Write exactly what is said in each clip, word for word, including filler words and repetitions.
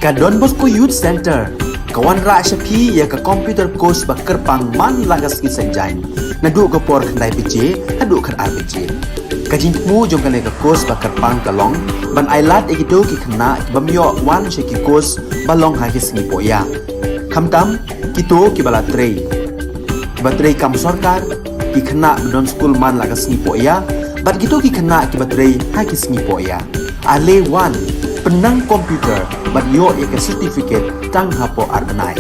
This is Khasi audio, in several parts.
Ka Don Bosco Youth Centre ka wanrah sha phi ïa ka computer course ba kyrpang man la ka sngi Saitjaiñ, naduh ka por khyndai baje haduh khatar baje. Ka jingthmu jong kane ka course ba kyrpang ka long ban ailad ïa kito ki khynnah ki bym ïoh wan sha ki course ba long ha ki sngi pohïa, khamtam kito kiba la trei, kiba trei kam sorkar, ki khynnah ba don skul man la ka sngi pohïa, bad kito ki khynnah kiba trei ha ki sngi pohïa. Ale wan, pynnang computer bad ïoh ïa ka certificate tang hapoh ar bnai.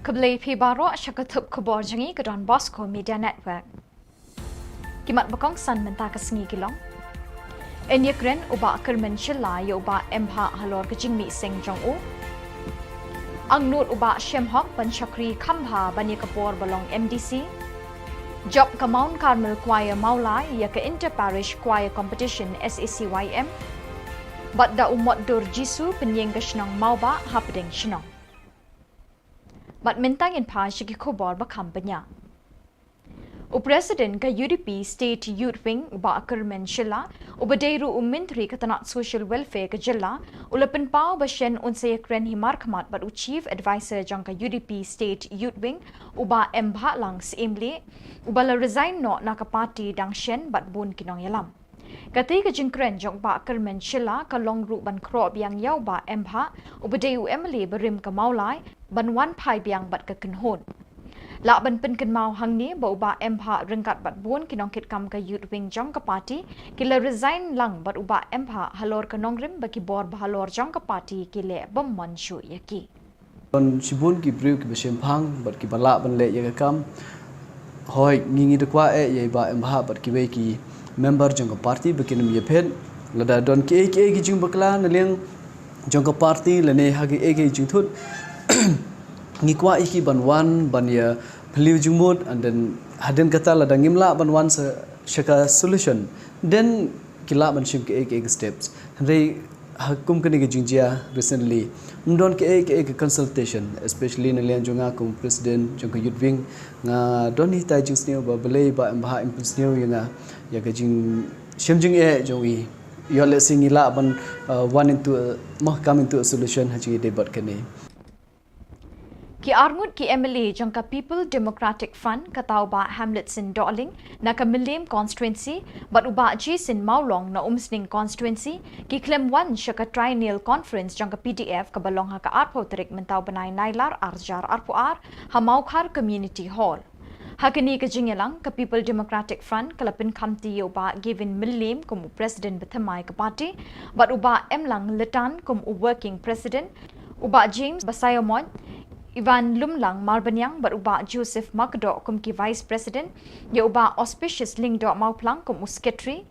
Khublei phi baroh sha ka thup khubor jong ngi ka Don Bosco Media Network. Ki mat ba kongsan mynta ka sngi ki long: Yn ïakren u Bah Kyrmen Shylla ïa u Bah M Bhah halor ka jingmih seng jong u. Angnud u Bah Shemhok ban shakri kham bha ban ïa ka por ba long M D C. Jop ka Mount Carmel Choir Mawlai ïa ka Inter Parish Choir Competition, S A C Y M. Bad da u Motdur Jisu pynïeng ka shnong Mawbah hapdeng shnong. Bad mynta ngin phai sha ki khubor ba kham bniah. U President ka U D P State Youth Wing u Bah Kyrmen Shylla, uba dei ruh u Myntri ka tnat Social Welfare ka jylla, u la pynpaw ba shen un sa ïakren hi markhmat bad u Chief Adviser jong ka U D P State Youth Wing, u Bah M Bhah Lang Syiemlieh, uba la resign noh na ka party dang shen bad bun ki nongïalam. Katei ka jingkren jong u Bah Kyrmen Shylla ka long ruh ban khroh biang ïa u Bah M Bhah, uba dei u M L A barim ka Mawlai, ban wan phai biang bad ka kynhun. Lah ban pynkynmaw hangne ba u Bah M Bhah ryngkat bad bun ki nongkitkam ka Youth Wing jong ka party ki la resign lang bad u Bah M Bhah halor ka nongrim ba ki bor ba halor jong ka party ki leh bym mon shuh ïa ki. Don shibun ki briew kiba shemphang bad kiba lah ban leh ïa ka kam. Hooid, ngi ngi da kwah eh ïa i Bah M Bhah bad kiwei ki member jong ka party ba kin ym ïaphet. Lada don kiei kiei ki jingbakla na liang jong ka party lane ha kiei kiei jingthut, ngi kwah ïa ki ban wan ban ïa phylliew jingmut, and then hadien kata lada ngim lah ban wan sa sha ka solution, then ki lah ban shim kiei kiei ki steps. Hynrei ha kum kane ka jingjia recently, ym don kiei kiei ka consultation, especially na liang jong nga kum president jong ka Youth Wing. Nga don hitai jingsniew ba balei Bah M Bhah im pynsniew ïa nga ïa ka jingshem jingeh jong i. Ïoh lehse ngi lah ban, uh, one into a, mo, come into a solution ha jingïadei bad kane. Ki arngut ki M L A jong ka People Democratic Front, kata u Bah Hamletson Dohling na ka Mylliem Constituency bad u Bah Jason Mawlong na Umsning Constituency, ki khlem wan sha ka Triennial Conference jong ka P D F kaba long ha ka arphew tarik mynta u bnai Nailar arhajar arphew ar ha Mawkhar Community Hall. Ha kane ka jingïalang, ka People Democratic Front ka la pynkhamti ïa u Bah Gavin Mylliem kum u President bathymmai ka party, bad u Bah Emlang Lytan kum u Working President, u Bah James Basaiawmoit, Ivan Lumlang Marbaniang bad u Bah Joseph Makdoh kum ki Vice President, ïa u Bah Auspicious Lyngdoh Mawphlang kum u Secretary.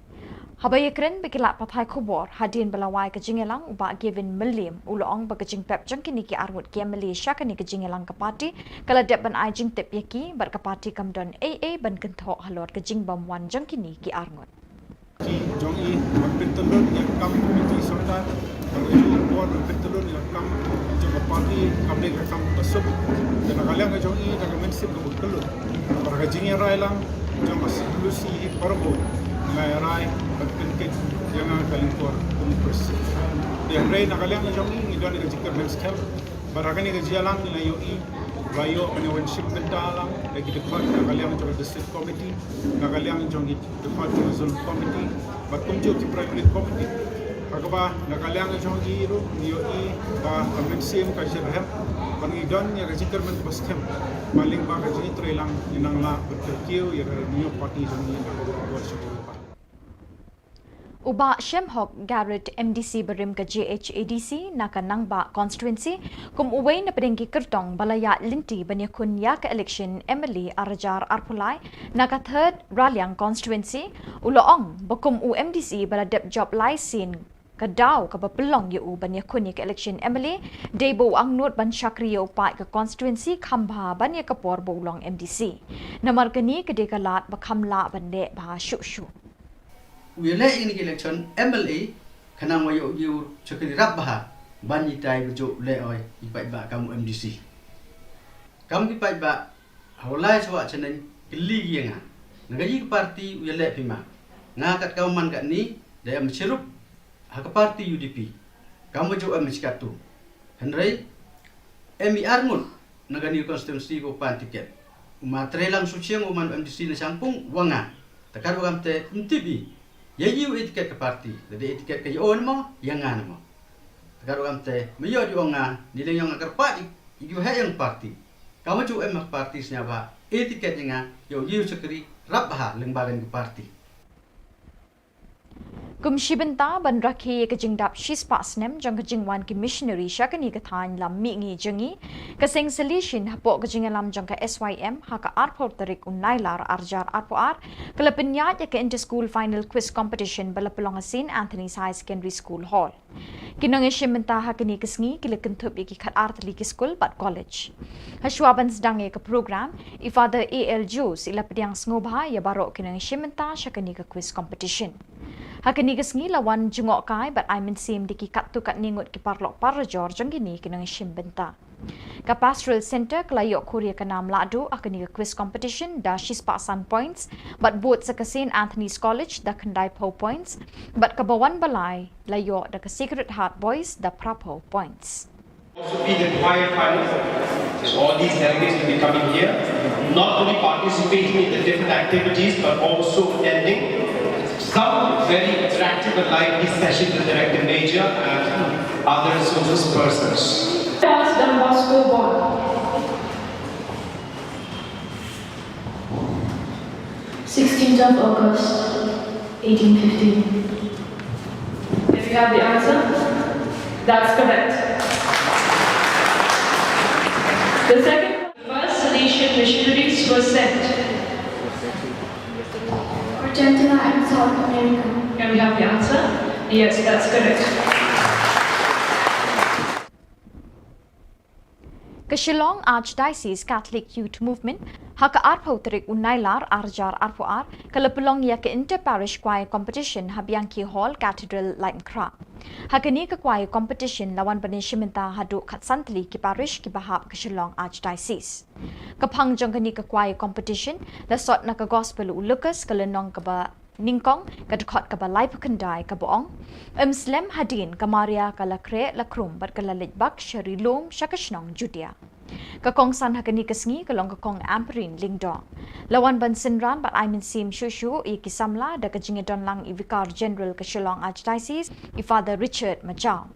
Haba ïakren bad ki lad pathai khubor hadien ba la wai ka jingïalang, u Bah Gavin Mylliem u la ong ba ka jingpep jong kine ki arngut ki M L A sha kane ka jingïalang ka party ka la dep ban ai jingtip ïa ki bad ka party kam don ei ei ban kynthoh halor ka jingbymwan jong kine ki arngut. Ki jong i ban pyntyllun ïa ka kam komiti sorkar, bad ïa u bor ban pyntyllun ïa ka kam jong ka party kam dei ka kam ba suk. Te na ka liang ka jong i da ka mynsiem kaba kyllut, bad ka jingïarai lang jong ka solusi hi parabot, nga ïarai bad pynkit ïa nga ka lyngkor kum u president. Te hynrei na ka liang ka jong i ngi don ïa ka jingkyrmen skhem. Bad ha kane ka jingïalang ngi la ïohi ba ïoh ban ïa wan shim bynta lang da ki dkhot na ka liang jong ka district committee, na ka liang jong ki dkhot jong ka zone committee, bad kumjuh ki primary committee. Ha kaba na ka liang jong ki ruh ngi ïohi ba ka mynsiem ka jyrhep, bad ngi don ïa ka jingkyrmen kaba skhem ba lyngba ka jingïatreilang ngin nang lah ban kyntiew ïa ka revenue party jong ngi na ka bor jong ngi. U Bah Shemhok Garrett, M D C barim ka J H A D C na ka Nangbah Constituency, kum uwei na pdeng ki kyrtong ba la ïaid lynti ban ïakhun ïa ka election M L A ar hajar arphew lai na ka Third Raliang Constituency, u la ong ba kum u M D C ba la dep jop lai sien, ka daw kaba pynlong ïa u ban ïakhun ïa ka election M L A dei ba u angnud ban shakri ïa u paid ka constituency kham bha ban ïa ka por ba u long M D C. Namar kane ka dei ka lad ba kham lah ban leh bha shuh shuh. U ïaleh ïa kane ka election M L A khnang ba ïoh ïa u shakri rap bha ban ïatai ba juh leh oi ïa ki paidbah kam u M D C. Kam ki paidbah ha u lai sha wah sha neng kylli ïa nga, na kaei ka party u ïaleh phi ma? Nga kat ka u man katne da em shirup ha ka party U D P. Kam ba juh em shi katto. Hynrei em i arngut na kane ka constituency ba u pan tiket. U ma Treilang Suchiang u man M D C na Shangpung wa nga. Te kat ba kam te ym tip i ïa i u e tiket ka party. Lada e tiket ka ïa o ne mo, ïa nga ne mo. Te kat ba kam te me ïoh di ong nga, ni leng ïong nga kyrpad i, i u heh ïong party. Kam ba juh em ha ka party sñiawbha e tiket ïa nga, ïoh i u shakri rap bha lyngba kane ka party. Kum shi bynta ban rakhe ïa ka jingdap shispah snem jong ka jingwan ki missionary sha kane ka thaiñ lam mihngi jong ngi, ka seng Salesian hapoh ka jingïalam jong ka S Y M ha ka arphew tarik u Nailar ar hajar arphew ar ka la pynïaid ïa ka Inter School Final Quiz Competition ba la pynlong ha Saint Anthony's Higher Secondary School Hall. Ki nongïashim bynta ha kane ka sngi ki la kynthup ïa ki khatar tylli ki skul bad college. Hashwa ban sdang ïa ka program, i Father A L Jones i la pdiang sngewbha ïa baroh ki nongïashim bynta sha kane ka quiz competition. Ha kane ka sngi la wan jngohkai bad ai mynsiem da ki katto katne ngut ki paralok parajor jong kine ki nongïashim bynta. Ka Pastoral Centre ka la ïoh khur ïa ka nam lahduh ha kane ka quiz competition da shispah san points, bad bud sa ka Saint Anthony's College da khyndaiphew points, bad kaba wan ba lai la ïoh da ka Sacred Heart Boys da phraphew points. Also be the choir final. All these delegates will be coming here, not only participating in the different activities but also attending some very attractive and lively sessions with the director major and other resources persons. Pass Don Bosco Bond. Sixteenth of August, eighteen fifteen. Can we have the answer? That's correct. The second, first Salesian missionaries were sent. Argentina and South America. Can we have the answer? Yes, that's correct. Ka Shillong Archdiocese Catholic Youth Movement, ha ka arphew tarik u Nailar ar hajar arphew ar, ka la pynlong ïa ka Inter Parish Choir Competition ha Bianchi Hall, Cathedral, Laitumkhrah. Ha kane ka choir competition la wan ban ïashim bynta haduh khatsan tylli ki parish kiba hap ka Shillong Archdiocese. Ka phang jong kane ka choir competition la sot na ka Gospel u Lukas, ka lynnong kaba nyngkong, ka dkhot kaba laiphew khyndai, kaba ong: Ym slem hadien ka Maria ka la khreh la khrum bad ka la leit bak sha ri lum sha ka shnong Judia. Ka kongsan ha kane ka sngi ka long ka Kong Ampareen Lyngdoh. La wan ban synran bad ai mynsiem shuh shuh ïa ki samla da ka jingïadon lang i Vicar General ka Shillong Archdiocese, i Father Richard Majaw.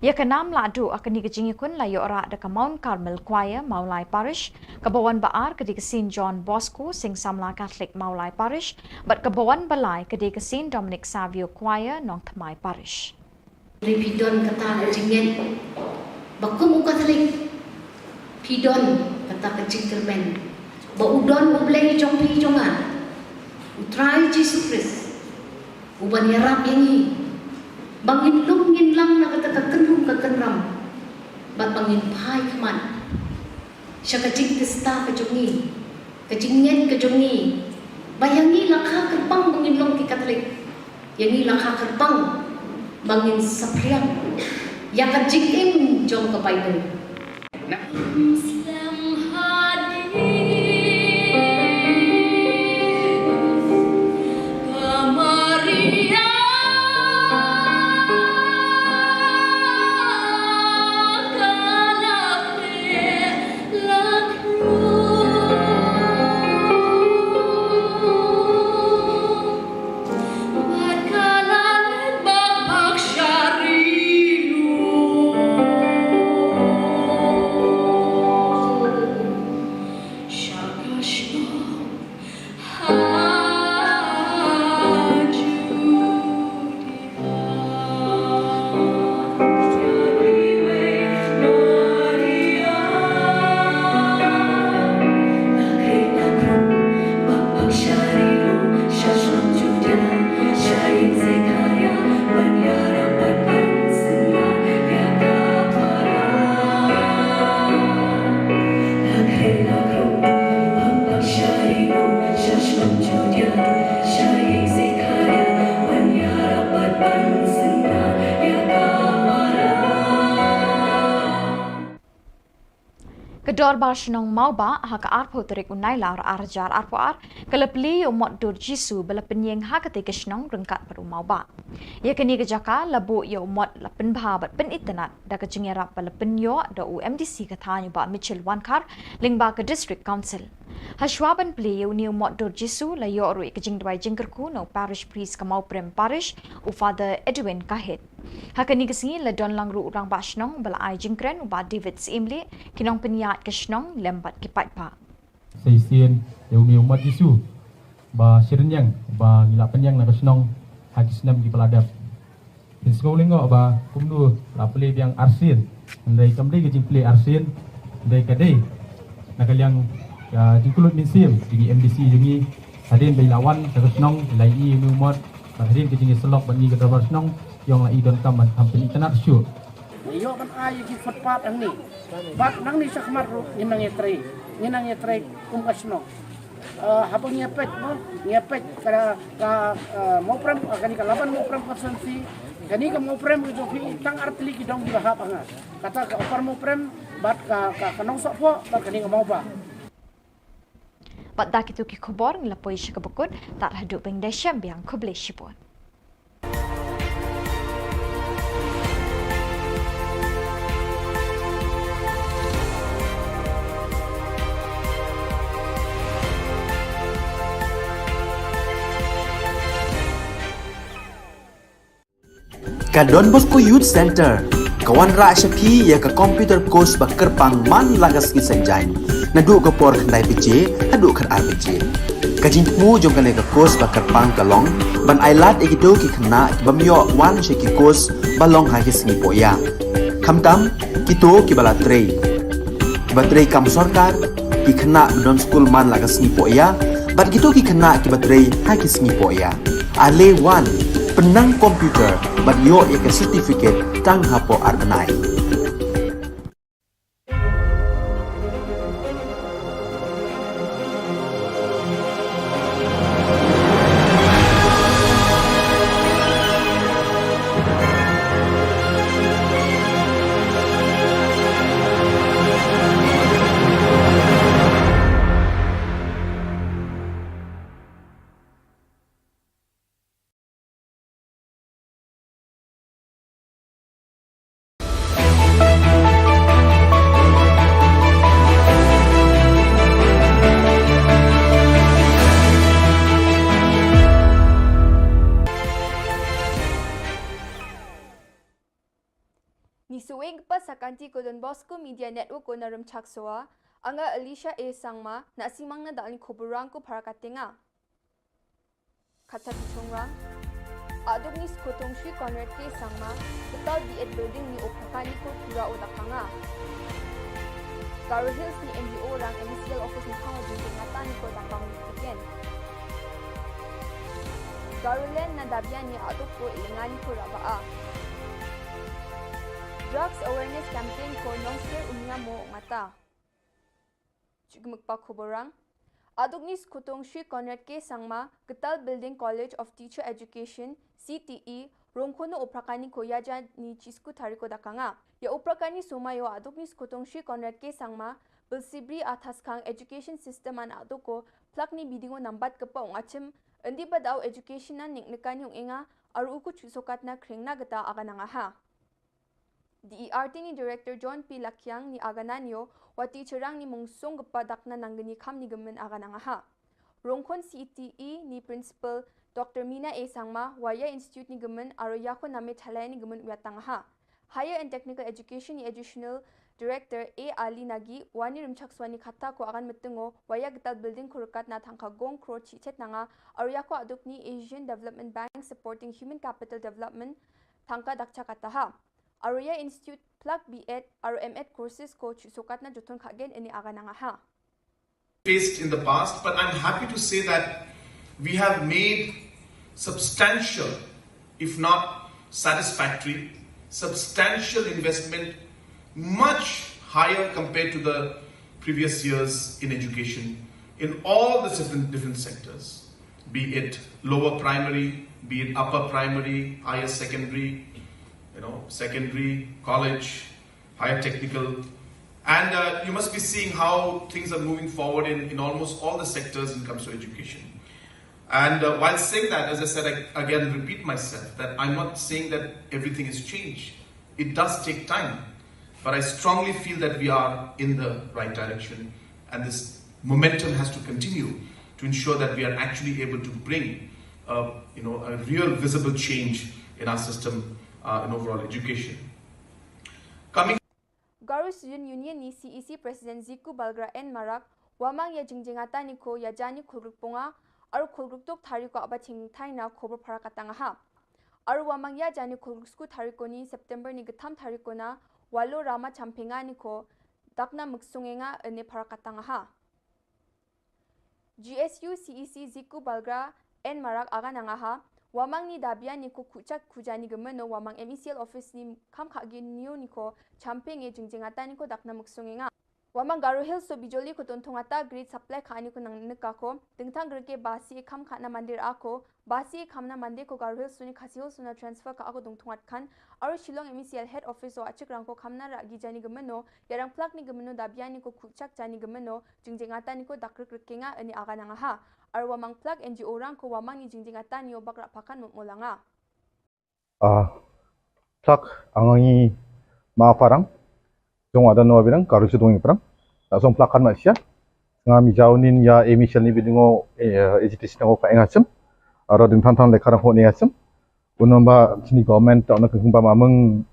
Ïa ka nam lahduh ha kane ka jingïakhun la ïoh rah da ka Mount Carmel Choir, Mawlai Parish, kaba wan ba ar ka dei ka Saint John Bosco, Seng Samla Catholic, Mawlai Parish, bad kaba wan ba lai ka dei ka Saint Dominic Savio Choir, Nongthymmai Parish. Phi don kata ka jingngeit ba kum u Katholik phi don kata ka jingkyrmen ba u don U Blei jong phi jong nga, U Trai Jisu Khrist, uban ïarap ïa ngi ba ngin lum ngin lang na kata ka kynrum ka kynram, bad ba ngin phai khmat sha ka jingtista ka jong ngi, ka jingngeit ka jong ngi, ba ïa ngi la kha kyrpang ba ngin long ki Katholik, ïa ngi la kha kyrpang ba ngin saphriang ïa ka jingim jong ka Baibl. Ka Dorbar Shnong Mawbah ha ka arphew tarik u Nailar arhajar arphew ar ka la plie ïa u mot dur Jisu ba la pynïeng ha katei ka shnong ryngkat bad u Mawbah. Ïa kane ka jaka la buh ïa u mot la pynbha bad pynitynnad da ka jingïarap ba la pynïoh da u M D C ka thaiñ u Bah Mitchell Wankhar lyngba ka District Council. Hashwa ban plie ïa une u mot dur Jisu la ïoh ruh ïa ka jingduwai jingkyrkhu na u Parish Priest ka Mawprem Parish, u Father Edwin Kahit. Ha kane ka sngi la don lang ruh u Rangbah Shnong ba la ai jingkren u Bah David Syiemlieh, ki nongpynïaid ka shnong lem bad ki paidbah. Sa shisien ïa une u mot Jisu ba shyrynniang ba ngi la pynïeng na ka shnong ha ki snem kiba la dep. Phin sngew lyngngoh ba kumno la plie biang arsien, hynrei kam dei ka jingplie arsien, hynrei ka dei na ka liang ka jingkyllut mynsiem jong ngi M D C jong ngi, hadien ba i la wan sha ka shnong i la ïohi ïa une u mot, bad hadien ka jingïasyllok bad ngi ka Dorbar Shnong i ong la i donkam ban kham pynitynnad shuh. Ngi ïoh ban ai ïa ki footpath hangne. Bad nangne shakhmat ruh ngin nang ïatrei, ngin nang ïatrei kum ka shnong. Eh, haba ngi ïa peit mo, ngi ïa peit ka, ka, eh, Mawprem, eh, kane ka Laban Mawprem constituency, kane ka Mawprem ka jong phi tang ar tylli ki dong kiba hap ha nga. Kata ka Upper Mawprem, bad ka, ka, ka Nongsohphoh, bad kane ka Mawbah. Bad da kito ki khubor ngi la poi sha kaba kut, tad haduh ban ïashem biang, khublei shibun. Ka Don Bosco Youth Centre ka wanrah sha phi ïa ka computer course ba kyrpang man la ka sngi Saitjaiñ, naduh ka por khyndai baje haduh khatar baje. Ka jingthmu jong kane ka course ba kyrpang ka long ban ailad ïa kito ki khynnah ki bym ïoh wan sha ki course ba long ha ki sngi pohïa, khamtam kito kiba la trei, kiba trei kam sorkar, ki khynnah ba don skul man la ka sngi pohïa, bad kito ki khynnah kiba trei ha ki sngi pohïa. Ale wan, pynnang computer bad ïoh ïa ka certificate tang hapoh ar bnai. Ngi shu ïeng pat sha ka kynti ka Don Bosco Media Network ka na Rymchak Sowa, anga Alicia A Sangma, na sngewmang na dal ni khubor rang ko para ka tenga. Kata ki chungrang. Aduk ni skutong Shri Conrad K Sangma, betal B Ed building ni opakani ko tura o dakanga. Garo Hills ni M D O rang M C L office ni khawa jingting ngata ni ko dakang ni tiken. Garoland na Dabian ni aduk ko ilingani ko raba a. Drugs awareness campaign ko nongsir unia mo ngata. Chukmukpa khubor rang. Aduk ni skutong Shri Conrad K Sangma, Katal Building College of Teacher Education, C T E, rongkhono oprakani ko yaja ni chisku tariko dakanga. Ya oprakani suma yo aduk ni skutong Shri Conrad K Sangma, Bilsibri Athaskang Education System an aduk ko plak ni bidingo nambat kepa ungachim, endi badau education an nik nekani ungenga, aru uku chusokatna kringna geta aganangaha. D E R T ni Director John P Lakiang ni agananio, wati cherang ni mungsong gepa dakna nanggeni kam ni gemen aganangaha. Rongkhon C T E ni Principal Doctor Mina A Sangma, waya Institute ni gemen, aro yako name thalai ni gemen uyatangaha. Higher and Technical Education ni Additional Director A Ali Nagi, wani Rymchak Swani kata ko agan metengo, waya getal building ko rekat na thangka gong kro chichet nanga, aro yako aduk ni Asian Development Bank Supporting Human Capital Development, thangka dakcha kataha. Aro ya Institute plak B Ed, aro M Ed courses ko chusokatna joton khagen ini aganangaha. Faced in the past, but I'm happy to say that we have made substantial, if not satisfactory, substantial investment, much higher compared to the previous years in education in all the different, different sectors, be it lower primary, be it upper primary, higher secondary, you know, secondary, college, higher technical, And uh, you must be seeing how things are moving forward in, in almost all the sectors when it comes to education. And uh, while saying that, as I said, I again repeat myself that I'm not saying that everything has changed. It does take time, but I strongly feel that we are in the right direction, and this momentum has to continue to ensure that we are actually able to bring uh, you know, a real visible change in our system uh, in overall education. Coming Garo Student Union ni C E C President Ziku Balgra N Marak, wamang ya jingjingata ni ko ya jani khulgruk ponga, aru khulgruk tok tari ko aba ching thai na khobor para katang ha. Aru wamang ya jani khulgruk sku tari ko ni September ni getham tari ko na, walo rama champinga ni ko, dakna muksungenga ene para katang ha. G S U C E C Ziku Balgra N Marak aga nangaha, wamang ni dabia ni ko kuchak kujani gemeno wamang M E C L office ni kam khagi niu ni ko champing e jingjingata ni ko dakna muksungenga. Wamang Garo Hills so bijoli ko tontongata grid supply kha ni ko nang neka ko, dingtang greke basi e kam khana mandir ako, basi e kamna mande ko Garo Hills so ni Khasi Hills so na transfer kha ako dongtongat khan, aru Shillong M E C L head office o achik rang ko kamna ra gi jani gemeno, yarang plak ni gemeno dabia ni ko kuchak jani gemeno, jingjingata ni ko dakrik rikenga ene aga nangaha. Aru wamang plak N G O rang ko wamang ni jingjingata ni o bakra pakan mutmolanga. Ah, plak angangi ma parang, jong ada no abirang, karu sidong iprang. Tak song plak kan masia. Nga mi jauh nin ya emi shal ni bidingo eh, agitation ko ka engachem. Ara ding tan tan lekar ko ni engachem. Unamba sini government tak nak kemba mameng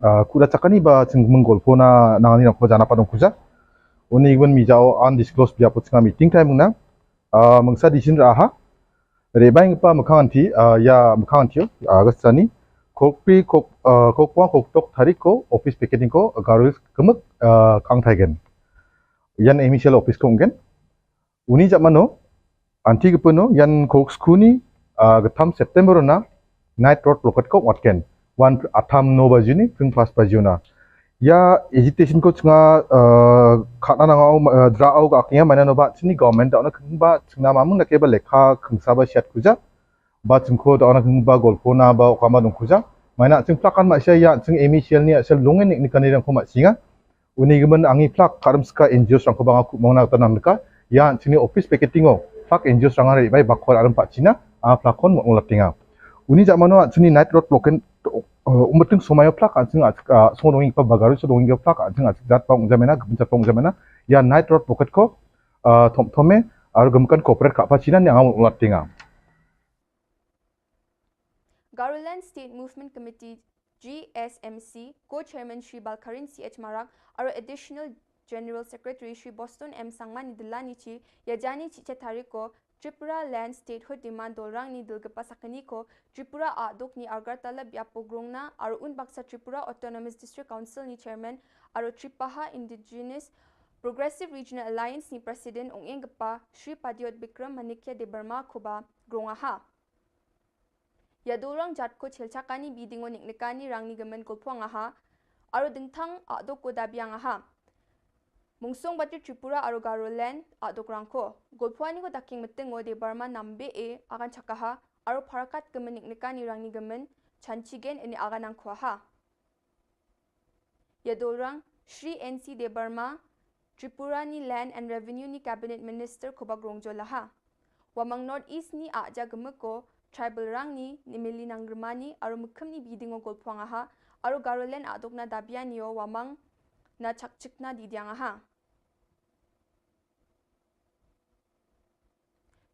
ah, kuda cakani ba cheng menggol pona nangani nak ko jana padong kuja. Uni gwen mi jauh undisclosed biapo chenga meeting time na. Ah, mengsa di shin raha. Rebai ngipa mekang anti ah, ya mekang anti ah, gastani. Kokpi kok ah, kokpong koktok tarik ko office picketing ko garu kemek ah, kang taigen. Yan emi shal office ko ungen. Uni jak mano anti gepeno yan kok skuni ah, getham September na night road blockade ko watken. Wan atham no bajuni pring pas bajuna. Ya agitation ko chenga uh, khana nangau uh, dra au ka akhnya mana no ba chini government da na keng ba chingna mamung na ke ba lekha kengsa ba siat kuja. Ba chingko da na keng ba golpo na ba kama dong kuja. Mana ching plakan ma sia ya ching emi shal ni shal lungen ni kani rang ko ma singa. Uni gemen angi plak karam ska N G O rang ko ba nga ku mong na tanam ka. Ya chini office picketing o plak N G O rang ri bai bakor aram pa China a plakon mo latinga. Uni jak mano chini night road blockade uh, umating somayo plak anjing a uh, so donging pa bagaru so donging plak anjing a jat pang jamena gem jat pang jamena ya night road pocket ko uh, thom thome ar gem kan corporate ka pa China ni angam ulat tinga. Garoland State Movement Committee G S M C Co-Chairman Shri Balkarin C H Marak aru Additional General Secretary Shri Boston M Sangma ni dila ni chi yajani chi chetari ko Tripura Land Statehood Demand Dolrang ni dilgapa sakani ko Tripura Aduk ni Agartala Biapo Grongna aru un baksa Tripura Autonomous District Council ni Chairman aru Tripaha Indigenous Progressive Regional Alliance ni President ong enggapa Shri Padiot Bikram Manikya Debbarma Koba Grongaha. Yadorang jat ko chelchakani bidingo niknikani rangni gemen kolpong aha aru dingthang aduk ko dabiang aha. Mungsong bati Tripura aru Garoland aduk rangko. Golphuani ko daking meting o Debbarma nambe e akan chakaha aru parakat gemen niknikani rangni gemen chanchigen ini akan angkhuaha. Yadorang Shri N C Debbarma Tripura ni Land and Revenue ni Cabinet Minister koba grongjo laha. Wamang North East ni aja gemeko tribal rang ni nimili nang germani aru mekem ni bidingo golphuang aha aru Garoland aduk na dabian yo wamang na chakchikna didiang aha.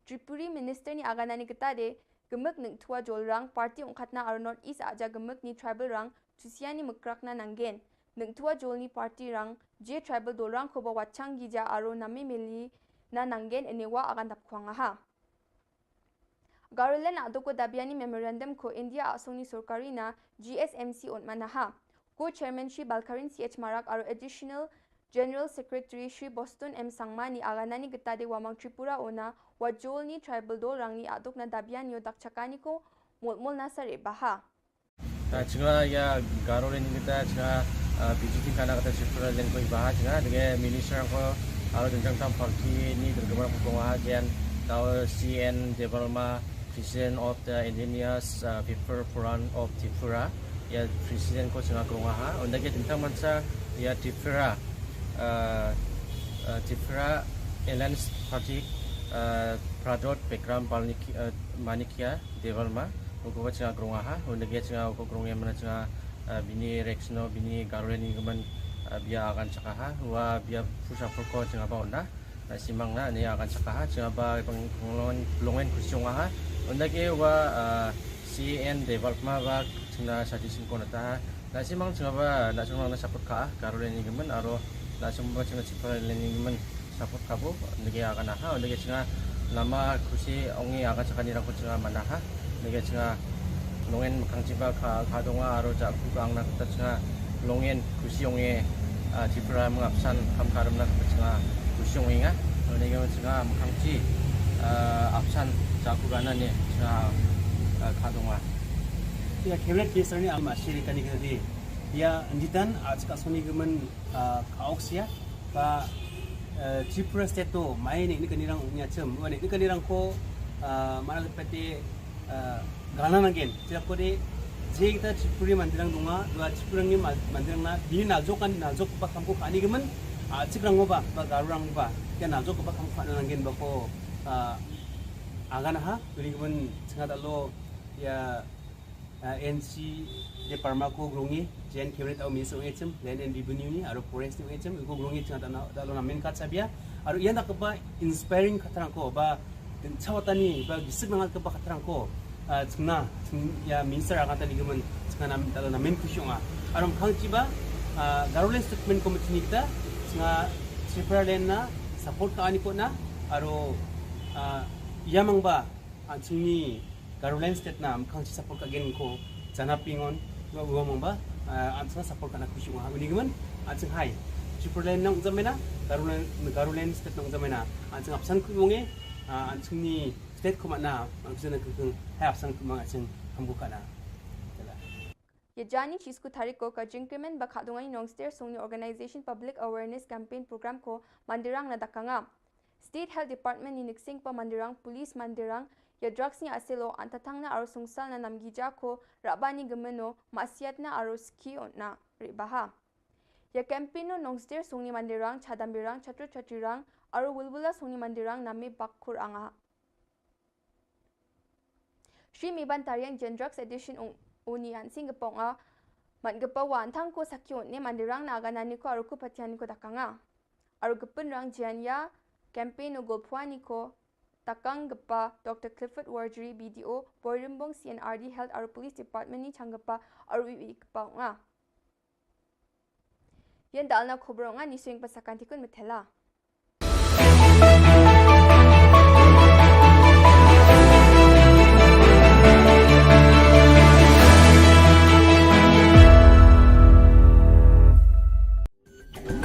Tripuri Minister ni aganani ketade gemek nengthua jolrang party ungkatna aru North East aja gemek ni tribal rang tusiani mekrakna nanggen. Nengthua jol ni party rang je tribal dolrang koba wachang gija aru nami meli na nanggen enewa agan dapkuang aha. Garoland adoko dabiani memorandum ko India asongni sorkari na G S M C ontmanaha. Co-Chairman Shri Balkarin C H Marak aru Additional General Secretary Shri Boston M Sangma ni aganani getade wamang Tripura ona wajol ni tribal dol rangni aduk na dabian yo dakchakani ko molmol nasa rebaha. Chinga ya Garoland ni kita chinga B J P kana kata Tripura lengkoi baha chinga dege minister ko aru jengtang party ni dergemar ko konga jen tau C N Debbarma President of the Indigenous uh, People Forum of Tripura, ya President ko chinga krunga ha. Unda ke tentang mansa Ïa Tripura, uh, uh, Tripura Alliance Party, uh, Pradot Bikram Balnik-, uh, Manikia Debbarma, u kaba jngai grong ha, u nege jngai u ka grong ïa mana jngai, uh, bini Rexno, bini Garolen ni gaman, uh, bia agan chakaha, wa bia pusa purko jngai ba una. Na simang na ni akan saka ha, chingaba pang-, panglong-, longen kusiong ha. Unda ke wa, ah, C N development ba chingna suggestion ko na ta ha. Na simang chingaba na chingaba na support ka, Garolen ni gaman aro na chingaba chingna chingaba ni gaman support ka bo, unda ke akan ha, unda ke chinga nama kusi ongi akan saka ni rang ko chinga mana ha. Nege chinga longen mkhang chiba ka, ka donga aro ja ku ka ang na kata chinga longen kusiong e, ah, Tripura mengapsan kam karam na kata chinga kusiong e nga. Nege chinga mkhang chi, ah, apsan ja ku gana ne chinga, ah, ka donga. Ya, kebret ke sarni ama shiri kani kani. Ya, nditan, ah, chika soni gemen, ah, ka oksia, ka, eh, Tripura State to, mai ne ni kani rang unya chem, wa ne ni kani rang ko, ah, mana lepete, eh, gana nangen. Chira ko de, je kita Tripuri mandirang dunga, dua Tripuri ngi ma-, mandirang na, bini najok kan, najok ba kam ko kani gemen, ah, chik rang ba, ba Garo rang ba, ya najok ba kam ko kani nangen ba ko, ah, agana ha, bini gemen, chinga dalo, ya, ah, N C Deparma ko grong e, J N Cabinet au Minister ong echem, Land and Revenue ni, aro Forest ni ong echem, ko grong e chinga dalo, dalo na main kat sabia, aro iyan da kaba inspiring katrang ko, ba, Chawatani ba gisik nangat kaba khatrang ko, ah, chingna, ching, ya minister akan tani gumen, chingna nam, dalam namen kusyong a. Arom khang chiba, ah, Garoland Statement Committee ni kita, chinga Tripura len na, support ka ani ko na, aro, ah, ya mang ba, ah, chingni Garoland State na, khang chi support ka gen ko, Jana pingon, wa, wa mong ba, ah, an sa support kana kusyong ha. Uni gimen, an sing hai. Tripura len nang jamena, Garoland, Garoland State nang jamena. An sing apsan ku mong e, ah, an sing ni state kuma na, an sing na kung hai apsan ku mang an sing hambu kana. Kala. Ya jani chi sku tarik ko ka jingkrimen ba khadungan Nongster sungni organization public awareness campaign program ko mandirang na dakanga. State Health Department ni niksing pa mandirang, police mandirang, ya drugs ni aselo, antatang na aro sungsal na namgija ko, raba ni gemeno, maksiat na aro ski on na, ribaha. Ya campaign no Nongster sungni mandirang, chadambirang, chatru chatrirang, aro wulwula sungni mandirang, name bak kur anga. Shri Miban Tariang Jen Drugs Edition ung uni an sing gepong a, man gepa wa antang ko sakyo ne mandirang na aga nani ko aro ku patian ni ko dakanga. Aro gepun rang jian ya, campaign u golpua ni ko, takang gepa Doctor Clifford Warjri B D O, Boirimbong C N R D Health aro Police Department ni chang gepa aro iwi gepa nga. Yen dal na khubor nga ni swing pasakan tikun metela.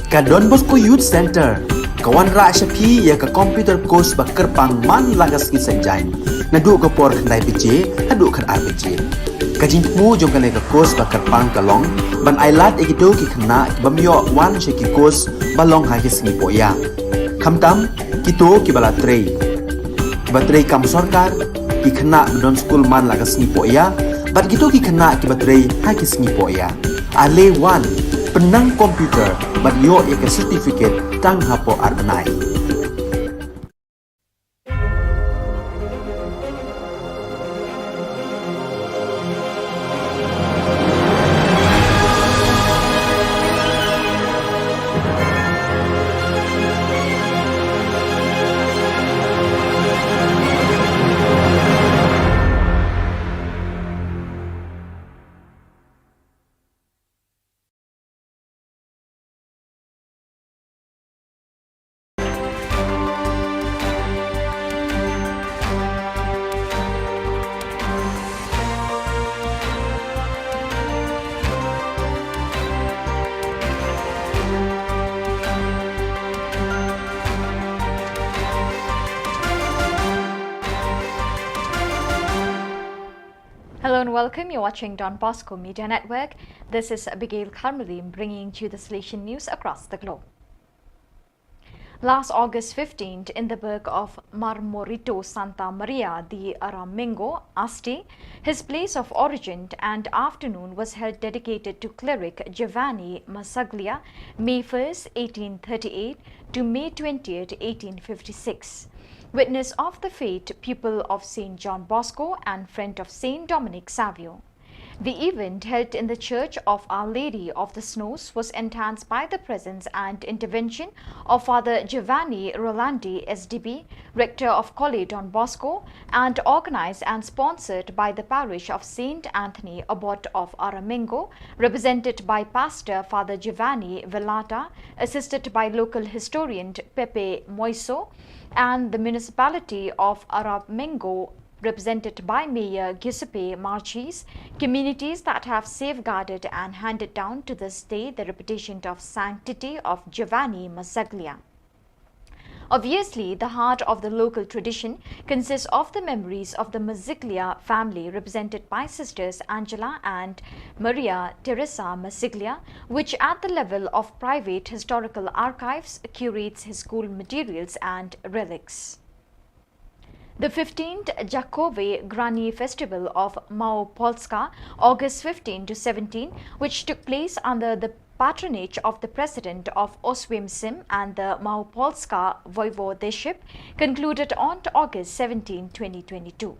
Ka Don Bosco Youth Center ka wanrah sha phi ïa ka computer course ba kyrpang man la ka sngi Saitjaiñ, naduh ka por khyndai baje haduh khatar baje. Ka jingthmu jong kane ka course ba kyrpang ka long ban ailad ïa kito ki khynnah ki bym ïoh wan sha ki course ba long ha ki sngi pohïa. Khamtam kito kiba la trei, kiba trei kam sorkar, ki khynnah ba don skul man la ka sngi pohïa, bad kito ki khynnah kiba trei ha ki sngi pohïa. Ale wan, pynnang computer bad ïoh ïa ka certificate tang hapoh ar bnai. Hello and welcome. You're watching Don Bosco Media Network. This is Abigail Carmelim bringing to you the Salesian news across the globe. Last August fifteenth, in the burgh of Marmorito Santa Maria de Aramengo, Asti, his place of origin, an afternoon was held dedicated to cleric Giovanni Massaglia, May first, eighteen thirty-eight to May twentieth, eighteen fifty-six. Witness of the fete, pupil of Saint John Bosco and friend of Saint Dominic Savio. The event, held in the Church of Our Lady of the Snows, was enhanced by the presence and intervention of Father Giovanni Rolandi, S D B, Rector of Colle Don Bosco, and organized and sponsored by the parish of Saint Anthony, Abbot of Aramengo, represented by Pastor Father Giovanni Velata, assisted by local historian Pepe Moiso, and the municipality of Aramengo, represented by Mayor Giuseppe Marchese, communities that have safeguarded and handed down to this day the reputation of sanctity of Giovanni Massaglia. Obviously, the heart of the local tradition consists of the memories of the Massaglia family, represented by Sisters Angela and Maria Teresa Massaglia, which at the level of private historical archives curates his school materials and relics. The fifteenth Jakove Grani Festival of Małopolska, August fifteen to seventeen, which took place under the patronage of the President of Oswiecim and the Małopolska Voivodeship, concluded on August seventeenth, twenty twenty-two.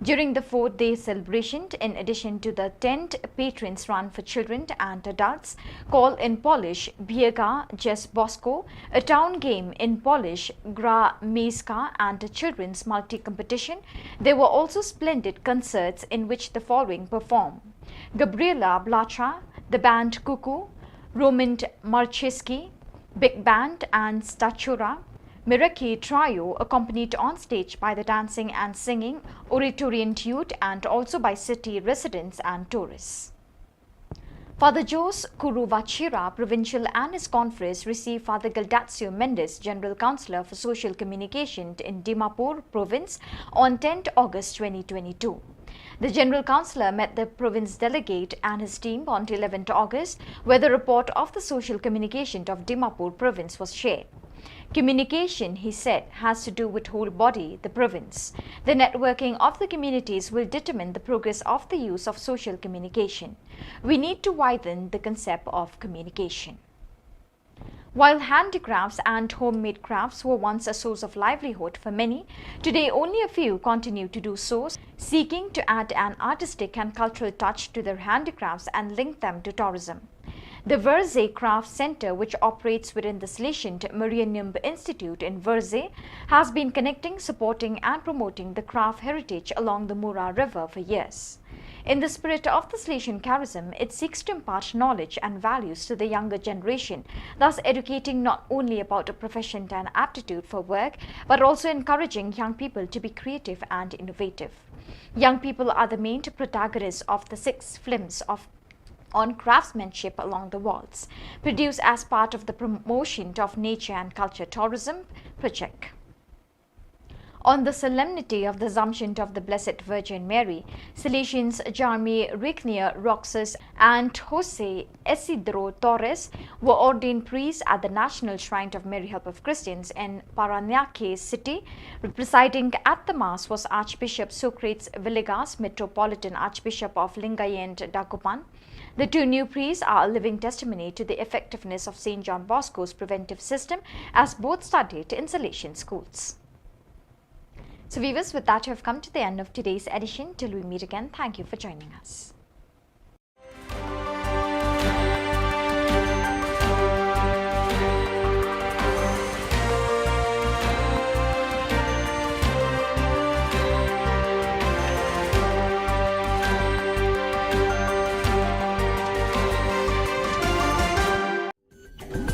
During the four-day celebration, in addition to the tent patrons run for children and adults, called in Polish Biega Dzież Bosko, a town game, in Polish Gra Miejska, and a children's multi-competition, there were also splendid concerts in which the following perform: Gabriela Blacha, the band Kuku, Roman Marcheski, big band and Statura, Miraki Trio, accompanied on stage by the dancing and singing Oratorian youth and also by city residents and tourists. Father Jose Kuruvachira, provincial, and his confreres received Father Galdazio Mendes, General Councillor for Social Communication in Dimapur Province, on tenth August twenty twenty-two. The General Councillor met the province delegate and his team on eleventh August, where the report of the Social Communication of Dimapur Province was shared. Communication, he said, has to do with whole body, the province. The networking of the communities will determine the progress of the use of social communication. We need to widen the concept of communication. While handicrafts and homemade crafts were once a source of livelihood for many, today only a few continue to do so, seeking to add an artistic and cultural touch to their handicrafts and link them to tourism. The Verze Craft Center, which operates within the Salesian Marianum Institute in Verze, has been connecting, supporting, and promoting the craft heritage along the Mura River for years. In the spirit of the Salesian charism, it seeks to impart knowledge and values to the younger generation, thus educating not only about a proficient and aptitude for work, but also encouraging young people to be creative and innovative. Young people are the main protagonists of the six films of on craftsmanship along the walls, produced as part of the promotion of nature and culture tourism project. On the solemnity of the Assumption of the Blessed Virgin Mary, Salesians Jarmi Rignier Roxas and Jose Isidro Torres were ordained priests at the National Shrine of Mary Help of Christians in Paranaque City. Presiding at the Mass was Archbishop Socrates Villegas, Metropolitan Archbishop of Lingayen Dagupan. The two new priests are a living testimony to the effectiveness of Saint John Bosco's preventive system, as both studied in Salesian schools. So viewers, with that, we have come to the end of today's edition. Till we meet again, thank you for joining us.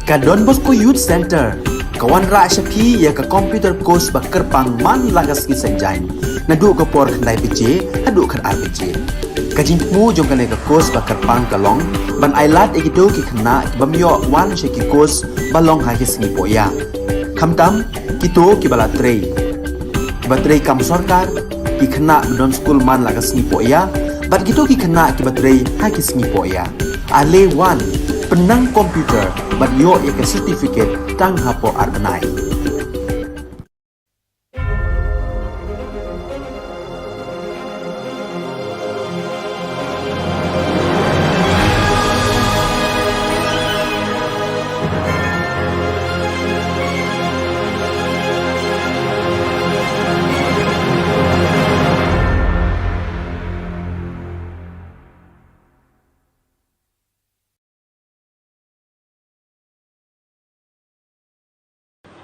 Ka Don Bosco Youth Center ka wanrah sha phi ïa ka computer course ba kyrpang man la ka sngi Saitjaiñ, naduh ka por khyndai baje haduh khatar baje. Ka jingthmu jong kane ka course ba kyrpang ka long ban ailad ïa kito ki khynnah ki bym ïoh wan sha ki course ba long ha ki sngi pohïa, khamtam kito kiba la trei, kiba trei kam sorkar, ki khynnah ba don skul man la ka sngi pohïa, bad kito ki khynnah kiba trei ha ki sngi pohïa. Ale wan, Pynnang computer bad ïoh ïa ka certificate tang hapoh ar bnai.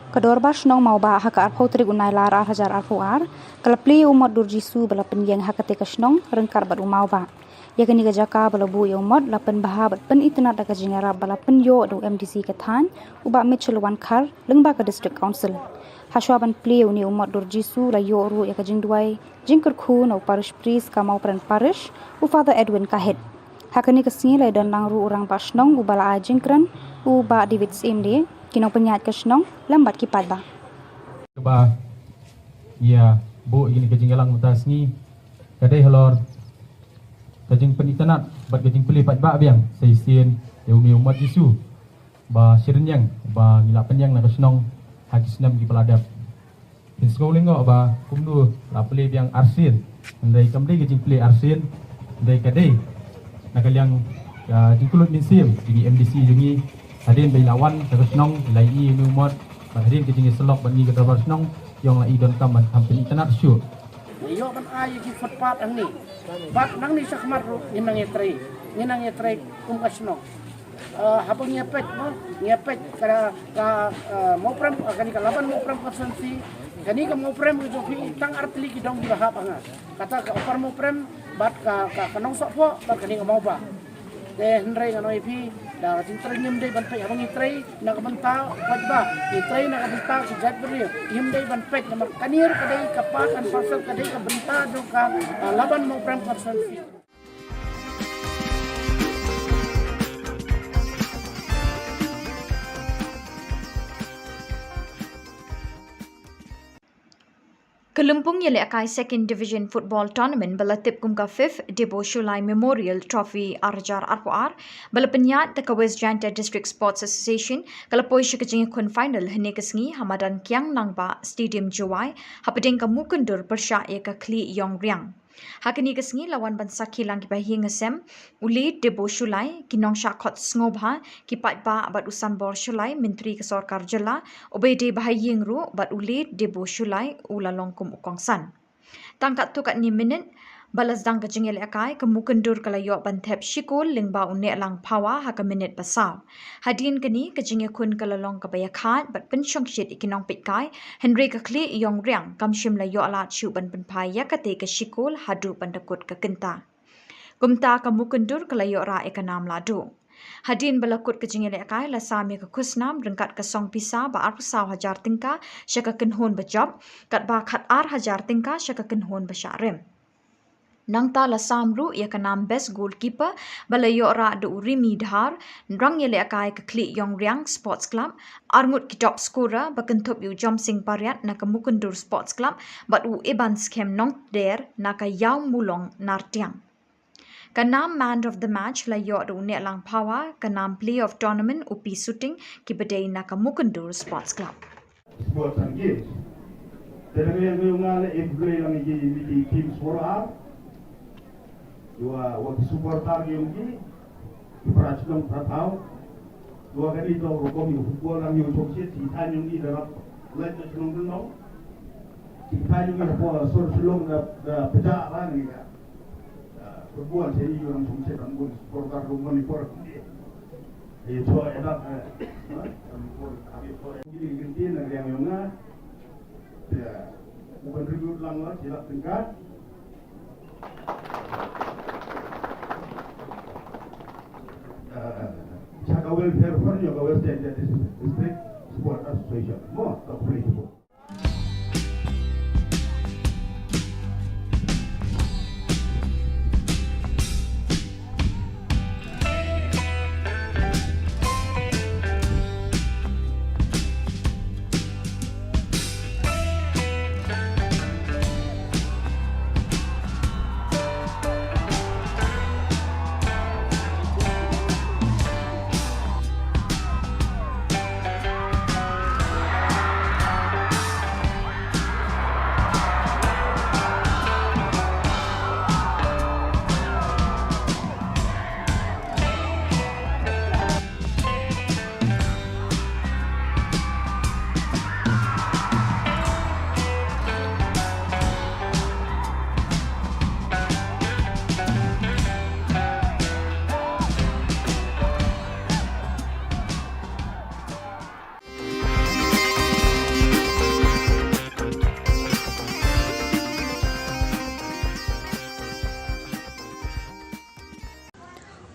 Ka Dorbar Shnong Mawbah ha ka arphew tarik u Nailar ar hajar arphew ar ka la plie ïa u mot dur Jisu ba la pynïeng ha katei ka shnong ryngkat bad u Mawbah. Ïa kane ka jaka ba la buh ïa u mot la pynbha bad pynitynnad da ka jingïarap ba la pynïoh da u M D C ka thaiñ, u Bah Mitchell Wankhar, lyngba ka District Council. Hashwa ban plie ïa une u mot dur Jisu la ïoh ruh ïa ka jingduwai jingkyrkhu na u Parish Priest ka Mawprem Parish, u Father Edwin Kahit. Ha kane ka sngi la ïadon lang ruh u Rangbah Shnong uba la ai jingkren, u Bah David Syiem, ki nongpynïaid ka shnong lem bad ki paidbah. Kaba ngi ïa buh ïa kane ka jingïalang mynta ka sngi ka dei halor ka jingpynitynnad bad ka jingplie paidbah biang sa shisien ïa une u mot Jisu ba shyrynniang ba ngi la pynïeng na ka shnong ha ki snem kiba la dep. Phin sngew lyngngoh ba kumno la plie biang arsien, hynrei kam dei ka jingplie arsien, hynrei ka dei na ka liang ka jingkyllut mynsiem jong i M D C jong ngi, hadien ba i la wan sha ka shnong, i la ïohi ïa une u mot, bad hadien ka jingïasyllok bad ngi ka dorbar shnong, i ong la i donkam ban kham pynitynnad shuh. Ngi ïoh ban ai ïa ki footpath hangne. Bad nangne shakhmat ruh ngin nang ïatrei, ngin nang ïatrei kum ka shnong. Eh, haba ngi ïa peit mo, ngi ïa peit ka, ka, eh, Mawprem, eh, kane ka Laban Mawprem constituency, kane ka Mawprem ka jong phi tang ar tylli ki dong kiba hap ha nga. Kata ka Upper Mawprem, bad ka, ka, ka Nongsohphoh, bad kane ka Mawbah. Te hynrei ngan ong ïa phi, da ka jingtrei ngim dei ban peit haba ngi trei na ka bynta u paidbah, ngi trei na ka bynta ki jaitbynriew, ngim dei ban peit namar kane ruh ka dei ka part and parcel, ka dei ka bynta jong ka, ah, Laban Mawprem constituency. Ka lympung ïalehkai Second Division Football Tournament ba la tip kum ka fifth Debo Shullai Memorial Trophy ar hajar arphew ar ba la pynïaid da ka West Jaintia District Sports Association ka la poi sha ka jingïakhun final hynne ka sngi ha madan Kiang Nangbah Stadium Jowai hapdeng ka Mukyndur pyrshah ïa ka Khlieh Ïong Riang. Ha kane ka sngi la wan ban sakhi lang ki bahaïing hasem, u Lee Debo Shullai, ki nongshah khot sngewbha, ki paidbah bad u Sanbor Shullai, Myntri ka Sorkar Jylla, uba dei bahaïing ruh, bad u Lee Debo Shullai, u la long kum u kongsan. Tang katto katne minit ba la sdang ka jingïalehkai, ka Mukyndur ka la ïoh ban thep shi kol lyngba u Nehlang Phawa ha ka minit ba saw. Hadien kane ka jingïakhun ka la long kaba ïakhaid bad pynshongshit ïa ki nongpeitkai, hynrei ka Khlieh Ïong Riang kam shym la ïoh lad shuh ban pynphai ïa katei ka shi kol haduh ban da kut ka kynta. Kumta ka Mukyndur ka la ïoh rah ïa ka nam lahduh. Hadien ba la kut ka jingïalehkai la sam ïa ka khusnam ryngkat ka song pisa ba arphew saw hajar tyngka sha ka kynhun ba jop, katba khatar hajar tyngka sha ka kynhun ba shah rim. Nangta la sam ruh ïa ka nam Best Goalkeeper ba la ïoh rah da u Rimi Dhar, rangïalehkai ka Khlieh Ïong Riang Sports Club, arngut ki top scorer ba kynthup ïa u Jomsing Pariat na ka Mukyndur Sports Club, bad u Iban Skhem Nongtder na ka Ïaw Mulong Nartiang. Ka nam Man of the Match la ïoh da u Nehlang Phawa, ka nam Player of Tournament u Pi Suting, kiba dei na ka Mukyndur Sports Club. Sports and Games. Te dang ïa ngi nga le e blei lang ïa ki team sport ar. Wa, wa ki supporter ki ong ki, ki para chnong para thaw. Wa kani to rukom ïa football lang ïa u chong shit, ki thaiñ ong ki da rap lait na chnong chnong. Ki thaiñ ong ki da por sor Shillong da, da pejah ra ni ka. Football se ïa u lang chong shit ang bun supporter rukom ni por. Ïa cho ïa da, eh, ha? Ang por, ang por. Ki ginti na riang ïa nga. Ïa, u contribute lang la, shi lak tyngka. Eh, sha ka welfare fund jong ka West Jaintia District Sports Association. Mo, ka pule support.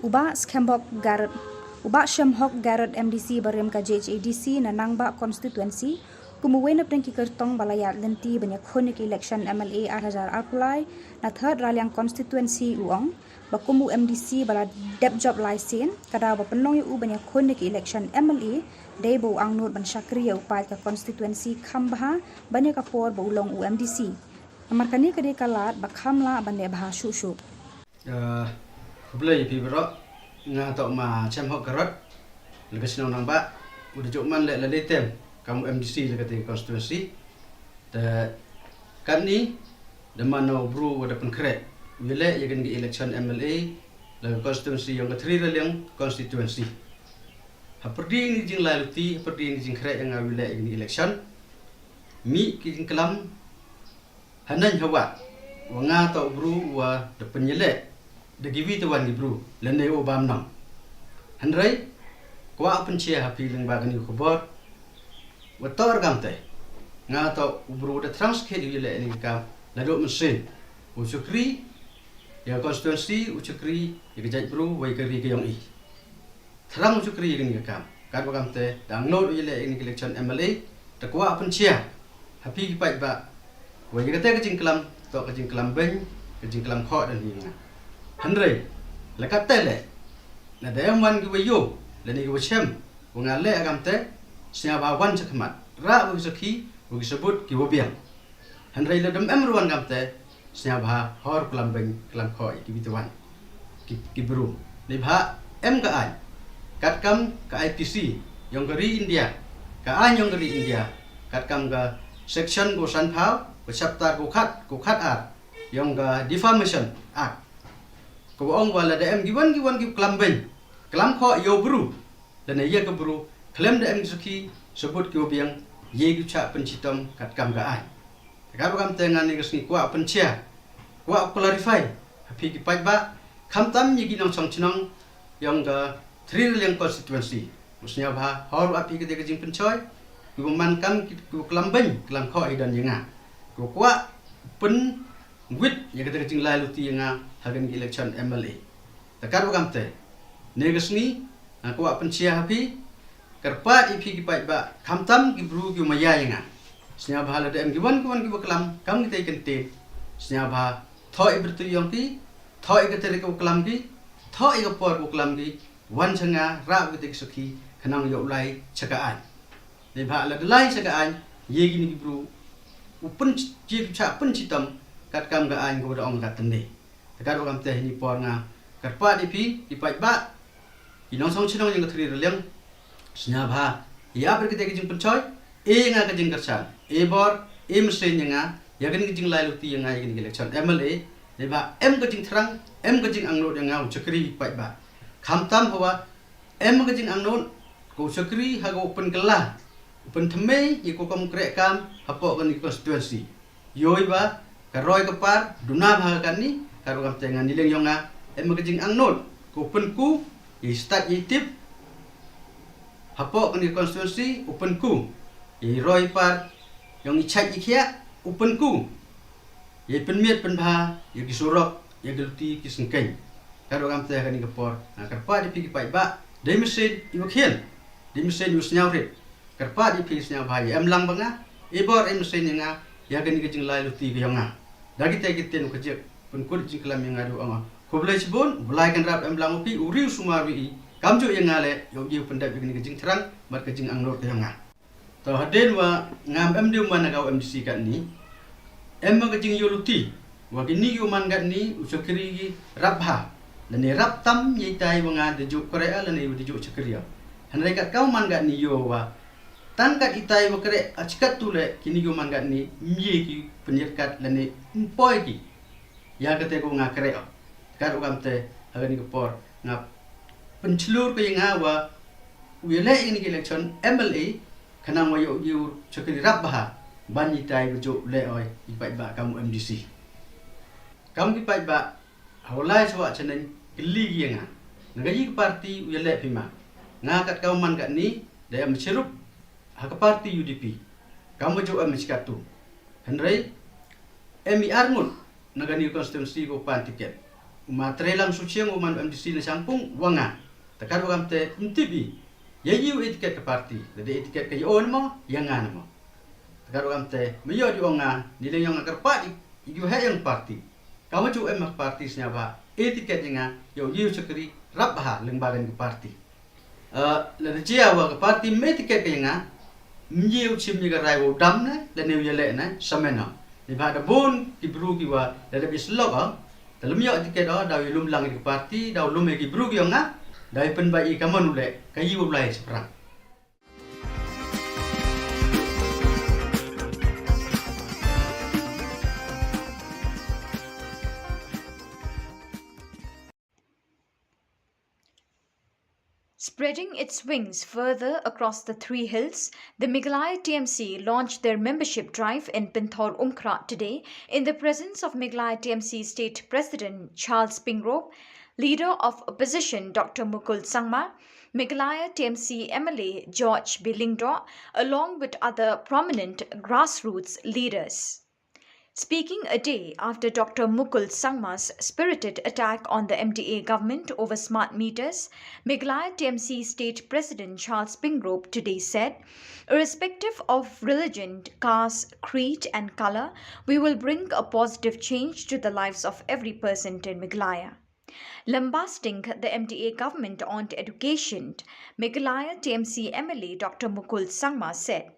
U Bah Shemhok Garod, u Bah Shemhok Garod, M D C barim ka J H A D C na Nangbah Constituency, kum uwei na pdeng ki kyrtong ba la ïaid lynti ban ïakhun ïa ka election M L A ar hajar arphew lai na Third Raliang Constituency, u ong ba kum u M D C ba la dep jop lai sien, ka daw ba pynlong ïa u ban ïakhun ïa ka election M L A dei ba u angnud ban shakri ïa u paid ka constituency kham bha ban ïa ka por ba u long u M D C. Namar kane ka dei ka lad ba kham lah ban leh bha shuh shuh. Ah, khublei ïa phi baroh. Nga toh ma Shemhok Garod, la ka shnong Nangbah, u da jop man leh la lei tem kam u M D C la ka te constituency. Te katni da man u bru wa da pynkhreh u ïaleh ïa kane ka election M L A la ka constituency yong ka Thri Raliang constituency. Ha pyrdi ni jinglai luti, ha pyrdi ni jingkhreh ïa nga u ïaleh ïa kane ka election. Mih ki jingklam ha neng ha wat wa nga toh u bru wa da pynïaleh da kiwi te wan ki bru lane u bam nong. Hynrei kwah pynshai ha phi lyngba kane ka khubor wa toh ruh kamte, nga toh u bru da thrang skhet u ïaleh ïa kane ka kam naduh mynsiem. U shakri ïa ka constituency, u shakri ïa ka jaitbru wa ïa ka ri ka yong i. Thrang u shakri ïa kane ka kam. Katba kamte da angnud u ïaleh ïa kane ka election M L A, te kwah pynshai ha phi ki paidbah wa ïa kata ka jingklam toh ka jingklam beiñ, ka jingklam khoh da ni nga. Hynrei la katte leh, lada em wan ki wa ïoh lane ki wa shem wa nga leh ha kamte, sngewbha wan sha khmat, rah wa ki sakhi, wa ki sabut ki wa biang. Hynrei lada em ruh wan kamte, sngewbha hor klam beiñ klam khoh ïa kiwi te wan ki, ki bru. Neibhah em ka aiñ katkam ka I P C yong ka ri India, ka aiñ yong ka ri India, katkam ka section ko sanphew, ko chapter ko khat, ko khat ar yong ka Defamation Act, ko ong wa lada em ki wan ki wan ki klam beiñ klam khoh ïa u bru lane ïa ka bru khlem da em ki sakhi sabut ki wa biang, ïa ki u shah pynshitom katkam ka aiñ. Te katba kamte nga ne ka sngi kwah pynshai, kwah clarify ha phi ki paidbah, khamtam ïa ki nongshong shnong yong ka Thri Raliang constituency. U sngewbha hor wa phi kata ka jingpynshoi, ki wa man kam ki, ki wa klam beiñ klam khoh hi don ïa nga, ki wa kwah pynwit ïa kata ka jinglai luti ïa nga ha kane ka election M L A. Te katba kamte ne ka sngi nga kwah pynshai ha phi, kyrpad ïa phi ki paidbah, khamtam ki bru ki wa maya ïa nga, sngewbha lada em ki wan ki wan ki wa klam kam kita ki kyntien, sngewbha thoh ïa ka bynta yong ki, thoh ïa ka tarik ka wa klam ki, thoh ïa ka por ka wa klam ki, wan sha nga, rah wa kita ki sakhi, khnang ïoh u lai sha ka aiñ. Neibhah lada lai sha ka aiñ, ïa kine ki bru u pyn, ïa ki u shah pynshitom katkam ka aiñ ka wa da ong katne. Te katba kamte ha kane ka por nga kyrpad ïa phi ki paidbah, ki nongshong shnong yong ka Thri Raliang, sngewbha ïa ap ïa kata ka jingpynshoi, e ïa nga ka jingkyrshan, e bor, e mynsiem ïa nga ïa kane ka jinglai luti ïa nga ïa kane ka election M L A. Neibhah em ka jingthrang, em ka jingangnud ïa nga u shakri paidbah. Khamtam hawa em ka jingangnud, ko u shakri ha ka wa pynkylla, u pynthymmai ïa ka kam kreh kam hapoh kane ka constituency. Ïohi ba ka roi ka par duna bha ha kane, katba kamte ngan ïa leh yong nga, em ka jingangnud, ko u pynku ïa i stad ïa i tip hapoh kane ka constituency, u pynku ïa i roi par yong i chait i khiah, u pynku ïa i pynmiat pynbha ïa ki surok, ïa ki luti ki syngkien. Katba kamte ha kane ka por nga kyrpad ïa phi ki paidbah, dei mynsiem i wa khian, dei mynsiem i wa sngewrit, kyrpad ïa phi sngewbha ïa em lang bad nga, e bor e mynsiem ïa nga ïa kane ka jinglai luti ka yong nga. Da kita ki ktien wa ka jik pynkut jingklam ïa nga da ong, khublei shibun, u Blai Kynrad em lang wa phi, u ri u sumar wi i, kamjuh ïa nga leh ïoh ki u pyndep ïa kane ka jingthrang bad ka jingangnud ka yong nga. To hadien wa ngam em dei u man na ka M D C katni, em ma ka jingïoh luti wa kini ki u man katni u shakri ki rap bha lane rap tam ïa itai wa nga da juh kreh lane wa da juh shakri. Hynrei kat ka u man katni ïoh wa tang kat itai wa kreh, a chikat tu leh kini ki u man katni mye ki pynïat kat lane mpoi ki ïa kata ka wa nga kreh. Katba kamte ha kane ka por nga pynchlur ka ïa nga wa u ïaleh ïa kane ka election M L A khnang wa ïoh ïa u shakri rap bha ban itai wa juh leh oi i paidbah kam u M D C. Kam ki paidbah ha wa lai sawah chaneng kylli ki ïa nga, na ka ïa ka party u ïaleh phi ma? Nga kat ka u man katni da em chirup ha ka party U D P, kam wa juh em chikat tu. Hynrei em i ar ngut na kani ka constituency ko pan ticket. U ma Treilang Suchiang u man MDC na Shangpung u ong nga. Te katba kam te ym tip i ïa i u etiket ka party, lada etiket ka ïa u ne mo, ïa nga ne mo. Te katba kam te me ïoh di ong nga, nileng ïong nga kyrpad i, i u heh ïong party. Ka ma ju em ka party sñiawbha etiket ïa nga, ïa u ïa u shakri rap bha lyngba kan ka party. Eh, lada jia wa ka party me etiket ka ïa nga, ym ïa u chim ïa ka rai wa u dam ne, lane u ïaleh ne, samen o. Neibhah da bun ki bru ki wa lada bi slok o, te lym ïoh etiket o, da u ïalum lang ïa ka party, da u lum ïa ki bru ki ong nga, da u pynbeit i ka mon u leh, ka ïa u lai shaphrang. Spreading its wings further across the three hills, the Meghalaya T M C launched their membership drive in Pinthor Umkhrah today in the presence of Meghalaya T M C State President Charles Pingrove, Leader of Opposition Doctor Mukul Sangma, Meghalaya T M C M L A George B Lyngdoh, along with other prominent grassroots leaders. Speaking a day after Doctor Mukul Sangma's spirited attack on the M D A government over smart meters, Meghalaya T M C State President Charles Pingrove today said, "Irrespective of religion, caste, creed, and color, we will bring a positive change to the lives of every person in Meghalaya." Lambasting the M D A government on education, Meghalaya T M C M L A Doctor Mukul Sangma said,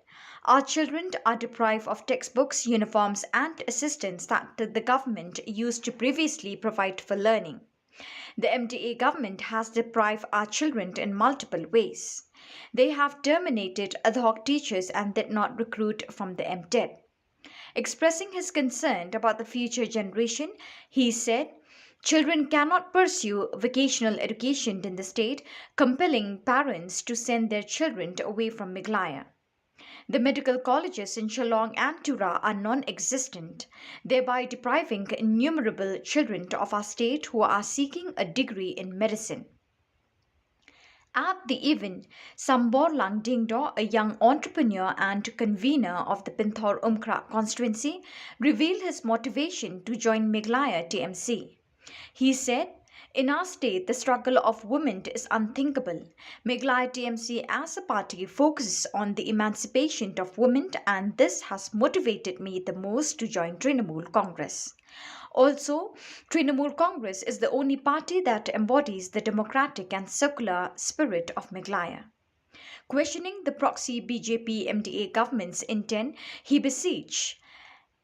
"Our children are deprived of textbooks, uniforms, and assistance that the, the government used to previously provide for learning. The M D A government has deprived our children in multiple ways. They have terminated ad hoc teachers and did not recruit from the M TET." Expressing his concern about the future generation, he said, "Children cannot pursue vocational education in the state, compelling parents to send their children away from Meghalaya. The medical colleges in Shillong and Tura are non-existent, thereby depriving innumerable children of our state who are seeking a degree in medicine." At the event, Samborlang Dingdo, a young entrepreneur and convener of the Pinthor Umkhrah constituency, revealed his motivation to join Meghalaya T M C. He said, "In our state, the struggle of women is unthinkable. Meghalaya T M C as a party focuses on the emancipation of women, and this has motivated me the most to join Trinamool Congress. Also, Trinamool Congress is the only party that embodies the democratic and secular spirit of Meghalaya." Questioning the proxy B J P M D A government's intent, he beseech,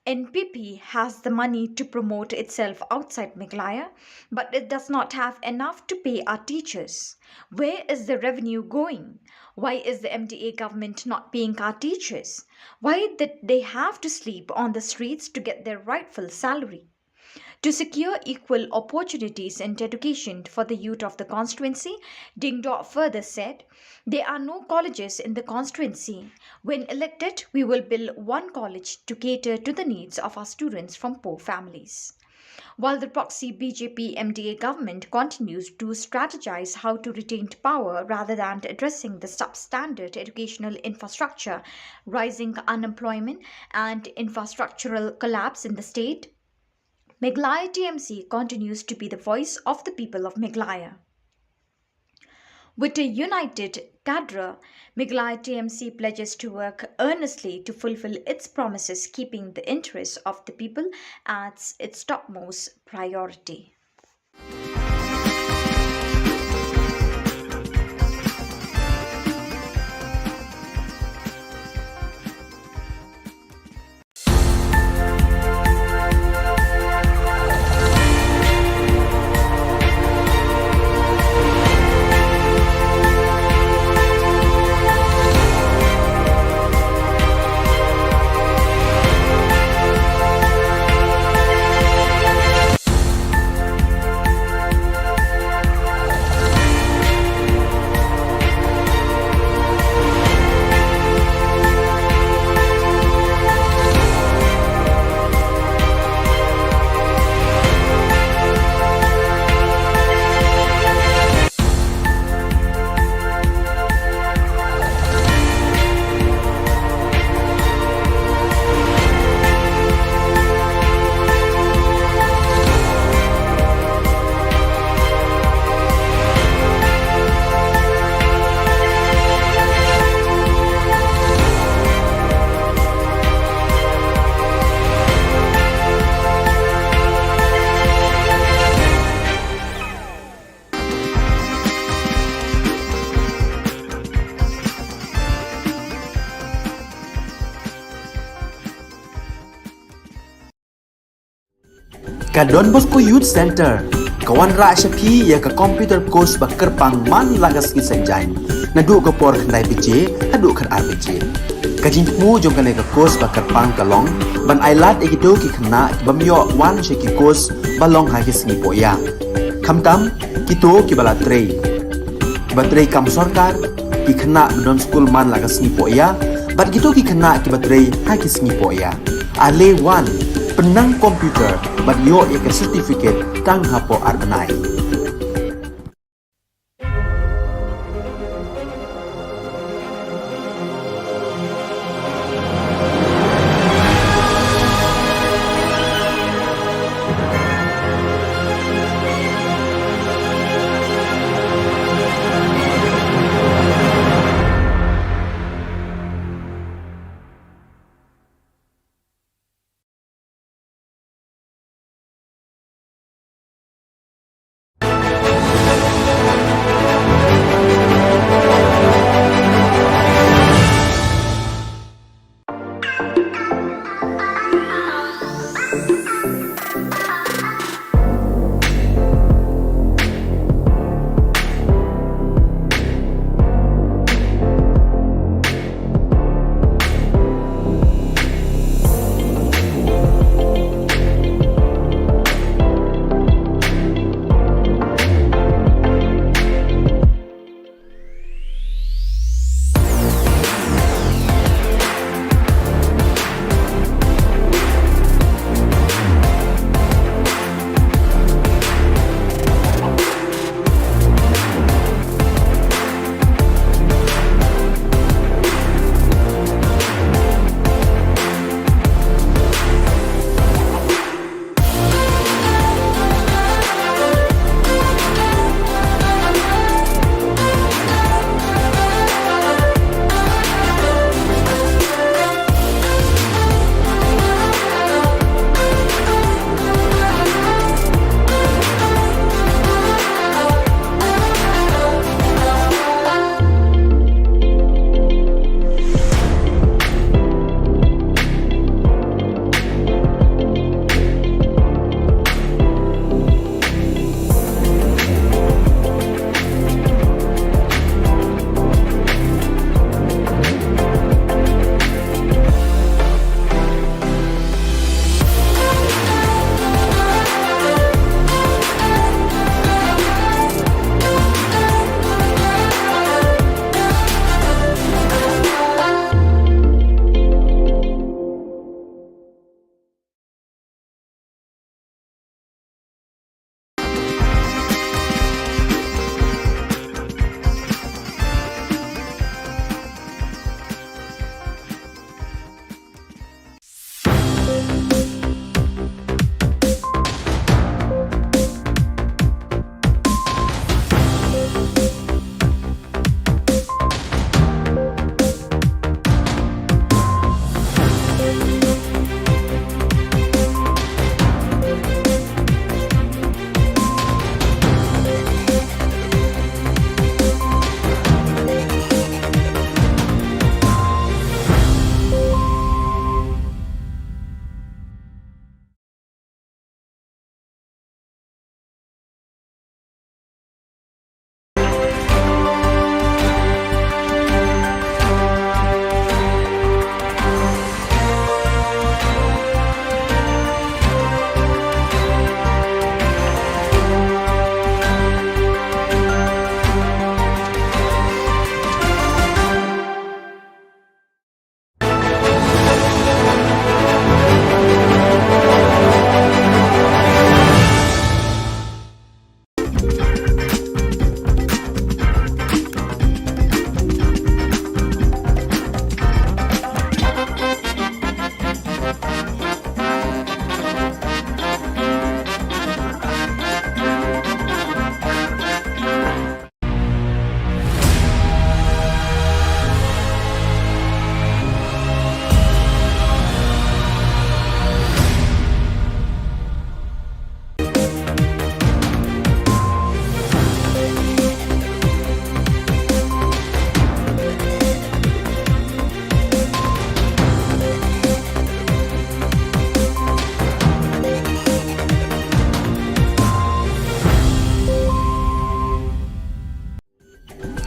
"N P P has the money to promote itself outside Meghalaya, but it does not have enough to pay our teachers. Where is the revenue going? Why is the M D A government not paying our teachers? Why did they have to sleep on the streets to get their rightful salary?" To secure equal opportunities in education for the youth of the constituency, Dingdo further said, "There are no colleges in the constituency. When elected, we will build one college to cater to the needs of our students from poor families." While the proxy B J P M D A government continues to strategize how to retain power rather than addressing the substandard educational infrastructure, rising unemployment, and infrastructural collapse in the state, Meghalaya T M C continues to be the voice of the people of Meghalaya. With a united cadre, Meghalaya T M C pledges to work earnestly to fulfill its promises, keeping the interests of the people as its topmost priority. Ka Don Bosco Youth Centre ka wanrah sha phi ïa ka computer course ba kyrpang man la ka sngi Saitjaiñ, naduh ka por khyndai baje haduh khatar baje. Ka jingthmu jong kane ka course ba kyrpang ka long ban ailad ïa kito ki khynnah ki bym ïoh wan sha ki course ba long ha ki sngi pohïa, khamtam kito kiba la trei, kiba trei kam sorkar, ki khynnah ba don skul man la ka sngi pohïa, bad kito ki khynnah kiba trei ha ki sngi pohïa. Ale wan, pynnang computer bad ïoh ïa ka certificate tang hapoh ar bnai.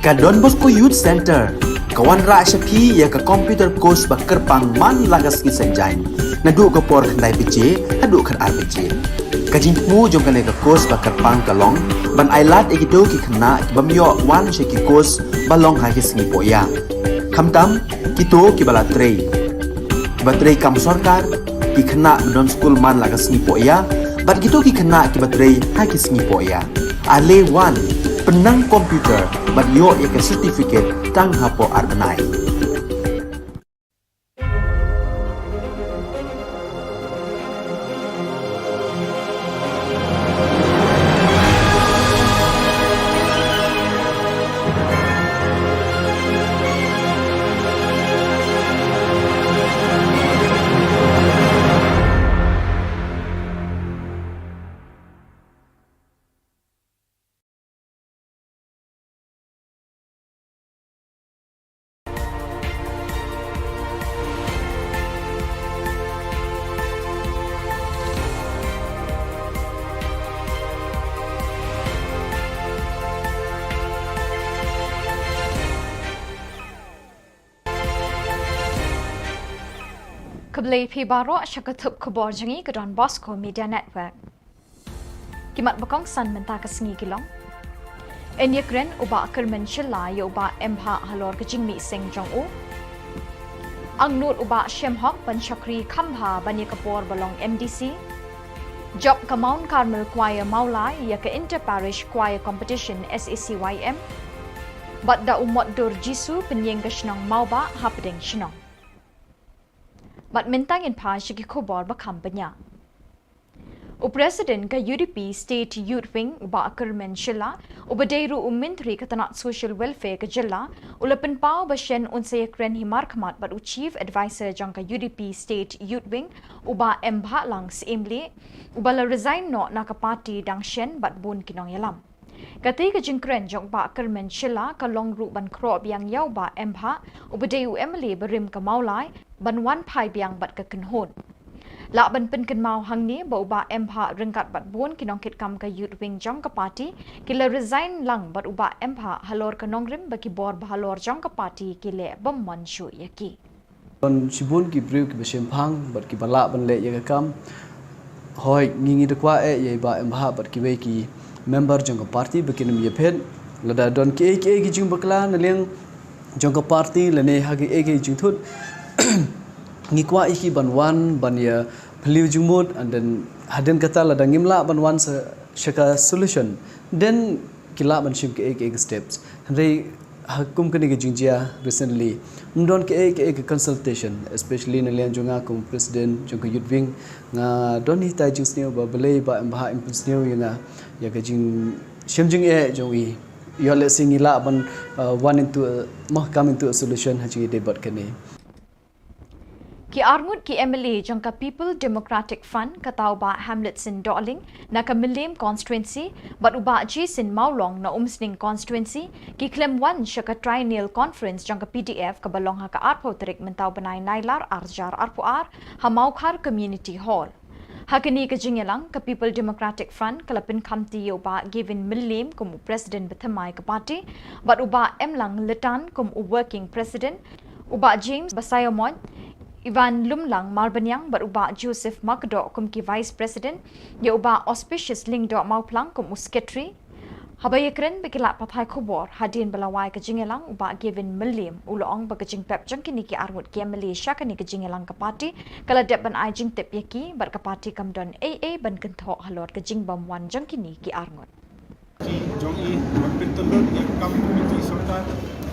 Ka Don Bosco Youth Centre ka wanrah sha phi ïa ka computer course ba kyrpang man la ka sngi Saitjaiñ, naduh ka por khyndai baje haduh khatar baje. Ka jingthmu jong kane ka course ba kyrpang ka long ban ailad ïa kito ki khynnah ki bym ïoh wan sha ki course ba long ha ki sngi poh ïa, khamtam kito kiba la trei, kiba trei kam sorkar, ki khynnah ba don skul man la ka sngi poh ïa, bad kito ki khynnah kiba trei ha ki sngi poh ïa. Ale wan, pynnang computer bad ïoh ïa ka certificate tang hapoh ar bnai. Khublei phi baroh sha ka thup khubor jong ngi ka Don Bosco Media Network. Ki mat ba kongsan mynta ka sngi ki long: Yn ïakren u Bah Kyrmen Shylla ïa u Bah M Bhah halor ka jingmih seng jong u. Angnud u Bah Shemhok ban shakri kham bha ban ïa ka por ba long M D C. Jop ka Mount Carmel Choir Mawlai ïa ka Inter Parish Choir Competition S A C Y M. Bad da u Motdur Jisu pynïeng ka shnong Mawbah hapdeng shnong. Bad mynta ngin phai sha ki khubor ba kham bniah. U President ka U D P State Youth Wing u Bah Kyrmen Shylla, uba dei ruh u Myntri ka tnat Social Welfare ka jylla, u la pynpaw ba shen un sa ïakren hi markhmat bad u Chief Adviser jong ka U D P State Youth Wing, u Bah M Bhah Lang Syiemlieh, uba la resign noh na ka party dang shen bad bun ki nongïalam. Kata ka jingkren jong u Bah Kyrmen Shylla ka long ruh ban khroh biang ïa u Bah M Bhah, uba dei u M L A barim ka Mawlai, ban wan phai biang bad ka kynhun. Lah ban pynkynmaw hangne ba u Bah M Bhah ryngkat bad bun ki nongkitkam ka Youth Wing jong ka party ki la resign lang bad u Bah M Bhah halor ka nongrim ba ki bor ba halor jong ka party ki leh bym mon shuh ïa ki. Don shibun ki briew kiba shemphang bad kiba lah ban leh ïa ka kam. Hooid, ngi ngi da kwah eh ïa i Bah M Bhah bad kiwei ki member jong ka party ba kin ym ïaphet. Lada don kiei kiei ki jingbakla na liang jong ka party lane ha kiei kiei jingthut, ngi kwah ïa ki ban wan ban ïa phylliew jingmut, and then hadien kata lada ngim lah ban wan sa sha ka solution, then ki lah ban shim kiei kiei ki steps. Hynrei ha kum kane ka jingjia recently, ym don kiei kiei ka consultation, especially na liang jong nga kum president jong ka Youth Wing. Nga don hitai jingsniew ba balei Bah M Bhah im pynsniew ïa nga ïa ka jingshem jingeh jong i. Ïoh lehse ngi lah ban, uh, wan into a, mo, come into a solution ha jingïadei bad kane. Ki arngut ki M L A jong ka People Democratic Front, kata u Bah Hamletson Dohling na ka Mylliem Constituency bad u Bah Jason Mawlong na Umsning Constituency, ki khlem wan sha ka Triennial Conference jong ka P D F kaba long ha ka arphew tarik mynta u bnai Nailar arhajar arphew ar ha Mawkhar Community Hall. Ha kane ka jingïalang, ka People Democratic Front ka la pynkhamti ïa u Bah Gavin Mylliem kum u President bathymmai ka party, bad u Bah Emlang Lytan kum u Working President, u Bah James Basaiawmoit, Ivan Lumlang Marbaniang bad u Bah Joseph Makdoh kum ki Vice President, ïa u Bah Auspicious Lyngdoh Mawphlang kum u Secretary. Haba ïakren bad ki lad pathai khubor hadien ba la wai ka jingïalang, u Bah Gavin Mylliem u la ong ba ka jingpep jong kine ki arngut ki M L A sha kane ka jingïalang ka party ka la dep ban ai jingtip ïa ki bad ka party kam don ei ei ban kynthoh halor ka jingbymwan jong kine ki arngut. Ki jong i ban pyntyllun ïa ka kam komiti sorkar,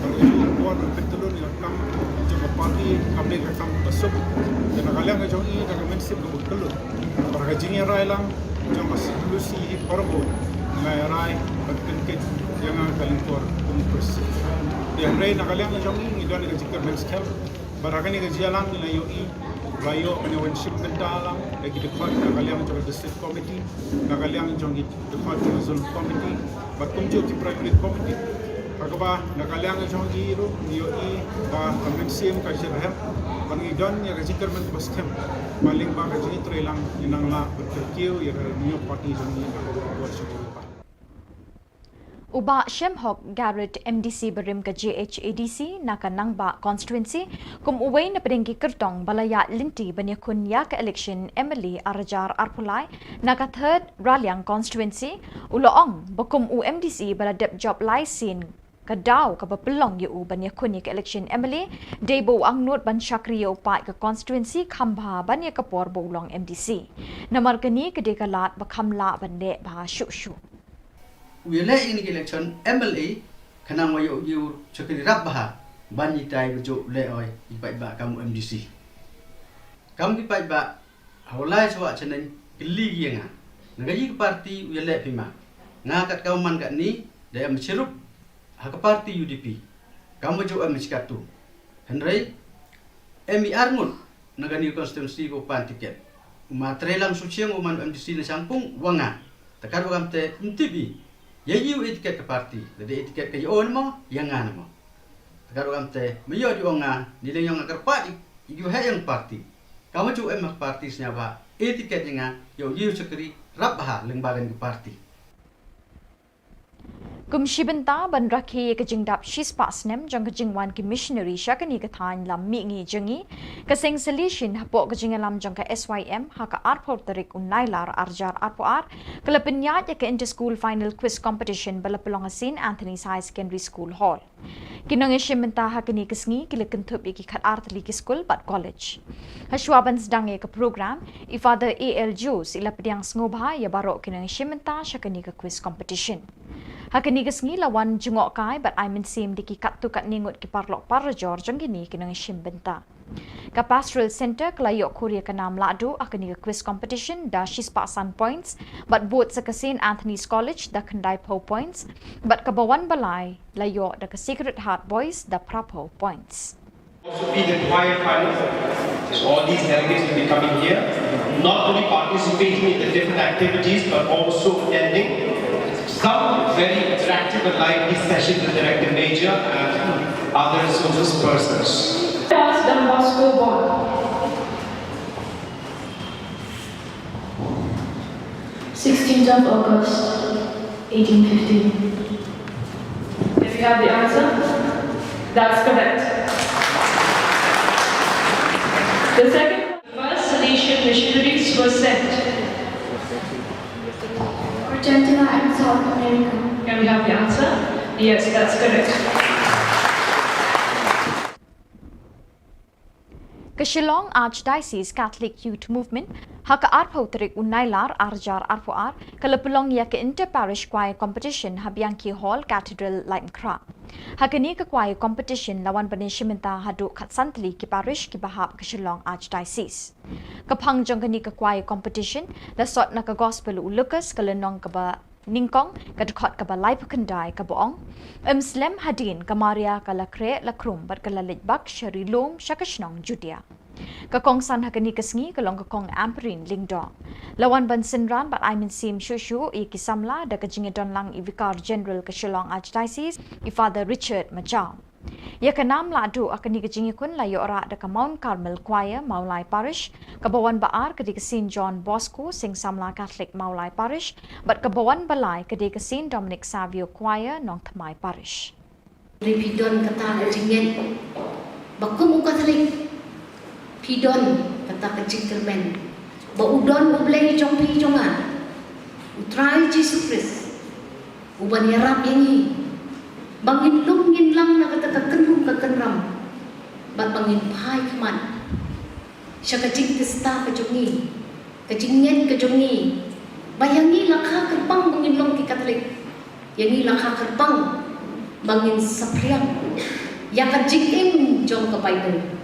bad ka jong i por ban pyntyllun ïa ka kam jong ka party kam dei ka kam basuk. Te na ka liang ka jong i da ka mynsiem kaba kyllon, bad ka jingïarai lang jong ka solusi hi baroh, nga ïarai ban pynkit ïa nga ka lyngkor kum u president. Te hynrei na ka liang ka jong i ngi don ïa ka jingkyrmen skhem. Bad ha kane ka jingïalang ngi la ïohi ba ïoh ban ïa wan shim bynta lang da ki dkhot na ka liang jong ka District Committee, na ka liang jong ki dkhot jong ka Zonal Committee bad kumjuh ki Primary Committee. Ha kaba na ka liang jong ki ruh ngi ïohi ba ka mynsiem ka jyrhep bad ngi don ïa ka jingkyrmen kaba skhem ba lyngba ka jingïatreilang ngin nang lah ban kyrkhu ïa ka New Party jong ngi ha kaba bor sha kaba. U Bah Shemhok Garrett, M D C barim ka J H A D C na ka Nangbah Constituency, kum uwei na pdeng ki kyrtong ba la ïaid lynti ban ïakhun ïa ka election M L A ar hajar arphew lai na ka Third Raliang Constituency, u la ong ba kum u M D C ba la dep jop lai sien, ka daw kaba pynlong ïa u ban ïakhun ïa ka election M L A dei ba u angnud ban shakri ïa u paid ka constituency kham bha ban ïa ka por ba u long M D C. Namar kane ka dei ka lad ba kham lah ban leh bha shuh shuh. U ïaleh ïa kane ka election M L A khnang ba ïoh ïa u shakri rap bha ban ïatai ba juh leh oi ïa ki paidbah kam u M D C. Kam ki paidbah ha u lai sawah shaneng kylli ki ïa nga, na kaei ka party u ïaleh phi ma? Nga kat ka u man katne da em shirup ha ka party U D P, kam ba juh em shi katto. Hynrei em i arngut na kane ka constituency ko pan tiket. U ma Treilang Suchiang u man M D C na Shangpung wa nga. Te kat wa kamte ym tip i ïa i u e tiket ka party, lada e tiket ka ïa o ne mo, ïa nga ne mo. Te kat wa kamte ma ïoh di ong nga, ni leng ïong nga kyrpad i, i u heh ïong party. Kam ba juh em ha ka party sñiawbha e tiket ïa nga, ïa u ïa u shakri rap bha lyngba kane ka party. Kum shi bynta ban rakhe ïa ka jingdap shispah snem jong ka jingwan ki missionary sha kane ka thaiñ lam mihngi jong ngi, ka seng Salesian hapoh ka jingïalam jong ka S Y M ha ka arphew tarik u Nailar ar hajar arphew ar ka la pynïaid ïa ka Inter School Final Quiz Competition ba la pynlong ha Saint Anthony's Higher Secondary School Hall. Ki nongïashim bynta ha kane ka sngi ki la kynthup ïa ki khatar tylli ki skul bad college. Hashwa ban sdang ïa ka program, i Father A L Jones i la pdiang sngewbha ïa baroh ki nongïashim bynta sha kane ka quiz competition. Ha kane ka sngi la wan jngohkai bad ai mynsiem da ki katto katne ngut ki paralok parajor jong kine ki nongïashim bynta. Ka Pastoral Centre ka la ïoh khur ïa ka nam lahduh ha kane ka quiz competition da shispah san points, bad bud sa ka Saint Anthony's College da khyndaiphew points, bad kaba wan ba lai la ïoh da ka Sacred Heart Boys da phraphew points. Also be the choir final. So all these delegates will be coming here, not only participating in the different activities, but also attending some very attractive and lively sessions with Director Major and other resources persons. Pass Don Bosco Board. Sixteenth of August, eighteen fifteen. There we have the answer. That's correct. The second, first Salesian missionaries were sent. Argentina and South America. Can we have the answer? Yes, that's correct. Ka Shillong Archdiocese Catholic Youth Movement, ha ka arphew tarik u Nailar ar hajar arphew ar, ka la pynlong ïa ka Inter Parish Choir Competition ha Bianchi Hall, Cathedral, Laitumkhrah. Ha kane ka choir competition la wan ban ïashim bynta haduh khatsan tylli ki parish kiba hap ka Shillong Archdiocese. Ka phang jong kane ka choir competition la sot na ka Gospel u Lukas, ka lynnong kaba nyngkong, ka dkhot kaba laiphew khyndai, kaba ong: Ym slem hadien ka Maria ka la khreh la khrum bad ka la leit bak sha ri lum sha ka shnong Judia. Ka kongsan ha kane ka sngi ka long ka Kong Ampareen Lyngdoh. La wan ban synran bad ai mynsiem shuh shuh ïa ki samla da ka jingïadon lang i Vicar General ka Shillong Archdiocese, i Father Richard Majaw. Ïa ka nam lahduh ha kane ka jingïakhun la ïoh rah da ka Mount Carmel Choir, Mawlai Parish, kaba wan ba ar ka dei ka Saint John Bosco, Seng Samla Catholic, Mawlai Parish, bad kaba wan ba lai ka dei ka Saint Dominic Savio Choir, Nongthymmai Parish. Hynrei phi don kata ka jingngeit ba kum u Katholik, phi don kata ka jingkyrmen ba u don U Blei jong phi jong nga, U Trai Jisu Khrist, uban ïarap ïa ngi ba ngin lum ngin lang na kata ka kynrum ka kynram, bad ba ngin phai khmat sha ka jingtista ka jong ngi, ka jingngeit ka jong ngi, ba ïa ngi la kha kyrpang ba ngin long ki Katholik, ïa ngi la kha kyrpang ba ngin saphriang ïa ka jingim jong ka Baibl.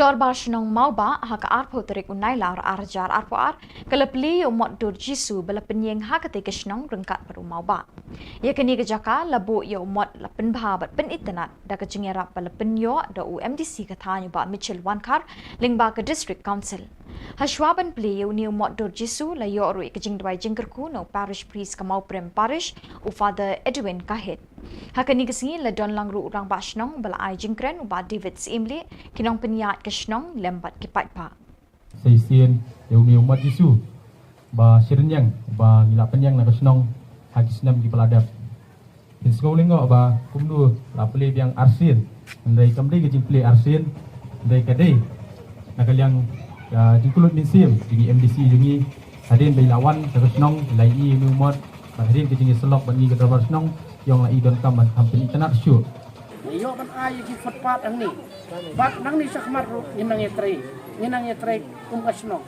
Dorbar Shnong Mawbah ha ka arphew tarik u Nailar arhajar arphew ar ka la plie ïa u mot dur Jisu ba la pynïeng ha katei ka shnong ryngkat bad u Mawbah. Ïa kane ka jaka la buh ïa u mot la pynbha bad pynitynnad da ka jingïarap ba la pynïoh da u M D C ka thaiñ u Bah Mitchell Wankhar lyngba ka District Council. Hashwa ban plie ïa une u mot dur Jisu la ïoh ruh ïa ka jingduwai jingkyrkhu na u Parish Priest ka Mawprem Parish, u Father Edwin Kahit. Ha kane ka sngi la don lang ruh u Rangbah Shnong ba la ai jingkren u Bah David Syiemlieh, ki nongpynïaid ka shnong lem bad ki paidbah. Sa shisien ïa une u mot Jisu ba shyrynniang ba ngi la pynïeng na ka shnong ha ki snem kiba la dep. Phin sngew lyngngoh ba kumno la plie biang arsien, hynrei kam dei ka jingplie arsien, hynrei ka dei na ka liang ka jingkyllut mynsiem jong i M D C jong ngi, hadien ba i la wan sha ka shnong, i la ïohi ïa une u mot, bad hadien ka jingïasyllok bad ngi ka dorbar shnong, i ong la i donkam ban kham pynitynnad shuh. Ngi ïoh ban ai ïa ki footpath hangne. Bad nangne shakhmat ruh ngin nang ïatrei, ngin nang ïatrei kum ka shnong.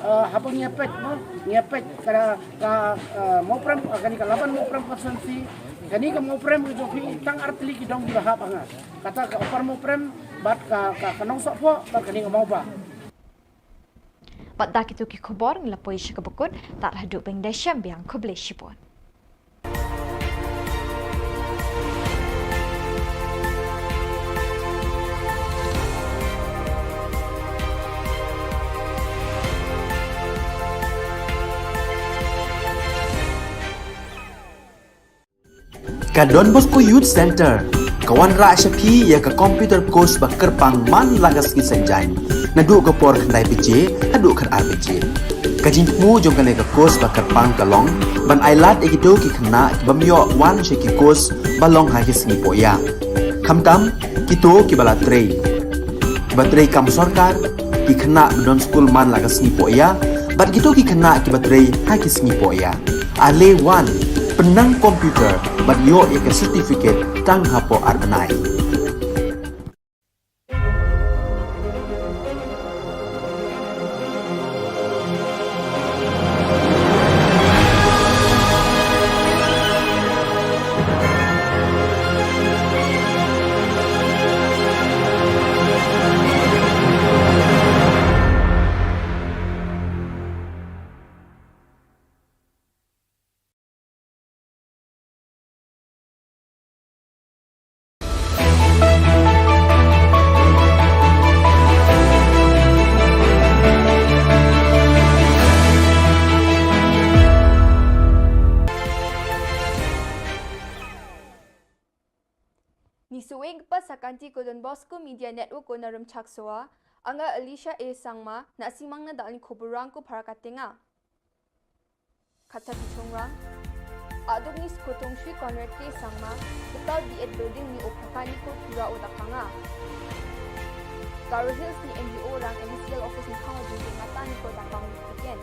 Eh, haba ngi ïa peit mo, ngi ïa peit ka, ka, eh, Mawprem, eh, kane ka Laban Mawprem constituency, kane ka Mawprem ka jong phi tang ar tylli ki dong kiba hap ha nga. Kata ka Upper Mawprem, bad ka, ka, ka Nongsohphoh, bad kane ka Mawbah. Bad da kito ki khubor ngi la poi sha kaba kut, tad haduh ban ïashem biang, khublei shibun. Ka Don Bosco Youth Centre ka wanrah sha phi ïa ka computer course ba kyrpang man la ka sngi Saitjaiñ, naduh ka por khyndai baje haduh khatar baje. Ka jingthmu jong kane ka course ba kyrpang ka long ban ailad ïa kito ki khynnah ki bym ïoh wan sha ki course ba long ha ki sngi pohïa, khamtam kito kiba la trei, kiba trei kam sorkar, ki khynnah ba don skul man la ka sngi pohïa, bad kito ki khynnah kiba trei ha ki sngi pohïa. Ale wan, pynnang computer bad ïoh ïa ka certificate tang hapoh ar bnai. Ngi shu weng kpa sa ka Don Bosco Media Network ko na Rymchaksoa, anga Alicia A Sangma, na simang na dal ni khubor rang ko para katenga. Kata ki chungrang. Aduk ni Skutong Shri Conrad K Sangma, kita B Ed building ni opakani ko tura o dakanga. Garo Hills ni M D O rang M C L office ni khawa jing ngata ni ko dakang ni tiken.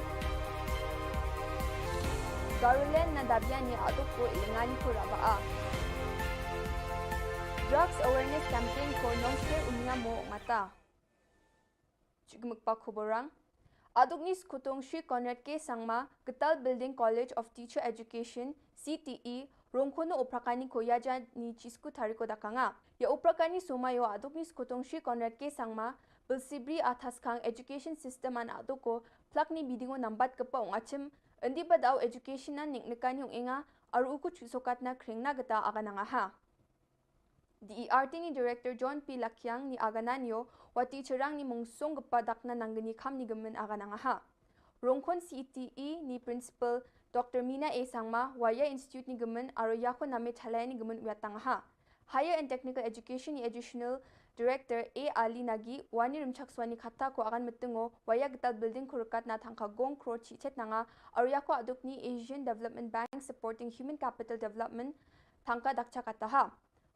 Garoland na Dabian ni aduk ko ilengani ko raba a. Drugs awareness campaign ko nongster unia mo ngata. Chukmukpa khubor rang. Aduk ni Skutong Shri Conrad K Sangma, Katal Building College of Teacher Education, C T E, rongkhono oprakani ko yaja ni chisku tariko dakanga. Ya oprakani somayo aduk ni Skutong Shri Conrad K Sangma, Bilsibri Athaskang Education System an aduk ko, plak ni bidingo nambat kepa ong achim, endi badau education an nik nekani ong enga, aru uku chusokatna kringna geta aganangaha. D E R T ni Director John P Lakiang ni agananio, wati cherang ni mungsong gepa dakna nanggeni kam ni gemen aganangaha. Rongkhon C T E ni Principal Doctor Mina A Sangma, waya Institute ni gemen, aro yako name chalai ni gemen uyatangaha. Higher and Technical Education ni Additional Director A Ali Nagi, wani Rymchaksoa ni kata ko agan metengo, waya getal building ko rekat na tangka gong kro chichet nanga, aro yako aduk ni Asian Development Bank supporting human capital development, tangka dakcha kataha.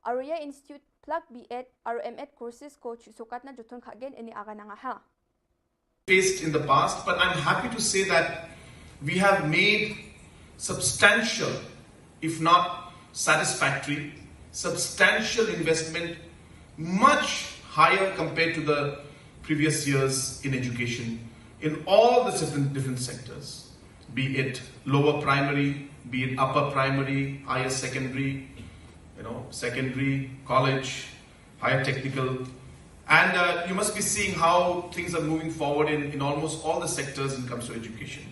Aroya Institute plak B Ed, aro M Ed courses ko chusokatna joton khagen ini aganangaha. Faced in the past, but I'm happy to say that we have made substantial, if not satisfactory, substantial investment, much higher compared to the previous years in education in all the different, different sectors. Be it lower primary, be it upper primary, higher secondary, you know, secondary, college, higher technical, And uh, you must be seeing how things are moving forward in, in almost all the sectors when it comes to education.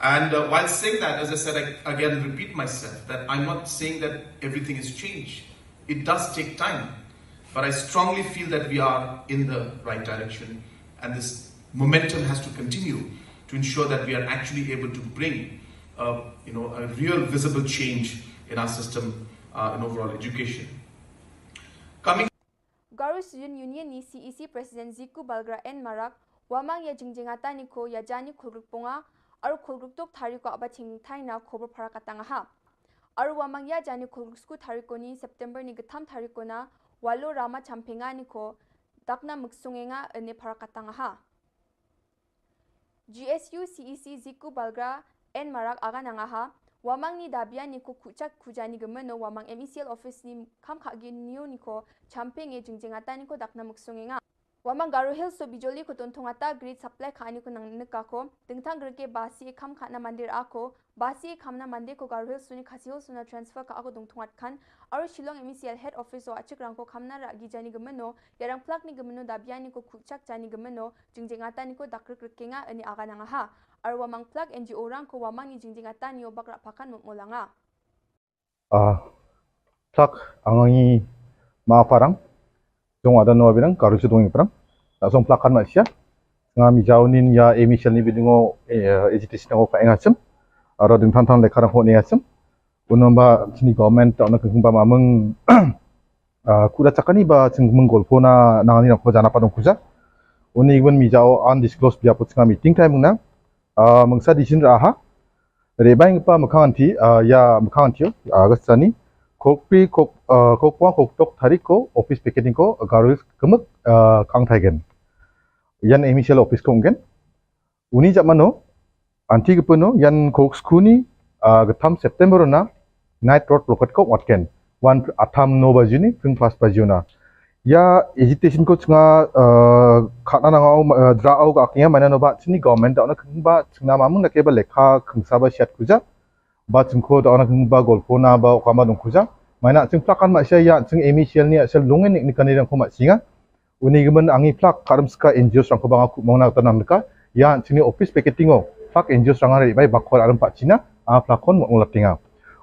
And uh, while saying that, as I said, I again repeat myself that I'm not saying that everything has changed. It does take time, but I strongly feel that we are in the right direction, and this momentum has to continue to ensure that we are actually able to bring uh, you know, a real visible change in our system uh, in overall education. Coming Garo Student Union ni C E C President Ziku Balgra N Marak, wamang ya jingjingata ni ko ya jani khulgruk ponga, aru khulgruk tok thari ko aba ching thai na khobor para katang ha. Aru wamang ya jani khulgruk sku thari ko ni September ni getham thari ko na, walo rama champenga ni ko, dakna muksungenga ene para katang ha. G S U C E C Ziku Balgra N Marak aga nangaha, wamang ni dabia ni ko kuchak kujani gemeno wamang M E C L office ni kam khagi niu ni ko champeng e jingjingata ni ko dakna muksungenga. Wamang Garo Hills so bijoli ko tontongata grid supply kha ni ko nang neka ko, dingtang greke basi e kam khana mandir ako, basi e kamna mande ko Garo Hills so ni Khasi Hills so na transfer kha ako dongtongat khan, aru Shillong M E C L head office o achik rang ko kamna ra gi jani gemeno, yarang plak ni gemeno dabia ni ko kuchak jani gemeno, jingjingata ni ko dakrik rikenga ene aga nangaha. Aru wamang plak N G O rang ko wamang ni jingjingata ni o bakra pakan mutmulanga. Ah, plak angangi ma parang, jong ada no abirang, karu sudong iprang. Tak song plak kan masia. Nga mi jauh nin ya emi shal ni bidingo, eh, agitation ko ka engasem. Aro ding tantang le karang ko engasem. Unamba sini government tak nak kembang mameng ah, kuda chakani ba ching menggol pona nangani nang ko jana padong kuja. Uni iban mi jao undisclosed bia put singa meeting time na. Ah, mengsa di sin raha. Rebaing pa mekang anti, ah, ya mekang anti, ah, gastani. Kokpi kok, ah, kokpong koktok tarik ko office picketing ko garu kemek, ah, kang taigen. Yan emi shal office ko ungen. Uni jak mano, anti ke peno, yan kok skuni, ah, getham September na, night road blockade ko watken. Wan atam no bajuni, pring pas bajuna. Ya agitation ko chinga, ah, khana nangau, ah, dra au ka akhnya mana no ba chini government da na kengba chinga mamung na ke ba lekha kengsa ba siat kuja. Ba chingko da na kengba golpo na ba kama dong kuja. Mana ching plakan ma sia ya ching emi shal ni asal lungen ni kani dang ko ma singa. Uni gimen angi plak karam ska N G O rang ko banga ku mong na tanam deka. Ya chini office picketing o. Plak N G O rang ari bai bakor aram pak China. A plak kon mo latinga.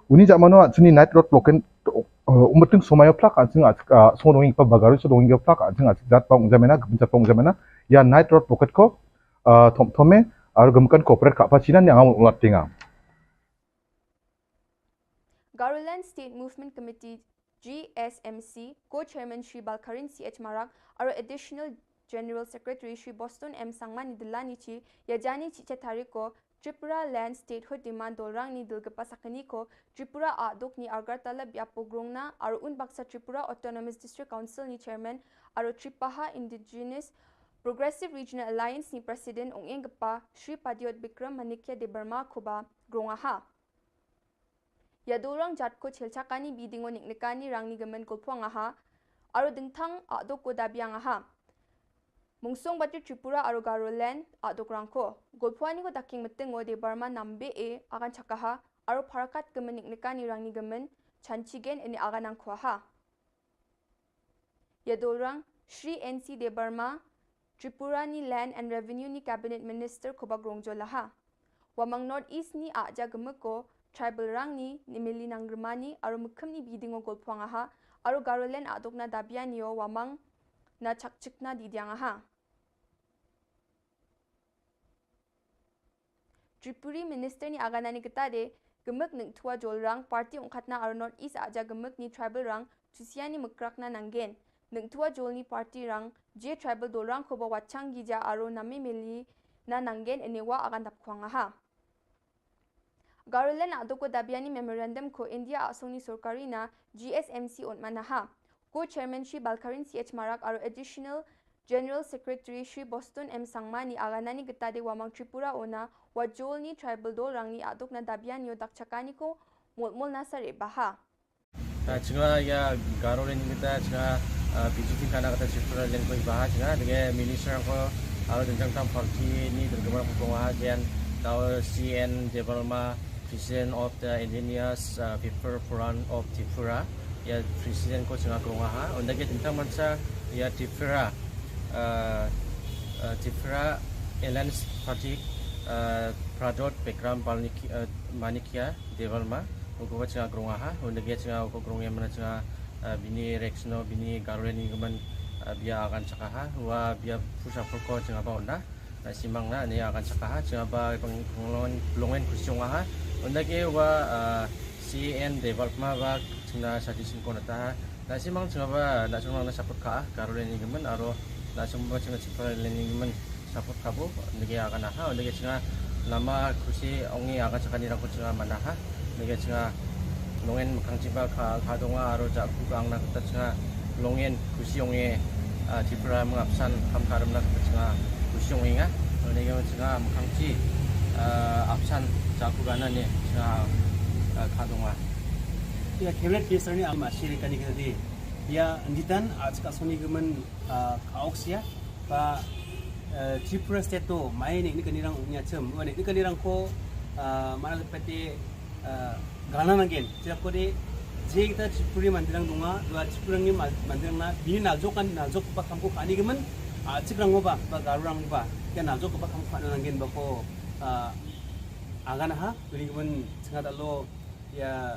Uni jak mano chini night road blockade, uh, umating somayo plak anjing a, uh, so donging pa bagaru so donging plak anjing a jat pang jamena, gemenchat pang jamena. Ya night road blockade ko, uh, thom thome, aru gemekan corporate ka pa China ni angamu latinga. Garoland State Movement Committee G S M C, Co-Chairman Shri Balkarin C H Marak, aru Additional General Secretary Shri Boston M Sangma ni dila ni chi, yajani chi chatari ko, Tripura Land Statehood Demand dolrang ni dilgapa sakani ko, Tripura aduk ni Agartala biapo grongna, aru un baksa Tripura Autonomous District Council ni Chairman, aru Tripaha Indigenous Progressive Regional Alliance ni President ong enggapa Shri Padiot Bikram Manikya Debbarma koba grongaha. Yadolrang jat ko chelchakani bidingo niknikani rangni gemen kolpong aha, aru dingthang adok ko dabiang aha. Mungsong bati Tripura aru Garoland adok rangko. Golphuani ko daking metengo Debbarma nambe e akan chakaha, aru parakat gemen niknikani rangni gemen chanchigen ini akan angkhuaha. Yadolrang, Shri N C Debbarma, Tripura ni Land and Revenue ni Cabinet Minister koba grongjo laha. Wamang North East ni aja gemeko, tribal rang ni, nimili nangremani, aru mekem ni bidingo golphuang aha, aru Garoland adok na dabian yo, wamang na chakchikna didiang aha. Tripuri Minister ni aganani ketade, gemek nengthua jolrang, party ongkatna aru North East aja gemek ni tribal rang, chusiani mekrakna nanggen. Nengthua jol ni party rang, je tribal dolrang koba wachang gija aru nami meli na nanggen enewa agan dapkuang aha. Garoland adoko dabiani memorandum ko India asong ni sorkari na G S M C ontmanaha. Co-Chairman Shri Balkarin C H Marak aru Additional General Secretary Shri Boston M Sangma ni aganani getade wamang Tripura ona wajol ni tribal dolrang ni adok na dabian yo dakchakani ko molmol na sare baha. Chinga ya Garoland kita chinga P G T kana kata Tripura lengkoi baha chinga dengan minister ko aru dengan tam party ni dengan kong ha jen tau C N Debbarma President of the Indigenous uh, People Forum of Tripura, ya President ko chinga kong ha. Unda ke tentang mansa Ïa Tripura, eh, eh, Tripura Alliance Party, eh, Pradot Bikram Balniki-, eh, Manikia Debbarma, u kaba jnga grong ha, u nege jnga u ko grong ïa mana jnga, eh, bini Rexno, bini Garulen ïa kaman, eh, bia agan chaka ha, wa bia pusa purko jnga ba una. Na simang na ne akan saka ha, chunga ba pang pang longen, longen kusiong ha. Unda ke wa, ah, C N development ba chunga suggestion ko na ta ha. Na simang chunga ba na chunga na support ka, Garulen ïa kaman aro na chunga ba chunga chunga len ïa kaman support ka bo, unda ke akan ha, unda ke chunga nama kusi ongi akan saka ni rang ko chunga mana ha. Nege chunga longen mkhang chiba ka, ka donga aro ja ku gang na kata chunga longen kusiong e, ah, Tripura mengapsan kam karam na kata chunga kusiong e nga. Nege chunga mkhang chi, ah, apsan ja ku gana ne chunga, ah, ka donga. Ïa, Cabinet Minister ni ama shiri kani kata di. Ïa, nditan, ah, chunga soni gemen, ah, ka oksia, ba, eh, Tripura State to, mai ne, ne kani rang unya chem, ne, ne kani rang ko, ah, mana pete, ah, gana nanggen. Jika ko de, je kita Tripuri mandirang dunga, dua Tripuri ngi ma-, mandirang na, bini najok kan, najok ba kam ko kani gemen, ah, chik rang ba, ba garu rang ba, ya najok ba kam ko kani nanggen ba ko, ah, agana ha, bini gemen, chunga da lo, ïa,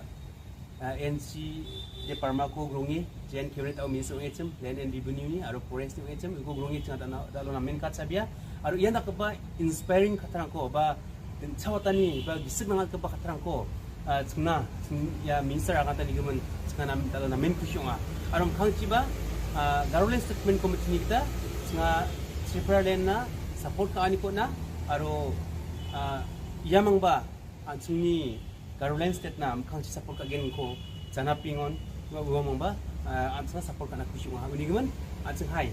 ah, N C Deparma ko grong e, J N Cabinet au Minister ong e chem, Land and Revenue ni, aro Forest ni ong e chem, ko grong e chunga da na, da lo na main kat sabia, aro ïa da kaba inspiring kata rang ko, ba, Deng chawa tani ba gisik nang ka ba khatrang ko, ah, chungna, chung ïa minister akan tani gemen, chunga nam, tala na men kushong a. Arom khang chiba, ah, Garoland Statement Committee ni kita, chunga Tripura len na, support ka ani ko na, aro, ah, ïa mang ba, ah, chungni Garoland State na, khang chi support ka gen ko, chana pingon, wa, wa mang ba, ah, an chunga support ka na kushong a. Uni gemen, an chung hai.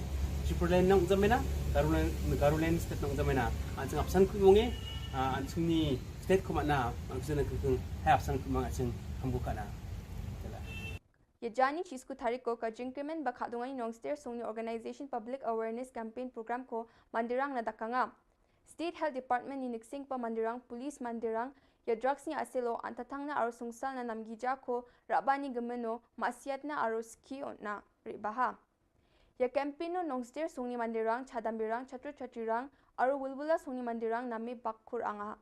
Tripura len nang jamena, Garoland, Garoland State nang jamena, an chung apsan kushong e, ah, an chungni State kumana, mang sena kekeng, hai apsan kumang acheng, hambu kana. Tela. Ïa jani chi sku tarik ko ka jingkyrmen ba khadong ani Nongster sungni Organization Public Awareness Campaign Program ko mandirang na dakanga. State Health Department ni niksing pa mandirang, police mandirang, ïa drugs ni aselo, antatang na aro sungsal na namgija ko, rabani gemeno, maksiat na aro ski on na, ribaha. Ïa campaign no Nongster sungni mandirang, chadambirang, chatru chatrirang, aro wulwula sungni mandirang, name bakkur anga.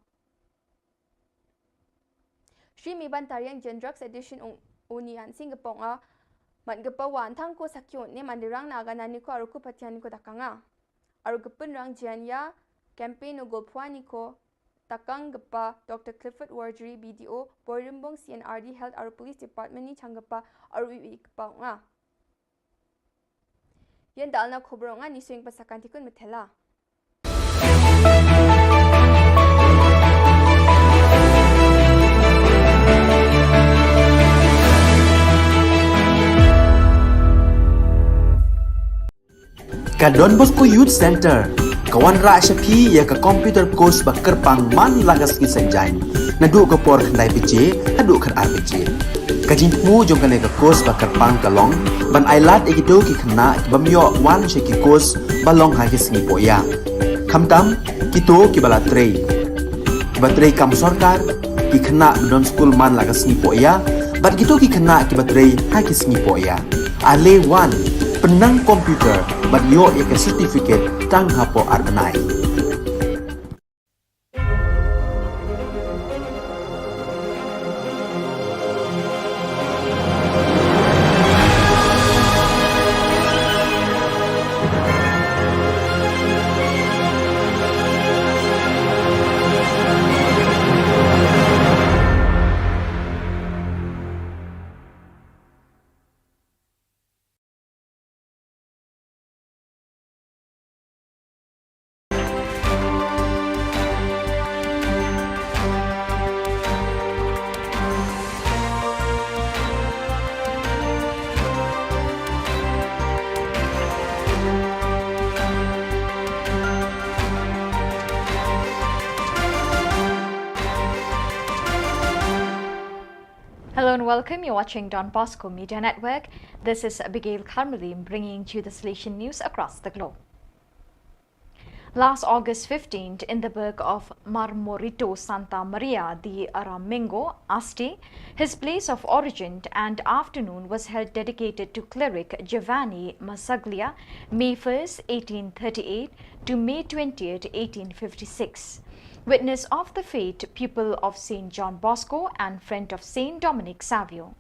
Shri Miban Tariang Jen Drugs Edition ong uni an sing gepong a, mat gepa wan thang ko sakyo ne mandirang na aga nani ko aru ku patian ko dakanga. Aru gepun rang jen ya, campaign o golpua ni ko, takang gepa Doctor Clifford Warjri B D O, Boirimbong C N R D Health aru Police Department ni chang gepa aru iwi gepa ong a. Ïen da alna khubor nga ni swing pasakan tikun metela. Ka Don Bosco Youth Center ka wanrah sha phi ïa ka computer course ba kyrpang man la ka sngi Saitjaiñ, naduh ka por khyndai baje haduh khatar baje. Ka jingthmu jong kane ka course ba kyrpang ka long ban ailad ïa kito ki khynnah ki bym ïoh wan sha ki course ba long ha ki sngi pohïa. Khamtam kito kiba la trei, kiba trei kam sorkar, ki khynnah ba don skul man la ka sngi pohïa, bad kito ki khynnah kiba trei ha ki sngi pohïa. Ale wan, pynnang computer bad ïoh ïa ka certificate tang hapoh ar bnai. Hello and welcome. You're watching Don Bosco Media Network. This is Abigail Carmelim bringing to you the Salesian news across the globe. Last August fifteenth, in the burgh of Marmorito Santa Maria de Aramengo, Asti, his place of origin, an afternoon was held dedicated to cleric Giovanni Massaglia, May first, eighteen thirty-eight to May twentieth, eighteen fifty-six. Witness of the faith, pupil of Saint John Bosco and friend of Saint Dominic Savio.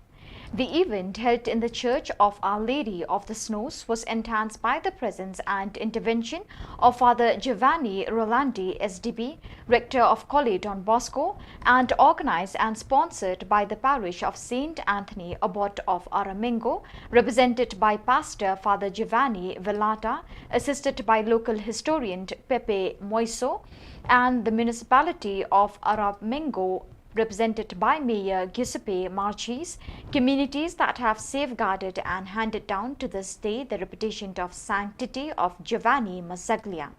The event, held in the Church of Our Lady of the Snows, was enhanced by the presence and intervention of Father Giovanni Rolandi, S D B, Rector of Colle Don Bosco, and organized and sponsored by the parish of Saint Anthony, Abbot of Aramengo, represented by Pastor Father Giovanni Velata, assisted by local historian Pepe Moiso, and the municipality of Aramengo, represented by Mayor Giuseppe Marchese, communities that have safeguarded and handed down to this day the reputation of sanctity of Giovanni Massaglia.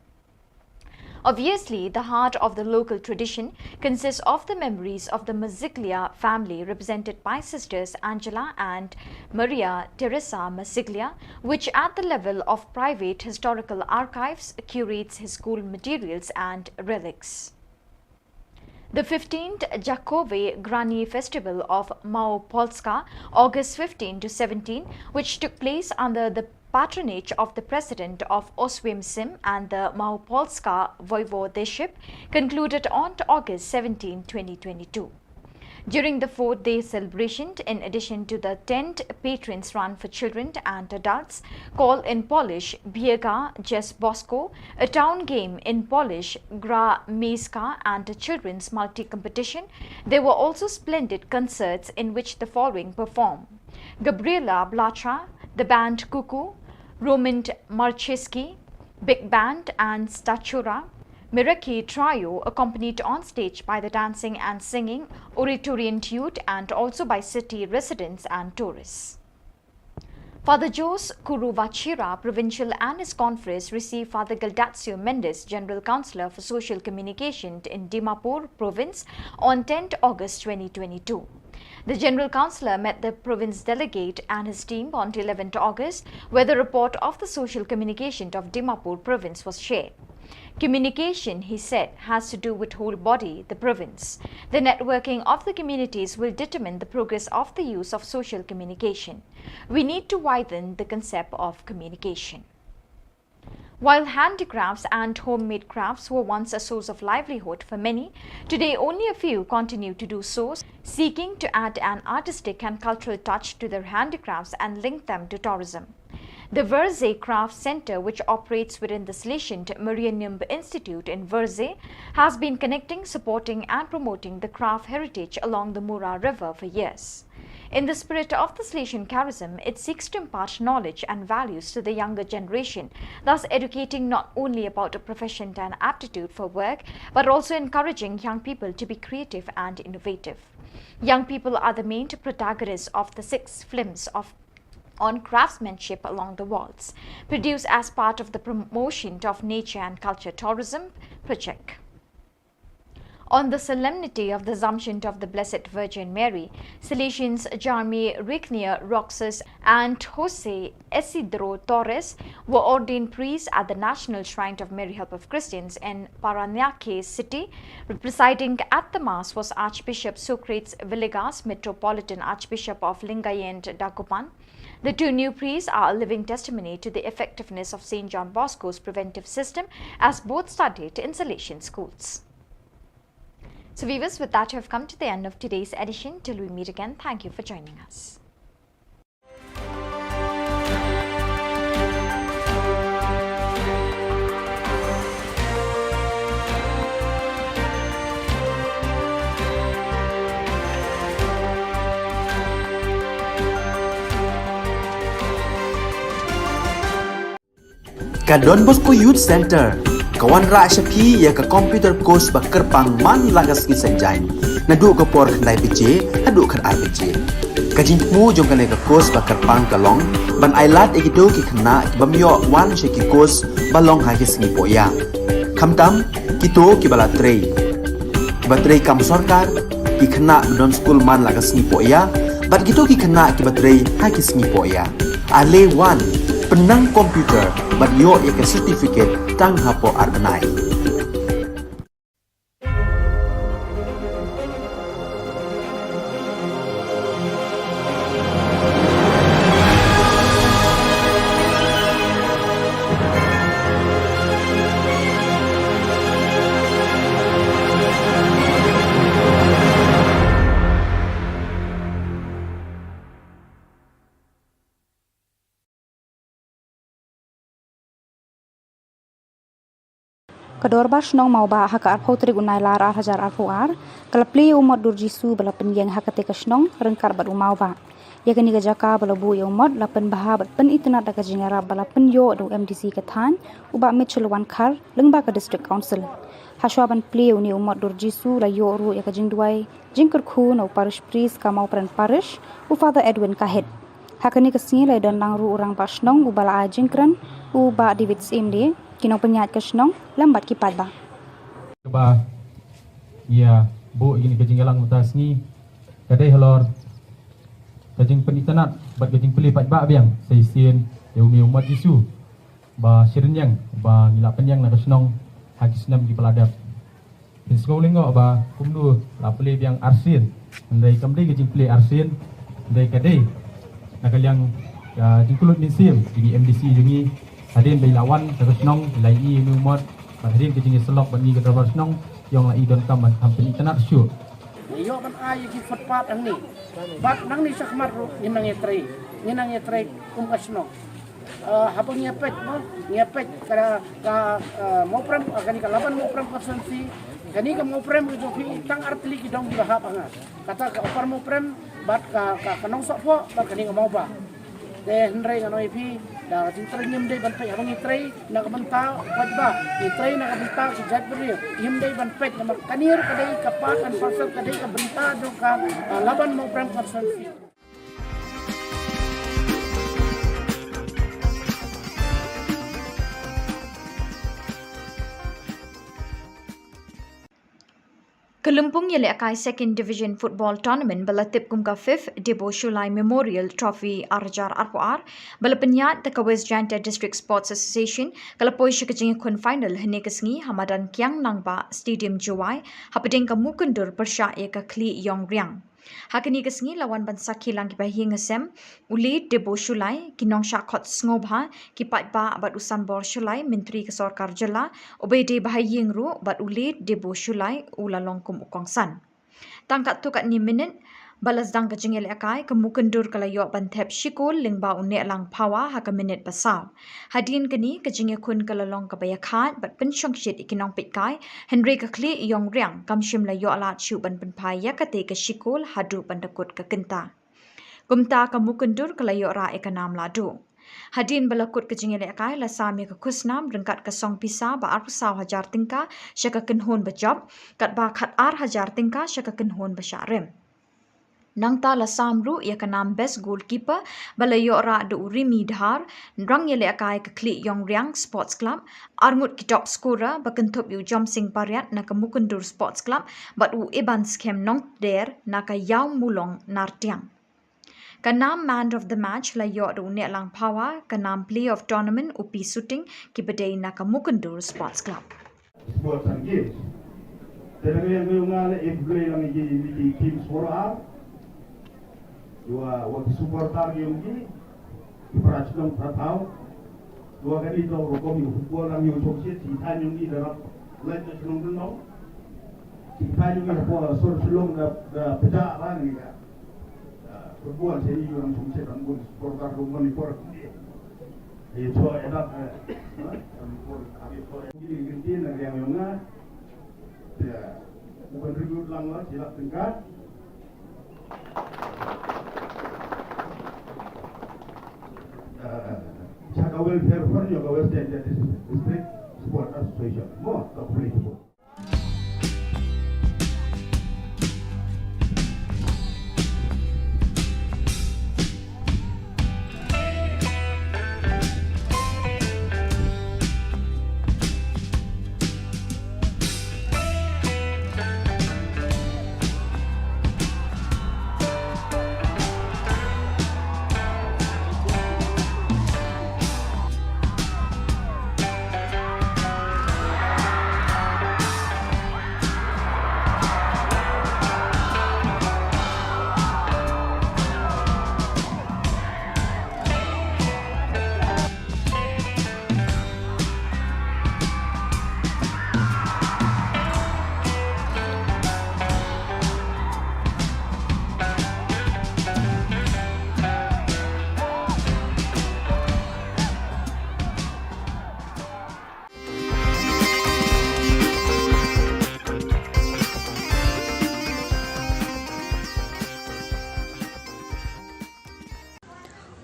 Obviously, the heart of the local tradition consists of the memories of the Massaglia family, represented by Sisters Angela and Maria Teresa Massaglia, which at the level of private historical archives curates his school materials and relics. The fifteenth Jakove Grani Festival of Małopolska, August fifteen to seventeen, which took place under the patronage of the President of Oswiecim and the Małopolska Voivodeship, concluded on August seventeen, twenty twenty-two. During the four-day celebration, in addition to the tent patrons run for children and adults, called in Polish Biega Dzież Bosko, a town game in Polish Gra Miejska, and a children's multi-competition, there were also splendid concerts in which the following perform: Gabriela Blacha, the band Kuku, Roman Marcheski, big band and Statura, Miraki Trio, accompanied on stage by the dancing and singing Oratorian youth and also by city residents and tourists. Father Jose Kuruvachira, provincial, and his confreres received Father Galdazio Mendes, General Councillor for Social Communication in Dimapur Province, on tenth August twenty twenty-two. The General Councillor met the province delegate and his team on eleventh August, where the report of the social communication of Dimapur Province was shared. Communication, he said, has to do with whole body, the province. The networking of the communities will determine the progress of the use of social communication. We need to widen the concept of communication. While handicrafts and homemade crafts were once a source of livelihood for many, today only a few continue to do so, seeking to add an artistic and cultural touch to their handicrafts and link them to tourism. The Verze Craft Center, which operates within the Salesian Marianum Institute in Verze, has been connecting, supporting, and promoting the craft heritage along the Mura River for years. In the spirit of the Salesian charism, it seeks to impart knowledge and values to the younger generation, thus educating not only about a proficient and aptitude for work, but also encouraging young people to be creative and innovative. Young people are the main protagonists of the six films of on craftsmanship along the walls, produced as part of the promotion of nature and culture tourism project. On the solemnity of the Assumption of the Blessed Virgin Mary, Salesians Jarmi Rignier Roxas and Jose Isidro Torres were ordained priests at the National Shrine of Mary Help of Christians in Paranaque City. Presiding at the Mass was Archbishop Socrates Villegas, Metropolitan Archbishop of Lingayen Dagupan. The two new priests are a living testimony to the effectiveness of Saint John Bosco's preventive system, as both studied in Salesian schools. So viewers, with that, we have come to the end of today's edition. Till we meet again, thank you for joining us. Ka Don Bosco Youth Center ka wanrah sha phi ïa ka computer course ba kyrpang man la ka sngi Saitjaiñ, naduh ka por khyndai baje haduh khatar baje. Ka jingthmu jong kane ka course ba kyrpang ka long ban ailad ïa kito ki khynnah ki bym ïoh wan sha ki course ba long ha ki sngi pohïa, khamtam kito kiba la trei, kiba trei kam sorkar, ki khynnah ba don skul man la ka sngi pohïa, bad kito ki khynnah kiba trei ha ki sngi pohïa. Ale wan, Pynnang computer bad ïoh ïa ka certificate tang hapoh ar bnai. Ka Dorbar Shnong Mawbah ha ka arphew tarik u Nailar ar hajar arphew ar ka la plie ïa u mot dur Jisu ba la pynïeng ha katei ka shnong ryngkat bad u Mawbah. Ïa kane ka jaka ba la buh ïa u mot la pynbha bad pynitynnad da ka jingïarap ba la pynïoh da u M D C ka thaiñ, u Bah Mitchell Wankhar, lyngba ka District Council. Hashwa ban plie ïa une u mot dur Jisu la ïoh ruh ïa ka jingduwai jingkyrkhu na u Parish Priest ka Mawprem Parish, u Father Edwin Kahit. Ha kane ka sngi la ïadon lang ruh u Rangbah Shnong uba la ai jingkren, u Bah David Syiem, ki nongpynïaid ka shnong lem bad ki paidbah. Kaba ïa buh ïa kane ka jingïalang mynta ka sngi ka dei halor ka jingpynitynnad bad ka jingplie paidbah biang sa shisien ïa une u mot Jisu ba shirynïeng ba ngi la pynïeng na ka shnong ha ki snem kiba la dep. Phin sngew lyngngoh ba kumno la plie biang arsien, hynrei kam dei ka jingplie arsien, hynrei ka dei na ka liang ka jingkyllut mynsiem jong ngi M D C jong ngi. Hadien ba i la wan sha ka shnong, i la ïohi ïa une u mot, bad hadien ka jingïasyllok bad ngi ka dorbar shnong, i ong la i donkam ban kham pynitynnad shuh. Ngi ïoh ban ai ïa ki footpath hangne. Bad nangne shakhmat ruh ngin nang ïatrei, ngin nang ïatrei kum ka shnong. Eh, haba ngi ïa peit, mo, ngi ïa peit ka, ka, eh, Mawprem, eh, kane ka Laban Mawprem constituency, kane ka Mawprem ka jong phi tang ar tylli ki dong kiba hap ha nga. Kata ka Upper Mawprem bad ka, ka, ka Nongsohphoh bad kane ka Mawbah. Te hynrei ngan ong ïa phi da ka jingtrei ngim dei ban peit haba ngi trei na ka bynta paidbah, ngi trei na ka bynta ki jaitbynriew, ngim dei ban peit namar kane ruh ka dei ka part and parcel, ka dei ka bynta jong ka, eh, Laban Mawprem constituency. Ka lympung ïalehkai Second Division Football Tournament ba la tip kum ka Fifth Debo Shullai Memorial Trophy ar hajar arphew ar ba la pynïaid da ka West Jaintia District Sports Association ka la poi sha ka jingïakhun final hynne ka sngi ha madan Kiang Nangbah Stadium Jowai hapdeng ka Mukyndur pyrshah ïa ka Khlieh Ïong Riang. Ha kane ka sngi la wan ban sakhi lang ki bahaïing hasem, u Late Debo Shullai, ki nongshah khot sngewbha, ki paidbah bad u Sanbor Shullai, Myntri ka Sorkar Jylla, uba dei bahaïing ruh bad u Late Debo Shullai u la long kum u kongsan. Tang katto katne minit ba la sdang ka jingïalehkai, ka Mukyndur ka la ïoh ban thep shi kol lyngba u Nehlang Phawa ha ka minit ba saw. Hadien kane ka jingïakhun ka la long kaba ïakhaid bad pynshongshit ïa ki nongpeitkai, hynrei ka Khlieh Ïong Riang kam shym la ïoh lad shuh ban pynphai ïa katei ka shi kol haduh ban da kut ka kynta. Kumta ka Mukyndur ka la ïoh rah ïa ka nam lahduh. Hadien ba la kut ka jingïalehkai la sam ïa ka khusnam ryngkat ka song pisa ba arphew saw hajar tyngka sha ka kynhun ba jop, katba khat ar hajar tyngka sha ka kynhun ba shah rim. Nangta la sam ruh ïa ka nam Best Goalkeeper ba la ïoh rah da u Rimi Dhar, rangïalehkai ka Khlieh Ïong Riang Sports Club, arngut ki top scorer ba kynthup ïa u Jomsing Pariat na ka Mukyndur Sports Club bad u Iban Skhem Nongtder na ka Ïaw Mulong Nartiang. Ka nam Man of the Match la ïoh da u Nehlang Phawa, ka nam Player of Tournament u Pi Suting, kiba dei na ka Mukyndur Sports Club. Sports and Games. Te dang ïa ngi nga la e blei lang ïa ki team score ar. Wa, wa ki supporter ki ong ki. Ki para chnong para thaw. Wa kani to ro ko mi football lang ïa chok shit, ki than ong ki da rap. Lai to chnong chnong. Ki than ong ki da po sor Shillong da, da peta ra ni ka. Football se ïa ngi ram sum se ram bun supporter ro ko ni por. Ïa to edap. Ram por abi por. Ki ki tin na yang ong nga. Ïa, u contribute lang la, shi lak tyngka. Eh, sha ka welfare fund jong ka West Jaintia District Sport Association. Mo, ka pule tu.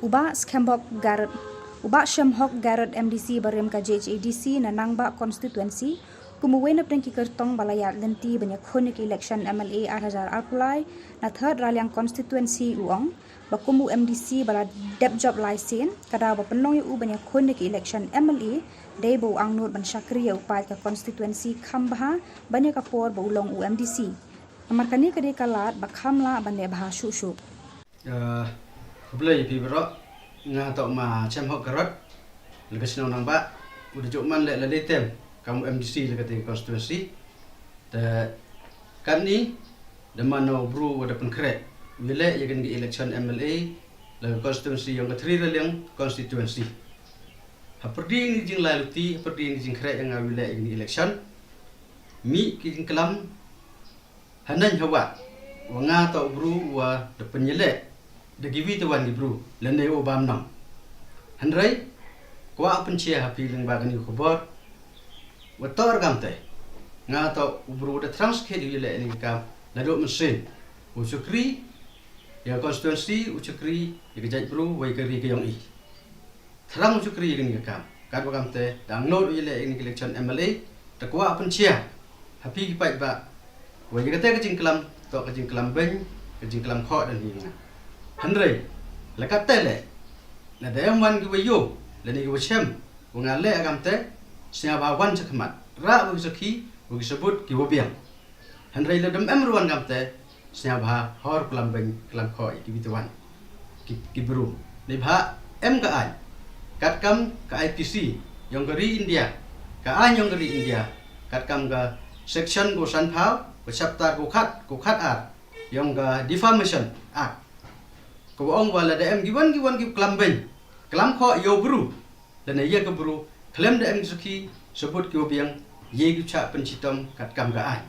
U Bah Shemhok Garod, u Bah Shemhok Garod, M D C barim ka J H A D C na Nangbah Constituency, kum uwei na pdeng ki kyrtong ba la ïaid lynti ban ïakhun ïa ka election M L A ar hajar arphew lai na Third Raliang Constituency, u ong ba kum u M D C ba la dep jop lai sien, ka daw ba pynlong ïa u ban ïakhun ïa ka election M L A dei ba u angnud ban shakri ïa u paid ka constituency kham bha ban ïa ka por ba u long u M D C. Namar kane ka dei ka lad ba kham lah ban leh bha shuh shuh. Ah, khublei phi baroh. Nga toh Ma Shemhok Garod, la ka shnong Nangbah, u da jop man leh la dei tem kam M D C la ka te constituency. Te katni da man u bru u da pynkhreh u leh ïa kane ka election M L A la ka constituency yong ka Thri Raliang constituency. Ha pyrdi ni jinglai luti, ha pyrdi ni jingkhreh ïa nga u leh ïa kane ka election. Mi ki jingklam Haneng hawa, wa nga toh u bru wa da pynïaleh da kiwi te wan ki bru, lane u bam nong. Hynrei kwah pynshai ha phi lyngba kane ka khubor, wa toh ruh kam te, nga toh u bru da thrang skhet u ïaleh ïa kane ka kam naduh mynsiem. U shakri ïa ka constituency, u shakri ïa ka jaitbru, wa ïa ka ri ka yong i. Thrang u shakri ïa kane ka kam. Katba kam te, dang nod u ïaleh ïa kane ka election M L A, te kwah pynshai ha phi ki paidbah, wa ïa kata ka jingklam, toh ka jingklam beiñ, ka jingklam khoh da ni nga. Hynrei la kata leh, lada em wan ki wa ïoh, lane ki wa shem wa nga leh ha kam te, sngewbha wan sha khmat, rah wa ki sakhi, wa ki sabut, ki wa biang. Hynrei lada em ruh wan kam te, sngewbha hor klam beiñ klam khoh ïa kiwi te wan ki, ki bru. Neibhah em ka aiñ katkam ka I P C yong ka ri India, ka aiñ yong ka ri India, katkam ka section ko sanphew, ko chapter ko khat, ko khat ar yong ka Defamation Act, ko ong wa lada em ki wan ki wan ki klam beiñ klam khoh ïa u bru, lane ïa ka bru, khlem da em ki sakhi sabut ki wa biang, ïa ki chah pynshitom katkam ka aiñ.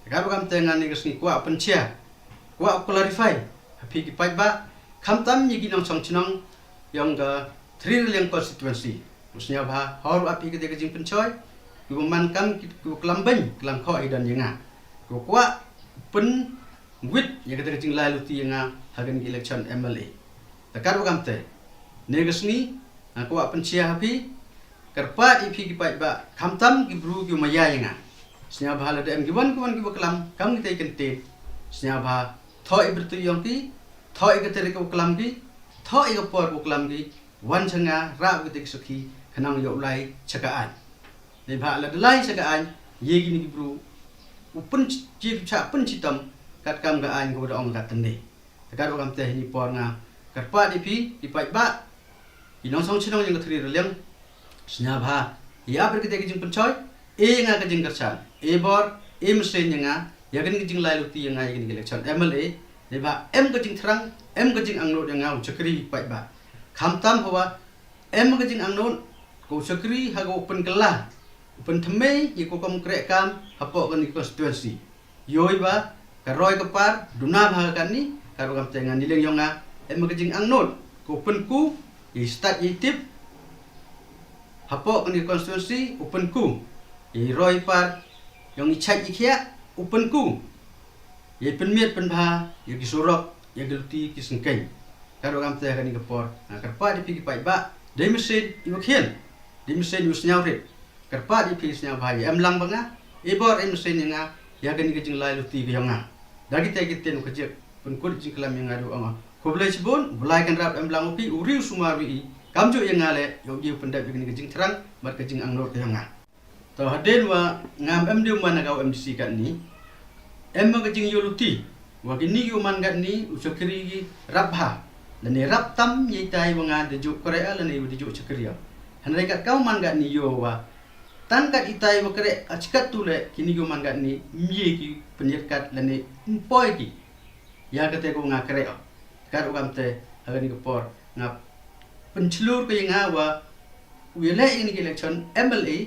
Katba kam te nga ne ka sngi kwah pynshai, kwah clarify ha phi ki paidbah, khamtam ïa ki nongshong shnong yong ka Thri Raliang constituency. U sngewbha hor wa phi ka te ka jingpynshoi, ki wa man kam ki, ki wa klam beiñ klam khoh ïa don ïa nga, ki wa kwah pyn wit ïa kata ka jinglai luti ïa nga ha kane ka election M L A. Te katba kam te, ne ka sngi nga kwah pynshai ha phi, kyrpad ïa phi ki paidbah, khamtam ki bru ki wa maya ïa nga. Sngewbha lada em ki wan ki wan ki wa klam kam kita ki kyntien, sngewbha thoh ïa ka bynta yong ki, thoh ïa kata ka wa klam ki, thoh ïa ka por ka wa klam ki, wan sha nga, rah kita ki sakhi, khnang ïoh lai sha ka aiñ. Neibhah lada lai sha ka aiñ, ïa kine ki bru u pyn, ïa ki chah pynshitom katkam ka aiñ ka wa da ong ka tynne. Te katba kam te ha kane ka por nga kyrpad ïa phi ki paidbah, ki nongshong shnong yong ka Thri Raliang, sngewbha ïa ap ïa kata ka jingpynshoi, e nga ka jingkyrshan, e bor, e mynsiem ïa nga ïa kane ka jinglai luti ïa nga ïa kane ka election M L A. Neibhah em ka jingthrang, em ka jingangnud ïa nga u shakri paidbah. Khamtam hawa em ka jingangnud, ko shakri ha ka wa pynkylla, u pynthymmai ïa ko kam kreh kam hapoh kane ka constituency. Ïoh i ba ka roi ka par duna bha ka kani, katba kam te nga, ni liang yong nga em ka jingangnud, ko pynku ïa i stad ïa i tip hapoh kane ka constituency, u pynku ïa i roi par yong i chait i khiah, u pynku ïa i pynmiat pynbha ïa ki surok, ïa ki luti ki syngkien. Katba kam te ha kane ka por nga kyrpad ïa phi ki paidbah, dei mynsiem i wa khian, dei mynsiem i wa sngewrit, kyrpad ïa phi, sngewbha ïa em lang ba nga, e bor e mynsiem ïa nga ïa kane ka jinglai luti ka yong nga. Da kita ki ktien u kajik pynkut jingklam ïa nga, da ong khublei shibun, u Blai kynrad em lang u phi, u ri u sumar wi i, kamjooh ïa nga leh, ïoh i u pyndep ïa kane ka jingthrang bad ka jingangnud ka yong nga. To hadien wa ngam em dei u man ha ka M D C katni, em ka jingïoh luti wa kini ki wa man katni u shakri ki rap bha, lane rap tam ïa itai wa nga da juh kreh lane wa da juh shakri. Hynrei kat ka wa man katni ïoh wa tang kat itai wa kreh, a chikat tu leh kini ki wa man katni ym ïa ki pynïatkat lane ym poi ki ïa kata ka wa nga kreh. Katba kam te ha kane ka por nga pynchlur ka ïa nga wa u ïaleh ïa kane ka election M L A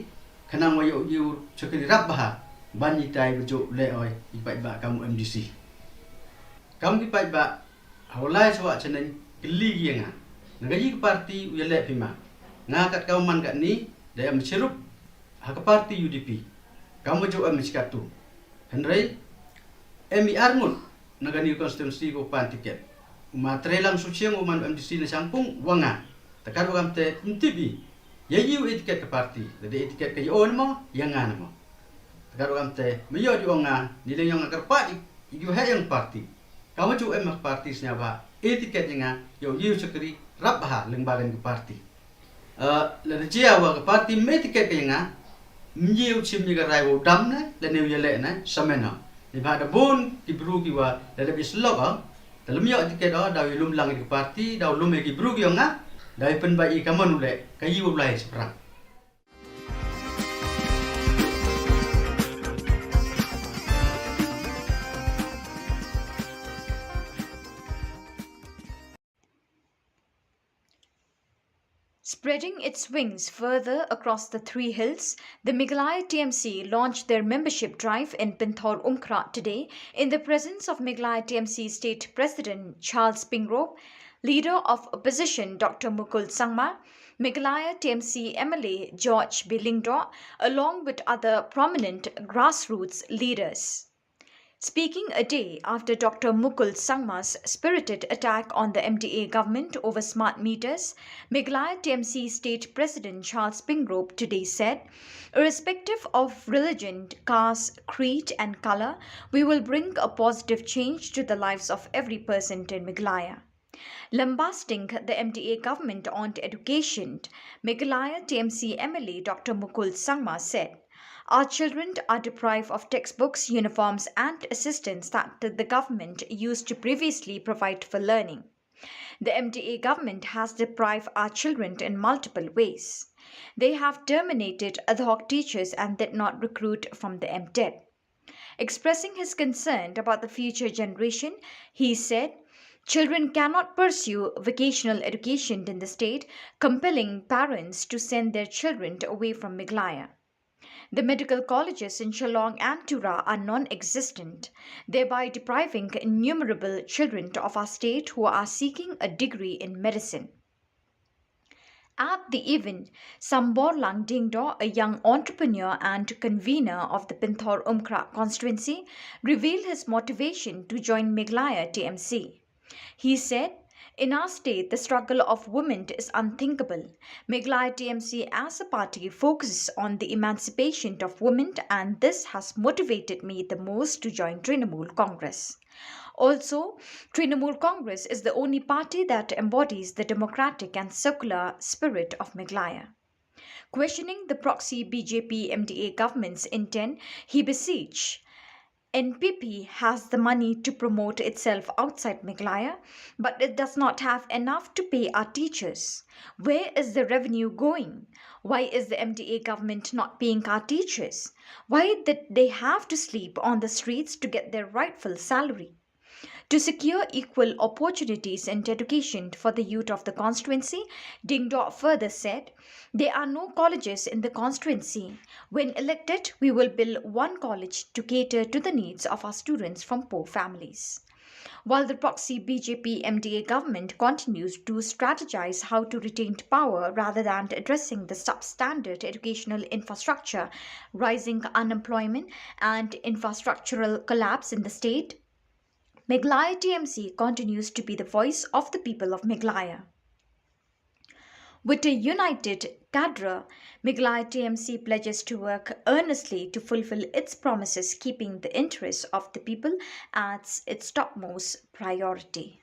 khnang wa ïoh i u shakri rap bha ban itai wa juh leh oi i paidbah kam u M D C. Kam ki paidbah ha u lai sawah chaneng kylli ki ïa nga, na ka ïa ka party u ïaleh phi ma? Nga kat ka wa man katni da em chirup ha ka party U D P, kam wa juh em chikat tu. Hynrei em i ar ngut na kani ka constituency ko pan ticket. U ma Treilang Suchiang u man MDC na Shangpung u ong nga. Te katba kam te ym tip i ïa i u etiket ka party, lada etiket ka ïa o ne mo, ïa nga ne mo. Te katba kam te me ïoh di ong nga, nileng ïong nga kyrpad i, i u heh ïong party. Ka ma ju em ka party sñiawbha etiket ïa nga, ïa u ïa u shakri rap bha lyngba kan ka party. Eh, lada jia wa ka party me tiket ka ïa nga, mye u chim ïa ka rai wa u dam ne, lane u ïaleh ne, sa men o. Neibhah da bun ki bru ki wa lada bi slok o, da lem ïoh tiket o, da u lum lang ïa ka party, da u lum ïa ki bru ki ïong nga, da u pynbait ïa ka mon u leh, ka ïa u lai shaphrang. Spreading its wings further across the Three Hills, the Meghalaya T M C launched their membership drive in Pynthor Umkhrah today in the presence of Meghalaya T M C State President Charles Pingrove, Leader of Opposition Doctor Mukul Sangma, Meghalaya T M C M L A George B Lyngdoh, along with other prominent grassroots leaders. Speaking a day after Doctor Mukul Sangma's spirited attack on the M D A government over smart meters, Meghalaya T M C State President Charles Pingrove today said, "Irrespective of religion, caste, creed, and color, we will bring a positive change to the lives of every person in Meghalaya." Lambasting the M D A government on education, Meghalaya T M C M L A Doctor Mukul Sangma said, "Our children are deprived of textbooks, uniforms, and assistance that the government used to previously provide for learning. The M D A government has deprived our children in multiple ways. They have terminated ad hoc teachers and did not recruit from the M TET." Expressing his concern about the future generation, he said, "Children cannot pursue vocational education in the state, compelling parents to send their children away from Meghalaya. The medical colleges in Shillong and Tura are non-existent, thereby depriving innumerable children of our state who are seeking a degree in medicine." At the event, Samborlang Dingdoh, a young entrepreneur and convener of the Pynthor Umkhrah constituency, revealed his motivation to join Meghalaya T M C. He said, "In our state, the struggle of women is unthinkable. Meghalaya T M C as a party focuses on the emancipation of women, and this has motivated me the most to join Trinamool Congress. Also, Trinamool Congress is the only party that embodies the democratic and secular spirit of Meghalaya." Questioning the proxy B J P M D A government's intent, he beseech, "N P P has the money to promote itself outside Meghalaya, but it does not have enough to pay our teachers. Where is the revenue going? Why is the M D A government not paying our teachers? Why did they have to sleep on the streets to get their rightful salary?" To secure equal opportunities in education for the youth of the constituency, Dingdoh further said, "There are no colleges in the constituency. When elected, we will build one college to cater to the needs of our students from poor families." While the proxy B J P M D A government continues to strategize how to retain power rather than addressing the substandard educational infrastructure, rising unemployment, and infrastructural collapse in the state, Meghalaya T M C continues to be the voice of the people of Meghalaya. With a united cadre, Meghalaya T M C pledges to work earnestly to fulfill its promises, keeping the interests of the people as its topmost priority.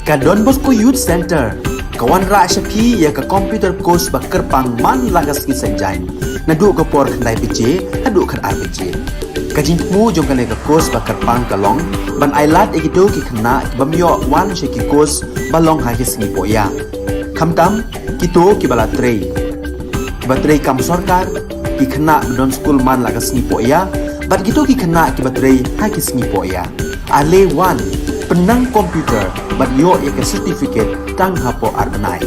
Ka Don Bosco Youth Centre ka wanrah sha phi ïa ka computer course ba kyrpang man la ka sngi Saitjaiñ, naduh ka por khyndai baje haduh khatar baje. Ka jingthmu jong kane ka course ba kyrpang ka long ban ailad ïa kito ki khynnah ki bym ïoh wan sha ki course ba long ha ki sngi pohïa, khamtam kito kiba la trei, kiba trei kam sorkar, ki khynnah ba don skul man la ka sngi pohïa, bad kito ki khynnah kiba trei ha ki sngi pohïa. Ale wan, pynnang computer bad ïoh ïa ka certificate tang hapoh ar bnai.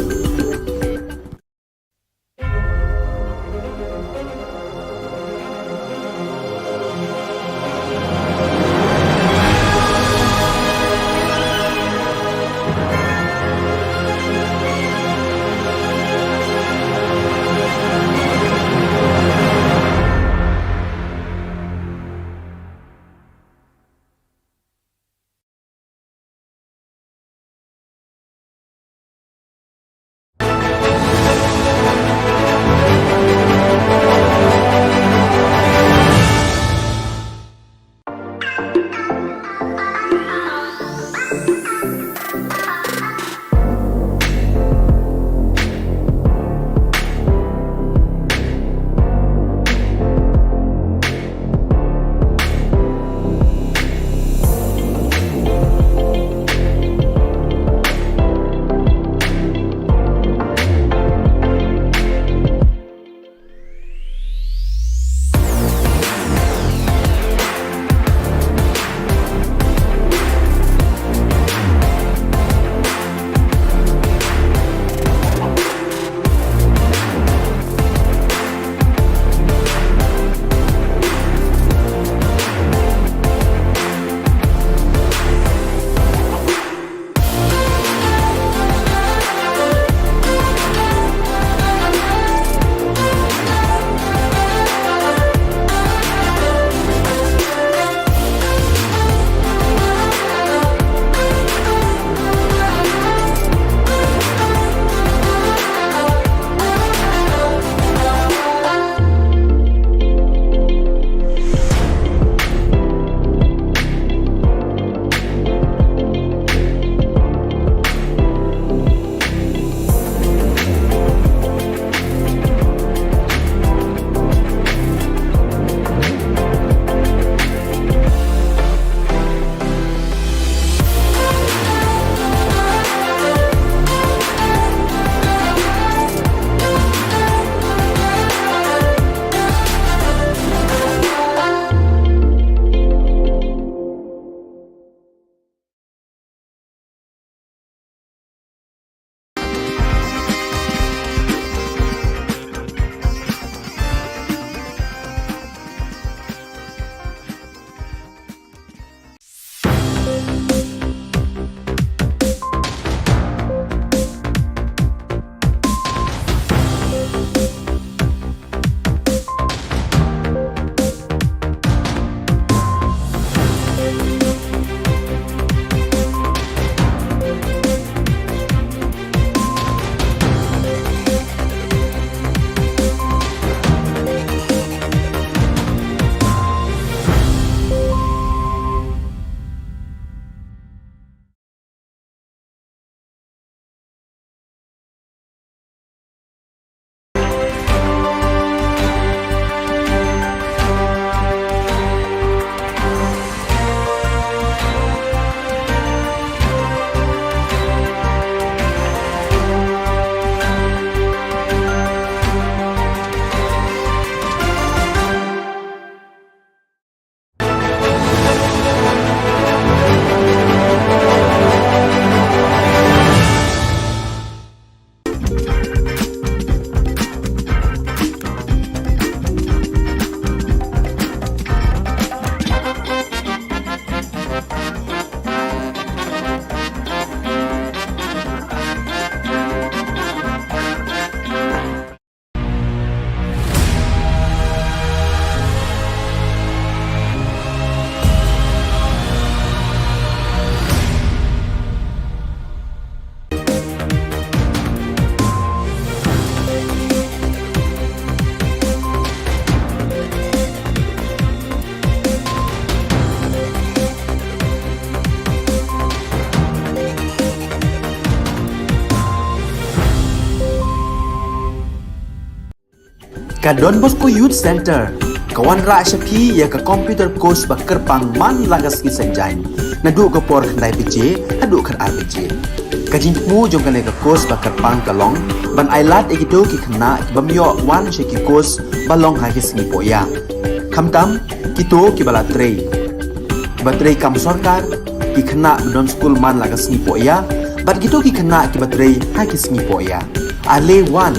Ka Don Bosco Youth Centre ka wanrah sha phi ïa ka computer course ba kyrpang man la ka sngi Saitjaiñ, naduh ka por khyndai baje haduh khatar baje. Ka jingthmu jong kane ka course ba kyrpang ka long ban ailad ïa kito ki khynnah ki bym ïoh wan sha ki course ba long ha ki sngi pohïa, khamtam kito kiba la trei, kiba trei kam sorkar, ki khynnah ba don skul man la ka sngi pohïa bad kito ki khynnah kiba trei ha ki sngi pohïa. Ale wan,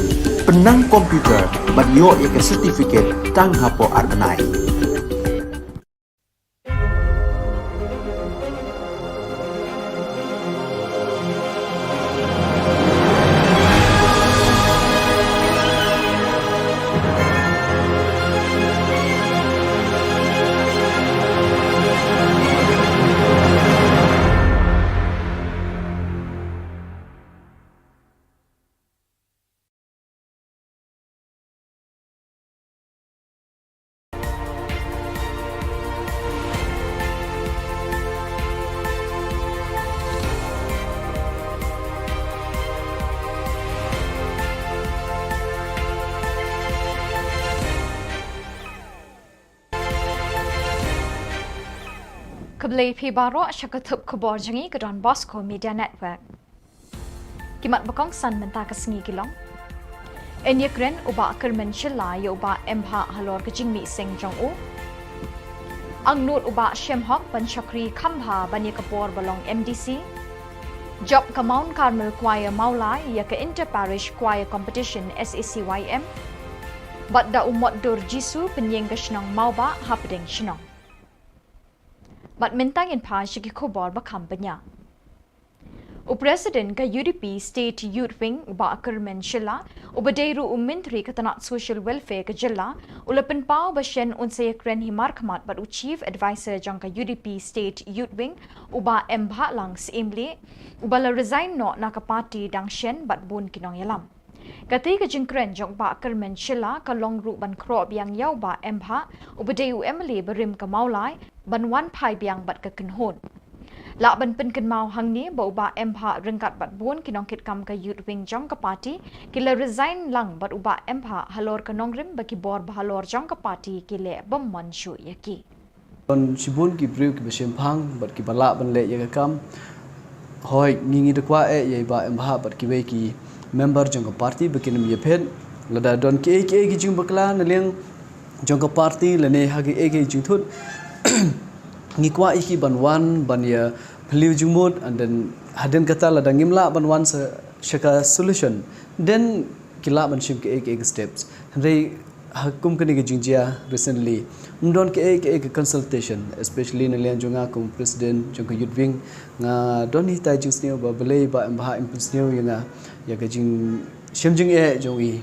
pynnang computer bad ïoh ïa ka certificate tang hapoh ar bnai. Khublei phi baroh sha ka thup khubor jong ngi ka Don Bosco Media Network. Ki mat ba kongsan mynta ka sngi ki long: Yn ïakren u Bah Kyrmen Shylla ïa u Bah M Bhah halor ka jingmih seng jong u. Angnud u Bah Shemhok ban shakri kham bha ban ïa ka por ba long M D C. Jop ka Mount Carmel Choir Mawlai ïa ka Inter Parish Choir Competition, S A C Y M. Bad da u Motdur Jisu pynïeng ka shnong Mawbah hapdeng shnong. Bad mynta ngin phai sha ki khubor ba kham bniah. U President ka U D P State Youth Wing u Bah Kyrmen Shylla, uba dei ruh u Myntri ka tnat Social Welfare ka jylla, u la pynpaw ba shen un sa ïakren hi markhmat bad u Chief Adviser jong ka U D P State Youth Wing, u Bah M Bhah Lang Syiemlieh, uba la resign noh na ka party dang shen bad bun ki nongïalam. Kata ka jingkren jong u Bah Kyrmen Shylla ka long ruh ban khroh biang ïa u Bah M Bhah, uba dei u M L A barim ka Mawlai, ban wan phai biang bad ka kynhun. Lah ban pynkynmaw hangne ba u Bah M Bhah ryngkat bad bun ki nongkitkam ka Youth Wing jong ka party ki la resign lang bad u Bah M Bhah halor ka nongrim ba ki bor ba halor jong ka party ki leh bym mon shuh ïa ki. Don shibun ki briew kiba shemphang bad kiba lah ban leh ïa ka kam. Hooid, ngi ngi da kwah eh ïa i Bah M Bhah bad kiwei ki member jong ka party ba kin ym ïaphet. Lada don kiei kiei ki jingbakla na liang jong ka party lane ha kiei kiei ki jingthut, ngi kwah ïa ki ban wan ban ïa phylliew jingmut, and then hadien kata lada ngim lah ban wan sa sha ka solution, then ki lah ban shim kiei kiei ki steps. Hynrei ha kum kane ka jingjia recently, ym don kiei kiei ki consultation, especially na liang jong nga kum president jong ka Youth Wing. Nga don hitai jingsniew ba balei Bah M Bhah im pynsniew ïa nga ïa ka jingshem jingeh jong i.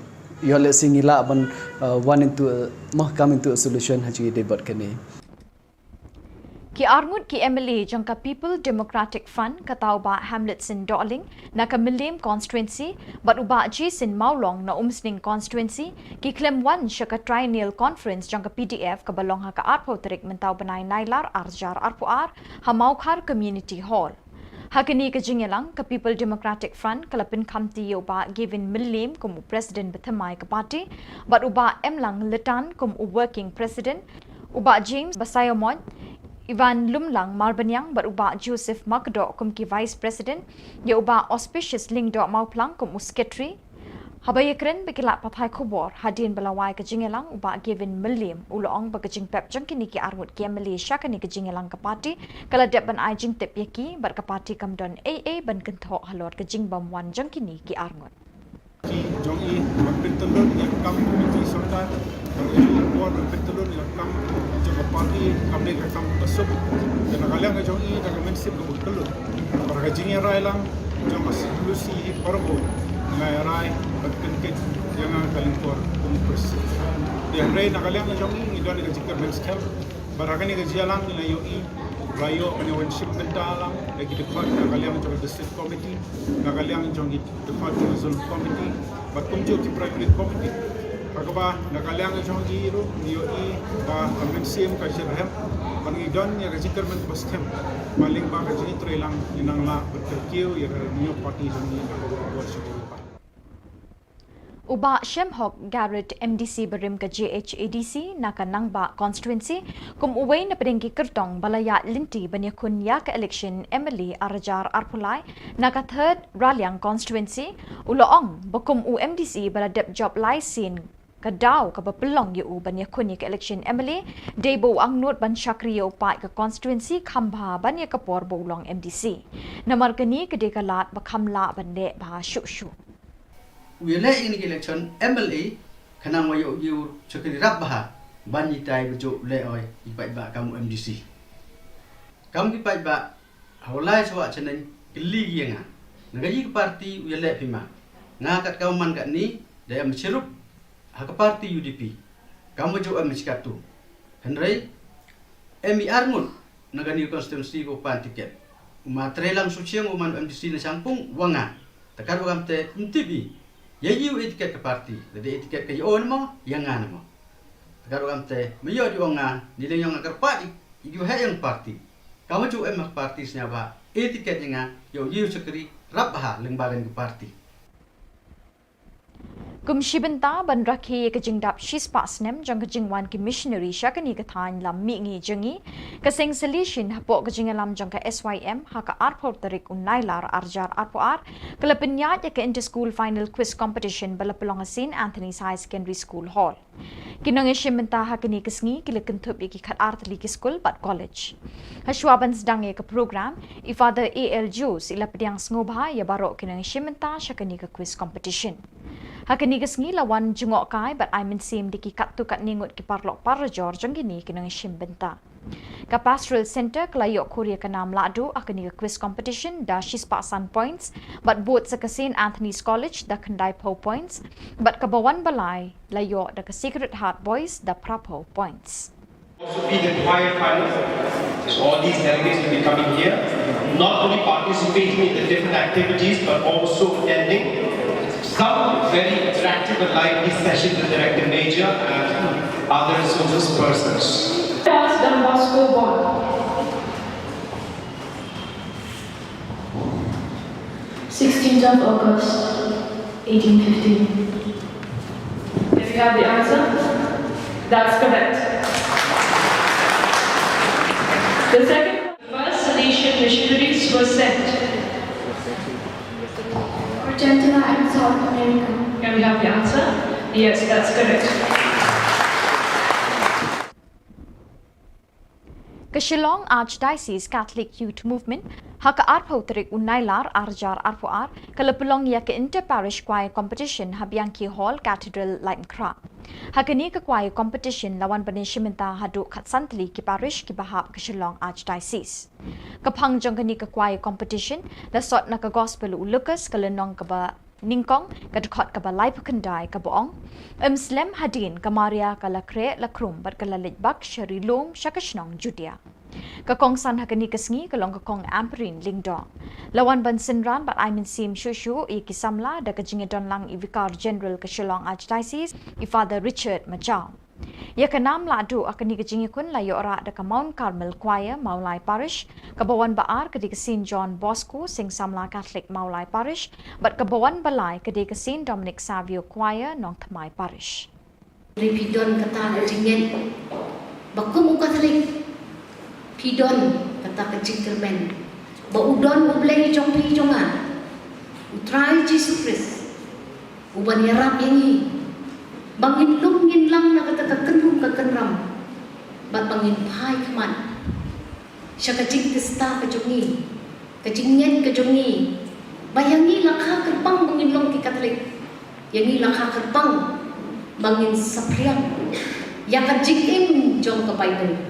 Ïoh lehse ngi lah ban, uh, wan into a, mo, come into a solution ha jingïadei bad kane. Ki arngut ki M L A jong ka People Democratic Front, kata u Bah Hamletson Dohling na ka Mylliem Constituency bad u Bah Jason Mawlong na Umsning Constituency, ki khlem wan sha ka Triennial Conference jong ka P D F kaba long ha ka arphew tarik mynta u bnai Nailar arhajar arphew ar ha Mawkhar Community Hall. Ha kane ka jingïalang, ka People Democratic Front ka la pynkhamti ïa u Bah Gavin Mylliem kum u President bathymmai ka party bad u Bah Emlang Lytan kum u Working President, u Bah James Basaiawmoit, Ivan Lumlang Marbaniang bad u Bah Joseph Makdoh kum ki Vice President, ïa u Bah Auspicious Lyngdoh Mawphlang kum u Secretary. Haba ïakren bad ki lad pathai khubor hadien ba la wai ka jingïalang, u Bah Gavin Mylliem u la ong ba ka jingpep jong kine ki arngut ki M L A sha kane ka jingïalang ka party ka la dep ban ai jingtip ïa ki bad ka party kam don ei ei ban kynthoh halor ka jingbymwan jong kine ki arngut. Ki jong i ban pyntyllun ïa ka kam komiti sorkar, ban ïa ka por ban pyntyllun ïa ka kam jong ka party kam dei ka kam ba suk. Te na ka liang ka jong i da ka mynsiem kaba kyllon, bad ka jingïarai lang jong ka solusi hi parabor, nga ïarai ban pynkit ïa nga ka lyngkor kum u president. Te hynrei na ka liang ka jong i ngi don ïa ka jingkyrmen skhem. Bad ha kane ka jingïalang ngi la ïohi, la ïoh ban ïa wan shim bynta lang da ki dkhot na ka liang jong ka District Committee, na ka liang jong ki dkhot jong ka Zonal Committee bad kumjuh ki Primary Committee. Ha kaba na ka liang jong ki ruh ngi ïohi ba ka mynsiem ka jyrhem bad ngi don ïa ka jingkyrmen kaba skhem ba lyngba ka jingïatreilang ngin nang lah ban kyntiew ïa ka New Party jong ngi na ka bor sha ka bor. U Bah Shemhok Garrett, M D C barim ka J H A D C na ka Nangbah Constituency, kum uwei na pdeng ki kyrtong ba la ïaid lynti ban ïakhun ïa ka election M L A ar hajar arphew lai na ka Third Raliang Constituency, u la ong ba kum u M D C ba la dep jop lai sien, ka daw kaba pynlong ïa u ban ïakhun ïa ka election M L A dei ba u angnud ban shakri ïa u paid ka constituency kham bha ban ïa ka por ba u long M D C. Namar kane ka dei ka lad ba kham lah ban leh bha shuh shuh. U ïaleh ïa kane ka election M L A khnang ba ïoh ïa u shakri rap bha ban ïatai ba juh leh oi ïa ki paidbah kam u M D C. Kam ki paidbah ha u lai sawah shaneng kylli ïa nga, na kaei ka party u ïaleh phi ma? Nga kat ka u man katne da em shirup ha ka party U D P, kam u juh em shi katto. Hynrei em i arngut na kane ka constituency ko pan tiket. U ma Treilang Suchiang u man M D C na Shangpung wa nga. Te kat wa kam te ym tip i ïa ïa u e tiket ka party, lada e tiket ka ïa o ne mo, ïa nga ne mo. Te kat wa kam te ma ïoh di ong nga, ni leng ïong nga kyrpad i ïa u heh ïong party. Kam u juh em ha ka party sñiawbha e tiket ïa nga, ïa u ïa u shakri rap bha lyngba kane ka party. Kum shi bynta ban rakhe ïa ka jingdap shispah snem jong ka jingwan ki missionary sha kane ka thaiñ lam mihngi jong ngi, ka seng Salesian hapoh ka jingïalam jong ka S Y M ha ka arphew tarik u Nailar ar hajar arphew ar ka la pynïaid ïa ka Inter School Final Quiz Competition ba la pynlong ha Saint Anthony's High Secondary School Hall. Ki nongïashim bynta ha kane ka sngi ki la kynthup ïa ki khatar tylli ki skul bad college. Hashwa ban sdang ïa ka program, i Father A L Jones i la pdiang sngewbha ïa baroh ki nongïashim bynta sha kane ka quiz competition. Ha kane ka sngi la wan jngohkai bad ai mynsiem da ki katto katne ngut ki paralok parajor jong kine ki nongïashim bynta. Ka Pastoral Centre ka la ïoh khur ïa ka nam lahduh ha kane ka quiz competition da shispah san points, bad bud sa ka Saint Anthony's College da khyndaiphew points, bad kaba wan ba lai la ïoh da ka Sacred Heart Boys da phraphew points. Also be the choir final. So all these delegates will be coming here, not only participating in the different activities, but also attending some very attractive and lively sessions with Director Major and other resources persons. Charles Don Bosco born sixteenth of August, eighteen fifteen. There you have the answer. That's correct. The second, first Salesian missionaries were sent. Argentina and South America. Can we have the answer? Yes, that's correct. Ka Shillong Archdiocese Catholic Youth Movement, ha ka arphew tarik u Nailar ar hajar arphew ar, ka la pynlong ïa ka Inter Parish Choir Competition ha Bianchi Hall, Cathedral, Laitumkhrah. Ha kane ka choir competition la wan ban ïashim bynta haduh khatsan tylli ki parish kiba hap ka Shillong Archdiocese. Ka phang jong kane ka choir competition la sot na ka Gospel u Lukas ka lynnong kaba nyngkong, ka dkhot kaba laiphew khyndai, kaba ong: Ym slem hadien ka Maria ka la khreh la khrum bad ka la leit bak sha ri lum sha ka shnong Judia. Ka kongsan ha kane ka sngi ka long ka Kong Ampareen Lyngdoh. La wan ban synran bad ai mynsiem shuh shuh ïa ki samla da ka jingïadon lang i Vicar General ka Shillong Archdiocese, i Father Richard Majaw. Ïa ka nam lahduh ha kane ka jingïakhun la ïoh rah da ka Mount Carmel Choir, Mawlai Parish, kaba wan ba ar ka dei ka Saint John Bosco, Seng Samla Catholic, Mawlai Parish, bad kaba wan ba lai ka dei ka Saint Dominic Savio Choir, Nongthymmai Parish. Phi don kata ka jingngeit ba kum u Katholik phi don kata ka jingkyrmen ba u don U Blei jong phi jong nga, U Trai Jisu Khrist, uban ïarap ïa ngi ba ngin lum ngin lang na kata ka kynrum ka kynram, bad ba ngin phai khmat sha ka jingtista ka jong ngi, ka jingngeit ka jong ngi, ba ïa ngi la kha kyrpang ba ngin long ki Katholik, ïa ngi la kha kyrpang ba ngin saphriang ïa ka jingim jong ka Baibl.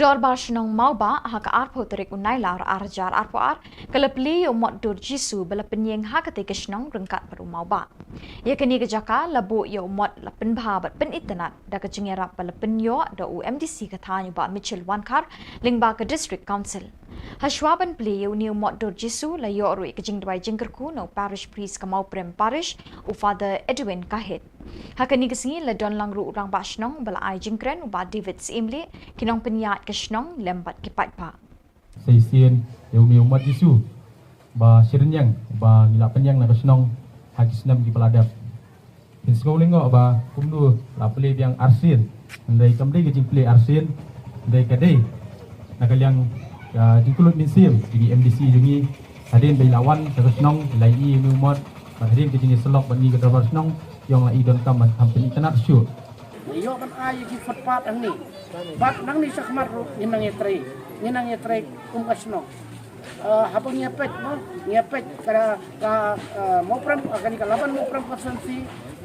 Dorbar Shnong Mawbah ha ka arphew tarik u Nailar arhajar arphew ar ka la plie ïa u mot dur Jisu ba la pynïeng ha katei ka shnong ryngkat bad u Mawbah. Ïa kane ka jaka la buh ïa u mot la pynbha bad pynitynnad da ka jingïarap ba la pynïoh da u M D C ka thaiñ u Bah Mitchell Wankhar lyngba ka District Council. Hashwa ban plie ïa une u mot dur Jisu la ïoh ruh ïa ka jingduwai jingkyrkhu na u Parish Priest ka Mawprem Parish u Father Edwin Kahit. Ha kane ka sngi la don lang ruh u Rangbah Shnong ba la ai jingkren u Bah David Syiemlieh, ki nongpynïaid ka shnong lem bad ki paidbah. Sa shisien ïa une u mot Jisu ba shyrynniang ba ngi la pynïeng na ka shnong ha ki snem kiba la dep. Phin sngew lyngngoh ba kumno la plie biang arsien. Hynrei kam dei ka jingplie arsien, hynrei ka dei na ka liang ka jingkyllut mynsiem jong i M D C jong ngi. Hadien ba i la wan sha ka shnong, i la ïohi ïa une u mot, bad hadien ka jingïasyllok bad ngi ka dorbar shnong, i ong la i donkam ban kham pynitynnad shuh. Ngi ïoh ban ai ïa ki footpath hangne. Bad nangne shakhmat ruh ngin nang ïatrei, ngin nang ïatrei kum ka shnong. Eh, haba ngi ïa peit, no, ngi ïa peit ka, ka, eh, Mawprem, eh, kane ka Laban Mawprem constituency,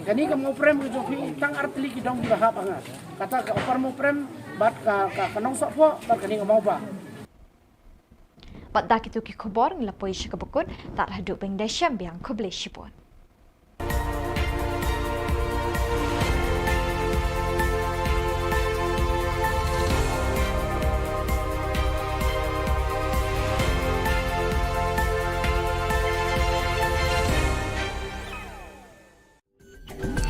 kane ka Mawprem ka jong phi tang ar tylli ki dong kiba hap ha nga. Kata ka Upper Mawprem, bad ka, ka, ka Nongsohphoh, bad kane ka Mawbah. Bad da kito ki khubor ngi la poi sha kaba kut, tad haduh ban ïashem biang, khublei shibun.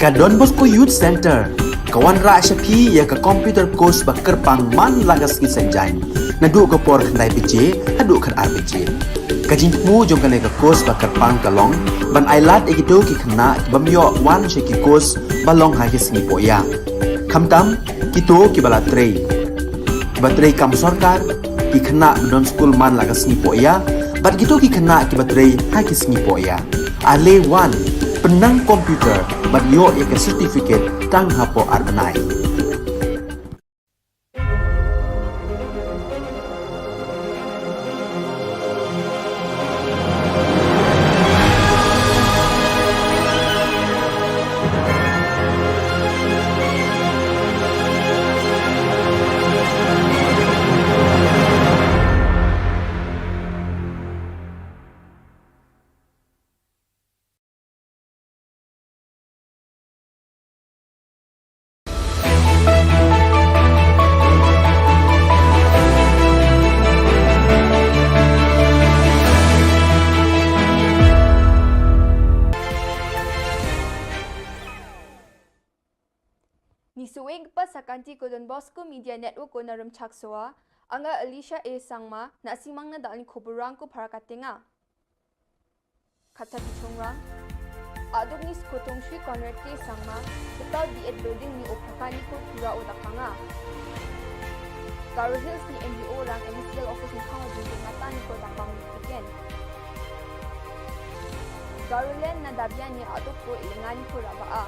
Ka Don Bosco Youth Centre ka wanrah sha phi ïa ka computer course ba kyrpang man la ka sngi Saitjaiñ, naduh ka por khyndai baje haduh khatar baje. Ka jingthmu jong kane ka course ba kyrpang ka long ban ailad ïa kito ki khynnah ki bym ïoh wan sha ki course ba long ha ki sngi pohïa, khamtam kito kiba la trei, kiba trei kam sorkar, ki khynnah ba don skul man la ka sngi pohïa, bad kito ki khynnah kiba trei ha ki sngi pohïa. Ale wan, pynnang computer bad ïoh ïa ka certificate tang hapoh ar bnai. Ngi shu ïeng pat sha ka kynti ka Don Bosco Media Network ka na Rymchaksoa. Nga Alicia A Sangma, na simang na da ni khubor rang ko para katenga. Kata ki chungrang. Aduk ni Skutong Shri Conrad K Sangma, kita B Ed building ni oprakani ko tura o dakanga. Garo Hills ni M D O rang M C L office ni khang o jingkata ni ko dakang ni again. Garoland na Dabia ni aduk ko ilengani ko raba a.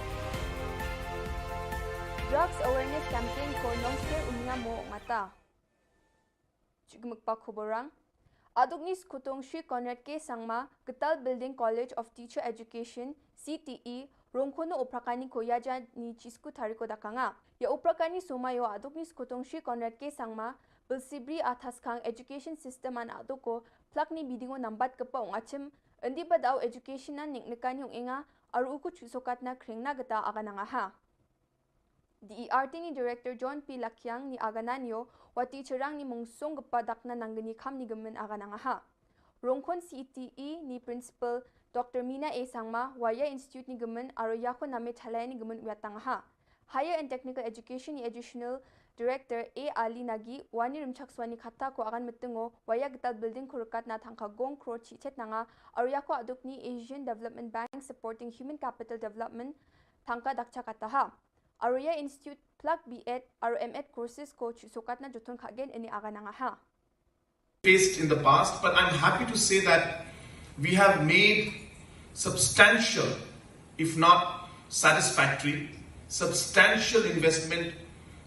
Drugs awareness campaign ko nongskir unia mo ngata. Chukmukpa khubor rang. Aduk ni Skutong Shri Conrad K Sangma, Gital Building College of Teacher Education, C T E, rongkhono oprakani ko yaja ni chisku tariko dakanga. Ïa oprakani soma ïo aduk ni Skutong Shri Conrad K Sangma, bilsibri athas khang education system an aduk ko, plak ni bidingo nambat kepa ungachim, endi badau education an ning nekani ungenga, aru uku chusokat na kring na geta agananga ha. D E R T ni Director John P Lakiang ni agananio, wati cherang ni mungsong gepa dakna nanggeni kham ni gemen agananga ha. Rongkhon C T E ni Principal Doctor Mina A Sangma, waya Institute ni gemen, aro yako name thalai ni gemen uyatang ha. Higher and Technical Education ni Additional Director A Ali Nagi, wani Rymchaksoa ni kata ko agan metengo, waya Gital Building ko rekat na thangka gong kro chi chet nanga, aro yako aduk ni Asian Development Bank Supporting Human Capital Development, thangka dakcha kata ha. Aro ya Institute plak B Ed, aro M Ed courses ko chusokat na joton khagen ini agananga ha. Faced in the past, but I'm happy to say that we have made substantial, if not satisfactory, substantial investment,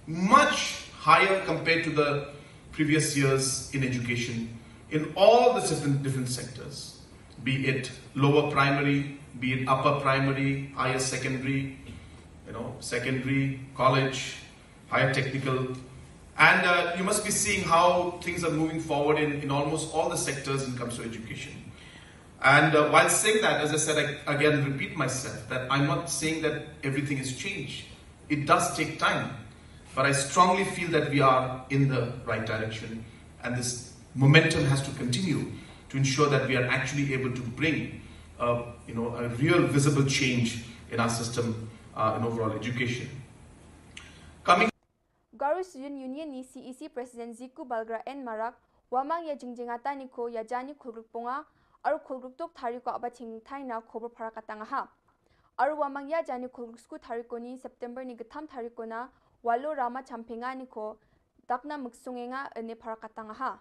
much higher compared to the previous years in education in all the different, different sectors, be it lower primary, be it upper primary, higher secondary, you know, secondary, college, higher technical, And uh, you must be seeing how things are moving forward in, in almost all the sectors when it comes to education. And uh, while saying that, as I said, I again repeat myself that I'm not saying that everything has changed. It does take time, but I strongly feel that we are in the right direction, and this momentum has to continue to ensure that we are actually able to bring, uh, you know, a real visible change in our system uh, in overall education. Coming Garo Student Union ni C E C President Ziku Balgra N Marak, wamang ya jingjingata ni ko ya jani khulgruk ponga, aru khulgruk tok thari ko aba ching thai na khobor para katang ha. Aru wamang ya jani khulgruk sku thari ko ni September ni getham thari ko na, walo rama champenga ni ko, dakna muksungenga ene para katang ha.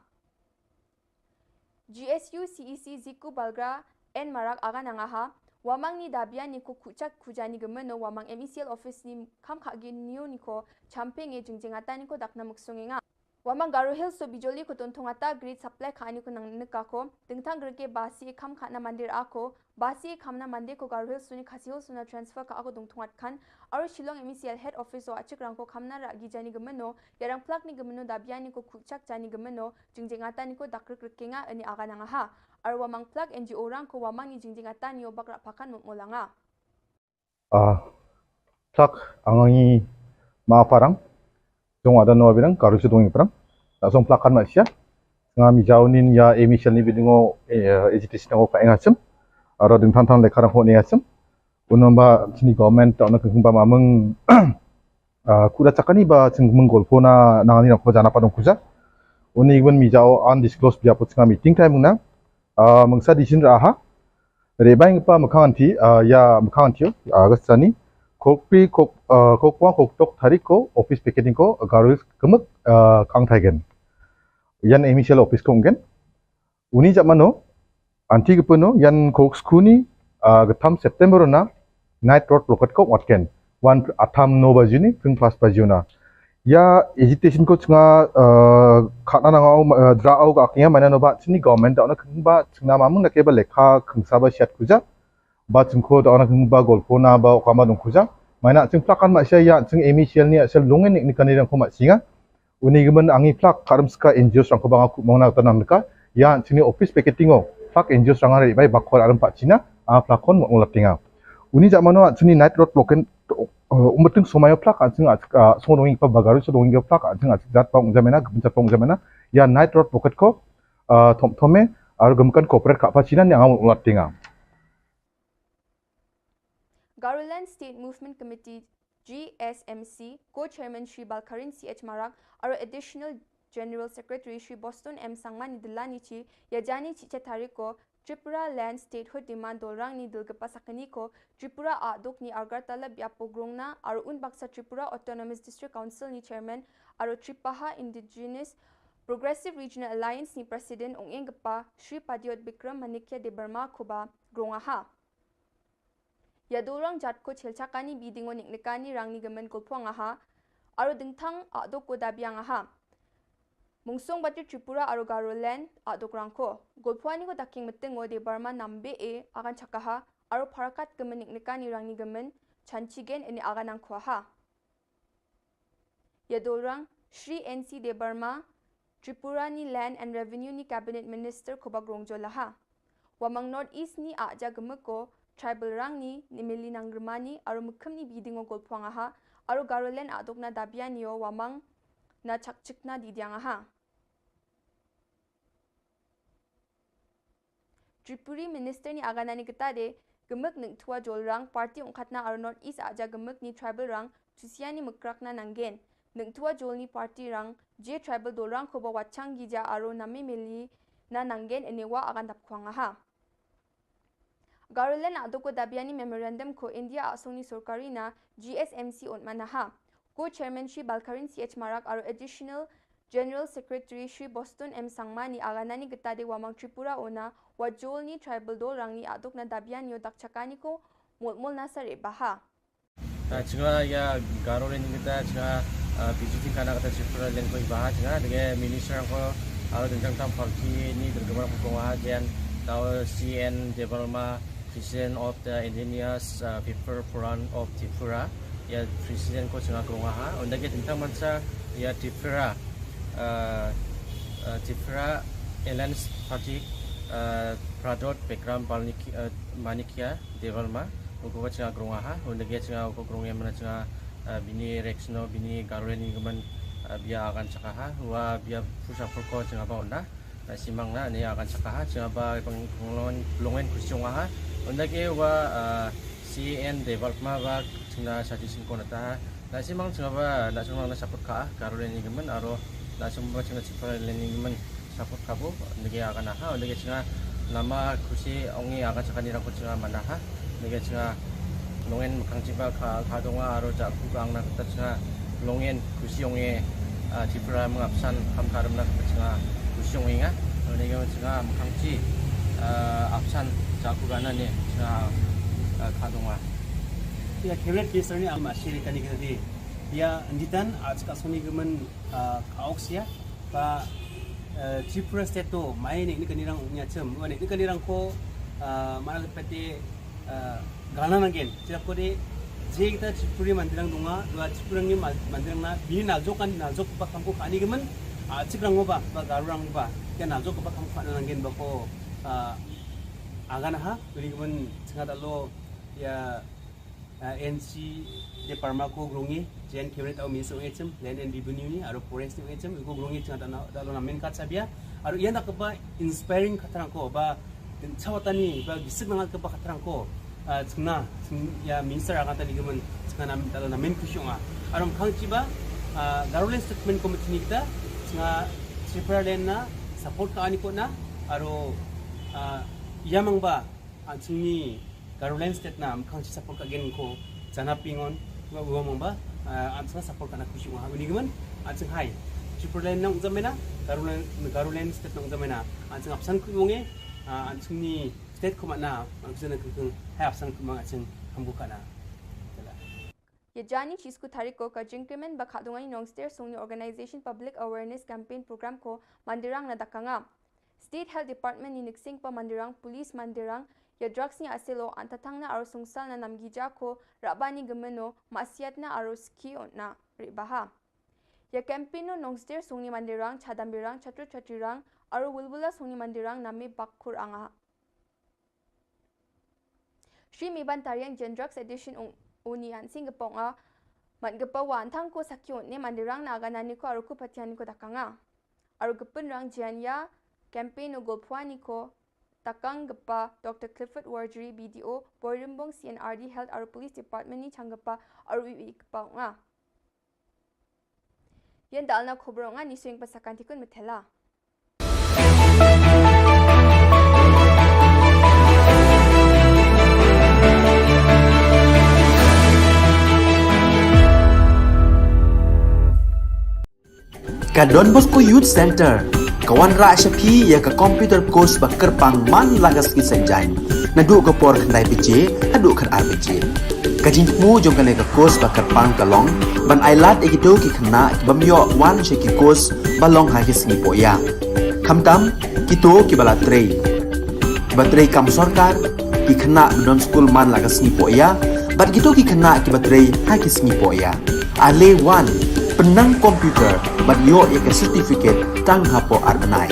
G S U C E C Ziku Balgra N Marak aga nangaha, wamang ni dabia ni ko kuchak kujani gemeno wamang M E C L office ni kam khagi niu ni ko champeng e jingjingata ni ko dakna muksungenga. Wamang Garo Hills so bijoli ko tontong ata grid supply kha ni ko nang neka ko, dingtang greke basi e kam khana mandir ako, basi e kamna mande ko Garo Hills so ni Khasi Hills so na transfer kha ako dongtongat khan, aru Shillong M E C L head office o achik rang ko kamna ra gi jani gemeno, yarang plak ni gemeno dabia ni ko kuchak jani gemeno, jingjingata ni ko dakrik rikenga ene aga nangaha. Aru wamang plak N G O rang ko wamang ni jingjingata ni o bakra pakan mutmulanga. Ah, plak angangi ma parang, jong ada no abirang, karu si dongi parang. Tak song plak kan masia. Nga mi jauh nin ya emi shal ni bidingo eh, agitation ko ka engachim. Aro ding tantang lekar ko ni engachim. Unamba sini government tak nak kengba mameng ah, kuda cakani ba ching menggol pona nangani nak ko jana padong kuja. Uni gwen mi jauh undisclosed biapo chinga meeting time na. Ah, mengsa di sini raha. Rebai ngepa mekhang anti ah, ya mekhang anti ah, gastani. Kokpi kok ah, kokwa koktok thari ko office picketing ko Garo Hills kemek ah, kang thaigen. Yan emi shal office ko ngen. Uni jap mano anti gepeno yan kok skuni ah, getham September na night road blockade ko watken. Wan atham no bajuni pring pas bajuna. Ya agitation ko chinga ah, khana nangau ah, dra au ka akhnya mana no ba chini government da ona kengba chingna mamung na ke ba lekha kengsa ba siat kuja. Ba chingko da ona kengba golpo na ba okama dong kuja. Mana ching plakan ma sia ya ching emi shal ni shal lungen ni kani dang ko ma singa. Uni gemen angi plak karam ska N G O rang ko banga ku mong na tanam ka. Ya chini office picketing o plak N G O rang ari bai bakor aram pa China a plak kon mo latinga. Uni jap mano chini night road blockade umur ting somayo plak a ching a song dongi pa bagaru so dongi plak a ching a jat pa ungjamena gem jat pa ungjamena. Ya night road blockade ko ah, thom thome aru gem kan corporate ka pa China ni angamul latinga. Garoland State Movement Committee G S M C, Co-Chairman Shri Balkarin C H Marak, aru Additional General Secretary Shri Boston M Sangma ni dila ni chi, yajani chi chatari ko, Tripura Land Statehood Demand dolrang ni dilgapa sakani ko, Tripura aduk ni Agartala biapo grongna, aru un baksa Tripura Autonomous District Council ni Chairman, aru Tripaha Indigenous Progressive Regional Alliance ni President ong engapa, Shri Padiot Bikram Manikya Debbarma koba grongaha. Yadorang jat ko chelchakani bidingo niknikani rangni gemen kulpong aha, aru dingthang adok ko dabiang aha. Mungsong bati Tripura aru Garoland adok rangko. Golphuani ko daking metengo Debbarma nambe e akan chakaha, aru parakat gemen niknikani rangni gemen chanchigen ini akan angkhuaha. Yadorang, Shri N C Debbarma, Tripura ni Land and Revenue ni Cabinet Minister koba grongjo laha. Wamang North East ni aja gemeko, tribal rang ni, ni mili nang germani, aru mekem ni bidingo golphuang aha, aru Garoland adok na dabian yo wamang na chakchikna didiang aha. Tripuri Minister ni aganani ketade, gemek nengtua jolrang party ongkatna aru North East aja gemek ni tribal rang, tusiani mekrakna nanggen. Nengtua jol ni party rang, je tribal dolrang koba wachang gija aru name meli na nanggen enewa agan dapkwang aha. Garoland adoko dabiani memorandum ko India asongni sorkari na G S M C ontmanaha. Co-chairman Shri Balkarin C H Marak aru additional General Secretary Shri Boston M Sangma ni aganani getade wamang Tripura ona wajol ni tribal dolrang ni adok na dabian yo dakchakani ko molmol na sare baha. Chinga ya Garoland kita chinga P G T kana kata Tripura len ko ibaha chinga dege minister ko aru dentang tam party ni dergemar ko konga jen tau C N Debbarma, President of the Indigenous uh, People Forum of Tripura, ya President ko chinga konga ha, unda ke tentang mansa ya Tripura Uh, uh, Tripura Alliance Party, uh, Pradot Bikram Balniki-, uh, Manikya Debbarma, u ko ka jingïakhun ha, u ngi jingïakhun, u ko jingïakhun, uh, bini Rexno, bini Garulen ni gaman, uh, bia agan chaka ha, wa bia pusa purko jingïakhun ba onda, uh, simang na, ni agan chaka ha, jingïakhun ba pang-, panglan, longen kusiong ha, u ngi wa, uh, C N Debbarma ba, jingna suggestion ko na ta ha, Na simang jingïakhun ba, na simang na support ka, Garulen ni gaman, aro, na simang ba jingna Tripura Alliance ni gaman, support ka bo, ngi agan ha, ngi jingna, nama kusiong agan chaka ni rang ko jingna mana ha, ngi jingna, longen mukang jiba ka, ka donga, aro ja ku ka ang na kata jingna, longen kusiong, ah, Tripura mengapsan, kam karam na kata jingna, kusiong nga, ngi jingna mukang ji, ah, apsan, ja ku ka na ni, jingna, ah, ka donga. Ïa, cabinet minister ni am asiri kani kani. Ïa, njitan, ah, chika soni gaman, ah, kaok sia, ba, eh, Tripura State to, mai ni, ni kani rang unya chem, wa ni, ni kani rang ko, ah, mana lepete, ah, galna nanggen, chira ko de, je kita Tripuri mandirang dunga, dua Tripura ni ma-, mandirang na, bini najok kan, najok ba kam ko kani gaman, ah, chik rang ba, ba Garo rang ba, ïa najok ba kam ko kani nanggen ba ko, ah, agan ha, uni gaman, chinga ta lo, ïa, ah, N C Debbarma ko grungi, J N Cabinet au Minister ong chem, Land and Revenue ni, aro Forest ni ong chem, ko grungi chang ta na, ta lo na main kat sabia, aro ïa na kaba inspiring kata rang ko, ba, din chawatani, ba gisik na kaba kata rang ko, ah, chingna, ching, ïa Minister agan tani gaman, chingna na, ta lo na main kusiong a. Aro mukang jiba, ah, Garulen Statement Committee ni kita, chinga Tripura Land na, support ka ani ko na, aro, ah, ïa mang ba, An sung ni Garulen State na mukang chi support ka gen ko jana pingon wa wa mong ba, ah, an sung support ka na kusiong ha uni gaman an sung hai. Tripura Land na ung zamena, Garulen, Garulen State na ung zamena. An sung apsan ku mong e, ah, an sung ni state ko mana, an sung na kung kung hai apsan ku mang an sung hambu ka na. Tela. Ïa jani chi sku tarik ko ka jingkyrmen ba kha dungan i Nongster sung ni organization public awareness campaign program ko Mandirang na dakanga. State Health Department ni niksing pa Mandirang, Police Mandirang, ïa drugs ni aselo an tatang na aro sungsal na namgija ko raba ni gemeno masiat na aro ski on na ribaha. Ïa campaign no Nongster sung ni Mandirang, Chadambirang, Chatru Chatrirang, aro Wulwula sung ni Mandirang na me bak kur anga. Shri Miban Tariang Jen Drugs Edition ung uni an sing gepong a man gepa wan thang ko sakyo ne Mandirang na aga nani ko aru ku patian ko takanga. Aru gepun rang jian ya campaign u gol phuani ko takang gepa Doctor Clifford Warjri B D O, Boirimbong C N R D Health aru Police Department ni chang gepa aru iwi gepa nga. Ïan dal na khubor nga ni suing pasakan tikun metela. Ka Don Bosco Youth Center ka wanrah sha phi ïa ka computer course ba kyrpang man la ka sngi Saitjaiñ, naduh ka por khyndai baje haduh khatar baje. Ka jingthmu jong kane ka course ba kyrpang ka long ban ailad ïa kito ki khynnah ki bym ïoh wan sha ki course ba long ha ki sngi pohïa. Khamtam kito kiba la trei, kiba trei kam sorkar, ki khynnah ba don skul man la ka sngi pohïa, bad kito ki khynnah kiba trei ha ki sngi pohïa. Ale wan, pynnang computer bad ïoh ïa ka certificate tang hapoh ar bnai.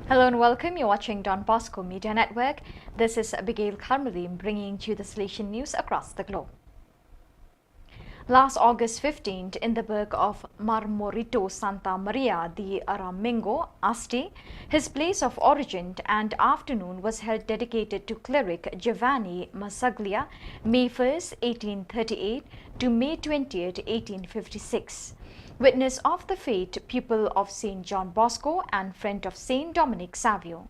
Hello and welcome. You're watching Don Bosco Media Network. This is Abigail Karmalim bringing to you the Salesian news across the globe. Last August fifteenth, in the burgh of Marmorito Santa Maria de Aramengo, Asti, his place of origin, an afternoon was held dedicated to cleric Giovanni Massaglia, May first, eighteen thirty-eight to May twentieth, eighteen fifty-six. Witness of the faith, pupil of Saint John Bosco and friend of Saint Dominic Savio.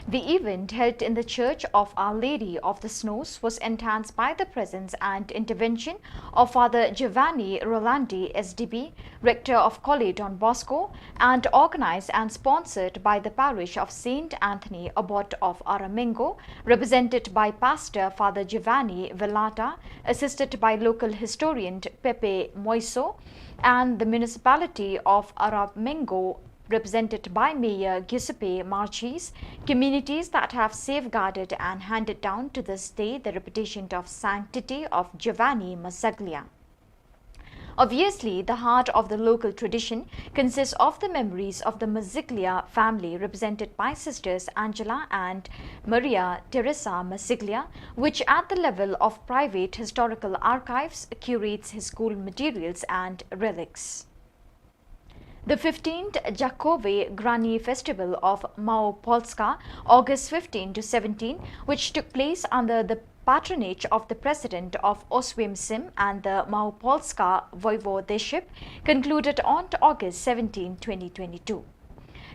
The event, held in the Church of Our Lady of the Snows, was enhanced by the presence and intervention of Father Giovanni Rolandi, S D B, Rector of Colle Don Bosco, and organized and sponsored by the parish of Saint Anthony, Abbot of Aramengo, represented by Pastor Father Giovanni Velata, assisted by local historian Pepe Moiso, and the municipality of Aramengo, represented by Mayor Giuseppe Marchese, communities that have safeguarded and handed down to this day the reputation of sanctity of Giovanni Massaglia. Obviously, the heart of the local tradition consists of the memories of the Massaglia family, represented by Sisters Angela and Maria Teresa Massaglia, which at the level of private historical archives curates his school materials and relics. The fifteenth Jakove Grani Festival of Małopolska, August fifteen to seventeen, which took place under the patronage of the President of Oswiecim and the Małopolska Voivodeship, concluded on August seventeenth, twenty twenty-two.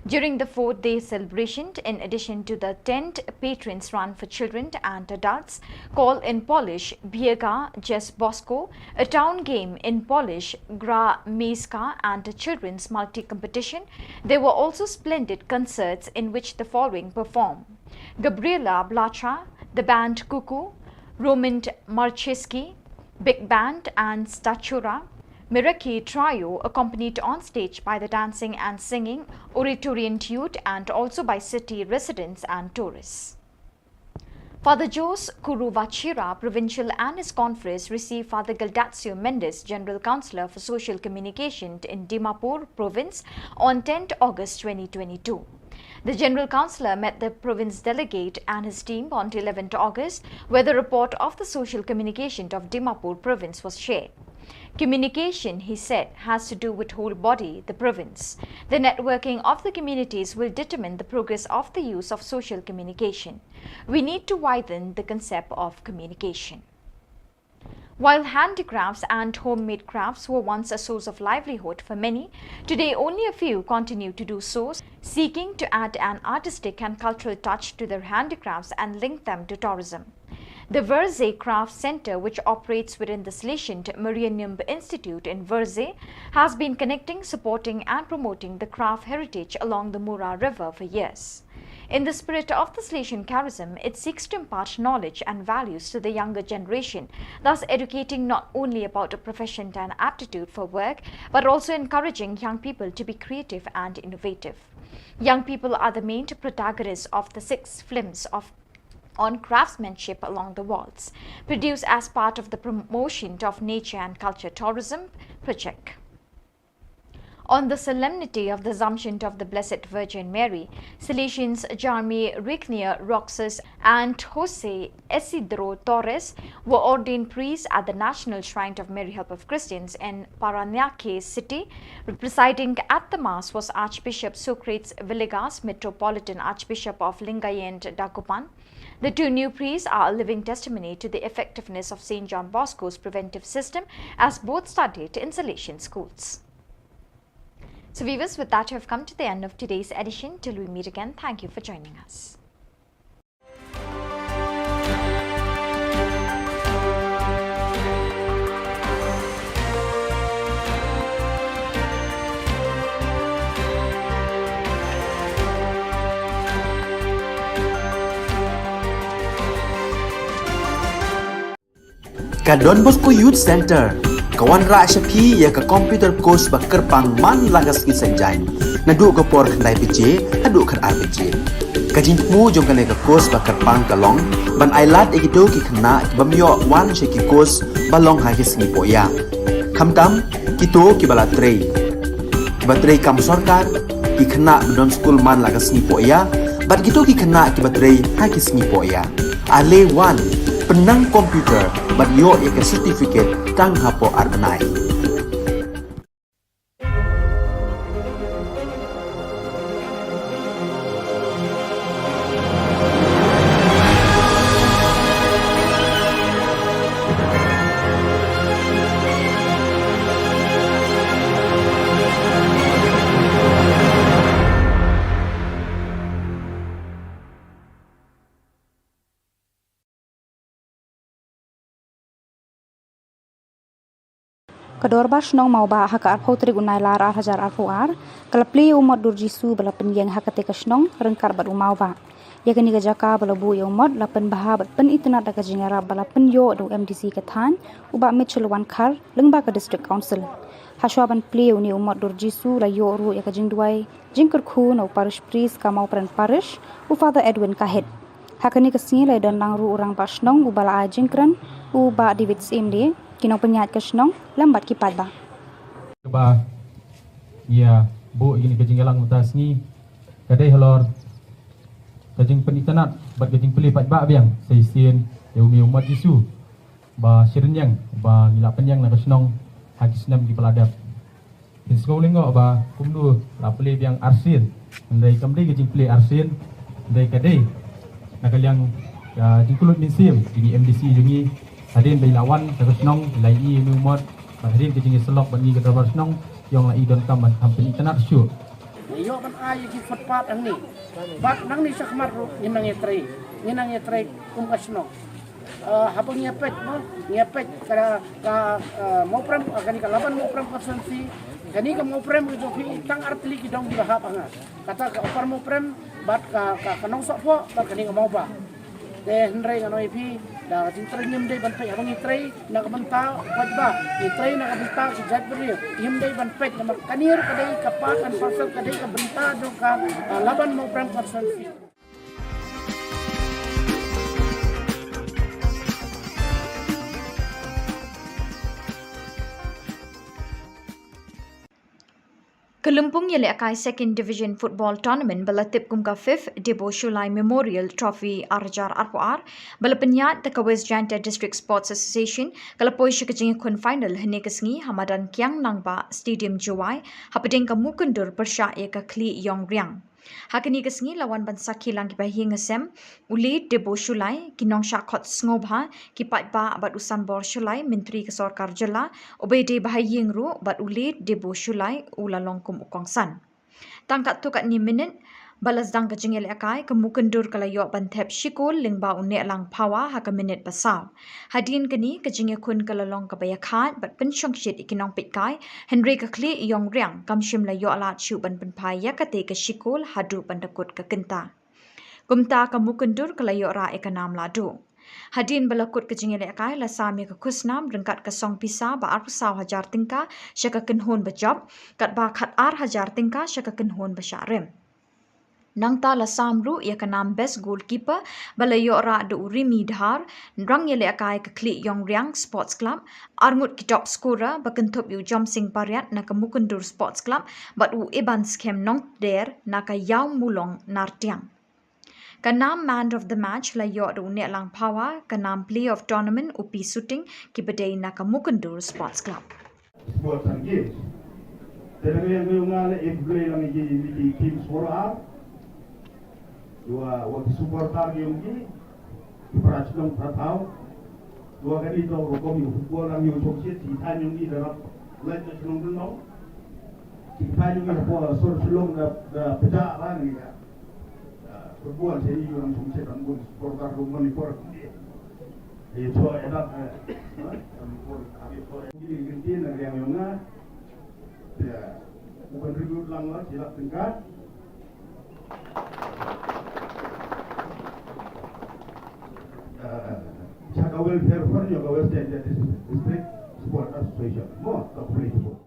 During the four-day celebration, in addition to the tent patrons run for children and adults, called in Polish Biega Dzież Bosco, a town game, in Polish Gra Miejska, and a children's multi-competition, there were also splendid concerts in which the following perform: Gabriela Blacha, the band Cuckoo, Roman Marcheski, big band, and Statura. Miraki Trio, accompanied on stage by the dancing and singing Oratorian youth and also by city residents and tourists. Father Jose Kuruvachira, provincial, and his confreres received Father Galdazio Mendes, General Councillor for Social Communication in Dimapur Province, on tenth August twenty twenty-two. The General Councillor met the province delegate and his team on eleventh August, where the report of the Social Communication of Dimapur Province was shared. Communication, he said, has to do with whole body, the province. The networking of the communities will determine the progress of the use of social communication. We need to widen the concept of communication. While handicrafts and homemade crafts were once a source of livelihood for many, today only a few continue to do so, seeking to add an artistic and cultural touch to their handicrafts and link them to tourism. The Verze Craft Center, which operates within the Salesian Marianum Institute in Verze, has been connecting, supporting, and promoting the craft heritage along the Mura River for years. In the spirit of the Salesian charism, it seeks to impart knowledge and values to the younger generation, thus educating not only about a proficient and aptitude for work, but also encouraging young people to be creative and innovative. Young people are the main protagonists of the six films of on craftsmanship along the walls, produced as part of the promotion of nature and culture tourism project. On the solemnity of the Assumption of the Blessed Virgin Mary, Salesians Jarmi Rignier Roxas and Jose Isidro Torres were ordained priests at the National Shrine of Mary Help of Christians in Paranaque City. Presiding at the Mass was Archbishop Socrates Villegas, Metropolitan Archbishop of Lingayen Dagupan. The two new priests are a living testimony to the effectiveness of Saint John Bosco's preventive system, as both studied in Salesian schools. So viewers, with that, we have come to the end of today's edition. Till we meet again, thank you for joining us. Ka Don Bosco Youth Center ka wanrah sha phi ïa ka computer course ba kyrpang man la ka sngi Saitjaiñ, naduh ka por khyndai baje haduh khatar baje. Ka jingthmu jong kane ka course ba kyrpang ka long ban ailad ïa kito ki khynnah ki bym ïoh wan sha ki course ba long ha ki sngi pohïa, khamtam kito kiba la trei, kiba trei kam sorkar, ki khynnah ba don skul man la ka sngi pohïa, bad kito ki khynnah kiba trei ha ki sngi pohïa. Ale wan, Pynnang computer bad ïoh ïa ka certificate tang hapoh ar bnai. Ka Dorbar Shnong Mawbah ha ka arphew tarik u Nailar ar hajar arphew ar ka la plie ïa u mot dur Jisu ba la pynïeng ha katei ka shnong ryngkat bad u Mawbah. Ïa kane ka jaka ba la buh ïa u mot la pynbha bad pynitynnad da ka jingïarap ba la pynïoh da u M D C ka thaiñ, u Bah Mitchell Wankhar, lyngba ka District Council. Hashwa ban plie ïa une u mot dur Jisu la ïoh ruh ïa ka jingduwai jingkyrkhu na u Parish Priest ka Mawprem Parish, u Father Edwin Kahit. Ha kane ka sngi la ïadon lang ruh u Rangbah Shnong uba la ai jingkren, u Bah David Syiem, ki nongpynïaid ka shnong lem bad ki paidbah. Kaba ïa buh ïa kane ka jingïalang mynta ka sngi ka dei halor ka jingpynitynnad bad ka jingplie paidbah biang sa shisien ïa u mot Jisu ba shirynïeng ba ngi la pynïeng na ka shnong ha ki snem kiba la dep. Phin sngew lyngngoh ba kumno la plie biang arsien, hynrei kam dei ka jingplie arsien, hynrei ka dei na ka liang ka jingkyllut mynsiem jong i M D C jong ngi, hadien ba i la wan sha ka shnong, i la ïohi ïa une u mot, bad hadien ka jingïasyllok bad ngi ka dorbar shnong, i ong la i donkam ban kham pynitynnad shuh. Ngi ïoh ban ai ïa ki footpath hangne. Bad nangne shakhmat ruh ngin nang ïatrei, ngin nang ïatrei kum ka shnong. Eh, haba ngi ïa peit, mo, ngi ïa peit ka, ka, eh, Mawprem, eh, kane ka Laban Mawprem constituency, kane ka Mawprem ka jong phi tang ar tylli ki dong kiba hap ha nga. Kata ka Upper Mawprem, bad ka, ka, ka Nongsohphoh, bad kane ka Mawbah. Te hynrei ngan ong ïa phi, da ka jingtrei ngim dei ban peit haba ngi trei na ka bynta u paidbah, ngi trei na ka bynta ki jaitbynriew, ngim dei ban peit namar kane ruh ka dei ka part and parcel, ka dei ka bynta jong ka, eh, Laban Mawprem constituency. Ka lympung ïalehkai Second Division Football Tournament ba la tip kum ka Fifth Debo Shullai Memorial Trophy ar hajar arphew ar ba la pynïaid da ka West Jaintia District Sports Association ka la poi sha ka jingïakhun final hynne ka sngi ha madan Kiang Nangbah Stadium Jowai hapdeng ka Mukyndur pyrshah ïa ka Khlieh Ïong Riang. Ha kane ka sngi la wan ban sakhi lang ki bahaïing hasem, u Late Debo Shullai, ki nongshah khot sngewbha, ki paidbah bad u Sanbor Shullai, Myntri ka Sorkar Jylla, uba dei bahaïing ruh, bad u Late Debo Shullai, u la long kum u kongsan. Tang katto katne minit ba la sdang ka jingïalehkai, ka Mukyndur ka la ïoh ban thep shi kol lyngba u Nehlang Phawa ha ka minit ba saw. Hadien kane ka jingïakhun ka la long kaba ïakhaid bad pynshongshit ïa ki nongpeitkai, hynrei ka Khlieh Ïong Riang kam shym la ïoh lad shuh ban pynphai ïa katei ka shi kol haduh ban da kut ka kynta. Kumta ka Mukyndur ka la ïoh rah ïa ka nam lahduh. Hadien ba la kut ka jingïalehkai la sam ïa ka khusnam ryngkat ka song pisa ba arphew saw hajar tyngka sha ka kynhun ba jop, katba khatar hajar tyngka sha ka kynhun ba shah rim. Nangta la sam ruh ïa ka nam Best Goalkeeper ba la ïoh rah da u Rimi Dhar, rangïalehkai ka Khlieh Ïong Riang Sports Club, arngut ki top scorer ba kynthup ïa u Jomsing Pariat na ka Mukyndur Sports Club bad u Iban Skhem Nongtder na ka Ïawmulong Nartiang. Ka nam Man of the Match la ïoh da u Nehlang Phawa, ka nam Player of Tournament u Pi Suting, kiba dei na ka Mukyndur Sports Club. Sports and Games. Te dang ïa nga ïa nga la e blei lang ïa ki team score ar. Wa, wa ki supporter ki ong ki. Ki para chnong para thaw. Wa ka dei tong rukom ïa football lang ïa u chong shit, ki thaiñ ong ki da rap. Lait na chnong dun nong. Ki thaiñ ong ki da por sor Shillong da, da pejak ra ni ka. Football te ïa u nang chong shit ang bun supporter rukom ni por. Ïa cho edap. Ïa cho ïa. Ki dei ki tin na riang ïa nga. Ïa, u contribute lang la, shi lak tyngka. Eh, sha ka welfare fund jong ka West Jaintia Dis-, District Sport Association. Mo, ka pule ki mo.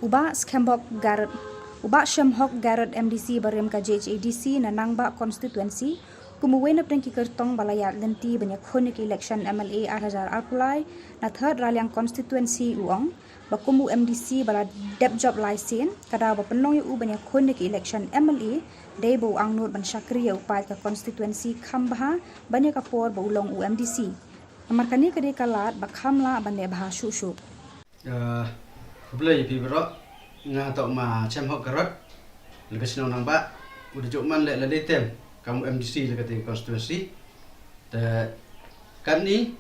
U Bah Shemhok Garod, u Bah Shemhok Garod, M D C barim ka J H A D C na Nangbah Constituency, kum uwei na pdeng ki kyrtong ba la ïaid lynti ban ïakhun ïa ka election M L A ar hajar arphew lai na Third Raliang Constituency, u ong ba kum u M D C ba la dep jop lai sien, ka daw ba pynlong ïa u ban ïakhun ïa ka election M L A dei ba u angnud ban shakri ïa u paid ka constituency kham bha ban ïa ka por ba u long u M D C. Namar kane ka dei ka lad ba kham lah ban leh bha shuh shuh. Ah, khublei ïa phi baroh. Nga toh ma Shemhok Garod, la ka shnong Nangbah, u da jop man leh la lei term kam u M D C la ka tei constituency. Te katni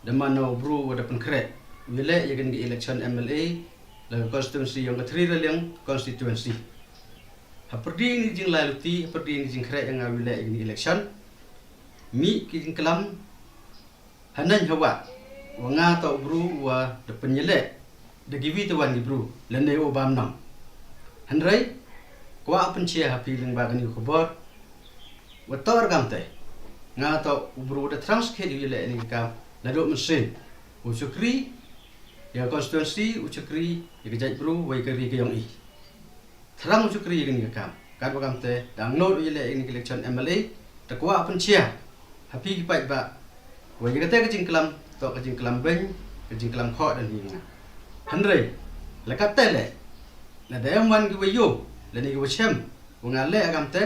da man u bru wa da pynkhreh u ïaleh ïa kane ka election M L A la ka constituency yong ka Thri Raliang constituency. Ha pyrdi ni jinglai luti, ha pyrdi ni jingkhreh ïa nga u ïaleh ïa kane ka election. Mi ki jingklam Haneng hawa wa nga toh u bru wa da pynïaleh da kiwi tawan ki bru lane u bam nam. Hynrei kwah pynshai ha phi lyngba kane ka khubor wa toh ruh kamte, nga toh u bru da thrang skhet u ïaleh ïa kane ka kam naduh mynsiem. U shakri ïa ka constituency, u shakri ïa ka jaitbru wa ïa ka ri ka yong i. Thrang u shakri ïa kane ka kam. Katba kamte da angnud u ïaleh ïa kane ka election M L A, te kwah pynshai ha phi ki paidbah wa ïa kata ka jingklam toh ka jingklam beiñ, ka jingklam khoh da ni nga. Hynrei la katte leh, lada em wan ki wa ïoh lane ki wa shem wa nga leh ha kamte,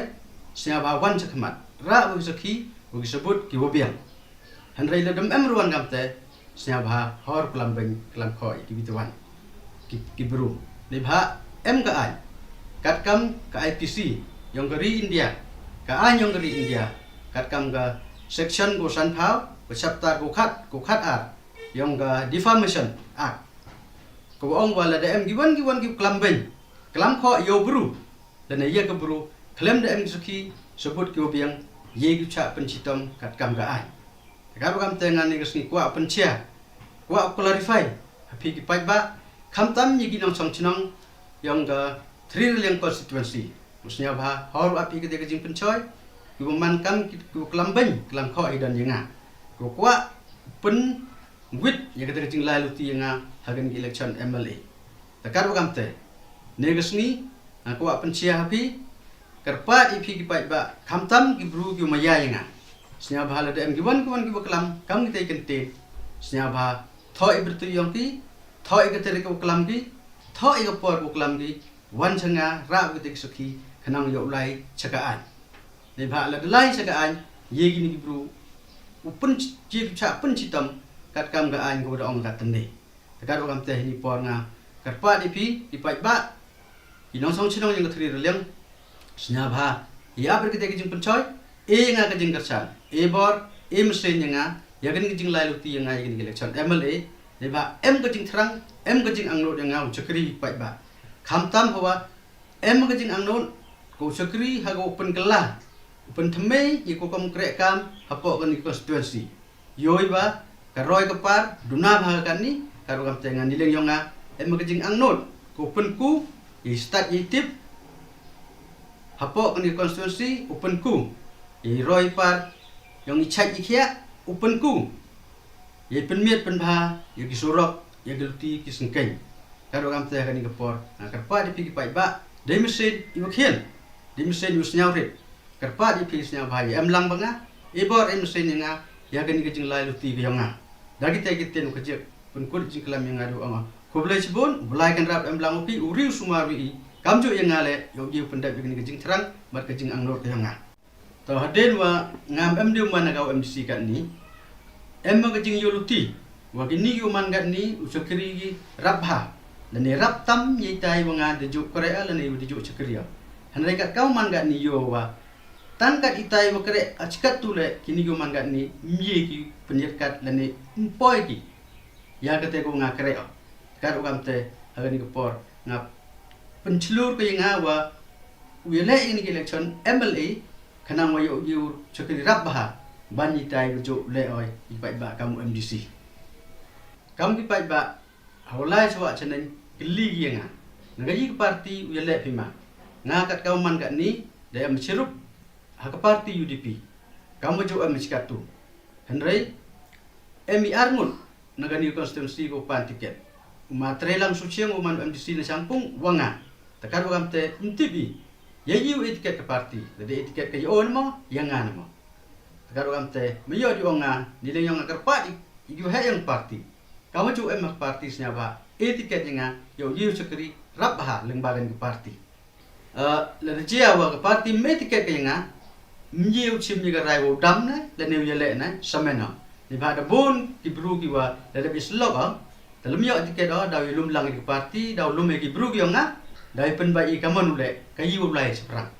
sngewbha wan sha khmat, rah wa ki sakhi, wa ki sabut ki wa biang. Hynrei lada em ruh wan kamte, sngewbha hor klam beiñ klam khoh ïa kiwi tawan ki, ki bru. Neibhah em ka aiñ katkam ka I P C yong ka ri India, ka aiñ yong ka ri India, katkam ka section ko sanphew, ka chapter ko khat, ko khat ar yong ka Defamation Act, ka wa ong wa lada em kiwan kiwan ki klam beiñ klam khoh ïa u bru lane ïa ka bru khlem da em ki sakhi sabut ki wa biang, ïa ki chah pynshitom katkam ka aiñ. Te katba kamte nga ne ka sngi kwah pynshai, kwah clarify ha phi ki paidbah, khamtam ïa ki nongshong shnong yong ka Thri Raliang constituency. Sngewbha hor wa phi kata ka jingpynshoi, ki wa man kam ki, ki wa klam beiñ klam khoh hi don ïa nga, ki wa kwah pynwit ïa kata ka jinglai luti ïa nga ha kane ka election M L A. Te katba kamte ne ka sngi nga kwah pynshai ha phi, kyrpad ïa phi ki paidbah, khamtam ki bru ki wa maya ïa nga, sngewbha lada em kiwan kiwan ki wa klam kam kita ki kyntien, sngewbha thoh ïa ka bynta yong ki, thoh ïa ka tarik wa klam ki, thoh ïa ka por wa klam ki, wan sha nga, rah wa kita ki sakhi, khnang ïoh u lai sha ka aiñ. Neibhah lada lai sha ka aiñ, ïa kine ki bru u pyn, ïa ki chah pynshitom katkam ka aiñ ka wa da ong ka tynne. Te katba kamte ha kane ka por nga kyrpad ïa phi ki paidbah, ki nongshong shnong yong ka Thri Raliang, sngewbha ïa ap ïa kata ka jingpynshoi, e nga ka jingkyrshan, e bor, e mynsiem ïa nga ïa kane ka jinglai luti ïa nga ïa kane ka election M L A. Neibhah em ka jingthrang, em ka jingangnud ïa nga u shakri paidbah. Khamtam hawa em ka jingangnud, ko u shakri ha ka wa pynkylla, u pynthymmai ïa ko kam kreh kam hapoh kane ka constituency. Ïohi ba ka roi ka par duna bha ha kane, katba kamte nga, ni liang yong nga, em ka jingangnud ko u pynku ïa i stad ïa i tip hapoh kane ka constituency, u pynku ïa i roi par yong i chait i khiah, u pynku ïa i pynmiat pynbha ïa ki surok, ïa ki luti ki syngkeiñ. Katba kamte ha kane ka por nga kyrpad ïa phi ki paidbah, dei mynsiem i wa khian, dei mynsiem i wa sngewrit, kyrpad ïa phi, sngewbha ïa em lang ba nga, e bor e mynsiem ïa nga ïa kane ka jinglai luti ka yong nga. Da kita ki ktien wa ka jik pynkut jingklam ïa nga da ong, khublei shibun, u Blai Kynrad em lang wa phi, u ri u sumar wi i, kamjooh ïa nga leh, ïoh u pyndep ïa kane ka jingthrang bad ka jingangnud ka yong nga. To hadien wa ngam em dei u man ha ka M D C katni, em ka jingïoh luti wa kini ki wa man katni u shakri ki rap bha lane rap tam ïa itai wa nga da juh kreh lane wa da juh shakri. Hynrei kat ka u man katni ïoh wa tang kat itai wa kreh, a chi katto leh kini ki wa man katni ym ïa ki pynïatkat lane ym poi ki ïa kata ka wa nga kreh. Katba kamte ha kane ka por nga pynshlur ka ïa nga wa u ïaleh ïa kane ka election M L A khnang wa ïoh u shakri rap bha ban itai wa juh leh oi i paidbah kam u M D C. Kam ki paidbah ha u lai sawah chaneng kylli ki ïa nga, na ka ïa ka party u ïaleh phi ma? Nga kat ka u man katni da em chirup ha ka party U D P, kam wa juh em chi katto. Hynrei em i ar ngut na kane ka constituency ko pan ticket. Ma Treilang Suchiang u man u M D C na Shangpung, wa nga. Te katwa kamte, ym tip i. Ïa i u etiket ka party, lada etiket ka ïa o ne mo, ïa nga ne mo. Te katwa kamte, ma ïoh di ong nga, nileng ïong nga kyrpad i, i u heh ïong party. Ka ma ju em ha ka party sñiawbha, etiket ïa nga, ïa u ïa u shakri, rap bha, lyngba ka party. Eh, lada jia wa ka party me tiket ka ïa nga, mye u chim ïa ka rai wa u dam ne, lane u ïaleh ne, samen o. Neibhah da bun ki bru ki wa, lada bi slok o, te lym ïoh tiket o, da u lum lang ïa ka party, da u lum ïa ki bru ki ïong nga, da u pynbait ïa ka mon u leh, ka ïa u lai shaphrang.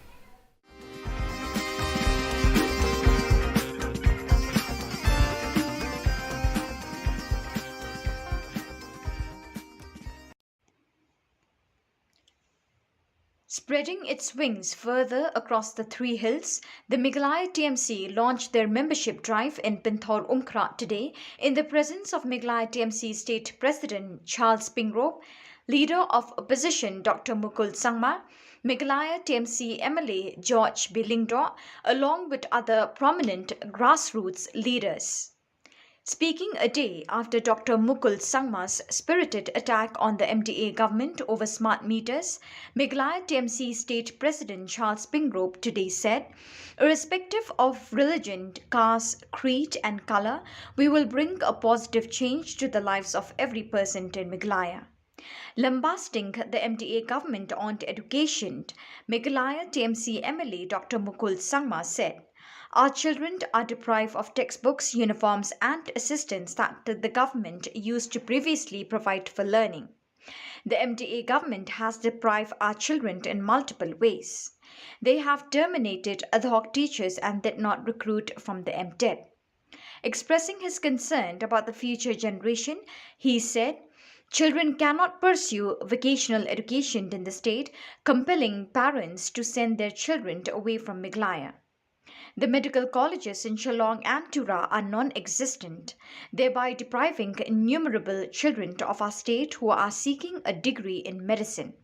Spreading its wings further across the three hills, the Meghalaya T M C launched their membership drive in Pinthor Umkhrah today in the presence of Meghalaya T M C State President Charles Pingrove, Leader of Opposition Doctor Mukul Sangma, Meghalaya T M C M L A George B Lyngdoh, along with other prominent grassroots leaders. Speaking a day after Doctor Mukul Sangma's spirited attack on the M D A government over smart meters, Meghalaya T M C State President Charles Pingrove today said, irrespective of religion, caste, creed, and color, we will bring a positive change to the lives of every person in Meghalaya. Lambasting the M D A government on education, Meghalaya T M C M L A Doctor Mukul Sangma said, our children are deprived of textbooks, uniforms, and assistance that the government used to previously provide for learning. The M D A government has deprived our children in multiple ways. They have terminated ad hoc teachers and did not recruit from the M TET. Expressing his concern about the future generation, he said, children cannot pursue vocational education in the state, compelling parents to send their children away from Meghalaya. The medical colleges in Shillong and Tura are non existent, thereby depriving innumerable children of our state who are seeking a degree in medicine.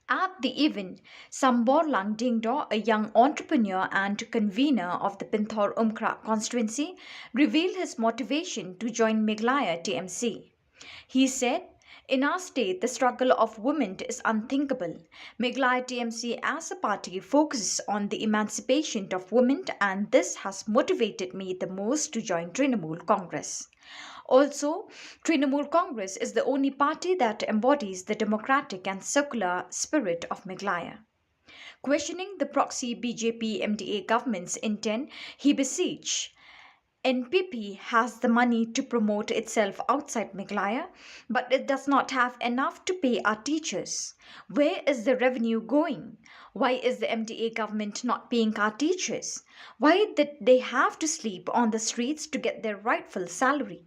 At the event, Samborlang Dingdo, a young entrepreneur and convener of the Pinthor Umkhrah constituency, revealed his motivation to join Meghalaya T M C. He said, in our state, the struggle of women is unthinkable. Meghalaya T M C as a party focuses on the emancipation of women, and this has motivated me the most to join Trinamool Congress. Also, Trinamool Congress is the only party that embodies the democratic and secular spirit of Meghalaya. Questioning the proxy B J P M D A government's intent, he beseeched, N P P has the money to promote itself outside Meghalaya, but it does not have enough to pay our teachers. Where is the revenue going? Why is the M D A government not paying our teachers? Why did they have to sleep on the streets to get their rightful salary?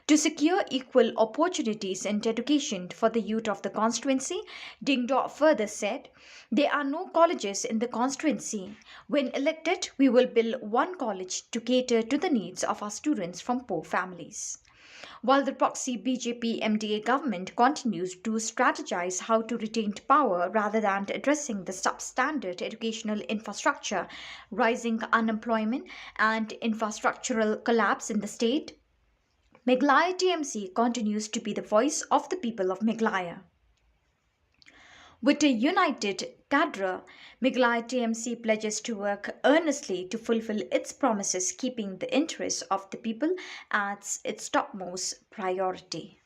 To secure equal opportunities in education for the youth of the constituency, Dingdo further said, there are no colleges in the constituency. When elected, we will build one college to cater to the needs of our students from poor families. While the proxy B J P M D A government continues to strategize how to retain power rather than addressing the substandard educational infrastructure, rising unemployment, and infrastructural collapse in the state, Meghalaya T M C continues to be the voice of the people of Meghalaya. With a united cadre, Meghalaya T M C pledges to work earnestly to fulfill its promises, keeping the interests of the people as its topmost priority.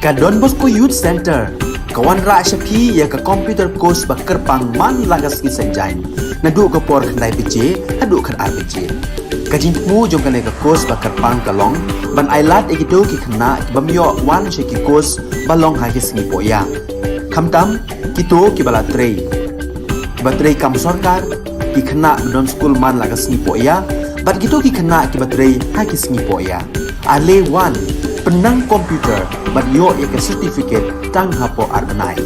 Ka Don Bosco Youth Centre ka wanrah sha phi ïa ka computer course ba kyrpang man la ka sngi Saitjaiñ, naduh ka por khyndai baje haduh khatar baje. Ka jingthmu jong kane ka course ba kyrpang ka long ban ailad ïa kito ki khynnah ki bym ïoh wan sha ki course ba long ha ki sngi pohïa, khamtam kito kiba la trei, kiba trei kam sorkar, ki khynnah ba don skul man la ka sngi pohïa, bad kito ki khynnah kiba trei ha ki sngi pohïa. Ale wan, pynnang computer bad ïoh ïa ka certificate tang hapoh ar bnai.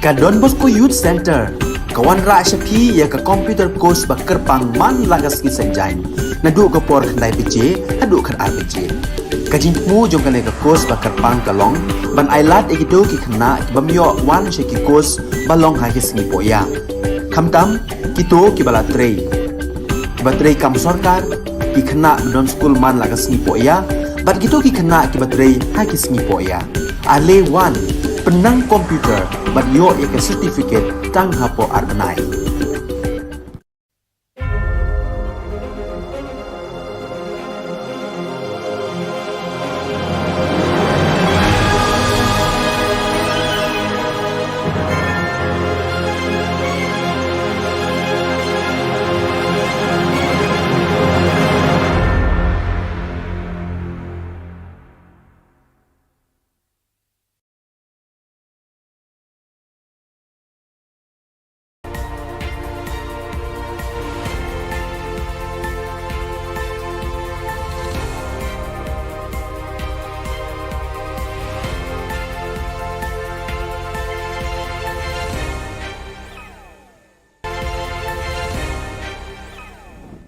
Ka Don Bosco Youth Centre ka wanrah sha phi ïa ka computer course ba kyrpang man la ka sngi Saitjaiñ, naduh ka por khyndai baje haduh khatar baje. Ka jingthmu jong kane ka course ba kyrpang ka long ban ailad ïa kito ki khynnah ki bym ïoh wan sha ki course ba long ha ki sngi pohïa, khamtam kito kiba la trei, kiba trei kam sorkar, ki khynnah ba don skul man la ka sngi pohïa bad kito ki khynnah kiba trei ha ki sngi pohïa. Ale wan, pynnang computer bad ïoh ïa ka certificate tang hapoh ar bnai.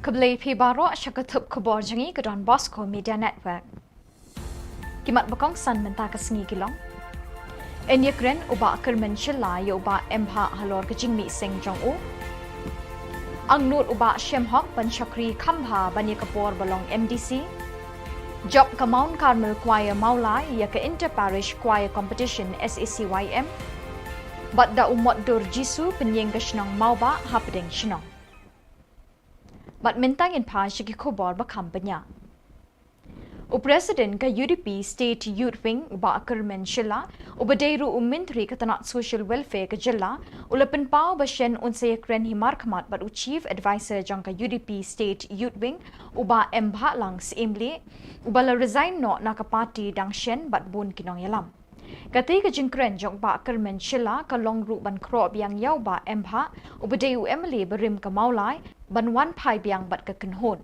Khublei phi baroh sha ka thup khubor jong ngi ka Don Bosco Media Network. Ki mat ba kongsan mynta ka sngi ki long: Yn ïakren u Bah Kyrmen Shylla ïa u Bah M Bhah halor ka jingmih seng jong u. Angnud u Bah Shemhok ban shakri kham bha ban ïa ka por ba long M D C. Jop ka Mount Carmel Choir Mawlai ïa ka Inter Parish Choir Competition, S A C Y M. Bad da u Motdur Jisu pynïeng ka shnong Mawbah hapdeng shnong. Bad mynta ngin phai sha ki khubor ba kham bniah. U President ka U D P State Youth Wing u Bah Kyrmen Shylla, uba dei ruh u Myntri ka tnat Social Welfare ka jylla, u la pynpaw ba shen un sa ïakren hi markhmat bad u Chief Adviser jong ka U D P State Youth Wing, u Bah M Bhah Lang Syiemlieh, uba la resign noh na ka party dang shen bad bun ki nongïalam. Katei ka jingkren jong u Bah Kyrmen Shylla ka long ruh ban khroh biang ïa u Bah M Bhah, uba dei u M L A barim ka Mawlai, ban wan phai biang bad ka kynhun.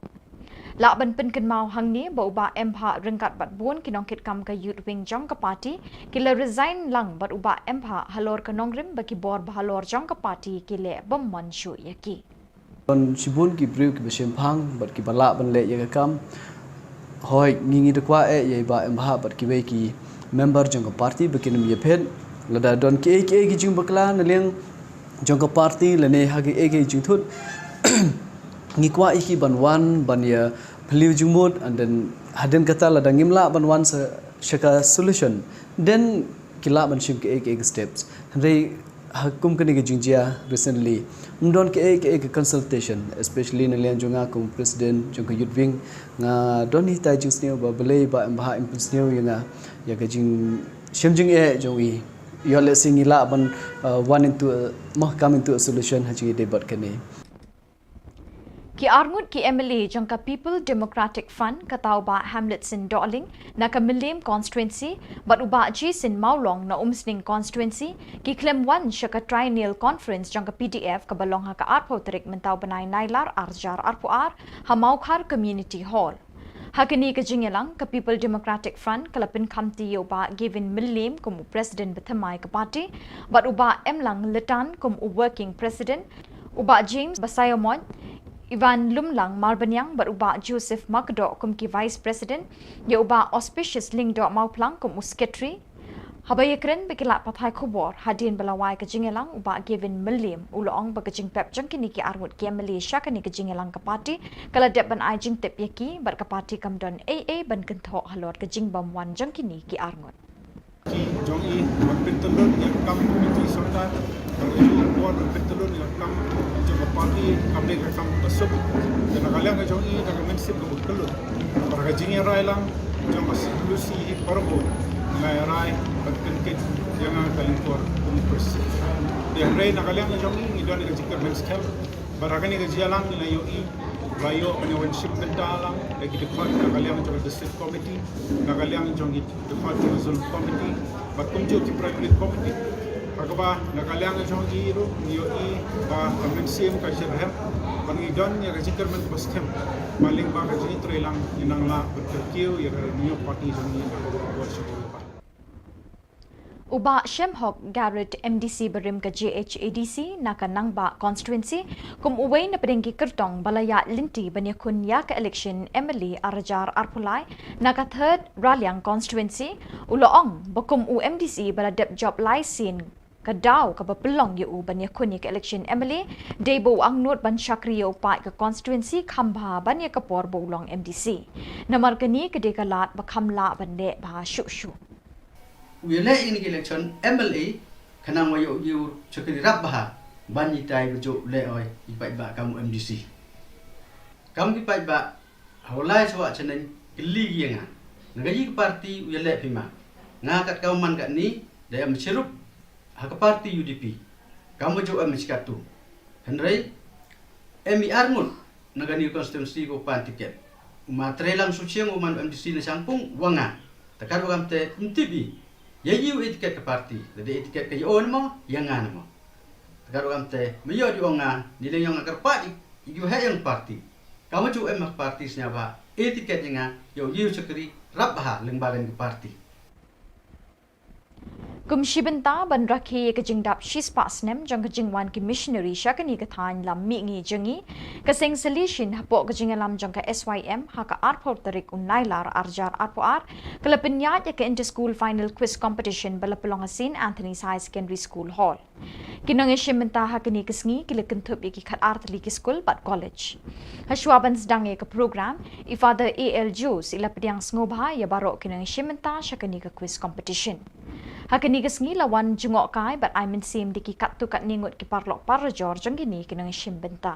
Lah ban pynkynmaw hangne ba u Bah M Bhah ryngkat bad bun ki nongkitkam ka Youth Wing jong ka party ki la resign lang bad u Bah M Bhah halor ka nongrim ba ki bor bahalor jong ka party ki leh bym mon shuh ïa ki. Don shibun ki briew kiba shemphang bad kiba lah ban leh ïa ka kam. Hooid, ngi ngi da kwah eh ïa i Bah M Bhah bad kiwei ki member jong ka party ba kin ym ïaphet. Lada don kiei kiei ki jingbakla na liang jong ka party lane ha kiei kiei jingthut, ngi kwah ïa ki ban wan ban ïa phylliew jingmut, and then hadien kata lada ngim lah ban wan sa sha ka solution, then ki lah ban shim kiei kiei ki steps. Hynrei ha kum kane ka jingjia recently, ym don kiei kiei ka consultation, especially na liang jong nga kum president jong ka Youth Wing. Nga don hitai jingsniew ba balei Bah M Bhah im pynsniew ïa nga ïa ka jingshem jingeh jong i. Ïoh lehse ngi lah ban, uh, wan into a, mo, come into a solution ha jingïadei bad kane. Ki arngut ki M L A jong ka People Democratic Front, kata u Bah Hamletson Dohling na ka Mylliem Constituency bad u Bah Jason Mawlong na Umsning Constituency, ki khlem wan sha ka Triennial Conference jong ka P D F kaba long ha ka arphew tarik mynta u bnai Nailar arhajar arphew ar ha Mawkhar Community Hall. Ha kane ka jingïalang, ka People Democratic Front ka la pynkhamti ïa u Bah Gavin Mylliem kum u President bathymmai ka party bad u Bah Emlang Lytan kum u Working President, u Bah James Basaiawmoit, Ivan Lumlang Marbaniang bad u Bah Joseph Makdoh kum ki Vice President, ïa u Bah Auspicious Lyngdoh Mawphlang kum u Secretary. Haba ïakren bad ki lad pathai khubor hadien ba la wai ka jingïalang, u Bah Gavin Mylliem u la ong ba ka jingpep jong kine ki arngut ki M L A sha kane ka jingïalang ka party ka la dep ban ai jingtip ïa ki bad ka party kam don ei ei ban kynthoh halor ka jingbymwan jong kine ki arngut. Ki jong i ban pyntyllun ïa ka kam komiti sorkar, bad ka jong i por ban pyntyllun ïa ka kam jong ka party kam dei ka kam ba suk. Te na ka liang ka jong i da ka mynsiem kaba kyllut, bad ka jingïarai lang jong ka solusi hi parabot, nga ïarai ban pynkit ïa nga ka lyngkor kum u president. Te hynrei na ka liang ka jong i ngi don ïa ka jingkyrmen skhem. Bad ha kane ka jingïalang ngi la ïohi, la ïoh ban ïa wan shim bynta lang da ki dkhot na ka liang jong ka District Committee, na ka liang jong ki dkhot jong ka Zonal Committee bad kumjuh ki Primary Committee. Ha kaba na ka liang jong ngi ruh ngi ïohi ba ka mynsiem ka shitrhem bad ngi don ïa ka jingkyrmen kaba skhem ba lyngba ka jingïatreilang ngin nang lah ban kyntiew ïa ka New Party jong ngi na ka bor sha ka bor. U Bah Shemhok Garrett, M D C barim ka J H A D C na ka Nangbah Constituency, kum uwei na pdeng ki kyrtong ba la ïaid lynti ban ïakhun ïa ka election M L A ar hajar arphew lai na ka Third Raliang Constituency, u la ong ba kum u M D C ba la dep jop lai sien, ka daw kaba pynlong ïa u ban ïakhun ïa ka election M L A dei ba u angnud ban shakri ïa u paid ka constituency kham bha ban ïa ka por ba u long M D C. Namar kane ka dei ka lad ba kham lah ban leh bha shuh shuh. U ïaleh ïa kane ka election M L A khnang ba ïoh ïa u shakri rap bha ban ïatai ba jop leh oi ïa ki paidbah kam u M D C. Kam ki paidbah ha u lai sawah shaneng kylli ïa nga, na kaei ka party u ïaleh phi ma? Nga kat ka u man katne da em shirup ha ka party U D P. Kam u jop em shi katto. Hynrei em i arngut na kane ka constituency ko pan tiket. U ma Treilang Suchiang u man M D C na Shangpung wa nga. Te kat wa kam te ym tip i ïa i u e tiket ka party. Lada e tiket ka ïa o na mo, ïa nga na mo. Te kat wa kam te me ïoh di ong nga, ni leng ïong nga kyrpad i, i u heh ïong party. Kam u jop em ha ka party sñiawbha e tiket ïa nga, ïoh ïa u shakri rap bha lyngba kane ka party. Kum shi bynta ban rakhe ïa ka jingdap shispah snem jong ka jingwan ki missionary sha kane ka thaiñ lam mihngi jong ngi, ka seng Salesian hapoh ka jingïalam jong ka S Y M ha ka arphew tarik u Nailar ar hajar arphew ar ka la pynïaid ïa ka Inter School Final Quiz Competition ba la pynlong ha Saint Anthony's Higher Secondary School Hall. Ki nongïashim bynta ha kane ka sngi ki la kynthup ïa ki khatar tylli ki skul bad college. Hashwa ban sdang ïa ka program, i Father A L Jones i la pdiang sngewbha ïa baroh ki nongïashim bynta sha kane ka quiz competition. Ha kane ka sngi la wan jngohkai bad ai mynsiem da ki katto katne ngut ki paralok parajor jong kine ki nongïashim bynta.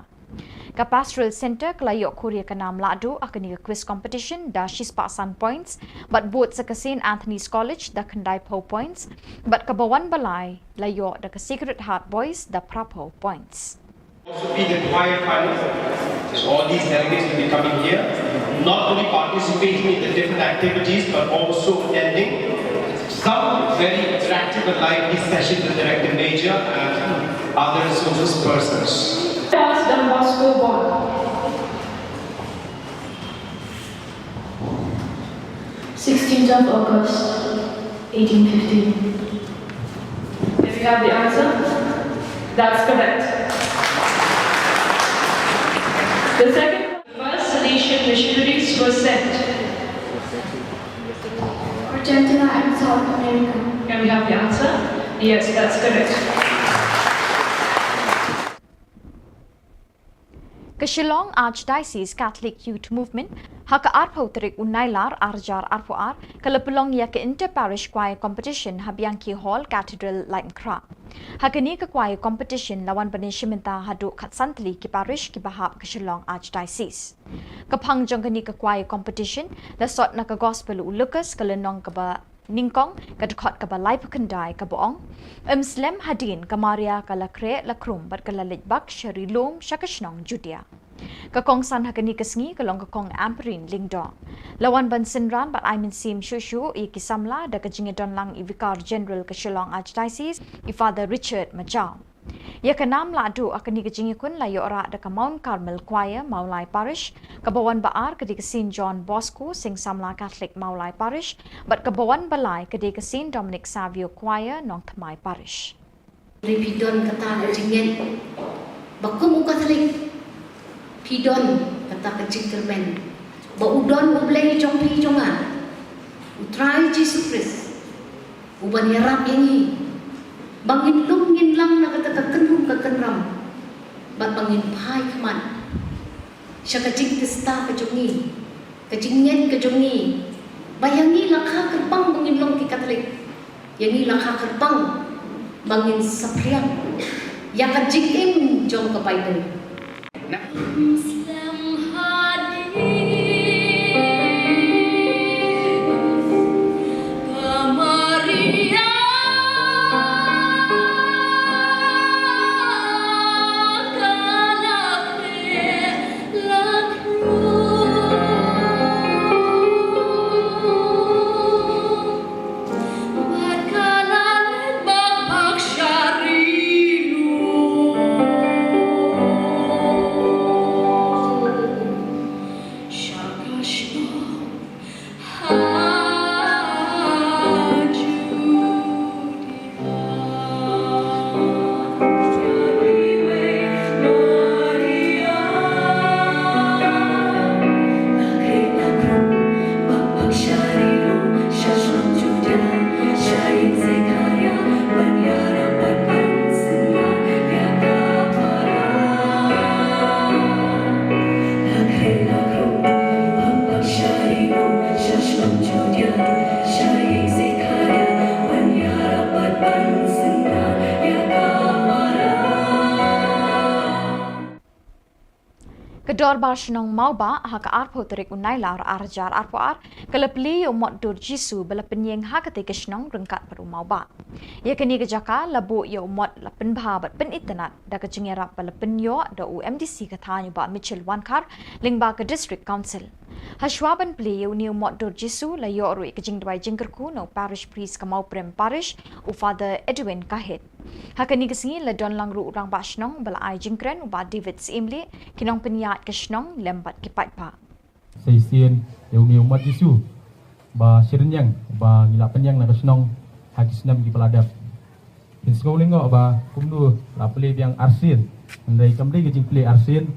Ka Pastoral Centre ka la ïoh khur ïa ka nam lahduh ha kane ka quiz competition da shispah san points, bad bud sa ka Saint Anthony's College da khyndaiphew points, bad kaba wan ba lai la ïoh da ka Sacred Heart Boys da phraphew points. Also be the choir final. So all these delegates will be coming here, not only participating in the different activities, but also attending some very interactive and lively sessions with Director Major and other resources persons. Don Bosco Bond. Sixteenth of August, eighteen fifteen. There we have the answer. That's correct. The second, the first Salesian missionaries were sent. Argentina and South America. Can we have the answer? Yes, that's correct. Ka Shillong Archdiocese Catholic Youth Movement, ha ka arphew tarik u Nailar ar hajar arphew ar, ka la pynlong ïa ka Inter Parish Choir Competition ha Bianchi Hall, Cathedral, Laitumkhrah. Ha kane ka choir competition la wan ban ïashim bynta haduh khatsan tylli ki parish kiba hap ka Shillong Archdiocese. Ka phang jong kane ka choir competition la sot na ka Gospel u Lukas ka lynnong kaba nyngkong, ka dkhot kaba laiphew khyndai, kaba ong: Ym slem hadien ka Maria ka la khreh la khrum bad ka la leit bak sha ri lum sha ka shnong Judia. Ka kongsan ha kane ka sngi ka long ka Kong Ampareen Lyngdoh. La wan ban synran bad ai mynsiem shuh shuh ïa ki samla da ka jingïadon lang i Vicar General ka Shillong Archdiocese, i Father Richard Majaw. Ïa ka nam lahduh ha kane ka jingïakhun la ïoh rah da ka Mount Carmel Choir, Mawlai Parish, kaba wan ba ar ka dei ka Saint John Bosco, Seng Samla Catholic, Mawlai Parish, bad kaba wan ba lai ka dei ka Saint Dominic Savio Choir, Nongthymmai Parish. Hynrei phi don kata ka jingngeit ba kum u Katholik phi don kata ka jingkyrmen ba u don U Blei jong phi jong nga, U Trai Jisu Khrist, uban ïarap ïa ngi ba ngin lum ngin lang na kata ka kynrum ka kynram, bad ba ngin phai khmat sha ka jingtista ka jong ngi, ka jingngeit ka jong ngi, ba ïa ngi la kha kyrpang ba ngin long ki Katholik, ïa ngi la kha kyrpang ba ngin saphriang ïa ka jingim jong ka Baibl. Dorbar Shnong Mawbah ha ka arphew tarik u Nailar ar hajar arphew ar ka la plie ïa u mot dur Jisu ba la pynïeng ha katei ka shnong ryngkat bad u Mawbah. Ïa kane ka jaka la buh ïa u mot la pynbha bad pynitynnad da ka jingïarap ba la pynïoh da u M D C ka thaiñ u Bah Mitchell Wankhar lyngba ka District Council. Hashwa ban plie ïa une u mot dur Jisu la ïoh ruh ïa ka jingduwai jingkyrkhu na u Parish Priest ka Mawprem Parish, u Father Edwin Kahit. Ha kane ka sngi la don lang ruh u Rangbah Shnong ba la ai jingkren u Bah David Syiemlieh, ki nongpynïaid ka shnong lem bad ki paidbah. Sa shisien ïa une u mot Jisu ba shyrynniang ba ngi la pynïeng na ka shnong ha ki snem kiba la dep. Phin sngew lyngngoh ba kumno la plie biang arsien. Hynrei kam dei ka jingplie arsien,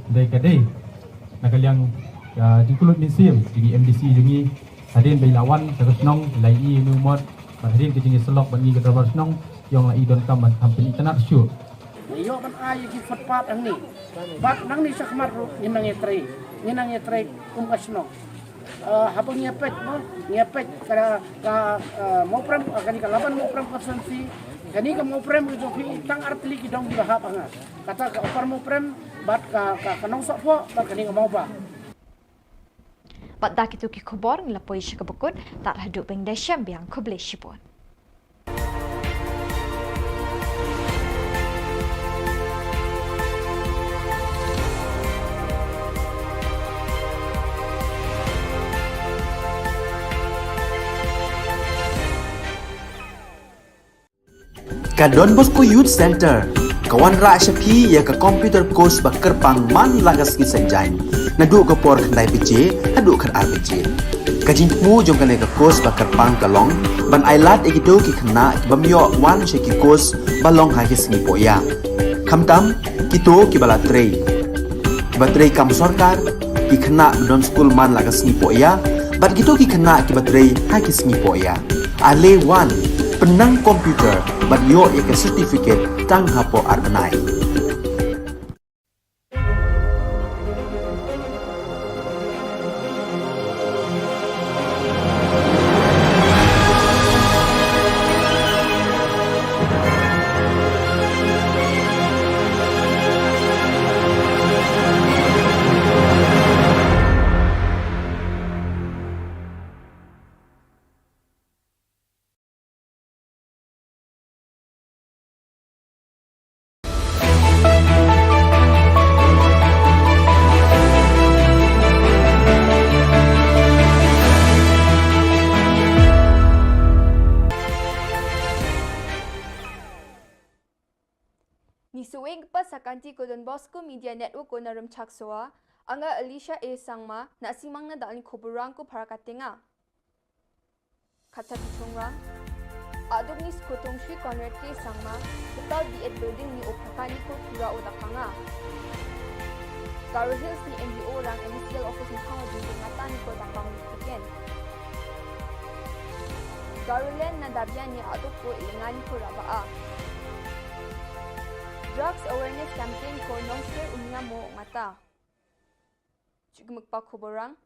hynrei ka dei na ka liang ka jingkyllut mynsiem jong ngi M D C jong ngi. Hadien ba i la wan sha ka shnong, i la ïohi ïa une u mot, bad hadien ka jingïasyllok bad ngi ka dorbar shnong, i ong la i donkam ban kham pynitynnad shuh. Ngi ïoh ban ai ïa ki footpath hangne. Bad nangne sha khmat ruh ngin nang ïatrei, ngin nang ïatrei kum ka shnong. Eh, haba ngi ïa peit mo, ngi ïa peit ka, ka, eh, Mawprem, eh, kane ka Laban Mawprem constituency, kane ka Mawprem ka jong phi tang ar tylli ki dong kiba hap ha nga. Kata ka Upper Mawprem, bad ka, ka, ka Nongsohphoh, bad kane ka Mawbah. Bad da kito ki khubor ngi la poi sha kaba kut, tad haduh ban ïashem biang, khublei shibun. Ka Don Bosco Youth Centre ka wanrah sha phi ïa ka computer course ba kyrpang man la ka sngi Saitjaiñ, naduh ka por khyndai baje haduh khatar baje. Ka jingthmu jong kane ka course ba kyrpang ka long ban ai lad ïa kito ki khynnah ki bym ïoh wan sha ki course ba long ha ki sngi pohïa, khamtam kito kiba la trei, kiba trei kam sorkar, ki khynnah ba don skul man la ka sngi pohïa, bad kito ki khynnah kiba trei ha ki sngi pohïa. Ale wan, pynnang computer bad ïoh ïa ka certificate tang hapoh ar bnai. Ngi shu ïeng pat sha ka kynti ko Don Bosco Media Network ko na Rymchak Sowa, anga Alicia A Sangma, na simang na da ani khubor rang ko para katenga. Kata ki chungrang. Aduk ni Skutong Shri Conrad K Sangma, Kital B Ed Building ni u Prakani ko Tura u dakanga. Garo Hills ni M D O rang M C L office ni khang o jingkata ni ko dakang ni tiken. Garoland na Dabia ni aduk ko ilingani ko raba a. Drugs awareness campaign ko nongser unia mo ngata. Chikmukpa khubor rang.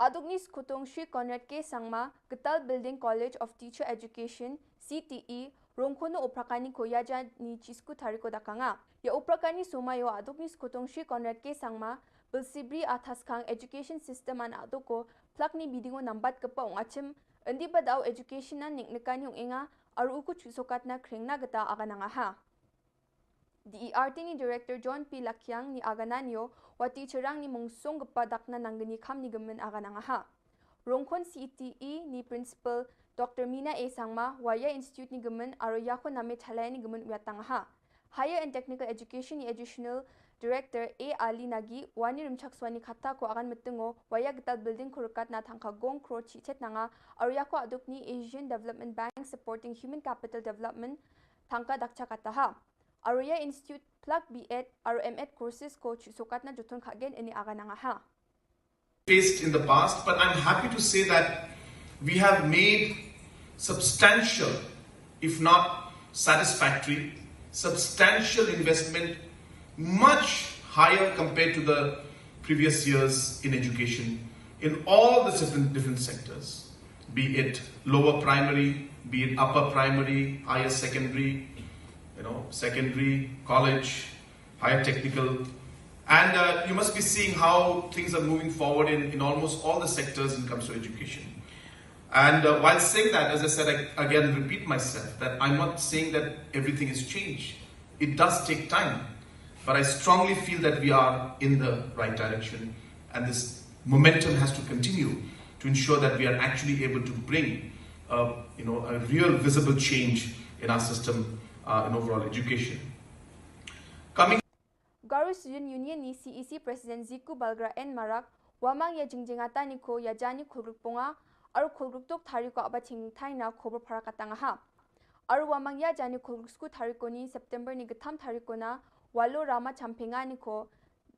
Aduk ni Skutong Shri Conrad K Sangma, Kital Building College of Teacher Education, C T E, Rongkhono Uprakani ko yaja ni chisku tari ko dakanga. Ya Uprakani suma yo aduk ni Skutong Shri Conrad K Sangma, Bilsibri Athaskang Education System an aduk ko, plak ni bidingo nambat kepa ung achim, endi badau education an nik nekani ung inga, aru uku chusokat na kring na geta agananga ha. D E R T ni Director John P Lakiang ni agananio, wati cherang ni mungsong gepa dakna nanggeni kham ni gemen agananga ha. Rongkhon C T E ni Principal Doctor Mina A Sangma, Waya Institute ni gemen, aro yako name chalai ni gemen uyatang ha. Higher and Technical Education ni Additional Director A Ali Nagi, wani Rymchak Swani kata ko agan metengo, Waya Getal Building ko rekat na thangka gong kro chi chet nanga, aro yako aduk ni Asian Development Bank Supporting Human Capital Development, thangka dakcha kata ha. Aroya Institute plak B Ed, aro M Ed courses ko chu sokat na joton khagen ini agananga ha. Faced in the past, but I'm happy to say that we have made substantial, if not satisfactory, substantial investment, much higher compared to the previous years in education in all the different, different sectors, be it lower primary, be it upper primary, higher secondary, you know, secondary, college, higher technical, And uh, you must be seeing how things are moving forward in, in almost all the sectors when it comes to education. And uh, while saying that, as I said, I again repeat myself that I'm not saying that everything has changed. It does take time, but I strongly feel that we are in the right direction, and this momentum has to continue to ensure that we are actually able to bring, uh, you know, a real visible change in our system uh, in overall education. Coming Garo Student Union ni C E C President Ziku Balgra N Marak, wamang ya jingjingata ni ko ya jani khulgruk ponga, aru khulgruk tok thari ko aba ching thai na khobor phara katang ha. Aru wamang ya jani khulgruk sku thari ko ni September ni getham thari ko na, walo rama champenga ni ko,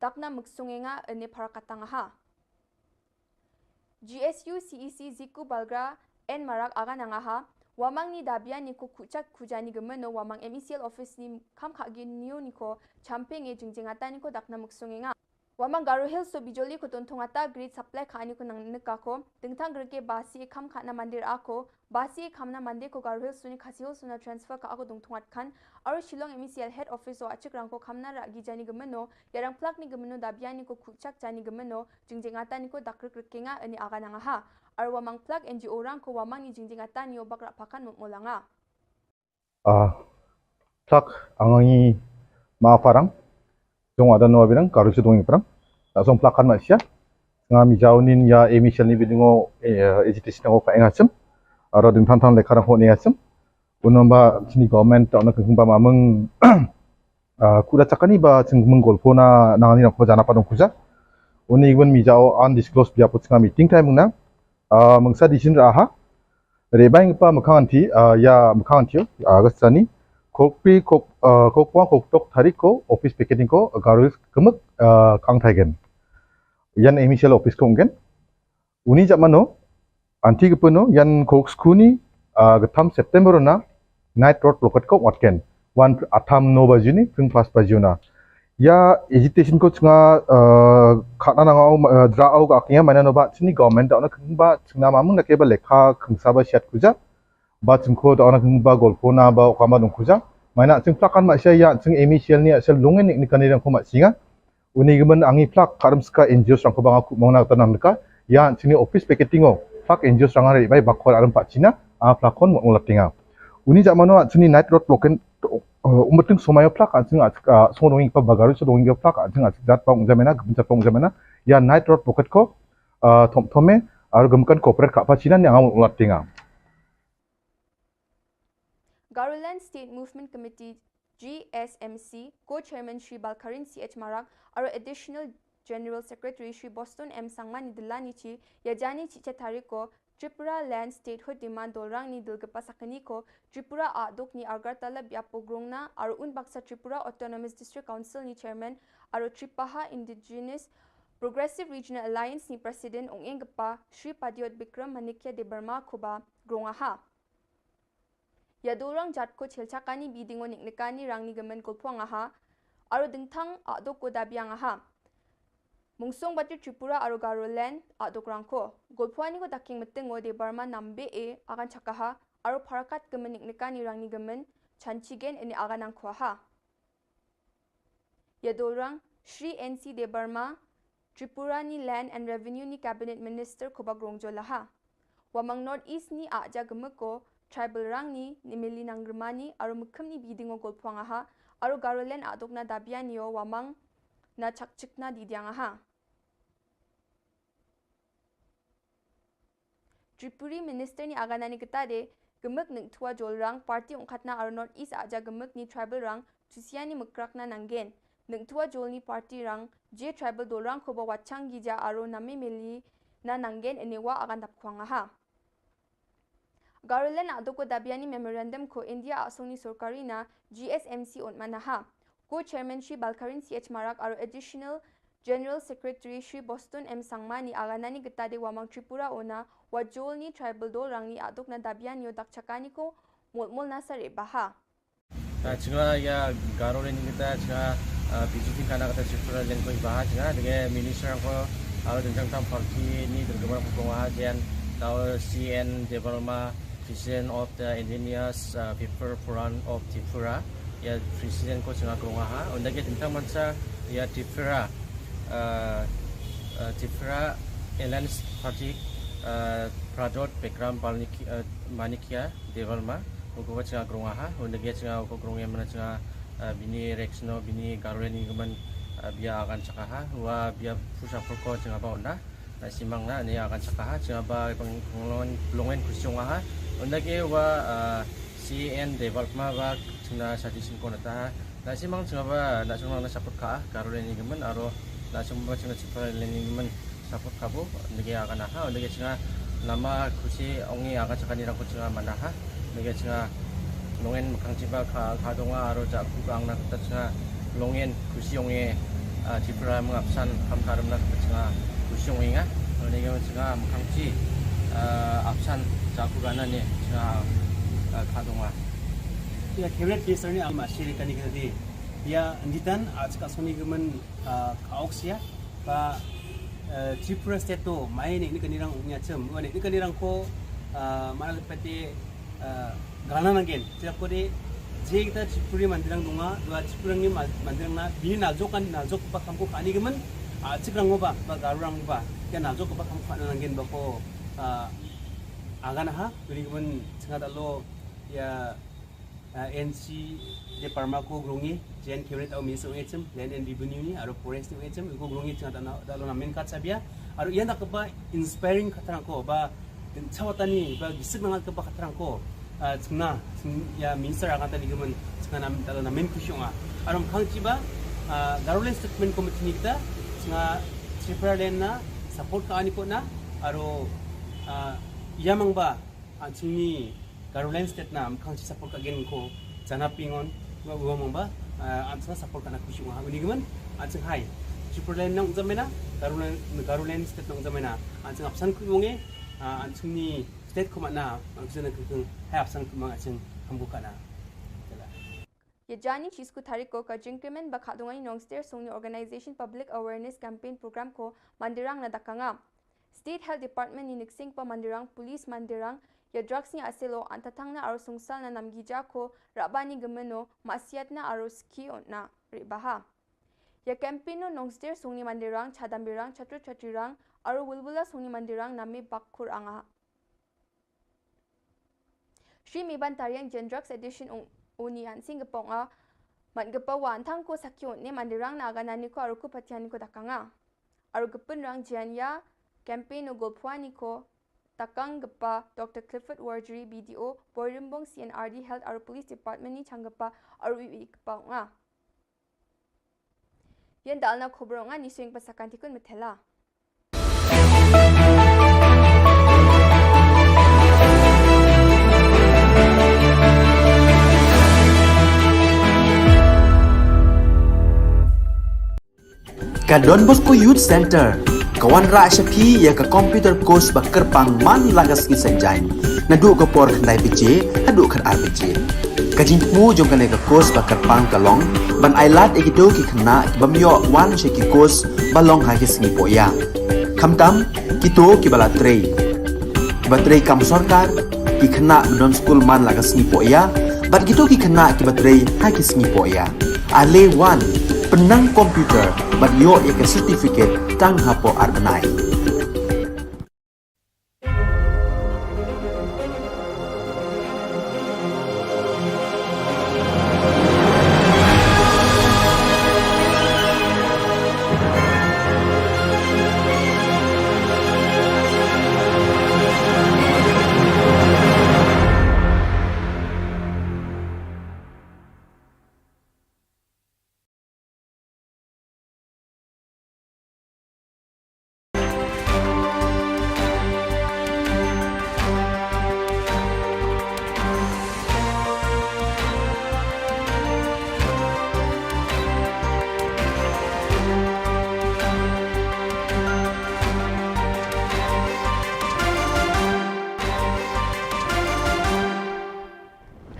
dakna muksungenga ene phara katang ha. G S U C E C Ziku Balgra N Marak aga nangaha, wamang ni dabia ni ko kuchak kujani gemeno wamang M E C L office ni kam khagi niu ni ko champing e jingjingata ni ko dakna muksungenga. Wamang Garo Hills so bijoli ko tontong ata grid supply kha ani ko nang neka ko, dingtang gerke basi e kam khana mandir ako, basi e kamna mande ko Garo Hills suni Khasi Hills suna transfer kha ako dongtongat khan, aru Shillong M E C L head office o achik rang ko kamna ra gi jani gemeno, yarang plak ni gemeno dabia ni ko kuchak jani gemeno, jingjingata ni ko dakrik rikenga ani aga nangaha. Aru wamang plak N G O rang ko wamang ni jingjingata ni o bakra pakan mutmulanga. Ah, plak angangi ma parang, jong ada no abirang, karu si dongi parang. Tak song plak kan masia. Nga mi jauh nin ya emi shal ni bidingo eh, agitation ko ka engasem. Ara ding tang tang lekar ko ni engasem. Unamba sini government tak nak kembang mameng ah, kuda cakani ba sing menggol pona nangani nak ko jana padong kuja. Uni gwen mi jauh undisclosed biapo singa meeting time na. Ah, mengsa di sini raha. Rebai ngepa mekhang anti ah, ya mekhang anti ah, gastani. Kokpi kok ah, kokwa koktok tari ko office picketing ko Garo Hills kemek ah, kang thaigen. Yan emi shal office ko ngen. Uni jak mano anti ke peno yan kok skuni ah, getham September na night road blockade ko watken. Wan atham no bajuni pring pas bajuna. Ya agitation ko chinga ah, khana nangau ah, dra au ka akhnya mana no ba chini government da na kengba chinga mamung na ke ba lekha kengsa ba siat kuja. Ba chingko da na kengba golpo na ba kama dong kuja. Mana ching plakan ma sia ya ching emi shal ni shal lungen ni kani dang ko ma singa. Uni gemen angi plak karam ska N G O sang ko banga ku mong na tanang deka. Ya chini office picketing o plak N G O sang ari bai bakor aram pa China. A plak kon mo latinga. Uni jak mano chini night road blockade umbeting somayo plak anjing ah song dongi pa bagaru so dongi plak anjing ah jat pong jamena gem jat pong jamena ya night road blockade ko ah, thom thome aru gemkan corporate ka pa China ni angaw ulat tinga. Garoland State Movement Committee G S M C Co-Chairman Shri Balkarin C H Marak aru Additional General Secretary Shri Boston M Sangma ni dila ni chi yajani chi chatari ko Tripura Land Statehood Demand dolrang ni dilgapa sakani ko Tripura aduk ni Agartala biapo grongna aru un baksa Tripura Autonomous District Council ni Chairman aru Tripaha Indigenous Progressive Regional Alliance ni President ong enggapa Shri Padiot Bikram Manikya Debbarma koba grong aha. Yadorang jat ko chelchakani bidingo niknikani rangni gemen kulpong aha. Aru dingthang aduk ko dabiang aha. Mungsong bati Tripura aru Garoland aduk rangko. Golphuani ko daking metengo Debbarma nambe e akan chakaha aru pharakat gemen niknikani rangni gemen chanchigen ini akan angkhuaha. Yadorang Shri N C Debbarma Tripura ni Land and Revenue ni Cabinet Minister koba grongjo laha. Wamang North East ni aja gemeko tribal rangni ni mili nanggermani aru mekhem ni bidingo golphuang aha aru Garoland aduk na dabianio wamang na chakchikna didiang aha. Tripuri Minister ni aganani ketade gemek nengthua jolrang party ongkhatna aru North East aja gemek ni tribal rang tusiani mekrakna nanggen. Nengthua jolni party rang je tribal dolrang koba wachang gija aru name meli na nanggen enewa agan dapkhwang aha. Garoland adoko dabiani memorandum ko India asongni sorkari na G S M C ontmanaha. Co-Chairman Shri Balkarin C H Marak aru Additional General Secretary Shri Boston M Sangma ni aganani getade wamang Tripura ona wajolni tribal dolrangni adokna dabianio dakchakani ko molmolna sare baha. Chinga ya Garo ni kita chinga B J P kana kata Tripura len koi baha chinga dengan minister ko aru dengchang tam party ni dengkemar ko baha jen tau C N Debbarma, President of the Indigenous People Forum of Tripura. Ïa president ko jong nga ka rong ha. Ynda ki tymmen mynta ïa Tripura, eh, eh, Tripura Alliance Party, eh, Pradyot Bikram Manik-, eh, Manikya Debbarma, u ko jong nga ka rong ha. Ynda ki jong nga u ko ka rong ïa mynta jong nga, eh, Bini Rexno, Bini Garulen ni ka man, eh, bia agan chaka ha. Wa bia pusa pur ko jong nga ba ynda. Na simang na ni akan chaka ha, jong nga ba pang-, panglong, panglong khusyong ha. Ynda ki wa, ah, C N Debbarma ba jong nga suggestion ko na ta ha. Na simang jong nga ba, na jong nga na support ka ha, Garulen ni ka man, aro, na jong nga ba jong nga Tripura Alliance ni ka man support ka bo, ynda ki akan ha, ynda ki jong nga nama khusi ong i akan chaka ni rang ko jong nga mana ha. Ynda ki jong nga, longin mkhang chi ba ka, ka dong nga aro ja ku ka ang na kata jong nga, longin khusi ong i, ah, Tripura mangap san kam ka ram na kata jong nga, khusi ong i nga. Ynda ki jong nga mkhang chi, ah, ap san ja ku ka na ni jong nga, ah, ka dong nga. Ïa, cabinet minister ni ama shiri kani kani. Ïa, nditan, ah, chaka soni ka man, ah, ka ok sia, ba, eh, Tripura State to, mai ni ni kani rang ong ïa chem, wa ni ni kani rang ko, ah, mana pete, eh, gana nangen, tira ko de, je kita Tripuri mandirang dunga, dua Tripura ngi ma-, mandirang na, bini na jok kan, na jok ba kam ko kani ka man, ah, chik rang ba, ba Garo rang ba, ïa na jok ba kam ko kani nangen ba ko, ah, agan ha, bini ka man, singa da lo, ïa, ah, N C Debbarma ko ka rong i, J N Cabinet au Minister ong i chem, Land and Revenue ni, aro Forest ong i chem, ko ka rong i jong nga da na, da lo na min kat sabia, aro ïa na ka ba inspiring kata rang ko, ba, chawatani, ba, gisik na nga ka ba kata rang ko, ah, jong nga, jong ïa Minister akan tani ka man, jong nga na, da lo na min khusyong ha. Aro mkhang chi ba, ah, Garulen Statement Committee ni kita, jong nga Tripura Land na, support ka ani ko na, aro, ah, ïa mang ba, ah, jong ni, Garulen State na, mkhang chi support ka gen ko, jana pingon, wa, wa mang ba, ah, an sa support ka na khusyong ha, uni ka man, an seng hai. Tripura Land nang jam mena, Garulen, Garulen State nang jam mena, an seng apsan ku wonge, ah, an seng ni state ko mana, an seng na keng, hai apsan ku mang an seng hambu ka na. Tela. Ïa jani chi sku tarik ko ka jingkyrmen ba ka dungai Nongster Songni Organization Public Awareness Campaign Program ko mandirang na dakanga. State Health Department ni niksing pa mandirang, Police mandirang, ïa drugs ni aselo, antatang na aro sungsal na namgija ko, rabani gemeno, masiat na aro ski on na, ribaha. Ïa campaign no Nongster Songni mandirang, chadambirang, chatru chatrirang, aro wulwula Songni mandirang, nami bakkur anga. Shri Miban Tariang Jen Drugs Edition ung uni an sing gepong a, man gepa wan tang ko sakyo ne mandirang na aga nani ko aro ku patian ko dakanga. Aro gepun rang jian ïa, campaign u gulpwani ko, takang gepa Doctor Clifford Warjri B D O, Boirimbong C N R D Health aro Police Department ni chang gepa aro iwi gepa nga. Ïan dal na khubor nga ni swing pasakan tikun metela. Ka Don Bosco Youth Center ka wanrah sha phi ïa ka computer course ba kyrpang man la ka sngi Saitjaiñ, naduh ka por khyndai baje haduh khatar baje. Ka jingthmu jong kane ka course ba kyrpang ka long ban ailad ïa kito ki khynnah ki bym ïoh wan sha ki course ba long ha ki sngi pohïa, khamtam kito kiba la trei, kiba trei kam sorkar, ki khynnah ba don skul man la ka sngi pohïa, bad kito ki khynnah kiba trei ha ki sngi pohïa. Ale wan, pynnang computer bad ïoh ïa ka certificate tang hapoh ar bnai.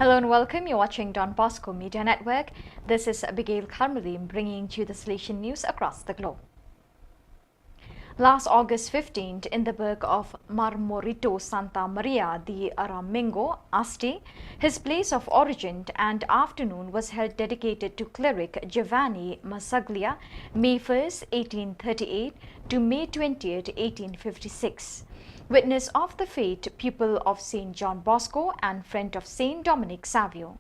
Hello and welcome. You're watching Don Bosco Media Network. This is Abigail Carmelim bringing to you the Salesian news across the globe. Last August fifteenth, in the burgh of Marmorito Santa Maria de Aramengo, Asti, his place of origin, and afternoon was held dedicated to cleric Giovanni Massaglia, May first, eighteen thirty-eight to May twentieth, eighteen fifty-six. Witness of the faith, pupil of Saint John Bosco and friend of Saint Dominic Savio.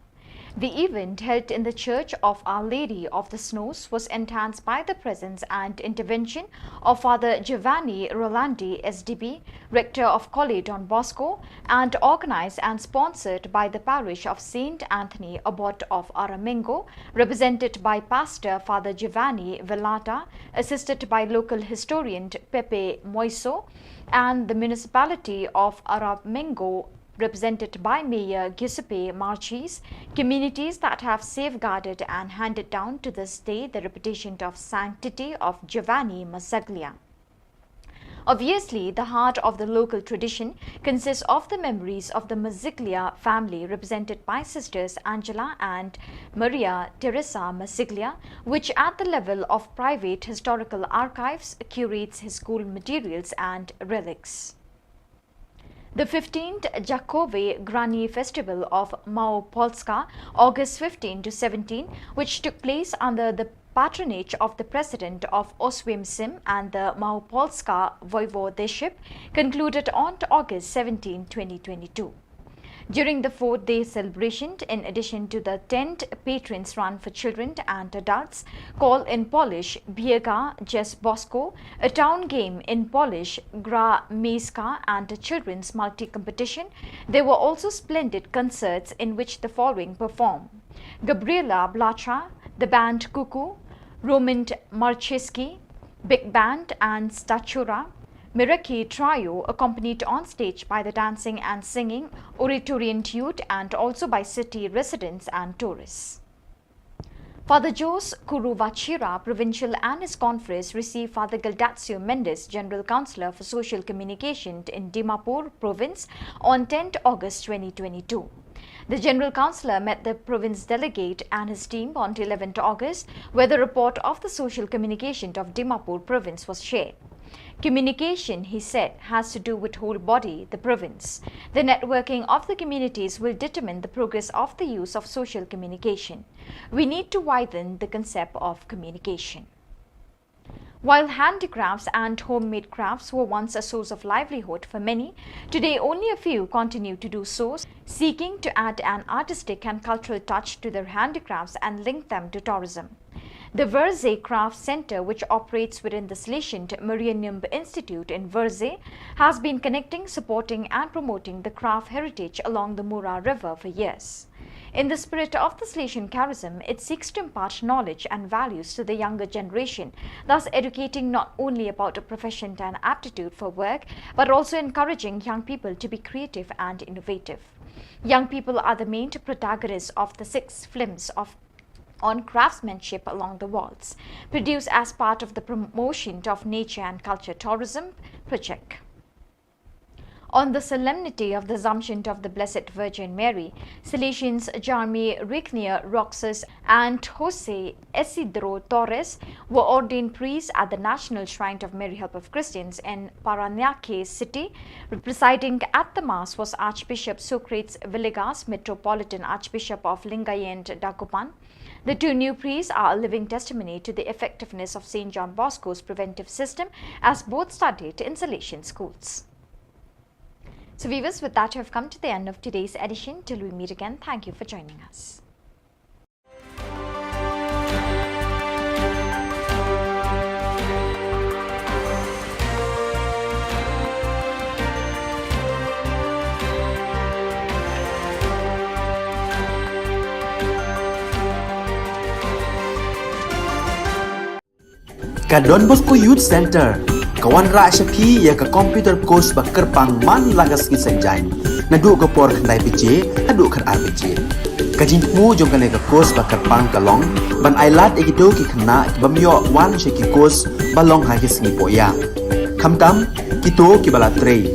The event, held in the Church of Our Lady of the Snows, was enhanced by the presence and intervention of Father Giovanni Rolandi, S D B, Rector of Colle Don Bosco, and organized and sponsored by the parish of Saint Anthony, Abbot of Aramengo, represented by Pastor Father Giovanni Velata, assisted by local historian Pepe Moiso, and the municipality of Aramengo, represented by Mayor Giuseppe Marchese, communities that have safeguarded and handed down to this day the reputation of sanctity of Giovanni Massaglia. Obviously, the heart of the local tradition consists of the memories of the Massaglia family, represented by Sisters Angela and Maria Teresa Massaglia, which at the level of private historical archives curates his school materials and relics. The fifteenth Jakove Grani Festival of Małopolska, August fifteen to seventeen, which took place under the patronage of the President of Oświęcim and the Małopolska Voivodeship, concluded on August seventeen, twenty twenty-two. During the four-day celebration, in addition to the tent patrons run for children and adults, called in Polish Biega Dzież Bosko, a town game, in Polish Gra Miejska, and a children's multi-competition, there were also splendid concerts in which the following perform: Gabriela Blacha, the band Kuku, Roman Marcheski, big band, and Statura, Miraki Trio, accompanied on stage by the dancing and singing Oratorian Youth and also by city residents and tourists. Father Jose Kuruvachira, provincial, and his confreres received Father Gildacio Mendes, General Councillor for Social Communication in Dimapur Province, on tenth August twenty twenty-two. The General Councillor met the province delegate and his team on eleventh August, where the report of the social communication of Dimapur Province was shared. Communication, he said, has to do with whole body, the province. The networking of the communities will determine the progress of the use of social communication. We need to widen the concept of communication. While handicrafts and homemade crafts were once a source of livelihood for many, today only a few continue to do so, seeking to add an artistic and cultural touch to their handicrafts and link them to tourism. The Verze Craft Center, which operates within the Salesian Marianum Institute in Verze, has been connecting, supporting, and promoting the craft heritage along the Mura River for years. In the spirit of the Salesian charism, it seeks to impart knowledge and values to the younger generation, thus educating not only about a profession and aptitude for work, but also encouraging young people to be creative and innovative. Young people are the main protagonists of the six films of on craftsmanship along the walls, produced as part of the promotion of nature and culture tourism project. On the solemnity of the Assumption of the Blessed Virgin Mary, Salesians Jeremy Rignier Roxas and Jose Isidro Torres were ordained priests at the National Shrine of Mary Help of Christians in Paranaque City. Presiding at the Mass was Archbishop Socrates Villegas, Metropolitan Archbishop of Lingayen Dagupan. The two new priests are a living testimony to the effectiveness of Saint John Bosco's preventive system, as both studied in Salesian schools. So viewers, with that, we have come to the end of today's edition. Till we meet again, thank you for joining us. Ka Don Bosco Youth Center ka wanrah sha phi ïa ka computer course ba kyrpang man la ka sngi Saitjaiñ, naduh ka por khyndai baje haduh khatar baje. Ka jingthmu jong kane ka course ba kyrpang ka long ban ailad ïa kito ki khynnah ki bym ïoh wan sha ki course ba long ha ki sngi pohïa, khamtam kito kiba la trei,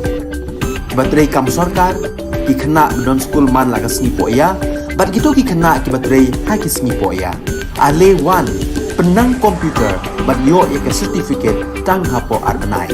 kiba trei kam sorkar, ki khynnah ba don skul man la ka sngi pohïa, bad kito ki khynnah kiba trei ha ki sngi pohïa. Ale wan, Pynang computer bad ïoh ïa ka certificate tang hapoh ar bnai.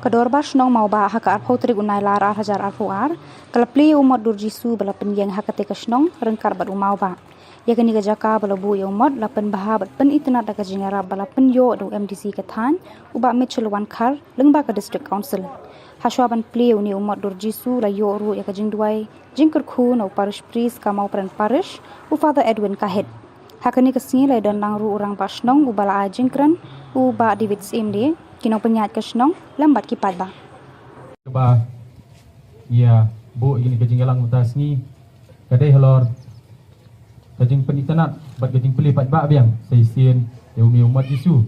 Ka Dorbar Shnong Mawbah ha ka arphew tarik u Nailar ar hajar arphew ar, ka la plie ïa u mot dur Jisu ba la pynïeng ha katei ka shnong ryngkat bad u Mawbah. Ïa kane ka jaka ba la buh ïa u mot la pynbha bad pynitynnad da ka jingïarap ba la pynïoh da u M D C ka thaiñ, u Bah Mitchell Wankhar, lyngba ka District Council. Hashwa ban plie ïa une u mot dur Jisu la ïoh ruh ïa ka jingduwai jingkyrkhu na u Parish Priest ka Mawprem Parish, u Father Edwin Kahit. Ha kane ka sngi la ïadon lang ruh u Rangbah Shnong uba la ai jingkren, u Bah David Syiem, ki nongpynïaid ka shnong lem bad ki paidbah. Kaba ngi ïa buh ïa kane ka jingïalang mynta ka sngi ka dei halor ka jingpynitynnad bad ka jingplie paidbah biang sa shisien ïa une u mot Jisu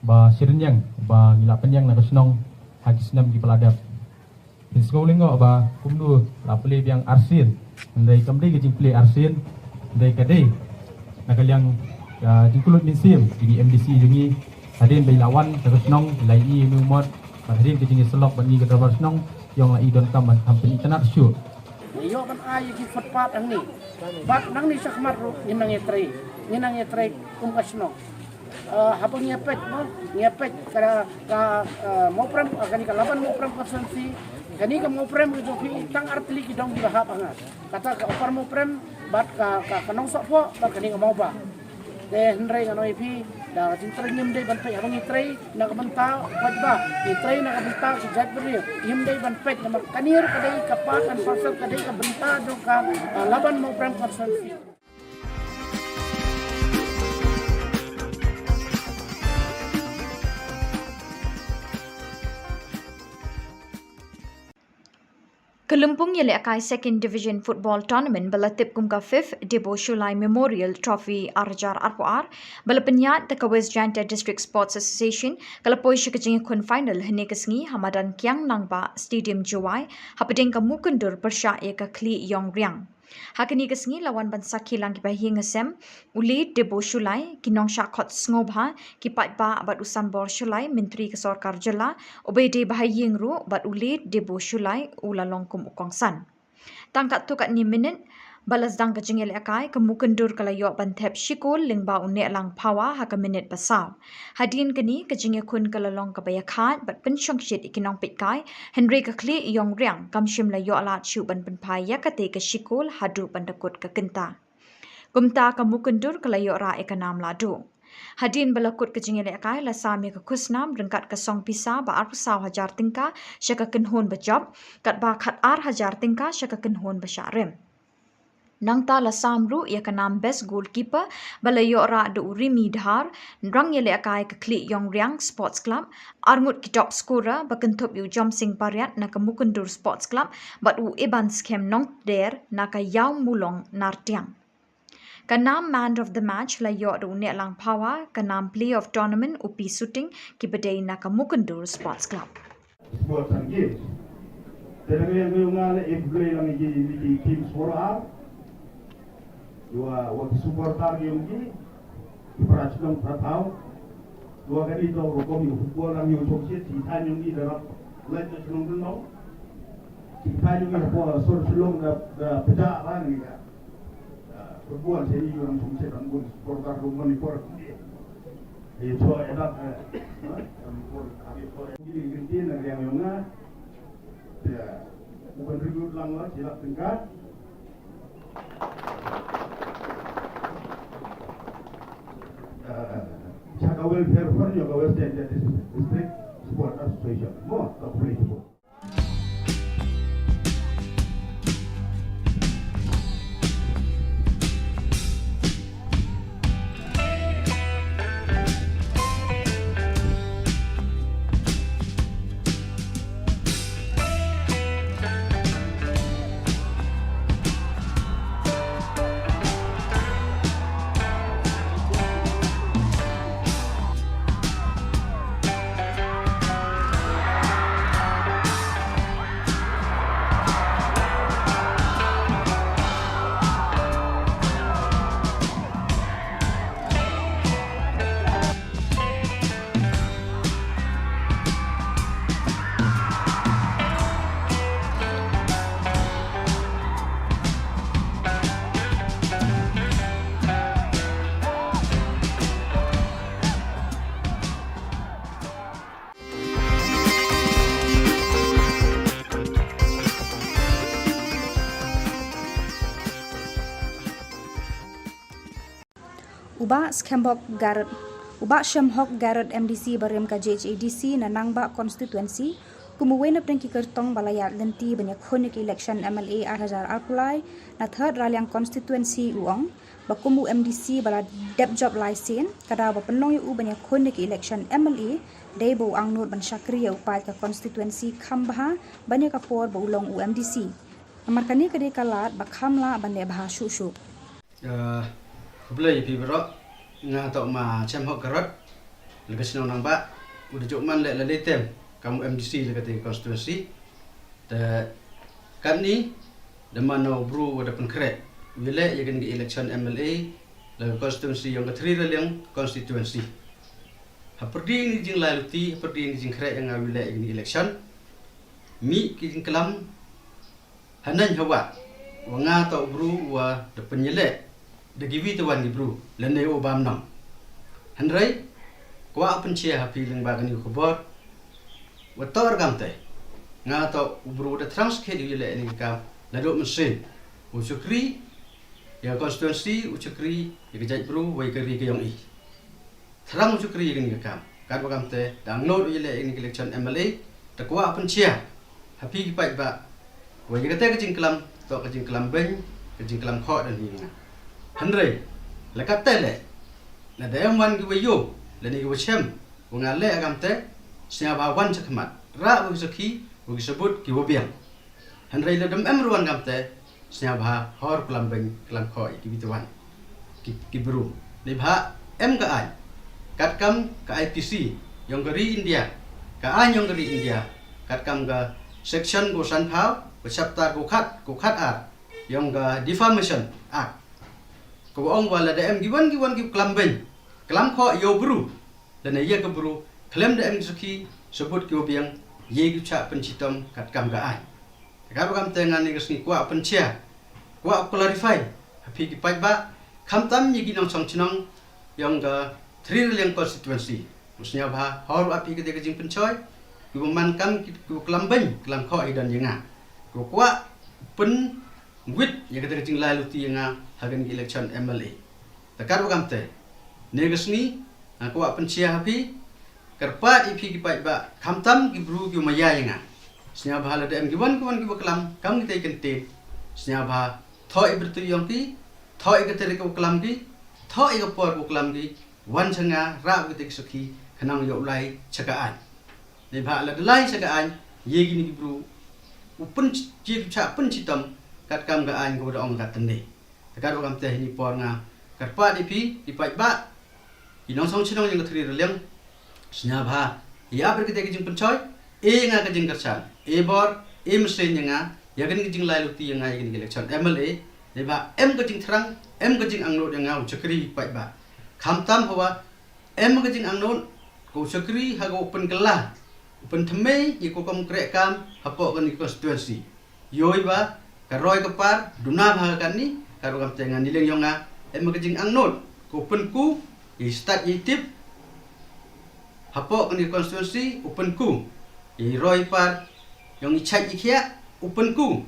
ba shyrynïeng ba ngi la pynïeng na ka shnong ha ki snem kiba la dep. Phin sngew lyngngoh ba kumno la plie biang arsien, hynrei kam dei ka jingplie arsien, hynrei ka dei na ka liang ka jingkyllut mynsiem jong i M D C jong ngi, hadien ba i la wan sha ka shnong, i la ïohi ïa une u mot, bad hadien ka jingïasyllok bad ngi ka dorbar shnong, i ong la i donkam ban kham pynitynnad shuh. Ngi ïoh ban ai ïa ki footpath hangne, bad nangne shakhmat ruh ngin nang ïatrei, ngin nang ïatrei kum ka shnong. Eh, haba ngi ïa peit, mo, ngi ïa peit ka, ka, eh, Mawprem, eh, kane ka Laban Mawprem constituency, kane ka Mawprem ka jong phi tang ar tylli ki dong kiba hap ha nga. Kata ka Upper Mawprem, bad ka, ka, ka Nongsohphoh, bad kane ka Mawbah. Te hynrei ngan ong ïa phi, da ka jingtrei ngim dei ban peit haba ngi trei na ka bynta paidbah, ngi trei na ka bynta ki jaitbynriew, ngim dei ban peit namar kane ruh ka dei ka part and parcel, ka dei ka bynta jong ka, eh, Laban Mawprem constituency. Ka lympung ïalehkai Second Division Football Tournament ba la tip kum ka fifth Debo Shullai Memorial Trophy ar hajar arphew ar, ba la pynïaid da ka West Jaintia District Sports Association, ka la poi sha ka jingïakhun final hynne ka sngi ha madan Kiang Nangbah Stadium Jowai, hapdeng ka Mukyndur pyrshah ïa ka Khlieh Ïong Riang. Ha kane ka sngi la wan ban sakhi lang ki bahaïing hasem, u L. Debo Shullai, ki nongshah khot sngewbha, ki paidbah bad u Sanbor Shullai, Myntri ka Sorkar Jylla, u ba dei bahaïing ruh, bad u L. Debo Shullai, u la long kum u kongsan. Tang katto katne minit ba la sdang ka jingïalehkai, ka Mukyndur ka la ïoh ban thep shi kol lyngba u Nehlang Phawa ha ka minit ba saw. Hadien kane ka jingïakhun ka la long kaba ïakhaid bad pynshongshit ïa ki nongpeitkai, hynrei ka Khlieh Ïong Riang kam shym la ïoh lad shuh ban pynphai ïa katei ka shi kol haduh ban da kut ka kynta. Kumta ka Mukyndur ka la ïoh rah ïa ka nam lahduh. Hadien ba la kut ka jingïalehkai la sam ïa ka khusnam ryngkat ka song pisa ba arphew saw hajar tyngka sha ka kynhun ba jop, katba khat ar hajar tyngka sha ka kynhun ba shah rim. Nangta la sam ruh ïa ka nam Best Goalkeeper ba la ïoh rah da u Rimi Dhar, rangïalehkai ka Khlieh Ïong Riang Sports Club, arngut ki top scorer ba kynthup ïa u Jomsing Pariat na ka Mukyndur Sports Club, bad u Iban Skhem Nongtder na ka Ïawmulong Nartiang. Ka nam Man of the Match la ïoh da u Nehlang Phawa, ka nam Player of Tournament u P Suting, kiba dei na ka Mukyndur Sports Club. Sports and Games. Te dang ïa nga ïa nga leh, eh, blei lang ïa ki, ïa ki team scorer. Ïa wa, wa ki supporter ki ïong ki, ki para shnong para thaw. Ïa wa kane to rukom ïa football lang ïa u chong shit, ki thaiñ ïong ki da rap leit na shnong Rynong. Ki thaiñ ïong ki hapoh sor Shillong da, da pynjah lang ïa ka. Football sha ïing ram sum sha dang bun supporter kum Manipur. Ïa cho ïa dak, eh, Manipur, ïa cho ïa dak. Ïa dak, ïa dak. Ïa, u contribute lang la shi lak tyngka. Eh, sha ka welfare fund ïa ka West Jaintia District Sports Association. Mo, ka pule support. U Bah Shemhok Garod, u Bah Shemhok Garod, M D C barim ka J H A D C na Nangbah Constituency, kum uwei na pdeng ki kyrtong ba la ïaid lynti ban ïakhun ïa ka election M L A ar hajar arphew lai na Third Raliang Constituency, u ong ba kum u M D C ba la dep jop lai sien, ka daw ba pynlong ïa u ban ïakhun ïa ka election M L A dei ba u angnud ban shakri ïa u paid ka constituency kham bha ban ïa ka por ba u long u M D C. Namar kane ka dei ka lad ba kham lah ban leh bha shuh shuh. Ah, khublei ïa phi baroh. Nga toh ma Shemhok Garod, la ka shnong Nangbah, u da jop man leh la lei tem kam u M D C la ka te constituency. Te katni da man u bru wa da pynkhreh u ïaleh ïa kane ka election M L A la ka constituency yong ka Thri Raliang constituency. Ha pyrdi ni jinglai luti, ha pyrdi ni jingkhreh ïa nga u ïaleh ïa kane ka election. Mi ki jingklam haneng hawa wa nga toh u bru wa da pynïaleh da kiwi tawan ki bru lane u bam nong. Hynrei kwah pynshai ha phi lyngba kane ka khubor wa toh ruh kamte, nga toh u bru da thrang skhet u ïaleh ïa kane ka kam naduh mynsiem. U shakri ïa ka constituency, u shakri ïa ka jaitbru wa ïa ka ri ka yong i. Thrang u shakri ïa kane ka kam. Katba kamte da angnud u ïaleh ïa kane ka election M L A, te kwah pynshai ha phi ki paidbah wa ïa kata ka jingklam toh ka jingklam beiñ, ka jingklam khoh da ni nga. Hynrei la katte leh, lada em wan ki wa ïoh lane ki wa shem wa nga leh ha kamte, sngewbha wan sha khmat, rah wa ki sakhi, wa ki sabut ki wa biang. Hynrei lada em ruh wan kamte, sngewbha hor klam beiñ klam khoh ïa kiwi tawan ki, ki bru. Neibhah em ka aiñ katkam ka I P C yong ka ri India, ka aiñ yong ka ri India, katkam ka section ko sanphew, ka chapter ko khat, ko khat ar yong ka Defamation Act, ka wa ong wa lada em kiwan kiwan ki klam beiñ klam khoh ïa u bru lane ïa ka bru khlem da em ki sakhi sabut ki wa biang, ïa ki u shah pynshitom katkam ka aiñ. Te katba kamte nga ne ka sngi kwah pynshai, kwah clarify ha phi ki paidbah, khamtam ïa ki nongshong shnong yong ka Thri Raliang constituency. U sngewbha hor wa phi kata ka jingpynshoi, ki wa man kam ki, ki wa klam beiñ klam khoh hi don ïa nga, ki wa kwah pynwit ïa kata ka jinglai luti ïa nga ha kane ka election M L A. Te katba kamte ne ka sngi nga kwah pynshai ha phi, kyrpad ïa phi ki paidbah, khamtam ki bru ki wa maya ïa nga, sngewbha lada em kiwan kiwan ki wa klam kam kita ki kyntien, sngewbha thoh ïa ka bynta yong ki, thoh ïa ka tarik ka wa klam ki, thoh ïa ka por ka wa klam ki, wan sha nga, rah wa kita ki sakhi, khnang ïoh u lai sha ka aiñ. Neibhah lada lai sha ka aiñ, ïa kine ki bru u pynshai, u shah pynshitom katkam ka aiñ ka wa da ong katne. Te katba kamte ha kane ka por nga kyrpad ïa phi ki paidbah, ki nongshong shnong yong ka Thri Raliang, sngewbha ïa ap ïa kata ka jingpynshoi, e nga ka jingkyrshan, e bor, e mynsiem ïa nga ïa kane ka jinglai luti ïa nga ïa kane ka election M L A. Neibhah em ka jingthrang, em ka jingangnud ïa nga u shakri paidbah. Khamtam hawa em ka jingangnud ka u shakri ha ka wa pynkylla, u pynthymmai ïa ka kam kreh kam hapoh kane ka constituency. Ïohi ba ka roi ka par duna bha ha kane, katba kamte nga, ni liang yong nga, em ka jingangnud ka u pynku ïa i stad ïa i tip hapoh kane ka constituency, u pynku ïa i roi par yong i chait i khiah, u pynku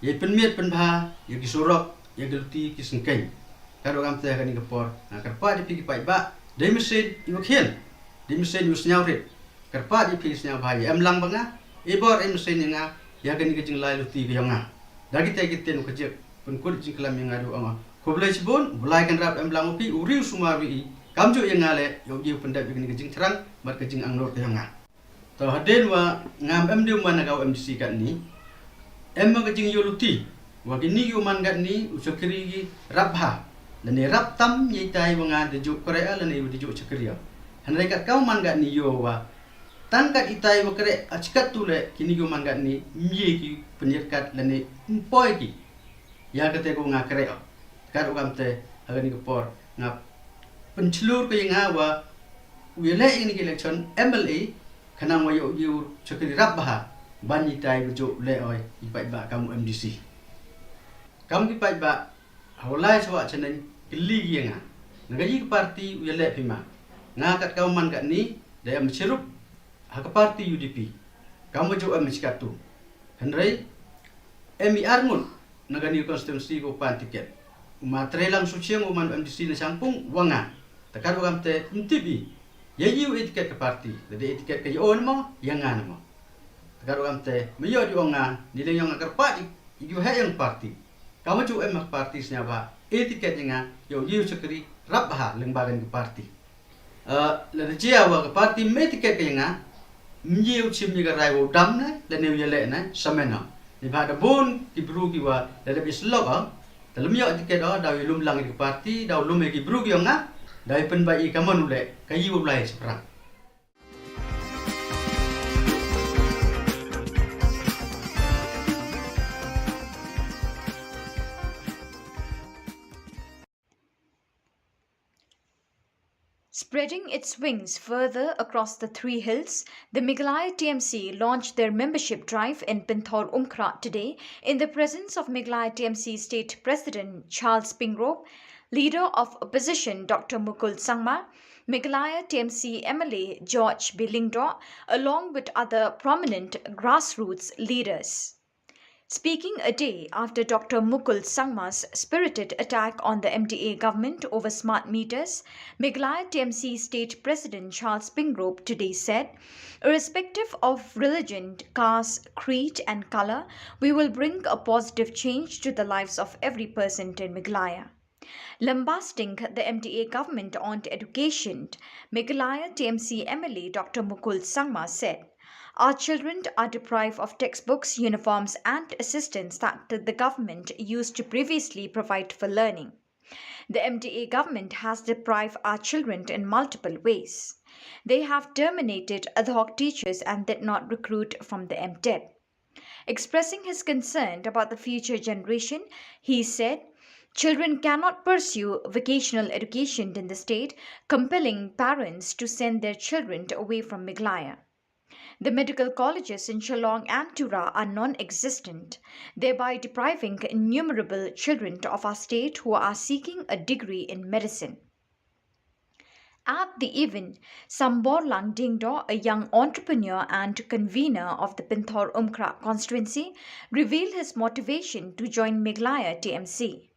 ïa i pynmiat pynbha ïa ki surok, ïa ki luti ki syngkien. Katba kamte ha kane ka por nga kyrpad ïa phi ki paidbah, dei mynsiem i wa khian, dei mynsiem i wa sngewrit, kyrpad ïa phi, sngewbha ïa em lang ba nga, e bor e mynsiem ïa nga ïa kane ka jinglai luti ka yong nga. Da kita ki ktien wa ka jik pynkut jingklam ïa nga da wa ong, khublei shibun, u Blai Kynrad em lang wa phi, u ri u sumar wi i, kamjuh ïa nga leh, ïoh jia u pyndep ïa kane ka jingthrang bad ka jingangnud ka yong nga. To hadien wa ngam em dei u man na ka wa M D C katni, em ma ka jingïoh luti wa kini ki wa man katni u shakri ki rap bha lane rap tam ïa itai wa nga da juh kreh lane wa da juh shakri. Hynrei kat ka wa man katni ïoh wa tang kat itai wa kreh, a chikat tu leh kini ki wa man katni ym ye ki pynïatkat lane ym poi ki ïa kata ka wa nga kreh. Katba kamte ha kane ka por nga pynshlur ka ïa nga wa u ïaleh ïa kane ka election M L A khnang wa ïoh jia u shakri rap bha ban itai wa juh leh oi i paidbah kam u M D C. Kam ki paidbah ha wa lai sawah chaneng kylli ki ïa nga, na ka ïa ka party u ïaleh phi ma? Nga kat ka wa man katni da em chirup ha ka party U D P, kam wa juh em chikat tu. Hynrei em i ar ngut na kani ka constituency ka wa pan ticket. U ma Treilang Suchiang u man MDC na Shangpung u ong nga. Te katba kam te ym tip i ïa i u e tiket ka party, lada e tiket ka ïa u ne mo, ïa nga ne mo. Te katba kam te me ïoh di ong nga, ni leng ïong nga kyrpad i, i u heh ïong party. Ka ma ju em ka party sñiawbha e tiket ïa nga, ïa u ïa u shakri rap bha lyngba kan ka party. Eh, lada jia wa ka party me tiket ka ïa nga, ym ye u chim ïa ka rai wa u dam ne, lane u ïaleh ne, samen o. Neibhah da bun ki bru ki wa lada bi slok o, te lym ïoh tiket o, da u lum lang ïa ka party, da u lum ïa ki bru ki ong nga, da u pynbeit ïa ka mon u leh, ka ïa u lai shaphrang. Spreading its wings further across the Three Hills, the Meghalaya T M C launched their membership drive in Pynthor Umkhrah today in the presence of Meghalaya T M C State President Charles Pyngrope, Leader of Opposition Doctor Mukul Sangma, Meghalaya T M C M L A George B Lyngdoh, along with other prominent grassroots leaders. Speaking a day after Doctor Mukul Sangma's spirited attack on the M D A government over smart meters, Meghalaya T M C State President Charles Pyngrope today said, "Irrespective of religion, caste, creed, and color, we will bring a positive change to the lives of every person in Meghalaya." Lambasting the M D A government on education, Meghalaya T M C M L A Doctor Mukul Sangma said, "Our children are deprived of textbooks, uniforms, and assistance that the government used to previously provide for learning. The M D A government has deprived our children in multiple ways. They have terminated ad hoc teachers and did not recruit from the M TET." Expressing his concern about the future generation, he said, "Children cannot pursue vocational education in the state, compelling parents to send their children away from Meghalaya. The medical colleges in Shillong and Tura are non-existent, thereby depriving innumerable children of our state who are seeking a degree in medicine." At the event, Samborlang Dingdo, a young entrepreneur and convener of the Pynthor Umkhrah constituency, revealed his motivation to join Meghalaya T M C.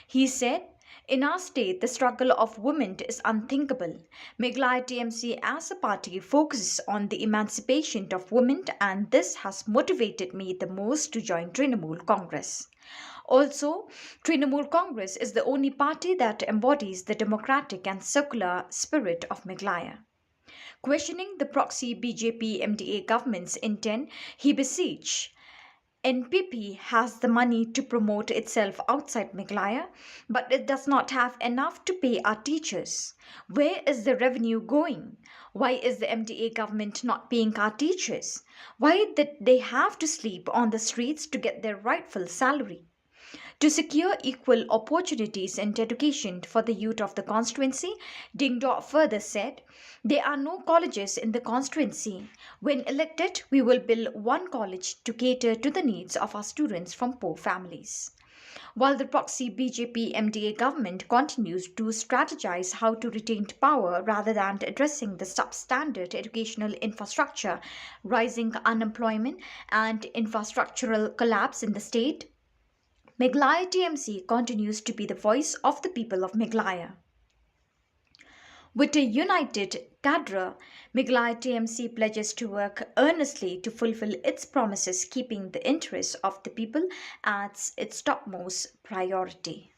He said, "In our state, the struggle of women is unthinkable. Meghalaya T M C as a party focuses on the emancipation of women, and this has motivated me the most to join Trinamool Congress. Also, Trinamool Congress is the only party that embodies the democratic and secular spirit of Meghalaya." Questioning the proxy B J P M D A government's intent, he beseech, "N P P has the money to promote itself outside Meghalaya, but it does not have enough to pay our teachers. Where is the revenue going? Why is the M D A government not paying our teachers? Why did they have to sleep on the streets to get their rightful salary?" To secure equal opportunities in education for the youth of the constituency, Dingdo further said, "There are no colleges in the constituency. When elected, we will build one college to cater to the needs of our students from poor families." While the proxy B J P M D A government continues to strategize how to retain power rather than addressing the substandard educational infrastructure, rising unemployment, and infrastructural collapse in the state, Meghalaya T M C continues to be the voice of the people of Meghalaya. With a united cadre, Meghalaya T M C pledges to work earnestly to fulfill its promises, keeping the interests of the people as its topmost priority.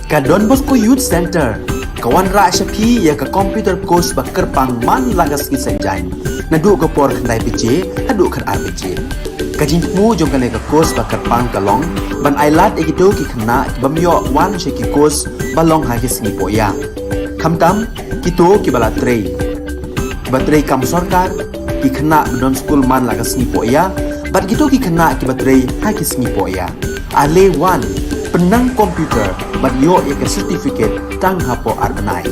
Ka Don Bosco Youth Centre ka wanrah sha phi ïa ka computer course ba kyrpang man la ka sngi Saitjaiñ, naduh ka por khyndai baje haduh khatar baje. Ka jingthmu jong kane ka course ba kyrpang ka long ban ailad ïa kito ki khynnah ki bym ïoh wan sha ki course ba long ha ki sngi pohïa, khamtam kito kiba la trei, kiba trei kam sorkar, ki khynnah ba don skul man la ka sngi pohïa bad kito ki khynnah kiba trei ha ki sngi pohïa. Ale wan, pynnang computer bad ïoh ïa ka certificate tang hapoh ar bnai.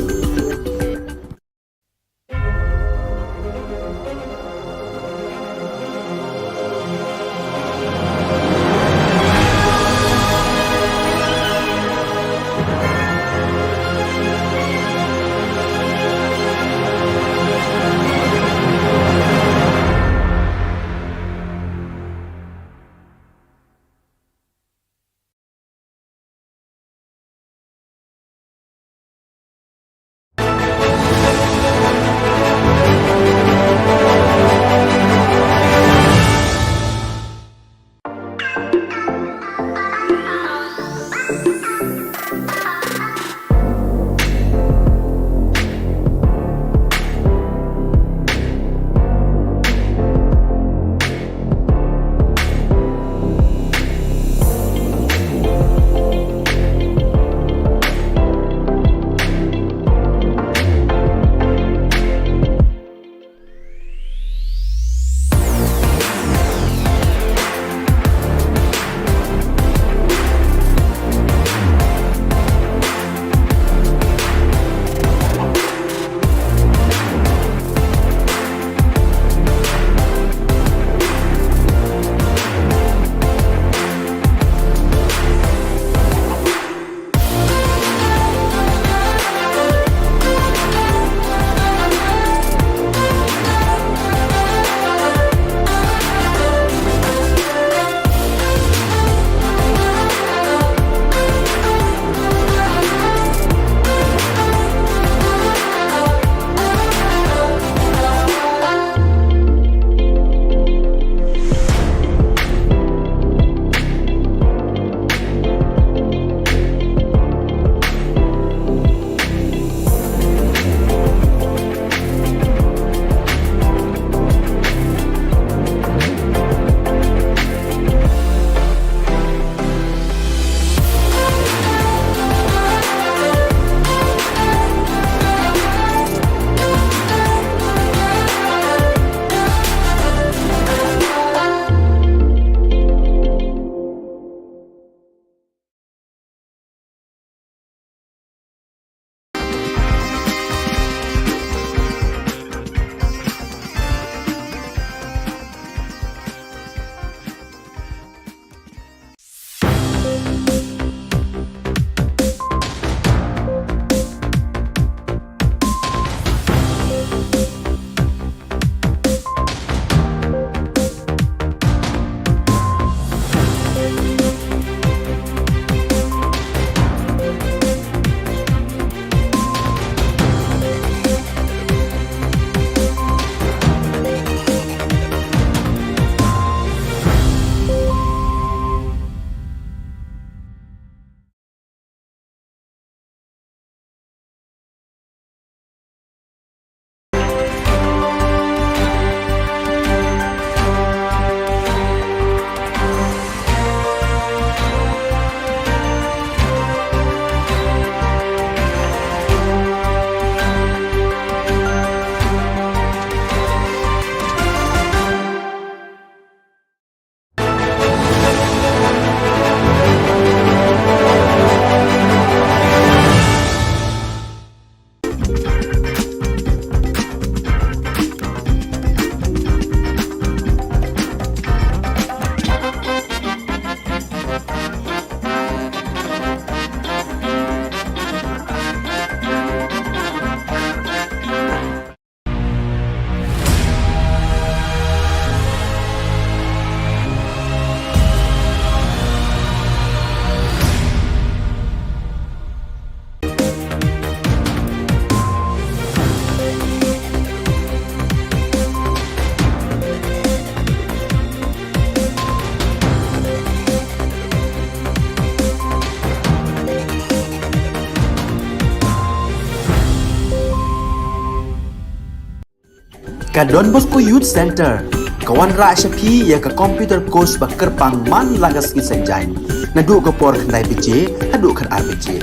Ka Don Bosco Youth Centre ka wanrah sha phi ïa ka computer course ba kyrpang man la ka sngi Saitjaiñ, naduh ka por khyndai baje haduh khatar baje.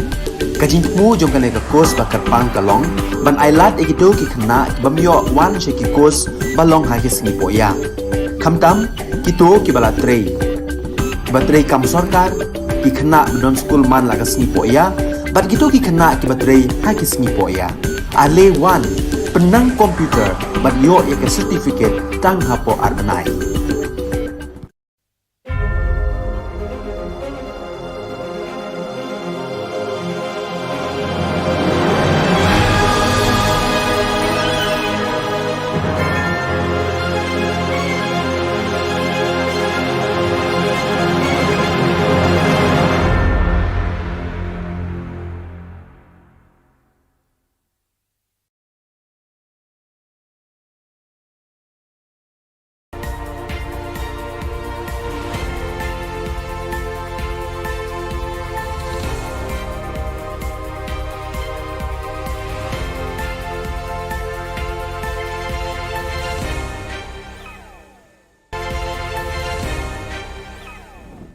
Ka jingthmu jong kane ka course ba kyrpang ka long ban ailad ïa kito ki khynnah ki bym ïoh wan sha ki course ba long ha ki sngi pohïa, khamtam kito kiba la trei, kiba trei kam sorkar, ki khynnah ba don skul man la ka sngi pohïa, bad kito ki khynnah kiba trei ha ki sngi pohïa. Ale wan, pynnang computer bad ïoh ïa ka certificate tang hapoh ar bnai.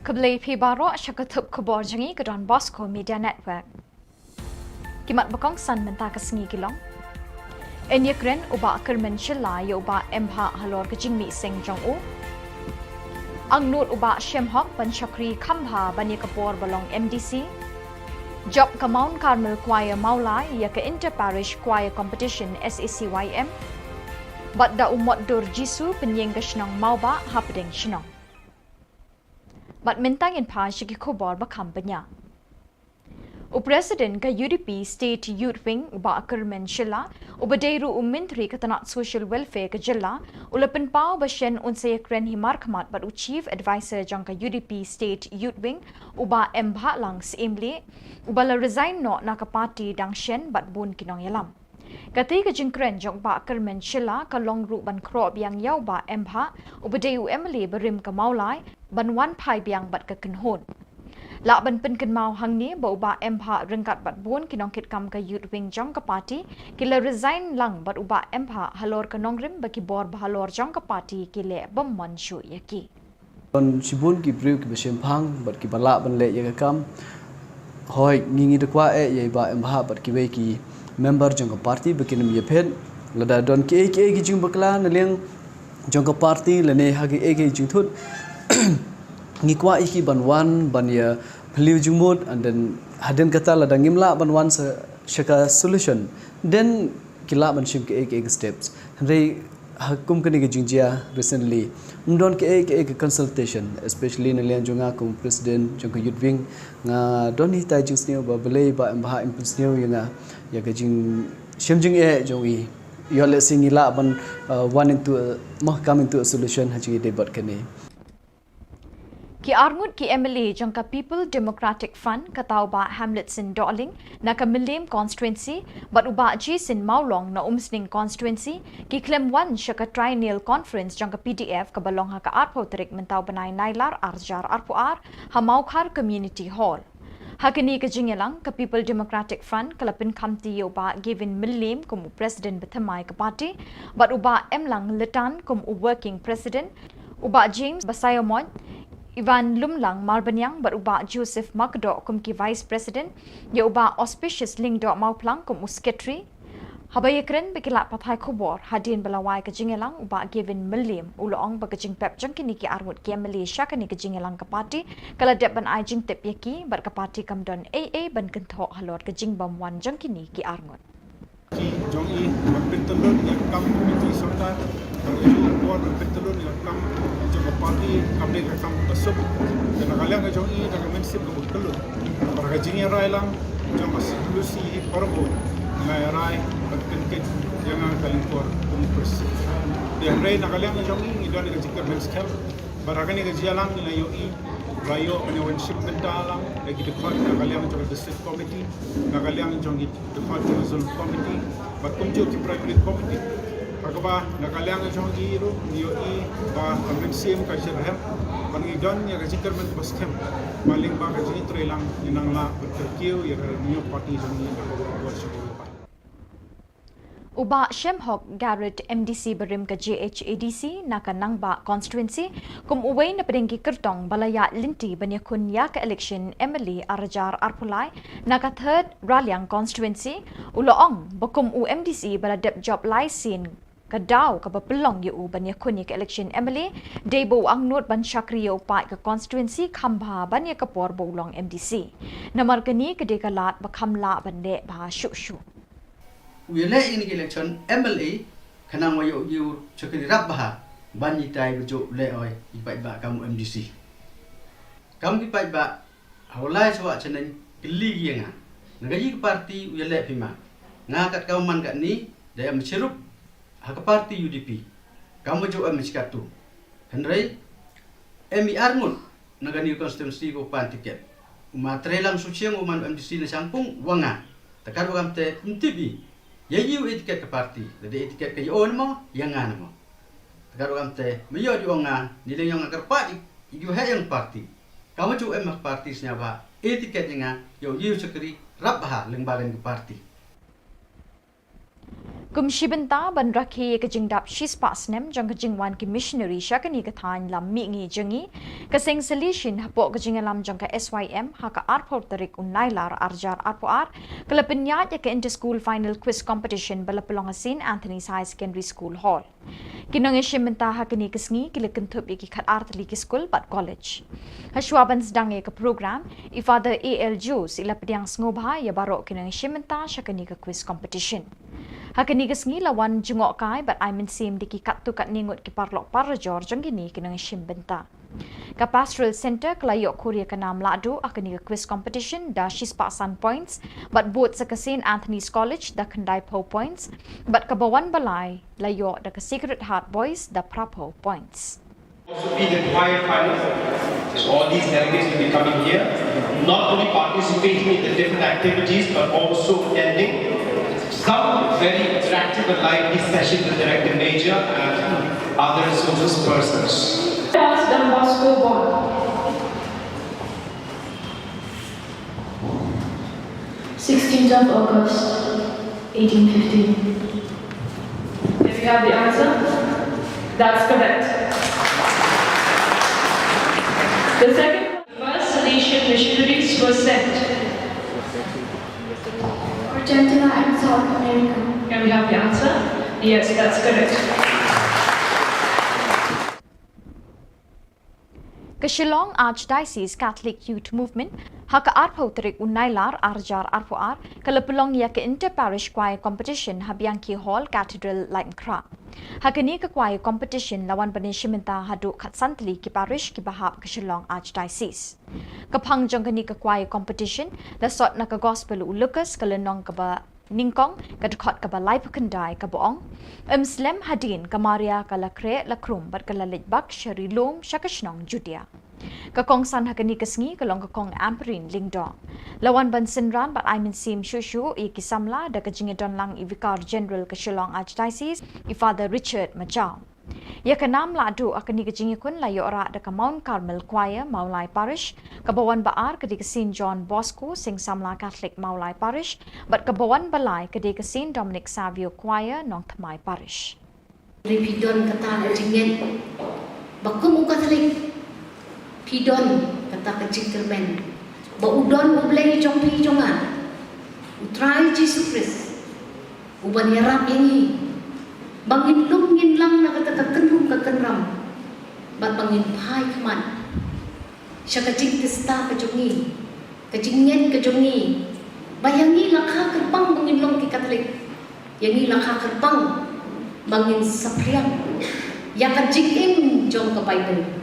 Khublei phi baroh sha ka thup khubor jong ngi ka Don Bosco Media Network. Ki mat ba kongsan mynta ka sngi ki long: Yn ïakren u Bah Kyrmen Shylla ïa u Bah M Bhah halor ka jingmih seng jong u. Angnud u Bah Shemhok ban shakri kham bha ban ïa ka por ba long M D C. Jop ka Mount Carmel Choir Mawlai ïa ka Inter Parish Choir Competition, S A C Y M. Bad da u Motdur Jisu pynïeng ka shnong Mawbah hapdeng shnong. Bad mynta ngin phai sha ki khubor ba kham bniah. U President ka U D P State Youth Wing u Bah Kyrmen Shylla, uba dei ruh u Myntri ka tnat Social Welfare ka jylla, u la pynpaw ba shen un sa ïakren hi markhmat bad u Chief Adviser jong ka U D P State Youth Wing, u Bah M Bhah Lang Syiemlieh, uba la resign noh na ka party dang shen bad bun ki nongïalam. Kata ka jingkren jong u Bah Kyrmen Shylla ka long ruh ban khroh biang ïa u Bah M Bhah, uba dei u M L A barim ka Mawlai, ban wan phai biang bad ka kynhun. Lah ban pynkynmaw hangne ba u Bah M Bhah ryngkat bad bun ki nongkitkam ka Youth Wing jong ka party ki la resign lang bad u Bah M Bhah halor ka nongrim ba ki bor ba halor jong ka party ki leh bym mon shuh ïa ki. Don shibun ki briew kiba shemphang bad kiba lah ban leh ïa ka kam. Hooid, ngi ngi da kwah eh ïa i Bah M Bhah bad kiwei ki member jong ka party ba kin ym ïaphet. Lada don kiei kiei ki jingbakla na liang jong ka party lane ha kiei kiei jingthut, ngi kwah ïa ki ban wan ban ïa phylliew jingmut, and then hadien kata lada ngim lah ban wan sa sha ka solution, then ki lah ban shim kiei kiei ki steps. Hynrei ha kum kane ka jingjia recently, ym don kiei kiei ka consultation, especially na liang jong nga kum president jong ka Youth Wing. Nga don hitai jingsniew ba balei Bah M Bhah im pynsniew ïa nga ïa ka jingshem jingeh jong i. Ïoh lehse ngi lah ban, uh, wan into a, mo, come into a solution ha jingïadei bad kane. Ki arngut ki M L A jong ka People Democratic Front, kata u Bah Hamletson Dohling na ka Mylliem Constituency bad u Bah Jason Mawlong na Umsning Constituency, ki khlem wan sha ka Triennial Conference jong ka P D F kaba long ha ka arphew tarik mynta u bnai Nailar arhajar arphew ar ha Mawkhar Community Hall. Ha kane ka jingïalang, ka People Democratic Front ka la pynkhamti ïa u Bah Gavin Mylliem kum u President bathymmai ka party, bad u Bah Emlang Lytan kum u Working President, u Bah James Basaiawmoit, Ivan Lumlang Marbaniang bad u Bah Joseph Makdoh kum ki Vice President, ïa u Bah Auspicious Lyngdoh Mawphlang kum u Secretary. Haba ïakren bad ki lad pathai khubor hadien ba la wai ka jingïalang, u Bah Gavin Mylliem u la ong ba ka jingpep jong kine ki arngut ki M L A sha kane ka jingïalang ka party ka la dep ban ai jingtip ïa ki bad ka party kam don ei ei ban kynthoh halor ka jingbymwan jong kine ki arngut. Ki jong i ban pyntyllun ïa ka kam komiti sorkar, bad ïa ka por ban pyntyllun ïa ka kam jong ka party kam dei ka kam ba suk. Te na ka liang ka jong i da ka mynsiem kaba kyllon, bad ka jingïarai lang jong ka solusi hi baroh, nga ïarai bad kyntait ïa nga ka lyngkor kum u president. Te hynrei na ka liang ka jong i ngi don ïa ka jingkyrmen skhem. Bad ha kane ka jingïalang ngi la ïohi ba ïoh ban ïa wan shim bynta lang da ki dkhot na ka liang jong ka District Committee, na ka liang jong ki dkhot jong ka Zonal Committee bad kumjuh ki Primary Committee. Ha kaba na ka liang jong ki ruh ngi ïohi ba ka mynsiem ka jyrhem bad ngi don ïa ka jingkyrmen kaba skhem ba lyngba ka jingïatreilang ngin nang lah ban kyrkhu ïa ka New Party jong ngi na ka por sha ka por. U Bah Shemhok Garrett, M D C barim ka J H A D C na ka Nangbah Constituency, kum uwei na pdeng ki kyrtong ba la ïaid lynti ban ïakhun ïa ka election M L A ar hajar arphew lai na ka Third Raliang Constituency, u la ong ba kum u M D C ba la dep jop lai sien, ka daw kaba pynlong ïa u ban ïakhun ïa ka election M L A dei ba u angnud ban shakri ïa u paid ka constituency kham bha ban ïa ka por ba u long M D C. Namar kane ka dei ka lad ba kham lah ban leh bha shuh shuh. U ïaleh ïa kane ka election M L A khnang ba ïoh ïa u shakri rap bha ban ïatai ba juh leh oi ïa ki paidbah kam u M D C. Kam ki paidbah ha u lai sawah chaneng kylli ki ïa nga, na kaei ka party u ïaleh phi ma? Nga kat ka man katne da em shirup ha ka party U D P, kam ba juh em shi katto. Hynrei em i arngut na kane ka constituency ko pan tiket. U ma Treilang Suchiang u man M D C na Shangpung wa nga. Te kat ba kamte ym tip i ïa i u e tiket ka party, lada e tiket ka ïa o ne mo, ïa nga ne mo. Te kat ba kamte ma ïoh di ong nga, ni leng ïong nga kyrpad i, i u heh ïong party. Kam ba juh em ha ka party sñiawbha e tiket ïa nga, ïoh i u shakri rap bha lyngba kane ka party. Kum shi bynta ban rakhe ïa ka jingdap shispah snem jong ka jingwan ki missionary sha kane ka thaiñ lam mihngi jong ngi, ka seng Salesian hapoh ka jingïalam jong ka S Y M ha ka arphew tarik u Nailar ar hajar arphew ar ka la pynïaid ïa ka Inter School Final Quiz Competition ba la pynlong ha Saint Anthony's Higher Secondary School Hall. Ki nongïashim bynta ha kane ka sngi ki la kynthup ïa ki khatar tylli ki skul bad college. Hashwa ban sdang ïa ka program, i Father A L Jones i la pdiang sngewbha ïa baroh ki nongïashim bynta sha kane ka quiz competition. Ha kane ka sngi la wan jngohkai bad ai mynsiem da ki katto katne ngut ki paralok parajor jong kine ki nongïashim bynta. Ka Pastoral Centre ka la ïoh khur ïa ka nam lahduh ha kane ka quiz competition da shispah san points, bad bud sa ka Saint Anthony's College da khyndaiphew points, bad kaba wan ba lai la ïoh da ka Sacred Heart Boys da phraphew points. Also be the choir final. So all these delegates will be coming here, not only participating in the different activities, but also attending some very attractive and lively sessions with Director Major and other resources persons. Pass Don Bosco Bond. Sixteenth of August, eighteen fifteen. There we have the answer. That's correct. The second, the first Salesian missionaries were sent. Argentina and South America. Can we have the answer? Yes, that's correct. Ka Shillong Archdiocese Catholic Youth Movement, ha ka arphew tarik u Nailar ar hajar arphew ar, ka la pynlong ïa ka Inter Parish Choir Competition ha Bianchi Hall, Cathedral, Laitumkhrah. Ha kane ka choir competition la wan ban ïashim bynta haduh khatsan tylli ki parish kiba hap ka Shillong Archdiocese. Ka phang jong kane ka choir competition la sot na ka Gospel u Lukas, ka lynnong kaba nyngkong, ka dkhot kaba laiphew khyndai, kaba ong: Ym slem hadien ka Maria ka la khreh la khrum bad ka la leit bak sha ri lum sha ka shnong Judia. Ka kongsan ha kane ka sngi ka long ka Kong Ampareen Lyngdoh. La wan ban synran bad ai mynsiem shuh shuh ïa ki samla da ka jingïadon lang i Vicar General ka Shillong Archdiocese, i Father Richard Majaw. Ïa ka nam lahduh ha kane ka jingïakhun la ïoh rah da ka Mount Carmel Choir, Mawlai Parish, kaba wan ba ar ka dei ka Saint John Bosco, Seng Samla Catholic, Mawlai Parish, bad kaba wan ba lai ka dei ka Saint Dominic Savio Choir, Nongthymmai Parish. Phi don kata ka jingngeit ba kum u Katholik phi don kata ka jingkyrmen ba u don U Blei jong phi jong nga, U Trai Jisu Khrist, uban ïarap ïa ngi ba ngin lum ngin lang na kata ka kynrum ka kynram, bad ba ngin phai khmat sha ka jingtista ka jong ngi, ka jingngeit ka jong ngi, ba ïa ngi la kha kyrpang ba ngin long ki Katholik, ïa ngi la kha kyrpang ba ngin saphriang ïa ka jingim jong ka Baibl.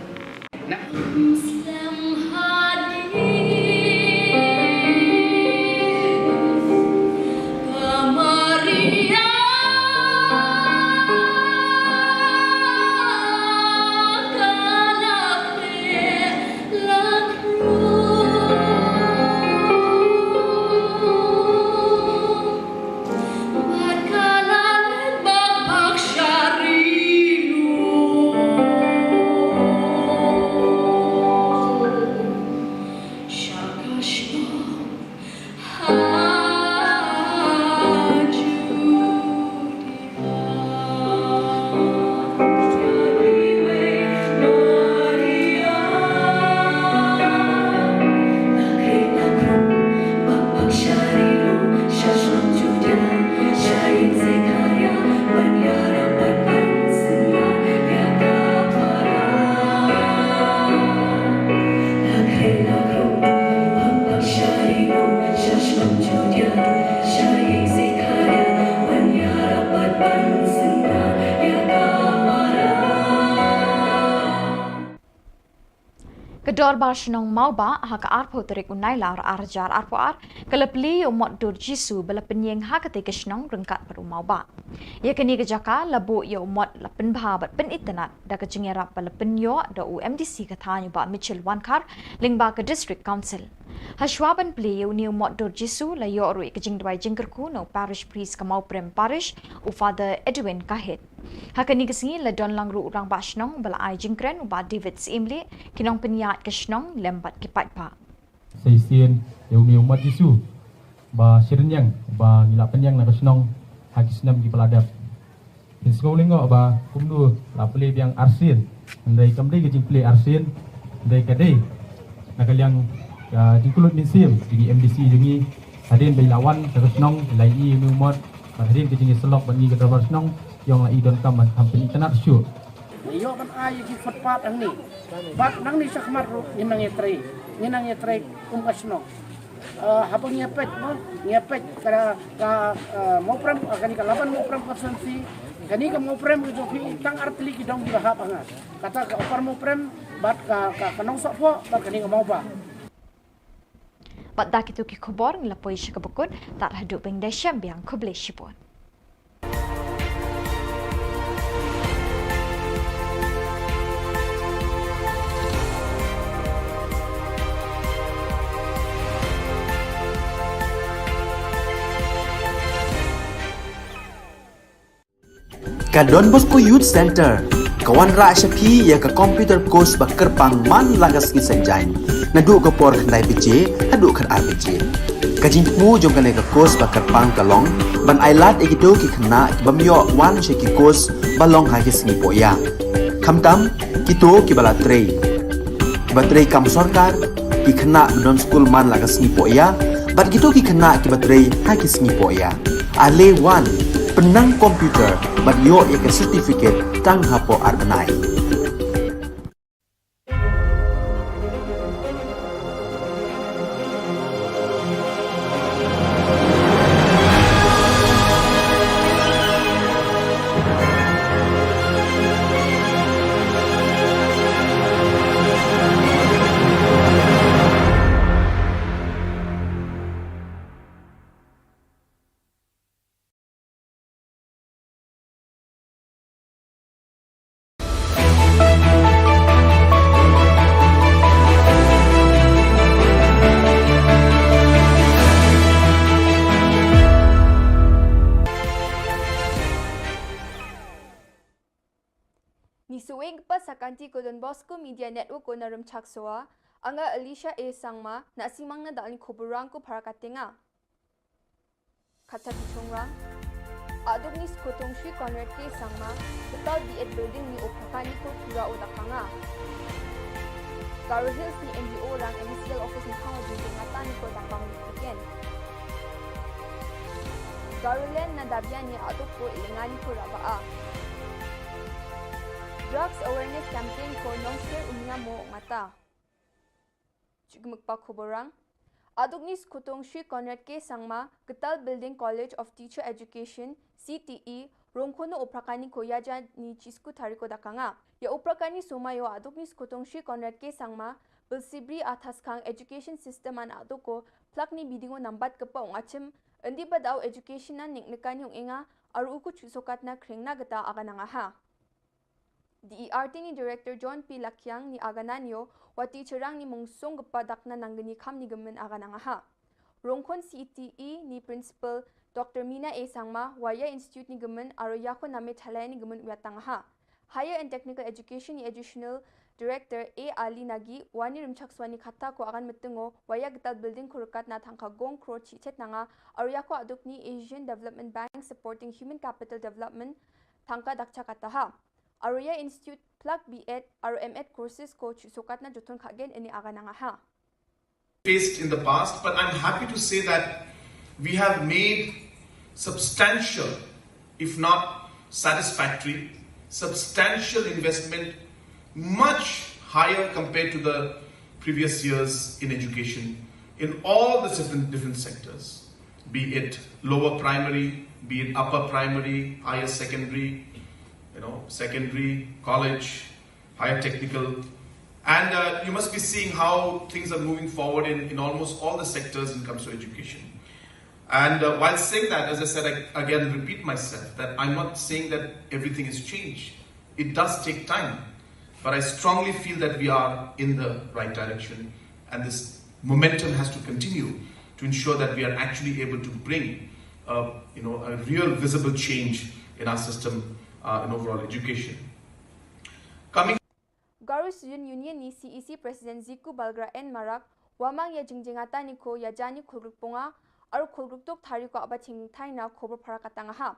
Dorbar Shnong Mawbah ha ka arphew tarik u Nailar arhajar arphew ar ka la plie ïa u mot dur Jisu ba la pynïeng ha katei ka shnong ryngkat bad u Mawbah. Ïa kane ka jaka la buh ïa u mot la pynbha bad pynitynnad da ka jingïarap ba la pynïoh da u M D C ka thaiñ u Bah Mitchell Wankhar lyngba ka District Council. Hashwa ban plie ïa une u mot dur Jisu la ïoh ruh ïa ka jingduwai jingkyrkhu na u Parish Priest ka Mawprem Parish, u Father Edwin Kahit. Ha kane ka sngi la don lang ruh u Rangbah Shnong ba la ai jingkren u Bah David Syiemlieh, ki nongpynïaid ka shnong lem bad ki paidbah. Sa shisien ïa une u mot Jisu ba shyrynniang ba ngi la pynïeng na ka shnong ha ki snem kiba la dep. Phin sngew lyngngoh ba kumno la plie biang arsien. Hynrei kam dei ka jingplie arsien, hynrei ka dei na ka liang ka jingkyllut mynsiem jong ngi M D C jong ngi. Hadien ba i la wan sha ka shnong, i la ïohi ïa une u mot, bad hadien ka jingïasyllok bad ngi ka dorbar shnong, i ong la i donkam ban kham pynitynnad shuh. Ngi ïoh ban ai ïa ki footpath hangne. Bad nangne shakhmat ruh ngin nang ïatrei, ngin nang ïatrei kum ka shnong. Eh, haba ngi ïa peit, mo, ngi ïa peit ka, ka, eh, Mawprem, eh, kane ka Laban Mawprem constituency, kane ka Mawprem ka jong phi tang ar tylli ki dong kiba hap ha nga. Kata ka Upper Mawprem, bad ka, ka, ka Nongsohphoh, bad kane ka Mawbah. Bad da kito ki khubor ngi la poi sha kaba kut, tad haduh ban ïashem biang, khublei shibun. Ka Don Bosco Youth Centre ka wanrah sha phi ïa ka computer course ba kyrpang man la ka sngi Saitjaiñ, naduh ka por khyndai baje haduh khatar baje. Ka jingthmu jong kane ka course ba kyrpang ka long ban ailad ïa kito ki khynnah ki bym ïoh wan sha ki course ba long ha ki sngi pohïa, khamtam kito kiba la trei, kiba trei kam sorkar, ki khynnah ba don skul man la ka sngi pohïa, bad kito ki khynnah kiba trei ha ki sngi pohïa. Ale wan, pynnang computer bad ïoh ïa ka certificate tang hapoh ar bnai. Ngi shu ïeng pat sa ka kynti ka Don Bosco Media Network ka na Rymchaksoa, nga Alicia A Sangma, na simang na dal ni khuburang ku para katenga. Kata ki chungrang. Aduk ni skutong Shri Conrad K Sangma, betal B Ed building ni oprakani ko tura o dakanga. Garo Hills ni N G O rang M C L office ni khang o jingkata ni ko dakang ni tiken. Garoland na Dabian ni aduk ko ilengani ko raba a. Drugs awareness campaign ko nongsir unia mo ngata. Chukmukpa khuburang. Aduk ni skutong Shri Conrad K Sangma, Katal Building College of Teacher Education, C T E, rongkhono oprakani ko yaja ni chisku tariko dakanga. Ya oprakani somayo aduk ni skutong Shri Conrad K Sangma, bilsibri athas khang education system an aduk ko plak ni bidingo nambat kepa ungachim, endi badau education an nik nekani ungenga, aru uku chusokatna krengna geta aganangaha. D E R T ni Director John P Lakiang ni agananio, wati cherang ni mungsong gepa dakna nanggeni kham ni gemen aganangaha. Rongkhon C T E ni Principal Doctor Mina A Sangma, waya Institute ni gemen, aro yako name thalai ni gemen uyatangaha. Higher and Technical Education ni Additional Director A Ali Nagi, wani Rymchaksoa ni kata ko agan metengo, waya getal building ko rekat na thangka gong kro chi chet nanga, aro yako aduk ni Asian Development Bank supporting human capital development, thangka dakcha kataha. Aroya Institute plak B Ed, aro M Ed courses ko chusokatna joton khagen ini aganangaha. Faced in the past, but I'm happy to say that we have made substantial, if not satisfactory, substantial investment, much higher compared to the previous years in education in all the different, different sectors, be it lower primary, be it upper primary, higher secondary, you know, secondary, college, higher technical, And uh, you must be seeing how things are moving forward in, in almost all the sectors when it comes to education. And uh, while saying that, as I said, I again repeat myself that I'm not saying that everything has changed. It does take time, but I strongly feel that we are in the right direction, and this momentum has to continue to ensure that we are actually able to bring uh, you know, a real visible change in our system uh, in overall education. Coming Garo Student Union ni C E C President Ziku Balgra N Marak, wamang ya jingjingata ni ko ya jani khulgruk punga, aru khulgruk tuk thari ko aba ching thai na khobor para katang ha.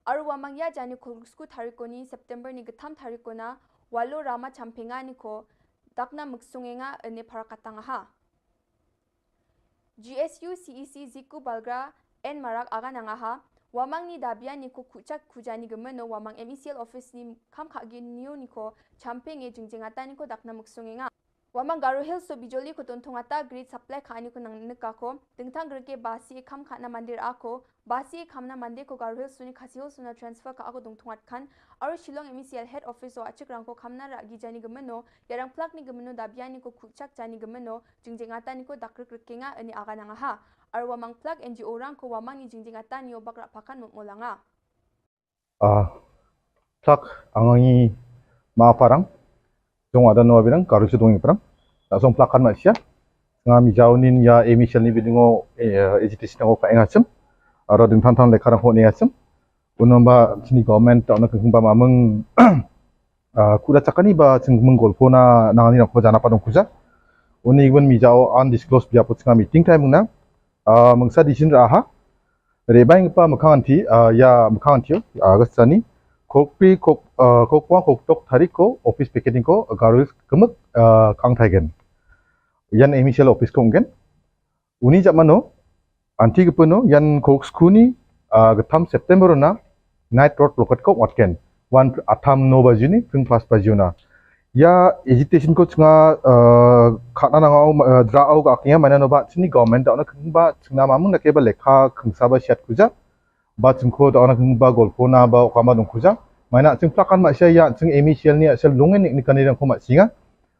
Aru wamang ya jani khulgruk sku thari ko ni September ni getham thari ko na, walo rama champinga ni ko, dakna muksungenga ene para katang ha. G S U C E C Ziku Balgra N Marak aga nangaha, wamang ni dabia ni ko kuchak kujani gemeno wamang M E C L office ni kam khagi niu ni ko champing e jingjingata ni ko dakna muksungenga. Wamang Garo Hills so bijoli ko tontong ata grid supply ka ani ko nang neka ko, dingtang gerke basi e kam khana mandir ako, basi e kamna mande ko Garo Hills so ni Khasi Hills so na transfer ka ako dongtong at kan, aru Shillong M E C L head office o achik rang ko kamna ra gi jani gemeno, yarang plak ni gemeno dabia ni ko kuchak jani gemeno, jingjingata ni ko dakrik rikinga eni aga nangaha. Aru wamang plak N G O rang ko wamang ni jingjingata ni o bakra pakan mutmulanga. Ah, plak angangi ma parang, jong ada no abirang, karu si dongi parang. Tak song plakan ma sia. Nga mi jauh nin ya emi sial ni bidingo, eh, agitation ko ka engachim. Aro ding tantang le karang ko ni engachim. Unamba sini government tak nak kembang mameng, ah, kuda cakani ba sing menggol pona nangani nak ko jana padong kuja. Uni gwen mi jauh undisclosed biapo singa meeting time na. Ah, mengsa disin raha. Rebai ngepa mekang anti, ah, ya mekang anti, ah, gastani. Kokpi kok, ah, kokwa koktok tarik ko office picketing ko, ah, Garo Hills kemek, ah, kang taigen. Yan emi sial office ko ngen. Uni jak mano, anti kepeno, yan kok skuni, ah, getham September na, night road blockade ko watken. Wan atam no bajuni, kring pas bajuna. Ya agitation ko chinga, ah, khana nangau, ah, dra au ka akhnya mana no ba chini government da na kring ba chingna mamung na ke ba lekha kring sa ba siat kuja. Ba chingko da na kring ba golpo na ba kama dong kuja. Mana ching plakan ma sia ya ching emi sial ni sial lungen ni kani dang ko ma singa.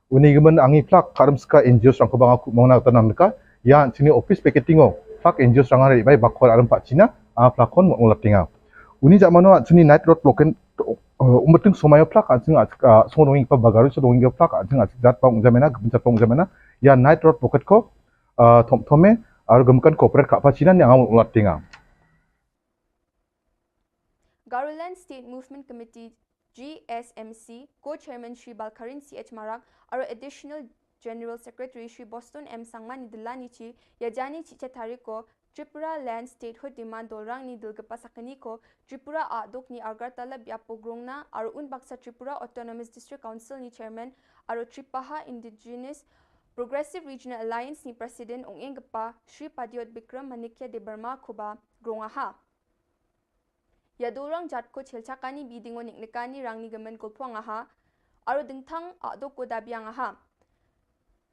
Uni gemen angi plak karam ska N G Os rang ko banga ku mong na tanang deka. Ya chini office picketing o. Plak N G Os rang ari bai bakor aram pak China. A plak kon mo latinga. Uni jak mano chini night road blockade, uh, umating somayo plak aching aching, uh, song donging pa bagaru so donging plak aching aching jat pang jamena gemen jat pang jamena. Ya night road blockade ko, uh, thom thome aru gemekan corporate ka pa China ni angaw latinga. Garoland State Movement Committee G S M C, Co-Chairman Shri Balkarin C H Marak, aru Additional General Secretary Shri Boston M Sangma ni dila ni chi, ya jani chi cha tariko, Tripura Land Statehood Demand dolrang ni dilgapa sakani ko, Tripura aduk ni Agartala biapo grongna, aru un baksa Tripura Autonomous District Council ni Chairman, aru Tripaha Indigenous Progressive Regional Alliance ni President ong enggapa, Shri Padiot Bikram Manikya Debbarma koba grongaha. Ya dolrang jat ko chelchakani bidingo niknikani rangni gemen ko puangaha, aru dingthang aduk ko dabiangaha.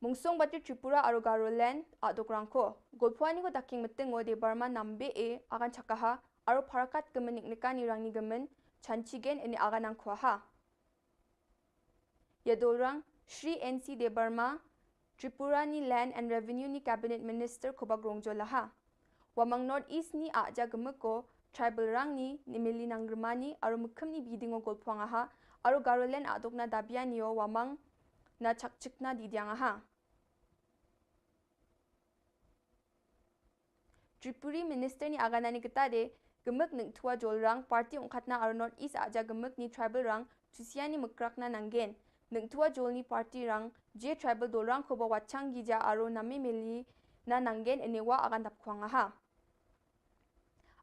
Mungsong bati Tripura aru Garoland aduk rangko. Golpuani ko daking metengo Debbarma nambe e akan chakaha, aru parakat gemen niknikani rangni gemen chanchigen ini akan angkuaha. Ya dolrang, Shri N C Debbarma, Tripura ni Land and Revenue ni Cabinet Minister koba grongjo laha. Wamang North East ni aja gemeko, tribal rang ni, ni mili nang germani, aru mekem ni bidingo golpuangaha, aru Garoland aduk na dabianio, wamang na chakchikna didiangaha. Tripuri Minister ni aganani ketade, gemek nengtua jolrang, party ongkatna aru North East aja gemek ni tribal rang, tusiani mekrakna nanggen. Nengtua jol ni party rang, je tribal dolrang koba wachang gija aru nami mili na nanggen enewa agan dapkuangaha.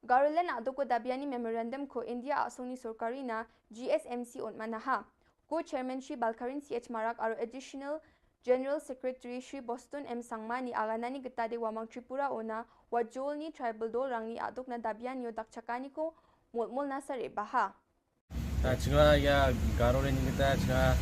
Garoland adoko dabiani memorandum ko India asongni sorkari na G S M C ontmanaha. Co-Chairman Shri Balkarin C H Marak aru Additional General Secretary Shri Boston M Sangma ni aganani getade wamang Tripura ona wajol ni tribal dolrang ni aduk na dabian yo dakchakani ko molmol na sare baha. Chinga ya Garo ni kita chinga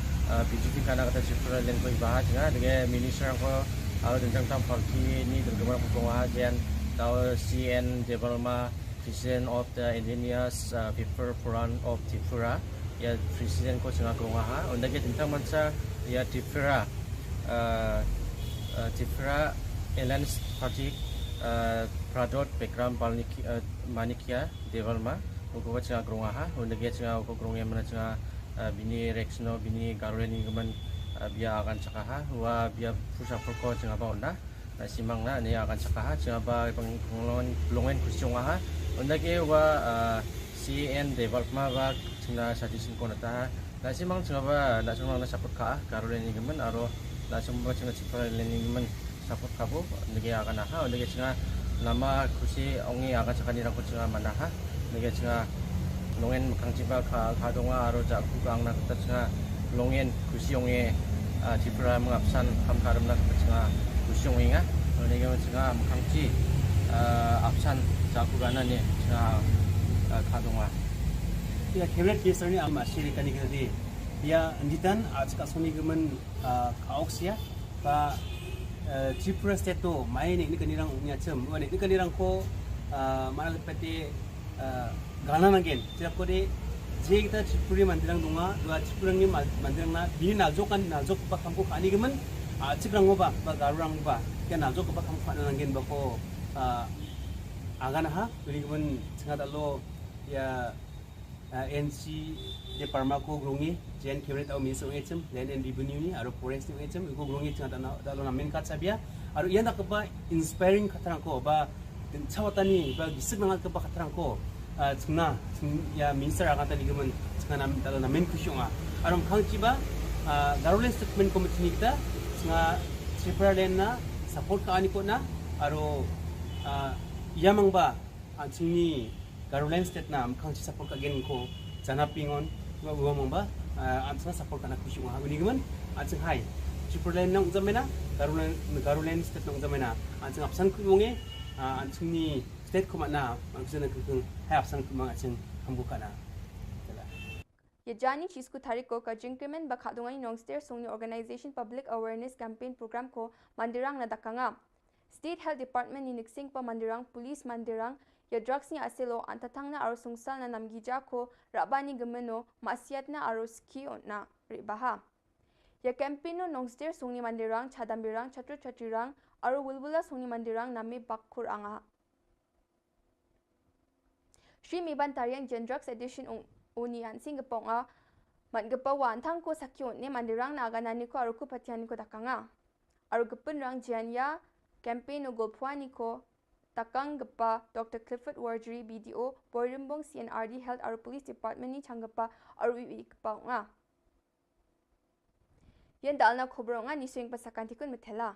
P G T kana kata Tripura len ko baha chinga dege minister ko aru dengchang tam party ni dengkemar ko konga jen tau C N Debbarma President of the Indigenous uh, People Forum of Tripura, ya President ko chinga ko ngaha. Unda ke tentang mansa Ïa Tripura, uh, uh, Tripura Alliance Party, uh, Pradot Bikram Balniki, uh, Manikia Debbarma, u kaba jnga grong ha, u nege jnga u ko grong ïa mana jnga, uh, bini Rexno, bini Garulen ïa kaman, uh, bia agan chaka ha, wa bia pusa purko jnga ba una. Na simang na ne akan saka ha, chingaba pang pang longen, longen kusiong ha. Unda ke wa, ah, C N Debbarma ba chingna suggestion ko na ta ha. Na simang chingaba na chingaba na support ka ha, Garulen ïa kaman aro na chingaba chingna Tripura Alliance ïa kaman support ka bo, unda ke akan ha, unda ke chinga nama kusi ongi akan saka ni rang ko chinga mana ha. Nege chinga longen mkhang chiba ka ka donga aro ja ku kang na kata chinga longen kusiong e, ah, Tripura mengapsan kam karam na kata chinga kusiong inga. Nege chinga mkhang chi, ah, apsan ja ku gana ne chinga, ah, ka donga. Ya, kebret ke sani ama shiri kani kadi. Ya, nditan, ah, chika soni gemen, ah, ka oksia, ka, eh, Tripura State to, mai ne ni kani rang unya chem, ne ni kani rang ko, ah, mana lepete, ah, gana nangen. Chira ko de, je kita Tripuri mandirang dunga, dua Tripura ngi ma-, mandirang na, bini najok kan, najok ba kam ko kani gemen, ah, chikrang ba, ba garurang ba, ya najok ba kam ko kani nangen ba ko, ah, agana ha, uni gemen chinga dalo, ya, ah, N C Debbarma ko grong e, J N Cabinet au Minister ong e chem, Land and Revenue ni, aro Forest ni ong e chem, ko grong e chinga dalo na, dalo na main kat sabia, aro ian da kaba inspiring katrang ko, ba, Din chawa tani ba gisik nang ka ba katrang ko, ah, chingna, ching, ya minister akan tani gemen, chingna nam, dalo na men kusiong a. Aro mkhang chiba, ah, Garulen Statement Committee ni kita, chinga Tripura Land na, support ka ani ko na, aro, ah, ya mang ba, ah, chingni Garulen State na, mkhang chi support ka gen ko, chana pingon, wa, wa mang ba, ah, an chingna support ka na kusiong a. Uni gemen, an ching hai. Tripura Land nang jamena, Garulen, Garulen State nang jamena, an ching apsan kusiong e, ah, an chingni State kumana, mang sena kengkeng, hai apsan kumang acheng, hambu kana. Kala. Ya jani chi sku tarik ko ka jingkrimen ba khadungan i Nongster sungni organization public awareness campaign program ko mandirang na dakanga. State Health Department ni niksing pa mandirang, police mandirang, ya drugs ni aselo antatang na aro sungsal na namgija ko rabani gemeno, maksiat na aro ski on na ribaha. Ya campaign no Nongster sungni mandirang, chadambirang, chatru chatrirang, aro wulwula sungni mandirang name bakkur anga. Shri Miban Tariang Jen Drugs Edition ong uni ansing gepong a, mat gepa wa antang ko sakyo ne mandirang na aga nani ko aruku patian ko dakanga. Aru gepun rang jian ya, campaign o golpuani ko, takang gepa Doctor Clifford Warjri B D O, Boirimbong C N R D Health aru Police Department ni chang gepa aru iwi gepa ong a. Yen dalna khubor nga ni swing pasakan tikun metela.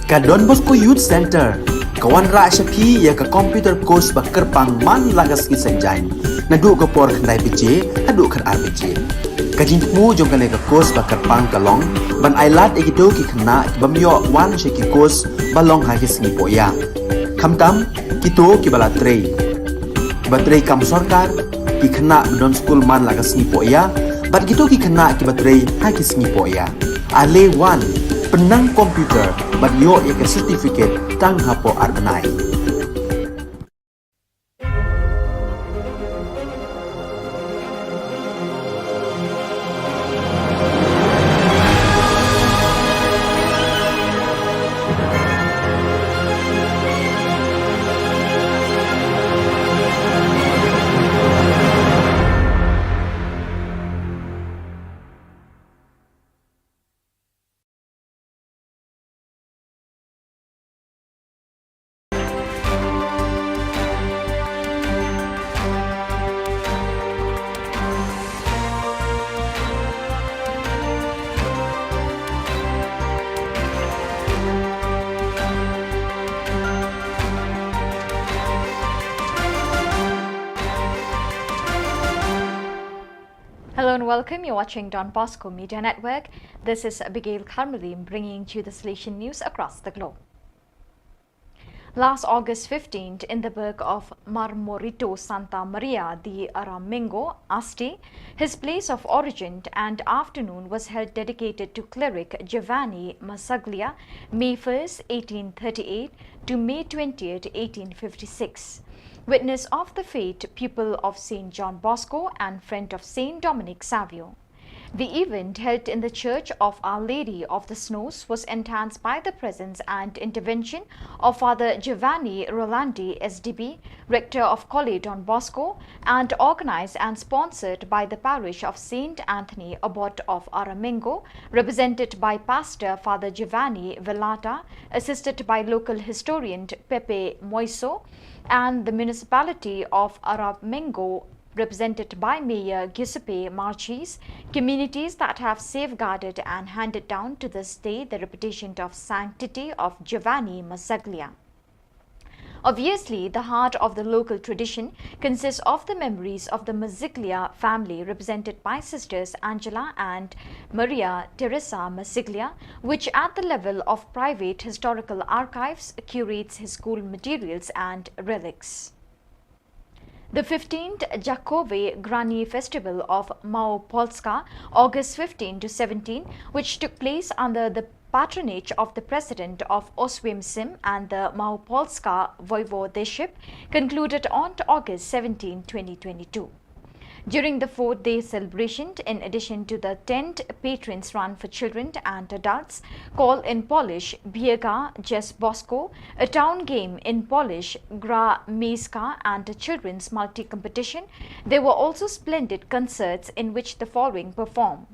Ka Don Bosco Youth Center ka wanrah sha phi ïa ka computer course ba kyrpang man la ka sngi Saitjaiñ, naduh ka por khyndai baje haduh khatar baje. Ka jingthmu jong kane ka course ba kyrpang ka long ban ailad ïa kito ki khynnah ki bym ïoh wan sha ki course ba long ha ki sngi pohïa. Khamtam kito kiba la trei, kiba trei kam sorkar, ki khynnah ba don skul man la ka sngi pohïa, bad kito ki khynnah kiba trei ha ki sngi pohïa. Ale wan, pynnang computer bad ïoh ïa ka certificate tang hapoh ar bnai. Hello and welcome. You're watching Don Bosco Media Network. This is Abigail Carmelim bringing to you the Salesian news across the globe. Last August fifteenth, in the burgh of Marmorito Santa Maria de Aramengo, Asti, his place of origin, an afternoon was held dedicated to cleric Giovanni Massaglia, May first, eighteen thirty-eight to May twentieth, eighteen fifty-six. Witness of the faith, pupil of Saint John Bosco and friend of Saint Dominic Savio. The event, held in the Church of Our Lady of the Snows, was enhanced by the presence and intervention of Father Giovanni Rolandi, S D B, Rector of Colle Don Bosco, and organized and sponsored by the parish of Saint Anthony, Abbot of Aramengo, represented by Pastor Father Giovanni Velata, assisted by local historian Pepe Moiso, and the municipality of Aramengo, represented by Mayor Giuseppe Marchese, communities that have safeguarded and handed down to this day the reputation of sanctity of Giovanni Massaglia. Obviously, the heart of the local tradition consists of the memories of the Massaglia family, represented by Sisters Angela and Maria Teresa Massaglia, which at the level of private historical archives curates his school materials and relics. The fifteenth Jakove Grani Festival of Małopolska, August fifteen to seventeen, which took place under the patronage of the President of Oswiecim and the Małopolska Voivodeship, concluded on August seventeen, twenty twenty-two. During the four-day celebration, in addition to the tent patrons run for children and adults, called in Polish Biega Dzież Bosko, a town game, in Polish Gra Miejska, and a children's multi-competition, there were also splendid concerts in which the following perform: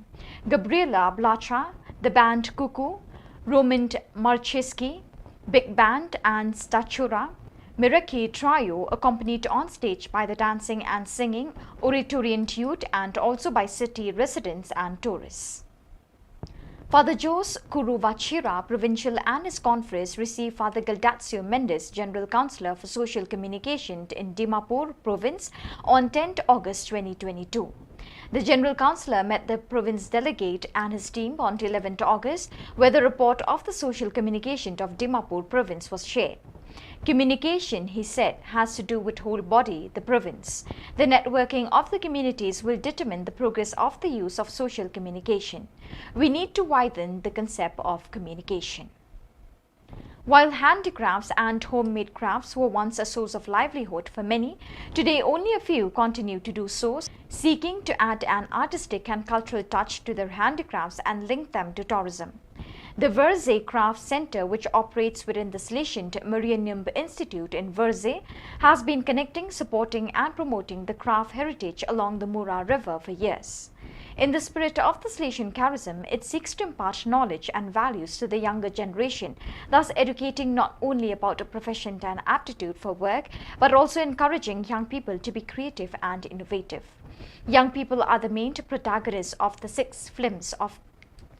Gabriela Blacha, the band Kuku, Roman Marcheski, big band, and Statura, Miraki Trio, accompanied on stage by the dancing and singing Oratorian youth and also by city residents and tourists. Father Jose Kuruvachira, provincial, and his confreres received Father Galdazio Mendes, General Councillor for Social Communication in Dimapur Province, on tenth August twenty twenty-two. The General Councillor met the province delegate and his team on eleventh August, where the report of the social communication of Dimapur Province was shared. Communication, he said, has to do with whole body, the province. The networking of the communities will determine the progress of the use of social communication. We need to widen the concept of communication. While handicrafts and homemade crafts were once a source of livelihood for many, today only a few continue to do so, seeking to add an artistic and cultural touch to their handicrafts and link them to tourism. The Verze Craft Center, which operates within the Salesian Marianum Institute in Verze, has been connecting, supporting, and promoting the craft heritage along the Mura River for years. In the spirit of the Salesian charism, it seeks to impart knowledge and values to the younger generation, thus educating not only about a profession and aptitude for work, but also encouraging young people to be creative and innovative. Young people are the main protagonists of the six films of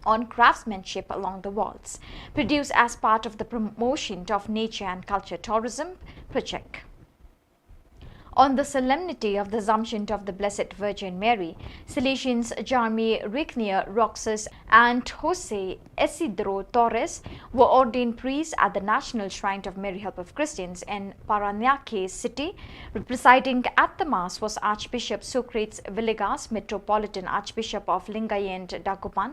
on craftsmanship along the walls, produced as part of the promotion of nature and culture tourism project. On the solemnity of the Assumption of the Blessed Virgin Mary, Salesians Jarmi Ricnier Roxas and Jose Isidro Torres were ordained priests at the National Shrine of Mary Help of Christians in Paranaque City. Presiding at the Mass was Archbishop Socrates Villegas, Metropolitan Archbishop of Lingayen Dagupan.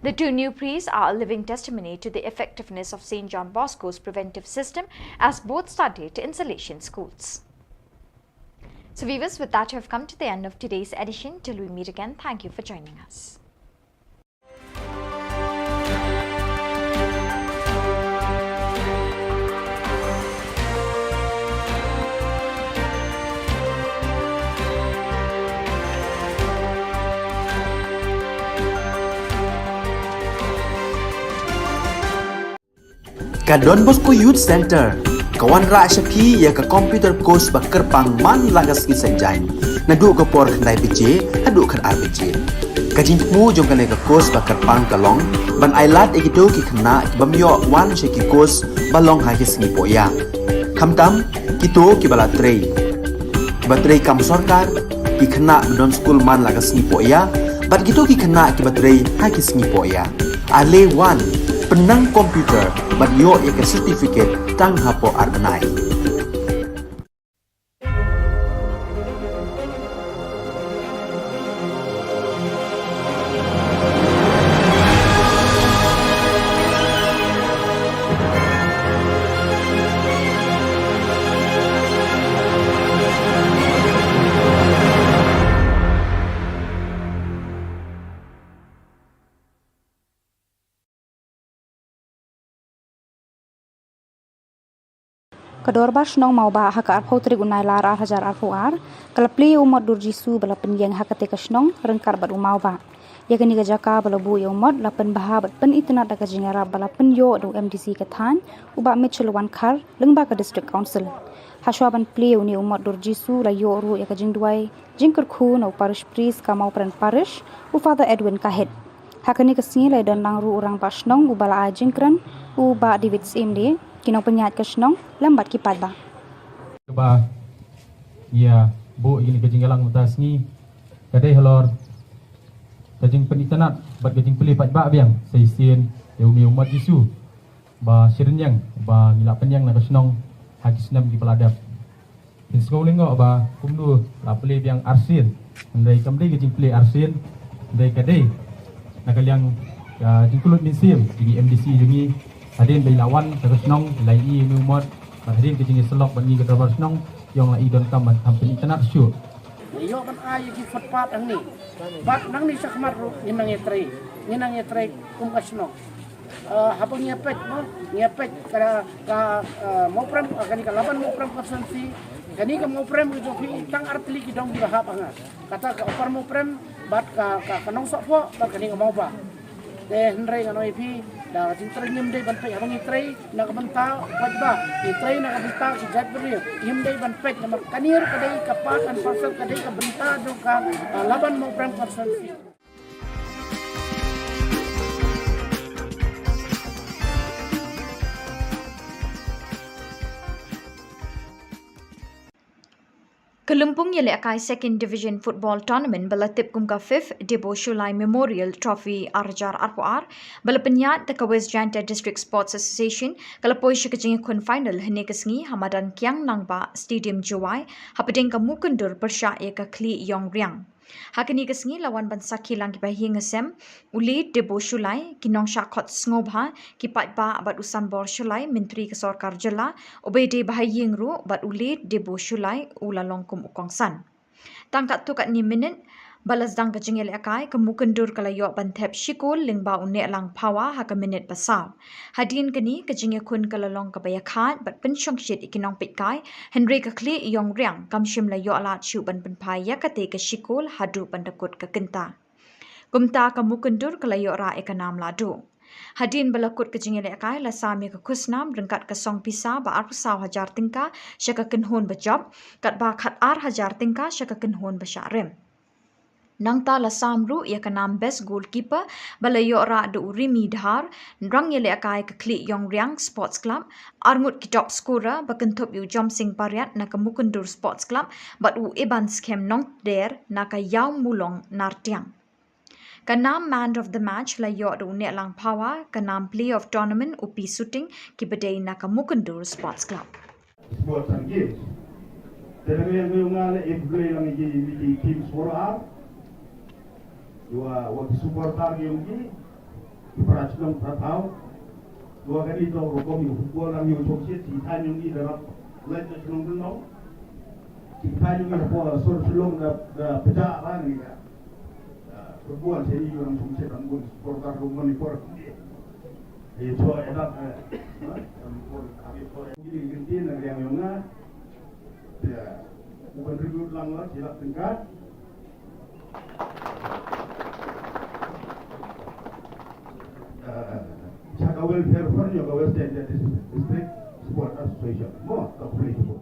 The two new priests are a living testimony to the effectiveness of Saint John Bosco's preventive system, as both studied in Salesian schools. So viewers, with that, we have come to the end of today's edition. Till we meet again, thank you for joining us. Ka Don Bosco Youth Center ka wanrah sha phi ïa ka computer course ba kyrpang man la ka sngi Saitjaiñ, naduh ka por khyndai baje haduh khatar baje. Ka jingthmu jong kane ka course ba kyrpang ka long ban ailad ïa kito ki khynnah ki bym ïoh wan sha ki course ba long ha ki sngi pohïa, khamtam kito kiba la trei, kiba trei kam sorkar, ki khynnah ba don skul man la ka sngi pohïa, bad kito ki khynnah kiba trei ha ki sngi pohïa. Ale wan, Nang computer ban ïoh ïa ka certificate tang hapoh ar bnai. Ka Dorbar Shnong Mawbah ha ka arphew tarik u Nailar ar hajar arphew ar ka la plie ïa u mot dur Jisu ba la pynïeng ha katei ka shnong ryngkat bad u Mawbah. Ïa kane ka jaka ba la buh ïa u mot la pynbha bad pynitynnad da ka jingïarap ba la pynïoh da u M D C ka thaiñ, u Bah Mitchell Wankhar, lyngba ka District Council. Hashwa ban plie ïa une u mot dur Jisu la ïoh ruh ïa ka jingduwai jingkyrkhu na u Parish Priest ka Mawprem Parish, u Father Edwin Kahit. Ha kane ka sngi la ïadon lang ruh u Rangbah Shnong uba la ai jingkren, u Bah David Syiem, ki nongpynïaid ka shnong lem bad ki paidbah. Kaba ïa buh ïa kane ka jingïalang mynta sngi ka dei halor ka jingpynitynnad bad ka jingplie paidbah biang sa shisien ïa une u mot Jisu ba shirynïeng ba ngi la pynïeng na ka shnong ha ki snem kiba la dep. Phin sngew lyngngoh ba kumno la plie biang arsien, hynrei kam dei ka jingplie arsien, hynrei ka dei na ka liang ka jingkyllut mynsiem jong i M D C jong ngi, hadien ba i la wan sha ka shnong, i la ïohi ïa une u mot, bad hadien ka jingïasyllok bad ngi ka dorbar shnong, i ong la i donkam ban kham pynitynnad shuh. Ngi ïoh ban ai ïa ki footpath hangne, bad nangne shakhmat ruh ngin nang ïatrei, ngin nang ïatrei kum ka shnong. Eh, haba ngi ïa peit, mo, ngi ïa peit ka, ka, eh, Mawprem, eh, kane ka Laban Mawprem constituency, kane ka Mawprem ka jong phi tang ar tylli ki dong kiba hap ha nga. Kata ka Upper Mawprem, bad ka, ka, ka Nongsohphoh, bad kane ka Mawbah. Te hynrei ngan ong ïa phi, da ka jingtrei ngim dei ban peit haba ngi trei na ka bynta u paidbah, ngi trei na ka bynta ki jaitbynriew, ngim dei ban peit namar kane ruh ka dei ka part and parcel, ka dei ka bynta jong ka, eh, Laban Mawprem constituency. Ka lympung ïalehkai Second Division Football Tournament ba la tip kum ka fifth Debo Shullai Memorial Trophy ar hajar arphew ar ba la pynïaid da ka West Jaintia District Sports Association ka la poi sha ka jingïakhun final hynne ka sngi ha madan Kiang Nangbah Stadium Jowai, hapdeng ka Mukyndur pyrshah ïa ka Khlieh Ïong Riang. Ha kane ka sngi la wan ban sakhi lang ki bahaïing hasem, u L. Debo Shullai, ki nongshah khot sngewbha, ki paidbah bad u Sanbor Shullai, Myntri ka Sorkar Jylla, uba dei bahaïing ruh, bad u L. Debo Shullai u la long kum u kongsan. Tang katto katne minit ba la sdang ka jingïalehkai, ka Mukyndur ka la ïoh ban thep shi kol lyngba u Nehlang Phawa ha ka minit ba saw. Hadien kane ka jingïakhun ka la long kaba ïakhaid bad pynshongshit ïa ki nongpeitkai, hynrei ka Khlieh Ïong Riang kam shym la ïoh lad shuh ban pynphai ïa katei ka shi kol haduh ban da kut ka kynta. Kumta ka Mukyndur ka la ïoh rah ïa ka nam lahduh. Hadien ba la kut ka jingïalehkai la sam ïa ka khusnam ryngkat ka song pisa ba arphew saw hajar tyngka sha ka kynhun ba jop, katba khatar hajar tyngka sha ka kynhun ba shah rim. Nangta la sam ruh ïa ka nam Best Goalkeeper ba la ïoh rah da u Rimi Dhar, rangïalehkai ka Khlieh Ïong Riang Sports Club, arngut ki top scorer ba kynthup ïa u Jomsing Pariat na ka Mukyndur Sports Club, bad u Iban Skhem Nongder na ka Ïawmulong Nartiang. Ka nam Man of the Match la ïoh da u Nehlang Phawa, ka nam Player of Tournament u P Suting, kiba dei na ka Mukyndur Sports Club. Sports and Games. Te dang ïa nga leh ïa ki blei lang ïa ki team scorer. Ïa wa ki supporter ki ïong ki, ki para chnong para thaw. Ïa wa kane to rukom ïa football lang ïa u chok shit, ki thaiñ ïong ki da rap lait na chnong chnong. Ki thaiñ ïong ki hapoh sor Shillong da, da pynjah ba ni ka. Football sha ïong chok shit, ang bun supporter rukom ni por. Ïa cho ïa dap, eh. Ang bun, ang bun. Ki ni ki tin na riang ïong nga. Ïa, u contribute lang la, shi lak tyngka. Eh, sha ka welfare fund ïa ka West Jaintia District Sport Association. Mo, ka pule tu.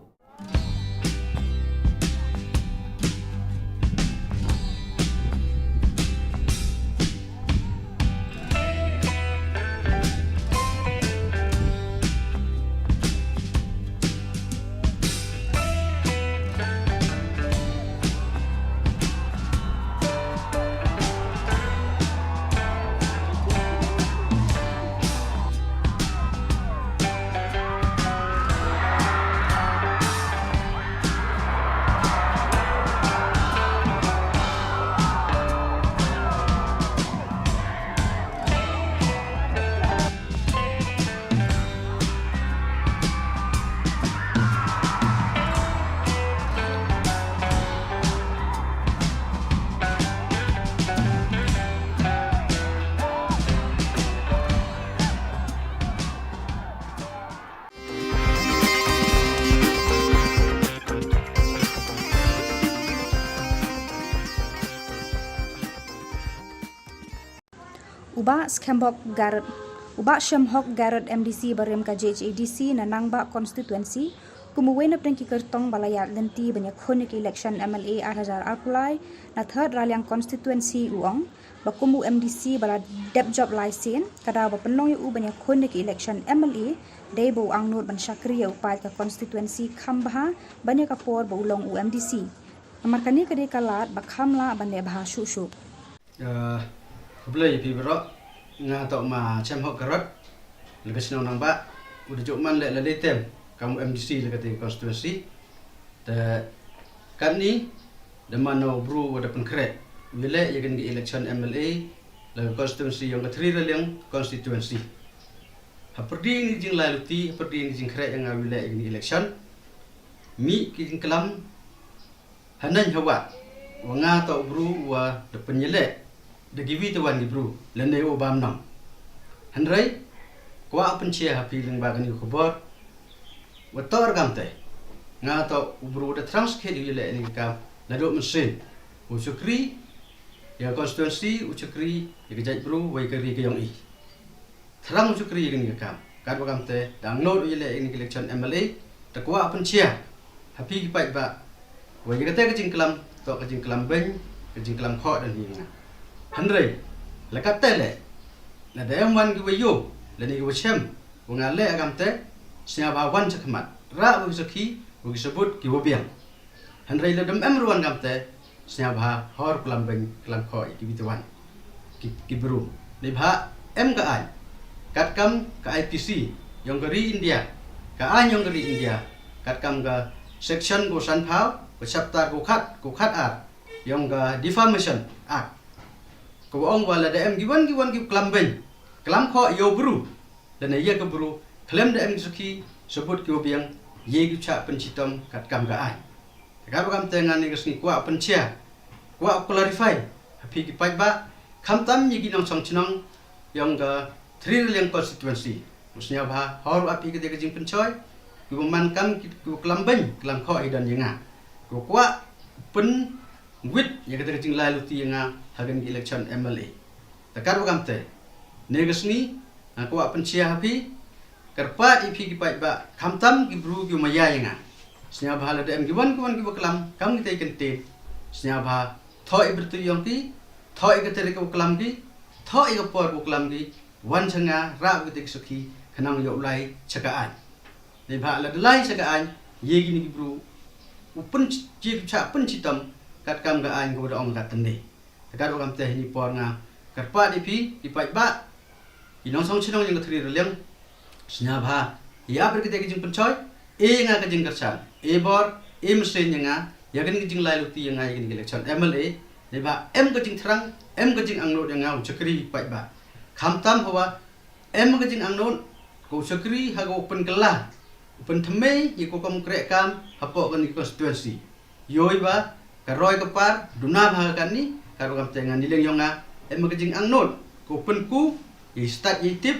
U Bah Shemhok Garod, u Bah Shemhok Garod, M D C barim ka J H A D C na Nangbah Constituency, kum uwei na pdeng ki kyrtong ba la ïaid lynti ban ïakhun ïa ka election M L A ar hajar arphew lai na Third Raliang Constituency, u ong ba kum u M D C ba la dep jop lai sien, ka daw ba pynlong ïa u ban ïakhun ïa ka election M L A dei ba u angnud ban shakri ïa u paid ka constituency kham bha ban ïa ka por ba u long u M D C. Namar kane ka dei ka lad ba kham lah ban leh bha shuh shuh. Ah, khublei ïa phi baroh. Nga toh ma Shemhok Garod, la ka shnong Nangbah, u da jop man leh la dei tem kam u M D C la ka dei constituency. Te katni da man u bru u da pynkhreh u ïaleh ïa kane ka election M L A la ka constituency yong ka Thri Raliang constituency. Ha pyrdi ni jinglai luti, ha pyrdi ni jingkhreh ïa nga u ïaleh ïa kane ka election. Mih ki jingklam ha neng ha wat, wa nga toh u bru wa da pynïaleh da kiwi te wan ki bru lane u bam nong. Hynrei kwah pynshai ha phi lyngba kane ka khubor, wa toh ruh kamte, nga toh u bru da thrang skhet u ïaleh ïa kane ka kam naduh mynsiem. U shakri ïa ka constituency, u shakri ïa ka jaitbru wa ïa ka ri ka yong i. Thrang u shakri ïa kane ka kam. Katba kamte da angnud u ïaleh ïa kane ka election M L A, te kwah pynshai ha phi ki paidbah wa ïa kata ka jingklam toh ka jingklam beiñ, ka jingklam khoh da hi nga. Hynrei la katte leh, lada em wan ki wa ïoh lane ki wa shem wa nga leh ha kamte, sngewbha wan sha khmat, rah wa ki sakhi, wa ki sabut ki wa biang. Hynrei lada em ruh wan kamte, sngewbha hor klam beiñ klam khoh ïa kiwi te wan ki, ki bru. Neibhah em ka aiñ katkam ka I P C yong ka ri India, ka aiñ yong ka ri India, katkam ka section ko sanphew, ka chapter ko khat, ko khat ar yong ka Defamation Act, ka wa ong wa lada em ki wan ki wan ki klam beiñ klam khoh ïa u bru lane ïa ka bru khlem da em ki sakhi sabut ki wa biang, ïa ki u shah pynshitom katkam ka aiñ. Te katba kamte nga ne ka sngi kwah pynshai, kwah clarify ha phi ki paidbah, khamtam ïa ki nongshong shnong yong ka Thri Raliang constituency. U sngewbha hor wa phi kata ka jingpynshoi, ki wa man kam ki, ki wa klam beiñ klam khoh hi don ïa nga, ki wa kwah pynwit ïa kata ka jinglai luti ïa nga ha kane ka election M L A. Te katba kamte, ne ka sngi nga kwah pynshai ha phi, kyrpad ïa phi ki paidbah, khamtam ki bru ki wa maya ïa nga. Sngewbha lada em ki wan ki wan ki wa klam kam kita ki kyntien, sngewbha thoh ïa ka bynta yong ki, thoh ïa ka tarik ka wa klam ki, thoh ïa ka por ka wa klam ki, wan sha nga, rah wa kita ki sakhi, khnang ïoh u lai sha ka aiñ. Neibhah lada lai sha ka aiñ, ïa kine ki bru u pynshai, u shah pynshitom katkam ka aiñ ka wa da ong katne. Te katba kamte ha kane ka por nga kyrpad ïa phi ki paidbah, ki nongshong shnong yong ka Thri Raliang, sngewbha ïa ap ïa kata ka jingpynshoi, e ïa nga ka jingkyrshan, e bor, e mynsiem ïa nga ïa kane ka jinglai luti ïa nga ïa kane ka election M L A. Neibhah em ka jingthrang, em ka jingangnud ïa nga u shakri paidbah. Khamtam hawa em ka jingangnud ka u shakri ha ka wa pynkylla, u pynthymmai ïa ka kam kreh kam hapoh kane ka constituency. Ïohi ba ka roi ka par duna bha ha kane, katba kamte ngan ïa leng yong nga, em ka jingangnud ka u pynku ïa i stad ïa i tip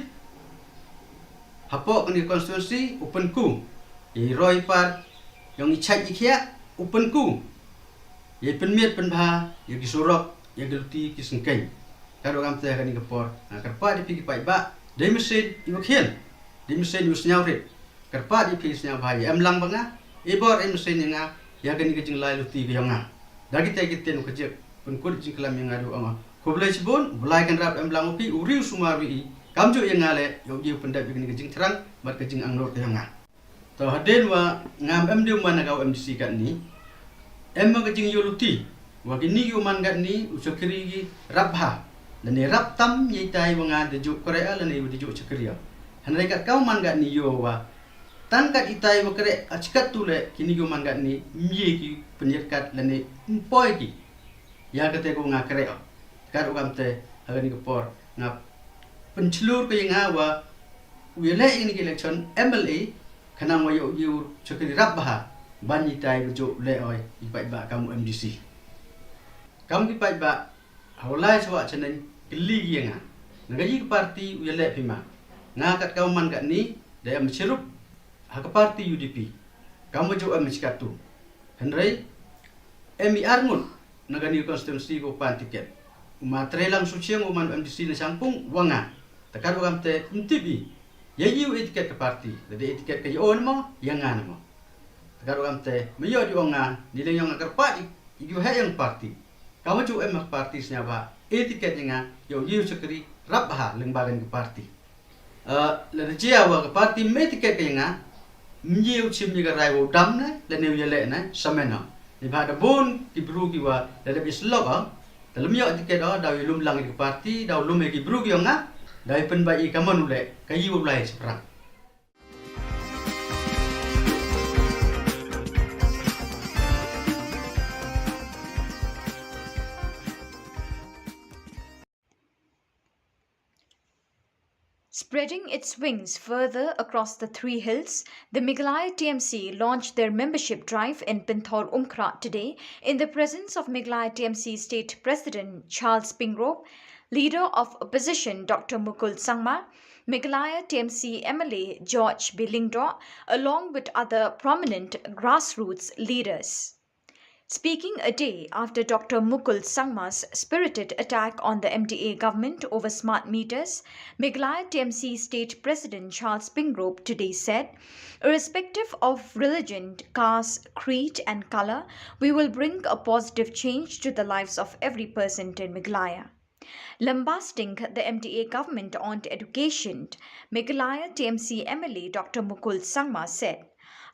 hapoh kane ka constituency, u pynku ïa i roi par yong i chait i khiah, u pynku ïa i pynmiat pynbha ïa ki surok, ïa ki luti ki syngkien. Katba kamte ha kane ka por nga kyrpad ïa phi ki paidbah, dei mynsiem i wa khian, dei mynsiem i wa sngewrit, kyrpad ïa phi sngewbha ïa em lang ba nga, e bor e mynsiem ïa nga ïa kane ka jinglai luti ka yong nga. Da kita ki ktien wa ka jik pynkut jingklam ïa nga da wa ong, khublei shibun, u Blai Kynrad em lang wa phi, u ri u sumar wa i, kamjuh ïa nga leh ïoh ïa u pyndep ïa kane ka jingthrang bad ka jingangnud ka yong nga. To hadien wa ngam em dei u man ha ka wa M D C katni, em ma ka jingïoh luti wa kini ki wa man katni u shakri ki rap bha lane rap tam ïa itai wa nga da juh kreh lane wa da juh shakri. Hynrei kat ka wa man katni ïoh wa tang kat itai wa kreh, ka chi katto leh kini ki wa man katni ym ïa ki pynïatkat lane ym poi ki ïa kata ka wa nga kreh. Katba kamte ha kane ka por nga pynshlur ka ïa nga wa u ïaleh ïa kane ka election M L A khnang wa ïoh ïa u shakri rap bha ban itai wa juh leh oi i paidbah kam u M D C. Kam ki paidbah ha wa lai sawah chaneng kylli ki ïa nga, na ka ïa ka party u ïaleh phi ma? Nga kat ka wa man katni da em chirup ha ka party U D P, kam wa juh em chi katto. Hynrei em i ar ngut na kane ka constituency ka wa pan ticket. U ma Treilang Suchiang u man M D C na Shangpung u ong nga. Te katba kam te ym tip i ïa i u etiket ka party, lada etiket ka ïa u ne mo, ïa nga ne mo. Te katba kam te me ïoh di ong nga, ni leng ïong nga kyrpad i, i u heh ïong party. Ka ma ju em ka party sñiawbha etiket ïa nga, ïa u ïa u shakri rap bha lyngba kan ka party. Eh, lada jia wa ka party me etiket ka ïa nga, ym ïa u chim ïa ka rai wa u dam ne, lane u ïaleh ne, samen o. Neibhah da bun ki bru ki wa lada bi slok o, te lym ïoh etiket o, da u ïalum lang ïa ka party, da u lum ïa ki bru ki ong nga, da u pynbait ïa ka mon u leh, ka ïa u lai shaphrang. Spreading its wings further across the three hills, the Meghalaya T M C launched their membership drive in Pynthor Umkhrah today in the presence of Meghalaya T M C State President Charles Pyngrope, Leader of Opposition Doctor Mukul Sangma, Meghalaya T M C M L A George B Lyngdoh, along with other prominent grassroots leaders. Speaking a day after Doctor Mukul Sangma's spirited attack on the M D A government over smart meters, Meghalaya T M C State President Charles Pyngrope today said, "Irrespective of religion, caste, creed, and color, we will bring a positive change to the lives of every person in Meghalaya." Lambasting the M D A government on education, Meghalaya T M C M L A Doctor Mukul Sangma said,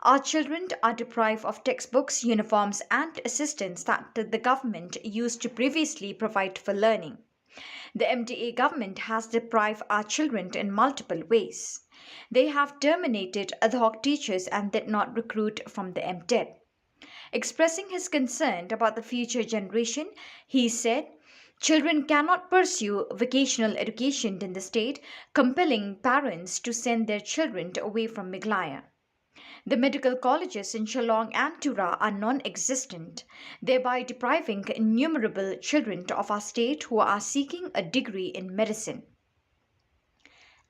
"Our children are deprived of textbooks, uniforms, and assistance that the, the government used to previously provide for learning. The M D A government has deprived our children in multiple ways. They have terminated ad hoc teachers and did not recruit from the M TET." Expressing his concern about the future generation, he said, "Children cannot pursue vocational education in the state, compelling parents to send their children away from Meghalaya. The medical colleges in Shillong and Tura are non-existent, thereby depriving innumerable children of our state who are seeking a degree in medicine."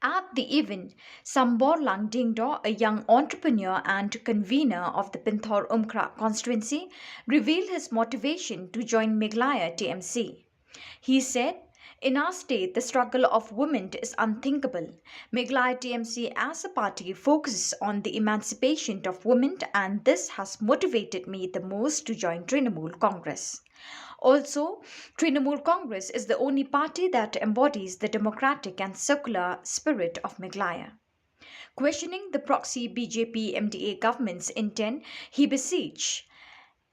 At the event, Samborlang Dingdo, a young entrepreneur and convener of the Pynthor Umkhrah constituency, revealed his motivation to join Meghalaya T M C. He said, "In our state, the struggle of women is unthinkable. Meghalaya T M C as a party focuses on the emancipation of women, and this has motivated me the most to join Trinamool Congress. Also, Trinamool Congress is the only party that embodies the democratic and secular spirit of Meghalaya." Questioning the proxy B J P M D A government's intent, he beseech,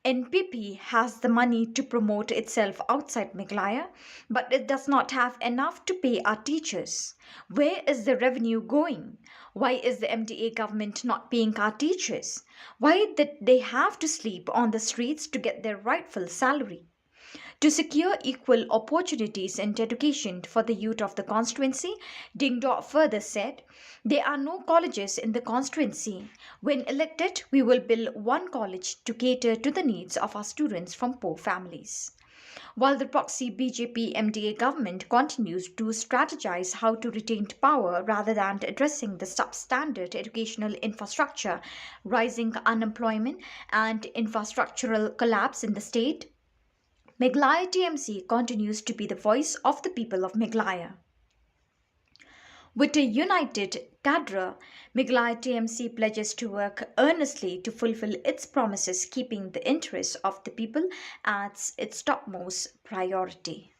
"N P P has the money to promote itself outside Meghalaya, but it does not have enough to pay our teachers. Where is the revenue going? Why is the M D A government not paying our teachers? Why did they have to sleep on the streets to get their rightful salary?" To secure equal opportunities in education for the youth of the constituency, Dingdo further said, "There are no colleges in the constituency. When elected, we will build one college to cater to the needs of our students from poor families." While the proxy B J P M D A government continues to strategize how to retain power rather than addressing the substandard educational infrastructure, rising unemployment, and infrastructural collapse in the state, Meghalaya T M C continues to be the voice of the people of Meghalaya. With a united cadre, Meghalaya T M C pledges to work earnestly to fulfill its promises, keeping the interests of the people as its topmost priority.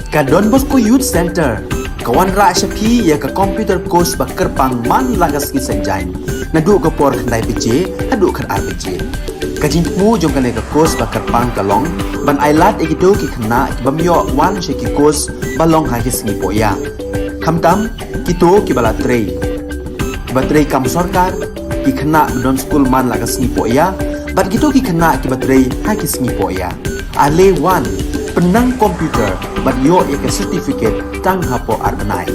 Ka Don Bosco Youth Centre ka wanrah sha phi ïa ka computer course ba kyrpang man la ka sngi Saitjaiñ, naduh ka por khyndai baje haduh khatar baje. Ka jingthmu jong kane ka course ba kyrpang ka long ban ailad ïa kito ki khynnah ki bym ïoh wan sha ki course ba long ha ki sngi pohïa, khamtam kito kiba la trei, kiba trei kam sorkar, ki khynnah ba don skul man la ka sngi pohïa, bad kito ki khynnah kiba trei ha ki sngi pohïa. Ale wan, pynnang computer bad ïoh ïa ka certificate tang hapoh ar bnai.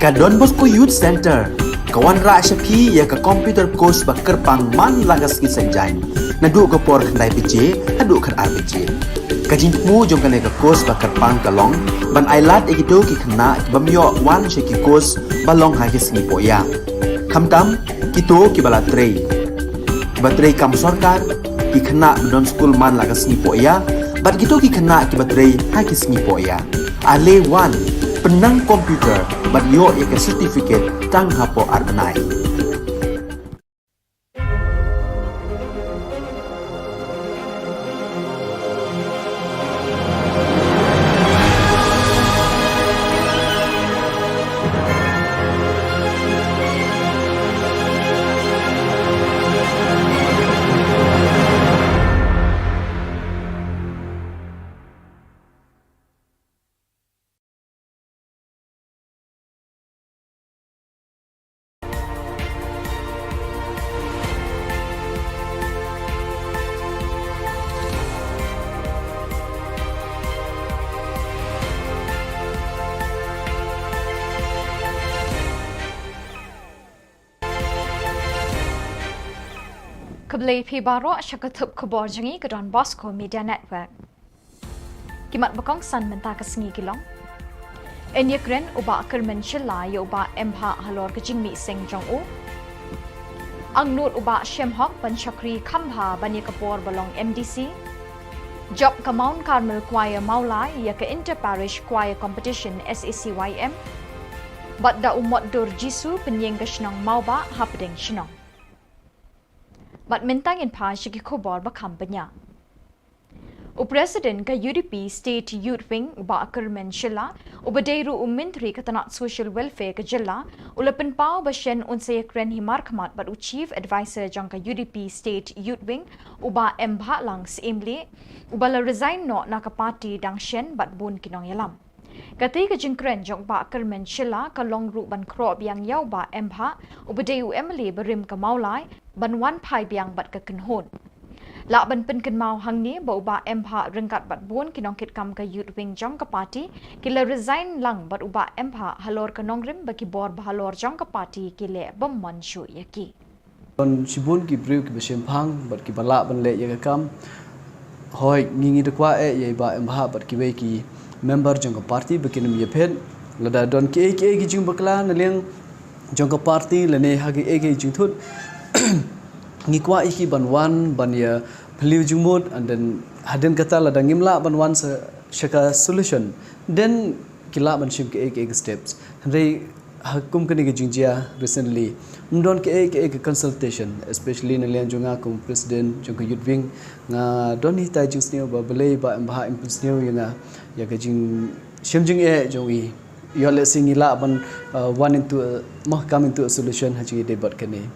Ka Don Bosco Youth Centre ka wanrah sha phi ïa ka computer course ba kyrpang man la ka sngi Saitjaiñ, naduh ka por khyndai baje haduh khatar baje. Ka jingthmu jong kane ka course ba kyrpang ka long ban ailad ïa kito ki khynnah ki bym ïoh wan sha ki course ba long ha ki sngi pohïa, khamtam kito kiba la trei, kiba trei kam sorkar, ki khynnah ba don skul man la ka sngi pohïa, bad kito ki khynnah kiba trei ha ki sngi pohïa. Ale wan, pynnang computer bad ïoh ïa ka certificate tang hapoh ar bnai. Khublei phi baroh sha ka thup khubor jong ngi ka Don Bosco Media Network. Ki mat ba kongsan mynta ka sngi ki long: Yn ïakren u Bah Kyrmen Shylla ïa u Bah M Bhah halor ka jingmih seng jong u. Angnud u Bah Shemhok ban shakri kham bha ban ïa ka por ba long M D C. Jop ka Mount Carmel Choir Mawlai ïa ka Inter Parish Choir Competition, S A C Y M. Bad da u Motdur Jisu pynïeng ka shnong Mawbah hapdeng shnong. Bad mynta ngin phai sha ki khubor ba kham bniah. U President ka U D P State Youth Wing u Bah Kyrmen Shylla, uba dei ruh u Myntri ka tnat Social Welfare ka jylla, u la pynpaw ba shen un sa ïakren hi markhmat bad u Chief Adviser jong ka U D P State Youth Wing u Bah M Bhah Lang Syiemlieh, uba la resign noh na ka party dang shen bad bun ki nongïalam. Katei ka jingkren jong u Bah Kyrmen Shylla ka long ruh ban khroh biang ïa u Bah M Bhah, uba dei u M L A barim ka Mawlai, ban wan phai biang bad ka kynhun. Lah ban pynkynmaw hangne ba u Bah M Bhah ryngkat bad bun ki nongkitkam ka Youth Wing jong ka party ki la resign lang bad u Bah M Bhah halor ka nongrim ba ki bor bahalor jong ka party ki leh bym mon shuh ïa ki. Don shibun ki briew kiba shemphang bad kiba lah ban leh ïa ka kam. Hooid, ngi ngi da kwah eh ïa i Bah M Bhah bad kiwei ki member jong ka party ba kin ym ïaphet. Lada don kiei kiei ki jingbakla na liang jong ka party lane ha kiei kiei jingthut, ngi kwah ïa ki ban wan ban ïa phylliew jingmut, and then hadien kata lada ngim lah ban wan sa sha ka solution, then ki lah ban shim kiei kiei ki steps. Hynrei ha kum kane ka jingjia recently, ym don kiei kiei ka consultation, especially na liang jong nga kum president jong ka Youth Wing. Nga don hitai jingsniew ba balei Bah M Bhah im pynsniew ïa nga ïa ka jingshem jingeh jong i. Ïoh lehse ngi lah ban, uh, wan into a, mo, come into a solution ha jingïadei bad kane.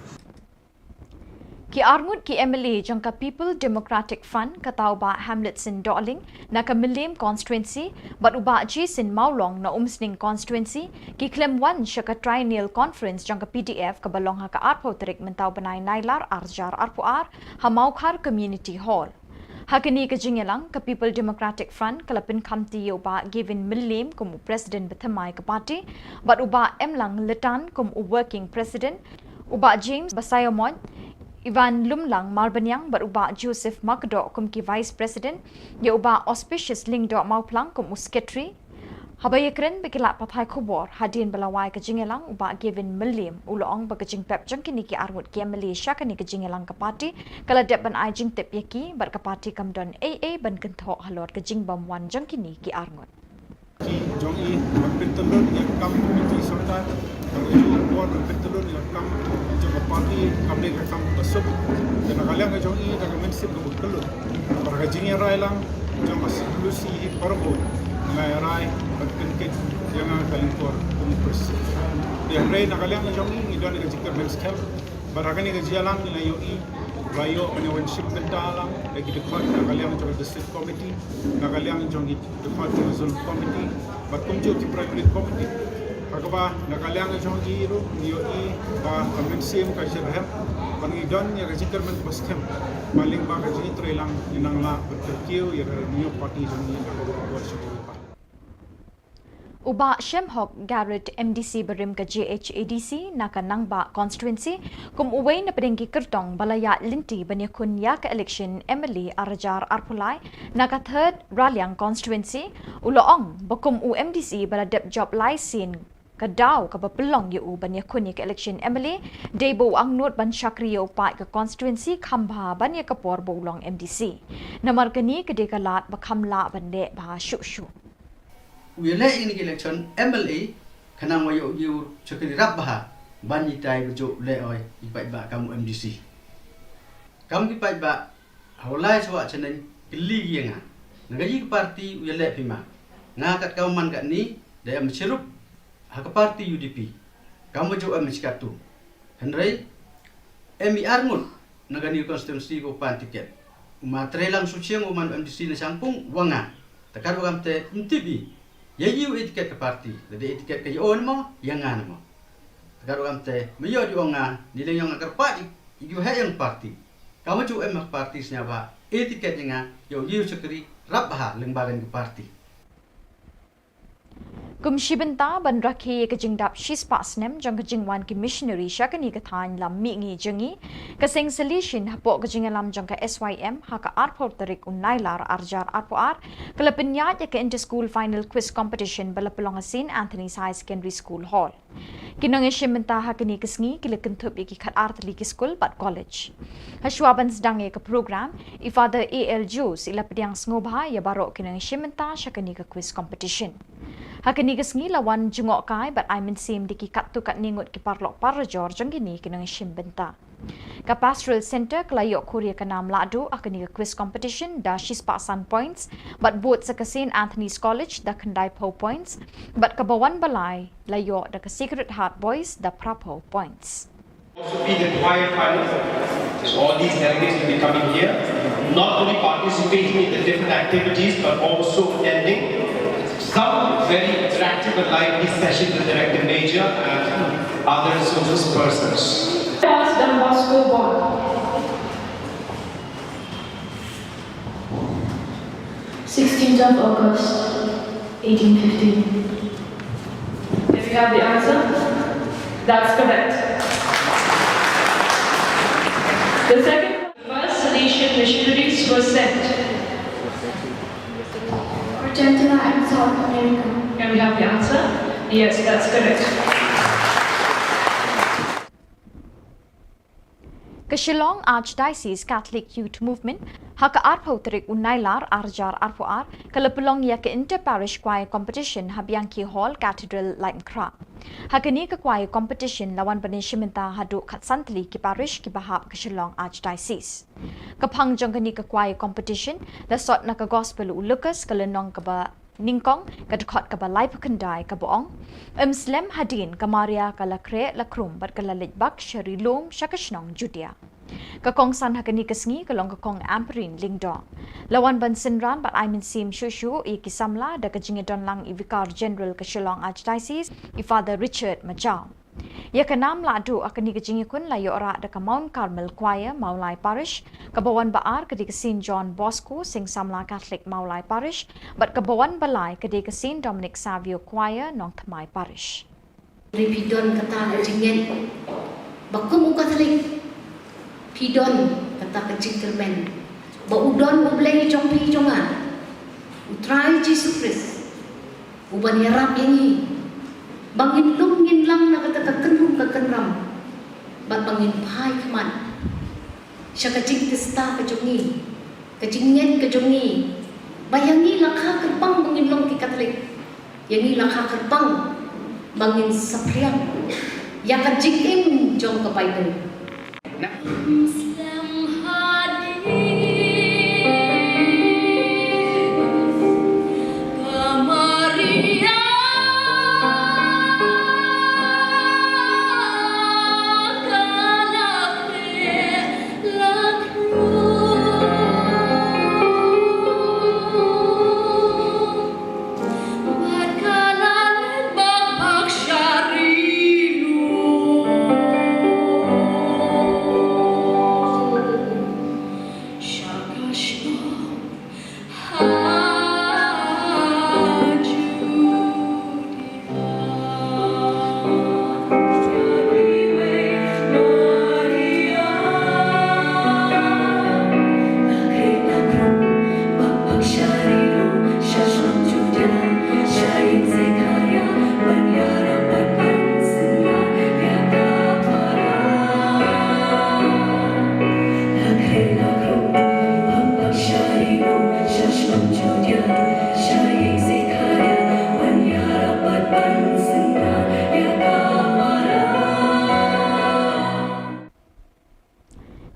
Ki arngut ki M L A jong ka People Democratic Front, kata u Bah Hamletson Dohling na ka Mylliem Constituency bad u Bah Jason Mawlong na Umsning Constituency, ki khlem wan sha ka Triennial Conference jong ka P D F kaba long ha ka arphew tarik mynta u bnai Nailar arhajar arphew ar ha Mawkhar Community Hall. Ha kane ka jingïalang, ka People Democratic Front ka la pynkhamti ïa u Bah Gavin Mylliem kum u President bathymmai ka party, bad u Bah Emlang Lytan kum u Working President, u Bah James Basaiawmoit, Ivan Lumlang Marbaniang bad u Bah Joseph Makdoh kum ki Vice President, ïa u Bah Auspicious Lyngdoh Mawphlang kum u Secretary. Haba ïakren bad ki lad pathai khubor hadien ba la wai ka jingïalang, u Bah Gavin Mylliem u la ong ba ka jingpep jong kine ki arngut ki M L A sha kane ka jingïalang ka party ka la dep ban ai jingtip ïa ki bad ka party kam don ei ei ban kynthoh halor ka jingbymwan jong kine ki arngut. Ki jong i ban pyntyllun ïa ka kam komiti sorkar, ban ïa ka bor ban pyntyllun ïa ka kam jong ka party kam dei ka kam ba suk. Te na ka liang ka jong i da ka mynsiem kaba kyllon, bad ka jingïarai lang jong ka solusi hi parabot, nga ïarai bad kynkit ïa nga ka lyngkor kum u president. Te hynrei na ka liang ka jong i ngi don ïa ka jingkyrmen skhem. Bad ha kane ka jingïalang ngi la ïohi, la ïoh ban ïa wan shim bynta lang da ki dkhot na ka liang jong ka District Committee, na ka liang jong ki dkhot jong ka Zonal Committee bad kumjuh ki Primary Committee. Ha kaba na ka liang jong ki ruh ngi ïohi ba ka mynsiem ka jyrhem, bad ngi don ïa ka jingkyrmen kaba skhem ba lyngba ka jingïatreilang ngin nang lah ban kyntiew ïa ka New Party jong ngi ha kaba bor sha kaba bha. U Bah Shemhok Garrett, M D C barim ka J H A D C na ka Nangbah Constituency, kum uwei na pdeng ki kyrtong ba la ïaid lynti ban ïakhun ïa ka election M L A ar hajar arphew lai na ka Third Raliang Constituency, u la ong ba kum u M D C ba la dep jop lai sien, ka daw kaba pynlong ïa u ban ïakhun ïa ka election M L A dei ba u angnud ban shakri ïa u paid ka constituency kham bha ban ïa ka por ba u long M D C. Namar kane ka dei ka lad ba kham lah ban leh bha shuh shuh. U ïaleh ïa kane ka election M L A khnang ba ïoh ïa u shakri rap bha ban ïatai ba juh leh oi ïa ki paidbah kam u M D C. Kam ki paidbah ha u lai sawah chaneng kylli ïa nga, na kaei ka party u ïaleh phi ma? Nga kat ka man katne da em shirup ha ka party U D P, kam ba juh em shi katto. Hynrei em i arngut na kane ka constituency ko pan tiket. U ma Treilang Suchiang u man M D C na Shangpung wa nga. Te kat wa kamte ym tip i ïa i u e tiket ka party, lada e tiket ka ïa o ne mo, ïa nga ne mo. Te kat wa kamte ma ïoh di ong nga, ni leng ïong nga kyrpad i ïa u heh ïa ka party. Kam ba juh em ha ka party sñiawbha e tiket ïa nga, ïa u ïa u shakri rap bha lyngba kane ka party. Kum shi bynta ban rakhe ïa ka jingdap shispah snem jong ka jingwan ki missionary sha kane ka thaiñ lam mihngi jong ngi, ka seng Salesian hapoh ka jingïalam jong ka S Y M ha ka arphew tarik u Nailar ar hajar arphew ar ka la pynïaid ïa ka Inter School Final Quiz Competition ba la pynlong ha Saint Anthony's High Secondary School Hall. Ki nongïashim bynta ha kane ka sngi ki la kynthup ïa ki khatar tylli ki skul bad college. Hashwa ban sdang ïa ka program, i Father A L Jones i la pdiang sngewbha ïa baroh ki nongïashim bynta sha kane ka quiz competition. Ha kane ka sngi la wan jngohkai bad ai mynsiem da ki katto katne ngut ki paralok parajor jong kine ki nongïashim bynta. Ka Pastoral Centre ka la ïoh khur ïa ka nam lahduh ha kane ka quiz competition da shispah san points, bad bud sa ka Saint Anthony's College da khyndaiphew points, bad kaba wan ba lai la ïoh da ka Sacred Heart Boys da phraphew points. Also be the choir final. So all these delegates will be coming here, not only participating in the different activities, but also attending some very attractive and lively sessions with Director Major and other resources persons. Pass Don Bosco Bond. Sixteenth of August, eighteen fifteen. There we have the answer. That's correct. The second, first Salesian missionaries were sent. Argentina and South America. Can we have the answer? Yes, that's correct. Ka Shillong Archdiocese Catholic Youth Movement, ha ka arphew tarik u Nailar ar hajar arphew ar, ka la pynlong ïa ka Inter Parish Choir Competition ha Bianchi Hall, Cathedral, Laitumkhrah. Ha kane ka choir competition la wan ban ïashim bynta haduh khatsan tylli ki parish kiba hap ka Shillong Archdiocese. Ka phang jong kane ka choir competition la sot na ka Gospel u Lukas, ka lynnong kaba nyngkong, ka dkhot kaba laiphew khyndai, kaba ong: Ym slem hadien ka Maria ka la khreh la khrum bad ka la leit bak sha ri lum sha ka shnong Judia. Ka kongsan ha kane ka sngi ka long ka Kong Ampareen Lyngdoh. La wan ban synran bad ai mynsiem shuh shuh ïa ki samla da ka jingïadon lang i Vicar General ka Shillong Archdiocese, i Father Richard Majaw. Ïa ka nam lahduh ha kane ka jingïakhun la ïoh rah da ka Mount Carmel Choir, Mawlai Parish, kaba wan ba ar ka dei ka Saint John Bosco, Seng Samla Catholic, Mawlai Parish, bad kaba wan ba lai ka dei ka Saint Dominic Savio Choir, Nongthymmai Parish. Phi don kata ka jingngeit ba kum u Katholik phi don kata ka jingkyrmen ba u don U Blei jong phi jong nga, U Trai Jisu Khrist, uban ïarap ïa ngi ba ngin lum ngin lang na kata ka kynrum ka kynram, bad ba ngin phai khmat sha ka jingtista ka jong ngi, ka jingngeit ka jong ngi, ba ïa ngi la kha kyrpang ba ngin long ki Katholik, ïa ngi la kha kyrpang ba ngin saphriang ïa ka jingim jong ka Baibl.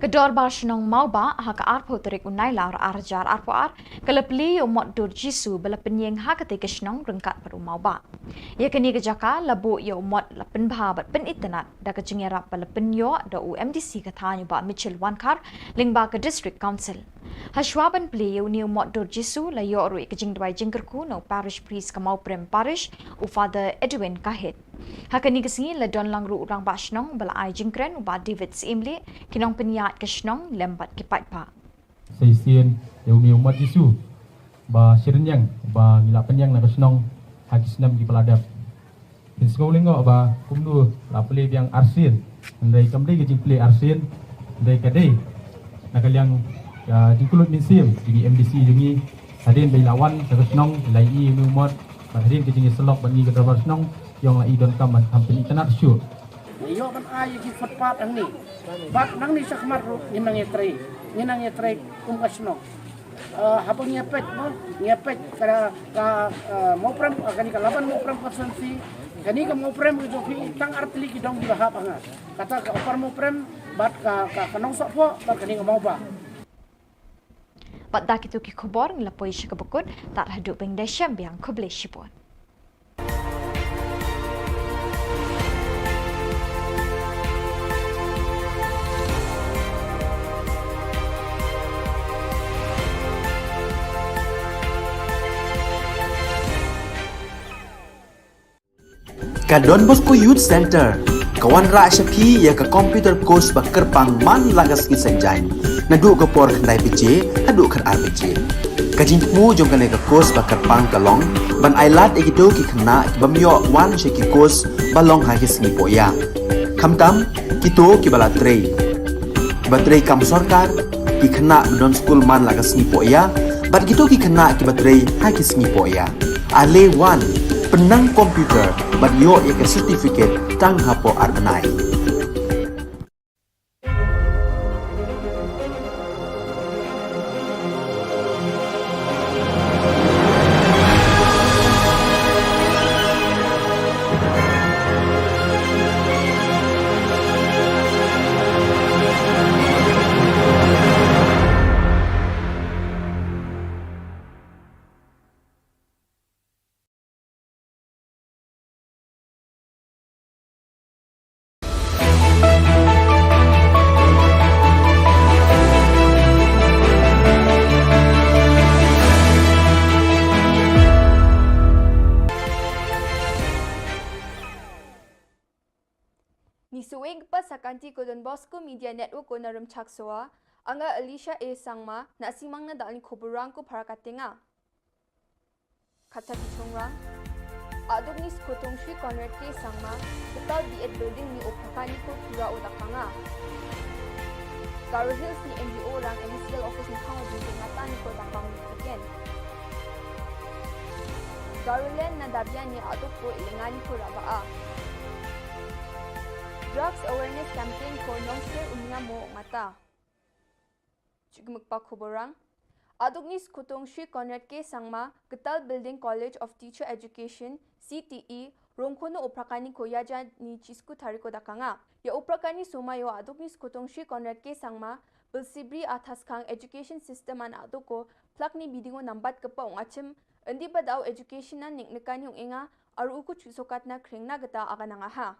Dorbar Shnong Mawbah ha ka arphew tarik u Nailar arhajar arphew ar ka la plie ïa u mot dur Jisu ba la pynïeng ha katei ka shnong ryngkat bad u Mawbah. Ïa kane ka jaka la buh ïa u mot la pynbha bad pynitynnad da ka jingïarap ba la pynïoh da u M D C ka thaiñ u Bah Mitchell Wankhar lyngba ka District Council. Hashwa ban plie ïa une u mot dur Jisu la ïoh ruh ïa ka jingduwai jingkyrkhu na u Parish Priest ka Mawprem Parish u Father Edwin Kahit. Ha kane ka sngi la don lang ruh u Rangbah Shnong ba la ai jingkren u Bah David Syiemlieh, ki nongpynïaid ka shnong lem bad ki paidbah. Sa shisien ïa une u mot Jisu ba shyrynniang ba ngi la pynïeng na ka shnong ha ki snem kiba la dep. Phin sngew lyngngoh ba kumno la plie biang arsien, hynrei kam dei ka jingplie arsien, hynrei ka dei na ka liang ka jingkyllut mynsiem jong ngi M D C jong ngi. Hadien ba i la wan sha ka shnong i la ïohi ïa une u mot bad hadien ka jingïasyllok bad ngi ka dorbar shnong i ong la i donkam ban kham pynitynnad shuh. Ngi ïoh ban ai ïa ki footpath hangne bad nangne sha khmat ruh ngin nang ïatrei, ngin nang ïatrei kum ka shnong. Eh, haba ngi ïa peit mo, ngi ïa peit ka, ka, eh, Mawprem, eh, kane ka Laban Mawprem constituency, kane ka Mawprem ka jong phi tang ar tylli ki dong kiba hap ha nga. Kata ka Upper Mawprem bad ka, ka, ka Nongsohphoh bad kane ka Mawbah. Bad da kito ki khubor ngi la poi sha kaba kut, tad haduh ban ïashem biang, khublei shibun. Ka Don Bosco Youth Centre ka wanrah sha phi ïa ka computer course ba kyrpang man la ka sngi Saitjaiñ, naduh ka por khyndai baje haduh khatar baje. Ka jingthmu jong kane ka course ba kyrpang ka long ban ailad ïa kito ki khynnah ki bym ïoh wan sha ki course ba long ha ki sngi pohïap. Khamtam kito kiba la trei, kiba trei kam sorkar, ki khynnah ba don skul man la ka sngi pohïap, bad kito ki khynnah kiba trei ha ki sngi pohïap. Ale wan, pynnang computer bad ïoh ïa ka certificate tang hapoh ar bnai. Ngi shu ïeng pat sha ka kynti ko Don Bosco Media Network ko na Rymchak Sowa, nga Alicia A Sangma, na simang na da ni khubor rang ko para ka tenga. Kata ki chungrang. Aduk ni Skutong Shri Conrad K Sangma, Hotel B eight Building ni u Prakani ko pura u dakanga. Garo Hills ni M D O rang M C L office ni khang u jing ngata ni ko dakang ni again. Garoland na Dabia ni aduk ko ilengani ko raba a. Drugs awareness campaign ko nongster umnya mo ngata. Chukmukpa khuborang. Aduk ni Skutong Shri Conrad K Sangma, Gital Building College of Teacher Education, C T E, Rongkhono Uprakani ko yaja ni chisku tariko dakanga. Ya Uprakani soma yo aduk ni Skutong Shri Conrad K Sangma, Bilsibri Athaskang Education System an aduk ko plak ni bidingo nambat kepa ungachim, endi badau education an nik nekani ungenga, aru uku chusokat na kring na geta aganangaha.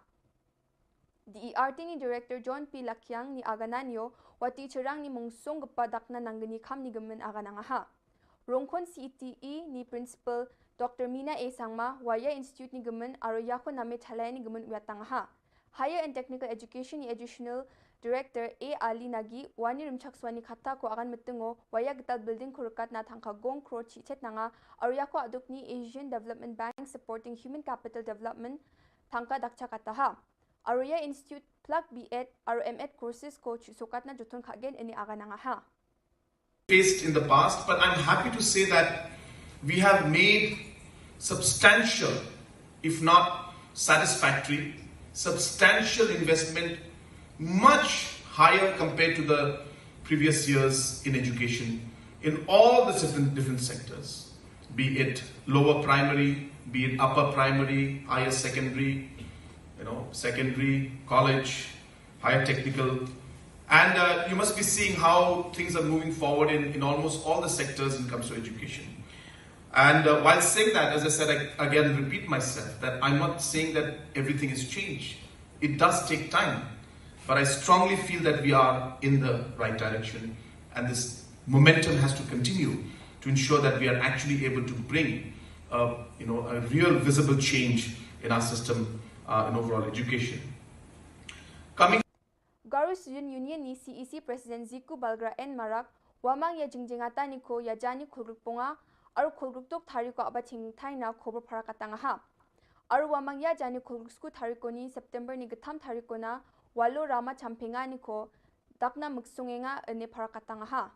D E R T ni Director John P Lakiang ni agananyo, wati cherang ni mungsong gepa dakna nanggeni kam ni gemen aganangaha. Rongkhon C T E ni Principal Doctor Mina A Sangma, Waya Institute ni gemen, aro yako name thalai ni gemen uyatangaha. Higher and Technical Education ni Additional Director A Ali Nagi, wani rimchak swani kata ko agan metengo, Waya Gital Building ko rekat na tangka gong kro chi chet nanga, aro yako aduk ni Asian Development Bank Supporting Human Capital Development, tangka dakcha kataha. Aroya Institute plak B Ed, aro M Ed courses ko chu sokat na jotun khagen ini aganangaha. Faced in the past, but I'm happy to say that we have made substantial, if not satisfactory, substantial investment, much higher compared to the previous years in education in all the different, different sectors, be it lower primary, be it upper primary, higher secondary, you know, secondary, college, higher technical, And uh, you must be seeing how things are moving forward in, in almost all the sectors when it comes to education. And uh, while saying that, as I said, I again repeat myself that I'm not saying that everything has changed. It does take time, but I strongly feel that we are in the right direction, and this momentum has to continue to ensure that we are actually able to bring, uh, you know, a real visible change in our system, uh, in overall education. Coming Garo Student Union ni C E C President Ziku Balgra N Marak, wamang ya jingjingata ni ko ya jani khulgruk ponga, aru khulgruk tok thari ko aba ching thai na khobor phara katang ha. Aru wamang ya jani khulgruk sku thari ko ni September ni getham thari ko na, walo rama champenga ni ko, dakna muksungenga ene phara katang ha.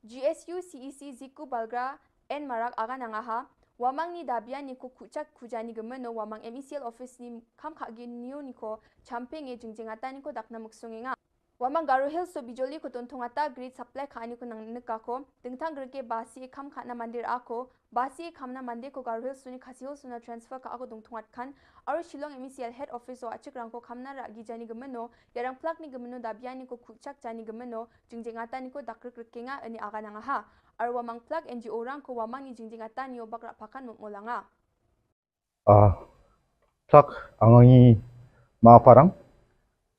G S U C E C Ziku Balgra N Marak aga nangaha, wamang ni dabia ni ko kuchak kujani gemeno wamang M E C L office ni kam khagi niu ni ko champeng e jingjingata ni ko dakna muksungenga. Wamang Garo Hills so bijoli ko tontongata grid supply kha ani ko nang neka ko, dingtang gerke basi e kam khana mandir ako, basi e kamna mande ko Garo Hills suni Khasi Hills suna transfer kha ako dongtongat khan, aru Shillong M E C L head office o achik rangko kamna ra gi jani gemeno, yarang plak ni gemeno dabia ni ko kuchak jani gemeno, jingjingata ni ko dakrik rikenga ani aga nangaha. Aru wamang plak N G O rangko wamang ni jingjingata ni o bakra pakan mutmolanga. Ah, plak angangi ma parang,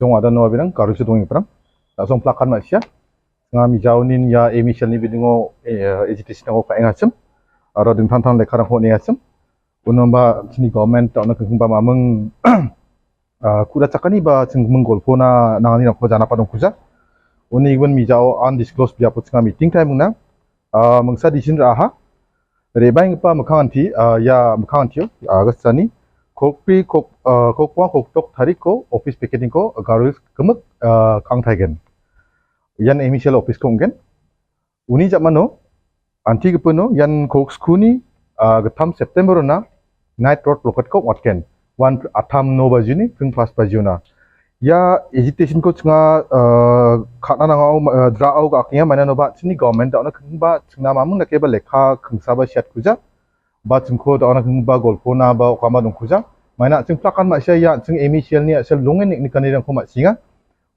jong ada no abirang, karu si dongi parang. Tak song plak kan masia. Nga mi jauh nin ya emi shal ni bidingo, eh, agitation ko ka engasem. Aro ding than than lekar ko ni engasem. Unamba sini government tak nak kembang mameng, ah, kuda cakani ba sing menggol pona nangani nak ko jana padong kuja. Uni gwen mi jauh undisclosed biapo singa meeting time na. Ah, mengsa di sini raha. Rebai ngepa mekang anti, ah, ya mekang anti, ah, gastani. Kokpi kok, ah, kokwa koktok tari ko office picketing ko, ah, Garo Hills kemek, ah, kang taigen. Yan emi shal office ko ngen. Uni jak mano, anti ke peno, yan kok skuni, ah, getham September na, night road blockade ko watken. Wan atam no bajuni, pring pas bajuna. Ya agitation ko chinga, ah, khana nangau, ah, dra au ka akhnya mana no ba chini government da na kengba chingna mamung na ke ba lekha kengsa ba siat kuja. Ba chingko da na kengba golpo na ba kama dong kuja. Mana ching plakan ma sia ya ching emi shal ni shal lungen ni kani dang ko ma singa.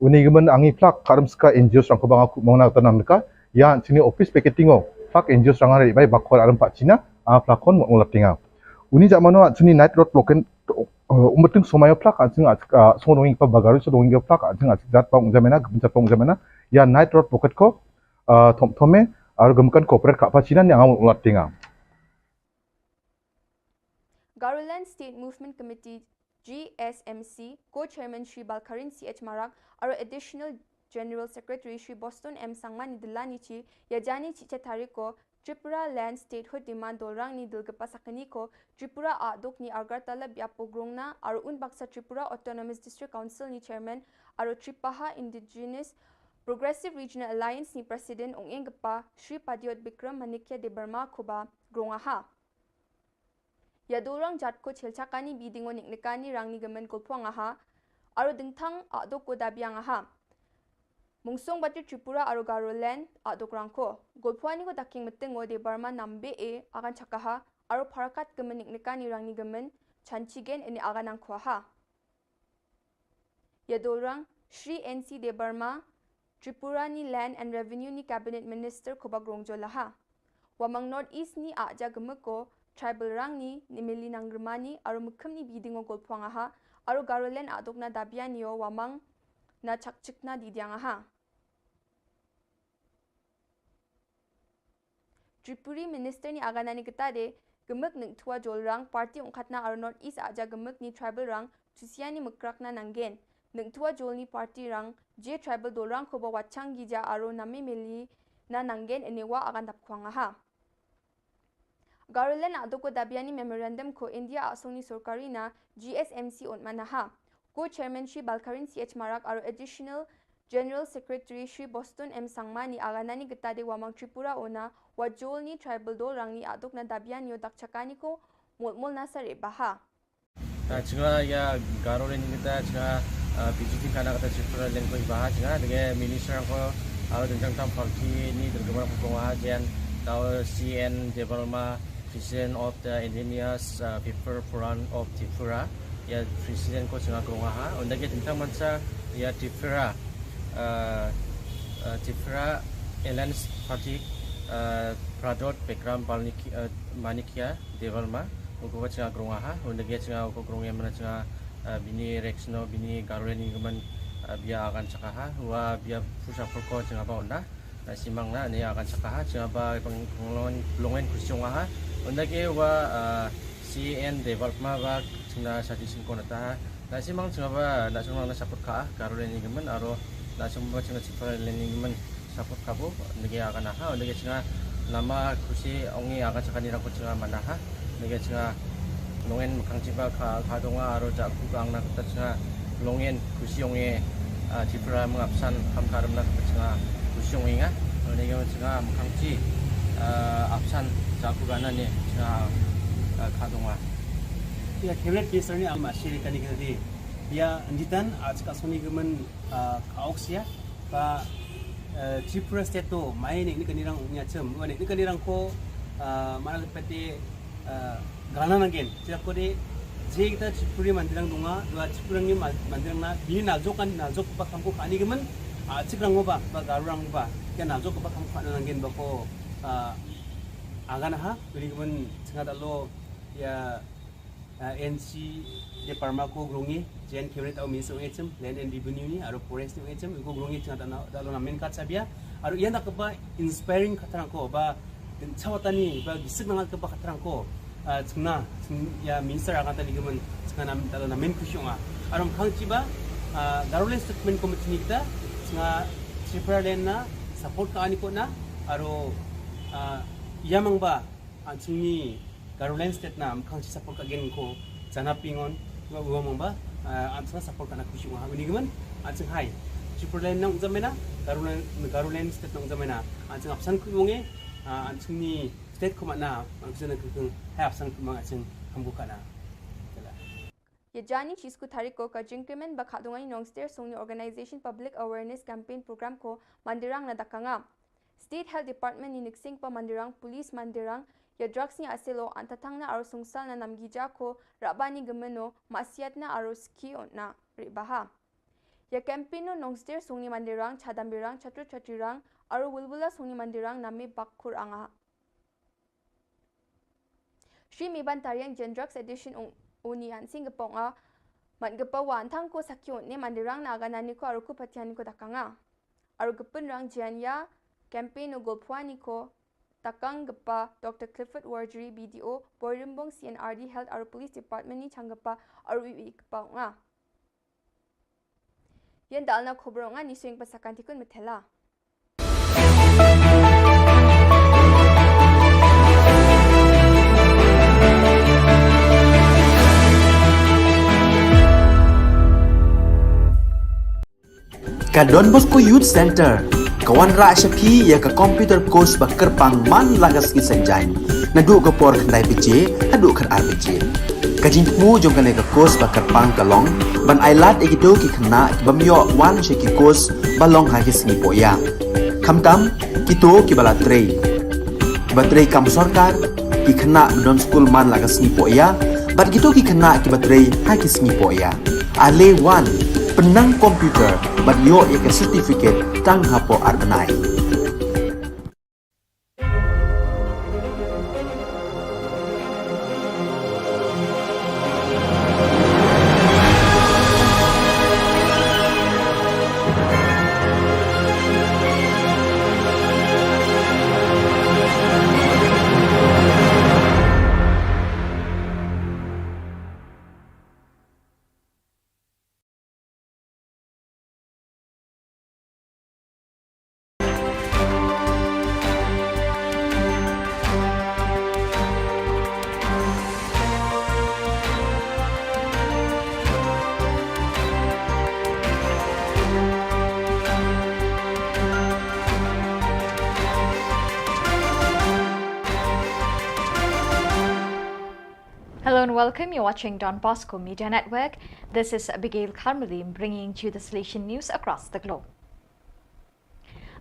Uni gemen angi plak karam ska N G O rangko banga ku mong na tanang deka. Ya chini office picketing o. Plak N G O rang ari bai bakor aram pa China. A plak kon mo latinga. Uni jak mano chini night road blockade, uh, umbeting somayo plak, ah, ching, ah, ah, song dongi pa bagaru so dongi plak, ah, ching, ah, jat pang jamena, gebenchat pang jamena, ya night road pocket ko, ah, thom thome, aru gemkan corporate ka pa China ni angamu ulat tinga. Garoland State Movement Committee G S M C, Co-Chairman Shri Balkarin C H Marak, aru Additional General Secretary Shri Boston M Sangma ni dila ni chi, ya jani chi cha tariko, Tripura Land Statehood Demand dolrang ni dilgapa sakani ko, Tripura aduk ni Agartala biapo grongna, aru un baksa Tripura Autonomous District Council ni Chairman, aru Tripaha Indigenous Progressive Regional Alliance ni President ong eng gapa, Shri Padiot Bikram Manikya Debbarma koba grongaha. Ya dolrang jat ko chilchakani bidingo niknikani rangni gemen kulpong aha, aru dingthang aduk ko dabiang aha. Mungsong bati Tripura aru Garoland aduk rangko. Golphuani ko daking metengo Debbarma nambe e akan chakaha, aru parakat gemen niknikani rangni gemen chanchigen ini akan angkhuaha. Ya dolrang, Shri N C Debbarma, Tripura ni Land and Revenue ni Cabinet Minister koba grongjo laha. Wamang North East ni aja gemeko, tribal rangni, ni mili nanggermani, aru mukhem ni bidingo golphuang aha, aru Garoland aduk na dabianio wamang na chakchikna didiang aha. Tripuri Minister ni aganani ketade, gemek nengtua jolrang, party ongkatna aru North East aja gemek ni tribal rang, tusiani mekrakna nanggen. Nengtua jolni party rang, je tribal dolrang koba wachang gija aru nami mili na nanggen enewa agan dapkwang aha. Garoland aduk ko dabiani memorandum ko India asongni sorkari na G S M C ontmanaha. Co-Chairman Shri Balkarin C H Marak aru Additional General Secretary Shri Boston M Sangmani aganani getade wamang Tripura ona wajolni tribal dolrangni aduk na dabianio dakchakani ko molmol na sare baha. Chinga ya Garoland kita chinga, ah, P G T kana kata Tripura language baha chinga, dengan minister ko, ah, tentang tam party ni tentang mana pukong ajen, tau C N Debbarma, President of the Indigenous, uh, People Forum of Tripura, ya President ko chinga grong aha. Unda ke tentang mansa ya Tripura, Uh, uh, Tripura Alliance Party, uh, Pradot Bikram Balniki, uh, Manikya Debbarma, uko ba chynga grong ha, unda ge chynga uko grong em na chynga, uh, bini reksno, bini Garolen ni gemen, uh, bia agan chaka ha, wa bia pusa pulko chynga ba unda, uh, simang na, ni agan chaka ha, chynga ba pang-, pang-, longen kusiong ha, unda ge wa, uh, C N Debbarma ba chynga suggestion ko na ta ha, Na simang chynga ba, na chynga na support ka, Garolen ni gemen, aro na chynga ba chynga Tripura Alliance ni gemen support ka bo, nege agan ha, nege chynga nama kusi ongi agan chaka ni rang ko chynga mana ha, nege chynga longen mkhang chi ba ka, ka donga, aro ja ku ka ang na kata chynga longen kusi ongi, ah, Tripura mengapsan kam karam na kata chynga kusi ongi nga, nege chynga mkhang chi, ah, apsan ja ku ka na ni chynga, ah, ka donga. Ya, cabinet minister ni ama shiri kani kani. Ïa, njitan, ah, chika soni gemen, ah, ka ok sia, ba, eh, Tripura State to, mai ne, ne kani rang unya chem, ne, ne kani rang ko, ah, mana pete, ah, gana nangen, sia ko de, je kita Tripuri mandirang dunga, dua Tripura ngi ma-, mandirang na, bini najok kan, najok ba kam ko kani gemen, ah, chik rang ba, ba Garo rang ba, ïa najok ba kam ko kani nangen ba ko, ah, agan ha, bini gemen, chynga ta lo, ïa, ah, N C Debbarma ko grong e, J N Cabinet au Minister ong echem, Land and Revenue ni, aro Forest ni ong echem, ko grong e chynga ta na, ta lo na main kat sabia, aro ïa na kaba inspiring kata rang ko, ba, din chawa tani, ba gisik na kaba kata rang ko, ah, chynga, chynga, ïa Minister agan tani gemen, chynga na, ta lo na main kusiong a. Aro mkhang chi ba, ah, Garolen Statement Committee ni kita, chynga Tripura Land na, support ka ani ko na, aro, ah, ïa mang ba, An chyngi Garolen State na mkhang chi support ka gen ko jana pingon wa wa mong ba, ah, an chynga support ka na kusiong ha uni gemen an chynghai. Tripura Land nong jamena, Garolen, Garolen State nong jamena. An chynga apsan ku mong e, ah, an chyngi state kuma na, an chynga keng hai apsan ku mong an chynga hambu kana. Tela. Ïa jani chi sku tarik ko ka jingkyrmen ba kha dungai Nongster Songni Organization Public Awareness Campaign Program ko Mandirang na dakanga. State Health Department ni niksing pa Mandirang, Police Mandirang, ïa drugs ni aselo an tatang na aro sungsal na namgija ko raba ni gemeno masiat na aro ski on na ribaha. Ïa campaign no Nongster Songni Mandirang, Chadambirang, Chatru Chatirang, aro Wulwula Songni Mandirang name bakkur anga. Shri Miban Tariang Jen Drugs Edition ung uni an sing gepong a man gepa wan tang ko sakyo ne Mandirang na aga nani ko aruku patiani ko dakanga. Aru gepun rang jian ya campaign u golphuani ko takang gepa Doctor Clifford Warjri B D O, Boirimbong C N R D Health aru Police Department ni chang gepa aru iwi gepa nga. Ïan dal na khubor nga ni suing pasakan tikun metela. Ka Don Bosco Youth Center ka wanrah sha phi ïa ka computer course ba kyrpang man la ka sngi Saitjaiñ, naduh ka por khyndai baje haduh khatar baje. Ka jingthmu jong kane ka course ba kyrpang ka long ban ailad ïa kito ki khynnah ki bym ïoh wan sha ki course ba long ha ki sngi pohïa. Khamtam kito kiba la trei, kiba trei kam sorkar, ki khynnah ba don skul man la ka sngi pohïa, bad kito ki khynnah kiba trei ha ki sngi pohïa. Ale wan, pynnang computer bad ïoh ïa ka certificate tang hapoh ar bnai. Hello and welcome. You're watching Don Bosco Media Network. This is Abigail Carmelim bringing to you the Salesian news across the globe.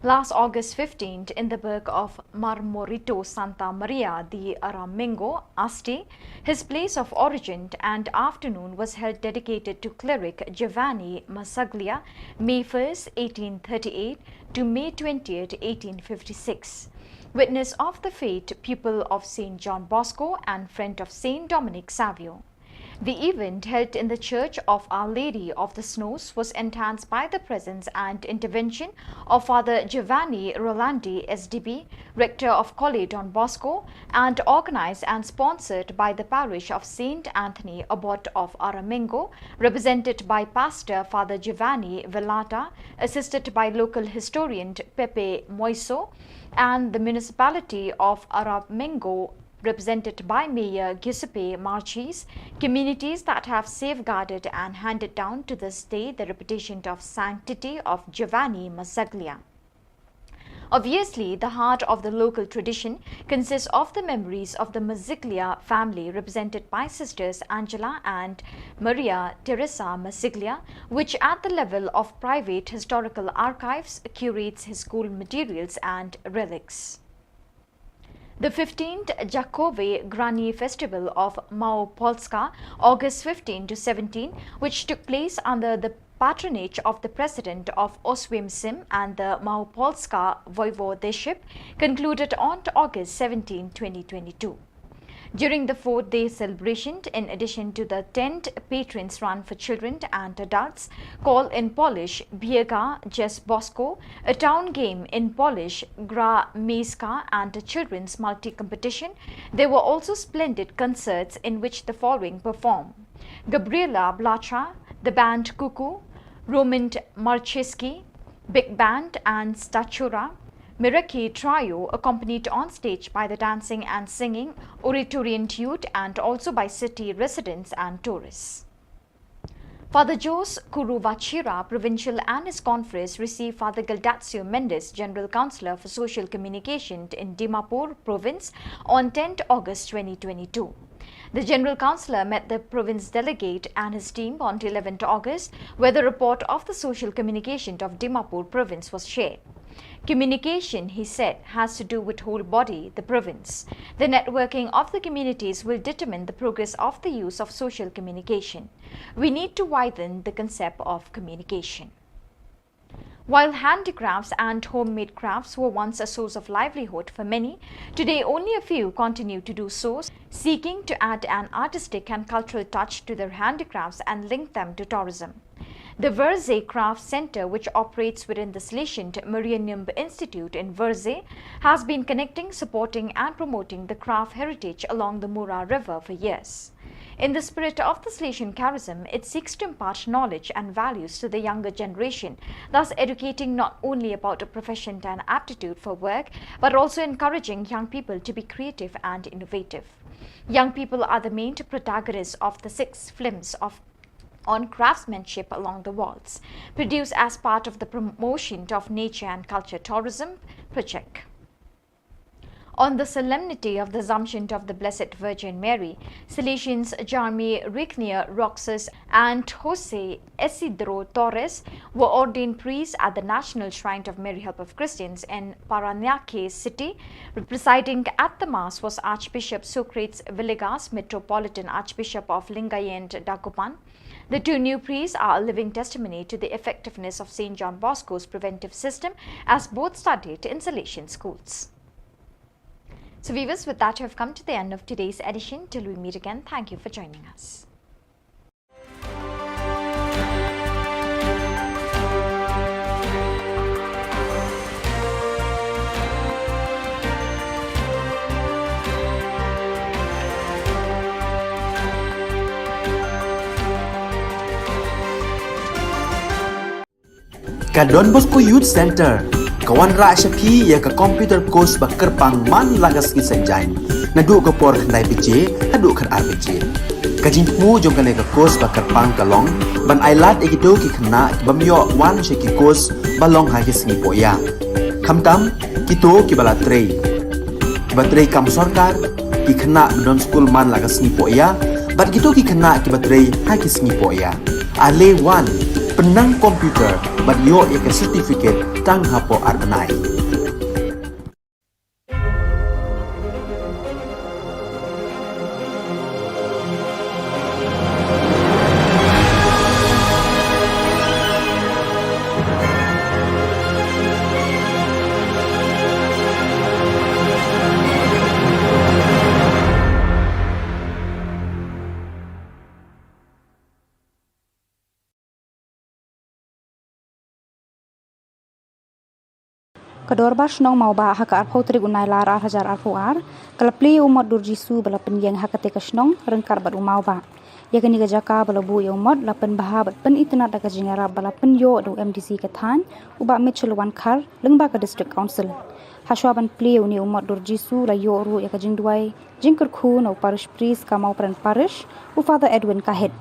Last August fifteenth, in the burgh of Marmorito Santa Maria de Aramengo, Asti, his place of origin, an afternoon was held dedicated to cleric Giovanni Massaglia, May first, eighteen thirty-eight to May twentieth, eighteen fifty-six. Witness of the faith, pupil of Saint John Bosco and friend of Saint Dominic Savio. The event, held in the Church of Our Lady of the Snows, was enhanced by the presence and intervention of Father Giovanni Rolandi, S D B, Rector of Colle Don Bosco, and organized and sponsored by the parish of Saint Anthony, Abbot of Aramengo, represented by Pastor Father Giovanni Velata, assisted by local historian Pepe Moiso, and the municipality of Aramengo, represented by Mayor Giuseppe Marchese, communities that have safeguarded and handed down to this day the reputation of sanctity of Giovanni Massaglia. Obviously, the heart of the local tradition consists of the memories of the Massaglia family, represented by Sisters Angela and Maria Teresa Massaglia, which at the level of private historical archives curates his school materials and relics. The fifteenth Jakove Grani Festival of Małopolska, August fifteen to seventeen, which took place under the patronage of the President of Oswiecim and the Małopolska Voivodeship, concluded on August seventeen, twenty twenty-two. During the four-day celebration, in addition to the tent patrons run for children and adults, called in Polish Biega Jes Bosko, a town game, in Polish Gra Miejska, and a children's multi-competition, there were also splendid concerts in which the following perform: Gabriela Blacha, the band Cuckoo, Roman Marcheski, big band, and Statura, Miraki Trio, accompanied on stage by the dancing and singing Oratorian youth and also by city residents and tourists. Father Jose Kuruvachira, provincial, and his confreres received Father Gildacio Mendes, General Councillor for Social Communication in Dimapur Province, on tenth August twenty twenty-two. The General Councillor met the province delegate and his team on eleventh August, where the report of the social communication of Dimapur Province was shared. Communication, he said, has to do with whole body, the province. The networking of the communities will determine the progress of the use of social communication. We need to widen the concept of communication. While handicrafts and homemade crafts were once a source of livelihood for many, today only a few continue to do so, seeking to add an artistic and cultural touch to their handicrafts and link them to tourism. The Verze Craft Center, which operates within the Salesian Marianum Institute in Verze, has been connecting, supporting, and promoting the craft heritage along the Mura River for years. In the spirit of the Salesian charism, it seeks to impart knowledge and values to the younger generation, thus educating not only about a profession and aptitude for work, but also encouraging young people to be creative and innovative. Young people are the main protagonists of the six films of on craftsmanship along the walls, produced as part of the promotion of nature and culture tourism project. On the solemnity of the Assumption of the Blessed Virgin Mary, Salesians Jeremy Rignier Roxas and Jose Isidro Torres were ordained priests at the National Shrine of Mary Help of Christians in Paranaque City. Presiding at the Mass was Archbishop Socrates Villegas, Metropolitan Archbishop of Lingayen Dagupan. The two new priests are a living testimony to the effectiveness of Saint John Bosco's preventive system, as both studied in Salesian schools. So viewers, with that, we have come to the end of today's edition. Till we meet again, thank you for joining us. Ka Don Bosco Youth Center ka wanrah sha phi ïa ka computer course ba kyrpang man la ka sngi Saitjaiñ, naduh ka por khyndai baje haduh khatar baje. Ka jingthmu jong kane ka course ba kyrpang ka long ban ailad ïa kito ki khynnah ki bym ïoh wan sha ki course ba long ha ki sngi pohïa, khamtam kito kiba la trei, kiba trei kam sorkar, ki khynnah ba don skul man la ka sngi pohïa, bad kito ki khynnah kiba trei ha ki sngi pohïa. Ale wan, Nang computer bad ïoh ïa ka certificate tang hapoh ar bnai. Ka Dorbar Shnong Mawbah ha ka arphew tarik u Nailar ar hajar arphew ar ka la plie ïa u mot dur Jisu ba la pynïeng ha katei ka shnong ryngkat bad u Mawbah. Ïa kane ka jaka ba la buh ïa u mot la pynbha bad pynitynnad da ka jingïarap ba la pynïoh da u M D C ka thaiñ, u Bah Mitchell Wankhar, lyngba ka District Council. Hashwa ban plie ïa une u mot dur Jisu la ïoh ruh ïa ka jingduwai jingkyrkhu na u Parish Priest ka Mawprem Parish, u Father Edwin Kahit.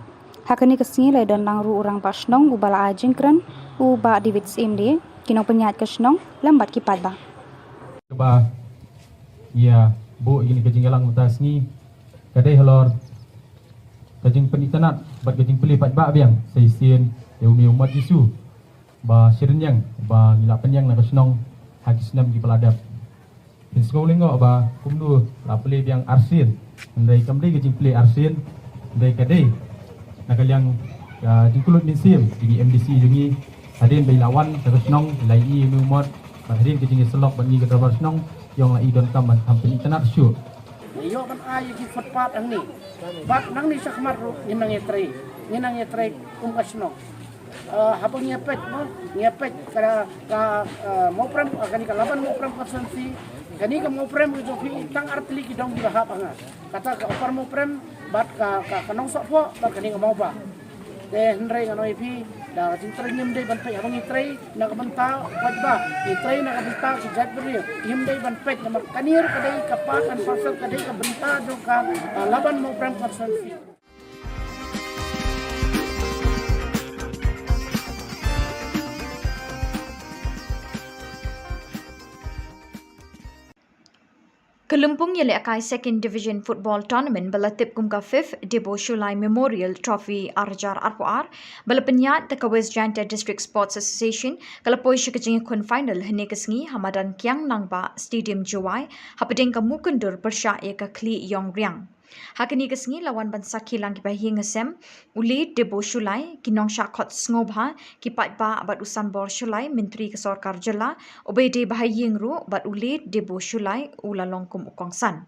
Ha kane ka sngi la ïadon lang ruh u Rangbah Shnong uba la ai jingkren, u Bah David Syiem, ki nongpynïaid ka shnong lem bad ki paidbah. Kaba ïa buh ïa kane ka jingïalang mynta ka sngi ka dei halor ka jingpynitynnad bad ka jingplie paidbah biang sa shisien ïa une u mot Jisu ba shirynïeng ba ngi la pynïeng na ka shnong ha ki snem kiba la dep. Phin sngew lyngngoh ba kumno la plie biang arsien, hynrei kam dei ka jingplie arsien, hynrei ka dei na ka liang ka jingkyllut mynsiem jong ngi M D C jong ngi, hadien ba i la wan sha ka shnong, i la ïohi ïa une u mot, bad hadien ka jingïasyllok bad ngi ka dorbar shnong, i ong la i donkam ban kham pynitynnad shuh. Ngi ïoh ban ai ïa ki footpath hangne. Bad nangne shakhmat ruh ngin nang ïatrei, ngin nang ïatrei kum ka shnong. Eh, haba ngi ïa peit, mo, ngi ïa peit ka, ka, eh, Mawprem, eh, kane ka Laban Mawprem constituency, kane ka Mawprem ka jong phi tang ar tylli ki dong kiba hap ha nga. Kata ka Upper Mawprem, bad ka, ka, ka Nongsohphoh, bad kane ka Mawbah. Te hynrei ngan ong ïa phi, da ka jingtrei ngim dei ban peit haba ngi trei na ka bynta paidbah, ngi trei na ka bynta ki jaitbynriew, ngim dei ban peit namar kane ruh ka dei ka part and parcel, ka dei ka bynta jong ka, eh, Laban Mawprem constituency. Ka lympung ïalehkai Second Division Football Tournament ba la tip kum ka fifth Debo Shullai Memorial Trophy ar hajar arphew ar ba la pynïaid da ka West Jaintia District Sports Association ka la poi sha ka jingïakhun final hynne ka sngi ha madan Kiang Nangbah Stadium Jowai hapdeng ka Mukyndur pyrshah ïa ka Khlieh Ïong Riang. Ha kane ka sngi la wan ban sakhi lang ki bahaïing hasem, u Late Debo Shullai, ki nongshah khot sngewbha, ki paidbah bad u Sanbor Shullai, Myntri ka Sorkar Jylla, uba dei bahaïing ruh, bad u Late Debo Shullai u la long kum u kongsan.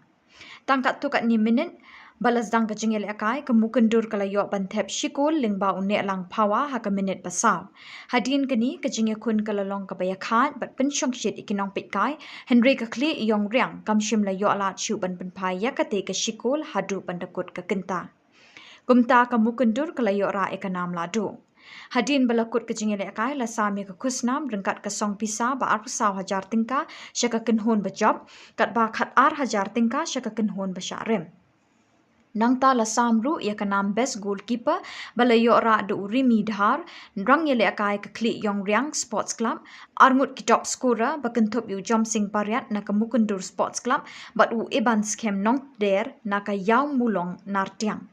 Tang katto katne minit ba la sdang ka jingïalehkai, ka Mukyndur ka la ïoh ban thep shi kol lyngba u Nehlang Phawa ha ka minit ba saw. Hadien kane ka jingïakhun ka la long kaba ïakhaid bad pynshongshit ïa ki nongpeitkai, hynrei ka Khlieh Ïong Riang kam shym la ïoh lad shuh ban pynphai ïa katei ka shi kol haduh ban da kut ka kynta. Kumta ka Mukyndur ka la ïoh rah ïa ka nam lahduh. Hadien ba la kut ka jingïalehkai la sam ïa ka khusnam ryngkat ka song pisa ba arphew saw hajar tyngka sha ka kynhun ba jop, katba khat ar hajar tyngka sha ka kynhun ba shah rim. Nangta la sam ruh ïa ka nam Best Goalkeeper ba la ïoh rah da u Rimi Dhar, rangïalehkai ka Khlieh Ïong Riang Sports Club, arngut ki top scorer ba kynthup ïa u Jomsing Pariat na ka Mukyndur Sports Club bad u Iban Skhem Nongder na ka Ïaw Mulong Nartiang.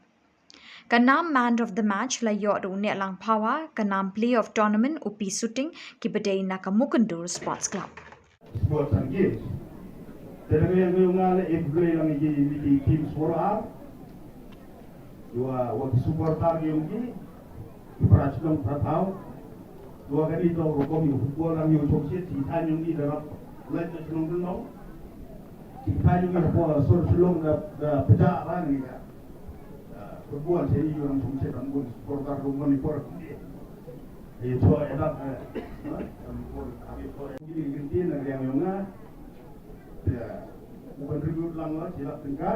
Ka nam Man of the Match la ïoh da u Nehlang Phawa, ka nam Player of Tournament u Pi Suting, kiba dei na ka Mukyndur Sports Club. Sport and Games. Te dang ïa ngi nga le e blei lang ïa ki team sport ar. Wa, wa ki supporter ki ong ki, ki para chnong para thaw. Wa kani to rukom ïa football lang ïa chok shit, ki thaiñ ong ki da rap lait na chnong chnong. Ki thaiñ ong ki da por sor Shillong da, da pejak ra ni ka. Football se ïa ong chok shit ang bun supporter rukom ni por. Ïa to edap, eh, ha? Ang por, ang por. Ki gintin na riang ïong nga. Ïa, u contribute lang la, shi lak tyngka.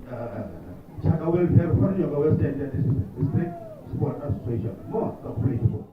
Eh, sha ka welfare fund ïa ka West Jaintia District Sport Association. Mo, ka free support.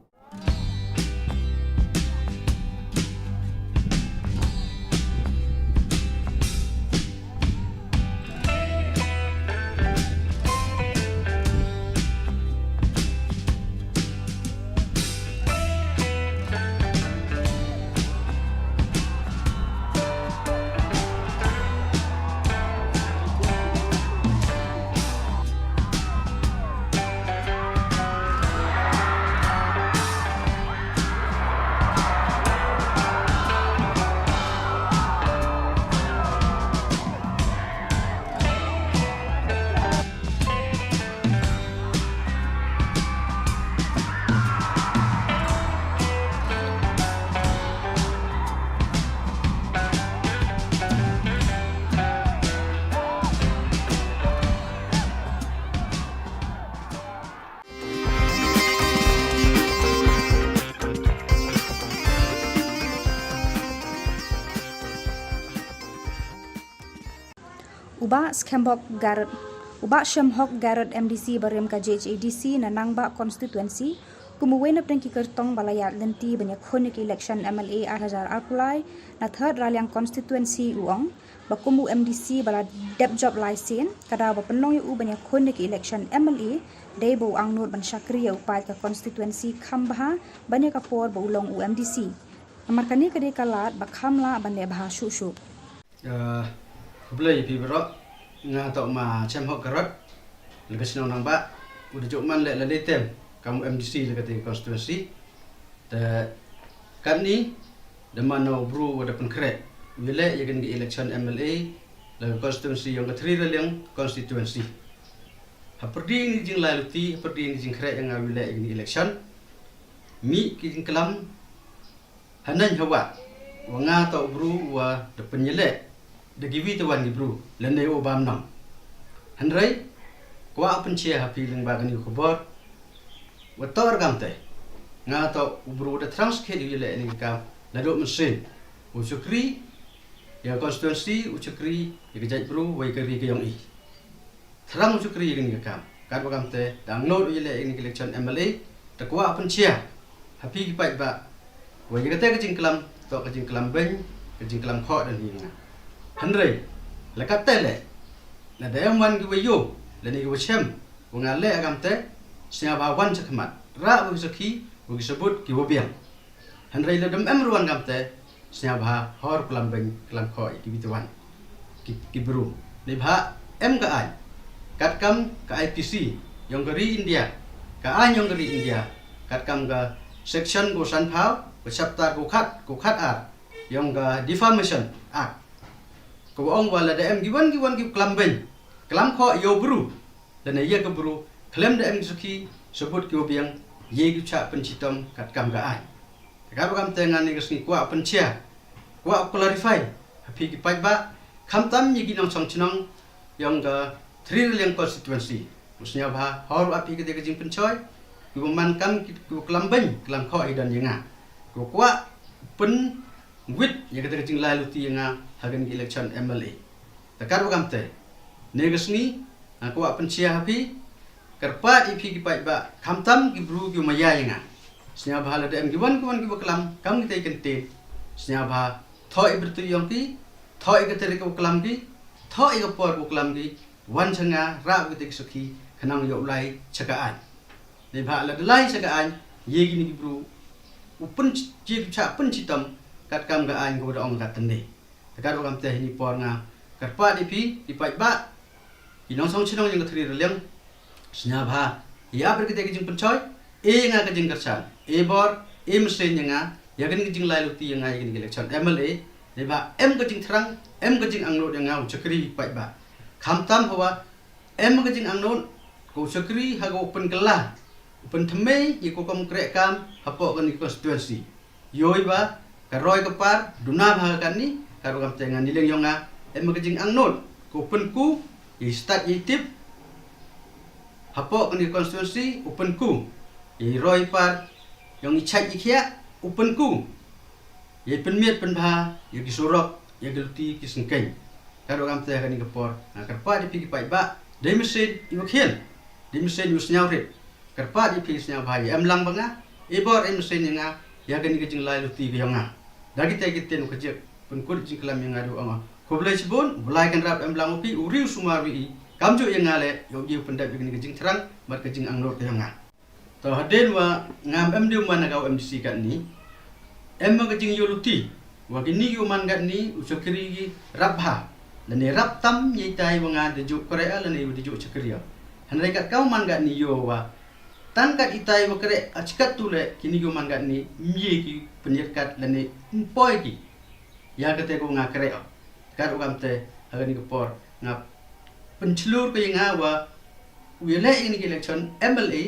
U Bah Shemhok Garod, u Bah Shemhok Garod, M D C barim ka J H A D C na Nangbah Constituency, kum uwei na pdeng ki kyrtong ba la ïaid lynti ban ïakhun ïa ka election M L A ar hajar arphew lai na Third Raliang Constituency, u ong ba kum u M D C ba la dep jop lai sien, ka daw ba pynlong ïa u ban ïakhun ïa ka election M L A dei ba u angnud ban shakri ïa u paid ka constituency kham bha ban ïa ka por ba u long u M D C. Namar kane ka dei ka lad ba kham lah ban leh bha shuh shuh. Ah, khublei ïa phi baroh. Nga toh Ma Shemhok Garod, la ka shnong Nangbah, u da jop man leh la dei tem kam u M D C la ka tei constituency. Te katni da man u bru wa da pynkhreh u leh ïa kane ka election M L A la ka constituency yong ka Thri Raliang constituency. Ha pyrdi ni jinglai luti, ha pyrdi ni jingkhreh ïa nga u leh ïa kane ka election. Mi ki jingklam Haneng hawa wa nga toh u bru wa da pynïaleh da kiwi te wan ki bru lane u bam nong. Hynrei kwah pynshai ha phi lyngba kane ka khubor wa toh ruh kam te nga toh u bru da thrang skhet u ïaleh ïa kane ka kam la dok mynsiem u shakri ïa ka constituency, u shakri ïa ka jaitbru wa ïa ka ri ka yong i. Thrang u shakri ïa kane ka kam. Katba kam te dang nod u ïaleh ïa kane ka election M L A te kwah pynshai ha phi ki paidbah wa ïa kata ka jingklam toh ka jingklam beiñ, ka jingklam khoh da ni nga. Hynrei la kata le la da em wan ki wa ïoh lane ki wa shem wa nga leh ha kam te, sngewbha wan sha khmat, rah wa ki sakhi wa ki sabut ki wa biang. Hynrei la dam em ruh wan kam te, sngewbha hor klam beiñ klam khoh ïa ki bit wan ki, ki bru. Neibha em ka aiñ katkam ka I P C yong ka ri India, ka aiñ yong ka ri India katkam ka section ko sanphaw, ka chapter ko khat, ko khat ar yong ka Defamation Act, ka wa ong wa la da em ki wan ki wan ki klam beiñ klam khoh ïa u bru lane ïa ka bru khlem da em ki sakhi sabut ki wa biang, ïa ki chah pynshitom katkam ka aiñ. Te katba kam te nga ne ka sngi kwah pynshai, kwah clarify ha phi ki paidbah, khamtam ïa ki nongshong shnong yong ka Thri Raliang constituency. U sngewbha hor wa phi ka dei ka jingpynshoi ki wa man kam ki, ki wa klam beiñ klam khoh hi don ïa nga, ki wa kwah pynwit ïa ka dei ka jinglai luti ïa nga ha kane ka election M L A. Te katba kam te ne ka sngi nga kwah pynshai ha phi, kyrpad ïa phi ki paidbah, khamtam ki bru ki wa maya ïa nga. Sngewbha la da em ki wan ki wan ki wa klam kam ki tei kyntien, sngewbha thoh ïa ka byrtuh yong ki, thoh ïa ka tarik ka wa klam ki, thoh ïa ka por ka wa klam ki, wan sha nga, rah wa ki tei ki sakhi khnang ïoh lai sha ka aiñ. Neibha la da lai sha ka aiñ, ïa kine ki bru u pynshai, u chah pynshitom katkam ka aiñ ka wa da ong ka tynne. Te katba kam te hini por nga kyrpad ïa phi ki paidbah, ki nongshong shnong yong ka Thri Raliang, sngewbha ïa ap ïa ka dei ka jingpynshoi, e nga ka jingkyrshan, e bor, e mynsiem ïa nga ïa kane ka jinglai luti ïa nga ïa kane ka election M L A. Neibha em ka jingthrang, em ka jingangnud ïa nga u shakri paidbah. Khamtam hawa em ka jingangnud ka u shakri ha ka u pynkylla, u pynthymmai ïa ka kam kreh kam hapoh kane ka constituency. Ïoh i ba ka roi ka par duna bha ka kani, ka ruh kam te nga ni leng yong nga em ka jingangnud ka u pynku ïa i stad ïa i tip hapoh kane ka constituency, u pynku ïa i roi par yong i chait i khiah, u pynku ïa i pynmiat pynbha ïa ki surok, ïa ki luti ki syngkeiñ. Ka ruh kam te kani ka por nga kyrpad ïa phi ki paidbah, dei mynsiem i wa khian, dei mynsiem i wa sngewrit. Kyrpad ïa phi sngewbha ïa em lang ba nga, e bor e mynsiem ïa nga ïa kani ka jinglai luti ka yong nga. Da ki te ki ten u ka jik pynkut jingklam ïa nga da u ong, khublei shibun, u Blai kan rap em lang u phi, u ri u sumar wi i, kam ju ïa nga le ïa u ji u pyndep ïa kani ka jingthrang bad ka jingangnud ka yong nga. To hadien wa ngam em di u man na ka u M D C katni, em ma ka jingïoh luti wa kini ki u man katni u shakri ki rap bha lane rap tam ïa itai wa nga da ju kreh lane da ju shakri. Hynrei kat ka u man katni ïoh wa tang kat itai wa kreh, a chikat tu le kini ki u man katni mye ki pynïat kat lane mpoi ki ïa kate ko nga kreh. Kat u kam te ha kani ka por nga pynchlur ka ïa nga wa u ïaleh ïa kani ka election M L A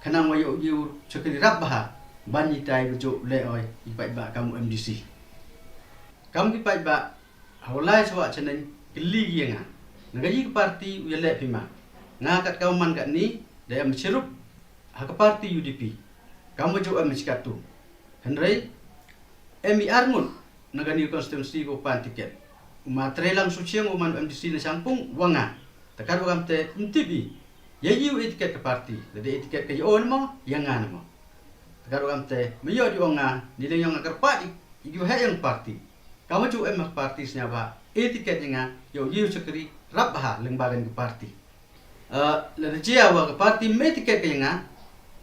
khnang wa ïoh ïa u shakri rap bha ban itai ka ju leh oi i paidbah kam u M D C. Kam ki paidbah ha u lai swa chaneng kylli ki ïa nga, na ka ïa ka party u ïaleh phi ma? Nga kat ka u man katni da em chirup ha ka party U D P, kam wa ju em chikat tu. Hynrei em i ar ngut na kani ka constituency ko pan ticket. U ma Treilang Suchiang u man u M D C na Shangpung u ong nga. Te katba kam te ym tip i ïa i u e tiket ka party, lada e tiket ka ïa o ne mo, ïa nga ne mo. Te katba kam te me ïoh di ong nga, nileng ïong nga kyrpad i, i u heh ïong party. Ka ma ju em ka party sñiawbha e tiket ïa nga, ïa u ïa u shakri rap bha lyngba kan ka party. Eh, lada jia wa ka party me tiket ka ïa nga,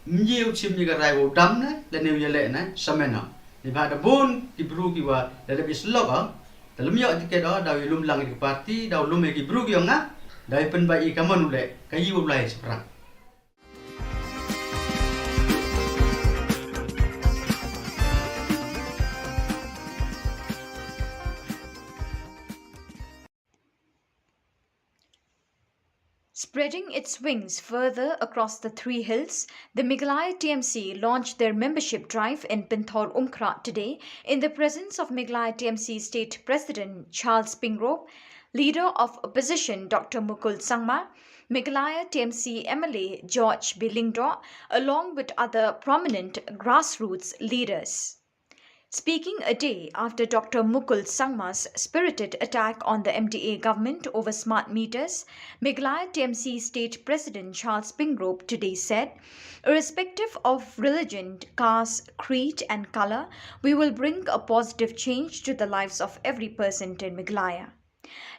mye u chim ïa ka rai wa u dam ne, lane u ïaleh ne, sa men o. Neibhah da bun ki bru ki wa lada bi slok o, te lem ïoh tiket o, da u lum lang ïa ka party, da u lum ïa ki bru ki ong nga, da u pynbeit ïa ka mon u leh, ka ïa u lai shaphrang. Spreading its wings further across the Three Hills, the Meghalaya T M C launched their membership drive in Pynthor Umkhrah today in the presence of Meghalaya T M C State President Charles Pingrove, Leader of Opposition Doctor Mukul Sangma, Meghalaya T M C M L A George B Lyngdoh, along with other prominent grassroots leaders. Speaking a day after Doctor Mukul Sangma's spirited attack on the M D A government over smart meters, Meghalaya T M C State President Charles Pingrove today said, "Irrespective of religion, caste, creed, and color, we will bring a positive change to the lives of every person in Meghalaya."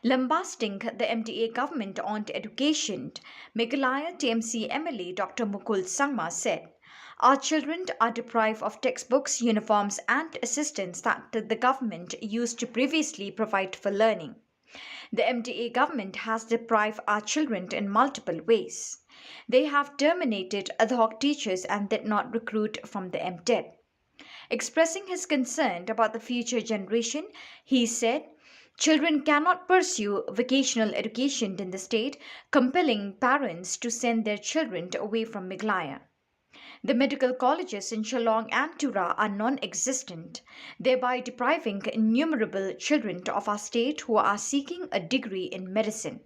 Lambasting the M D A government on education, Meghalaya T M C M L A Doctor Mukul Sangma said, "Our children are deprived of textbooks, uniforms, and assistance that the government used to previously provide for learning. The M D A government has deprived our children in multiple ways. They have terminated ad hoc teachers and did not recruit from the M TET." Expressing his concern about the future generation, he said, "Children cannot pursue vocational education in the state, compelling parents to send their children away from Meghalaya. The medical colleges in Shillong and Tura are non-existent, thereby depriving innumerable children of our state who are seeking a degree in medicine."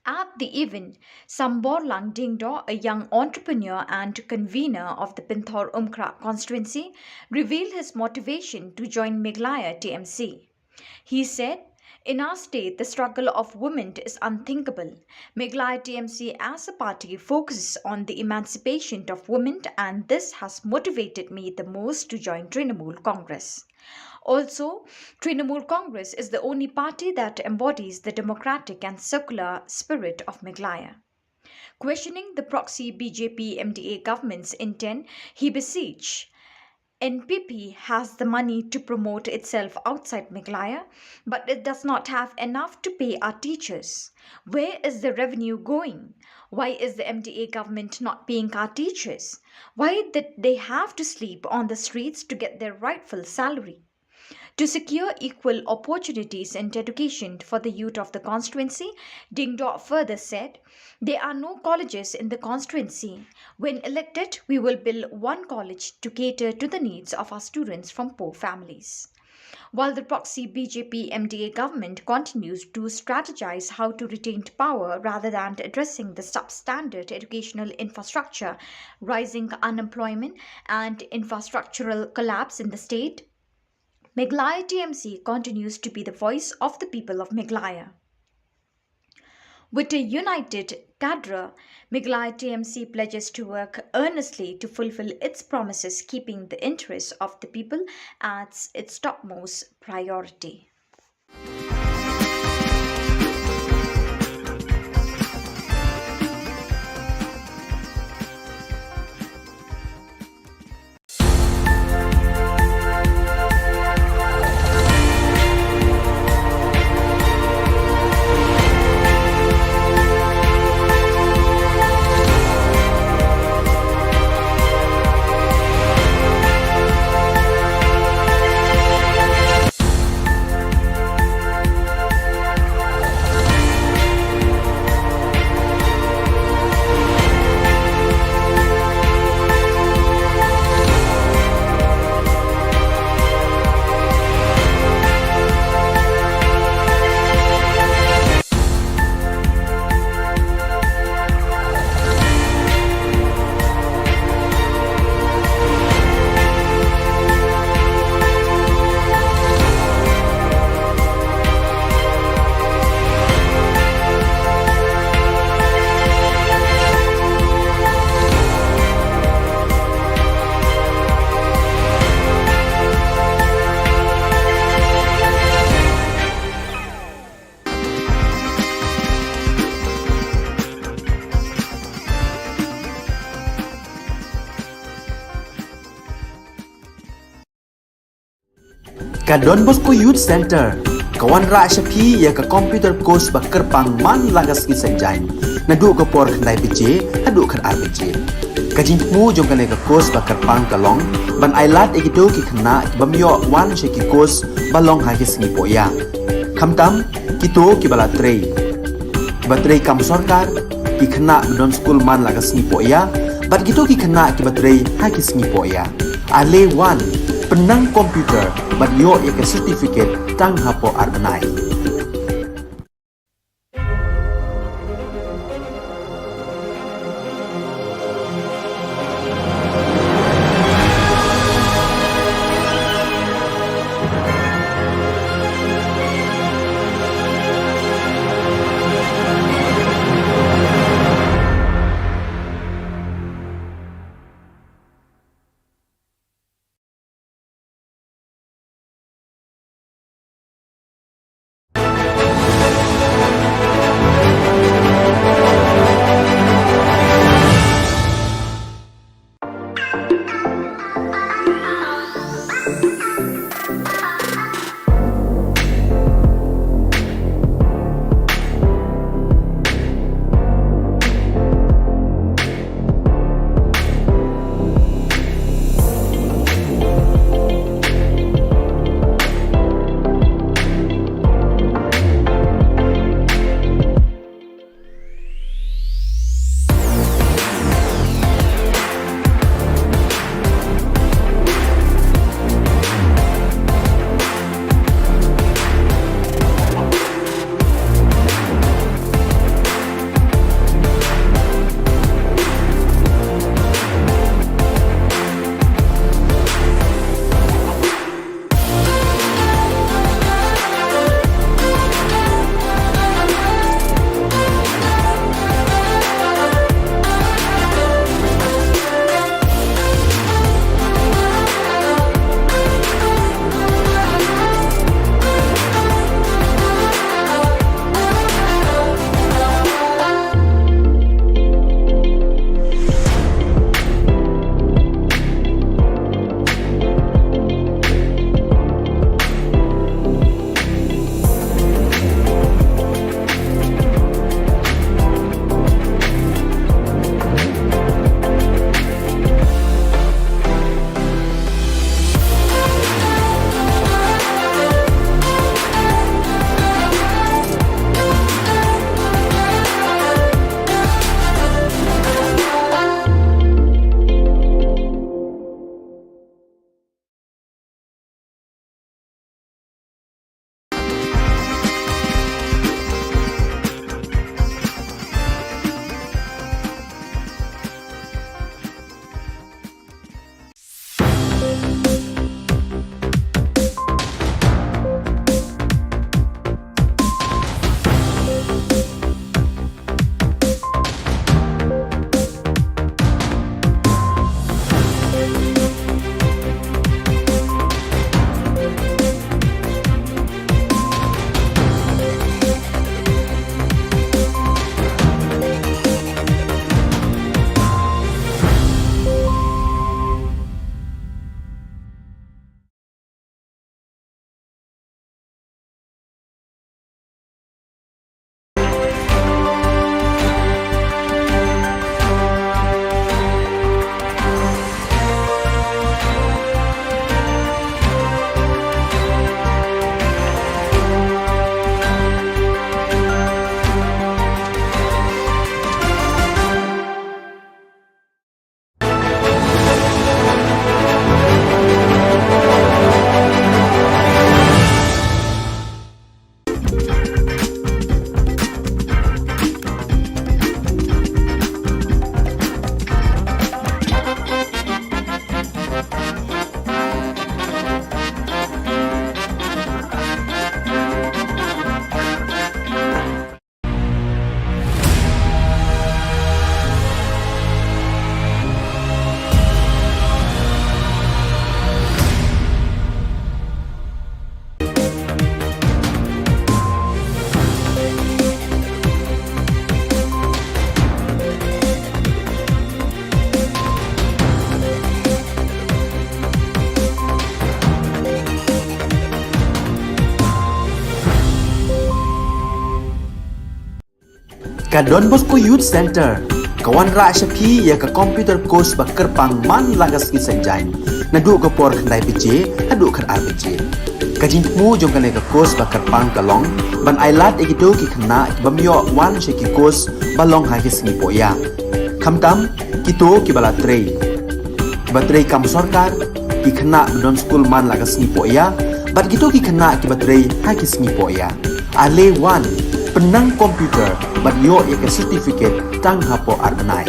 At the event, Samborlang Dingdoh, a young entrepreneur and convener of the Pynthor Umkhrah constituency, revealed his motivation to join Meghalaya T M C. He said, "In our state, the struggle of women is unthinkable. Meghalaya T M C as a party focuses on the emancipation of women, and this has motivated me the most to join Trinamool Congress. Also, Trinamool Congress is the only party that embodies the democratic and secular spirit of Meghalaya." Questioning the proxy B J P M D A government's intent, he beseech, "N P P has the money to promote itself outside Meghalaya, but it does not have enough to pay our teachers. Where is the revenue going? Why is the M D A government not paying our teachers? Why did they have to sleep on the streets to get their rightful salary?" To secure equal opportunities in education for the youth of the constituency, Dingdoh further said, "There are no colleges in the constituency. When elected, we will build one college to cater to the needs of our students from poor families." While the proxy B J P M D A government continues to strategize how to retain power rather than addressing the substandard educational infrastructure, rising unemployment, and infrastructural collapse in the state, Meghalaya T M C continues to be the voice of the people of Meghalaya. With a united cadre, Meghalaya T M C pledges to work earnestly to fulfill its promises, keeping the interests of the people as its topmost priority. Don Bosco Youth Center ka wanrah sha phi ïa ka computer course ba kyrpang man la ka sngi Saitjaiñ, naduh ka por khyndai baje haduh khatar baje. Ka jingthmu jong kane ka course ba kyrpang ka long ban ailad ïa kito ki khynnah ki bym ïoh wan sha ki course ba long ha ki sngi pohïa, khamtam kito kiba la trei, kiba trei kam sorkar, ki khynnah ba don skul man la ka sngi pohïa bad kito ki khynnah kiba trei ha ki sngi pohïa. Ale wan, pynnang computer bad ïoh ïa ka certificate tang hapoh ar bnai. Ka Don Bosco Youth Centre ka wanrah sha phi ïa ka computer course ba kyrpang man la ka sngi Saitjaiñ, naduh ka por khyndai baje haduh khatar baje. Ka jingthmu jong kane ka course ba kyrpang ka long ban ai lad ïa kito ki khynnah ki bym ïoh wan sha ki course ba long ha ki sngi pohïa, khamtam kito kiba la trei, kiba trei kam sorkar, ki khynnah ba don skul man la ka sngi pohïa bad kito ki khynnah kiba trei ha ki sngi pohïa. Ale wan, pynnang computer bad ïoh ïa ka certificate tang hapoh ar bnai.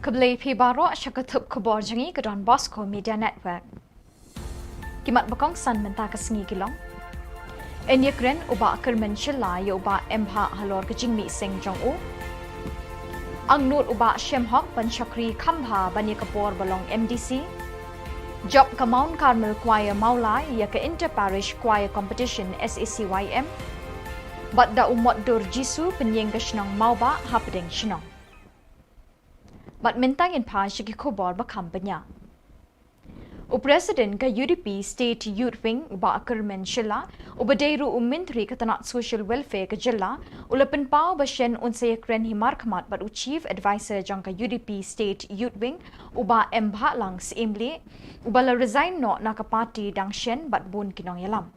Khublei phi baroh sha ka thup khubor jong ngi ka Don Bosco Media Network. Ki mat ba kongsan mynta ka sngi ki long: Yn ïakren u Bah Kyrmen Shylla ïa u Bah M Bhah halor ka jingmih seng jong u. Angnud u Bah Shemhok ban shakri kham bha ban ïa ka por ba long M D C. Jop ka Mount Carmel Choir Mawlai ïa ka Inter Parish Choir Competition S A C Y M. Bad da u Motdur Jisu pynïeng ka shnong Mawbah hapdeng shnong. Bad mynta ngin phai sha ki khubor ba kham bniah. U President ka U D P State Youth Wing u Bah Kyrmen Shylla, uba dei ruh u Myntri ka tnat Social Welfare ka jylla, u la pynpaw ba shen un sa ïakren hi markhmat bad u Chief Adviser jong ka U D P State Youth Wing, u Bah M Bhah Lang Syiemlieh, uba la resign noh na ka party dang shen bad bun ki nongïalam.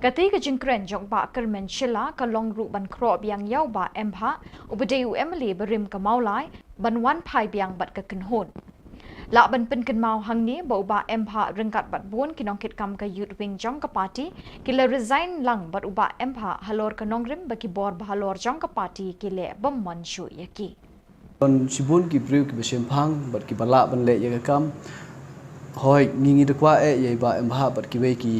Katei ka jingkren jong u Bah Kyrmen Shylla ka long ruh ban khroh biang ïa u Bah M Bhah, uba dei u M L A barim ka Mawlai, ban wan phai biang bad ka kynhun. Lah ban pynkynmaw hangne ba u Bah M Bhah ryngkat bad bun ki nongkitkam ka Youth Wing jong ka party ki la resign lang bad u Bah M Bhah halor ka nongrim ba ki bor ba halor jong ka party ki leh bym mon shuh ïa ki. Don shibun ki briew kiba shemphang bad kiba lah ban leh ïa ka kam. Hooid, ngi ngi da kwah eh ïa i Bah M Bhah bad kiwei ki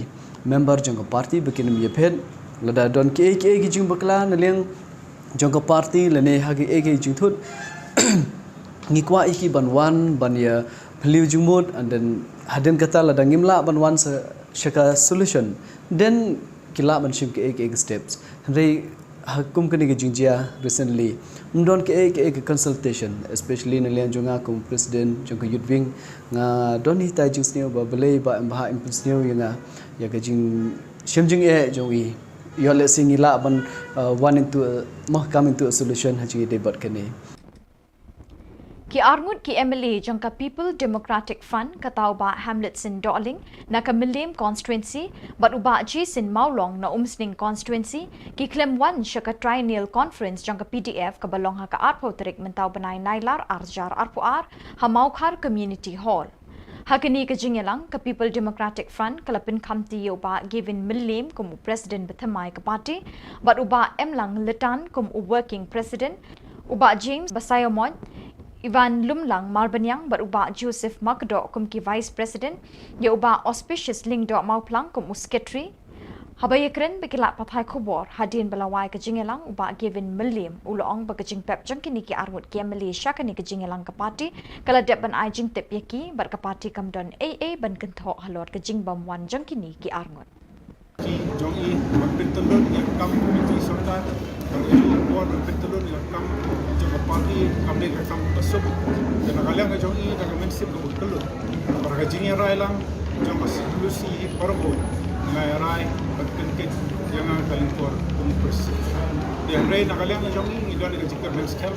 member jong ka party ba kin ym ïaphet. Lada don kiei kiei ki jingbakla na liang jong ka party lane ha kiei kiei jingthut, ngi kwah ïa ki ban wan ban ïa phylliew jingmut, and then hadien kata lada ngim lah ban wan sa sha ka solution, then ki lah ban shim kiei kiei ki steps. Hynrei ha kum kane ka jingjia recently, ym don kiei kiei ka consultation, especially na liang jong nga kum president jong ka Youth Wing. Nga don hitai jingsniew ba balei Bah M Bhah im pynsniew ïa nga ïa ka jingshem jingeh jong i. Ïoh lehse ngi lah ban, uh, one into a, mo, come into a solution ha jingïadei bad kane. Ki arngut ki M L A jong ka People Democratic Front, kata u Bah Hamletson Dohling na ka Mylliem Constituency bad u Bah Jason Mawlong na Umsning Constituency, ki khlem wan sha ka Triennial Conference jong ka P D F kaba long ha ka arphew tarik mynta u bnai Nailar arhajar arphew ar ha Mawkhar Community Hall. Ha kane ka jingïalang, ka People Democratic Front ka la pynkhamti ïa u Bah Gavin Mylliem kum u President bathymmai ka party bad u Bah Emlang Lytan kum u Working President, u Bah James Basaiawmoit, Ivan Lumlang Marbaniang bad u Bah Joseph Makdoh kum ki Vice President, ïa u Bah Auspicious Lyngdoh Mawphlang kum u Secretary. Haba ïakren bad ki lad pathai khubor hadien ba la wai ka jingïalang, u Bah Gavin Mylliem u la ong ba ka jingpep jong kine ki arngut ki M L A sha kane ka jingïalang ka party ka la dep ban ai jingtip ïa ki bad ka party kam don ei ei ban kynthoh halor ka jingbymwan jong kine ki arngut. Ki jong i ban pyntyllun ïa ka kam komiti sorkar, ban ïa ka bor ban pyntyllun ïa ka kam jong ka party kam dei ka kam basuk. Te na ka liang ka jong i da ka mynsiem kaba kyllon, bad ka jingïarai lang jong ka solusi baroh, nga ïarai ban pynkit ïa nga ka lyngkor kum u president. Te hynrei na ka liang ka jong i ngi don ïa ka jingkyrmen skhem.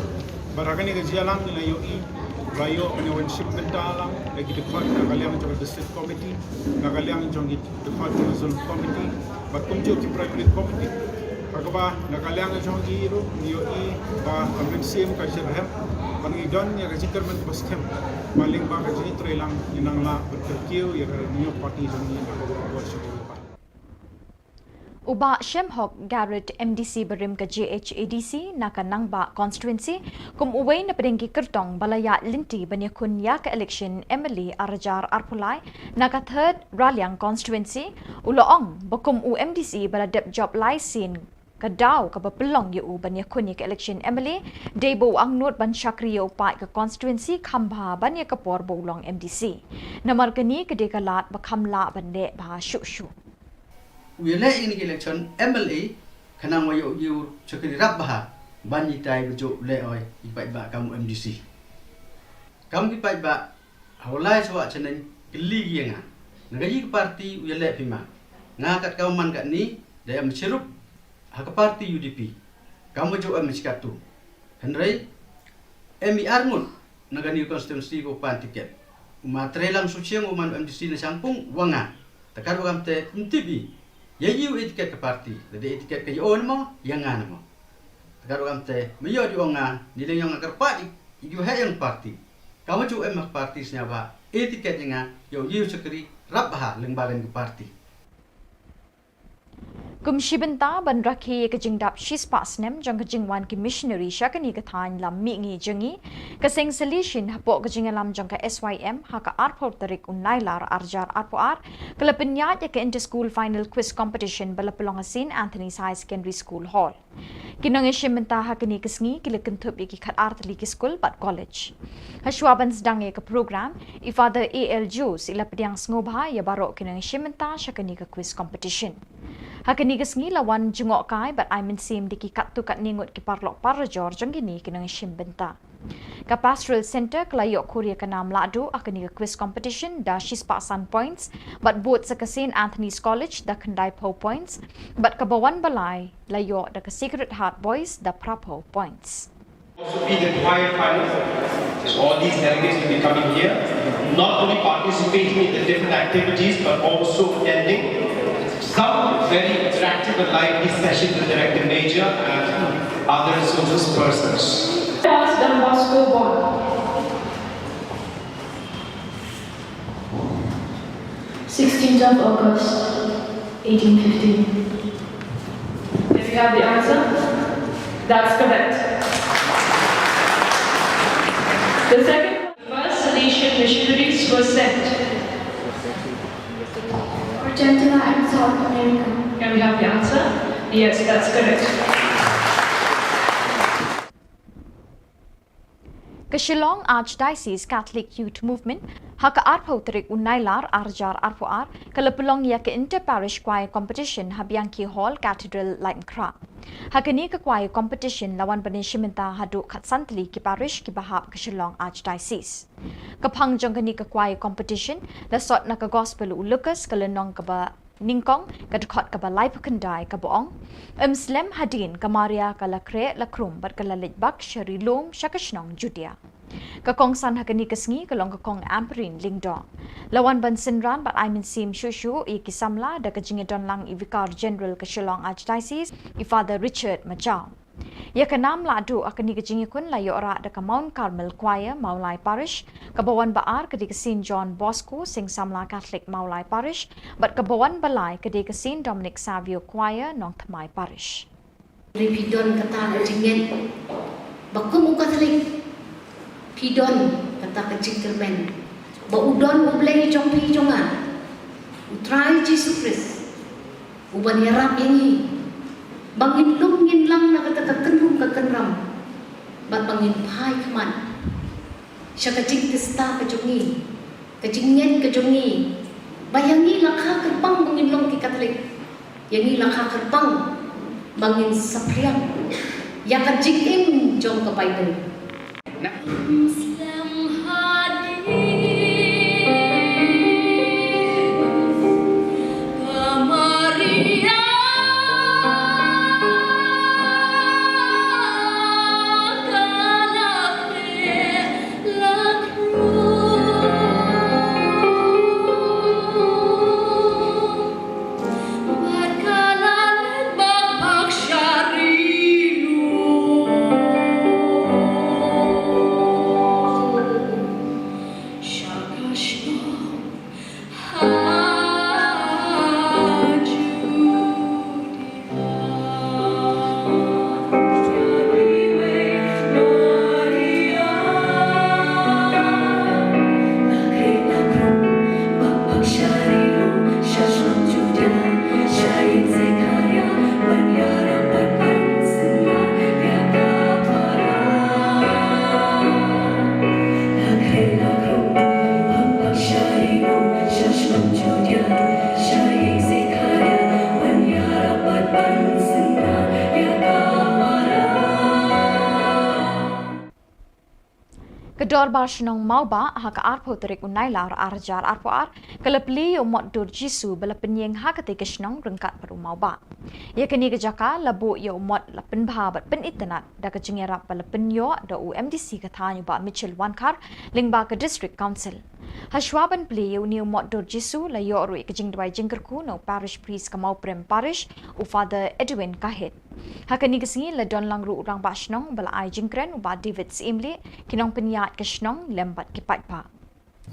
Bad ha kane ka jingïalang ngi la ïohi ba ïoh ban ïa wan shim bynta lang da ki dkhot na ka liang jong ka District Committee, na ka liang jong ki dkhot jong ka Zonal Committee bad kumjuh ki Primary Committee. Ha kaba na ka liang jong ki ruh ngi ïohi ba ka mynsiem ka jyrhem bad ngi don ïa ka jingkyrmen kaba skhem ba lyngba ka jingïatreilang ngin nang lah ban kyntiew ïa ka New Party jong ngi na ka bor sha ka bor. U Bah Shemhok Garrett, M D C barim ka J H A D C na ka Nangbah Constituency, kum uwei na pdeng ki kyrtong ba la ïaid lynti ban ïakhun ïa ka election M L A ar hajar arphew lai na ka Third Raliang Constituency, u la ong ba kum u M D C ba la dep jop lai sien, ka daw kaba pynlong ïa u ban ïakhun ïa ka election M L A dei ba u angnud ban shakri ïa u paid ka constituency kham bha ban ïa ka por ba u long M D C. Namar kane ka dei ka lad ba kham lah ban leh bha shuh shuh. U ïaleh ïa kane ka election M L A khnang ba ïoh ïa u shakri rap bha ban ïatai ba juh leh oi ïa ki paidbah kam u M D C. Kam ki paidbah ha u lai sawah chaneng kylli ïa nga, na kaei ka party u ïaleh phi ma? Nga kat ka man katne da em shirup ha ka party U D P. Kam ba juh em shi katto. Hynrei em i arngut na kane ka constituency ko pan tiket. U ma Treilang Suchiang u man M D C na Shangpung wa nga. Te kat wa kamte ym tip i ïa i u e tiket ka party, lada e tiket ka ïa o ne mo, ïa nga ne mo. Te kat wa kamte me ïoh di ong nga, ni leng ïong nga kyrpad i, i u heh ïong party. Kam ba juh em ha ka party sñiawbha e tiket ïa nga, ïoh ïa u shakri rap bha lyngba kane ka party. Kum shi bynta ban rakhe ïa ka jingdap shispah snem jong ka jingwan ki missionary sha kane ka thaiñ lam mihngi jong ngi, ka seng Salesian hapoh ka jingïalam jong ka S Y M ha ka arphew tarik u Nailar ar hajar arphew ar ka la pynïaid ïa ka Inter School Final Quiz Competition ba la pynlong ha Saint Anthony's Higher Secondary School Hall. Ki nongïashim bynta ha kane ka sngi ki la kynthup ïa ki khatar tylli ki skul bad college. Ha shuwa ban sdang ïa ka program, i Father A L Jones i la pdiang sngewbha ïa baroh ki nongïashim bynta sha kane ka quiz competition. Ha kane ka sngi la wan jngohkai bad ai mynsiem da ki katto katne ngut ki paralok parajor jong kine ki nongïashim bynta. Ka Pastoral Centre ka la ïoh khur ïa ka nam lahduh ha kane ka quiz competition da shispah san points, bad bud sa ka Saint Anthony's College da khyndaiphew points, bad kaba wan ba lai la ïoh da ka Sacred Heart Boys da phraphew points. Also be the choir final. All these delegates will be coming here, not only participating in the different activities, but also attending some very attractive and lively sessions with the director major and other resources persons. Pass Don Bosco Board. Sixteenth of August, eighteen fifteen. There you have the answer. That's correct. The second, first Salesian missionaries were sent. Argentina and South America. Can we have the answer? Yes, that's correct. Ka Shillong Archdiocese Catholic Youth Movement, ha ka arphew tarik u Nailar ar hajar arphew ar, ka la pynlong ïa ka Inter Parish Choir Competition ha Bianchi Hall, Cathedral, Laitumkhrah. Ha kane ka choir competition la wan ban ïashim bynta haduh khatsan tylli ki parish kiba hap ka Shillong Archdiocese. Ka phang jong kane ka choir competition la sot na ka Gospel u Lukas, ka lynnong kaba nyngkong, ka dkhot kaba laiphew khyndai, kaba ong: Ym slem hadien ka Maria ka la khreh la khrum bad ka la leit bak sha ri lum sha ka shnong Judia. Ka kongsan ha kane ka sngi ka long ka Kong Ampareen Lyngdoh. La wan ban synran bad ai mynsiem shuh shuh ïa ki samla da ka jingïadon lang i Vicar General ka Shillong Archdiocese, i Father Richard Majaw. Ïa ka nam lahduh ha kane ka jingïakhun la ïoh rah da ka Mount Carmel Choir, Mawlai Parish, kaba wan ba ar ka dei ka Saint John Bosco, Seng Samla Catholic, Mawlai Parish, bad kaba wan ba lai ka dei ka Saint Dominic Savio Choir, Nongthymmai Parish. Phi don kata ka jingngeit ba kum u Katholik phi don kata ka jingkyrmen ba u don U Blei jong phi jong nga, U Trai Jisu Khrist, uban ïarap ïa ngi ba ngin lum ngin lang na kata ka kynrum ka kynram, bad ba ngin phai khmat sha ka jingtista ka jong ngi, ka jingngeit ka jong ngi, ba ïa ngi la kha kyrpang ba ngin long ki Katholik, ïa ngi la kha kyrpang ba ngin saphriang ïa ka jingim jong ka Baibl. Dorbar Shnong Mawbah ha ka arphew tarik u Nailar arhajar arphew ar ka la plie ïa u mot dur Jisu ba la pynïeng ha katei ka shnong ryngkat bad u Mawbah. Ïa kane ka jaka la buh ïa u mot la pynbha bad pynitynnad da ka jingïarap ba la pynïoh da u M D C ka thaiñ u Bah Mitchell Wankhar lyngba ka District Council. Hashwa ban plie ïa une u mot dur Jisu la ïoh ruh ïa ka jingduwai jingkyrkhu na u Parish Priest ka Mawprem Parish, u Father Edwin Kahit. Ha kane ka sngi la don lang ruh u Rangbah Shnong ba la ai jingkren u Bah David Syiemlieh, ki nongpynïaid ka shnong lem bad ki paidbah.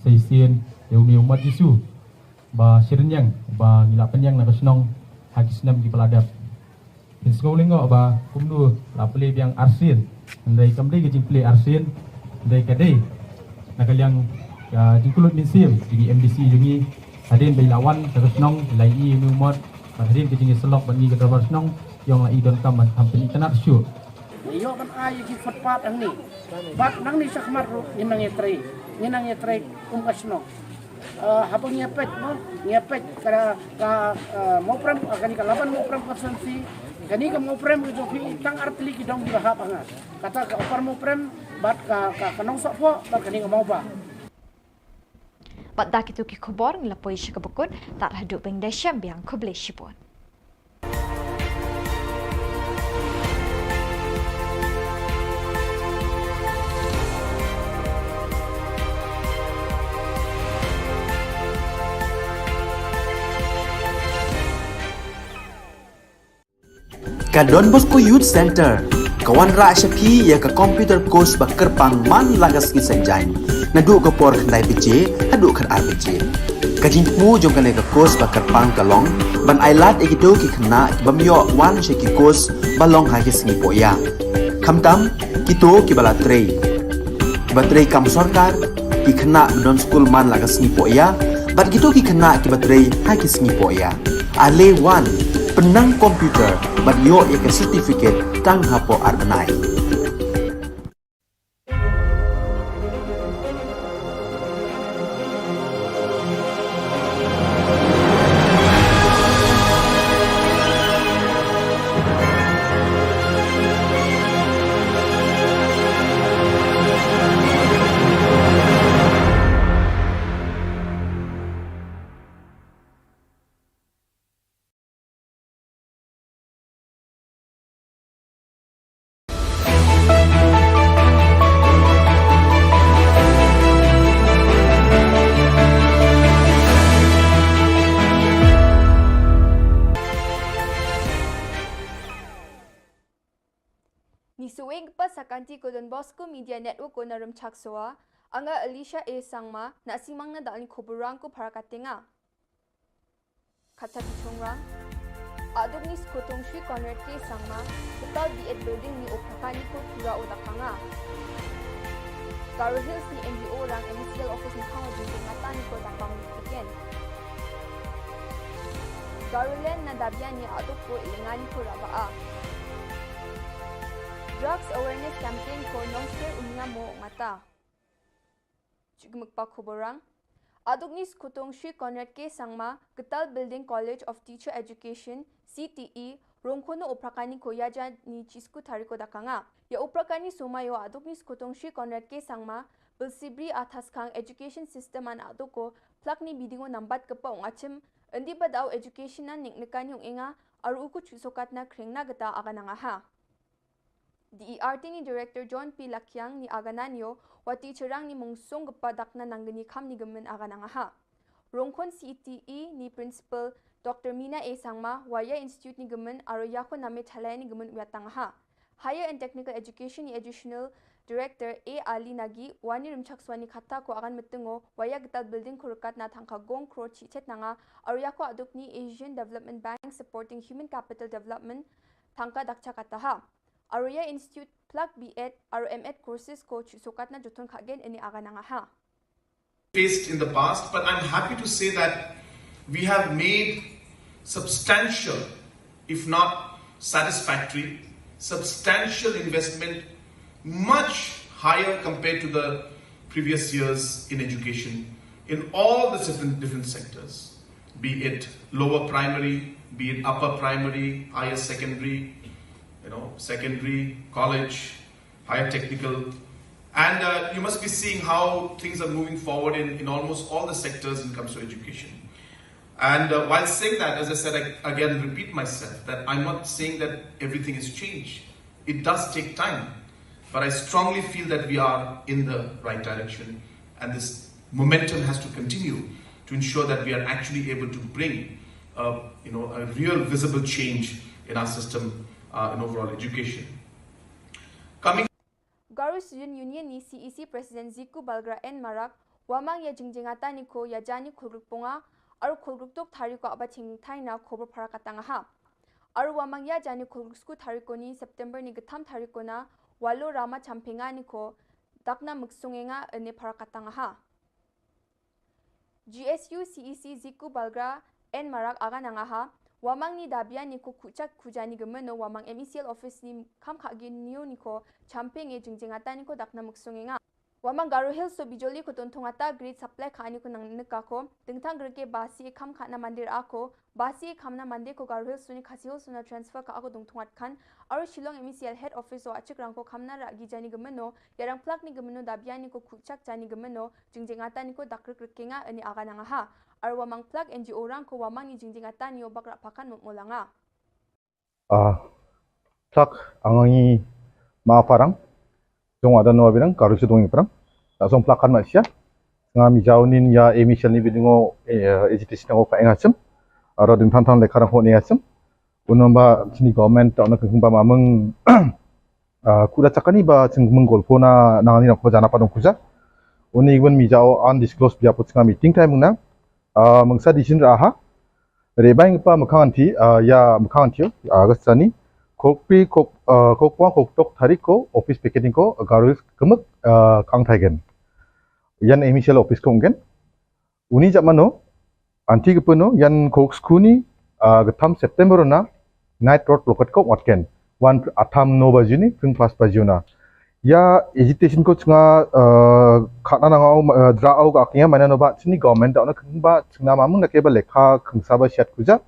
Sa shisien ïa une u mot Jisu ba shyrynniang ba ngi la pynïeng na ka shnong ha ki snem kiba la dep. Phin sngew lyngngoh ba kumno la plie biang arsien, hynrei kam dei ka jingplie arsien, hynrei ka dei na ka liang ka jingkyllut mynsiem jong i M D C jong ngi, hadien ba i la wan sha ka shnong, i la ïohi ïa une u mot, bad hadien ka jingïasyllok bad ngi ka dorbar shnong, i ong la i donkam ban kham pynitynnad shuh. Ngi ïoh ban ai ïa ki footpath hangne. Bad nangne shakhmat ruh ngin nang ïatrei, ngin nang ïatrei kum ka shnong. Eh, haba ngi ïa peit, mo, ngi ïa peit ka, ka, eh, Mawprem, eh, kane ka Laban Mawprem constituency, kane ka Mawprem ka jong phi tang ar tylli ki dong kiba hap ha nga. Kata ka Upper Mawprem, bad ka, ka, ka Nongsohphoh, bad kane ka Mawbah. Bad da kito ki khubor ngi la poi sha kaba kut, tad haduh ban ïashem biang, khublei shibun. Ka Don Bosco Youth Centre ka wanrah sha phi ïa ka computer course ba kyrpang man la ka sngi Saitjaiñ, naduh ka por khyndai baje haduh khatar baje. Ka jingthmu jong kane ka course ba kyrpang ka long ban ailad ïa kito ki khynnah ki bym ïoh wan sha ki course ba long ha ki sngi pohïa, khamtam kito kiba la trei, kiba trei kam sorkar, ki khynnah ba don skul man la ka sngi pohïa, bad kito ki khynnah kiba trei ha ki sngi pohïa. Ale wan, pynnang computer bad ïoh ïa ka certificate tang hapoh ar bnai. Ngi shu weng pat sa ka kynti ka Don Bosco Media Network ka na Rymchak Sowa, anga Alicia A Sangma, na simang na dal ni khubor rang ko phara katenga. Kata ki chungrang. Aduk ni Skutong Shri Conrad K Sangma, Kutal B Ed Building ni Uphrakani ko tura o dakanga. Garo Hills ni N G O rang M C L office ni khang jing ngata ni ko dakang ni tiken. Garoland na Dabiani aduk ko ilengani ko raba a. Drugs awareness campaign ko nongster unya mo ngata. Chukmukpa khubor rang. Aduk ni Skutong Shri Conrad K Sangma, Kutal Building College of Teacher Education, C T E, Rongkhono Uphrakani ko yaja ni chisku tariko dakanga. Ya Uphrakani suma yo aduk ni Skutong Shri Conrad K Sangma, Bilsibri Athaskang Education System an aduk ko, plak ni bidingo nambat kepa ungachim, endi badau education an nik nekani ungenga, aru uku chusokatna krengna geta aganangaha. D E R T ni Director John P Lakiang ni agananio, wati cherang ni mungsong gepa dakna nanggeni kam ni gemen aganangaha. Rongkhon C T E ni Principal Doctor Mina A Sangma, waya Institute ni gemen, aro yako name thalai ni gemen uyatangaha. Higher and Technical Education ni Additional Director A Ali Nagi, wani Rymchak Sowa ni kata ko agan metengo, waya getal building ko rekat na thangka gong kro chichet nanga, aro yako aduk ni Asian Development Bank supporting human capital development, thangka dakcha kataha. Aroya Institute plak B Ed, aro M Ed courses ko chusokatna joton khagen ini aganangaha. Faced in the past, but I'm happy to say that we have made substantial, if not satisfactory, substantial investment, much higher compared to the previous years in education in all the different, different sectors, be it lower primary, be it upper primary, higher secondary, you know, secondary, college, higher technical, And uh, you must be seeing how things are moving forward in, in almost all the sectors when it comes to education. And uh, while saying that, as I said, I again repeat myself that I'm not saying that everything has changed. It does take time, but I strongly feel that we are in the right direction, and this momentum has to continue to ensure that we are actually able to bring uh, you know, a real visible change in our system uh, in overall education. Coming Garo Student Union ni C E C President Ziku Balgra N Marak, wamang ya jingjingata ni ko ya jani khulgruk ponga, aru khulgruk tok thari ko aba ching thai na khobor para katang ha. Aru wamang ya jani khulgruk sku thari ko ni September ni getham thari ko na, walo rama champinga ni ko, dakna muksungenga ene para katang ha. G S U C E C Ziku Balgra N Marak aga nangaha, wamang ni dabia ni ko kuchak kujani gemeno wamang M E C L office ni kam khagi niyo ni ko champing e jingjingata ni ko dakna muksungenga. Wamang Garo Hills so bijoli ko tontongata grid supply kha ni ko nang neka ko, dingtang greke basi e kam khana mandir ako, basi e kamna mande ko Garo Hills so ni Khasi Hills so na transfer kha ako dongtongat khan, aru Shillong M E C L head office o achik rang ko kamna ra gijani gemeno, yarang plak ni gemeno dabia ni ko kuchak jani gemeno, jingjingata ni ko dakrik rikenga ene aga nangaha. Aru wamang plak N G O rang ko wamang ni jingjingata ni o bakra pakan mutmulanga. Ah, plak angangi ma parang, jong ada no abirang, karu sudong parang. Tak song plakan ma sia. Nga mi jauh nin ya emi sel ni bidingo eh, agitation ko ka engachim. Aro ding tantang le karang ko ni engachim. Unamba sini government tak nak kemba mameng ah, kuda cakani ba ching menggol pona nangani nak ko jana padong kuja. Uni gwen mi jauh undisclosed biapo chinga meeting time na. Ah, mengsa di sini raha. Rebai ngipa mekang anti ah, ya mekang anti ah, gastani. Kokpi kok ah, kokwa koktok tarik ko office picketing ko Garo Hills kemek ah, kang taigen. Yan emi sel office ko ngen. Uni jak mano anti kepeno yan kok skuni ah, getham September na night road lokat ko watken. Wan atam no bajuni kring pas bajuna. Ya agitation ko chinga ah, khana nangau ah, dra au ga akhnya mana no ba chini government da na kring ba chingna mamung na ke ba lekha kring sa ba siat kuja.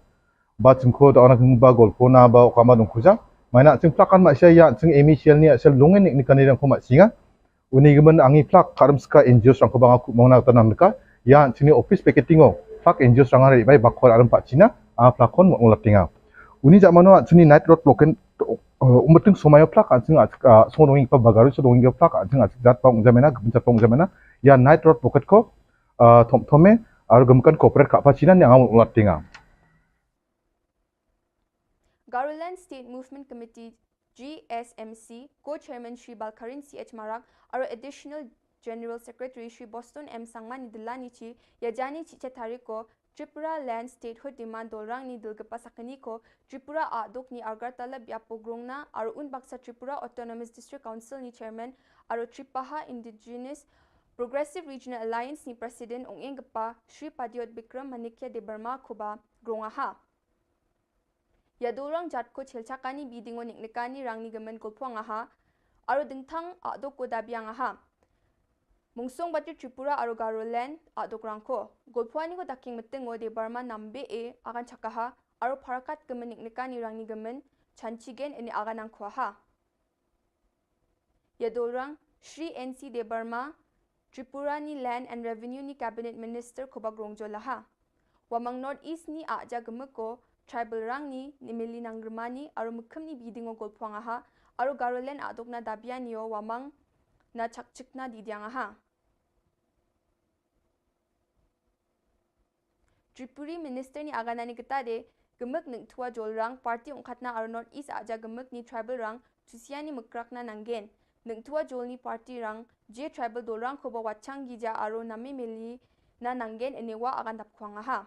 Ba chingko da na kring ba golpo na ba okama dong kuja. Mana ching plakan ma sia ya ching emi sel ni sel lungen ni kani dang ko ma singa. Uni gemen angi plak karam ska N G Os rang ko banga ku mong na tanam ka ya chini office picketing o plak N G Os rang ari bai bakor aram pa China a plak kon mo latinga. Uni jak mano chini night road loken umating somayo plak a ching a song donging pa bagaru so donging plak a ching a jat pa ungjamena gemen jat pa ungjamena ya night road pocket ko ah, thom thome aru gemekan corporate ka pa China ni angamon ulat tinga. Garoland State Movement Committee G S M C Co-Chairman Shri Balkarin C H Marak aru Additional General Secretary Shri Boston M Sangma ni dila ni chi yajani chi chatari ko Tripura Land Statehood Demand dolrang ni dilgapa sakani ko Tripura aduk ni Agartala biapo grongna aru un baksa Tripura Autonomous District Council ni Chairman aru Tripaha Indigenous Progressive Regional Alliance ni President ong enggapa Shri Padiot Bikram Manikya Debbarma koba grong aha. Yadolrang jat ko chelchakani bidingo niknikani rangni gemen kolpong aha. Aru dingthang aduk ko dabiang aha. Mungsong bati Tripura aru Garoland aduk rangko. Golphuani ko daking metengo Debbarma nambe e akan chakaha aru parakat gemen niknikani rangni gemen chanchigen ini akan angkhuaha. Yadolrang Shri N C Debbarma, Tripura ni Land and Revenue ni Cabinet Minister koba grongjo laha. Wamang North East ni aja gemeko tribal rang ni nimili nangremani aru mekem ni bidingo golphuang aha aru Garoland aduk na dabian yo wamang na chakchikna didiang aha. Tripuri Minister ni aganani ketade gemek nengthua jolrang party ongkhatna aru North East aja gemek ni tribal rang chusiani mekrakna nanggen. Nengthua jolni party rang je tribal dolrang koba wachang gija aru name meli na nanggen enewa agan dapkhwang aha.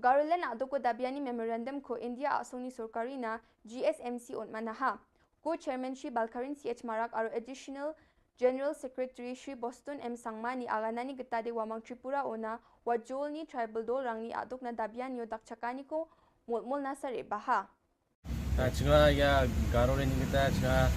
Garoland adoko dabiani memorandum ko India asongni sorkari na G S M C ontmanaha. Ko Chairman Shri Balkarin C H Marak aru Additional General Secretary Shri Boston M Sangma ni aganani getade wamang Tripura ona wajolni tribal dolrangni adokna dabian yo dakchakani ko molmol nasa rebaha. Chinga ya Garo ni kita chinga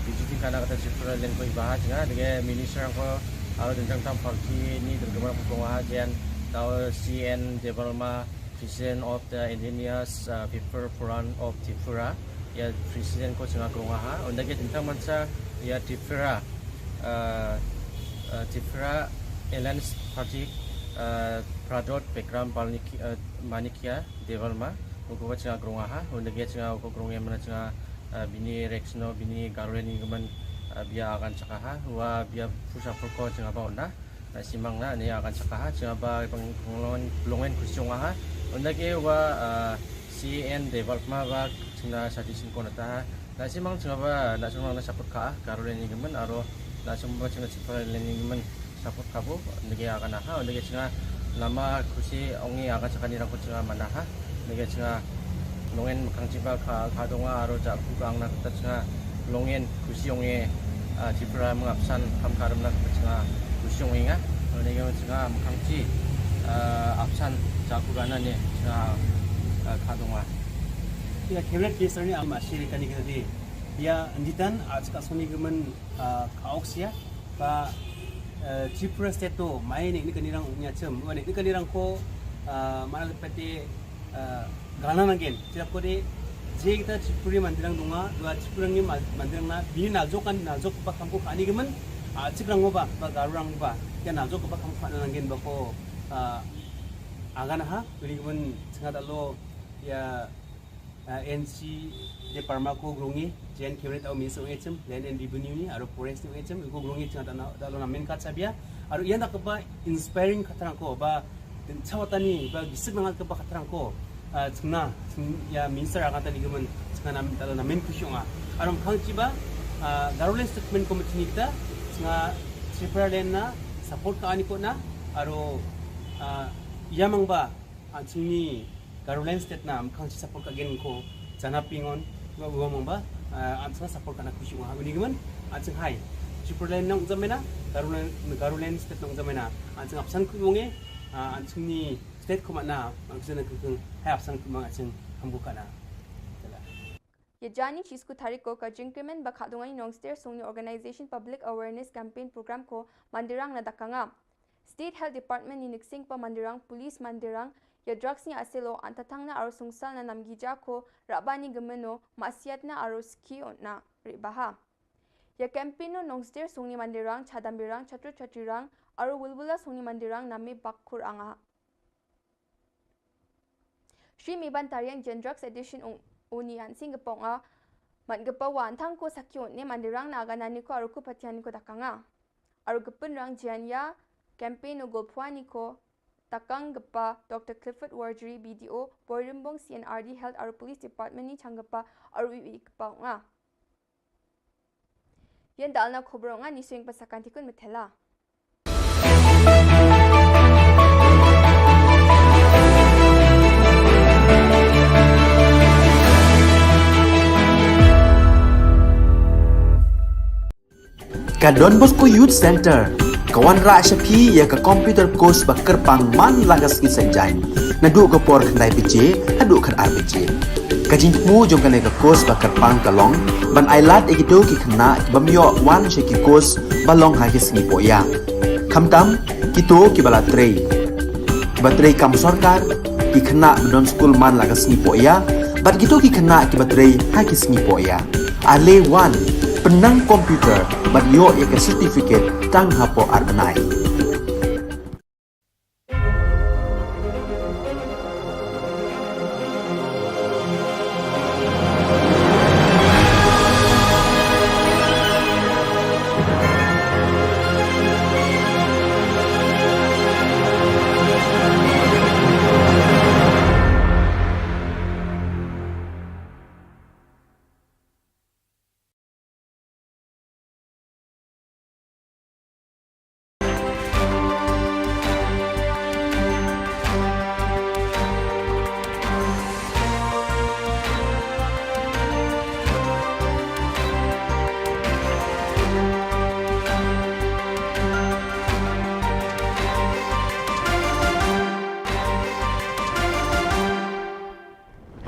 B J P kana kata Tripura len ko ibaha chinga dege minister ko aru dengtang tam party ni dengkemar ko ha jen tau C N Debbarma, President of the Indigenous People Forum of Tripura. Ïa president ko jingïakrong ha. Ynda ki jingtang mynta ïa Tripura, eh, eh, Tripura Alliance Party, eh, Pradot Bikram Balniki, eh, Manikya Debbarma, u ko jingïakrong ha. Ynda ki jingïakrong ïa mynta jingïa, eh, bini Rexno, bini Garulen ni gmen, eh, bia agan chaka ha. Wa bia pusa purko jingïa ba ynda. Na simang na ni akan saka ha, jingïa ba pang pang long en kusiong ha. Ynda ki wa, ah, C N Debbarma ba jingïa sati singkon ta ha. Na simang jingïa ba na simang na saput ka ha, Garulen ni gmen aro na simang ba jingïa saput len ni gmen saput ka bo, ynda ki akan ha, ynda ki jingïa nama kusi ong i akan saka ni rang ko jingïa mana ha. Ngi ka jingïa long en khang jiba ka, ka dong nga aro ja ku ka ang na ka jingïa long en kusiong e, ah, Tripura mengapsan kam ka ram na ka jingïa kusiong e nga. Ngi ka jingïa khang ji, ah, apsan ja ku ka na ne jingïa, ah, ka dong nga. Ïa, cabinet minister ni ama shiri kani kani. Ïa, nditan, ah, jaka soni gmen, ah, ka oksia, ka, eh, Tripura state to, mai ni ni kani rang nya chem, wa ni ni kani rang ko, ah, mana pete, eh, gana nanggen. Sila ko de, je kita Tripuri mandirang dunga, dua Tripuri ngi ma-, mandirang na, bini najok kan, najok ba kamko kani gemen, ah, cik rang ba, ba Garu rang ba, ya najok ba kamko kani nanggen ba ko, ah, agana ha, bini gemen sengat alo, ya, ah, N C Debbarma ko grong i, J N cabinet au minister ong echem, land and revenue ni, aro forest ni ong echem, ko grong i chinga ta na, ta lo na main kat sabia, aro ian ta kaba inspiring kata rang ko, ba, den chawa tani, ba, gisik nangat kaba kata rang ko, ah, chingna, ching, ya minister akan tani gemen, chinga na, ta lo na main kusiong a. Aro khang chiba, ah, Garulen Statement Committee ni kita, chinga Tripura land na, support ka ani ko na, aro, ah, ya mang ba, an chingni, Garulen state na, mkhang chi support ka gen ko, jana pingon, wa wa mong ba, ah, an ching support ka na kusiong ha, uni gemen, an ching hai. Tripura land nong jamena, Garulen, Garulen state nong jamena, an ching apsan ku yong e, ah, an chingni state ko mana, an ching na kung hai apsan ku mang an ching hambu ka na. Tela. Ïa jani chi sku tarik ko ka jingkyrmen ba khadong ani Nongster sungni organization public awareness campaign program ko mandirang na dakanga. State Health Department ni niksing pa mandirang, police mandirang, ïa drugs ni aselo, antatang na aro sungsal na namgija ko, rabani gemeno, masiat na aro ski on na, ribaha. Ïa campaign no Nongster sungni mandirang, chadambirang, chatru chatrirang, aro wulwula sungni mandirang, name bakkur anga. Shri Miban Tariang Jen Drugs Edition ung uni an sing gepong a, mat gepa wa antang ko sakyo ne mandirang na aga nani ko aro ku patian ko dakanga. Aro gepun rang jian ya, campaign o golpua ni ko, takang gepa Doctor Clifford Warjri B D O, Boirimbong C N R D Health aro Police Department ni chang gepa, aro iwi gepa nga. Yen dalna khubor nga ni swing pasakan tikun metela. Ka Don Bosco Youth Center ka wanrah sha phi ïa ka computer course ba kyrpang man la ka sngi Saitjaiñ, naduh ka por khyndai baje haduh khatar baje. Ka jingthmu jong kane ka course ba kyrpang ka long ban ailad ïa kito ki khynnah ki bym ïoh wan sha ki course ba long ha ki sngi pohïa, khamtam kito kiba la trei, kiba trei kam sorkar, ki khynnah ba don skul man la ka sngi pohïa, bad kito ki khynnah kiba trei ha ki sngi pohïa. Ale wan, pynnang computer bad ïoh ïa ka certificate tang hapoh ar bnai.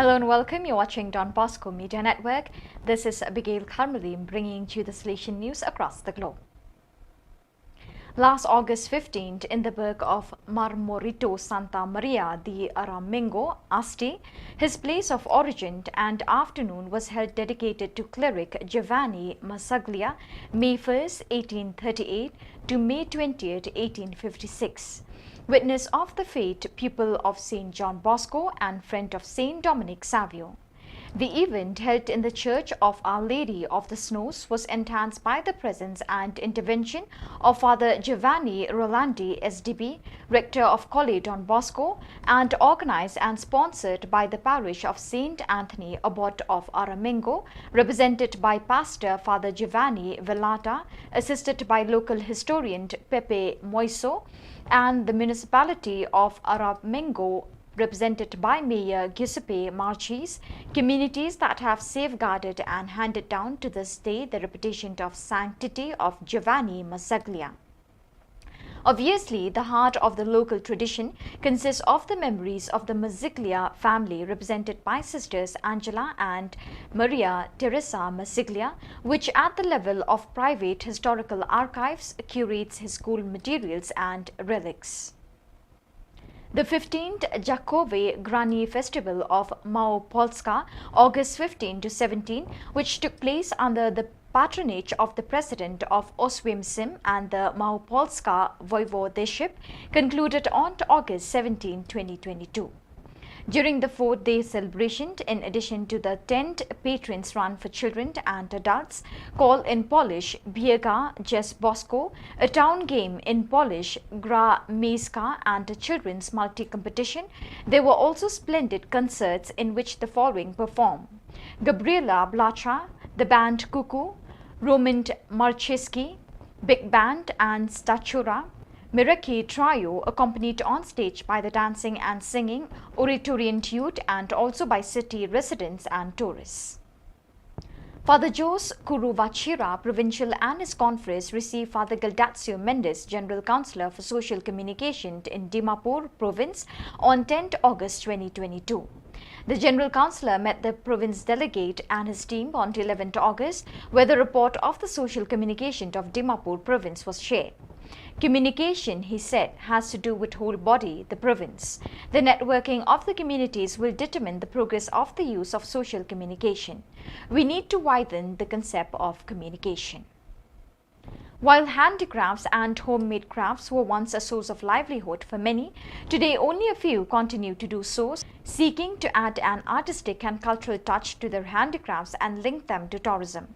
Hello and welcome. You're watching Don Bosco Media Network. This is Abigail Karmalim bringing to you the Salesian news across the globe. Last August fifteenth, in the burgh of Marmorito Santa Maria de Aramengo, Asti, his place of origin, an afternoon was held dedicated to cleric Giovanni Massaglia, May first, eighteen thirty-eight to May twentieth, eighteen fifty-six. Witness of the fete, pupil of Saint John Bosco and friend of Saint Dominic Savio. The event, held in the Church of Our Lady of the Snows, was enhanced by the presence and intervention of Father Giovanni Rolandi, S D B, Rector of Colle Don Bosco, and organized and sponsored by the parish of Saint Anthony, Abbot of Aramengo, represented by Pastor Father Giovanni Velata, assisted by local historian Pepe Moiso, and the municipality of Aramengo, represented by Mayor Giuseppe Marchese, communities that have safeguarded and handed down to this day the reputation of sanctity of Giovanni Massaglia. Obviously, the heart of the local tradition consists of the memories of the Massaglia family, represented by sisters Angela and Maria Teresa Massaglia, which at the level of private historical archives curates his school materials and relics. The fifteenth Jakove Grani Festival of Małopolska, August fifteen to seventeen, which took place under the patronage of the President of Oswiecim and the Małopolska Voivodeship, concluded on August seventeenth, twenty twenty-two. During the four-day celebration, in addition to the tent patrons run for children and adults, called in Polish Biega Dzież Bosko, a town game, in Polish Gra Miejska, and a children's multi-competition, there were also splendid concerts in which the following perform: Gabriela Blacha, the band Kuku, Roman Marcheski, big band, and Statura. Miraki Trio, accompanied on stage by the dancing and singing Oratorian youth and also by city residents and tourists. Father Jose Kuruvachira, provincial, and his confreres received Father Galdazio Mendes, General Councillor for Social Communication in Dimapur Province, on tenth August twenty twenty-two. The General Councillor met the province delegate and his team on eleventh August, where the report of the social communication of Dimapur Province was shared. Communication, he said, has to do with whole body, the province. The networking of the communities will determine the progress of the use of social communication. We need to widen the concept of communication. While handicrafts and homemade crafts were once a source of livelihood for many, today only a few continue to do so, seeking to add an artistic and cultural touch to their handicrafts and link them to tourism.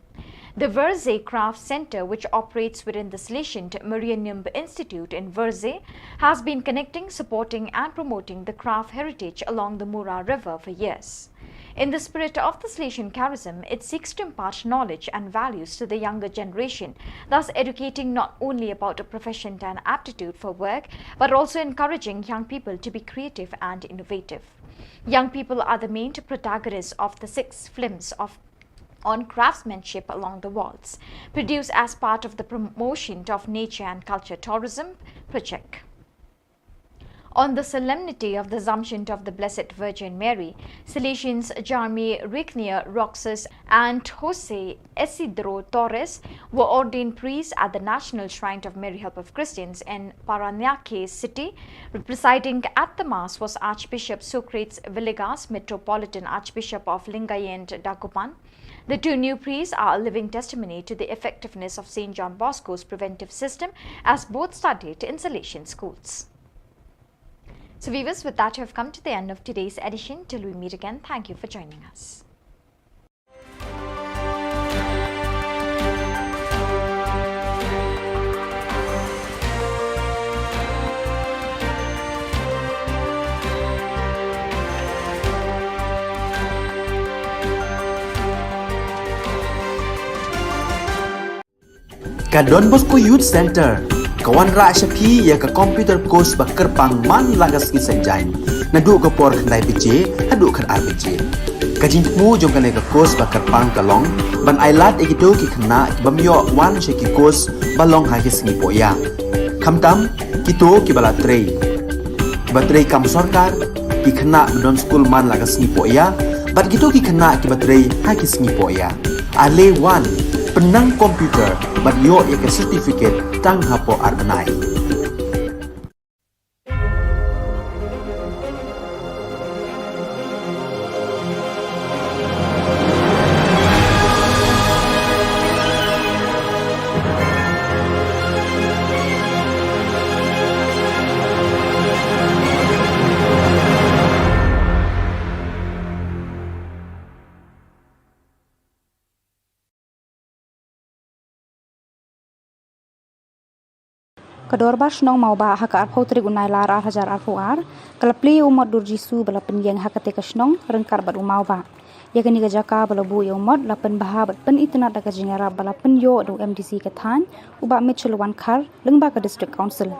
The Verze Craft Center, which operates within the Salesian Marianum Institute in Verze, has been connecting, supporting, and promoting the craft heritage along the Mura River for years. In the spirit of the Salesian charism, it seeks to impart knowledge and values to the younger generation, thus educating not only about a proficient and aptitude for work, but also encouraging young people to be creative and innovative. Young people are the main protagonists of the six films of on craftsmanship along the walls, produced as part of the promotion of nature and culture tourism project. On the solemnity of the Assumption of the Blessed Virgin Mary, Salesians Jarmi Rignier Roxas and Jose Isidro Torres were ordained priests at the National Shrine of Mary Help of Christians in Paranaque City. Presiding at the Mass was Archbishop Socrates Villegas, Metropolitan Archbishop of Lingayen Dagupan. The two new priests are a living testimony to the effectiveness of Saint John Bosco's preventive system, as both studied in Salesian schools. So, viewers, with that, we have come to the end of today's edition. Till we meet again, thank you for joining us. Ka Don Bosco Youth Center ka wanrah sha phi ïa ka computer course ba kyrpang man la ka sngi Saitjaiñ, naduh ka por khyndai baje haduh khatar baje. Ka jingthmu jong kane ka course ba kyrpang ka long ban ailad ïa kito ki khynnah ki bym ïoh wan sha ki course ba long ha ki sngi pohïa. Khamtam kito kiba la trei, kiba trei kam sorkar, ki khynnah ba don skul man la ka sngi pohïa, bad kito ki khynnah kiba trei ha ki sngi pohïa. Ale wan, Pynnang computer bad ïoh ïa ka certificate tang hapoh ar bnai. Ka Dorbar Shnong Mawbah ha ka arphew tarik u Nailar ar hajar arphew ar, ka la plie ïa u mot dur Jisu ba la pynïeng ha katei ka shnong ryngkat bad u Mawbah. Ïa kane ka jaka ba la buh ïa u mot la pynbha bad pynitynnad da ka jingïarap ba la pynïoh da u M D C ka thaiñ, u Bah Mitchell Wankhar, lyngba ka District Council.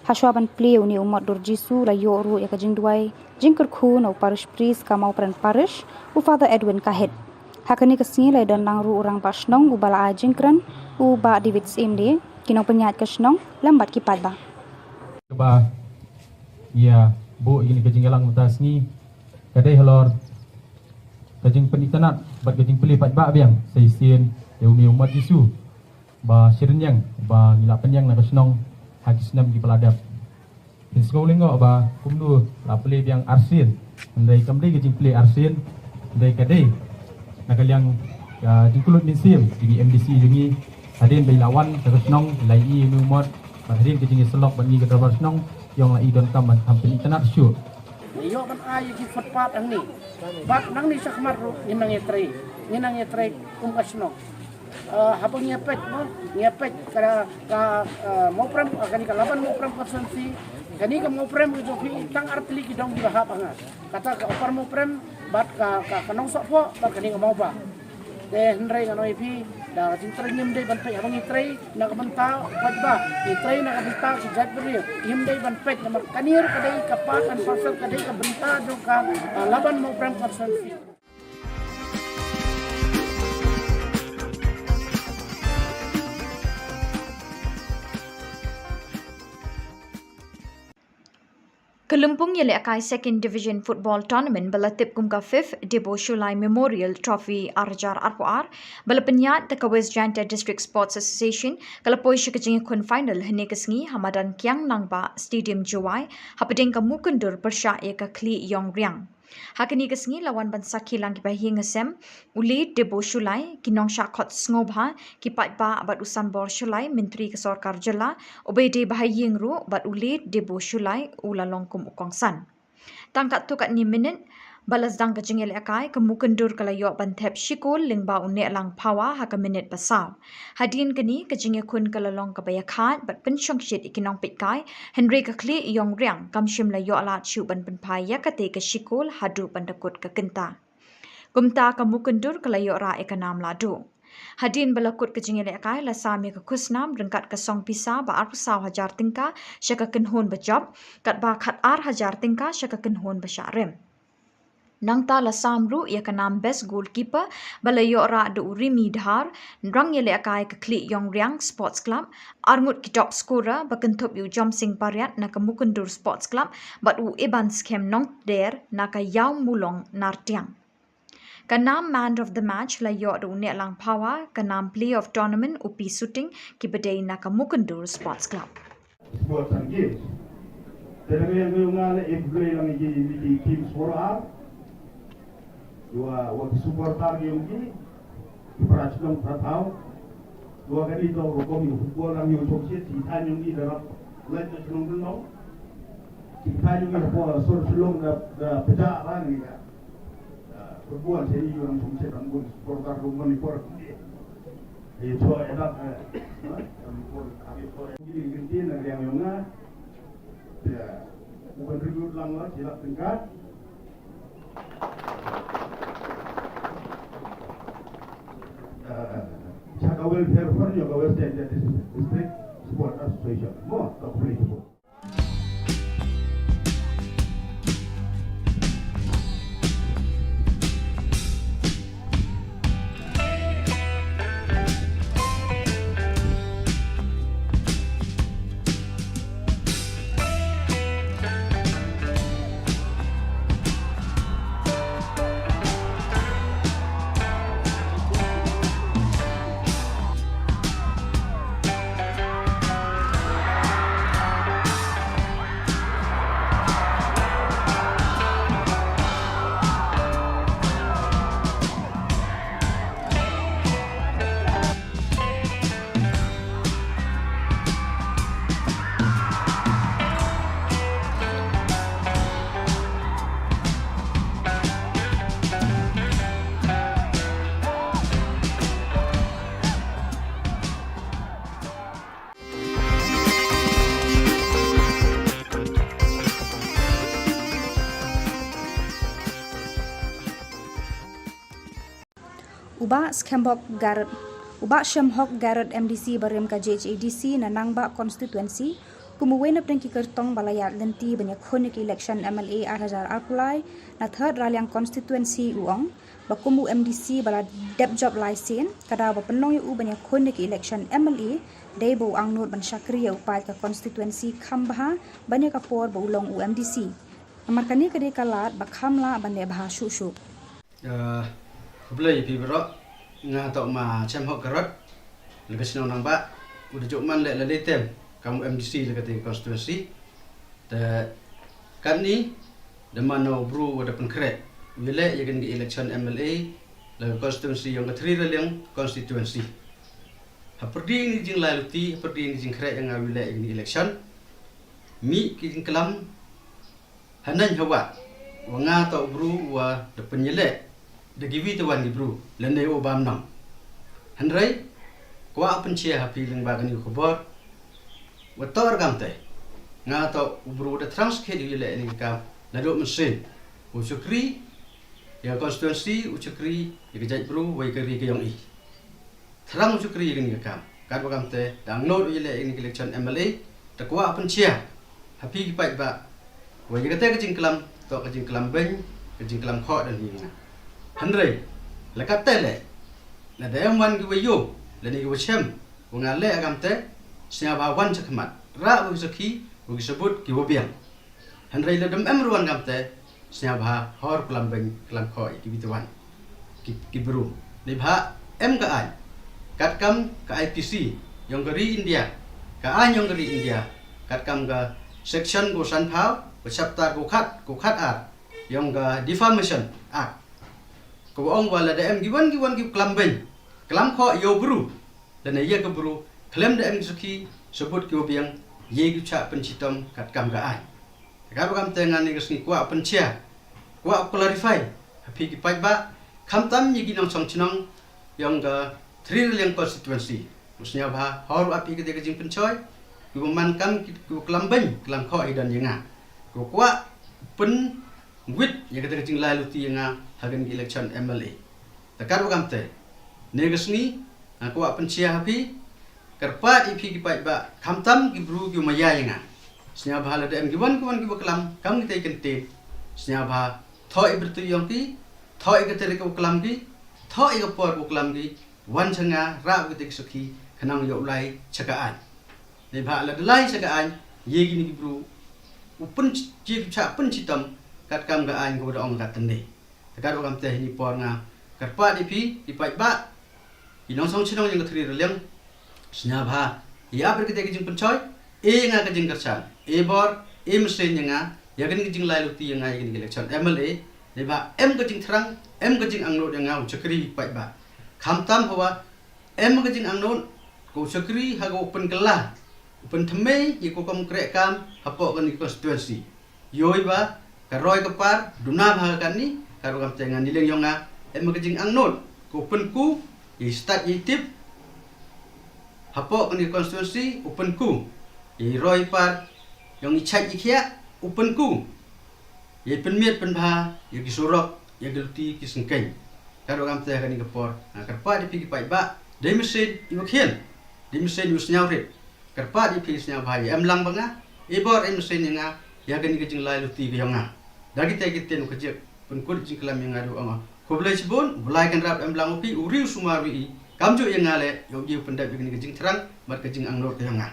Hashwa ban plie ïa une u mot dur Jisu la ïoh ruh ïa ka jingduwai jingkyrkhu na u Parish Priest ka Mawprem Parish, u Father Edwin Kahit. Ha kane ka sngi la ïadon lang ruh u Rangbah Shnong uba la ai jingkren, u Bah David Syiem, ki nongpynïaid ka shnong lem bad ki paidbah. Kaba ïa buh ïa kane ka jingïalang mynta ka sngi ka dei halor ka jingpynitynnad bad ka jingplie paidbah biang sa shisien ïa une u mot Jisu ba shirynïeng ba ngi la pynïeng na ka shnong ha ki snem kiba la dep. Phin sngew lyngngoh ba kumno la plie biang arsien. Hynrei kam dei ka jingplie arsien, hynrei ka dei na ka liang ka jingkyllut mynsiem jong ngi M D C jong ngi. Hadien ba i la wan sha ka shnong, i la ïohi ïa une u mot, bad hadien ka jingïasyllok bad ngi ka dorbar shnong, i ong la i donkam ban kham pynitynnad shuh. Ngi ïoh ban ai ïa ki footpath hangne. Bad nangne shakhmat ruh ngin nang ïatrei, ngin nang ïatrei kum ka shnong. Eh, haba ngi ïa peit, mo, ngi ïa peit ka, ka, eh, Mawprem, eh, kane ka Laban Mawprem constituency, kane ka Mawprem ka jong phi tang ar tylli ki dong kiba hap ha nga. Kata ka Upper Mawprem, bad ka, ka, ka Nongsohphoh, bad kane ka Mawbah. Te hynrei ngan ong ïa phi, da ka jingtrei ngim dei ban peit haba ngi trei na ka bynta u paidbah, ngi trei na ka bynta ki jaitbynriew, ngim dei ban peit namar kane ruh ka dei ka part and parcel, ka dei ka bynta jong ka, eh, Laban Mawprem constituency. Ka lympung ïalehkai Second Division Football Tournament ba la tip kum ka fifth Debo Shullai Memorial Trophy ar hajar arphew ar, ba la pynïaid da ka West Jaintia District Sports Association, ka la poi sha ka jingïakhun final hynne ka sngi ha madan Kiang Nangbah Stadium Jowai, hapdeng ka Mukyndur pyrshah ïa ka Khlieh Ïong Riang. Ha kane ka sngi la wan ban sakhi lang ki bahaïing hasem, u Late Debo Shullai, ki nongshah khot sngewbha, ki paidbah bad u Sanbor Shullai, Myntri ka Sorkar Jylla, uba dei bahaïing ruh bad u Late Debo Shullai u la long kum u kongsan. Tang katto katne minit ba la sdang ka jingïalehkai, ka Mukyndur ka la ïoh ban thep shi kol lyngba u Nehlang Phawa ha ka minit ba saw. Hadien kane ka jingïakhun ka la long kaba ïakhaid bad pynshongshit ïa ki nongpeitkai, hynrei ka Khlieh Ïong Riang kam shym la ïoh lad shuh ban pynphai ïa katei ka shi kol haduh ban da kut ka kynta. Kumta ka Mukyndur ka la ïoh rah ïa ka nam lahduh. Hadien ba la kut ka jingïalehkai la sam ïa ka khusnam ryngkat ka song pisa ba arphew saw hajar tyngka sha ka kynhun ba jop, katba khatar hajar tyngka sha ka kynhun ba shah rem. Nangta la sam ruh ïa ka nam Best Goalkeeper ba la ïoh rah da u Rimi Dhar, rangïalehkai ka Khlieh Ïong Riang Sports Club, arngut ki top scorer ba kynthup ïa u Jomsing Pariat na ka Mukyndur Sports Club, bad u Iban Skhem Nongtder na ka Ïaw Mulong Nartiang. Ka nam Man of the Match la ïoh da u Nehlang Phawa, ka nam Player of Tournament u Pi Suting, kiba dei na ka Mukyndur Sports Club. Sports and Games. Te dang ïa nga la ïa blei lang ïa ki team scorer. Wa, wa ki supporter ki ïong ki. Ki para shnong para thaw. Wa kane to rukom ïa football lang ïa u chok shit, ki thaiñ ïong ki da rap. Lait na shnong Rynong. Ki thaiñ ïong ki da por sur Shillong da, da pejah ra ni ka. Football sa ïoh nang sum se tang bun supporter kum Manipur. Ïa cho edak, eh, Manipur, ïa cho edak. Ïa kynti na liang ïong nga. Ïa, u contribute lang la, shi lak tyngka. Eh, sha ka welfare fund ïa ka West Jaintia District Sport Association. Mo, ka puli support. U Bah Shemhok Garod, u Bah Shemhok Garod, M D C barim ka J H A D C na Nangbah Constituency, kum uwei na pdeng ki kyrtong ba la ïaid lynti ban ïakhun ïa ka election M L A ar hajar arphew lai na Third Raliang Constituency, u ong ba kum u M D C ba la dep jop lai sien, ka daw ba pynlong ïa u ban ïakhun ïa ka election M L A dei ba u angnud ban shakri ïa u paid ka constituency kham bha ban ïa ka por ba u long u M D C. Namar kane ka dei ka lad ba kham lah ban leh bha shuh shuh. Ah, khublei ïa phi baroh. Nga toh Ma Shemhok Garod, la ka shnong Nangbah, u da jop man leh la dei tem kam u M D C la ka dei constituency. Te katni da man u bru u da pynkhreh u ïaleh ïa kane ka election M L A la ka constituency yong ka Thri Raliang constituency. Ha pyrdi ni jinglai luti, ha pyrdi ni jingkhreh ïa nga u ïaleh ïa kane ka election. Mih ki jingklam ha neng ha wah, wa nga toh u bru wa da pynïaleh da kiwi te wan ki bru lane u bam nong. Hynrei kwah pynshai ha phi lyngba kane ka khubor, wa toh ruh kam te nga toh u bru da thrang skhet u ïaleh ïa kane ka kam naduh mynsiem. U shakri ïa ka constituency, u shakri ïa ka jaitbru wa ïa ka ri ka yong i. Thrang u shakri ïa kane ka kam. Katba kam te da angnud u ïaleh ïa kane ka election M L A, te kwah pynshai ha phi ki paidbah wa ïa kata ka jingklam toh ka jingklam beiñ, ka jingklam khoh da ni nga. Hynrei la kata leh, lada em wan ki wa ïoh lane ki wa shem wa nga leh ha kam te, sngewbha wan sha khmat, rah wa ki sakhi, wa ki sabut, ki wa biang. Hynrei lada em ruh wan kam te, sngewbha hor klam beiñ klam khoh ïa kiwi te wan ki, ki bru. Neibhah em ka aiñ katkam ka I P C yong ka ri India, ka aiñ yong ka ri India, katkam ka section ko sanphew, ka chapter ko khat, ko khat ar yong ka Defamation Act, ka wa ong wa lada em ki wan ki wan ki klam beiñ klam khoh ïa u bru lane ïa ka bru khlem da em ki sakhi sabut ki wa biang, ïa ki chah pynshitom katkam ka aiñ. Katba kam te nga ne ka sngi kwah pynshai, kwah clarify ha phi ki paidbah, khamtam ïa ki nongshong shnong yong ka Thri Raliang constituency. U sngewbha hor wa phi ka dei ka jingpynshoi, ki wa man kam ki, ki wa klam beiñ klam khoh ïa don ïa nga, ki wa kwah pynwit ïa ka dei ka jinglai luti ïa nga ha kane ka election M L A. Te katba kam te ne ka sngi nga kwah pynshai ha phi, kyrpad ïa phi ki paidbah, khamtam ki bru ki wa maya ïa nga. Sngewbha lada em ki wan ki wan ki wa klam kam ki te kyntien, sngewbha thoh ïa ka bynta yong ki, thoh ïa ka tarik wa klam ki, thoh ïa ka por wa klam ki, wan sha nga, rah wa ki te ki sakhi, khnang ïa u lai sha ka aiñ. Neibhah lada lai sha ka aiñ, ïa kine ki bru u pyn, ïa ki chah pynshitom katkam ka aiñ ka wa da ong kat tynne. Te katba kam te hini por nga kyrpad ïa phi ki paidbah, ki nongshong shnong yong ka Thri Raliang, sngewbha ïa ap ïa ka dei ka jingpynshoi, e nga ka jingkyrshan, e bor, e mynsiem ïa nga ïa kane ka jinglai luti ïa nga ïa kane ka election M L A. Neibhah em ka jingthrang, em ka jingangnud ïa nga u shakri paidbah. Khamtam hawa em ka jingangnud ka u shakri ha ka u pynkylla, u pynthymmai ïa ka kam kreh kam hapoh kane ka constituency. Ïoh i ba ka roi ka par duna bha ka kani, katba kam te nga ni leng yong nga em ka jingangnud ka u pynku ïa i stad ïa i tip hapoh kane ka constituency, u pynku ïa i roi par yong i chait i khiah, u pynku ïa i pynmiat pynbha ïa ki surok, ïa ki luti ki syngkeiñ. Katba kam te kani ka por nga kyrpad ïa phi ki paidbah, dei mynsiem i wa khian, dei mynsiem i wa sngewrit, kyrpad ïa phi sngewbha ïa em lang ba nga, e bor e mynsiem ïa nga ïa kani ka jinglai luti ka yong nga. Da ki te ki ktien u ka jik pynkut jingklam ïa nga da u ong, khublei shibun, u Blai kynrad em lang u phi, u ri u sumar wi i, kamjuh ïa nga leh ïa u dei u pyndep ïa kani ka jingthrang bad ka jingangnud ka yong nga.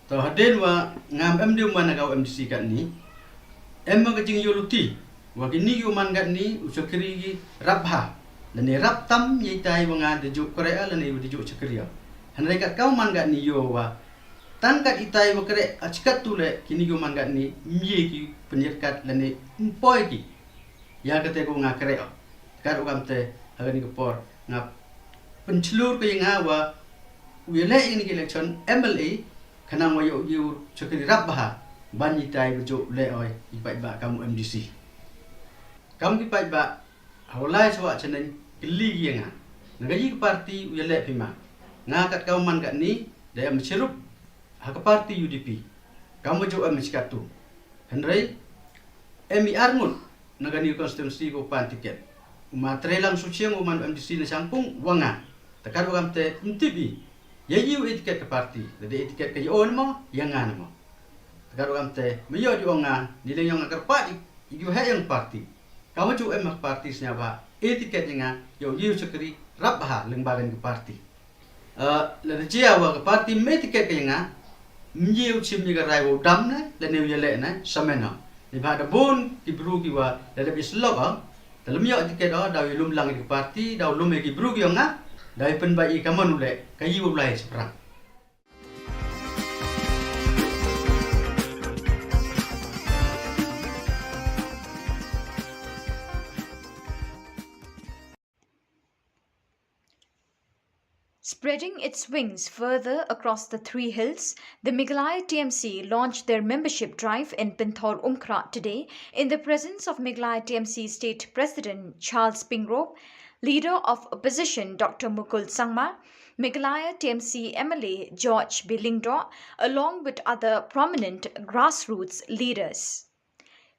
To hadien wa ngam em dei u man na ka u M D C katni, em ma ka jingïoh luti wa kini ki u man katni u shakri ki rap bha lane rap tam ïa itai wa nga da juh kreh lane wa da juh shakri. Hynrei kat ka u man katni ïoh wa tang kat itai wa kreh a chikat tu leh kini ki u man katni mye ki pynïat kat lane mpoi ki ïa kate ko nga kreh. Katba kam te ha kani ka por nga pynchlur ka ïa nga wa u ïaleh ïa kani ka election M L A khnang wa ïoh ïa u shakri rap bha ban itai wa juh leh oi i paidbah kam u M D C. Kam ki paidbah ha u lai swa chaneng kylli ki ïa nga, na ka ïa ka party u ïaleh phi ma? Nga kat ka u man katni da em chirup ha ka party U D P, kam wa juh em chikat tu. Hynrei em i arngut na kani ka constituency ko pan ticket. U ma Treilang Suchiang u man MDC na Shangpung u ong nga. Te katba kam te ym tip i ïa i u etiket ka party, lada etiket ka ïa o ne mo, ïa nga ne mo. Te katba kam te me ïoh ju ong nga, nileng ïong nga kyrpad i ju heh ïong party. Ka ma ju em ka party sñiawbha etiket ïa nga, ïoh ïa u chakri rap bha lyngba kan ka party. Eh, lada jia wa ka party me tiket ka ïa nga, mye u chim ïa ka rai wa u dam ne, lane u ïaleh ne, sa men o. Neibhah da bun ki bru ki wa da dep i slok o, da lem ïoh tiket o, da u lum lang ïa ka party, da u lum ïa ki bru ki ong nga, da u pynbait ïa ka mon u leh, ka ïa u lai shaphrang. Spreading its wings further across the Three Hills, the Meghalaya T M C launched their membership drive in Pynthor Umkhrah today in the presence of Meghalaya T M C State President Charles Pingrove, Leader of Opposition Doctor Mukul Sangma, Meghalaya T M C M L A George B Lyngdoh, along with other prominent grassroots leaders.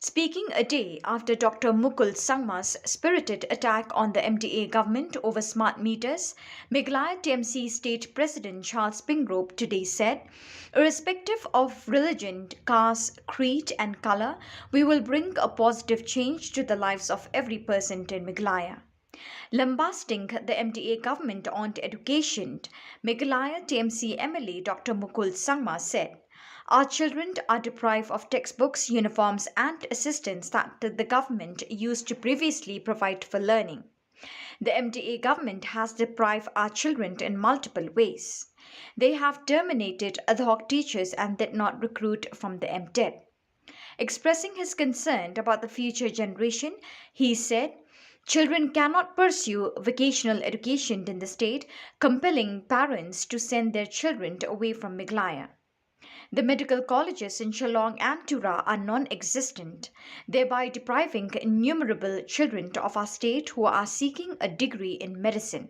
Speaking a day after Doctor Mukul Sangma's spirited attack on the M D A government over smart meters, Meghalaya T M C State President Charles Pingrove today said, "Irrespective of religion, caste, creed, and color, we will bring a positive change to the lives of every person in Meghalaya." Lambasting the M D A government on education, Meghalaya T M C M L A Doctor Mukul Sangma said, "Our children are deprived of textbooks, uniforms, and assistance that the government used to previously provide for learning. The M D A government has deprived our children in multiple ways. They have terminated ad hoc teachers and did not recruit from the M TET." Expressing his concern about the future generation, he said, "Children cannot pursue vocational education in the state, compelling parents to send their children away from Meghalaya. The medical colleges in Shillong and Tura are non existent, thereby depriving innumerable children of our state who are seeking a degree in medicine."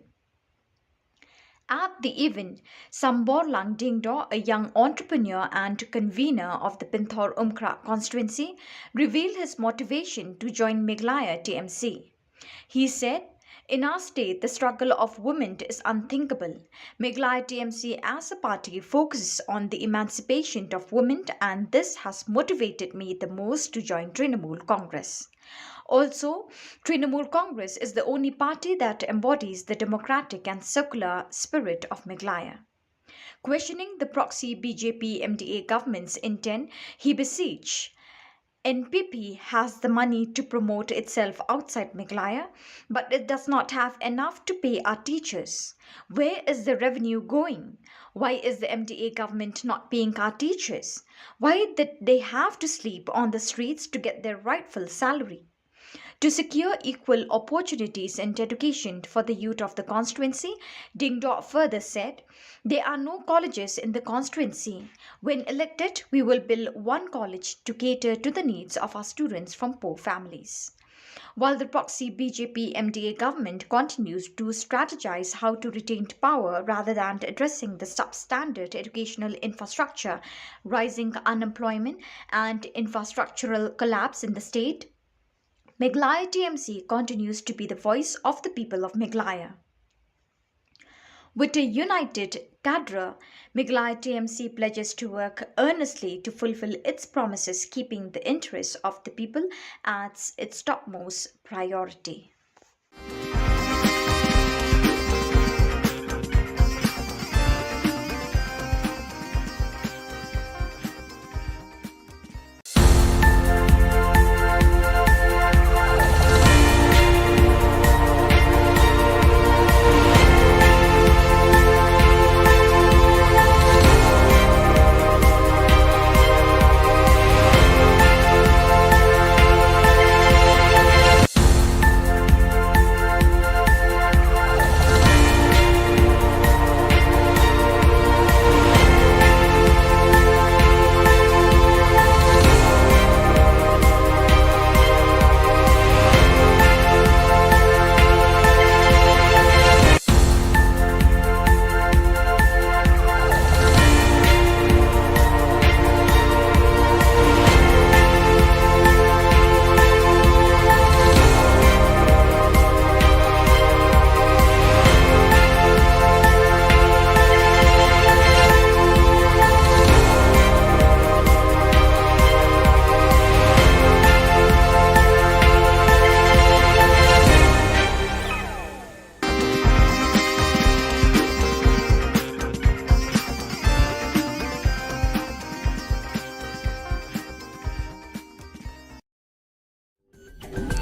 At the event, Samborlang Dingdo, a young entrepreneur and convener of the Pynthor Umkhrah constituency, revealed his motivation to join Meghalaya T M C. He said, "In our state, the struggle of women is unthinkable. Meghalaya T M C as a party focuses on the emancipation of women, and this has motivated me the most to join Trinamool Congress. Also, Trinamool Congress is the only party that embodies the democratic and secular spirit of Meghalaya." Questioning the proxy B J P M D A government's intent, he beseech, "N P P has the money to promote itself outside Meghalaya, but it does not have enough to pay our teachers. Where is the revenue going? Why is the M D A government not paying our teachers? Why did they have to sleep on the streets to get their rightful salary?" To secure equal opportunities in education for the youth of the constituency, Dingdo further said, "There are no colleges in the constituency. When elected, we will build one college to cater to the needs of our students from poor families." While the proxy B J P M D A government continues to strategize how to retain power rather than addressing the substandard educational infrastructure, rising unemployment, and infrastructural collapse in the state, Meghalaya T M C continues to be the voice of the people of Meghalaya. With a united cadre, Meghalaya T M C pledges to work earnestly to fulfill its promises, keeping the interests of the people as its topmost priority.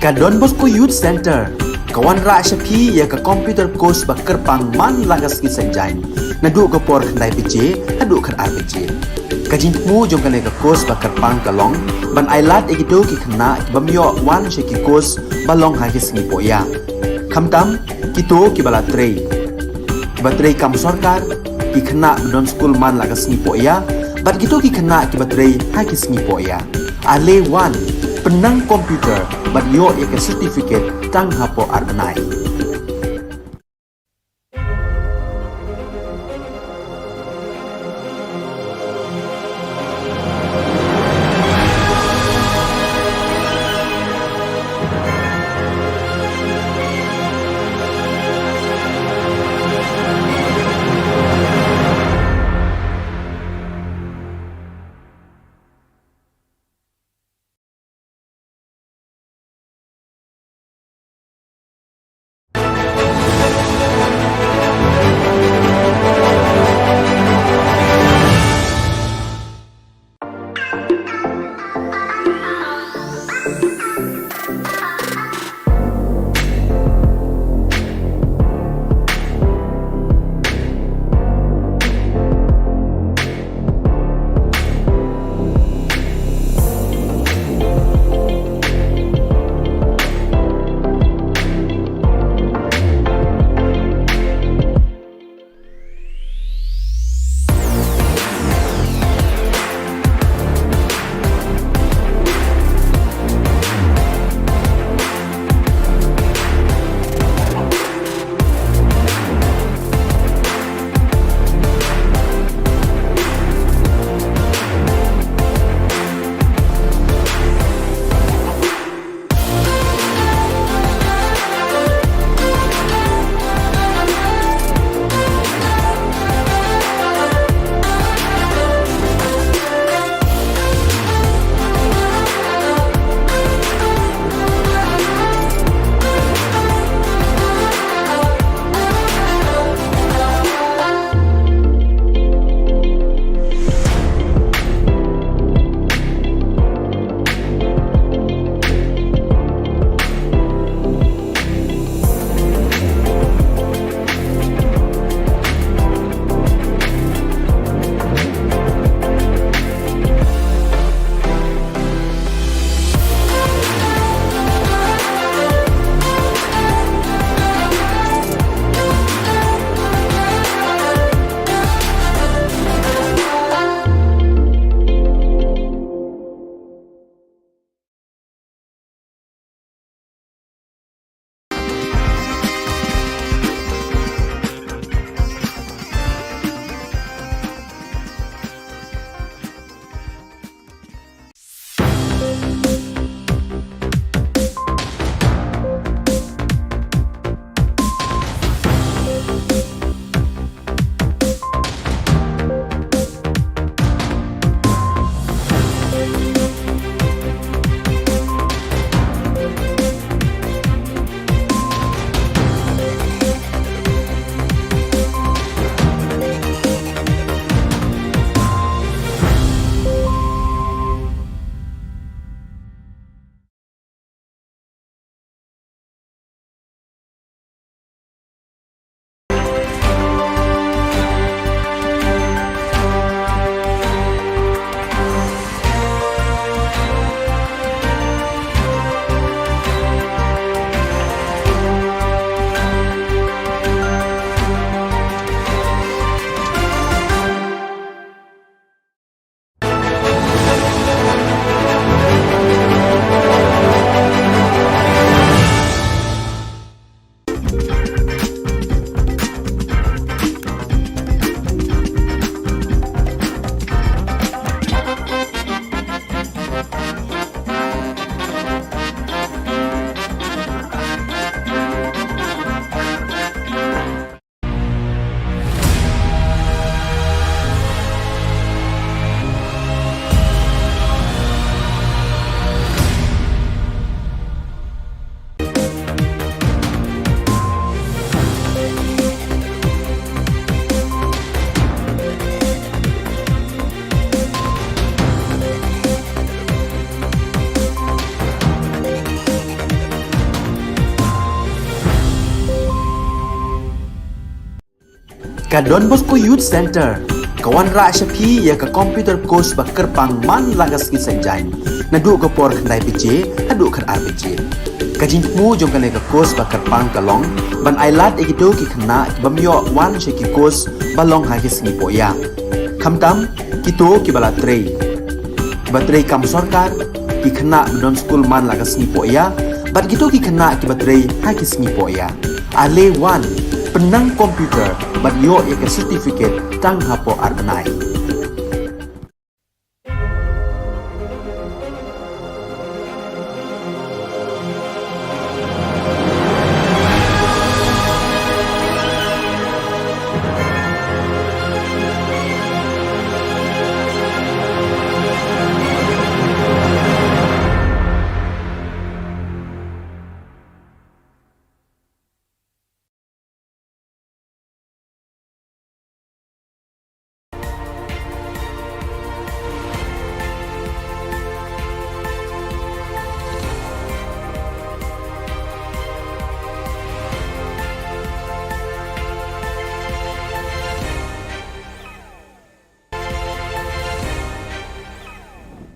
Ka Don Bosco Youth Centre ka wanrah sha phi ïa ka computer course ba kyrpang man la ka sngi Saitjaiñ, naduh ka por khyndai baje haduh khatar baje. Ka jingthmu jong kane ka course ba kyrpang ka long ban ailad ïa kito ki khynnah ki bym ïoh wan sha ki course ba long ha ki sngi pohïa, khamtam kito kiba la trei, kiba trei kam sorkar, ki khynnah ba don skul man la ka sngi pohïa bad kito ki khynnah kiba trei ha ki sngi pohïa. Ale wan, pynnang computer bad ïoh ïa ka certificate tang hapoh ar bnai. Ka Don Bosco Youth Centre ka wanrah sha phi ïa ka computer course ba kyrpang man la ka sngi Saitjaiñ, naduh ka por khyndai baje haduh khatar baje. Ka jingthmu jong kane ka course ba kyrpang ka long ban ailad ïa kito ki khynnah ki bym ïoh wan sha ki course ba long ha ki sngi pohïa, khamtam kito kiba la trei, kiba trei kam sorkar, ki khynnah ba don skul man la ka sngi pohïa, bad kito ki khynnah kiba trei ha ki sngi pohïa. Ale wan, pynnang computer bad ïoh ïa ka certificate tang hapoh ar bnai.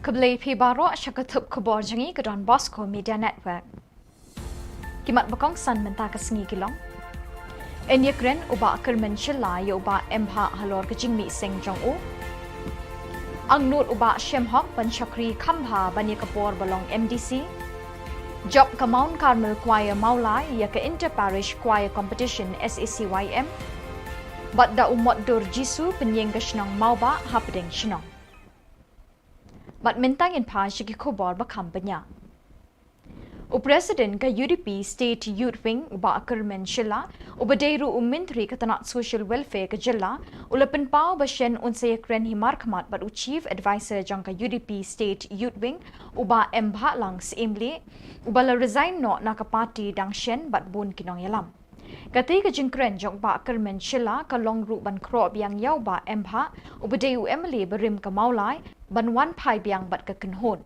Khublei phi baroh sha ka thup khubor jong ngi ka Don Bosco Media Network. Ki mat ba kongsan mynta ka sngi ki long: Yn ïakren u Bah Kyrmen Shylla ïa u Bah M Bhah halor ka jingmih seng jong u. Angnud u Bah Shemhok ban shakri kham bha ban ïa ka por ba long M D C. Jop ka Mount Carmel Choir Mawlai ïa ka Inter Parish Choir Competition, S A C Y M. Bad da u Motdur Jisu pynïeng ka shnong Mawbah hapdeng shnong. Bad mynta ngin phai sha ki khubor ba kham bniah. U President ka U D P State Youth Wing u Bah Kyrmen Shylla, uba dei ruh u Myntri ka tnat Social Welfare ka jylla, u la pynpaw ba shen un sa ïakren hi markhmat bad u Chief Adviser jong ka U D P State Youth Wing, u Bah M Bhah Lang Syiemlieh, uba la resign noh na ka party dang shen bad bun ki nongïalam. Kata ka jingkren jong u Bah Kyrmen Shylla ka long ruh ban khroh biang ïa u Bah M Bhah, uba dei u M L A barim ka Mawlai, ban wan phai biang bad ka kynhun.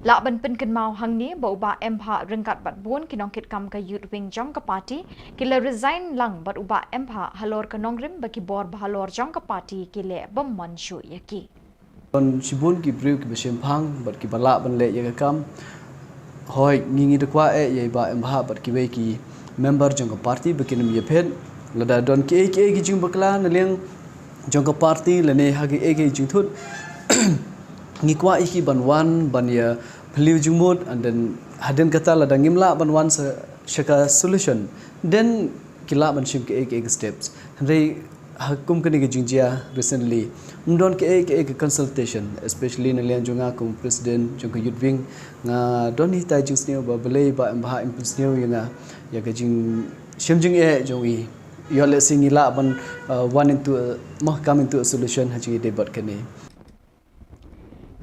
Lah ban pynkynmaw hangne ba u Bah M Bhah ryngkat bad bun ki nongkitkam ka Youth Wing jong ka party ki la resign lang bad u Bah M Bhah halor ka nongrim ba ki bor ba halor jong ka party ki leh bym mon shuh ïa ki. Don shibun ki briew kiba shemphang bad kiba lah ban leh ïa ka kam. Hooid, ngi ngi da kwah eh ïa i Bah M Bhah bad kiwei ki member jong ka party ba kin ym ïaphet. Lada don kiei kiei ki jingbakla na liang jong ka party lane ha kiei kiei jingthut, ngi kwah ïa ki ban wan ban ïa phylliew jingmut, and then hadien kata lada ngim lah ban wan sa sha ka solution, then ki lah ban shim kiei kiei ki steps. Hynrei ha kum kane ka jingjia recently, ym don kiei kiei ka consultation, especially na liang jong nga kum president jong ka Youth Wing. Nga don hitai jingsniew ba balei Bah M Bhah im pynsniew ïa nga ïa ka jingshem jingeh jong i. Ïoh lehse ngi lah ban, uh, one into a, mah, come into a solution ha jingïadei bad kane.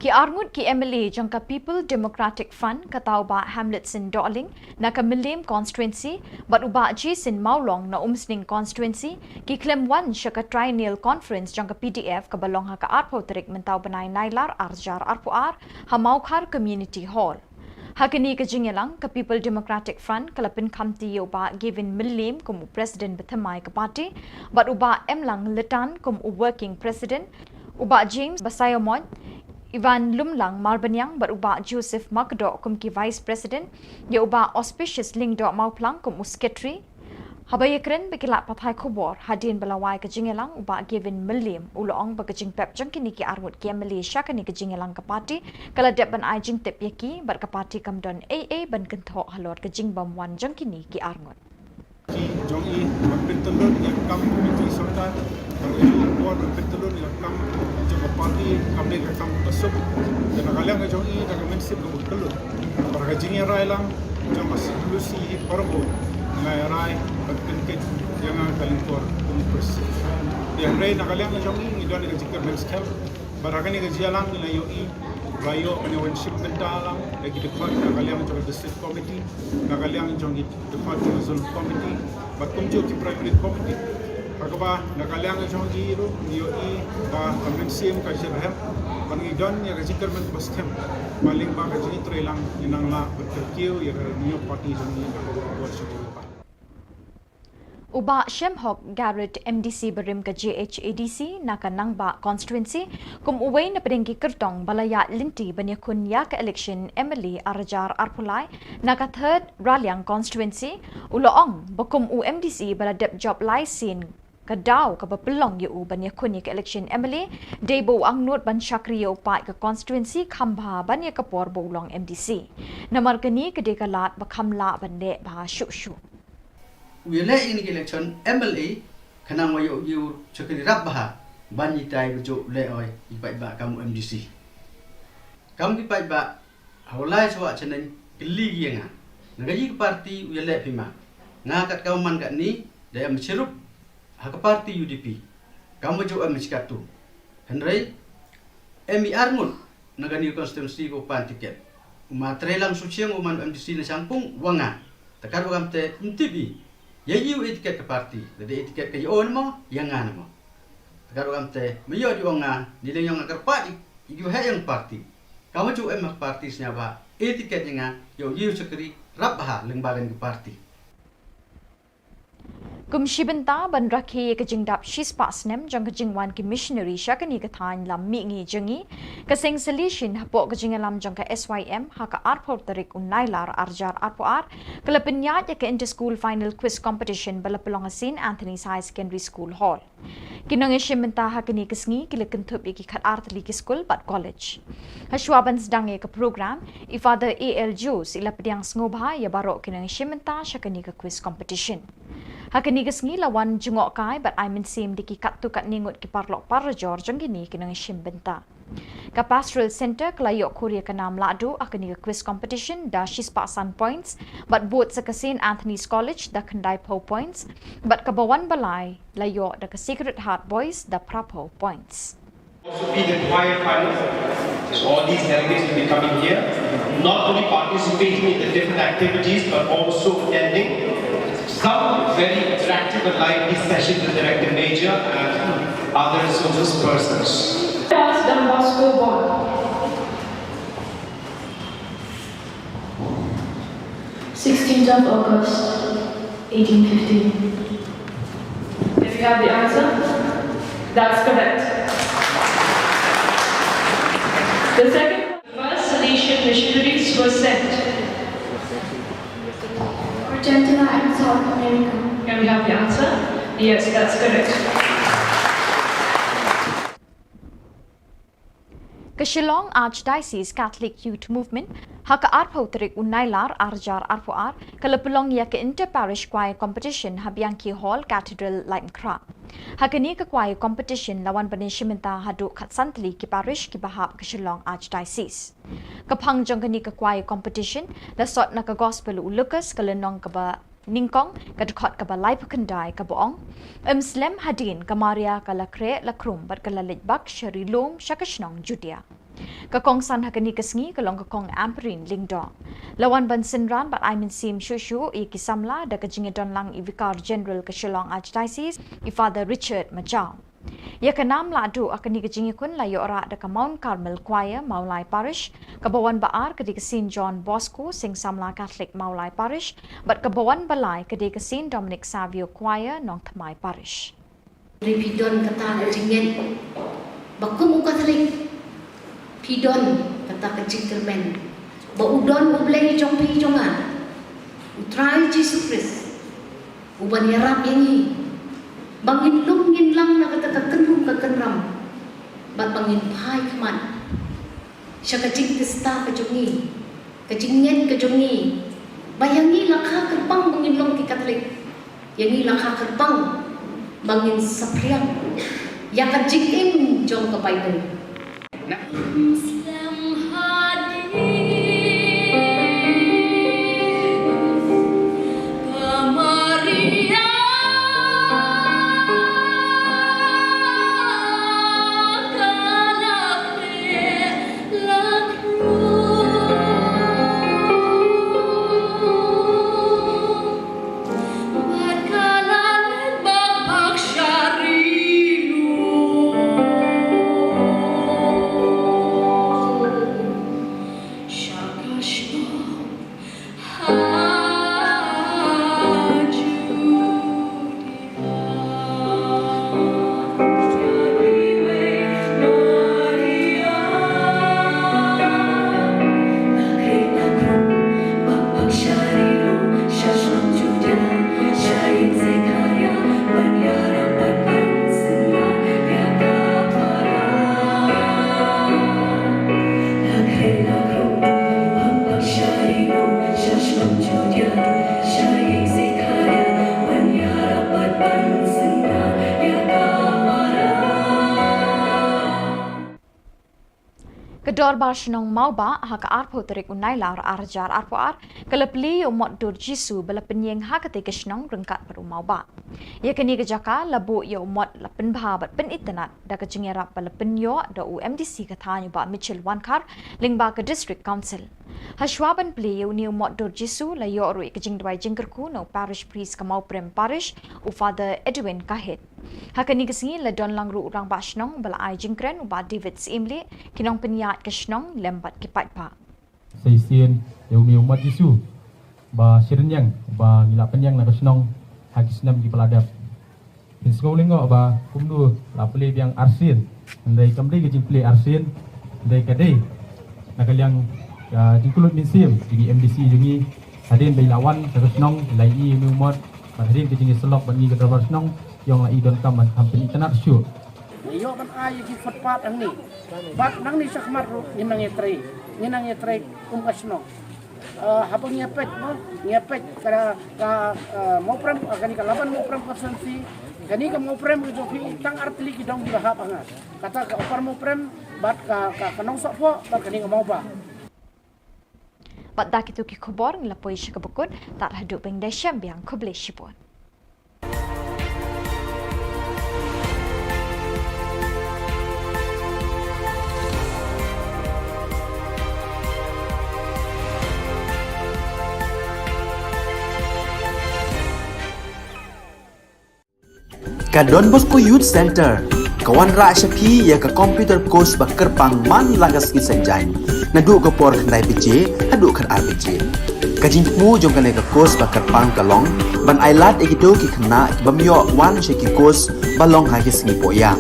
Ki arngut ki M L A jong ka People Democratic Front, kata u Bah Hamletson Dohling na ka Mylliem Constituency bad u Bah Jason Mawlong na Umsning Constituency, ki khlem wan sha ka Triennial Conference jong ka P D F kaba long ha ka arphew tarik mynta u bnai Nailar arhajar arphew ar ha Mawkhar Community Hall. Ha kane ka jingïalang, ka People Democratic Front ka la pynkhamti ïa u Bah Gavin Mylliem kum u President bathymmai ka party, bad u Bah Emlang Lytan kum u Working President, u Bah James Basaiawmoit, Ivan Lumlang Marbaniang bad u Bah Joseph Makdoh kum ki Vice President, ïa u Bah Auspicious Lyngdoh Mawphlang kum u Secretary. Haba ïakren bad ki lad pathai khubor hadien ba la wai ka jingïalang, u Bah Gavin Mylliem u la ong ba ka jingpep jong kine ki arngut ki M L A sha kane ka jingïalang ka party ka la dep ban ai jingtip ïa ki bad ka party kam don ei ei ban kynthoh halor ka jingbymwan jong kine ki arngut. Ki jong i ban pyntyllun ïa ka kam komiti sorkar, ban ïa ka por ban pyntyllun ïa ka kam jong ka party kam dei ka kam ka suk. Te na ka liang ka jong i da ka mynsiem kaba kyllut, bad ka jingïarai lang jong ka solusi hi baroh, nga ïarai ban pynkit ïa nga ka lyngkor kum u president. Te hynrei na ka liang ka jong i ngi don ïa ka jingkyrmen skhem. Bad ha kane ka jingïalang ngi la ïohi ba ïoh ban ïa wan shim bynta lang da ki dkhot na ka liang jong ka District Committee, na ka liang jong ki dkhot jong ka Zonal Committee bad kumjuh ki Primary Committee. Ha kaba na ka liang jong ki ruh ngi ïohi ba ka mynsiem ka jyrhem bad ngi don ïa ka jingkyrmen kaba skhem ba lyngba ka jingïatreilang ngin nang lah ban kyntiew ïa ka New Party jong ngi ha kaba bor sha kaba bha. U Bah Shemhok Garrett, M D C barim ka J H A D C na ka Nangbah Constituency, kum uwei na pdeng ki kyrtong ba la ïaid lynti ban ïakhun ïa ka election M L A ar hajar arphew lai na ka Third Raliang Constituency, u la ong ba kum u M D C ba la dep jop lai sien, ka daw kaba pynlong ïa u ban ïakhun ïa ka election M L A dei ba u angnud ban shakri ïa u paid ka constituency kham bha ban ïa ka por ba u long M D C. Namar kane ka dei ka lad ba kham lah ban leh bha shuh shuh. U ïaleh ïa kane ka election M L A khnang ba ïoh ïa u shakri rap bha ban ïatai ba juh leh oi ïa ki paidbah kam u M D C. Kam ki paidbah ha u lai shuwa shaneng kylli ki ïa nga, na kaei ka party u ïaleh phi ma? Nga kat ka u man katne da em shirup ha ka party U D P, kam ba juh em shi katto. Hynrei em i arngut na kane ka constituency ko pan tiket. U ma Treilang Suchiang u man M D C na Shangpung wa nga. Te kat wa kamte ym tip i ïa i u e tiket ka party, lada e tiket ka ïa o ne mo, ïa nga ne mo. Te kat wa kamte ma ïoh di ong nga, ni leng ïong nga kyrpad i, i ki wa heh ïong party. Kam ba juh em ha ka party sñiawbha e tiket ïa nga, ïoh ïa u shakri rap bha lyngba kane ka party. Kum shi bynta ban rakhe ïa ka jingdap shispah snem jong ka jingwan ki missionary sha kane ka thaiñ lam mihngi jong ngi, ka seng Salesian hapoh ka jingïalam jong ka S Y M ha ka arphew tarik u Nailar ar hajar arphew ar ka la pynïaid ïa ka Inter School Final Quiz Competition ba la pynlong ha Saint Anthony's Higher Secondary School Hall. Ki nongïashim bynta ha kane ka sngi ki la kynthup ïa ki khatar tylli ki skul bad college. Ha shuwa ban sdang ïa ka program, i Father A L Jones i la pdiang sngewbha ïa baroh ki nongïashim bynta sha kane ka quiz competition. Ha kane ka sngi la wan jngohkai bad ai mynsiem da ki katto katne ngut ki paralok parajor jong kine ki nongïashim bynta. Ka Pastoral Centre ka la ïoh khur ïa ka nam lahduh ha kane ka quiz competition da shispah san points, bad bud sa ka Saint Anthony's College da khyndaiphew points, bad kaba wan ba lai la ïoh da ka Sacred Heart Boys da phraphew points. Also be the choir final. So all these delegates will be coming here, not only participating in the different activities but also attending some very attractive and lively sessions with the director major and other resources persons. Pass Don Bosco Board. Sixteenth of August, eighteen fifteen. May we have the answer? That's correct. The second, first Salesian missionaries were sent. Argentina and South America. Can we have the answer? Yes, that's correct. Ka Shillong Archdiocese Catholic Youth Movement, ha ka arphew tarik u Nailar ar hajar arphew ar, ka la pynlong ïa ka Inter Parish Choir Competition ha Bianchi Hall, Cathedral, Laitumkhrah. Ha kane ka choir competition la wan ban ïashim bynta haduh khatsan tylli ki parish kiba hap ka Shillong Archdiocese. Ka phang jong kane ka choir competition la sot na ka Gospel u Lukas, ka lynnong kaba nyngkong, ka dkhot kaba laiphew khyndai, kaba ong: Ym slem hadien ka Maria ka la khreh la khrum bad ka la leit bak sha ri lum sha ka shnong Judia. Ka kongsan ha kane ka sngi ka long ka Kong Ampareen Lyngdoh. La wan ban synran bad ai mynsiem shuh shuh ïa ki samla da ka jingïadon lang i Vicar General ka Shillong Archdiocese, i Father Richard Majaw. Ïa ka nam lahduh ha kane ka jingïakhun la ïoh rah da ka Mount Carmel Choir, Mawlai Parish, kaba wan ba ar ka dei ka Saint John Bosco, Seng Samla Catholic, Mawlai Parish, bad kaba wan ba lai ka dei ka Saint Dominic Savio Choir, Nongthymmai Parish. Hynrei phi don kata ka jingngeit ba kum u Katholik, phi don kata ka jingkyrmen ba u don U Blei jong phi jong nga, U Trai Jisu Khrist, uban ïarap ïa ngi ba ngin lum ngin lang na kata ka kynrum ka kynram, bad ba ngin phai khmat sha ka jingtista ka jong ngi, ka jingngeit ka jong ngi, ba ïa ngi la kha kyrpang ba ngin long ki Katholik, ïa ngi la kha kyrpang ba ngin saphriang ïa ka jingim jong ka Baibl. Dorbar Shnong Mawbah ha ka arphew tarik u Nailar arhajar arphew ar ka la plie ïa u mot dur Jisu ba la pynïeng ha katei ka shnong ryngkat bad u Mawbah. Ïa kane ka jaka la buh ïa u mot la pynbha bad pynitynnad da ka jingïarap ba la pynïoh da u M D C ka thaiñ u Bah Mitchell Wankhar lyngba ka District Council. Hashwa ban plie ïa une u mot dur Jisu la ïoh ruh ïa ka jingduwai jingkyrkhu na u Parish Priest ka Mawprem Parish u Father Edwin Kahit. Ha kane ka sngi la don lang ruh u Rangbah Shnong ba la ai jingkren u Bah David Syiemlieh, ki nongpynïaid ka shnong lem bad ki paidbah. Sa shisien ïa une u mot Jisu ba shyrynniang ba ngi la pynïeng na ka shnong ha ki snem kiba la dep. Phin sngewlyngngoh ba kumno la plie biang arsien, hynrei kam dei ka jingplie arsien, hynrei ka dei na ka liang ka jingkyllut mynsiem jong i M D C jong ngi, hadien ba i la wan sha ka shnong, i la ïohi ïa une u mot, bad hadien ka jingïasyllok bad ngi ka dorbar shnong, i ong la i donkam ban kham pynitynnad shuh. Ngi ïoh ban ai ïa ki footpath hangne. Bad nangne shakhmat ruh ngin nang ïatrei, ngin nang ïatrei kum ka shnong. Eh, haba ngi ïa peit mo, ngi ïa peit ka, ka, eh, Mawprem, eh, kane ka Laban Mawprem constituency, kane ka Mawprem ka jong phi tang ar tylli ki dong kiba hap ha nga. Kata ka Upper Mawprem, bad ka, ka, ka Nongsohphoh, bad kane ka Mawbah. Bad da kito ki khubor ngi la poi sha kaba kut, tad haduh ban ïashem biang, khublei shibun. Ka Don Bosco Youth Centre ka wanrah sha phi ïa ka computer course ba kyrpang man la ka sngi Saitjaiñ, naduh ka por khyndai baje haduh khatar baje. Ka jingthmu jong kane ka course ba kyrpang ka long ban ailad ïa kito ki khynnah ki bym ïoh wan sha ki course ba long ha ki sngi pohïa,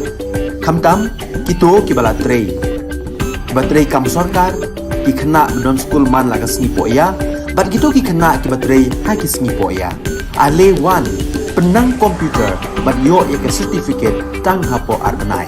khamtam kito kiba la trei, kiba trei kam sorkar, ki khynnah ba don skul man la ka sngi pohïa, bad kito ki khynnah kiba trei ha ki sngi pohïa. Ale wan, pynnang computer bad ïoh ïa ka certificate tang hapoh ar bnai.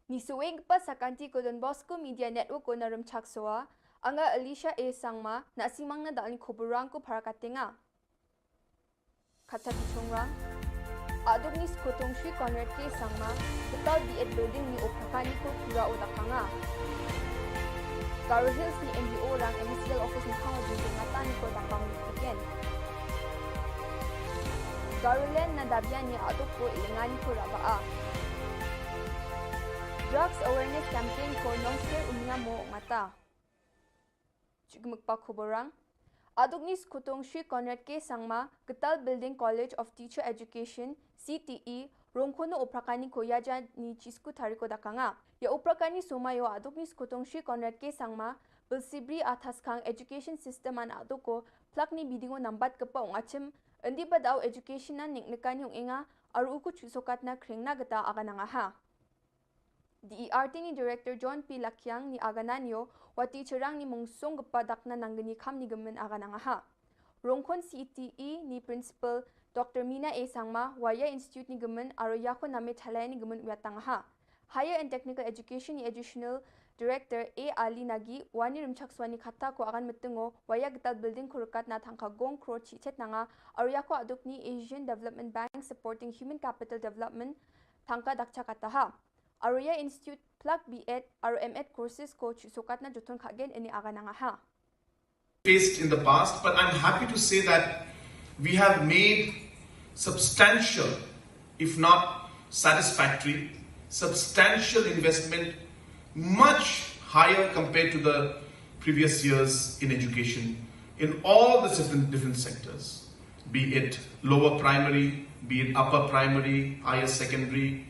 Ngi shu ïeng pat sha ka kynti ka Don Bosco Media Network ka na Rymchak Sowa, nga Alicia A Sangma, na simang na da ni khubor rang ko para katenga. Kata ki chungrang. Aduk ni Skutong Shri Conrad K Sangma, Kital B Ed Building ni Uprakani ko pura o dakanga. Garo Hills ni M D O rang M C L office ni khang o jing ngata ni ko dakang ni again. Garoland na Dabia ni aduk ko ilengani ko raba a. Drugs awareness campaign ko Nongskir Umia mo ngata. Chukmukpa khubor rang. Aduk ni Skutong Shri Conrad K Sangma, Kital Building College of Teacher Education, C T E, Rongkhono Uprakani ko yaja ni chisku tari ko dakanga. Ïa Uprakani suma ïa aduk ni Skutong Shri Conrad K Sangma, Bilsibri Athaskang Education System an aduk ko, plak ni bidingo nambat kepa ungachim, endi badau education an nik nekani ungenga, aru uku chusokat na kring na geta agananga ha. D E R T ni Director John P Lakiang ni agananio, wati cherang ni mungsong gepa dakna nanggeni kham ni gemen agananga ha. Rongkhon C T E ni Principal Doctor Mina A Sangma, Waya Institute ni gemen, aro Yako Name Thalai ni gemen uyatang ha. Higher and Technical Education ni Additional Director A Ali Nagi, wani Rymchak Swani kata ko agan metengo, Waya Getal Building ko rekat na thangka gong kro chi chet nanga, aro Yako aduk ni Asian Development Bank Supporting Human Capital Development, thangka dakcha kata ha. Aro Ïa Institute plak B Ed, aro M Ed courses ko chusokat na jothon khagen ini agananga ha. Faced in the past, but I'm happy to say that we have made substantial, if not satisfactory, substantial investment, much higher compared to the previous years in education in all the different, different sectors, be it lower primary, be it upper primary, higher secondary,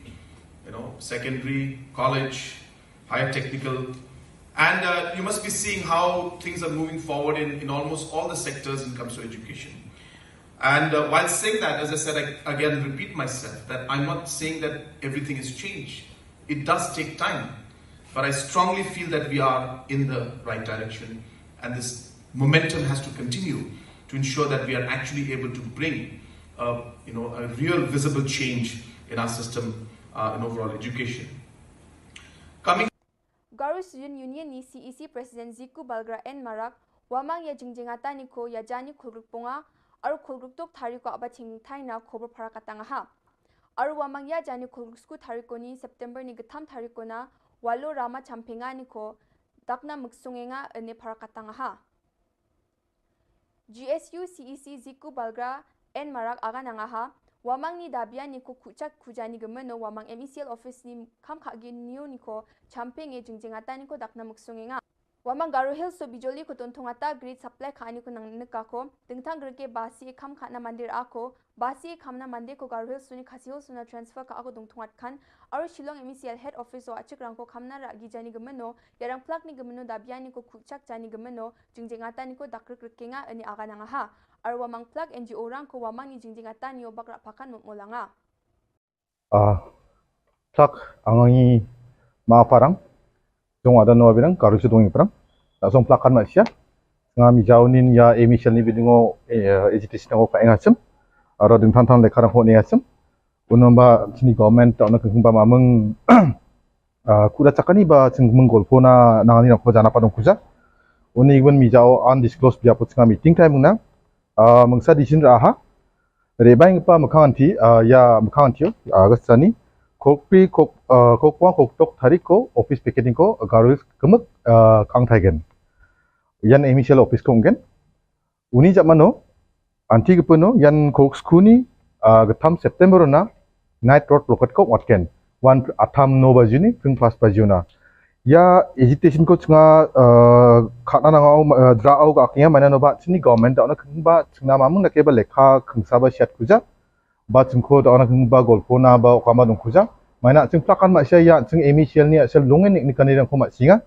you know, secondary, college, higher technical, And uh, you must be seeing how things are moving forward in, in almost all the sectors when it comes to education. And uh, while saying that, as I said, I again repeat myself that I'm not saying that everything has changed. It does take time, but I strongly feel that we are in the right direction, and this momentum has to continue to ensure that we are actually able to bring, uh, you know, a real visible change in our system uh, in overall education. Coming Garo Student Union ni C E C President Ziku Balgra N Marak, wamang ya jingjingata ni ko ya jani khulgruk punga, aru khulgruk tok thari ko aba ching thai na khobor para katang ha. Aru wamang ya jani khulgruk sku thari ko ni September ni getham thari ko na, walo rama champinga ni ko, dakna muksungenga ene para katang ha. G S U C E C Ziku Balgra N Marak aga nangaha, wamang ni dabia ni ko kuchak kujani gemeno wamang M E C L office ni kam khagi niu ni ko champing e jingjingata ni ko dakna muksungenga. Wamang Garo Hills so bijoli ko tontong ata grid supply ka ani ko nang neka ko, dengtang gerke basi e kam khana mandir ako, basi e kamna mande ko Garo Hills so ni Khasi Hills so na transfer ka ako dongtongat kan, aru Shillong M E C L head office o achik rang ko kamna ra gi jani gemeno, yarang plak ni gemeno dabia ni ko kuchak jani gemeno, jingjingata ni ko dakrik rikenga ani aga nangaha. Aru wamang plak N G O rang ko wamang ni jingjingata ni o bakra pakan mutmulanga. Ah, plak angangi ma parang, jong ada no abirang, karu si dongi parang. Tak song plak kan masia. Nga mi jauh nin ya emi shal ni bidingo eh, agitation ko ka engachim. Aru ding tang tang lekar ko ni engachim. Unum ba sini government tak nak kengba mameng ah, kuda chakani ba ching menggol pona nangani nak ko jana padong kuja. Uni gwen mi jauh undisclosed bia po chinga meeting time na. Ah, mengsa di shin raha. Rebai ngepa mekang anti ah, ya mekang anti ah, gastani. Kokpi kok ah, kokwa koktok thari ko office picketing ko Garo Hills kemek ah, kang thaigen. Yan emi shal office ko ngen. Uni jak mano anti gepeno yan kok skuni ah, getham September na night road blockade ko watken. Wan atham no bajuni pring pas bajuna. Ya agitation ko chinga ah, khana nangau ah, dra au ka akhnya mana no ba chini government da ona kengba chingna mamung na ke ba lekha kengsa ba shat kuja. Ba chingko da ona kengba golpo na ba okama dong kuja. Mana ching plakan ma sha ya ching emi shal ni shal lungen ni kani dang ko ma chinga.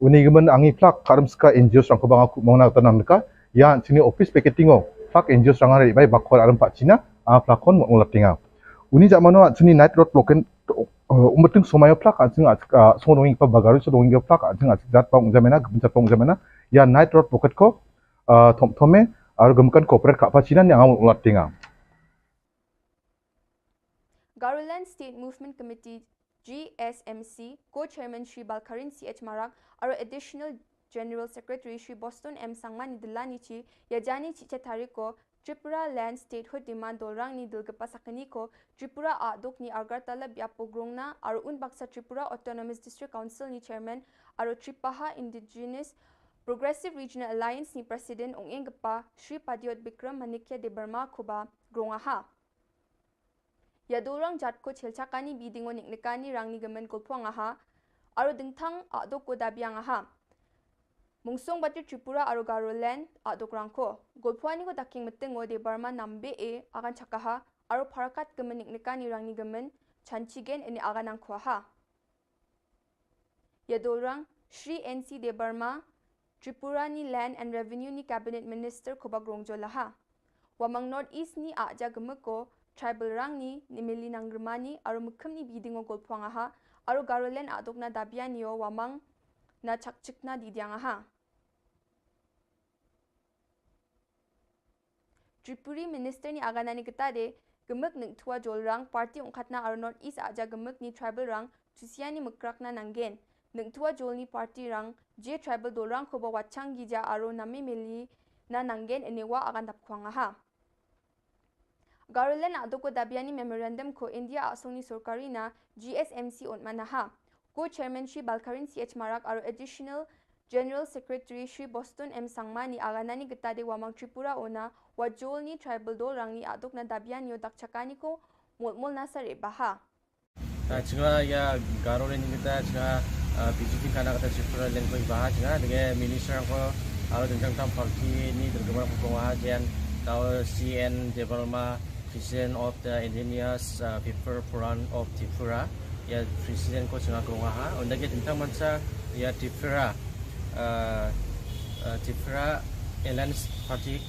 Uni gemen angi plak karam ska N G O rang ko banga ku mong na tanam ka. Ya chini office picketing o plak N G O rang ari bai bakor aram pa china a plak kon mo latinga. Uni jak mano chini night road blockade umbeting somayo plak aching aching song dongi pa bagaru so dongi plak aching aching jat pa ungjamena gem jat pa ungjamena. Ya night road blockade ko thom thome aru gem kan corporate ka pa china ni ang latinga. Garoland State Movement Committee G S M C, Co-Chairman Shri Balkarin C H Marak, aru Additional General Secretary Shri Boston M Sangma ni dila ni chi, yajani chi chetari ko, Tripura Land Statehood Demand dolrang ni dilgapa sakani ko, Tripura aduk ni Agartala biapo grongna, aru un baksa Tripura Autonomous District Council ni Chairman, aru Tripaha Indigenous Progressive Regional Alliance ni President ong enggapa, Shri Padiot Bikram Manikya Debbarma koba grongaha. Yadorang jat ko chelchakani bidingo niknikani rangni gemen kulpong aha, aru dingthang adok ko dabiang aha. Mungsong bati Tripura aru Garoland adok rangko. Golpuani ko daking metengo Debbarma nambe e akan chakaha, aru parakat gemen niknikani rangni gemen chanchigen ini akan angkuaha. Yadorang, Shri N C Debbarma, Tripura ni Land and Revenue ni Cabinet Minister koba grongjo laha. Wamang North East ni aja gemeko, tribal rang ni, ni mili nang germani, aru mekem ni bidingo golpuang aha, aru Garoland adok na dabian yo wamang na chakchikna didiang aha. Tripuri Minister ni aganani ketade, gemek nengtua jolrang, party ongkatna aru North East aja gemek ni tribal rang, tusiani mekrakna nanggen. Nengtua jol ni party rang, je tribal dolrang koba wachang gija aru nami meli na nanggen enewa agan dapkuang aha. Garoland adoko dabiani memorandum ko India asong ni sorkari na G S M C ontmanaha. Co-Chairman Shri Balkarin C H Marak aru Additional General Secretary Shri Boston M Sangma ni aganani getade wamang Tripura ona wajol ni tribal dolrang ni adok na dabian yo dakchakani ko molmol na sare baha. Chinga ya Garoland ni kita chinga P G P kana kata Tripura lengkoi baha chinga dengan minister ko aru tentang tam party ni tergemar ko baha jan tau C N Debbarma President of the Indigenous uh, People Forum of Tripura, ya President ko chinga ko ha. Unda ke tentang mansa Ïa Tripura, uh, uh, Tripura Alliance Party,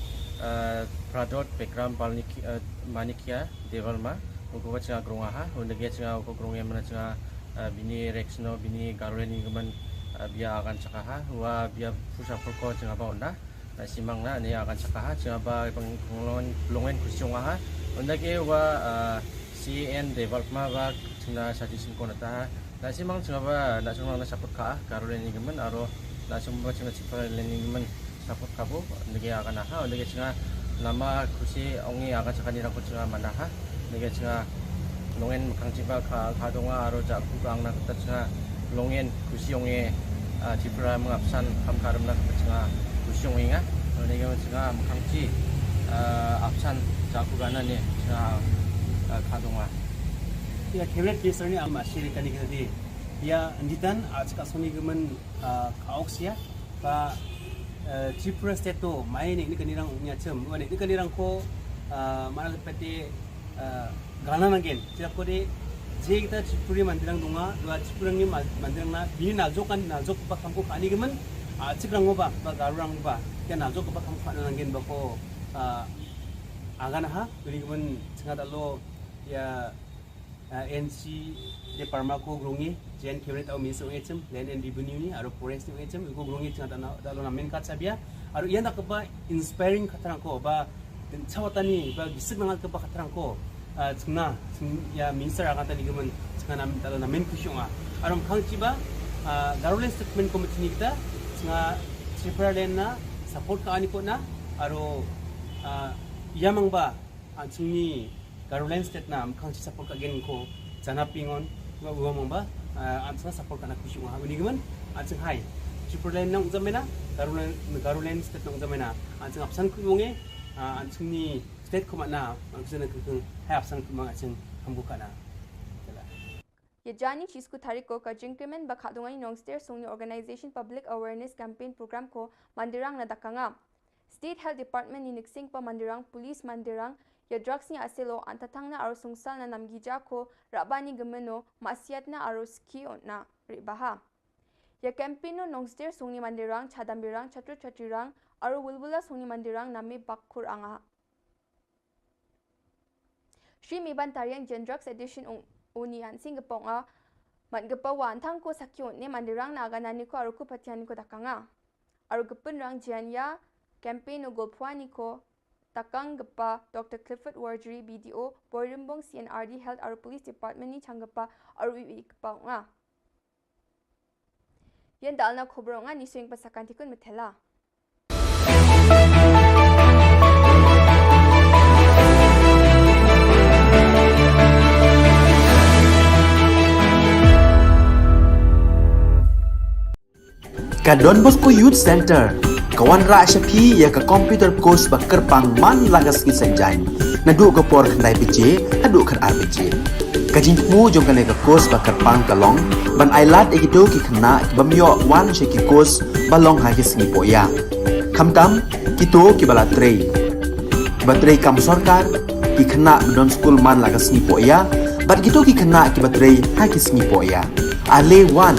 uh, Pradot Bikram Balniki, uh, Manikia Debbarma, u kaba jnga grong ha, u nege jnga u ko grong ïa mana jnga, uh, bini Rexno, bini Garulen ni gaman, uh, bia agan chaka ha, wa bia pusa purko jnga ba onda. Na simang na ni akan saka ha, chunga ba pang longen longen kusiong ha. Unda ke wa, ah, C N development ba chuna suggestion ko na ta ha. Na simang chunga ba na chunga na support ka ha, Garulen ni gaman aro na chunga ba chunga chipra len ni gaman support ka bo, unda ke akan ha, unda ke chunga nama kusi ongi akan saka ni rang ko chunga mana ha. Nege chunga longen mkhang chiba ka ka donga aro ja ku kang na kata chunga longen kusiong e, ah, Tripura mengapsan kam karam na kata chunga kusiong e nga. Nege chunga mkhang chi, ah, apsan ja ku gana ne chunga, ah, ka donga. Ïa cabinet minister ni am asiri kani kata di. Ïa nditan a chika soni gemen, ah, ka oksia ba, eh, Tripura state to mai ne ni kani rang unya chem. Wa ne ni kani rang ko, ah, mana lepete ah, galna nanggen. Chira ko de je kita Tripuri mandirang dunga, dua Tripuri ngi ma-, mandirang na bini najok kan najok ba kam ko kani gemen, ah, chikrang ba, ba Garurang ba. Ke najok ba kam ko kani nanggen ba ko, ah, agan ha, bini gemen chinga ta lo ïa, ah, N C de Parma ko grong e, J N cabinet au minister ong echem, Land and Revenue ni, aro Forest ni ong echem, ko grong e chinga ta na, ta lo na men kat sabia, aro ïa na kaba inspiring katrang ko, ba Din chawatani ba gisik nangal kaba khatrang ko, ah, chingna, ching, ïa minister akan tani gaman, chingna nam, talo namen kushunga. Arom khang chiba, ah, Garulen Statement Committee ni kita, chinga Tripura len na, support ka ani ko na, aro, ah, ïa mang ba, ah, chingni Garulen State na, khang chi support ka gen ko, Jana pingon, wa, wa mong ba, ah, an sa support kana kushunga. Uni gaman, an sing hai. Tripura len nang jamena, Garulen, Garulen State nang jamena. An sing apsan ku wonge, ah, an sing ni state kuma na, an sing na kung, hai apsan kuma an sing hambu kana. Jala. Ïa jani chisku tarik ko ka jingkyrmen ba khadungan i Nongster sungni organization public awareness campaign program ko Mandirang na dakanga. State Health Department ni niksing pa Mandirang, Police Mandirang, ïa drugs ni aselo an tatang na aro sungsal na namgija ko rabani gemeno masiat na aro ski on na ribaha. Ïa campaign no Nongster sungni Mandirang, Chadambirang, Chatru Chatrirang, aro Wulwula sungni Mandirang name bakkur anga. Shri Miban Tariang Jen Drugs Edition ung uni an sing gepong a man gepa wan thang ko sakyo ne Mandirang na aga nani ko aruku patian ko dakanga. Aru gepun rang jian ïa campaign u golphuani ko takang gepa Doctor Clifford Warjri B D O, Boirimbong C N R D Health aru Police Department ni chang gepa aru iwi gepa nga. Ïan dal na khubor nga ni swing pasakan tikun metela. Ka Don Bosco Youth Center ka wanrah sha phi ïa ka computer course ba kyrpang man la ka sngi Saitjaiñ, naduh ka por khyndai baje haduh khatar baje. Ka jingthmu jong kane ka course ba kyrpang ka long ban ailad ïa kito ki khynnah kiba ym ïoh wan sha ki course ba long ha ki sngi pohïa. Khamtam kito kiba la trei, kiba trei kam sorkar, ki khynnah ba don skul man la ka sngi pohïa, bad kito ki khynnah kiba trei ha ki sngi pohïa. Ale wan,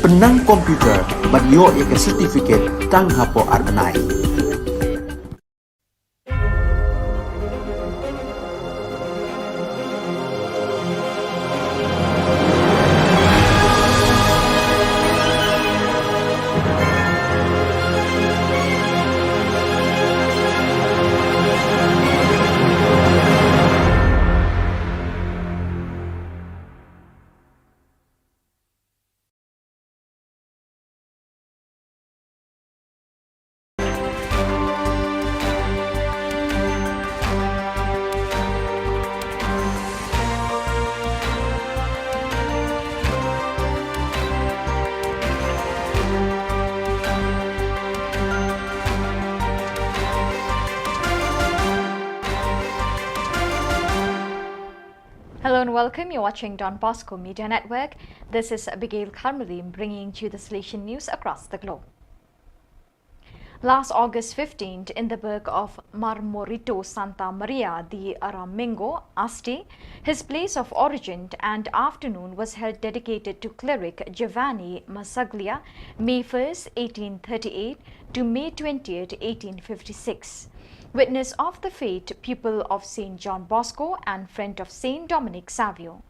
pynnang computer bad ïoh ïa ka certificate tang hapoh ar bnai. Hello and welcome. You're watching Don Bosco Media Network. This is Abigail Karmalim bringing to you the Salesian news across the globe. Last August fifteenth, in the burgh of Marmorito Santa Maria de Aramengo, Asti, his place of origin, an afternoon was held dedicated to cleric Giovanni Massaglia, May first, eighteen thirty-eight to May twentieth, eighteen fifty-six. Witness of the faith, pupil of Saint John Bosco and friend of Saint Dominic Savio.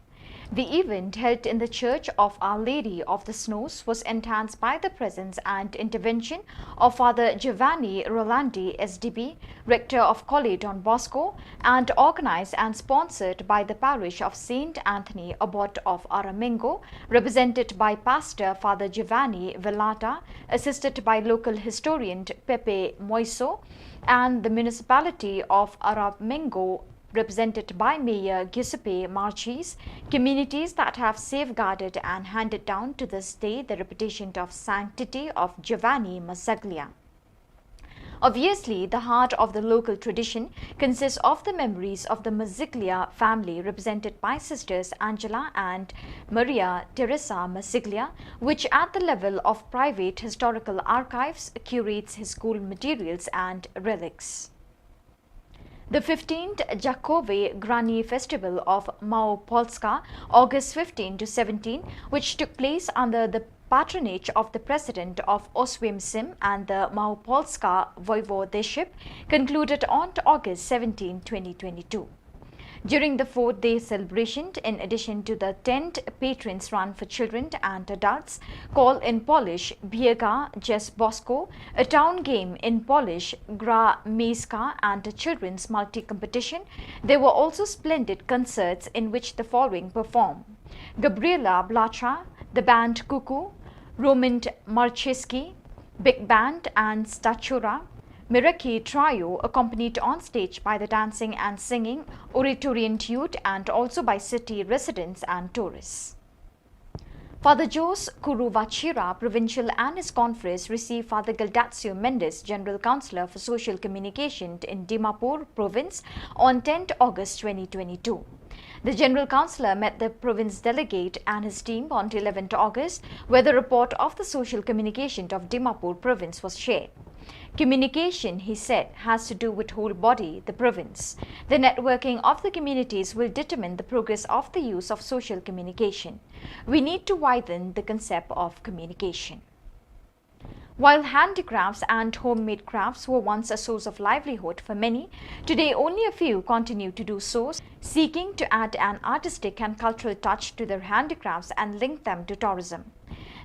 The event, held in the Church of Our Lady of the Snows, was enhanced by the presence and intervention of Father Giovanni Rolandi, S D B, rector of Colle Don Bosco, and organized and sponsored by the parish of Saint Anthony, Abbot of Aramengo, represented by Pastor Father Giovanni Velata, assisted by local historian Pepe Moiso, and the municipality of Aramengo, represented by Mayor Giuseppe Marchese, communities that have safeguarded and handed down to this day the reputation of sanctity of Giovanni Massaglia. Obviously, the heart of the local tradition consists of the memories of the Massaglia family, represented by Sisters Angela and Maria Teresa Massaglia, which at the level of private historical archives curates his school materials and relics. The fifteenth Jakove Grani Festival of Małopolska, August fifteen to seventeen, which took place under the patronage of the President of Oswiecim and the Małopolska Voivodeship, concluded on August seventeenth, twenty twenty-two. During the four-day celebration, in addition to the tent patrons run for children and adults, called in Polish Biega Dzież Bosko, a town game, in Polish Gra Miejska, and a children's multi-competition, there were also splendid concerts in which the following perform: Gabriela Blacha, the band Kuku, Roman Marcheski, big band, and Statura Miraki Trio, accompanied on stage by the dancing and singing Oratorian Youth and also by city residents and tourists. Father Jose Kuruvachira, provincial, and his confreres received Father Galdazio Mendes, General Councillor for Social Communication in Dimapur Province, on tenth August twenty twenty-two. The General Councillor met the province delegate and his team on eleventh August, where the report of the social communication of Dimapur Province was shared. Communication, he said, has to do with whole body, the province. The networking of the communities will determine the progress of the use of social communication. We need to widen the concept of communication. While handicrafts and homemade crafts were once a source of livelihood for many, today only a few continue to do so, seeking to add an artistic and cultural touch to their handicrafts and link them to tourism.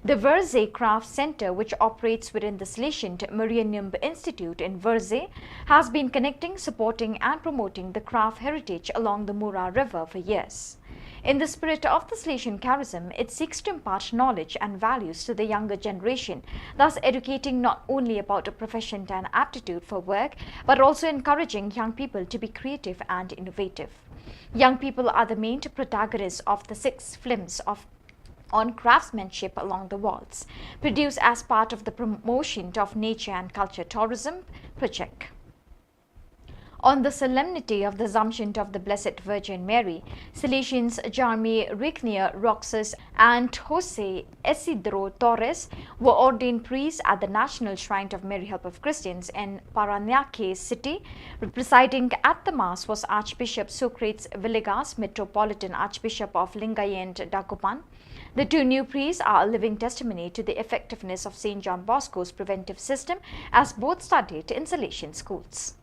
The Verze Craft Center, which operates within the Salesian Marianum Institute in Verze, has been connecting, supporting, and promoting the craft heritage along the Mura River for years. In the spirit of the Salesian charism, it seeks to impart knowledge and values to the younger generation, thus educating not only about a profession and aptitude for work, but also encouraging young people to be creative and innovative. Young people are the main protagonists of the six films of on craftsmanship along the walls, produced as part of the promotion of nature and culture tourism project. On the solemnity of the Assumption of the Blessed Virgin Mary, Salesians Jarmi Rignier Roxas and Jose Isidro Torres were ordained priests at the National Shrine of Mary Help of Christians in Paranaque City. Presiding at the Mass was Archbishop Socrates Villegas, Metropolitan Archbishop of Lingayen Dagupan. The two new priests are a living testimony to the effectiveness of Saint John Bosco's preventive system, as both studied in Salesian schools.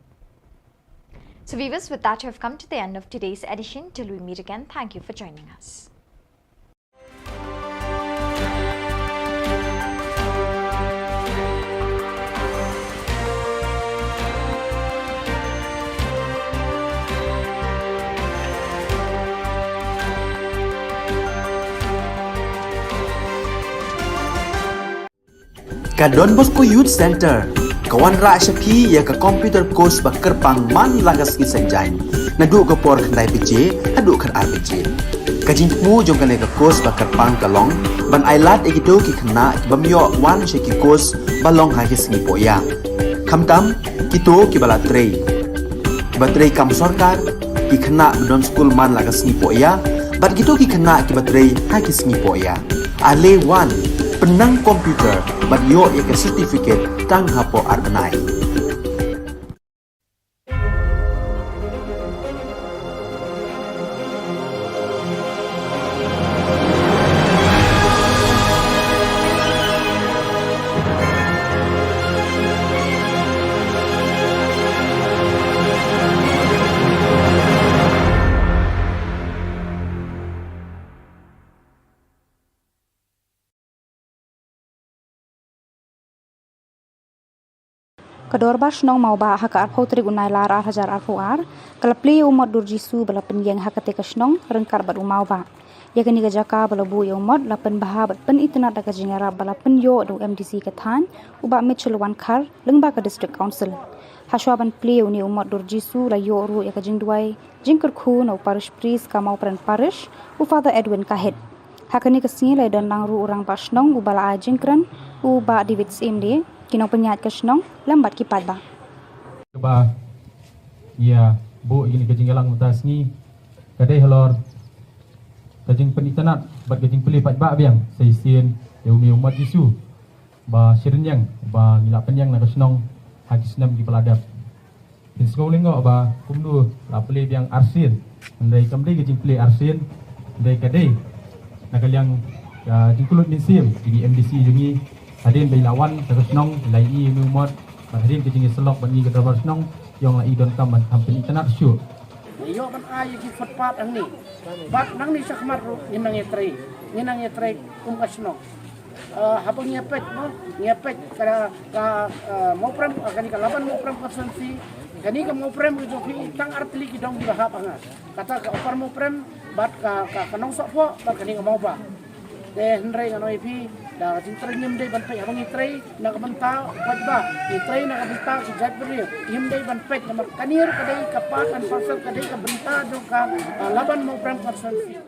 So viewers, with that, we have come to the end of today's edition. Till we meet again, thank you for joining us. Ka Don Bosco Youth Center ka wanrah sha phi ïa ka computer course ba kyrpang man la ka sngi Saitjaiñ, naduh ka por khyndai baje haduh khatar baje. Ka jingthmu jong kane ka course ba kyrpang ka long ban ailad ïa kito ki khynnah ki bym ïoh wan sha ki course ba long ha ki sngi pohïa, khamtam kito kiba la trei, kiba trei kam sorkar, ki khynnah ba don skul man la ka sngi pohïa, bad kito ki khynnah kiba trei ha ki sngi pohïa. Ale wan, Nang computer bad ïoh ïa ka certificate tang hapoh ar bnai. Ka Dorbar Shnong Mawbah ha ka arphew tarik u Nailar ar hajar arphew ar ka la plie ïa u mot dur Jisu ba la pynïeng ha katei ka shnong ryngkat bad u Mawbah. Ïa kane ka jaka ba la buh ïa u mot la pynbha bad pynitynnad da ka jingïarap ba la pynïoh da u M D C ka thaiñ, u Bah Mitchell Wankhar, lyngba ka District Council. Hashwa ban plie ïa une u mot dur Jisu la ïoh ruh ïa ka jingduwai jingkyrkhu na u Parish Priest ka Mawprem Parish, u Father Edwin Kahit. Ha kane ka sngi la ïadon lang ruh u Rangbah Shnong uba la ai jingkren, u Bah David Syiem, ki nongpynïaid ka shnong lem bad ki paidbah. Kaba ïa buh ïa kane ka jingïalang mynta ka sngi ka dei halor ka jingpynitynnad bad ka jingplie paidbah biang sa shisien ïa une u mot Jisu ba shirynïeng ba ngi la pynïeng na ka shnong ha ki snem kiba la dep. Phin sngew lyngngoh ba kumno la plie biang arsien, hynrei kam dei ka jingplie arsien, hynrei ka dei na ka liang ka jingkyllut mynsiem jong i M D C jong ngi, hadien ba i la wan sha ka shnong, i la ïohi ïa une u mot, bad hadien ka jingïasyllok bad ngi ka dorbar shnong, i ong la i donkam ban kham pynitynnad shuh. Ngi ïoh ban ai ïa ki footpath hangne. Bad nangne shakhmat ruh ngin nang ïatrei, ngin nang ïatrei kum ka shnong. Eh, haba ngi ïa peit, no, ngi ïa peit ka, ka, eh, Mawprem, eh, kane ka Laban Mawprem constituency, kane ka Mawprem ka jong phi tang ar tylli ki dong kiba hap ha nga. Kata ka Upper Mawprem, bad ka, ka, ka Nongsohphoh, bad kane ka Mawbah. Te hynrei ngan ong ïa phi, da ka jingtrei ngim dei ban peit haba ngi trei na ka bynta u paidbah, ngi trei na ka bynta ki jaitbynriew, ngim dei ban peit namar kane ruh ka dei ka part and parcel, ka dei ka bynta jong ka, eh, Laban Mawprem constituency.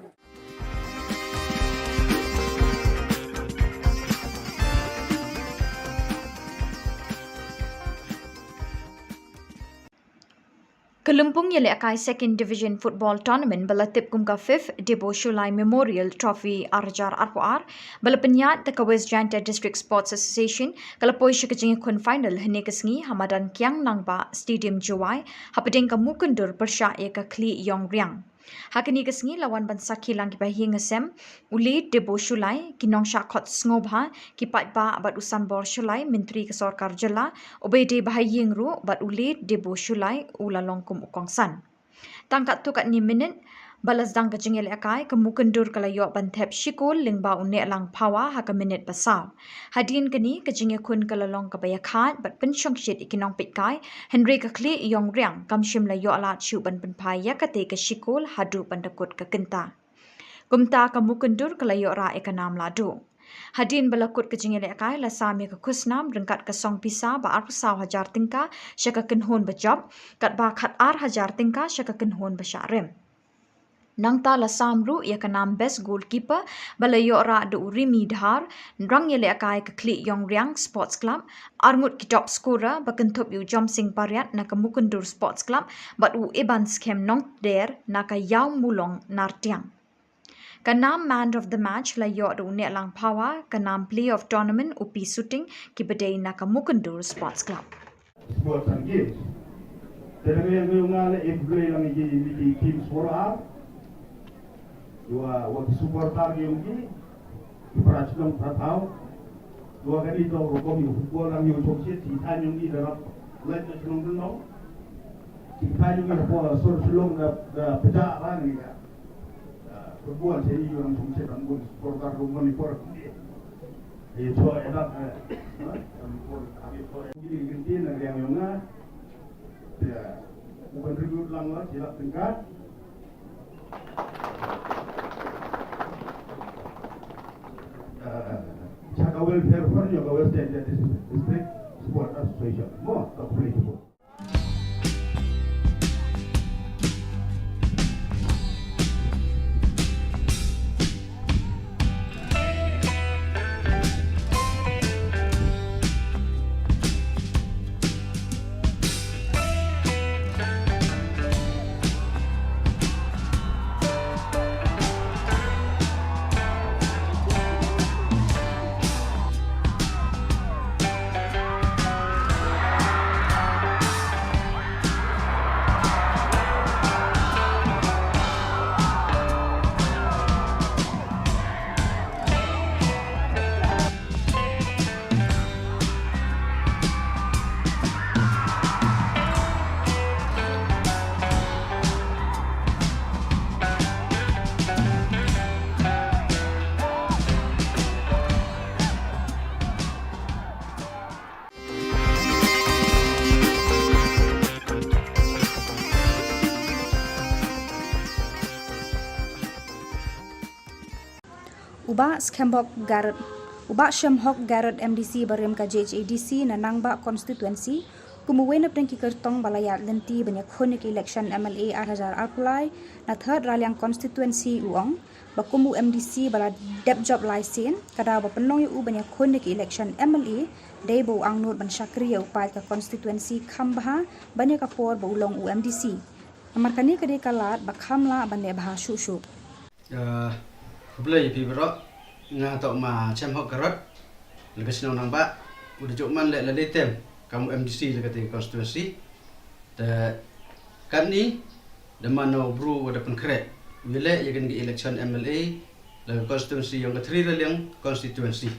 Ka lympung ïalehkai Second Division Football Tournament ba la tip kum ka fifth Debo Shullai Memorial Trophy ar hajar arphew ar ba la pynïaid da ka West Jaintia District Sports Association ka la poi sha ka jingïakhun final hynne ka sngi ha madan Kiang Nangbah Stadium Jowai hapdeng ka Mukyndur pyrshah ïa ka Khlieh Ïong Riang. Ha kane ka sngi la wan ban sakhi lang ki bahaïing hasem, u L. Debo Shullai, ki nongshah khot sngewbha, ki paidbah bad u Sanbor Shullai, Myntri ka Sorkar Jylla, uba dei bahaïing ruh, bad u L. Debo Shullai, u la long kum u kongsan. Tang katto katne minit ba la sdang ka jingïalehkai, ka Mukyndur ka la ïoh ban thep shi kol lyngba u Nehlang Phawa ha ka minit ba saw. Hadien kane ka jingïakhun ka la long kaba ïakhaid bad pynshongshit ïa ki nongpeitkai, hynrei ka Khlieh Ïong Riang kam shym la ïoh lad shuh ban pynphai ïa katei ka shi kol haduh ban da kut ka kynta. Kumta ka Mukyndur ka la ïoh rah ïa ka nam lahduh. Hadien ba la kut ka jingïalehkai la sam ïa ka khusnam ryngkat ka song pisa ba arphew saw hajar tyngka sha ka kynhun ba jop, katba khatar hajar tyngka sha ka kynhun ba shah rem. Nangta la sam ruh ïa ka nam Best Goalkeeper ba la ïoh rah da u Rimi Dhar, rangïalehkai ka Khlieh Ïong Riang Sports Club, arngut ki top scorer ba kynthup ïa u Jomsing Pariat na ka Mukyndur Sports Club, bad u Iban Skhem Nongder na ka Ïaw Mulong Nartiang. Ka nam Man of the Match la ïoh da u Nehlang Phawa, ka nam Player of Tournament u P Suting, kiba dei na ka Mukyndur Sports Club. Sports and Games. Te dang ïa ngi nga le ep blei lang ïa ki team score ar. Wa, wa ki supporter ki ong ki. Ki para chnong para thaw. Wa kani to rukom ïa football lang ïa u chok shit, ki thaiñ ong ki da rap. Lait na chnong chnong. Ki thaiñ ong ki da por sur Shillong da, da pejak rang ïa ka. Football sa ïa u nang sum se tang bun supporter kum Manipur kum dei. Ïa cho ïa dat, eh. Manipur, ïa cho ïa. Ïa gintin na riang ïong nga. Ïa. U contribute lang la, shilak tyngka. Eh, cha ka welfare fund ïa ka West Jaintia District Sport Association. Mo, ka puli tu. U Bah Shemhok Garod, u Bah Shemhok Garod, M D C barim ka J H A D C na Nangbah Constituency, kum uwei na pdeng ki kyrtong ba la ïaid lynti ban ïakhun ïa ka election M L A ar hajar arphew lai na Third Raliang Constituency, u ong ba kum u M D C ba la dep jop lai sien, ka daw ba pynlong ïa u ban ïakhun ïa ka election M L A dei ba u angnud ban shakri ïa u paid ka constituency kham bha ban ïa ka por ba u long u M D C. Namar kane ka dei ka lad ba kham lah ban leh bha shuh shuh. Ah, khublei ïa phi baroh. Nga toh ma Shemhok Garod, la ka shnong Nangbah, u da jop man leh la dei tem kam u M D C la ka te constituency. Te katni da man u bru wa da pynkhreh u ïaleh ïa kane ka election M L A la ka constituency yong ka Thri Raliang constituency.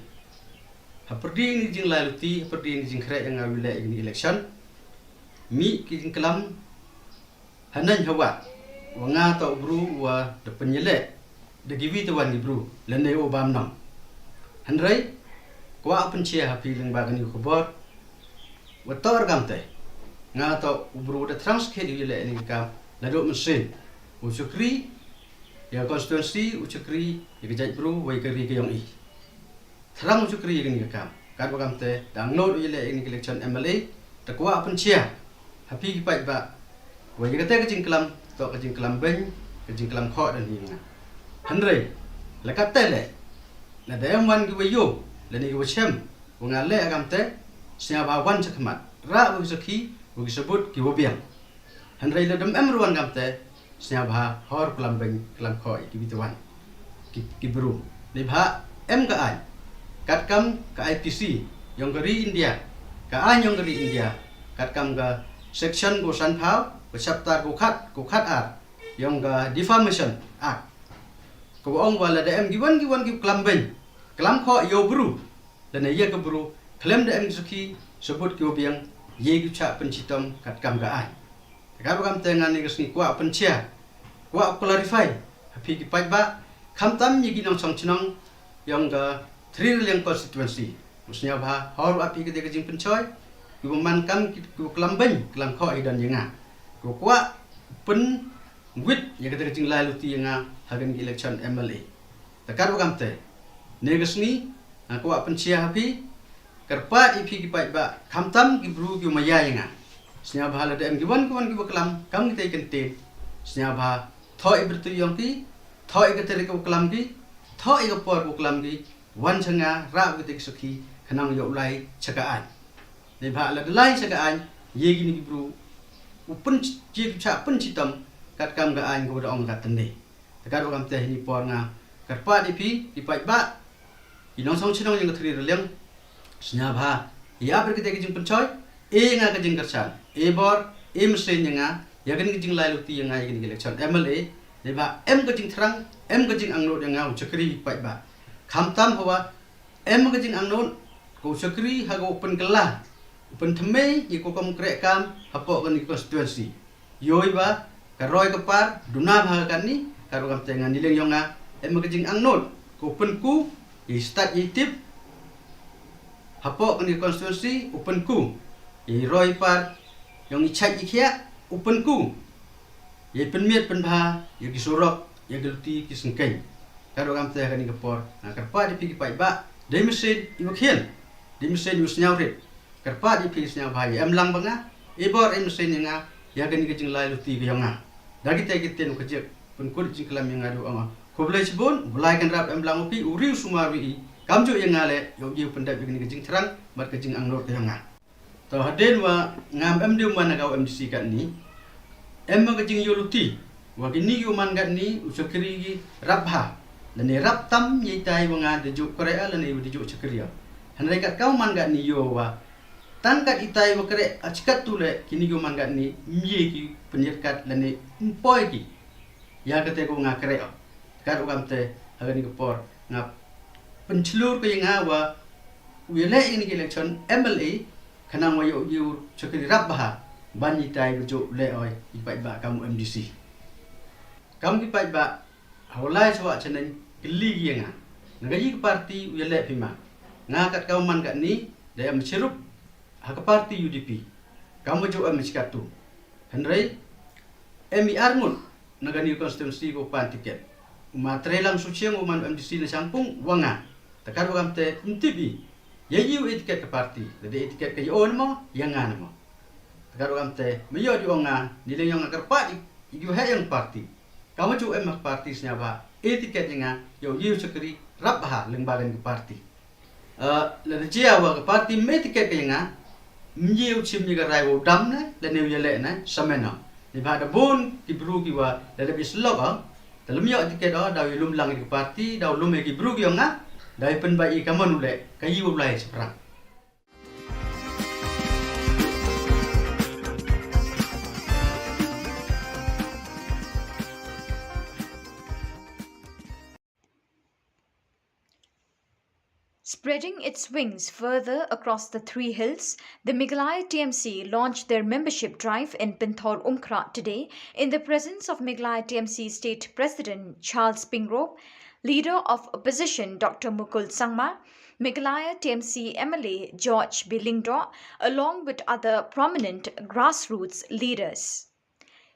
Ha pyrdi ni jinglai luti, ha pyrdi ni jingkhreh ïa nga u ïaleh ïa kane ka election. Mi ki jingklam Hynrei hawa, wa nga toh u bru wa da pynïaleh da kiwi te wan ki bru lane u bam nong. Hynrei kwah pynshai ha phi lyngba kane ka khubor, wa toh ruh kamte, nga toh u bru da thrang skhet ïaleh ïa kane ka kam naduh mynsiem. U shakri ïa ka constituency, u shakri ïa ka jaitbru, wa ïa ka ri ka yong i. Thrang u shakri ïa kane ka kam. Katba kamte, da angnud u ïaleh ïa kane ka election M L A, te kwah pynshai ha phi ki paidbah, wa ïa kata ka jingklam, toh ka jingklam beiñ, ka jingklam khoh da hi nga. Hynrei la katte leh, lada em wan ki wa ïoh lane ki wa shem wa nga leh ha kamte, sngewbha wan sha khmat, rah wa ki sakhi, wa ki sabut ki wa biang. Hynrei lada em ruh wan kamte, sngewbha hor klam beiñ klam khoh ïa kiwi te wan ki, ki bru. Neibhah em ka aiñ katkam ka I P C yong ka ri India, ka aiñ yong ka ri India, katkam ka section ko sanphew, ka chapter ko khat, ko khat ar yong ka Defamation Act, ka wa ong wa lada em ki wan ki wan ki klam beiñ klam khoh ïa u bru lane ïa ka bru, khlem da em ki sakhi sabut ki wa biang, ïa ki chah pynshitom katkam ka aiñ. Te katba kamte, nga ne ka sngi kwah pynshai, kwah clarify ha phi ki paidbah, khamtam ïa ki nongshong shnong yong ka Thri Raliang constituency. Wa sngewbha hor wa phi kata ka jingpynshoi, ki wa man kam ki, ki wa klam beiñ klam khoh hi don ïa nga, ki wa kwah pynwit ïa kata ka jinglai luti ïa nga ha kane ka election M L A. Te katba kamte, ne ka sngi nga kwah pynshai ha phi, kyrpad ïa phi ki paidbah, khamtam ki bru ki wa maya ïa nga, sngewbha lada em ki wan ki wan ki wa klam kam kita ki kyntien, sngewbha thoh ïa ka bynta yong ki, thoh ïa ka tarik ka wa klam ki, thoh ïa ka por ka wa klam ki, wan sha nga, rah wa kita ki sakhi, khnang ïoh u lai sha ka aiñ. Neibhah lada lai sha ka aiñ, ïa kine ki bru u pynshai, u chah pynshitom katkam ka aiñ ka wa da ong katne. Te katba kamte, ha kane ka por nga kyrpad ïa phi ki paidbah, ki nongshong shnong yong ka Thri Raliang, sngewbha ïa ap ïa kata ka jingpynshoi, e nga ka jingkyrshan, e bor, e mynsiem ïa nga, ïa kane ka jinglai luti ïa nga ïa kane ka election M L A. Neibhah em ka jingthrang, em ka jingangnud ïa nga u shakri ki paidbah. Khamtam hawa em ka jingangnud, ko u shakri ha ka wa pynkylla, u pynthymmai ïa ka kam kreh kam hapoh kane ka constituency. Ïoh i wa ka roi ka par duna bha ha kane, katba kamte, nga ne liang yong nga, em ka jingangnud, ko u pynku ïa i stad ïa i tip hapoh kane ka constituency, u pynku ïa i roi i par yong i chait i khiah, u pynku ïa i pynmiat pynbha ïa ki surok, ïa ki luti ki syngkien. Katba kamte, ha kane ka por nga kyrpad ïa phi ki paidbah, dei mynsiem i wa khian, dei mynsiem i wa sngewrit, kyrpad ïa phi, sngewbha ïa em lang bad nga, e bor e mynsiem ïa nga, ïa kane ka jinglai luti ka yong nga. Da kita ki ktien wa ka jik, pynkut jingklam ïa nga da wa ong, khublei shibun, u Blai Kynrad em lang wa phi, u ri u sumar wa i, kamjooh ïa nga leh, ïoh i u pyndep ïa kane ka jingthrang bad ka jingangnud ka yong nga. To, hadien wa ngam em de u man na ka wa M D C katni, em ka jingïoh luti wa kine ki wa man katni u shakri ki rap bha, lane rap tam ïa itai wa nga da ju kreh lane wa da ju shakri. Hynrei kat ka wa man katni ïoh wa tang kat itai wa kreh, a chi katto leh kine ki wa man katni ym ye ki pynïatkat lane ym poi ki ïa kata ka wa nga kreh. Katba kamte, ha kane ka por nga pynshlur ka ïa nga wa u ïaleh ïa kane ka election M L A, khnang wa ïoh i u shakri rap bha ban itai wa ju leh oi i paidbah kam u M D C. Kam ki paidbah ha wa lai sawah chaneng kylli ki ïa nga, na ka ïa ka party u ïaleh phi ma? Nga kat ka wa man katni da em chirup ha ka party U D P, kam wa ju em chi katto. Hynrei em i ar ngut na kane ka constituency ko pan ticket. U ma Treilang Suchiang u man MDC na Shangpung u ong nga, te katba kam te ym tip i ïa i u e tiket ka party, lada e tiket ka ïa u ne mo ïa nga ne mo. Te katba kam te me ïoh di ong nga, nileng ïong nga kyrpad i, i u heh ïong party. Ka ma ju em ka party sñiawbha e tiket ïa nga, ïa u ïa u shakri rap bha lyngba kan ka party. Eh, lada jia wa ka party me tiket ka ïa nga, ym ye u chim ïa ka rai wa u dam ne lane u ïaleh ne, sa men o. Neibhah da bun ki bru ki wa lada bi slok o, te lym ïoh tiket o, da u lum lang ïa ka party, da u lum ïa ki bru ki ong nga, da u pynbeit ïa ka mon u leh ka ïa u lai shaphrang. Spreading its wings further across the three hills, the Meghalaya T M C launched their membership drive in Pynthor Umkhrah today in the presence of Meghalaya T M C State President Charles Pyngrope, Leader of Opposition Doctor Mukul Sangma, Meghalaya T M C M L A George B Lyngdoh, along with other prominent grassroots leaders.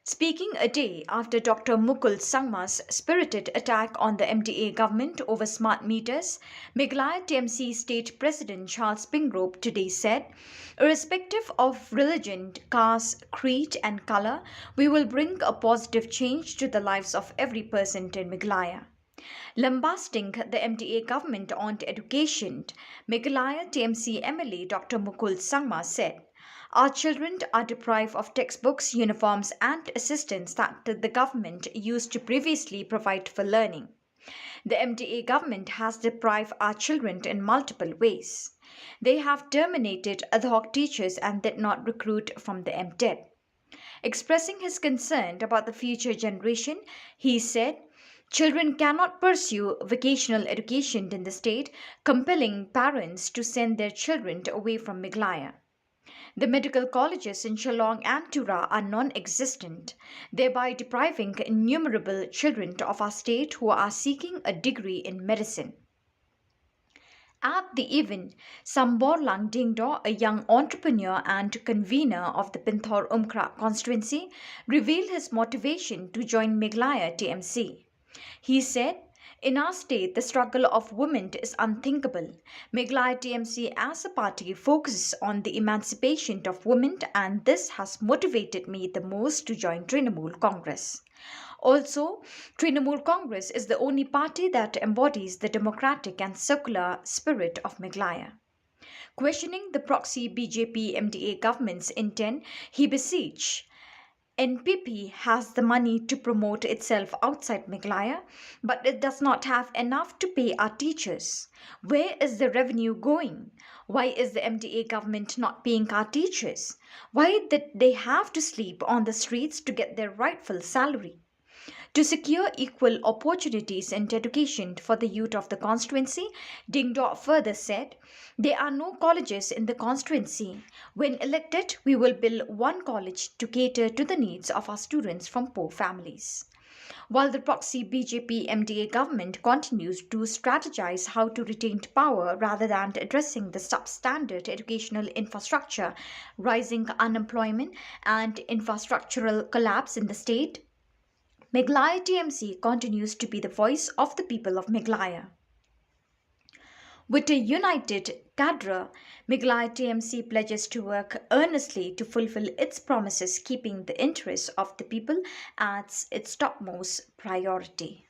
Speaking a day after Doctor Mukul Sangma's spirited attack on the M D A government over smart meters, Meghalaya T M C State President Charles Pyngrope today said, "Irrespective of religion, caste, creed, and color, we will bring a positive change to the lives of every person in Meghalaya." Lambasting the M D A government on education, Meghalaya T M C M L A Doctor Mukul Sangma said, "Our children are deprived of textbooks, uniforms, and assistance that the government used to previously provide for learning. The M D A government has deprived our children in multiple ways. They have terminated ad hoc teachers and did not recruit from the M TET." Expressing his concern about the future generation, he said, "Children cannot pursue vocational education in the state, compelling parents to send their children away from Meghalaya. The medical colleges in Shillong and Tura are non-existent, thereby depriving innumerable children of our state who are seeking a degree in medicine." At the event, Samborlang Dingdo, a young entrepreneur and convener of the Pynthor Umkhrah constituency, revealed his motivation to join Meghalaya T M C. He said, "In our state, the struggle of women is unthinkable. Meghalaya T M C as a party focuses on the emancipation of women, and this has motivated me the most to join Trinamool Congress. Also, Trinamool Congress is the only party that embodies the democratic and secular spirit of Meghalaya." Questioning the proxy B J P M D A government's intent, he beseech, "N P P has the money to promote itself outside Meghalaya, but it does not have enough to pay our teachers. Where is the revenue going? Why is the M D A government not paying our teachers? Why did they have to sleep on the streets to get their rightful salary?" To secure equal opportunities in education for the youth of the constituency, Dingdo further said, "There are no colleges in the constituency. When elected, we will build one college to cater to the needs of our students from poor families." While the proxy B J P M D A government continues to strategize how to retain power rather than addressing the substandard educational infrastructure, rising unemployment, and infrastructural collapse in the state, Meghalaya T M C continues to be the voice of the people of Meghalaya. With a united cadre, Meghalaya T M C pledges to work earnestly to fulfill its promises, keeping the interests of the people as its topmost priority.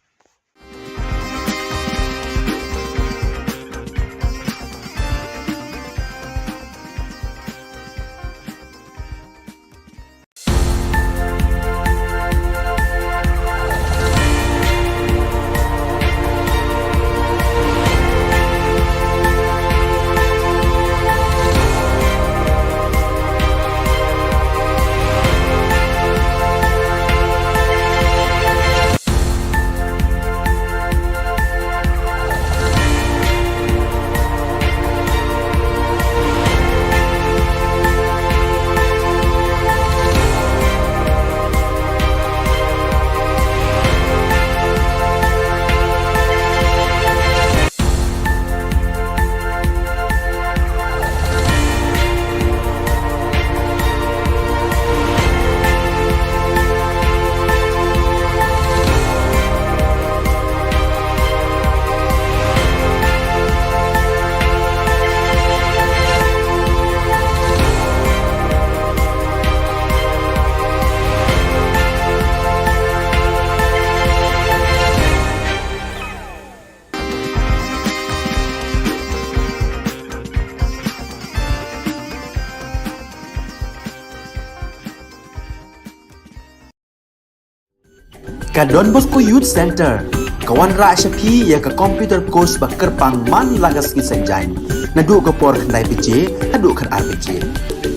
Ka Don Bosco Youth Centre ka wanrah sha phi ïa ka computer course ba kyrpang man la ka sngi Saitjaiñ, naduh ka por khyndai baje haduh khatar baje.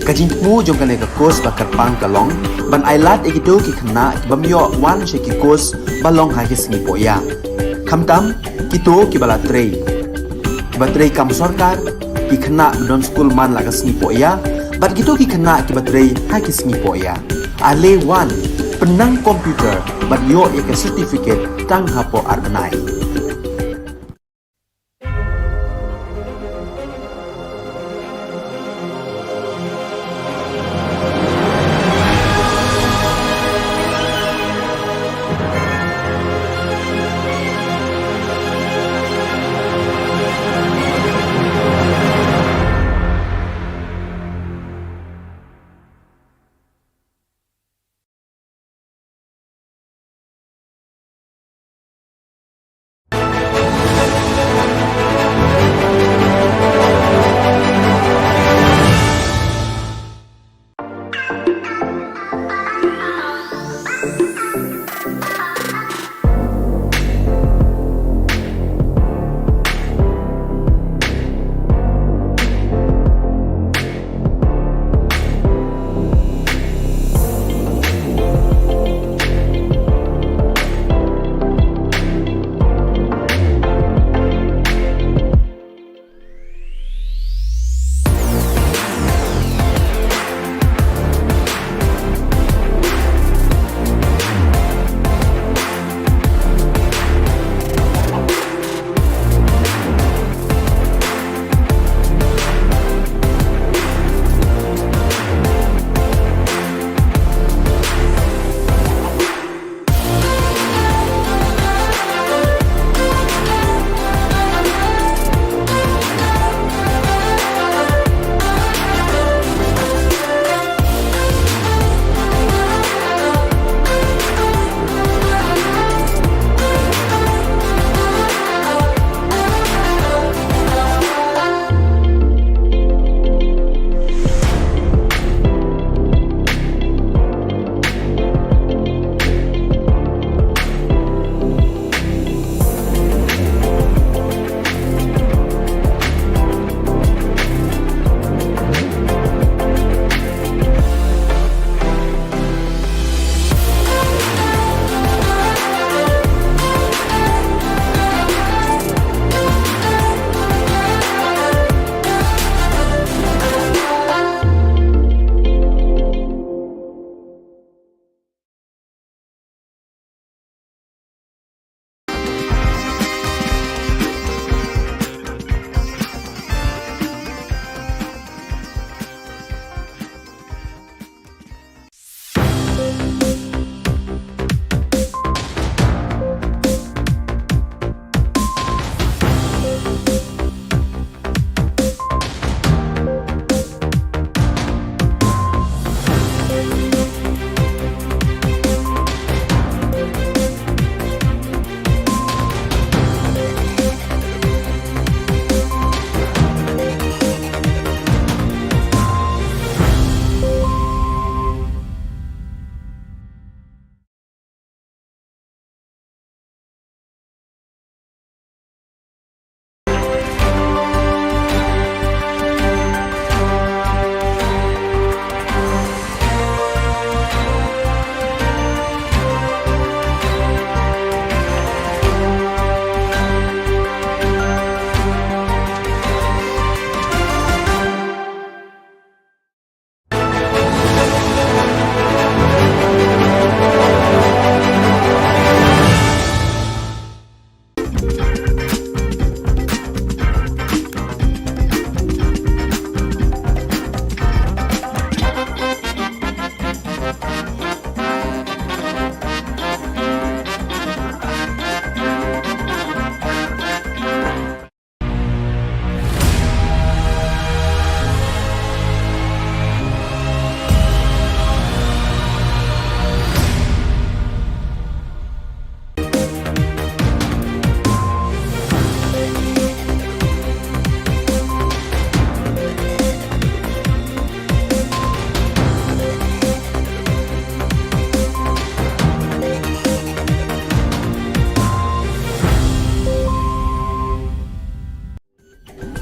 Ka jingthmu jong kane ka course ba kyrpang ka long ban ailad ïa kito ki khynnah ki bym ïoh wan sha ki course ba long ha ki sngi pohïa, khamtam kito kiba la trei, kiba trei kam sorkar, ki khynnah ba don skul man la ka sngi pohïa, bad kito ki khynnah kiba trei ha ki sngi pohïa. Ale wan, pynnang computer bad ïoh ïa ka certificate tang hapoh ar bnai.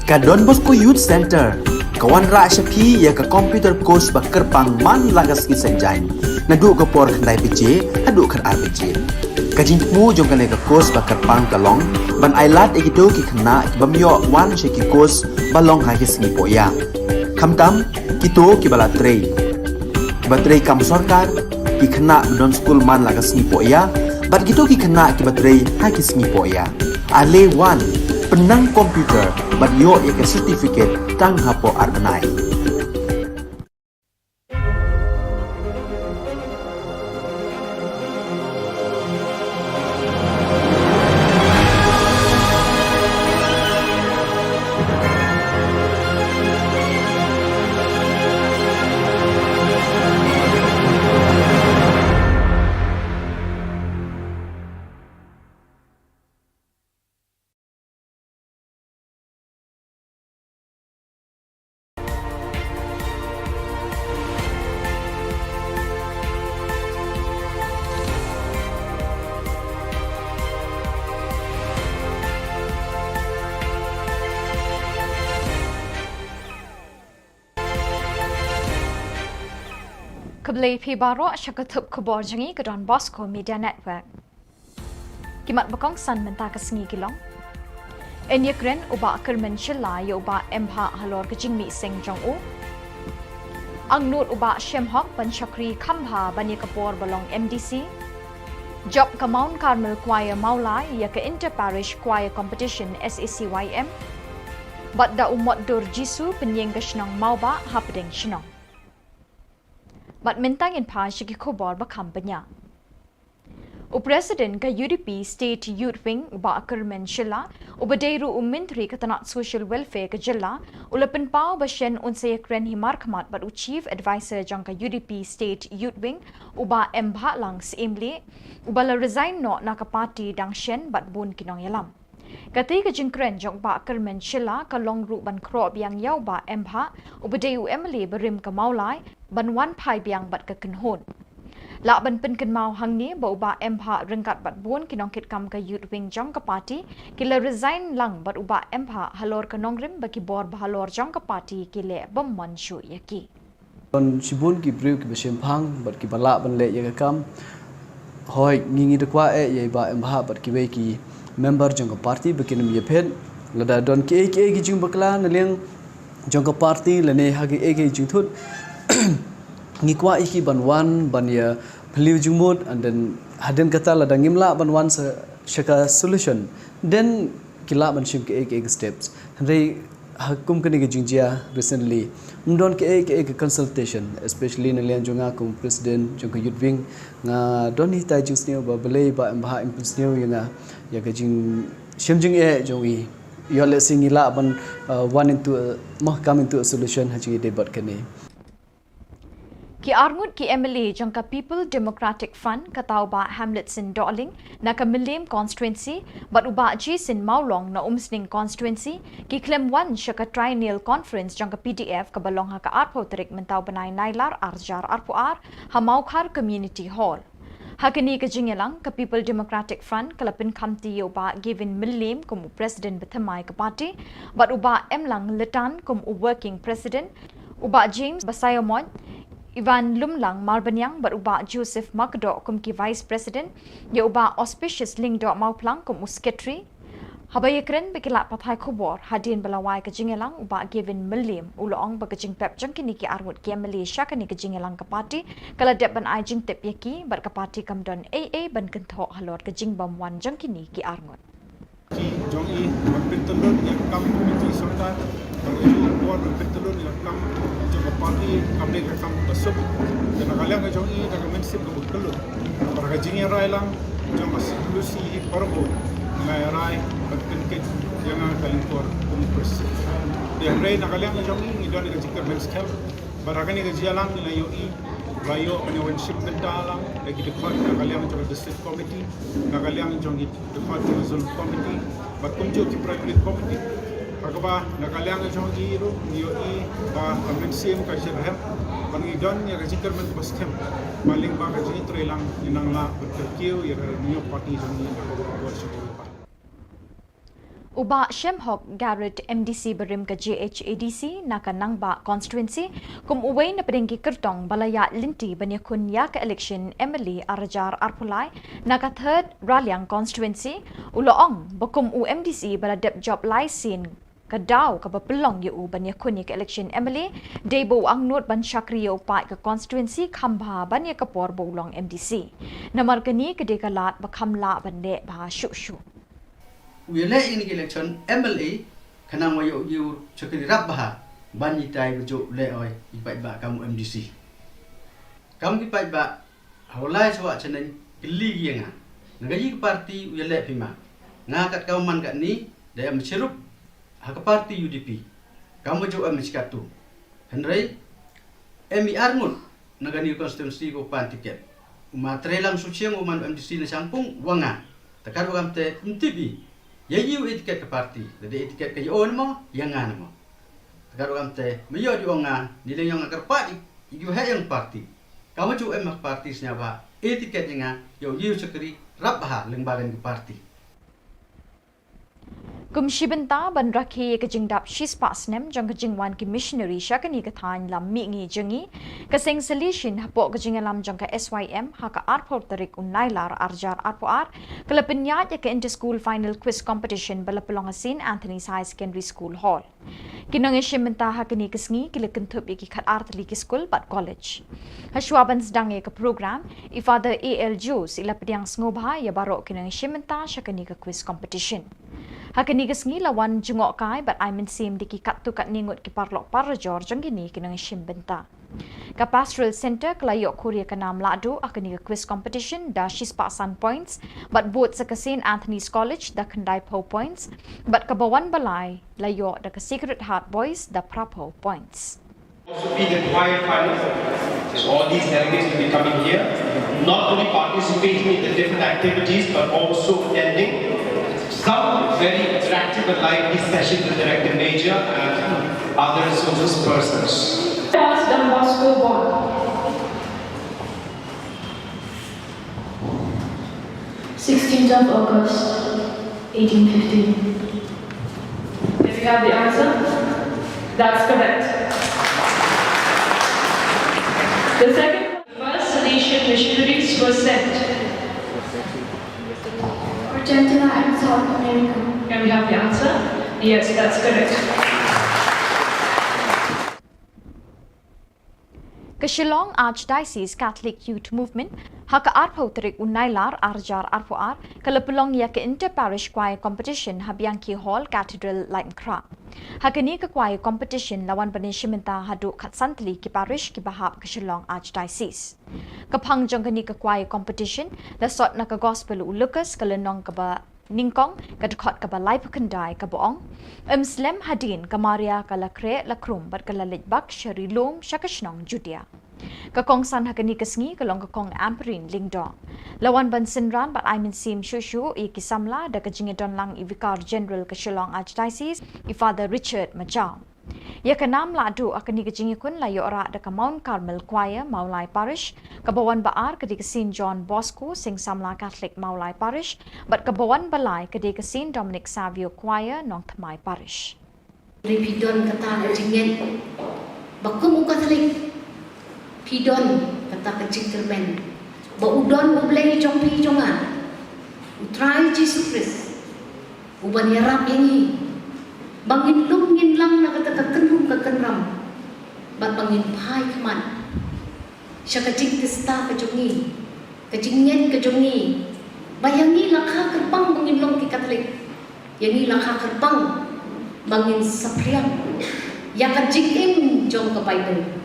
Ka Don Bosco Youth Centre ka wanrah sha phi ïa ka computer course ba kyrpang man la ka sngi Saitjaiñ, naduh ka por khyndai baje haduh khatar baje. Ka jingthmu jong kane ka course ba kyrpang ka long ban ai lad ïa kito ki khynnah ki bym ïoh wan sha ki course ba long ha ki sngi pohïa, khamtam kito kiba la trei, kiba trei kam sorkar, ki khynnah ba don skul man la ka sngi pohïa bad kito ki khynnah kiba trei ha ki sngi pohïa. Ale wan, pynnang computer bad ïoh ïa ka certificate tang hapoh ar bnai. Khublei phi baroh sha ka thup khubor jong ngi ka Don Bosco Media Network. Ki mat ba kongsan mynta ka sngi ki long: Yn ïakren u Bah Kyrmen Shylla ïa u Bah M Bhah halor ka jingmih seng jong u. Angnud u Bah Shemhok ban shakri kham bha ban ïa ka por ba long M D C. Jop ka Mount Carmel Choir Mawlai ïa ka Inter Parish Choir Competition S A C Y M. Bad da u Motdur Jisu pynïeng ka shnong Mawbah hapdeng shnong. Bad mynta ngin phai sha ki khubor ba kham bniah. U President ka U D P State Youth Wing u Bah Kyrmen Shylla, uba dei ruh u Myntri ka tnat Social Welfare ka jylla, u la pynpaw ba shen un sa ïakren hi markhmat bad u Chief Adviser jong ka U D P State Youth Wing, u Bah M Bhah Lang Syiemlieh, uba la resign noh na ka party dang shen bad bun ki nongïalam. Katei ka jingkren jong u Bah Kyrmen Shylla ka long ruh ban khroh biang ïa u Bah M Bhah, uba dei u M L A barim ka Mawlai, ban wan phai biang bad ka kynhun. Lah ban pynkynmaw hangne ba u Bah M Bhah ryngkat bad bun ki nongkitkam ka Youth Wing jong ka party ki la resign lang bad u Bah M Bhah halor ka nongrim ba ki bor ba halor jong ka party ki leh bym mon shuh ïa ki. Don shibun ki briew kiba shemphang bad kiba lah ban leh ïa ka kam. Hooid, ngi ngi da kwah eh ïa i Bah M Bhah bad kiwei ki member jong ka party ba kin ym ïaphet. Lada don kiei kiei ki jingbakla na liang jong ka party lane ha kiei kiei jingthut, ngi kwah ïa ki ban wan ban ïa phylliew jingmut, and then hadien kata lada ngim lah ban wan sa sha ka solution, then ki lah ban shim kiei kiei ki steps. Hynrei ha kum kane ka jingjia recently, ym don kiei kiei ka consultation, especially na liang jong nga kum president jong ka Youth Wing. Nga don hitai jingsniew ba balei Bah M Bhah im pynsniew ïa nga ïa ka jingshem jingeh jong i. Ïoh lehse ngi lah ban, uh, wan into a, mo, come into a solution ha jingïadei bad kane. Ki arngut ki M L A jong ka People Democratic Front, kata u Bah Hamletson Dohling na ka Mylliem Constituency bad u Bah Jason Mawlong na Umsning Constituency, ki khlem wan sha ka Triennial Conference jong ka P D F kaba long ha ka arphew tarik mynta u bnai Nailar arhajar arphew ar ha Mawkhar Community Hall. Ha kane ka jingïalang, ka People Democratic Front ka la pynkhamti ïa u Bah Gavin Mylliem kum u President bathymmai ka party, bad u Bah Emlang Lytan kum u Working President, u Bah James Basaiawmoit, Ivan Lumlang Marbaniang bad u Bah Joseph Makdoh kum ki Vice President, ïa u Bah Auspicious Lyngdoh Mawphlang kum u Secretary. Haba ïakren bad ki lad pathai khubor hadien ba la wai ka jingïalang, u Bah Gavin Mylliem u la ong ba ka jingpep jong kine ki arngut ki M L A sha kane ka jingïalang ka party ka la dep ban ai jingtip ïa ki bad ka party kam don ei ei ban kynthoh halor ka jingbymwan jong kine ki arngut. Ki jong i ban pyntyllun ïa ka kam komiti sorkar, ban ïa ka bor ban pyntyllun ïa ka kam jong ka party, kam dei ka kam ba suk. Te na ka liang ka jong i da ka mynsiem kaba kyllut, bad ka jingïarai lang jong ka solusi hi baroh, nga ïarai ban pynkit ïa nga ka lyngkor kum u president. Te hynrei na ka liang ka jong i ngi don ïa ka jingkyrmen skhem. Bad ha kane ka jingïalang ngi la ïohi ba ïoh ban ïa wan shim bynta lang da ki dkhot na ka liang jong ka District Committee, na ka liang jong ki dkhot jong ka Zonal Committee bad kumjuh ki Primary Committee. Ha kaba na ka liang jong ki ruh ngi ïohi ba ka mynsiem ka jyrhep bad ngi don ïa ka jingkyrmen kaba skhem ba lyngba ka jingïatreilang ngin nang lah ban kyrkhu ïa ka New Party jong ngi na ka bor sha ka bor. U Bah Shemhok Garrett, M D C barim ka J H A D C na ka Nangbah Constituency, kum uwei na pdeng ki kyrtong ba la ïaid lynti ban ïakhun ïa ka election M L A ar hajar arphew lai na ka Third Raliang Constituency, u la ong ba kum u M D C ba la dep jop lai sien, ka daw kaba pynlong ïa u ban ïakhun ïa ka election M L A dei ba u angnud ban shakri ïa u paid ka constituency kham bha ban ïa ka por ba u long M D C. Namar kane ka dei ka lad ba kham lah ban leh bha shuh shuh. U ïaleh ïa kane ka election M L A khnang ba ïoh ïa u shakri rap bha ban ïatai ba juh leh oi ïa ki paidbah kam u M D C. Kam ki paidbah ha u lai sawah chaneng kylli ïa nga, na kaei ka party u ïaleh phi ma? Nga kat ka man katne da em shirup ha ka party U D P. Kam ba juh em shi katto. Hynrei em i arngut na kane ka constituency ko pan tiket. U ma Treilang Suchiang u man M D C na Shangpung wa nga. Te kat wa kam te ym tip i ïa i u e tiket ka party, lada e tiket ka ïa o ne mo, ïa nga ne mo. Te kat wa kam te me ïoh di ong nga, ni leng ïong nga kyrpad i, i u heh ïong party. Kam ba juh em ha ka party sñiawbha e tiket ïa nga, ïoh ïa u shakri rap bha lyngba kane ka party. Kum shi bynta ban rakhe ïa ka jingdap shispah snem jong ka jingwan ki missionary sha kane ka thaiñ lam mihngi jong ngi, ka seng Salesian hapoh ka jingïalam jong ka S Y M ha ka arphew tarik u Nailar ar hajar arphew ar ka la pynïaid ïa ka Inter School Final Quiz Competition ba la pynlong ha Saint Anthony's Higher Secondary School Hall. Ki nongïashim bynta ha kane ka sngi ki la kynthup ïa ki khatar tylli ki skul bad college. Hashwa ban sdang ïa ka program, i Father A L Jones i la pdiang sngewbha ïa baroh ki nongïashim bynta sha kane ka quiz competition. Ha kane ka sngi la wan jngohkai bad ai mynsiem da ki katto katne ngut ki paralok parajor jong kine ki nongïashim bynta. Ka Pastoral Centre ka la ïoh khur ïa ka nam lahduh ha kane ka quiz competition da shispah san points, bad bud sa ka Saint Anthony's College da khyndaiphew points, bad kaba wan ba lai la ïoh da ka Sacred Heart Boys da phraphew points. Also be the choir final. So all these delegates will be coming here, not only participating in the different activities, but also attending some very attractive and lively sessions with the director major and other resources persons. Pass Don Bosco Board. Sixteenth of August, eighteen fifteen. May we have the answer? That's correct. The second, first Salesian missionaries were sent. Argentina and South America. Can we have the answer? Yes, that's correct. Ka Shillong Archdiocese Catholic Youth Movement, ha ka arphew tarik u Nailar ar hajar arphew ar, ka la pynlong ïa ka Inter Parish Choir Competition ha Bianchi Hall, Cathedral, Laitumkhrah. Ha kane ka choir competition la wan ban ïashim bynta haduh khatsan tylli ki parish kiba hap ka Shillong Archdiocese. Ka phang jong kane ka choir competition la sot na ka Gospel u Lukas, ka lynnong kaba nyngkong, ka dkhot kaba laiphew khyndai, kaba ong: Ym slem hadien ka Maria ka la khreh la khrum bad ka la leit bak sha ri lum sha ka shnong Judia. Ka kongsan ha kane ka sngi ka long ka Kong Ampareen Lyngdoh. La wan ban synran bad ai mynsiem shuh shuh ïa ki samla da ka jingïadonlang i Vicar General ka Shillong Archdiocese, i Father Richard Majaw. Ïa ka nam lahduh ha kane ka jingïakhun la ïoh rah da ka Mount Carmel Choir, Mawlai Parish, kaba wan ba ar ka dei ka Saint John Bosco, Seng Samla Catholic, Mawlai Parish, bad kaba wan ba lai ka dei ka Saint Dominic Savio Choir, Nongthymmai Parish. Hynrei phi don kata ka jingngeit ba kum u Katholik, phi don kata ka jingkyrmen ba u don U Blei jong phi jong nga, U Trai Jisu Khrist, uban ïarap ïa ngi ba ngin lum ngin lang na kata ka kynrum ka kynram, bad ba ngin phai khmat sha ka jingtista ka jong ngi, ka jingngeit ka jong ngi, ba ïa ngi la kha kyrpang ba ngin long ki Katholik, ïa ngi la kha kyrpang ba ngin saphriang ïa ka jingim jong ka Baibl.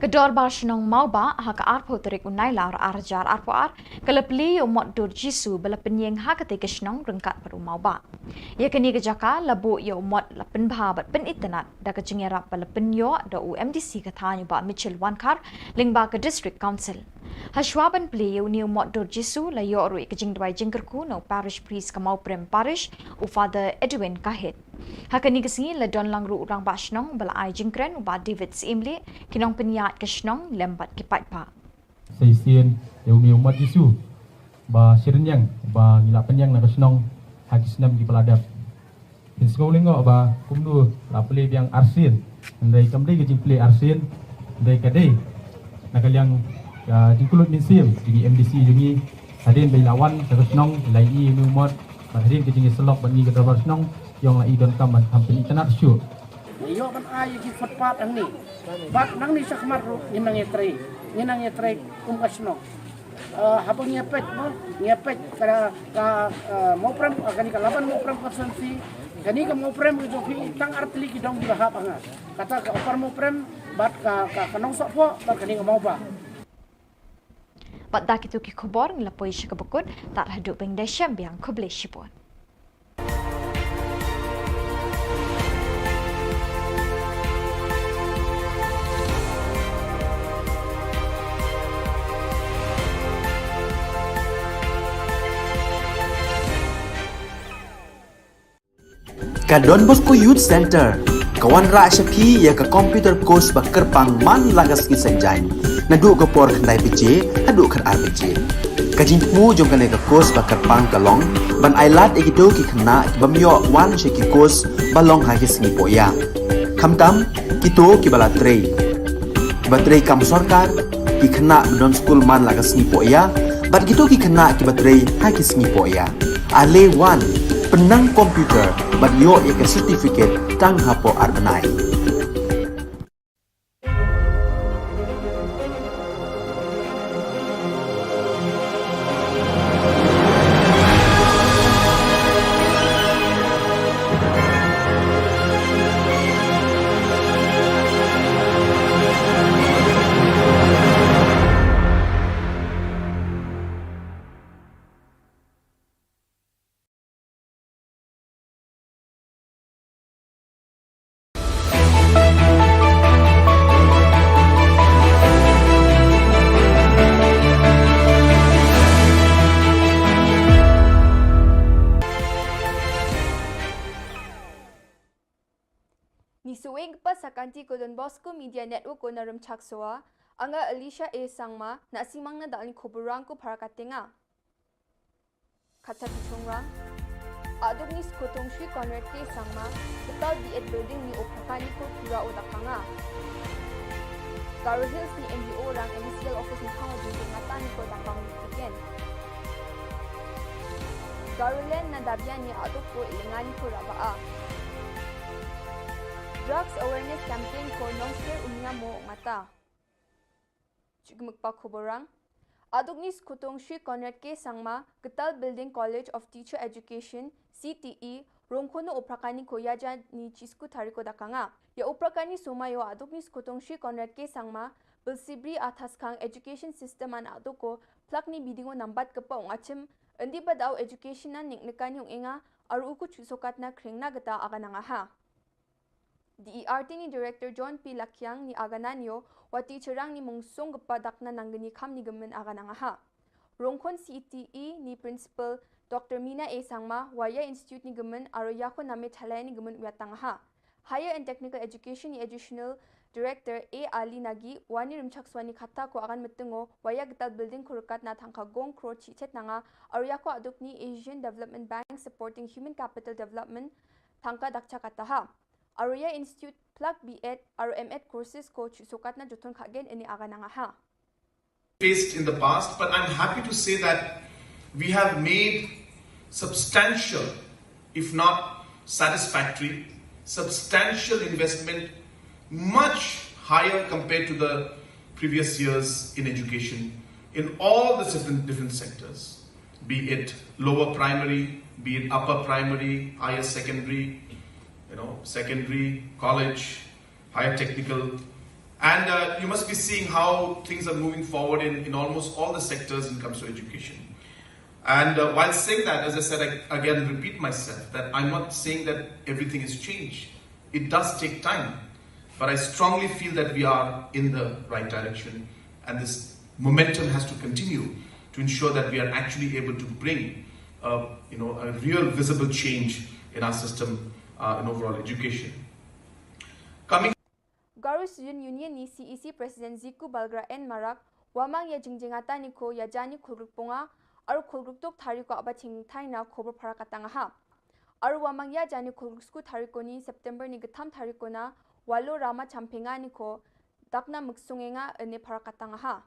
Dorbar Shnong Mawbah ha ka arphew tarik u Nailar arhajar arphew ar ka la plie ïa u mot dur Jisu ba la pynïeng ha katei ka shnong ryngkat bad u Mawbah. Ïa kane ka jaka la buh ïa u mot la pynbha bad pynitynnad da ka jingïarap ba la pynïoh da u M D C ka thaiñ u Bah Mitchell Wankhar lyngba ka District Council. Hashwa ban plie ïa une u mot dur Jisu la ïoh ruh ïa ka jingduwai jingkyrkhu na u Parish Priest ka Mawprem Parish, u Father Edwin Kahit. Ha kane ka sngi la don lang ruh u Rangbah Shnong ba la ai jingkren u Bah David Syiemlieh, ki nongpynïaid ka shnong lem bad ki paidbah. Sa shisien ïa une u mot Jisu ba shyrynniang ba ngi la pynïeng na ka shnong ha ki snem kiba la dep. Phin sngew lyngngoh ba kumno la plie biang arsien, hynrei kam dei ka jingplie arsien, hynrei ka dei na ka liang ka jingkyllut mynsiem jong i M D C jong ngi, hadien ba i la wan sha ka shnong, i la ïohi ïa une u mot, bad hadien ka jingïasyllok bad ngi ka dorbar shnong, i ong la i donkam ban kham pynitynnad shuh. Ngi ïoh ban ai ïa ki footpath hangne. Bad nangne shakhmat ruh ngin nang ïatrei, ngin nang ïatrei kum ka shnong. Eh, haba ngi ïa peit mo, ngi ïa peit ka, ka, eh, Mawprem, eh, kane ka Laban Mawprem constituency, kane ka Mawprem ka jong phi tang ar tylli ki dong kiba hap ha nga. Kata ka Upper Mawprem, bad ka, ka, ka Nongsohphoh, bad kane ka Mawbah. Bad da kito ki khubor ngi la poi sha kaba kut, tad haduh ban ïashem biang, khublei shibun. Ka Don Bosco Youth Centre ka wanrah sha phi ïa ka computer course ba kyrpang man la ka sngi Saitjaiñ, naduh ka por khyndai baje haduh khatar baje. Ka jingthmu jong kane ka course ba kyrpang ka long ban ailad ïa kito ki khynnah ki bym ïoh wan sha ki course ba long ha ki sngi pohïa, khamtam kito kiba la trei, kiba trei kam sorkar, ki khynnah ba don skul man la ka sngi pohïa, bad kito ki khynnah kiba trei ha ki sngi pohïa. Ale wan, pynnang computer bad ïoh ïa ka certificate tang hapoh ar bnai. Ngi shu weng kpa sa ka Don Bosco Media Network ko na Rymchak Sowa, anga Alicia A Sangma, na simang na dal ni khubor rang ko para katenga. Kata ki chungrang. Aduk ni Skutong Shri Conrad K Sangma, Betal B Ed Building ni Upakani ko pura o dakanga. Garo Hills ni M D O rang M C L office ni khang o ding ngata ni ko dakang ni tiken. Garoland na Dabian ni aduk ko ilingani ko raba a. Drugs awareness campaign ko nongker unya mo ngata. Chukmukpa khubor rang. Aduk ni Skutong Shri Conrad K Sangma, Betal Building College of Teacher Education, C T E, rongkhono Upakani ko yaja ni chisku tariko dakanga. Ya Upakani suma yo aduk ni Skutong Shri Conrad K Sangma, Bilsibri Athaskang Education System an aduk ko, plak ni bidingo nambat kepa ong achim, endi badau education an nik nekani ong enga, aru uku chusokatna kring na geta aganangaha. D E R T ni Director John P Lakiang ni agananio, wati cherang ni mungsong gepa dakna nanggeni kam ni gemen aganangaha. Rongkhon C T E ni Principal Doctor Mina A Sangma, waya Institute ni gemen, aro yako name chalai ni gemen uyatangaha. Higher and Technical Education ni Additional Director A Ali Nagi, wani Rymchak Swani kata ko agan metengo, waya getal building ko rekat na tangka gong kro chichet nanga, aro yako aduk ni Asian Development Bank supporting human capital development, tangka dakcha kataha. Aro ya Institute plak B Ed, aro M Ed courses ko chusokatna joton khagen ini aganangaha. Faced in the past, but I'm happy to say that we have made substantial, if not satisfactory, substantial investment, much higher compared to the previous years in education in all the different, different sectors, be it lower primary, be it upper primary, higher secondary, you know, secondary, college, higher technical, And uh, you must be seeing how things are moving forward in, in almost all the sectors when it comes to education. And uh, while saying that, as I said, I again repeat myself that I'm not saying that everything has changed. It does take time, but I strongly feel that we are in the right direction, and this momentum has to continue to ensure that we are actually able to bring uh, you know, a real visible change in our system uh, in overall education. Coming Garo Student Union ni C E C President Ziku Balgra N Marak, wamang ya jingjingata ni ko ya jani khulgruk ponga, aru khulgruk tok thari ko aba ching thai na khobor para katang ha. Aru wamang ya jani khulgruk sku thari ko ni September ni getham thari ko na, walo rama champenga ni ko, dakna muksungenga ene para katang ha.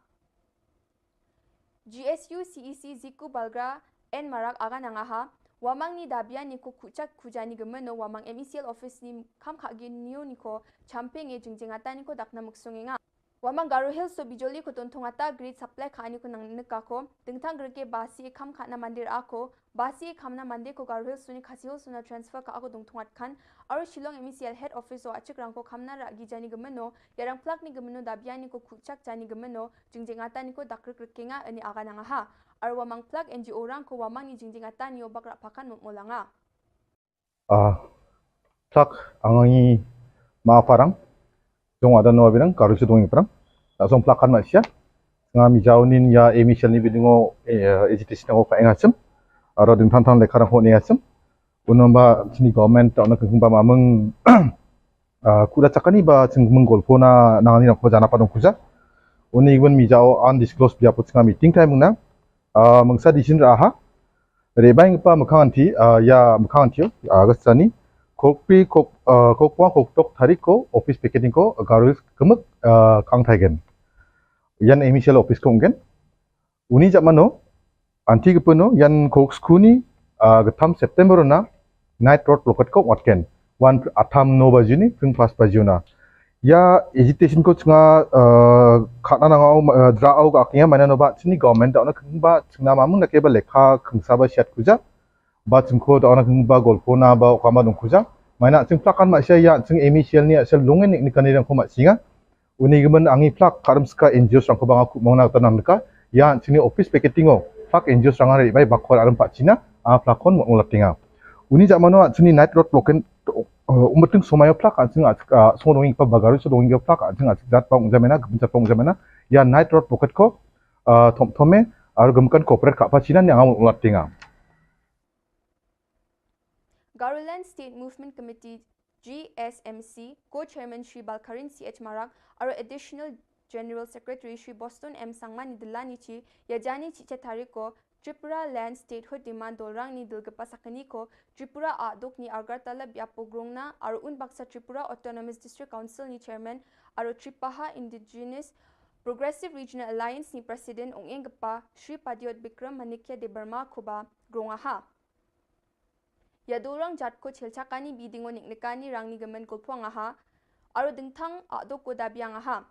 G S U C E C Ziku Balgra N Marak aga nangaha, wamang ni dabia ni ko kuchak kujani gemeno wamang M E C L office ni kam khagi niu ni ko champeng e jingjingata ni ko dakna muksungenga. Wamang Garo Hills so bijoli ko tontongata grid supply kha ni ko nang neka ko, dingtang greke basi e kam khana mandir ako, basi e kamna mande ko Garo Hills so ni Khasi Hills so na transfer kha ako dongtongat khan, aru Shillong M E C L head office o achik rang ko kamna ra gi jani gemeno, yarang plak ni gemeno dabia ni ko kuchak jani gemeno, jingjingata ni ko dakrik rikenga ene aga nangaha. Aru wamang plak N G O rang ko wamang ni jingjingata ni o bakra pakan mutmolanga. Ah, plak angangi ma parang, jong ada no abirang, karu sudong iprang. Tak song plak kan masia. Nga mi jauh nin ya emi shal ni bidingo eh, agitation ko ka engachem. Aro ding than than lekha rang ko ni engachem. Unamba sini government tak nak kengba mameng ah, kuda chakani ba cheng menggol pona nangani nak ko jana padong kuja. Uni iwan mi jauh undisclosed biapo chenga meeting time na. Ah, mengsa di sini raha. Rebai ngepa mekang anti ah, ya mekang anti ah, gas tani. Kokpi kok ah, kokpong koktok tarik ko office picketing ko garu kemek ah, kang taigen. Yan emi shal office ko ngen. Uni jak mano anti kepeno yan kok skuni ah, getham September na night road blockade ko watken. Wan atham no bajuni pring pas bajuna. Ya agitation ko chenga uh, khana nangau uh, dra au ka akhnya mana no ba chini government da na kengba chingna mamung na ke ba lekha kengsa ba siat kuja. Ba chingko da na kengba golpo na ba kama dong kuja. Mana ching plakan ma sia ya ching emi shal ni shal lungen ni kani rang ko ma singa. Uni gemen angi plak karam ska N G O rang ko banga ku mong na tanam deka. Ya chini office picketing o plak N G O rang ari bai bakor aram pak China a plakon mo latinga. Uni jak mano chini night road blockade umating somayo plak anjing a song donging pa bagaru so donging plak anjing a jat pong jamena gemen jat pong jamena ya night road blockade ko thom thome aru gemkan corporate ka pa China ni angam ulat tinga. Garoland State Movement Committee G S M C Co-Chairman Shri Balkarin C H Marak aru Additional General Secretary Shri Boston M Sangma ni dila ni chi ya jani chi cha tariko Tripura Land Statehood Demand dolrang ni dilgapa sakani ko Tripura aduk ni Agartala biapo grongna aru un baksa Tripura Autonomous District Council ni Chairman aru Tripaha Indigenous Progressive Regional Alliance ni President ong enggapa Shri Padiot Bikram Manikya Debbarma koba grongaha. Ya dolrang jat ko chel chakani bidingo niknikani rangni gemen kulpuang aha. Aru dingthang aduk ko dabiang aha.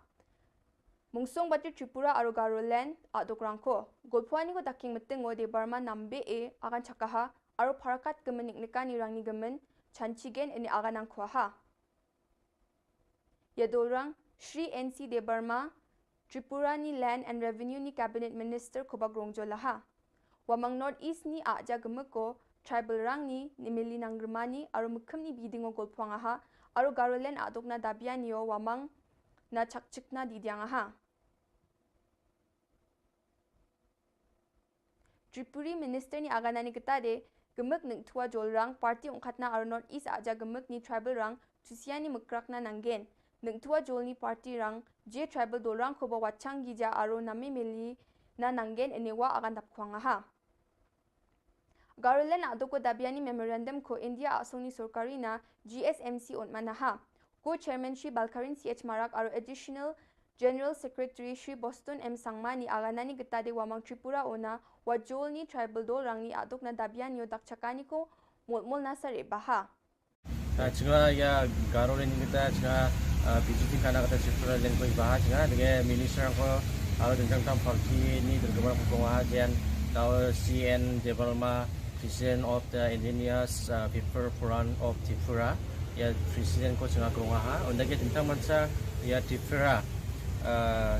Mungsong bati Tripura aru Garoland aduk rangko. Golpuani ko daking metengo Debbarma nambe e akan chakaha. Aru parakat gemen niknikani rangni gemen chanchigen ini akan angkuaha. Ya dolrang Shri N C Debbarma, Tripura ni Land and Revenue ni Cabinet Minister koba grongjo laha. Wamang North East ni aja gemeko tribal rang ni nimili nang germani aru mekem ni bidingo golpuang aha aru Garoland aduk na dabian yo wamang na chakchikna didiang aha. Tripuri Minister ni aganani ketade gemek nengtua jolrang party ongkatna aru North East aja gemek ni tribal rang tusiani mekrakna nanggen. Nengtua jol ni party rang je tribal dolrang koba wachang gija aru nami meli na nanggen enewa agan dapkuang aha. Garoland adoko dabiani memorandum ko India asong ni sorkari na G S M C ontmanaha. Co-chairman Shri Balkarin C H Marak aru additional General Secretary Shri Boston M Sangma ni aganani getade wamang Tripura ona wajol ni tribal dol rangni aduk na dabian yo dakchakani ko molmol nasa rebaha. Chinga ya Garoland ni kita chinga B J P kana kata Tripura lengkoi baha chinga dengan minister ko aru dengan tang party ni dengan kemana ko baha jen tau C N Debbarma, President of the Indigenous People Forum of Tripura. Ïa president ko jingïakrong ha. Ynda ki jingtang mansa ïa Tripura, eh,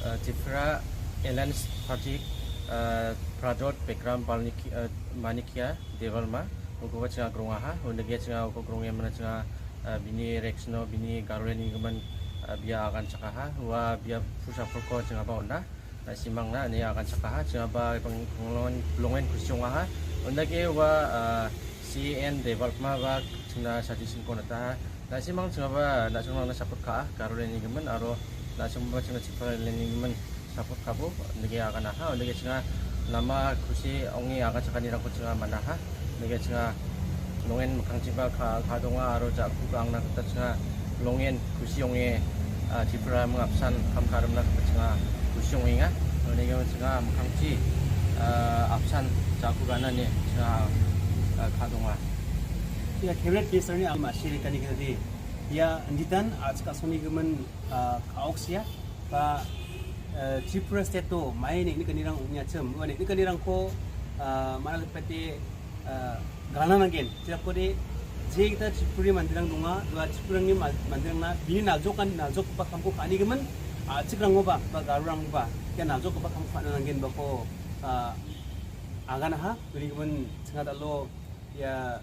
eh, Tripura Alliance Party, eh, Pradot Bikram Balnik-, eh, Manikya Debbarma. Uko ka jingïakrong ha. Ynda ki jingïakrong ïa mana jingïa, eh, bini Rexno, bini Garolen ni ka man, eh, bia agan chaka ha. Wa bia pusa purko jingïa ba ynda. Na simang na ni akan saka ha, jingïa ba pang-, panglong-, longin khusiong ha. Ynda ki wa, ah, C N Debbarma ba jingna suggestion ko na ta ha. Na simang jingïa ba na simang na support ka ha, Garolen ni ka man aro na simang ba jingna Tripura Alliance ni ka man support ka bo, ynda ki akan ha, ynda ki jingïa nama khusi ong i akan saka ni rang ko jingïa mana ha. Ynda ki jingïa longin mkhang chi ba ka, ka dong aro ja ku ka ang na kata jingïa longin khusi ong i, ah, Tripura mangap san kam ka ram na kata jingïa khusi ong i nga. Ynda ki jingïa mkhang chi, ah, apsan ja ku ka na ni jingïa, ah, ka dong. Ïa, Cabinet Minister ni ama shiri kani kani. Ïa, nditan, ah, ka soni ka man, ah, ka ok sia, ba, eh, Tripura State to, mai ni ni kani rang nya chem, wa ni ni kani rang ko, ah, mana pete, ah, gana na gen, tira ko de, je kita Tripura mandirang dunga, dua Tripura ni ma-, mandirang na, bini na jok kan, na jok pa kamko kani gemen, ah, cik rang ba, ba garu rang ba, ya na jok pa kamko kani na gen ba ko, ah, agana ha, bini gemen, sengat alo, ya,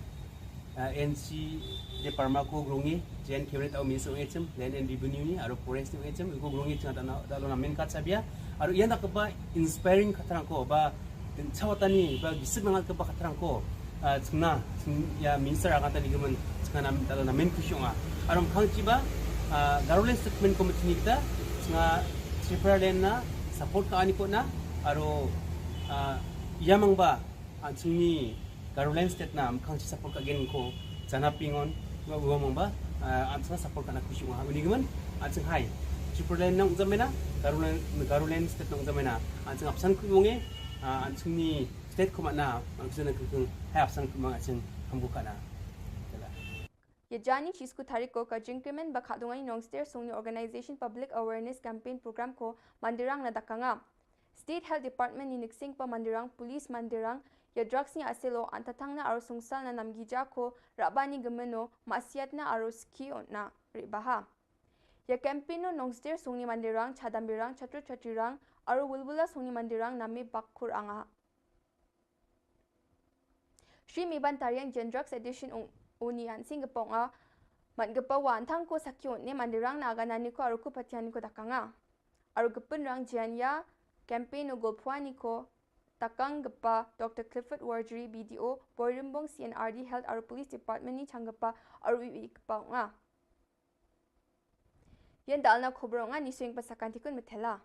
ah, N C Debbarma ko grong i, J N Cabinet au Minister ong i chem, Land and Revenue ni, aro Forest ni ong i chem, ko grong i chem ta na, ta lo na main kat sabia, aro ian ta kaba inspiring kata rang ko, ba, chawa tani, ba, gisik nangat kaba kata rang ko, ah, chengna, cheng, ya, Minister akan tani gemen, chengna, ta lo na main kusiong a. Aro mkhang chi ba, ah, Garoland Statement Committee ni kita, chenga Tripura Land na, support ka ani ko na, aro, ah, ya mang ba, an chengni, Garoland State na, mkhang chi support ka gen ko, jana pingon, wa, wa mang ba, ah, an cheng support ka na kusiong ha, uni gemen, an cheng hai. Tripura Land nang jamena, Garoland, Garoland State nang jamena, an cheng apsan ku wonge, ah, an chengni state ko mana, an cheng na kukung, hai apsan ku mang an cheng hambu ka na. Ïa jani chi sku tarik ko ka jingkmen ba ka dungai Nongster sungni organization public awareness campaign program ko mandirang na dakanga. State Health Department ni niksing pa mandirang, police mandirang, ïa drugs ni aselo, antatang na aro sungsal na namgija ko, rabani gemeno, masiat na aro ski na ribaha. Ïa campaign no Nongster sungni mandirang, chadambirang, chatru chatrirang, aro wulwula sungni mandirang, name bakkur anga. Shri Miban Tariang Jen Drugs Edition ung uni an sing gepong a, man gepa wa antang ko sakyo ne mandirang na agana ni ko aro ku patian ni ko dakanga. Aro gepun rang jian ya, campaign o golpua ni ko, takang gepa Doctor Clifford Warjri B D O, Boirimbong C N R D Health aro Police Department ni chang gepa aro iwi gepa nga. Yen dal na khubor nga ni swing pasakan tikun metela.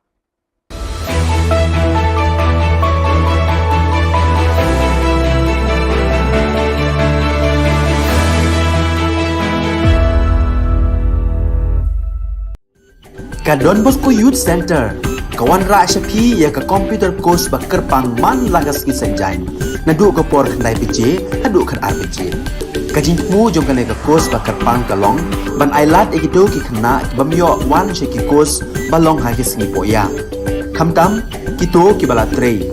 Ka Don Bosco Youth Center ka wanrah sha phi ïa ka computer course ba kyrpang man la ka sngi Saitjaiñ, naduh ka por khyndai baje haduh khatar baje. Ka jingthmu jong kane ka course ba kyrpang ka long ban ailad ïa kito ki khynnah ki bym ïoh wan sha ki course ba long ha ki sngi pohïa. Khamtam kito kiba la trei,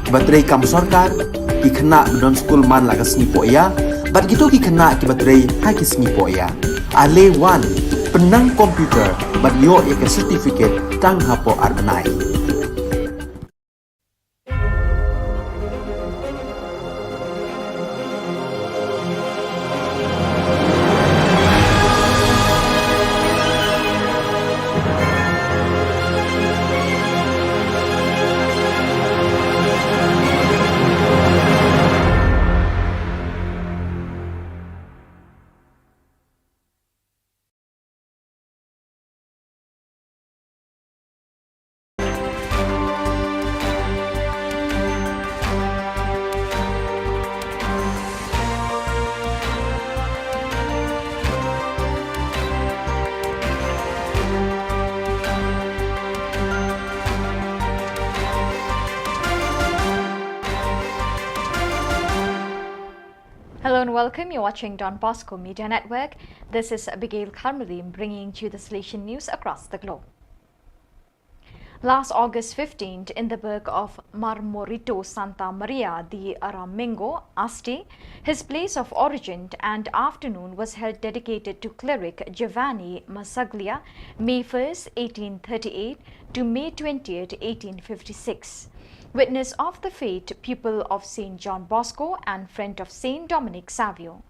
kiba trei kam sorkar, ki khynnah ba don skul man la ka sngi pohïa, bad kito ki khynnah kiba trei ha ki sngi pohïa. Ale wan, pynnang computer bad ïoh ïa ka certificate tang hapoh ar bnai. Hello and welcome. You're watching Don Bosco Media Network. This is Abigail Karmalim bringing to you the Salesian news across the globe. Last August fifteenth, in the burgh of Marmorito Santa Maria de Aramengo, Asti, his place of origin, an afternoon was held dedicated to cleric Giovanni Massaglia, May first, eighteen thirty-eight to May twentieth, eighteen fifty-six. Witness of the fete, pupil of Saint John Bosco and friend of Saint Dominic Savio.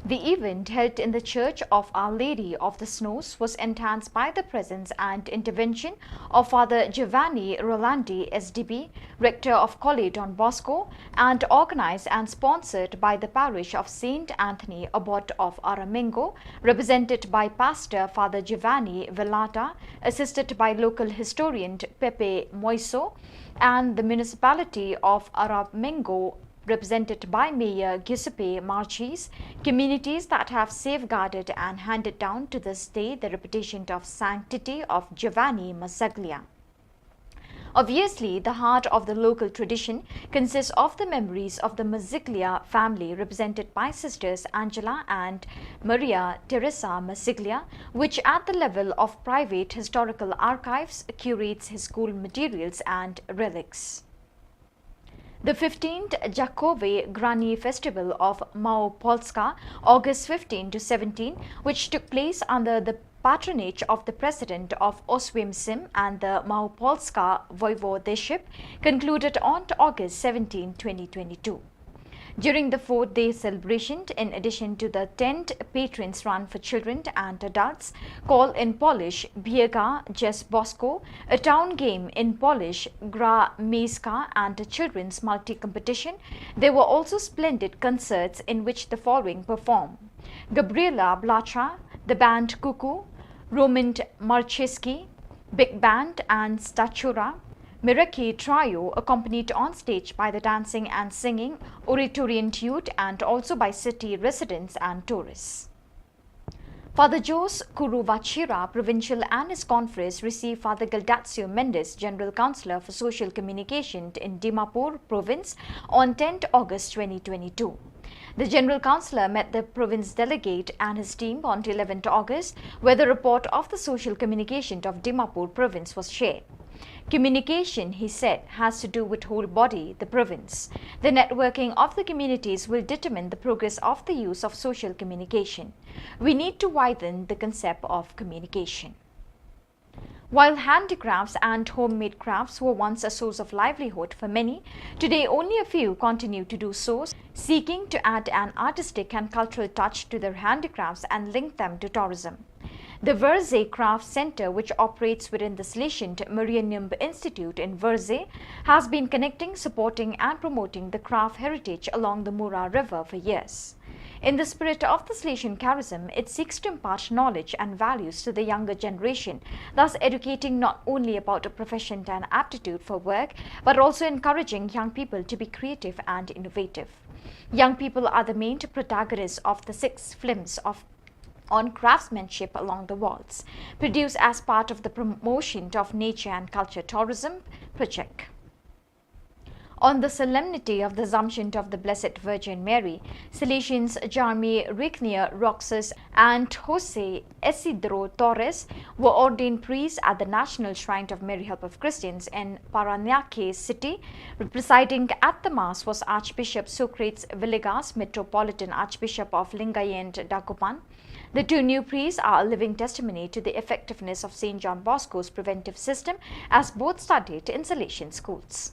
The event, held in the Church of Our Lady of the Snows, was enhanced by the presence and intervention of Father Giovanni Rolandi, S D B, Rector of Colle Don Bosco, and organized and sponsored by the parish of Saint Anthony, Abbot of Aramengo, represented by Pastor Father Giovanni Velata, assisted by local historian Pepe Moiso, and the municipality of Aramengo, represented by Mayor Giuseppe Marchese, communities that have safeguarded and handed down to this day the reputation of sanctity of Giovanni Massaglia. Obviously, the heart of the local tradition consists of the memories of the Massaglia family, represented by sisters Angela and Maria Teresa Massaglia, which at the level of private historical archives curates his school materials and relics. The fifteenth Jakove Grani Festival of Małopolska, August fifteen to seventeen, which took place under the patronage of the President of Oswiecim and the Małopolska Voivodeship, concluded on August seventeenth, twenty twenty-two. During the four-day celebration, in addition to the tent patrons run for children and adults, called in Polish Biega Dzież Bosko, a town game, in Polish Gra Miejska, and a children's multi-competition, there were also splendid concerts in which the following perform: Gabriela Blacha, the band Kuku, Roman Marcheski, big band, and Statura. Miraki Trio, accompanied on stage by the dancing and singing Oratorian youth and also by city residents and tourists. Father Jose Kuruvachira, provincial, and his confreres received Father Galdazio Mendes, General Councillor for Social Communication in Dimapur Province, on tenth August twenty twenty-two. The General Councillor met the province delegate and his team on eleventh August, where the report of the social communication of Dimapur Province was shared. Communication, he said, has to do with whole body, the province. The networking of the communities will determine the progress of the use of social communication. We need to widen the concept of communication. While handicrafts and homemade crafts were once a source of livelihood for many, today only a few continue to do so, seeking to add an artistic and cultural touch to their handicrafts and link them to tourism. The Verze Craft Center, which operates within the Salesian Marianum Institute in Verze, has been connecting, supporting, and promoting the craft heritage along the Mura River for years. In the spirit of the Salesian charism, it seeks to impart knowledge and values to the younger generation, thus educating not only about a proficient and aptitude for work, but also encouraging young people to be creative and innovative. Young people are the main protagonists of the six films of on craftsmanship along the walls, produced as part of the promotion of nature and culture tourism project. On the solemnity of the Assumption of the Blessed Virgin Mary, Salesians Jarmi Rignier Roxas and Jose Isidro Torres were ordained priests at the National Shrine of Mary Help of Christians in Paranaque City. Presiding at the Mass was Archbishop Socrates Villegas, Metropolitan Archbishop of Lingayen Dagupan. The two new priests are a living testimony to the effectiveness of Saint John Bosco's preventive system, as both studied in Salesian schools.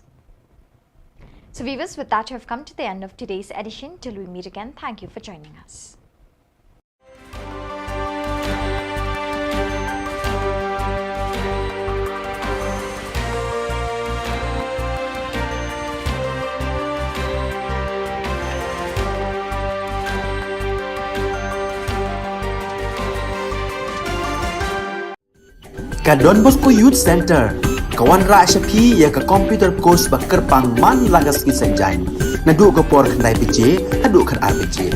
So viewers, with that, we have come to the end of today's edition. Till we meet again, thank you for joining us. Ka Don Bosco Youth Center ka wanrah sha phi ïa ka computer course ba kyrpang man la ka sngi Saitjaiñ, naduh ka por khyndai baje haduh khatar baje.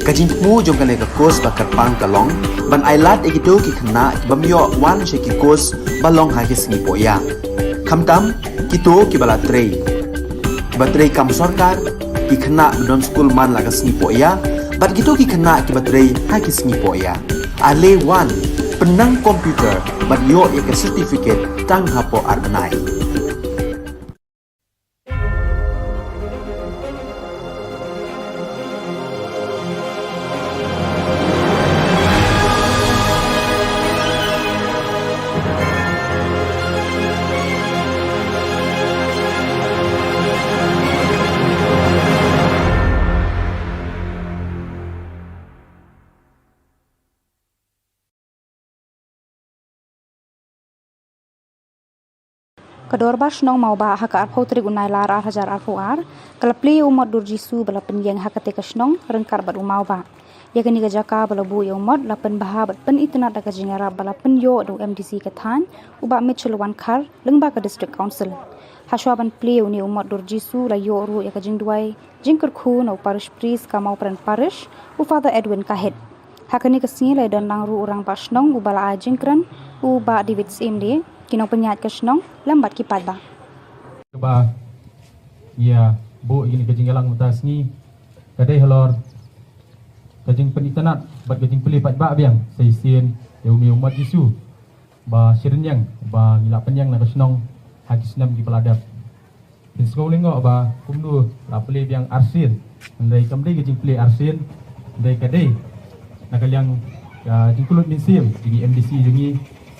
Ka jingthmu jong kane ka course ba kyrpang ka long ban ailad ïa kito ki khynnah ki bym ïoh wan sha ki course ba long ha ki sngi pohïa, khamtam kito kiba la trei, kiba trei kam sorkar, ki khynnah ba don skul man la ka sngi pohïa, bad kito ki khynnah kiba trei ha ki sngi pohïa. Ale wan, Pynnang computer bad ïoh ïa ka certificate tang hapoh ar bnai. Ka Dorbar Shnong Mawbah ha ka arphew tarik u Nailar ar hajar arphew ar, ka la plie ïa u mot dur Jisu ba la pynïeng ha katei ka shnong ryngkat bad u Mawbah. Ïa kane ka jaka ba la buh ïa u mot la pynbha bad pynitynnad da ka jingïarap ba la pynïoh da u M D C ka thaiñ, u Bah Mitchell Wankhar, lyngba ka District Council. Hashwa ban plie ïa une u mot dur Jisu la ïoh ruh ïa ka jingduwai jingkyrkhu na u Parish Priest ka Mawprem Parish, u Father Edwin Kahit. Ha kane ka sngi la ïadon lang ruh u Rangbah Shnong uba la ai jingkren, u Bah David Syiem, ki nongpynïaid ka shnong lem bad ki paidbah. Kaba ïa buh ïa kane ka jingïalang mynta sngi ka dei halor ka jingpynitynnad bad ka jingplie paidbah biang sa shisien ïa u mei u mot Jisu ba shyrynïeng ba ngi la pynïeng na ka shnong ha ki snem kiba la dep. Phin sngew lyngngoh ba kumno la plie biang arsien, hynrei kam dei ka jingplie arsien, hynrei ka dei na ka liang ka jingkyllut mynsiem jong i M D C jong ngi,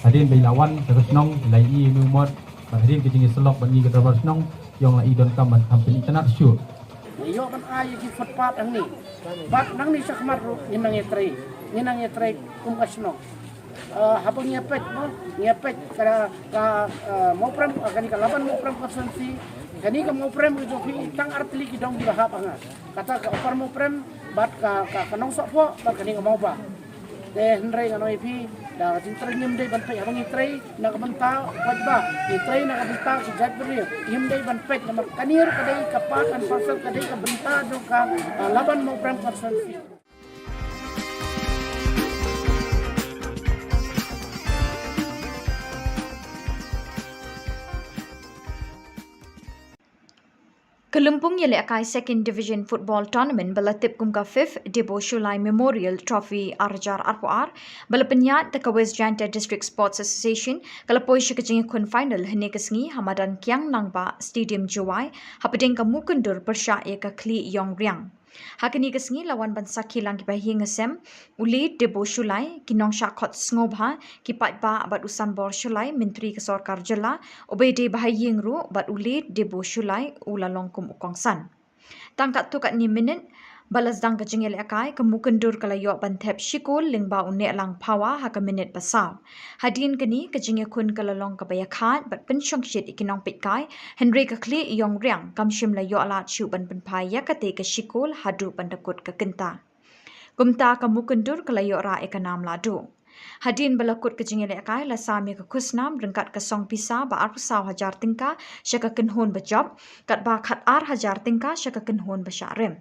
hadien ba i la wan sha ka shnong, i la ïohi ïa u mot, bad hadien ka jingïasyllok bad ngi ka dorbar shnong, i ong la i donkam ban kham pynitynnad shuh. Ngi ïoh ban ai ïa ki footpath hangne. Bad nangne shakhmat ruh ngin nang ïatrei. Ngin nang ïatrei kum ka shnong. Eh, haba ngi ïa peit, mo, ngi ïa peit ka, ka, eh, Mawprem, eh, kane ka Laban Mawprem constituency. Kane ka Mawprem ka jong phi tang ar tylli ki dong kiba hap ha nga. Kata ka Upper Mawprem, bad ka, ka, ka Nongsohphoh, bad kane ka Mawbah. Te hynrei ngan ong ïa phi, da ka jingtrei ngim dei ban peit haba ngi trei na ka bynta u paidbah, ngi trei na ka bynta ki jaitbynriew, ngim dei ban peit namar kane ruh ka dei ka part and parcel, ka dei ka bynta jong ka, ah, Laban Mawprem constituency. Ka lympung ïalehkai Second Division Football Tournament ba la tip kum ka Fifth Debo Shullai Memorial Trophy ar hajar arphew ar, ba la pynïaid da ka West Jaintia District Sports Association, ka la poi sha ka jingïakhun final hynne ka sngi ha madan Kiang Nangbah Stadium Jowai, hapdeng ka Mukyndur pyrshah ïa ka Khlieh Ïong Riang. Ha kane ka sngi la wan ban sakhi lang ki bahaïing hasem, u Late Debo Shullai, ki nongshah khot sngewbha, ki paidbah bad u Sanbor Shullai, Myntri ka Sorkar Jylla, uba dei bahaïing ruh, bad u Late Debo Shullai, u la long kum u kongsan. Tang katto katne minit ba la sdang ka jingïalehkai, ka Mukyndur ka la ïoh ban thep shi kol lyngba u Nehlang Phawa ha ka minit ba saw. Hadien kane ka jingïakhun ka la long kaba ïakhaid bad pynshongshit ïa ki nongpeitkai, hynrei ka Khlieh Ïong Riang kam shym la ïoh lad shuh ban pynphai ïa katei ka shi kol haduh ban da kut ka kynta. Kumta ka Mukyndur ka la ïoh rah ïa ka nam lahduh. Hadien ba la kut ka jingïalehkai la sam ïa ka khusnam ryngkat ka song pisa ba arphew saw hajar tyngka sha ka kynhun ba jop, katba khat ar hajar tyngka sha ka kynhun ba shah rim.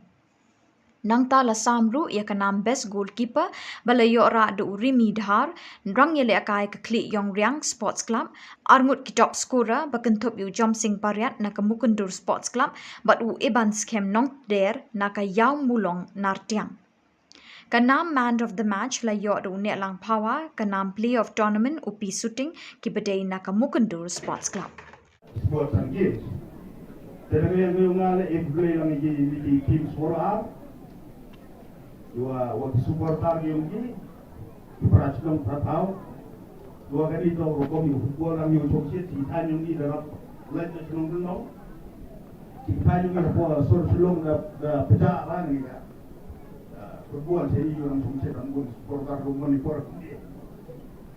Nangta la sam ruh ïa ka nam Best Goalkeeper ba la ïoh rah da u Rimi Dhar, rangïalehkai ka Khlieh Ïong Riang Sports Club, arngut ki top scorer ba kynthup ïa u Jomsing Pariat na ka Mukyndur Sports Club, bad u Iban Skhem Nongder na ka Ïawmulong Nartiang. Ka nam Man of the Match la ïoh da u Nehlang Phawa, ka nam Player of Tournament u Pi Suting, kiba dei na ka Mukyndur Sports Club. Sports and Games. Te dang ïa ngi nga le e blei lang ïa ki team score ar. Wa, wa ki supporter ki ong ki. Ki para chnong para thaw. Wa ka dei to rukom ïa football lang ïa u chong shit, ki thaiñ ong ki da rap. Lait na chnong dang nong. Ki thaiñ ong ki da por sor Shillong da, da pejah ba ngi ka. Football sa ïa u nang chong shit, nang bun supporter rukom ni por.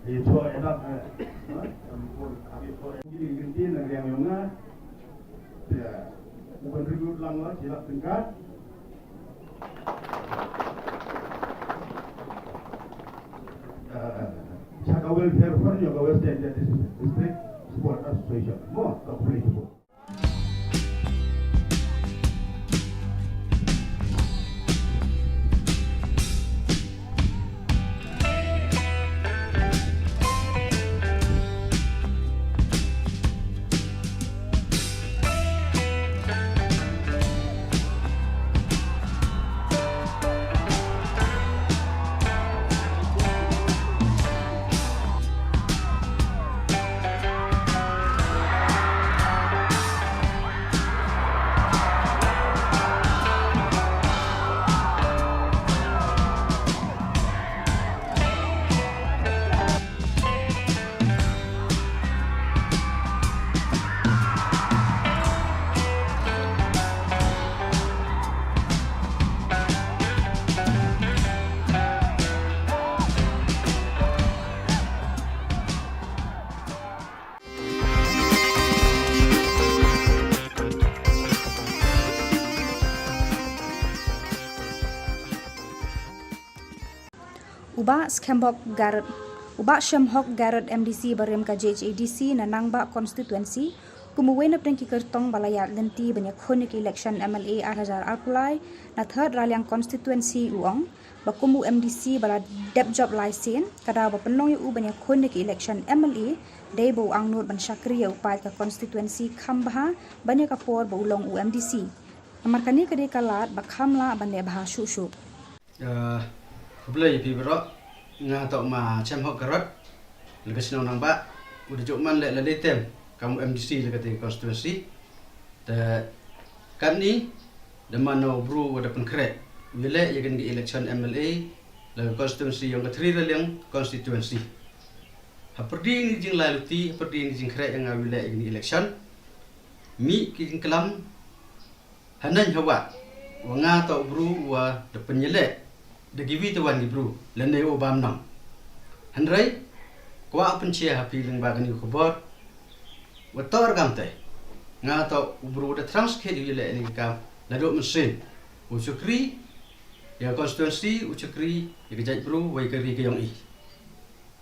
Ïa cho ïa dap, eh. Ha? Nang bun, ha, ïa cho ïa. Ki ring ring tin, nang riang ïong nga. Ïa, u contribute lang la, shi lak tyngka. Eh, sha ka welfare fund jong ka West Jaintia District Sport Association. Mo, ka pule ki mo. U Bah Shemhok Garod, u Bah Shemhok Garod, M D C barim ka J H A D C na Nangbah Constituency, kum uwei na pdeng ki kyrtong ba la ïaid lynti ban ïakhun ïa ka election M L A ar hajar arphew lai na Third Raliang Constituency, u ong ba kum u M D C ba la dep jop lai sien, ka daw ba pynlong ïa u ban ïakhun ïa ka election M L A dei ba u angnud ban shakri ïa u paid ka constituency kham bha ban ïa ka por ba u long u M D C. Namar kane ka dei ka lad ba kham lah ban leh bha shuh shuh. Ah, khublei ïa phi baroh. Nga toh ma Shemhok Garod, la ka shnong Nangbah, u da jop man leh la lei term kam u M D C la ka tei constituency. Te katni da man u bru wa da pynkhreh u ïaleh ïa kane ka election M L A la ka constituency yong ka Thri Raliang constituency. Ha pyrdi ni jinglai luti, ha pyrdi ni jingkhreh ïa nga u ïaleh ïa kane ka election. Mi ki jingklam Hynrei hawa, wa nga toh u bru wa da pynïaleh da kiwi te wan ki bru lane u bam nang. Hynrei kwah pynshai ha phi lyngba kane ka khubor. Wa toh ruh kamte, nga toh u bru da thrang skhet ïaleh ïa kane ka kam naduh mynsiem. U shakri ïa ka constituency, u shakri ïa ka jaitbru, wa ïa ka ri ka yong i.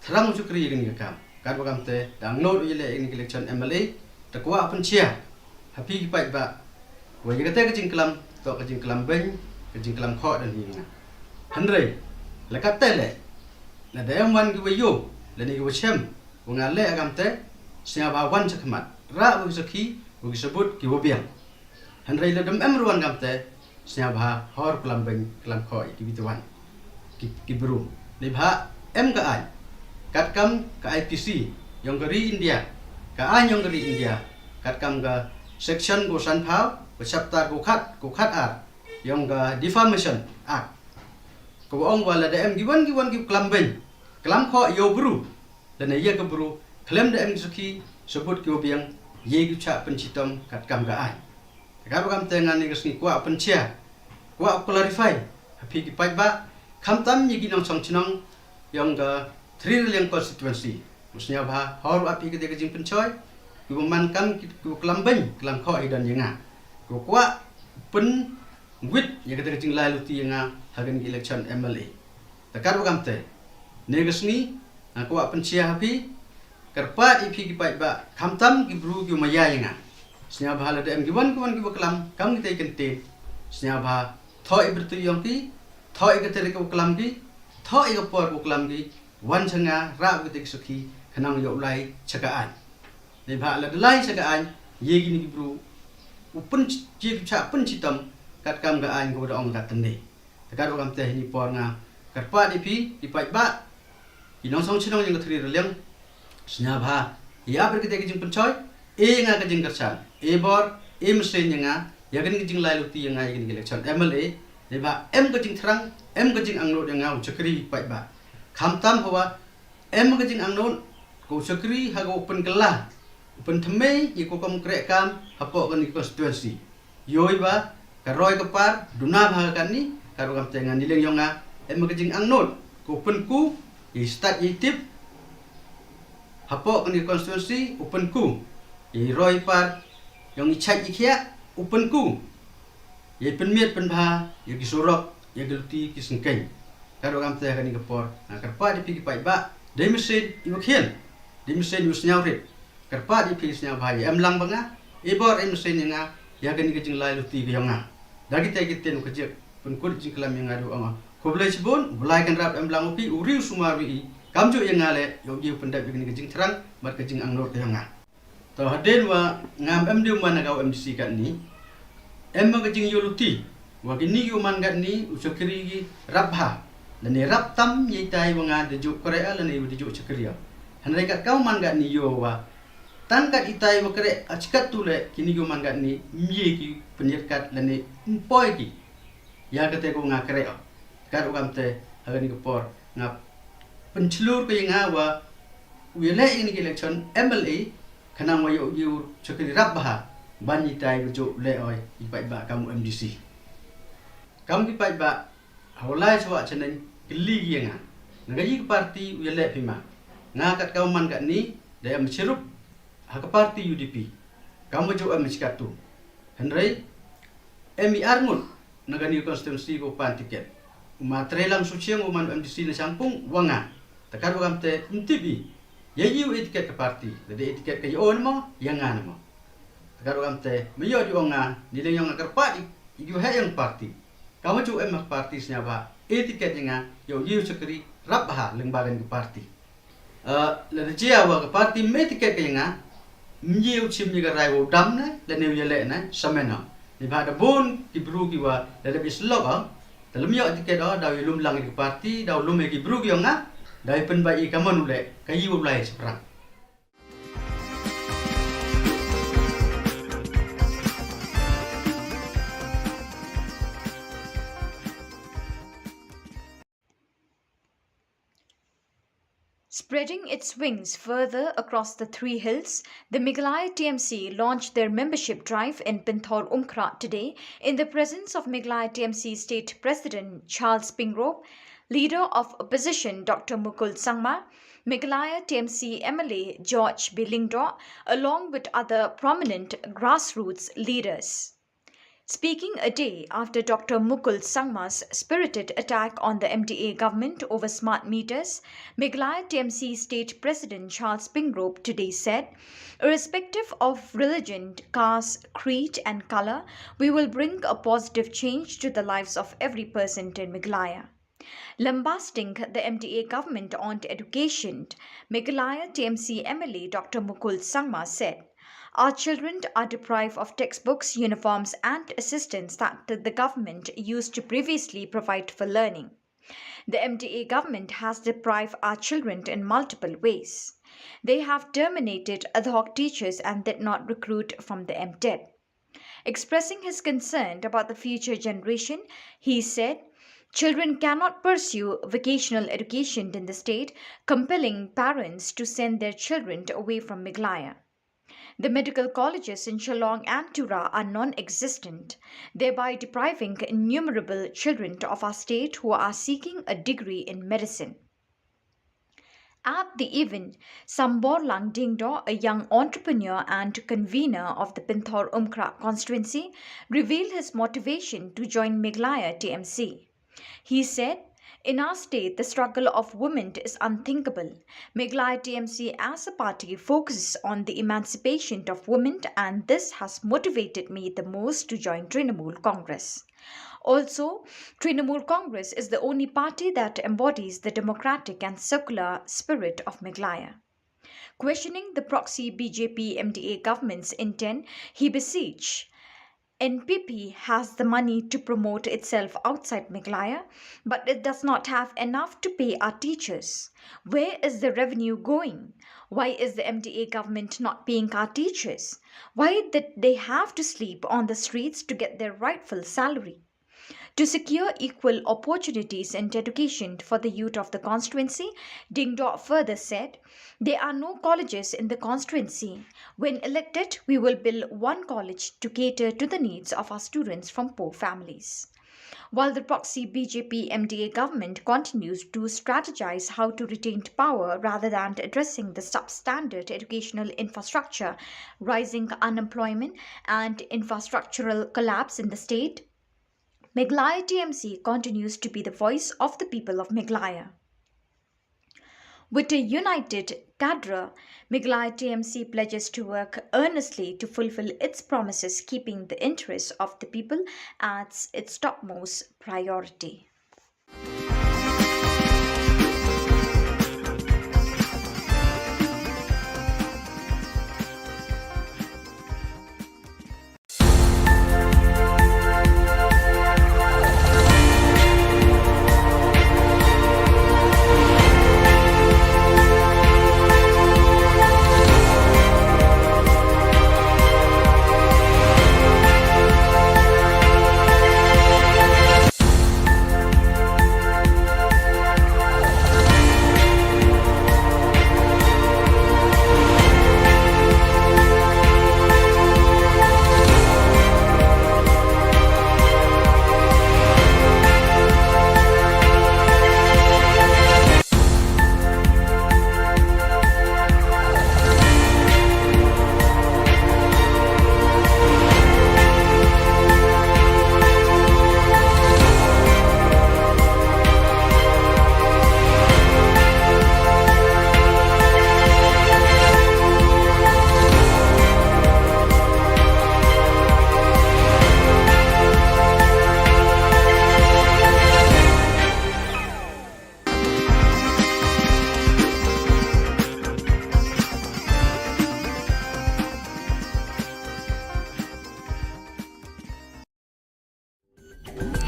Thrang u shakri ïa kane ka kam. Katba kamte, da angnud u ïaleh ïa kane ka election M L A, te kwah pynshai ha phi ki paidbah wa ïa kata ka jingklam, toh ka jingklam beiñ, ka jingklam khoh da ni nga. Hynrei la katte leh, lada em wan ki wa ïoh lane ki wa shem wa nga leh ha kamte, sngewbha wan sha khmat, rah wa ki sakhi, wa ki sabut ki wa biang. Hynrei lada em ruh wan kamte, sngewbha hor klam beiñ klam khoh ïa kiwi te wan ki, ki bru. Neibhah em ka aiñ katkam ka I P C yong ka ri India, ka aiñ yong ka ri India, katkam ka section ka sanphew, ka chapter ka khat, ka khat ar yong ka Defamation Act, ka wa ong wa lada em ki wan ki wan ki klam beiñ klam khoh ïa u bru lane ïa ka bru, khlem da em ki sakhi sabut ki wa biang, ïa ki chah pynshitom katkam ka aiñ. Katba kamte, nga ne ka sngi kwah pynshai, kwah clarify ha phi ki paidbah, khamtam ïa ki nongshong shnong yong ka Thri Raliang constituency. Wa sngewbha hor wa phi kata ka jingpynshoi, ki wa man kam ki, ki wa klam beiñ klam khoh ïa don ïa nga, ki wa kwah pynwit ïa kata ka jinglai luti ïa nga ha kane ka election M L A. Te katba kamte, ne ka sngi nga kwah pynshai ha phi, kyrpad ïa phi ki paidbah, khamtam ki bru ki wa maya ïa nga. Sngewbha lada em ki wan ki wan ki wa klam kam kita ki kyntien, sngewbha thoh ïa ka bynta yong ki, thoh ïa ka tarik ka wa klam ki, thoh ïa ka por ka wa klam ki, wan sha nga, rah wa kita ki sakhi, khnang ïoh lai sha ka aiñ. Neibhah lada lai sha ka aiñ, ïa kine ki bru u pyn, ïa ki chah pynshitom katkam ka aiñ ka wa da ong katne. Te katba kamte, ha kane ka por nga kyrpad ïa phi ki paidbah, ki nongshong shnong yong ka Thri Raliang, sngewbha ïa ap ïa kata ka jingpynshoi, e nga ka jingkyrshan, e bor, e mynsiem ïa nga ïa kane ka jinglai luti ïa nga ïa kane ka election M L A. Neibhah em ka jingthrang, em ka jingangnud ïa nga u shakri paidbah. Khamtam hawa em ka jingangnud ka u shakri ha ka wa pynkylla, u pynthymmai ïa ka kam kreh kam hapoh kane ka constituency. Ïohi ba ka roi ka par duna bha ha kane, katba kamte, nga ne leng yong nga, em ka jingangnud ka u pynku ïa i stad ïa i tip hapoh kane ka constituency, u pynku ïa i roi par yong i chait i khiah, u pynku ïa i pynmiat pynbha ïa ki surok, ïa ki luti ki syngkien. Katba kamte, ha kane ka por nga kyrpad ïa phi ki paidbah, dei mynsiem i wa khian, dei mynsiem i wa sngewrit. Kyrpad ïa phi, sngewbha ïa em lang ba nga, e bor e mynsiem ïa nga ïa kane ka jinglai luti ka yong nga. Da kita ki ktien u kajik, pynkut jingklam ïa nga da u ong, khublei shibun, u Blai Kynrad em lang u phi, u ri u sumar wi i, kamjooh ïa nga leh, ïoh u pyndep ïa kane ka jingthrang bad ka jingangnud ka yong nga. To, hadien wa ngam em dei u man ha ka wa M D C katne, em ka jingïoh luti wa kine ki wa man katne u shakri ki rap bha lane rap tam ïa itai wa nga da juh kreh lane wa da juh shakri. Hynrei kat ka wa man katne ïoh wa tang kat itai wa kreh, ha shi katto leh kine ki wa man katne ym ïa ki pynïaid kat lane ym poi ki ïa kata ka wa nga kreh. Katba kamte, ha kane ka por nga pynshlur ka ïa nga wa u ïaleh ïa kane ka election M L A, khnang wa ïoh u shakri rap bha ban itai wa juh leh oi i paidbah kam u M D C. Kam ki paidbah ha u lai sawah chaneng kylli ki ïa nga, na ka ïa ka party u ïaleh phi ma? Nga kat ka wa man katne da em shirup ha ka party U D P, kam wa juh em shi katto. Hynrei em i arngut na kane ka constituency ka wa pan ticket. U ma Treilang Suchiang u man u M D C na Shangpung u ong nga, te katba kam te ym tip i ïa i u etiket ka party, lada etiket ka ïa u ne mo ïa nga ne mo. Te katba kam te me ïoh ju ong nga, nileng ïong nga kyrpad i, i ju heh ïong party. Ka ma ju em ha party sñiawbha etiket ïa nga ïa u ïa u shakri rap bha lyngba kan ki party. Eh, lada jia wa ka party me etiket ka ïa nga, mye u chim ïa ka rai wa u dam ne lane u ïaleh ne, sa men o. Neibhah da bun ki bru ki wa lada bi slok o, te lym ïoh etiket o, da u ïalum lang ïa ka party, da u lum ïa ki bru ki ïong nga, da u pynbeit ïa ka mon u leh ka ïa u lai shaphrang. Spreading its wings further across the three hills, the Meghalaya T M C launched their membership drive in Pinthor Umkhrah today in the presence of Meghalaya T M C State President Charles Pingrope, Leader of Opposition Doctor Mukul Sangma, Meghalaya T M C M L A George B Lyngdoh, along with other prominent grassroots leaders. Speaking a day after Doctor Mukul Sangma's spirited attack on the M D A government over smart meters, Meghalaya T M C State President Charles Pingrope today said, irrespective of religion, caste, creed, and color, we will bring a positive change to the lives of every person in Meghalaya. Lambasting the M D A government on education, Meghalaya T M C M L A Doctor Mukul Sangma said, our children are deprived of textbooks, uniforms, and assistance that the government used to previously provide for learning. The M D A government has deprived our children in multiple ways. They have terminated ad hoc teachers and did not recruit from the M TET. Expressing his concern about the future generation, he said, children cannot pursue vocational education in the state, compelling parents to send their children away from Meghalaya. The medical colleges in Shillong and Tura are non existent, thereby depriving innumerable children of our state who are seeking a degree in medicine. At the event, Samborlang Dingdo, a young entrepreneur and convener of the Pinthor Umkhrah constituency, revealed his motivation to join Meghalaya T M C. He said, in our state, the struggle of women is unthinkable. Meghalaya T M C as a party focuses on the emancipation of women, and this has motivated me the most to join Trinamool Congress. Also, Trinamool Congress is the only party that embodies the democratic and secular spirit of Meghalaya. Questioning the proxy B J P M D A government's intent, he beseeched, N P P has the money to promote itself outside Meghalaya, but it does not have enough to pay our teachers. Where is the revenue going? Why is the M D A government not paying our teachers? Why did they have to sleep on the streets to get their rightful salary? To secure equal opportunities in education for the youth of the constituency, Dingdo further said, there are no colleges in the constituency. When elected, we will build one college to cater to the needs of our students from poor families. While the proxy B J P M D A government continues to strategize how to retain power rather than addressing the substandard educational infrastructure, rising unemployment, and infrastructural collapse in the state, Meghalaya T M C continues to be the voice of the people of Meghalaya. With a united cadre, Meghalaya T M C pledges to work earnestly to fulfill its promises, keeping the interests of the people as its topmost priority.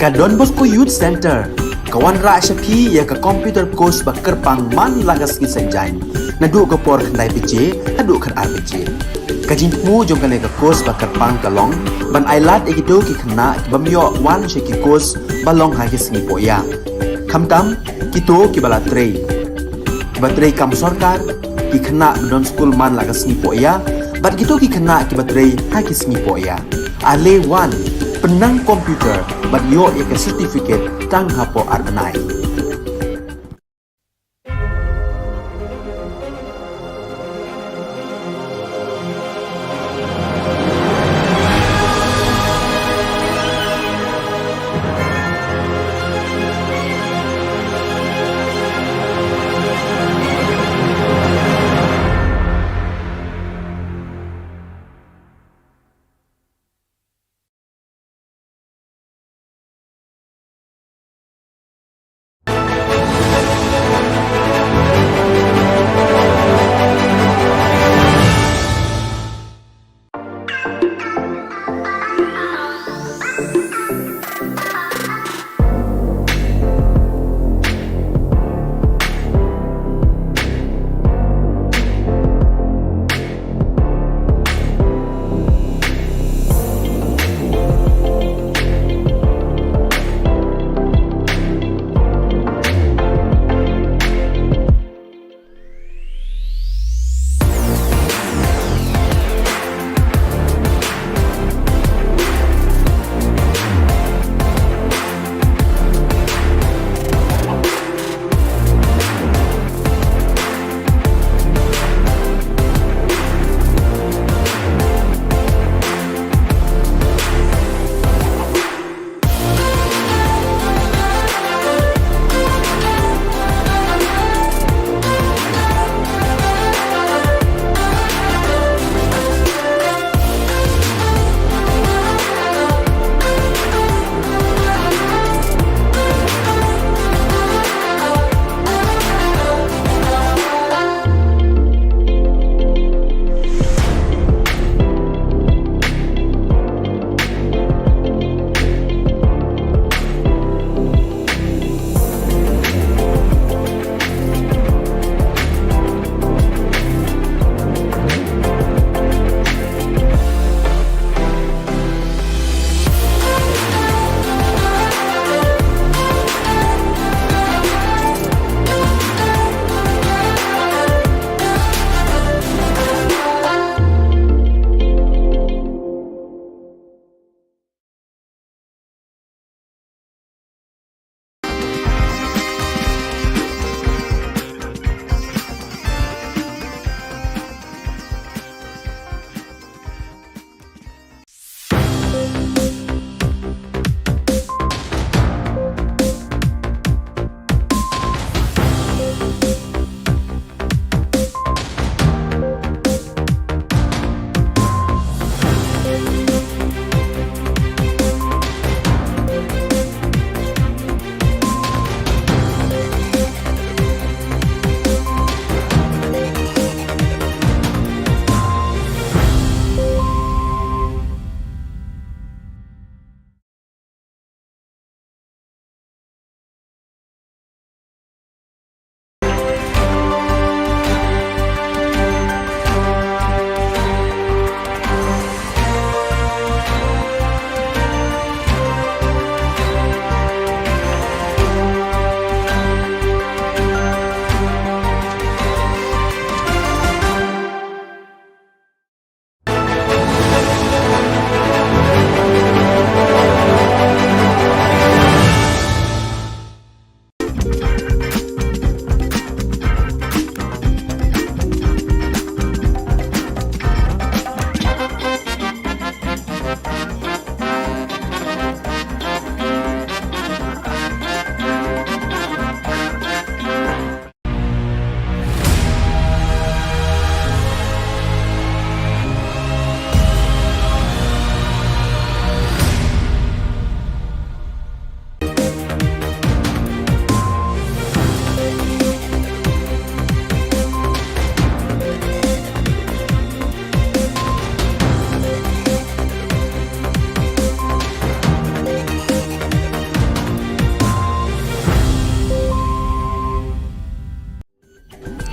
Ka Don Bosco Youth Centre ka wanrah sha phi ïa ka computer course ba kyrpang man la ka sngi Saitjaiñ, naduh ka por khyndai baje haduh khatar baje. Ka jingthmu jong kane ka course ba kyrpang ka long ban ailad ïa kito ki khynnah ki bym ïoh wan sha ki course ba long ha ki sngi pohïa, khamtam kito kiba la trei, kiba trei kam sorkar, ki khynnah ba don skul man la ka sngi pohïa bad kito ki khynnah kiba trei ha ki sngi pohïa. Ale wan, pynnang computer bad ïoh ïa ka certificate tang hapoh ar bnai.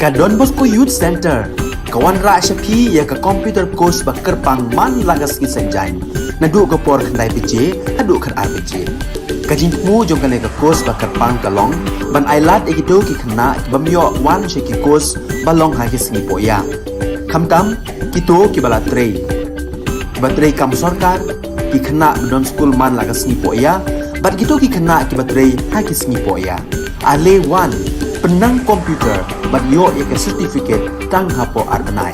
Ka Don Bosco Youth Centre ka wanrah sha phi ïa ka computer course ba kyrpang man la ka sngi Saitjaiñ, naduh ka por khyndai baje haduh khatar baje. Ka jingthmu jong kane ka course ba kyrpang ka long ban ailad ïa kito ki khynnah ki bym ïoh wan sha ki course ba long ha ki sngi pohïa, khamtam kito kiba la trei, kiba trei kam sorkar, ki khynnah ba don skul man la ka sngi pohïa, bad kito ki khynnah kiba trei ha ki sngi pohïa. Ale wan, pynnang computer bad ïoh ïa ka certificate tang hapoh ar bnai.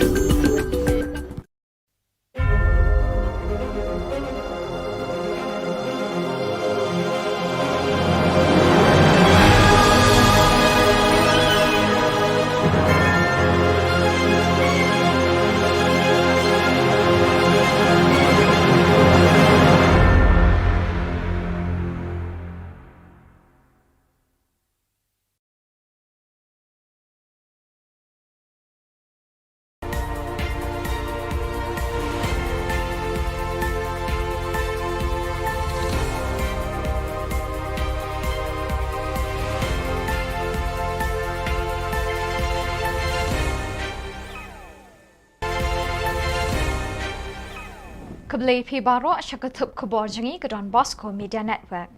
Khublei phi baroh sha ka thup khubor jong ngi ka Don Bosco Media Network.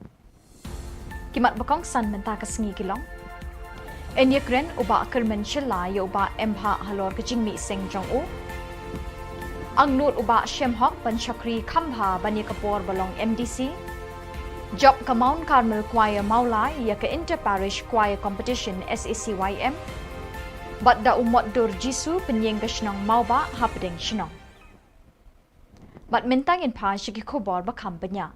Ki mat ba kongsan mynta ka sngi ki long: Yn ïakren u Bah Kyrmen Shylla ïa u Bah M Bhah halor ka jingmih seng jong u. Angnud u Bah Shemhok ban shakri khambha ban ïa ka por ba long M D C. Jop ka Mount Carmel Choir Mawlai ïa ka Inter Parish Choir Competition S A C Y M. Bad da u Motdur Jisu pynïeng ka shnong Mawbah hapdeng shnong. Bad mynta ngin phai sha ki khubor ba kham bniah.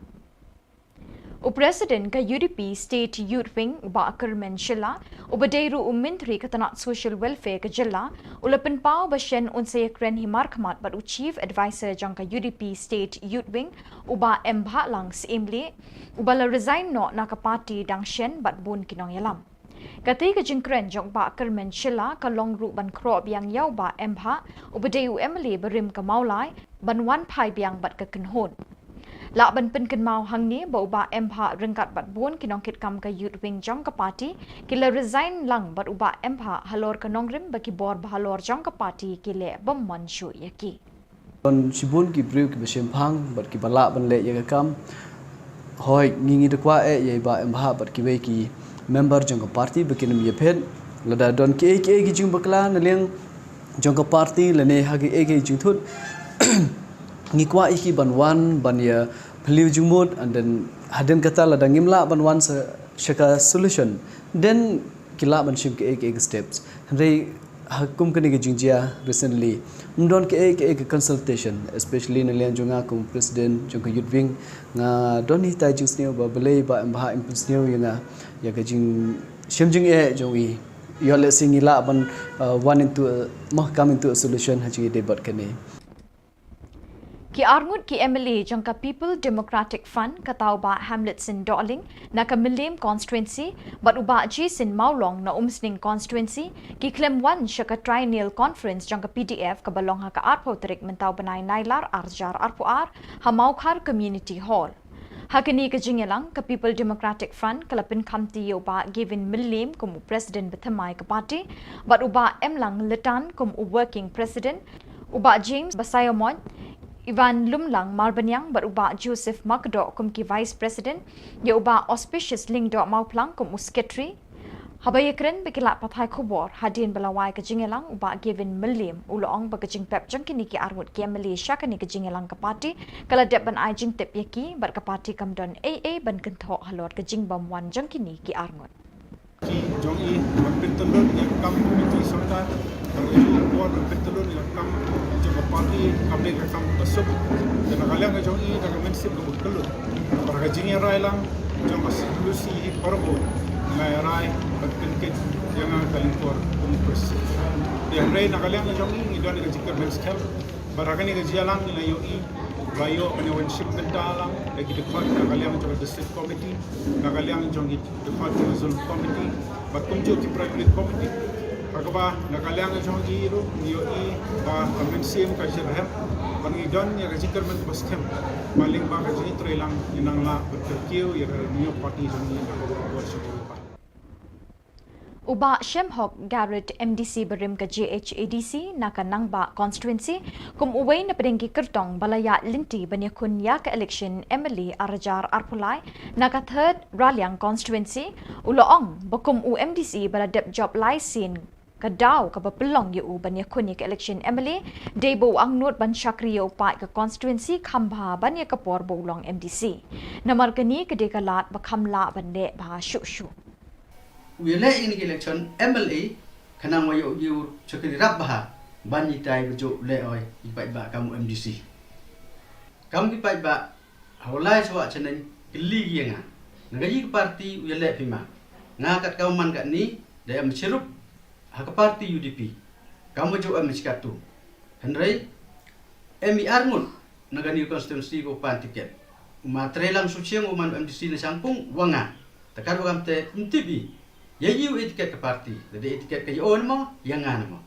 U President ka U D P State Youth Wing u Bah Kyrmen Shylla, uba dei ruh u Myntri ka tnat Social Welfare ka jylla, u la pynpaw ba shen un sa ïakren hi markhmat bad u Chief Adviser jong ka U D P State Youth Wing, u Bah M Bhah Lang Syiemlieh, uba la resign noh na ka party dang shen bad bun ki nongïalam. Katei ka jingkren jong u Bah Kyrmen Shylla ka long ruh ban khroh biang ïa u Bah M Bhah, uba dei u M L A barim ka Mawlai, ban wan phai biang bad ka kynhun. Lah ban pynkynmaw hangne ba u Bah M Bhah ryngkat bad bun ki nongkitkam ka Youth Wing jong ka party ki la resign lang bad u Bah M Bhah halor ka nongrim ba ki bor ba halor jong ka party ki leh bym mon shuh ïa ki. Don shibun ki briew kiba shemphang bad kiba lah ban leh ïa ka kam. Hooid, ngi ngi da kwah eh ïa i Bah M Bhah bad kiwei ki member jong ka party ba kin ym ïaphet. Lada don kiei kiei ki jingbakla na liang jong ka party lane ha kiei kiei jingthut, ngi kwah ïa ki ban wan ban ïa phylliew jingmut, and then hadien kata lada ngim lah ban wan sa sha ka solution, then ki lah ban shim kiei kiei ki steps. Hynrei ha kum kane ka jingjia recently, ym don kiei kiei ka consultation, especially na liang jong nga kum president jong ka Youth Wing. Nga don hitai jingsniew ba balei Bah M Bhah im pynsniew ïa nga ïa ka jingshem jingeh jong i. Ïoh lehse ngi lah ban, uh, wan into a, mo, come into a solution ha jingïadei bad kane. Ki arngut ki M L A jong ka People Democratic Front, kata u Bah Hamletson Dohling na ka Mylliem Constituency bad u Bah Jason Mawlong na Umsning Constituency, ki khlem wan sha ka Triennial Conference jong ka P D F kaba long ha ka arphew tarik mynta u bnai Nailar arhajar arphew ar ha Mawkhar Community Hall. Ha kane ka jingïalang, ka People Democratic Front ka la pynkhamti ïa u Bah Gavin Mylliem kum u President bathymmai ka party, bad u Bah M Lang Letan kum u Working President, u Bah James Basaiawmoit, Ivan Lumlang Marbaniang bad u Bah Joseph Makdoh kum ki Vice President, ïa u Bah Auspicious Lyngdoh Mawphlang kum u Secretary. Haba ïakren bad ki lad pathai khubor hadien ba la wai ka jingïalang, u Bah Gavin Mylliem u la ong ba ka jingpep jong kine ki arngut ki M L A sha kane ka jingïalang ka party ka la dep ban ai jingtip ïa ki bad ka party kam don ei ei ban kynthoh halor ka jingbymwan jong kine ki arngut. Ki jong i ban pyntyllun ïa ka kam komiti sorkar, ban ïa ka bor ban pyntyllun ïa ka kam jong ka party, kam dei ka kam basuk. Te na ka liang ka jong i da ka mynsiem kaba kyllut, bad ka jingïarai lang jong ka solusi hi parabot, nga ïarai ban pynkit ïa nga ka lyngkor kum u president. Te hynrei na ka liang ka jong i ngi don ïa ka jingkyrmen skhem. Bad ha kane ka jingïalang ngi la ïohi ba ïoh ban ïa wan shim bynta lang da ki dkhot na ka liang jong ka District Committee, na ka liang jong ki dkhot jong ka Zone Committee bad kumjuh ki Primary Committee. Ha kaba na ka liang jong ki ruh ngi ïohi ba ka mynsiem ka jyrhem bad ngi don ïa ka jingkyrmen kaba skhem ba lyngba ka jingïatreilang ngin nang lah ban kyrkhu ïa ka New Party jong ngi na ka bor sha ka bor. U U Bah Shemhok Garrett, M D C barim ka J H A D C na ka Nangbah Constituency, kum uwei na pdeng ki kyrtong ba la ïaid lynti ban ïakhun ïa ka election M L A ar hajar arphew lai na ka Third Raliang Constituency, u la ong ba kum u M D C ba la dep jop lai sien, ka daw kaba pynlong ïa u ban ïakhun ïa ka election M L A dei ba u angnud ban shakri ïa u paid ka constituency kham bha ban ïa ka por ba u long M D C. Namar kane ka dei ka lad ba kham lah ban leh bha shuh shuh. U ïaleh ïa kane ka election M L A khnang ba ïoh ïa u shakri rap bha ban ïa tai ba jop leh oi ïa ki paidbah kam u M D C. Kam ki paidbah ha u lai sha wah shaneng kylli ki ïa nga, na ka ïa ka party u ïaleh phi ma? Nga kat ka man katne da em shirup ha ka party U D P, kam ba jop em shi katto. Hynrei em i arngut na kane ka constituency ko pan tiket. U ma Treilang Suchiang u man M D C na Shangpung wa nga. Te kat wa kam te ym tip i ïa ïa u e tiket ka party, da dei e tiket ka ïa o ne mo, ïa nga ne mo.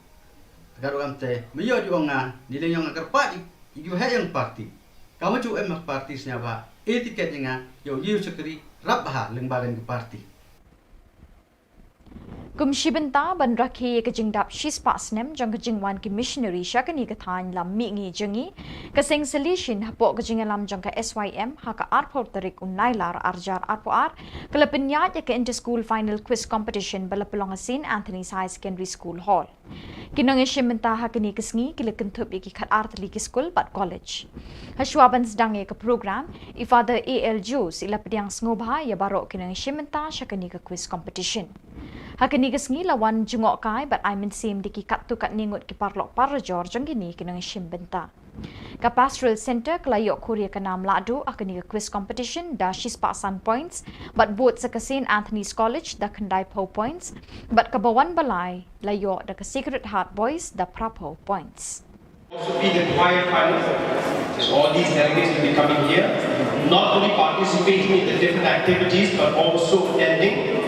Te kat wa kam te ma ïoh di ong nga, ni leng ïong nga kyrpad i ïa u heh ïong party. Ka ma ju em ha party sñiawbha e tiket ïa nga, ïa u ïa u shakri rap bha lyngba kane ka party. Kum shi bynta ban rakhe ïa ka jingdap shispah snem jong ka jingwan ki missionary sha kane ka thaiñ lam mihngi jong ngi, ka seng Salesian hapoh ka jingïalam jong ka S Y M ha ka arphew tarik u Nailar ar hajar arphew ar ka la pynïaid ïa ka Inter School Final Quiz Competition ba la pynlong ha Saint Anthony's Higher Secondary School Hall. Ki nongïashim bynta ha kane ka sngi ki la kynthup ïa ki khatar tylli ki skul bad college. Hashwa ban sdang ïa ka program, i Father A L Jones i la pdiang sngewbha ïa baroh ki nongïashim bynta sha kane ka quiz competition. Ha kane ka sngi la wan jngohkai bad ai mynsiem da ki katto katne ngut ki paralok parajor jong kine ki nongïashim bynta. Ka Pastoral Centre ka la ïoh khur ïa ka nam lahduh ha kane ka quiz competition da shispah san points, bad bud sa ka Saint Anthony's College da khyndaiphew points, bad kaba wan ba lai la ïoh da ka Sacred Heart Boys da phraphew points. Also be the choir final. So all these delegates will be coming here, not only participating in the different activities, but also attending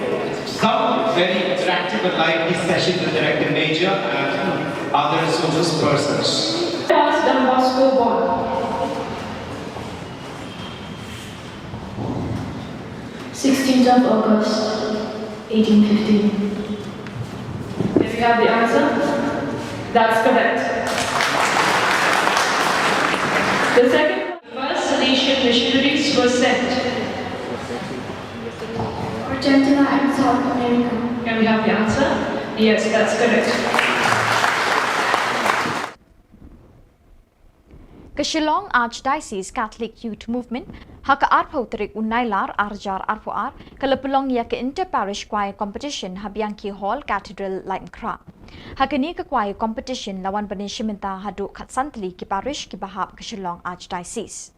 some very interactive and lively sessions with Director Major and other resources persons. Pass Don Bosco Bond. Sixteenth of August, eighteen fifteen. There we have the answer. That's correct. The second, first Salesian missionaries were sent. Argentina and South America. Can we have the answer? Yes, that's correct. Ka Shillong Archdiocese Catholic Youth Movement, ha ka arphew tarik u Nailar ar hajar arphew ar, ka la pynlong ïa ka Inter Parish Choir Competition ha Bianchi Hall, Cathedral, Laitumkhrah. Ha kane ka choir competition la wan ban ïashim bynta haduh khatsan tylli ki parish kiba hap ka Shillong Archdiocese.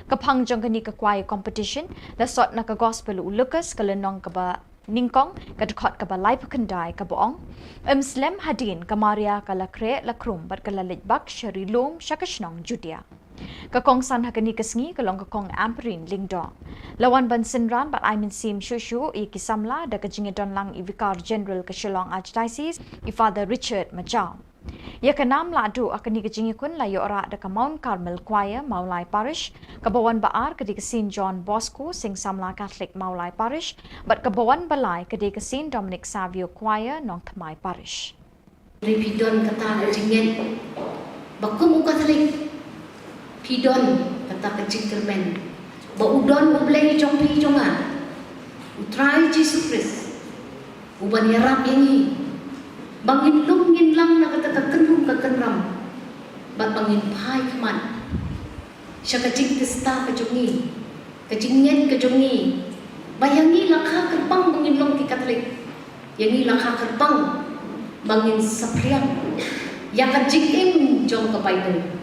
Ka phang jong kane ka choir competition la sot na ka Gospel u Lukas ka lynnong kaba nyngkong, ka dkhot kaba laiphew khyndai, kaba ong: Ym slem hadien ka Maria ka la khreh la khrum bad ka la leit bak sha ri lum sha ka shnong Judia. Ka kongsan ha kane ka sngi ka long ka Kong Ampareen Lyngdoh. La wan ban synran bad ai mynsiem shuh shuh ïa ki samla da ka jingïadon lang i Vicar General ka Shillong Archdiocese, i Father Richard Majaw. Ïa ka nam lahduh ha kane ka jingïakhun la ïoh rah da ka Mount Carmel Choir, Mawlai Parish, kaba wan ba ar ka dei ka Saint John Bosco, Seng Samla Catholic, Mawlai Parish, bad kaba wan ba lai ka dei ka Saint Dominic Savio Choir, Nongthymmai Parish. Hynrei phi don kata ka jingngeit ba kum u Katholik, phi don kata ka jingkyrmen ba u don U Blei jong phi jong nga, U Trai Jisu Khrist, uban ïarap ïa ngi ba ngin lum ngin lang na kata ka kynrum ka kynram, bad ba ngin phai khmat sha ka jingtista ka jong ngi, ka jingngeit ka jong ngi, ba ïa ngi la kha kyrpang ba ngin long ki Katholik, ïa ngi la kha kyrpang ba ngin saphriang ïa ka jingim jong ka Baibl.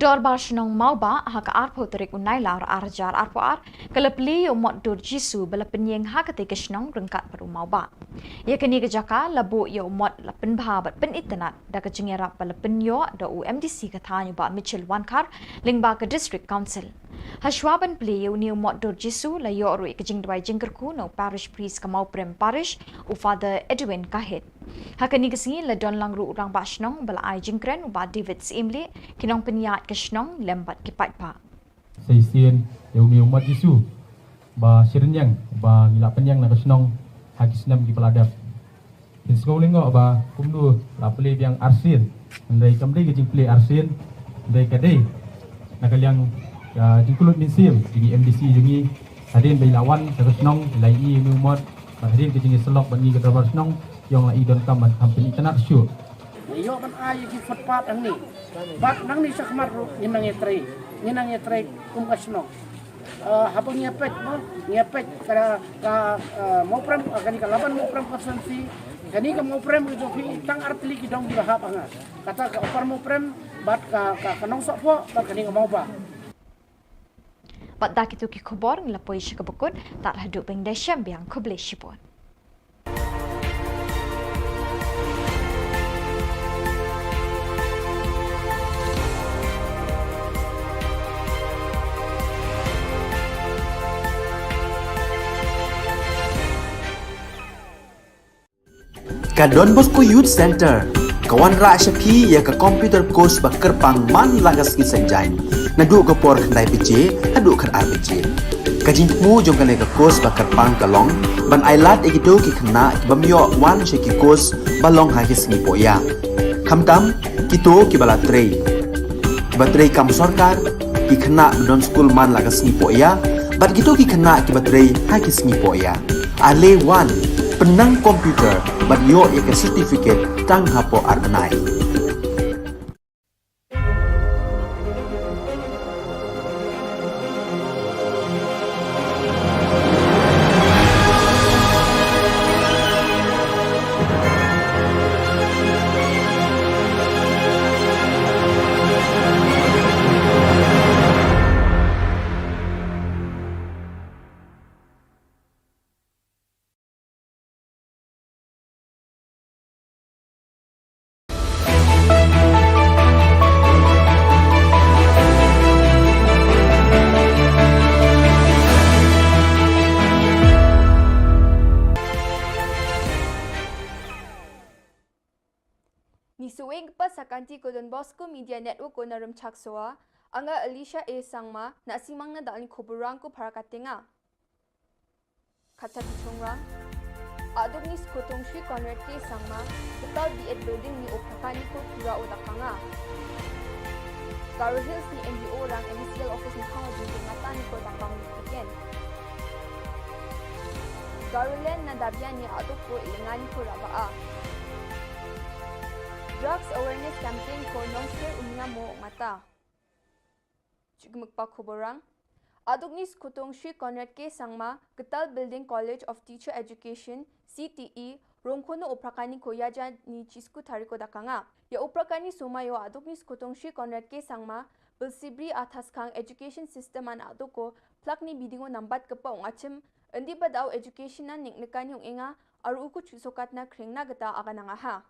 Dorbar Shnong Mawbah ha ka arphew tarik u Nailar ar hajar arphew ar ka la plie ïa u mot dur Jisu ba la pynïeng ha katei ka shnong ryngkat bad u Mawbah. Ïa kane ka jaka la buh ïa u mot la pynbha bad pynitynnad da ka jingïarap ba la pynïoh da u M D C ka thaiñ u Bah Mitchell Wankhar lyngba ka District Council. Hashwa ban plie ïa une u mot dur Jisu la ïoh ruh ïa ka jingduwai jingkyrkhu na u Parish Priest ka Mawprem Parish, u Father Edwin Kahit. Ha kane ka sngi la don lang ruh u Rangbah Shnong ba la ai jingkren u Bah David Syiemlieh, ki nongpynïaid ka shnong lem bad ki paidbah. Sa shisien ïa une u mot Jisu ba shyrynniang ba ngi la pynïeng na ka shnong ha ki snem kiba la dep. Phin sngew lyngngoh ba kumno la plie biang arsien, hynrei kam dei ka jingplie arsien, hynrei ka dei na ka liang ka jingkyllut mynsiem jong i M D C jong ngi, hadien ba i la wan sha ka shnong, i la ïohi une u mot, bad hadien ka jingïasyllok bad ngi ka dorbar shnong, i ong la i donkam ban kham pynitynnad shuh. Ngi ïoh ban ai ïa ki footpath hangne. Bad nangne shakhmat ruh ngin nang ïatrei, ngin nang ïatrei kum ka shnong. Eh, haba ngi ïa peit, mo, ngi ïa peit ka, ka, eh, Mawprem, eh, kane ka Laban Mawprem constituency, kane ka Mawprem ka jong phi tang ar tylli ki dong kiba hap ha nga. Kata ka Upper Mawprem, bad ka, ka, ka Nongsohphoh, bad kane ka Mawbah. Bad da kito ki khubor ngi la poi sha kaba kut, tad haduh ban ïashem biang, khublei shibun. Ka Don Bosco Youth Centre ka wanrah sha phi ïa ka computer course ba kyrpang man la ka sngi Saitjaiñ, naduh ka por khyndai baje haduh khatar baje. Ka jingthmu jong kane ka course ba kyrpang ka long ban ai lad ïa kito ki khynnah ki bym ïoh wan sha ki course ba long ha ki sngi pohïa, khamtam kito kiba la trei, kiba trei kam sorkar, ki khynnah ba don skul man la ka sngi pohïa, bad kito ki khynnah kiba trei ha ki sngi pohïa. Ale wan, pynnang computer bad ïoh ïa ka certificate tang hapoh ar bnai. Ngi shu weng kpa sa ka Don Bosco Media Network ko na Rymchak Soa, anga Alicia A Sangma, na simang na dal ni khuburang ko para katenga. Kata ki chungrang. Aduk ni Skutong Shri Conrad K Sangma, Vital B Ed Building ni Uprakani ko tura o dakanga. Garo Hills ni N G O rang M C L office ni khawa jing ngata ni ko dakang ni tiken. Garoland na Dabian ni aduk ko ilengani ko raba a. Drugs awareness campaign ko nongster unya mo ngata. Chukmukpa khuburang. Aduk ni Skutong Shri Conrad K Sangma, Vital Building College of Teacher Education, C T E, Rongkhono Uprakani ko yaja ni chisku tariko dakanga. Ya Uprakani suma yo aduk ni Skutong Shri Conrad K Sangma, Bilsibri Athaskang Education System an aduk ko, plak ni bidingo nambat kepa ong achim, endi badau education an nik nekani ong enga, aru uku chusokatna kringna geta aganangaha.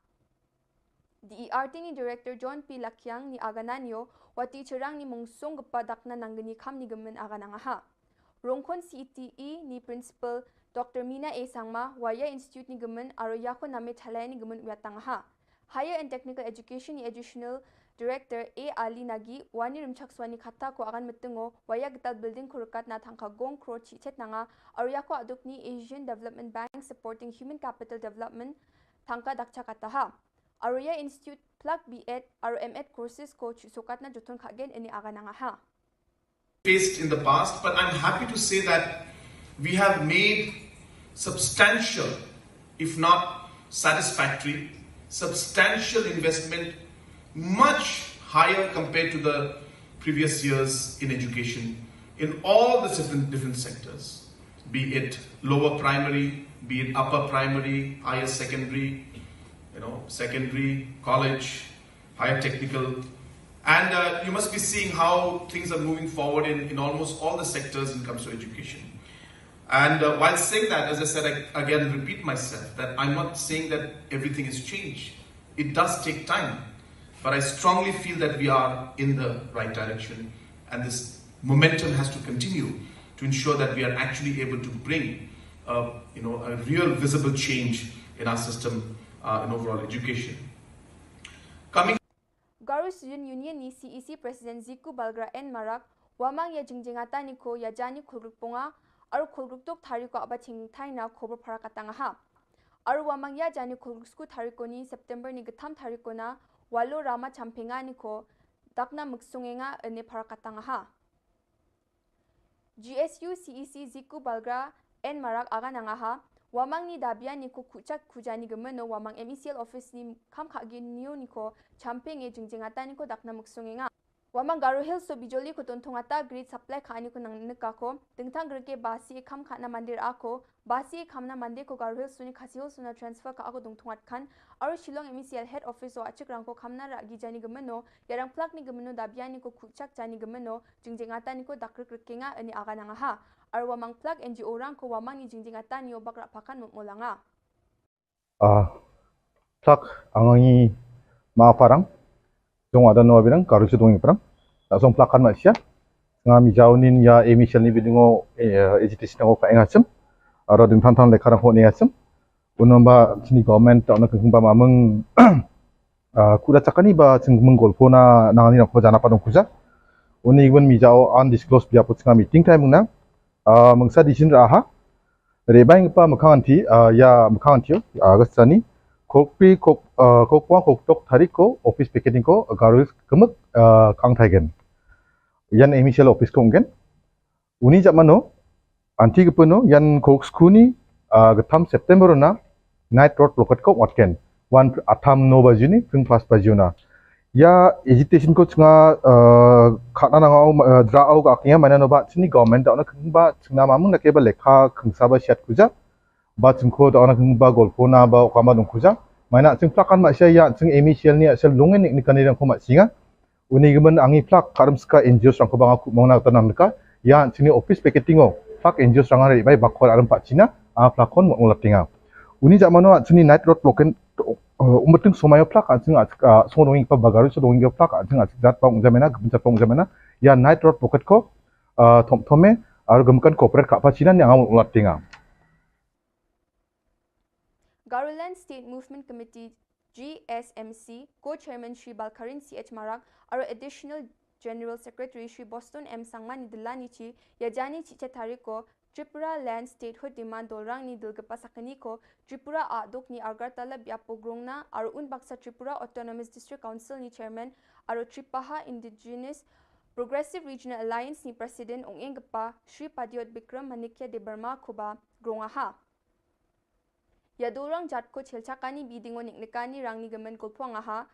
D E R T ni Director John P Lakiang ni agananio, wati cherang ni mungsong gepa dakna nanggeni kam ni gemen aganangaha. Rongkhon C T E ni Principal Doctor Mina A Sangma, waya Institute ni gemen, aro yako name thalai ni gemen uyatangaha. Higher and Technical Education ni Additional Director A Ali Nagi, wani Rymchak Soa ni kata ko agan metengo, waya Vital Building ko rekat na tangka gong kro chichet nanga, aro yako aduk ni Asian Development Bank supporting human capital development, tangka dakcha kataha. Aroya Institute plak B Ed, aro M Ed courses ko chusokatna joton khagen ini aganangaha. Faced in the past, but I'm happy to say that we have made substantial, if not satisfactory, substantial investment, much higher compared to the previous years in education in all the different, different sectors. Be it lower primary, be it upper primary, higher secondary, you know, secondary, college, higher technical, And uh, you must be seeing how things are moving forward in, in almost all the sectors when it comes to education. And uh, while saying that, as I said, I again repeat myself that I'm not saying that everything has changed. It does take time, but I strongly feel that we are in the right direction, and this momentum has to continue to ensure that we are actually able to bring uh, you know, a real visible change in our system uh, in overall education. Coming Garo Student Union ni C E C President Ziku Balgra N Marak, wamang ya jingjingata ni ko ya jani khulgruk ponga, aru khulgruk tok tari ko aba ching thai na khobor para katang ha. Aru wamang ya jani khulgruk sku tari ko ni September ni getham tari ko na, walo rama champenga ni ko, dakna muksungenga ene para katang ha. G S U C E C Ziku Balgra N Marak aga nangaha, wamang ni dabia ni ko kuchak kujani gemeno wamang M E C L office ni kam khagi niu ni ko champeng e jingjingata ni ko dakna muksungenga. Wamang Garo Hills so bijoli ko tontongata grid supply kha ni ko nang neka ko, dingtang greke basi e kam khana mandir ako, basi e kamna mande ko Garo Hills so ni Khasi Hills so na transfer kha ako dongtongat khan, aru Shillong M E C L head office o achik rang ko kamna ra gi jani gemeno, yarang plak ni gemeno dabia ni ko kuchak jani gemeno, jingjingata ni ko dakrik rikenga ene aga nangaha. Aru wamang plak N G O rang ko wamang ni jingjingata ni o bakra pakan mutmulanga. Ah, plak angangi ma parang, jong ada no abirang, karu sudong parang. Tak song plak kan masia. Nga mi jauh nin ya emi shal ni bidingo eh, agitation ko ka engasem. Aro ding tan tan le karang ko ni engasem. Unamba sini government tak nak kembang mameng ah, kuda cakani ba sing menggol pona nangani nak ko jana padong kuja. Uni gwen mi jauh undisclosed biapo singa meeting time na. Ah, mengsa di sini raha. Rebai ngepa mekang anti ah, ya mekang anti ah, gastani. Kokpi kok ah, kokpong koktok tarik ko office picketing ko garu kemek ah, kang taigen. Yan emi shal office ko ngen. Uni jak mano anti gepeno yan kok skuni ah, getham September na night road lokat ko watken. Wan atam no bajuni pring pas bajuna. Ya agitation ko chinga uh, khana nangau uh, dra au ka kinga mana no ba chini government da na kengba chinga mamung na ke ba lekha kengsa ba siat kuja. Ba chingko da na kengba golpo na ba kama dong kuja. Mana ching plakan ma sia ya ching emi shal ni shal lungen ni kani rang ko ma singa. Uni gemen angi plak karam ska N G O rang ko banga ku mong na tanam ka. Ya chini office picketing o plak N G O rang ari bai bakor aram pa China a plakon mo latinga. Uni jak mano chini night road loken umbeting somayo plak anjing a song donging pa bagaru so donging plak anjing a jat pong jamena gebenchat pong jamena ya night road pocket ko thom thome aru gemkan corporate ka pa China ni angam ulat tinga. Garoland State Movement Committee G S M C Co-Chairman Shri Balkarin C H Marak aru Additional General Secretary Shri Boston M Sangma ni dila ni chi ya jani chi chetari ko Tripura Land Statehood Demand dolrang ni dilgapa sakani ko Tripura aduk ni Agartala biapo grongna aru un baksa Tripura Autonomous District Council ni Chairman aru Tripaha Indigenous Progressive Regional Alliance ni President ong enggapa Shri Padiot Bikram Manikya Debbarma koba grongaha. Ya dolrang jat ko chelchakani bidingo niknikani rangni gemen ko puangaha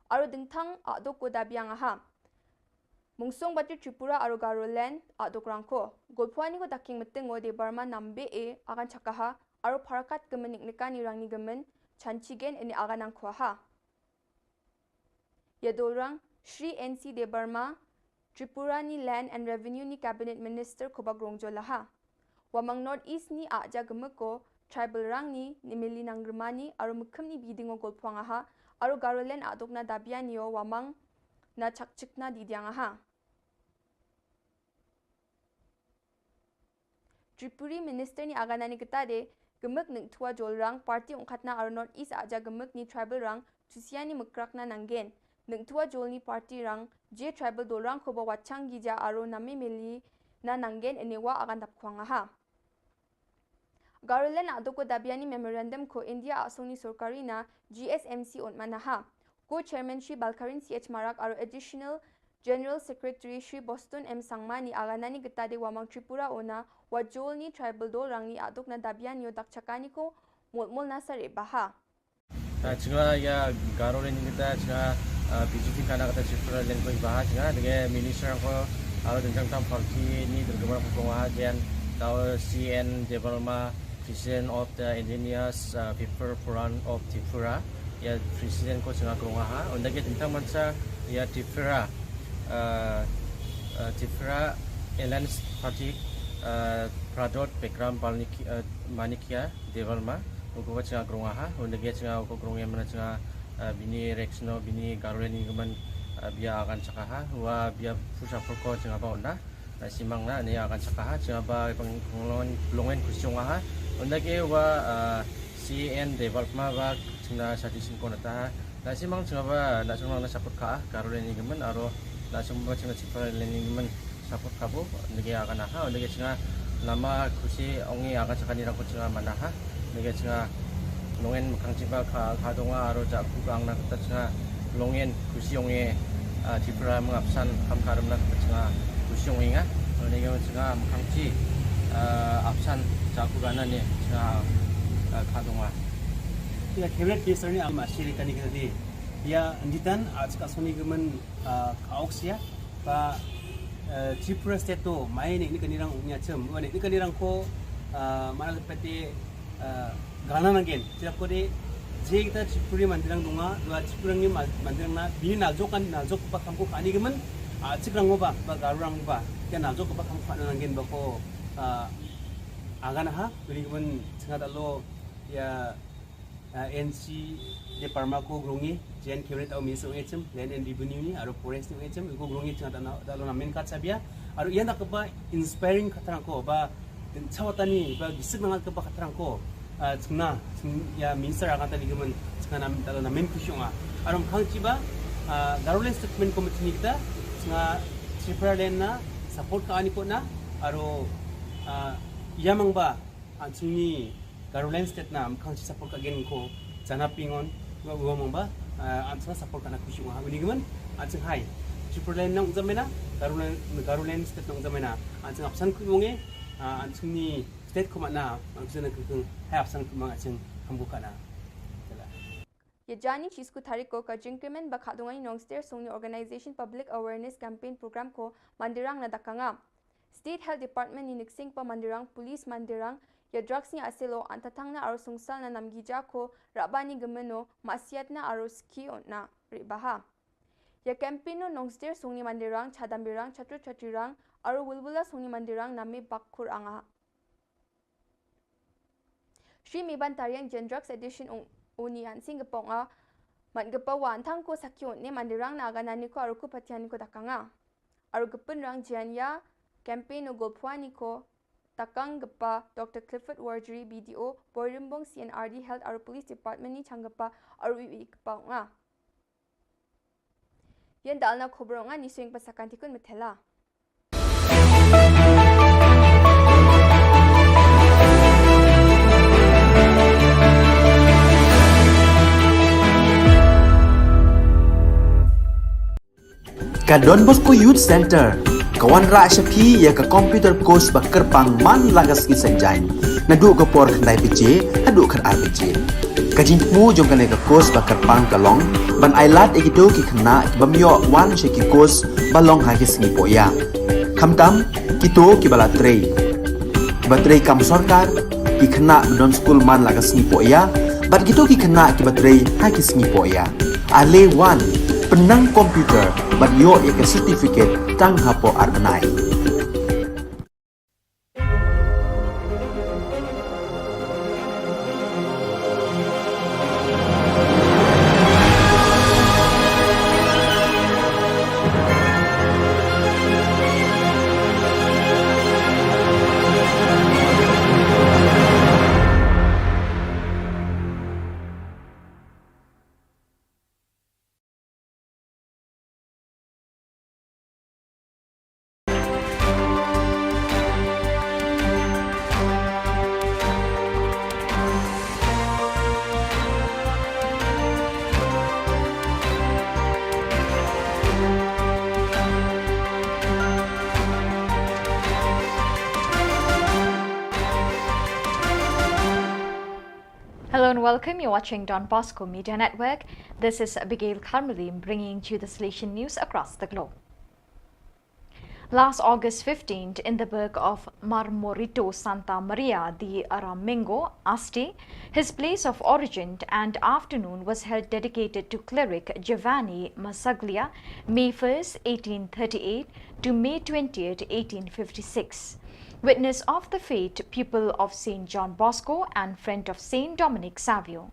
aru dingthang aduk ko dabiangaha. Mungsong bati Tripura aru Garoland aduk rangko. Golpuani ko daking metengo Debbarma nambe e akan chakaha aru parakat gemen niknikani rangni gemen chanchigen ini akan angkuaha. Ya dolrang Shri N C Debbarma Tripura ni Land and Revenue ni Cabinet Minister koba grongjo laha. Wamang North East ni aja gemeko tribal rang ni nimili nangremani aru mekem ni bidingo golpuangaha aru Garoland aduk na dabianio wamang na chakchikna didiangaha. Tripuri Minister ni aganani ketade gemek nengthua jolrang party ongkhatna aru North East aja gemek ni tribal rang chusiani mekrakna nanggen. Nengthua jolni party rang je tribal dolrang koba wachang gija aru nami meli na nanggen enewa agan dapkuangaha. Garoland adoko dabiani memorandum ko India asongni sorkari na G S M C ontmanaha. Ko Chairman Shri Balkarin C H Marak aru Additional General Secretary Shri Boston M Sangma ni aganani getade wamang Tripura ona wajolni tribal dolrangni adokna dabianio dakchakani ko molmol nasa rebaha. Chinga ya Garo le ningkita chinga B J P kana kata Tripura lengkoi baha chinga dege minister ko aro dengchang tam party ni dengkemar ko konga jen tau C N Debbarma, President of the Indigenous uh, People Forum of Tripura, ya President ko chinga konga ha. Onda ke tentang mansa Ïa Tripura, uh, uh, Tripura Alliance Party, uh, Pradot Bikram Balniki, uh, Manikia Debbarma, u kaba jnga grong ha, u nege jnga u ko grong ïa mana jnga, uh, bini Rexno, bini Garulen ïa kaman, uh, bia agan chaka ha, wa bia pusa purko jnga ba una. Na simang na ne akan saka ha, chunga ba pang longen, longen kusiong ha. Unda ke wa, ah, C N Development ba chunga suggestion ko na ta ha. Na simang chunga ba na chunga na support ka, Garulen ïa kaman aro na chunga ba chunga Tripura Alliance ïa kaman support ka bo, unda ke akan ha, unda ke chunga nama kusi ongi akan saka ni rang ko chunga mana ha. Nege chunga longen mkhang chiba ka, ka donga aro ja ku kang na kata chunga longen kusiong e, ah, Tripura mengapsan kam karam na kata chunga kusiong inga. Nege chunga mkhang chi, ah, apsan ja ku gana ne chunga, ah, ka donga. Ïa, cabinet minister ni ama shiri kani kata di. Ïa, nditan, ah, chunga soni gemen, ah, ka oksia, ba, eh, Tripura state to, mai ne ni kani rang unya chem, ne ni kani rang ko, ah, mana pete, ah, gana nanggen. Jira ko de, je kita Tripuri mandirang donga, dua Tripura ngi ma-, mandirang na, bini najok kan, najok ba kam ko kani gemen, ah, chikrang ba, ba garurang ba, ya najok ba kam ko nanggen ba ko, ah, agana ha, bini gemen chunga dalo, ïa, ah, N C Deparma ko grong e, J N cabinet au minister ong echem, Land and Revenue ni, aro Forest ni ong echem, ko grong e chunga dalo, dalo na main kat sabia, aro ïa na kaba inspiring khatrang ko, ba Chawatani ba gisik nangat kaba khatrang ko, ah, chungna, chung ïa minister akan tani gemen, chunga na, dalo na main kusiong a. Aro mkhang chiba, ah, Garulen Statement Committee ni kita, chunga Tripura Land na, support ka ani ko na, aro, ah, ïa mang ba, ah, chungni Garulen State na, mkhang chi support ka gen ko, chana pingon, wa, wa mang ba, ah, an sa support ka na kusiong a. Uni gemen, an ching hai. Tripura Land nang jamena, Garulen, Garulen State nang jamena, an ching apsan kusiong e, ah, an chungni State kumana, mang chena kekeng, hai apsan mang acheng hambu kana. Tela. Ïa jani chi sku tarik ko ka jingkyrmen ba kha donga ni Nongster sungni organization public awareness campaign program ko mandirang na dakanga. State Health Department ni niksing pa mandirang, police mandirang, ïa drugs ni aselo an tatang na aro sungsal na namgija ko rabani gemeno masiat na aro ski on na ribaha. Ïa campaign no Nongster sungni mandirang, chadambirang, chatru chatrirang, aro wulwula sungni mandirang name bakkur anga. Shri Miban Tariang Jen Drugs Edition ong uni an sing gepong a. Man gepa wan thang ko sakyo ne mandirang na aga nani ko aru ku patian ko dakanga. Aru gepun rang jen ya campaign o golpua ni ko takang gepa Doctor Clifford Warjri B D O, Boirimbong C N R D Health aru Police Department ni chang gepa aru i i gepa ong a. Ïen da alna khubor nga ni swing pasakan tikun methela. Ka Don Bosco Youth Center ka wanrah sha phi ïa ka computer course ba kyrpang man la ka sngi Saitjaiñ, naduh ka por khyndai baje haduh khatar baje. Ka jingthmu jong kane ka course ba kyrpang ka long ban ailad ïa kito ki khynnah ki bym ïoh wan sha ki course ba long ha ki sngi pohïa. Khamtam kito kiba la trei, kiba trei kam sorkar, ki khynnah ba don skul man la ka sngi pohïa, bad kito ki khynnah kiba trei ha ki sngi pohïa. Ale wan, pynnang computer bad ïoh ïa ka certificate tang hapoh ar bnai. Hello and welcome. You're watching Don Bosco Media Network. This is Abigail Carmelim bringing to you the Salesian news across the globe. Last August fifteenth, in the burgh of Marmorito Santa Maria de Aramengo, Asti, his place of origin, an afternoon was held dedicated to cleric Giovanni Massaglia, May first, eighteen thirty-eight to May twentieth, eighteen fifty-six. Witness of the faith, pupil of Saint John Bosco and friend of Saint Dominic Savio.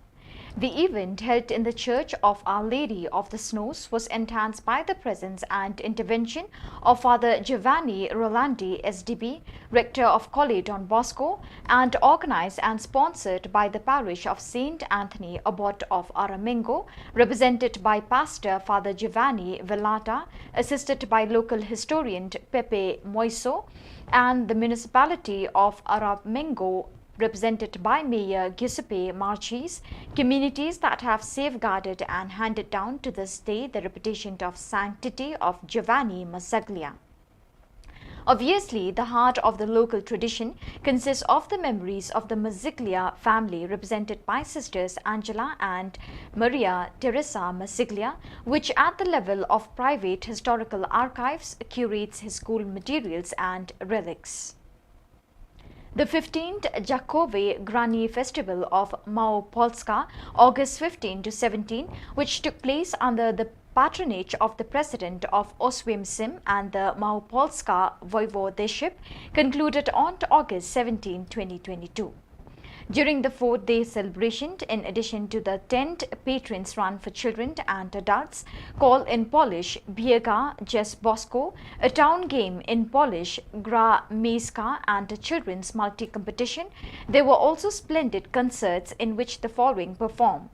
The event, held in the Church of Our Lady of the Snows, was enhanced by the presence and intervention of Father Giovanni Rolandi, S D B, Rector of Colle Don Bosco, and organized and sponsored by the parish of Saint Anthony, Abbot of Aramengo, represented by Pastor Father Giovanni Velata, assisted by local historian Pepe Moiso, and the municipality of Aramengo, represented by Mayor Giuseppe Marchese, communities that have safeguarded and handed down to this day the reputation of sanctity of Giovanni Massaglia. Obviously, the heart of the local tradition consists of the memories of the Massaglia family, represented by sisters Angela and Maria Teresa Massaglia, which at the level of private historical archives curates his school materials and relics. The fifteenth Jakove Grani Festival of Małopolska, August fifteen to seventeen, which took place under the patronage of the President of Oswiecim and the Małopolska Voivodeship, concluded on August seventeenth, twenty twenty-two. During the four-day celebration, in addition to the tent patrons run for children and adults, called in Polish Biega Dzież Bosko, a town game, in Polish Gra Miejska, and a children's multi-competition, there were also splendid concerts in which the following performed: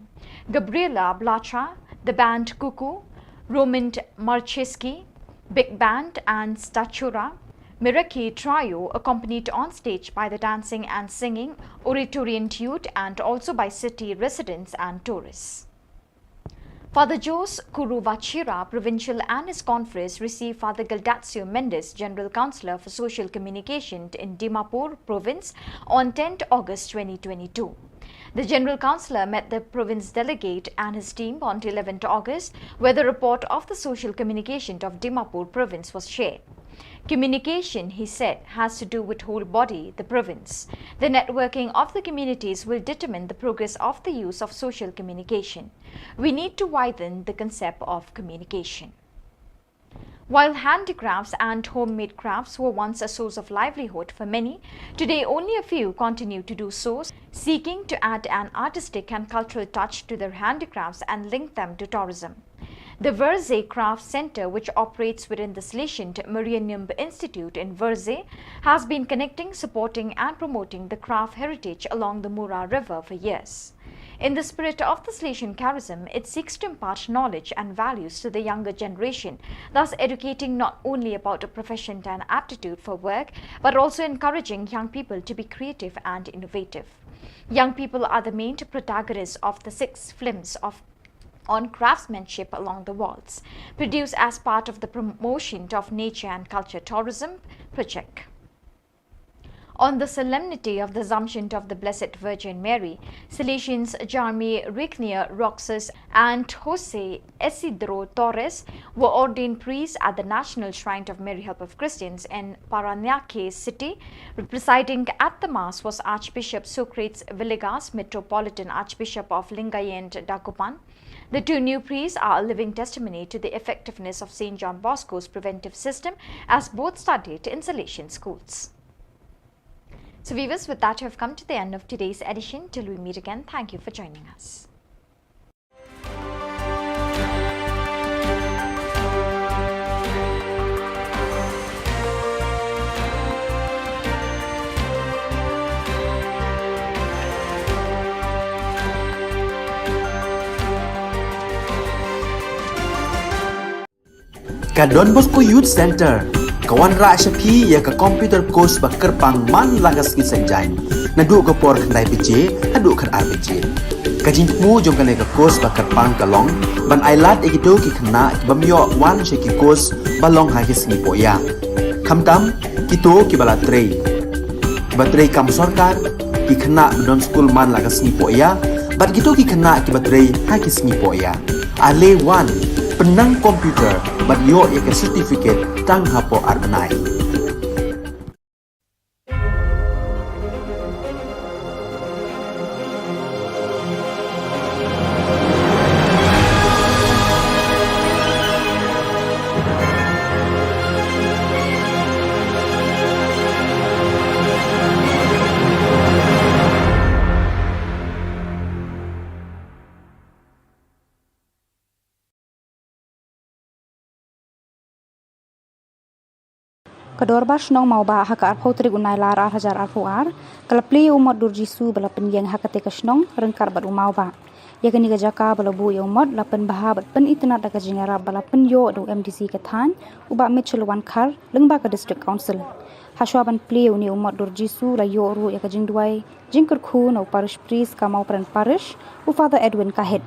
Gabriela Blacha, the band Kuku, Roman Marcheski, big band, and Statura Miraki Trio, accompanied on stage by the dancing and singing Oratorian youth and also by city residents and tourists. Father Jose Kuruvachira, provincial, and his confreres received Father Galdazio Mendes, General Councillor for Social Communication in Dimapur Province, on tenth August twenty twenty-two. The General Councillor met the province delegate and his team on eleventh August, where the report of the social communication of Dimapur Province was shared. Communication, he said, has to do with whole body, the province. The networking of the communities will determine the progress of the use of social communication. We need to widen the concept of communication. While handicrafts and homemade crafts were once a source of livelihood for many, today only a few continue to do so, seeking to add an artistic and cultural touch to their handicrafts and link them to tourism. The Verze Craft Center, which operates within the Salesian Marianum Institute in Verze, has been connecting, supporting, and promoting the craft heritage along the Mura River for years. In the spirit of the Salesian charism, it seeks to impart knowledge and values to the younger generation, thus educating not only about a proficient and aptitude for work, but also encouraging young people to be creative and innovative. Young people are the main protagonists of the six films of on craftsmanship along the walls, produced as part of the promotion of nature and culture tourism project. On the solemnity of the Assumption of the Blessed Virgin Mary, Salesians Jeremy Rignier Roxas and Jose Isidro Torres were ordained priests at the National Shrine of Mary Help of Christians in Paranaque City. Presiding at the Mass was Archbishop Socrates Villegas, Metropolitan Archbishop of Lingayen Dagupan. The two new priests are a living testimony to the effectiveness of Saint John Bosco's preventive system as both studied in Salesian schools. So viewers, with that, we have come to the end of today's edition. Till we meet again, thank you for joining us. Ka Don Bosco Youth Center ka wanrah sha phi ïa ka computer course ba kyrpang man la ka sngi Saitjaiñ, naduh ka por khyndai baje haduh khatar baje. Ka jingthmu jong kane ka course ba kyrpang ka long ban ailad ïa kito ki khynnah ki bym ïoh wan sha ki course ba long ha ki sngi pohïa, khamtam kito kiba la trei, kiba trei kam sorkar, ki khynnah ba don skul man la ka sngi pohïa, bad kito ki khynnah kiba trei ha ki sngi pohïa. Ale wan, Pynang computer bad ïoh ïa ka certificate tang hapoh ar bnai. Ka Dorbar Shnong Mawbah ha ka arphew tarik u Nailar ar hajar arphew ar, ka la plie ïa u mot dur Jisu ba la pynïeng ha katei ka shnong ryngkat bad u Mawbah. Ïa kane ka jaka ba la buh ïa u mot la pynbha bad pynitynnad da ka jingïarap ba la pynïoh da u M D C ka thaiñ, u Bah Mitchell Wankhar, lyngba ka District Council. Hashwa ban plie ïa une u mot dur Jisu la ïoh ruh ïa ka jingduwai jingkyrkhu na u Parish Priest ka Mawprem Parish, u Father Edwin Kahit.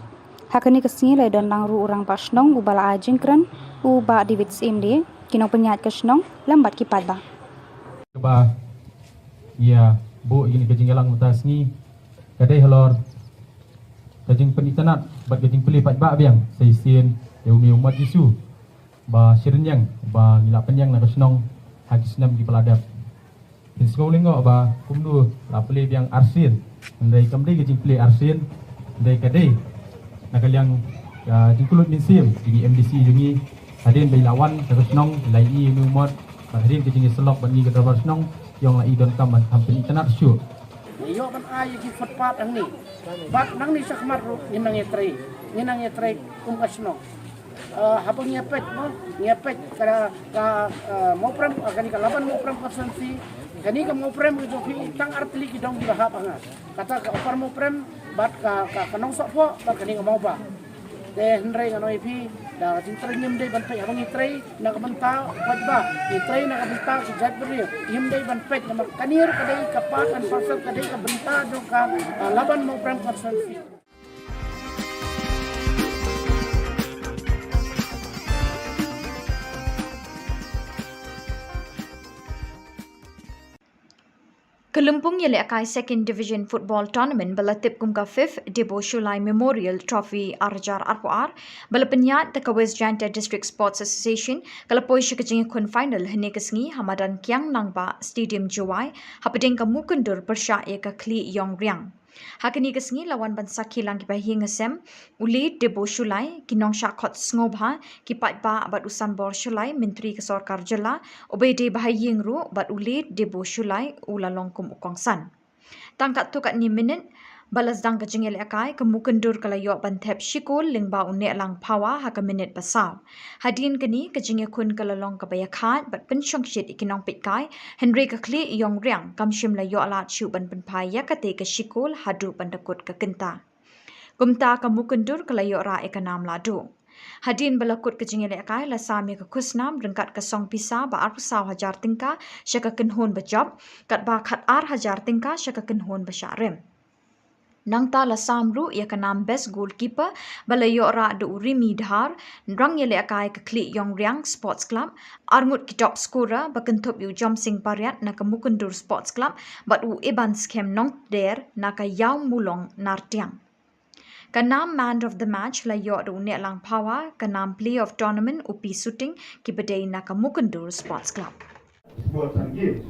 Ha kane ka sngi la ïadon lang ruh u Rangbah Shnong uba la ai jingkren, u Bah David Syiem, ki nongpynïaid ka shnong lem bad ki paidbah. Kaba ïa buh ïa kane ka jingïalang mynta sngi ka dei halor ka jingpynitynnad bad ka jingplie paidbah biang sa shisien ïa u mot Jisu ba shyryngiang ba ngi la pynïeng na ka shnong ha ki snem kiba la dep. Phin sngew lyngngoh ba kumno la plie biang arsien, hynrei kam dei ka jingplie arsien, hynrei ka dei na ka liang ka jingkyllut mynsiem jong ngi M D C jong ngi, hadien ba i la wan na ka shnong, i la ïohi ïa une u mot, bad hadien ka jingïasyllok bad ngi ka dorbar shnong, i ong la i donkam ban kham pynïtynnad shuh. Ngi ïoh ban ai ïa ki footpath hangne. Bad nangne shakhmat ruh ngin nang ïatrei, ngin nang ïatrei kum ka shnong. Eh, haba ngi ïa peit mo, ngi ïa peit ka, ka, eh, Mawprem, eh, kane ka Laban Mawprem constituency, kane ka Mawprem ka jong phi tang ar tylli ki dong kiba hap ha nga. Kata ka Upper Mawprem, bad ka, ka, ka Nongsohphoh, bad kane ka Mawbah. Te hynrei ngan ong ïa phi, da ka jingtrei ngim dei ban peit haba ngi trei na ka bynta paidbah, ngi trei na ka bynta ki jaitbynriew, ngim dei ban peit namar kane ruh ka dei ka part and parcel, ka dei ka bynta jong ka, ah, Laban Mawprem constituency. Ka lympung ïalehkai Second Division Football Tournament ba la tip kum ka fifth Debo Shullai Memorial Trophy ar hajar arphew ar, ba la pynïaid da ka West Jaintia District Sports Association, ka la poi sha ka jingïakhun final hynne ka sngi ha madan Kiang Nangbah Stadium Jowai, hapdeng ka Mukyndur pyrshah ïa ka Khlieh Ïong Riang. Ha kane ka sngi la wan ban sakhi lang ki bahaïing hasem, u L. Debo Shullai, ki nongshah khot sngewbha, ki paidbah bad u Sanbor Shullai, Myntri ka Sorkar Jylla, uba dei bahaïing ruh, bad u L. Debo Shullai, u la long kum u kongsan. Tang katto katne minit ba la sdang ka jingïalehkai, ka Mukyndur ka la ïoh ban thep shi kol lyngba u Nehlang Phawa ha ka minit ba saw. Hadien kane ka jingïakhun ka la long kaba ïakhaid bad pynshongshit ïa ki nongpeitkai, hynrei ka Khlieh Ïong Riang kam shym la ïoh lad shuh ban pynphai ïa katei ka shi kol haduh ban da kut ka kynta. Kumta ka Mukyndur ka la ïoh rah ïa ka nam lahduh. Hadien ba la kut ka jingïalehkai la sam ïa ka khusnam ryngkat ka song pisa ba arphew saw hajar tyngka sha ka kynhun ba jop, katba khatar hajar tyngka sha ka kynhun ba shah rim. Nangta la sam ruh ïa ka nam Best Goalkeeper ba la ïoh rah da u Rimi Dhar, rang ïalehkai ka Khlieh Ïong Riang Sports Club, arngut ki top scorer ba kynthup ïa u Jomsing Pariat na ka Mukyndur Sports Club, bad u Iban Skhem Nongder na ka Ïawmulong Nartiang. Ka nam Man of the Match la ïoh da u Nehlang Phawa, ka nam Player of Tournament u P Suting, kiba dei na ka Mukyndur Sports Club. Sport sang ye.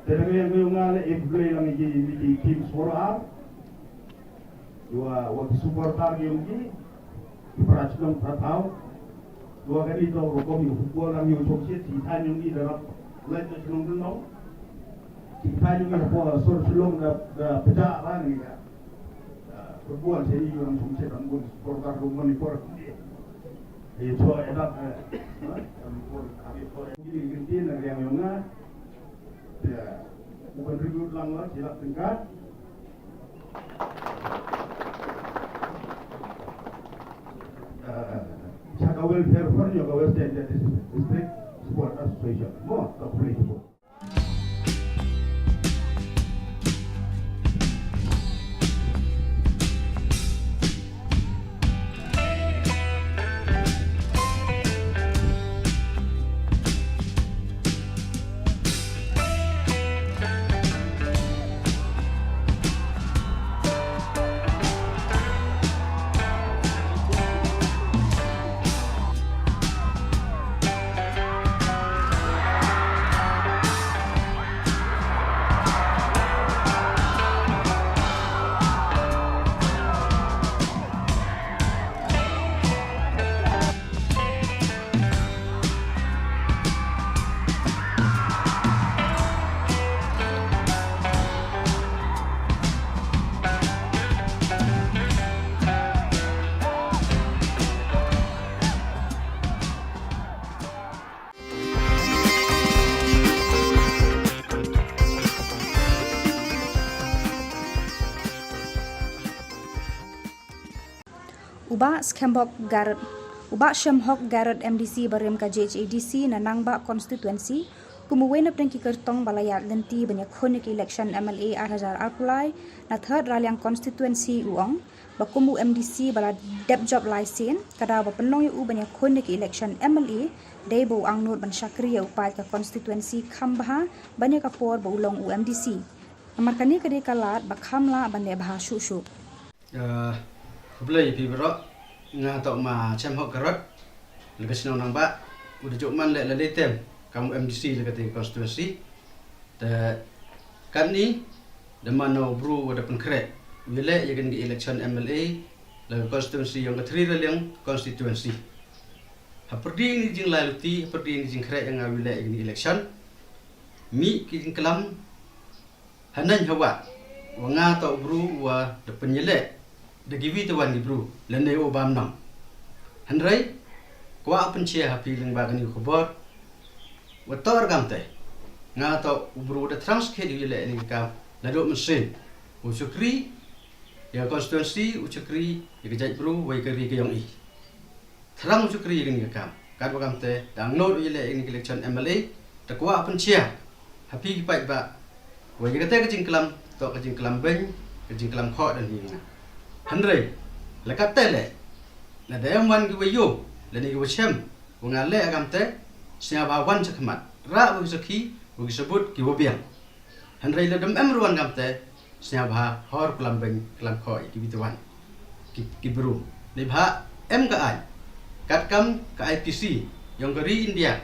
Te dang yang yung ngale e blei lang ye ni di team sport ar. Wa, wa ki supporter yung ki. Ki para chnong para thaw. Wa ka di to ko kom yung football lang yung chok shit, si than yung di darap. Lai to chnong dun no. Si than yung di po sor sulong da, da pecah ba ni ka. Football sa i ïoh nang sumsep nang bun supporter ruh monitor. Ïa cho edak. Ïa cho edak ïa riang ïong nga. Ïa u contribute lang la shi lak tyngka. Cha ka welfare fund ïa ka West Jaintia District Sport Association. Mo ka police sport. U Bah Shemhok Garod, u Bah Shemhok Garod, M D C barim ka J H A D C na Nangbah Constituency, kum uwei na pdeng ki kyrtong ba la ïaid lynti ban ïakhun ïa ka election M L A ar hajar arphew lai na Third Raliang Constituency, u ong ba kum u M D C ba la dep jop lai sien, ka daw ba pynlong ïa u ban ïakhun ïa ka election M L A dei ba u angnud ban shakri ïa u paid ka constituency kham bha ban ïa ka por ba u long u M D C. Namar kane ka dei ka lad ba kham lah ban leh bha shuh shuh. Ah, khublei phi baroh. Nga toh ma Shemhok Garod, la ka shnong Nangbah, u da jop man leh la lei tem kam u M D C la ka tei constituency. Te katni da man u bru wa da pynkhreh u ïaleh ïa kane ka election M L A la ka constituency yong ka Thri Raliang constituency. Ha pyrdi ni jinglai luti, ha pyrdi ni jingkhreh ïa nga u ïaleh ïa kane ka election. Mi ki jingklam ha nang hawa wa nga toh u bru wa da pynïaleh da kiwi tawan ki bru lane u bam nang. Hynrei kwah pynshai ha phi lyngba kane ka khubor wa toh kam te nga toh u bru da thrang skhet u ïaleh ni ka kam la doh mynsiem u shakri ïa ka constituency, u shakri ïa ka jait bru wa ïa ka ri ka yong i. Thrang u shakri ïa kane ka kam. Katba kam te da angnud u ïaleh ïa kane ka election M L A, te kwah pynshai ha phi ki paidbah wa ïa kata ka jingklam toh ka jingklam beiñ, ka jingklam khoh da ni nga. Hynrei la kata leh, la da em wan ki wa ïoh lane ki wa shem wa nga leh ha kam te, sngewbha wan sha khmat, rah wa ki sakhi wa ki sabut ki wa biang. Hynrei la da em ruh wan kam te, sngewbha hor klam beiñ klam khoh ïa kiwi tawan ki, ki bru. Neibha em ka aiñ katkam ka I P C yong ka ri India,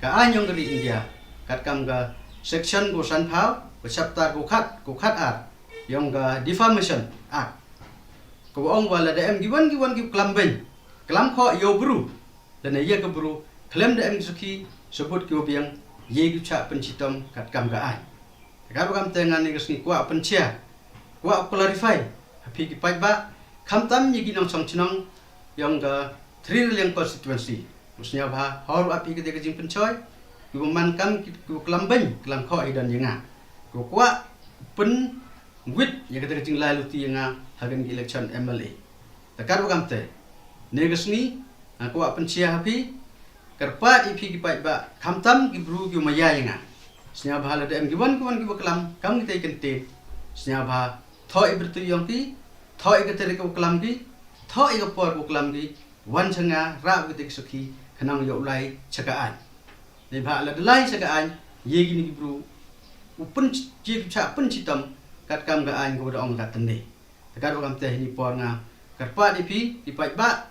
ka aiñ yong ka ri India katkam ka section ko sanphew, ka chapter ko khat, ko khat ar yong ka Defamation Act, ko ong wa la da em kiwan kiwan ki klam beiñ klam khoh ïa u bru lane ïa ka bru khlem da em ki sakhi sabut ki wa biang, ïa ki chah pynshitom katkam ka aiñ. Katba kam te nga ne ka sngi kwah pynshai, kwah clarify ha phi ki paidbah, khamtam ïa ki nongshong shnong yong ka Thri Raliang constituency. U sngewbha hor wa phi ka te ka jingpynshoi, ki wa man kam ki, ki wa klam beiñ klam khoh ïa don ïa nga, ki wa kwah pynwit ïa ka te ka jinglai luti ïa nga ha kane ka election M L A. Te katba kam te ne ka sngi nga kwah pynshai ha phi, kyrpad ïa phi ki paidbah, khamtam ki bru ki wa maya ïa nga, sngewbha la da em kiwan kiwan ki wa klam kam ki te kyntien, sngewbha thoh ïa ka bynta yong ki, thoh ïa ka tarik ka wa klam ki, thoh ïa ka por ka wa klam ki, wan sha nga, rah wa ki te ki sakhi, khnang ïoh lai sha ka aiñ. Neibha la da lai sha ka aiñ, ïa kine ki bru u pyn, ïa ki chah pynshitom katkam ka aiñ ka wa da ong ka tynne. Te katba kam te ha kane ka por nga kyrpad ïa phi ki paidbah,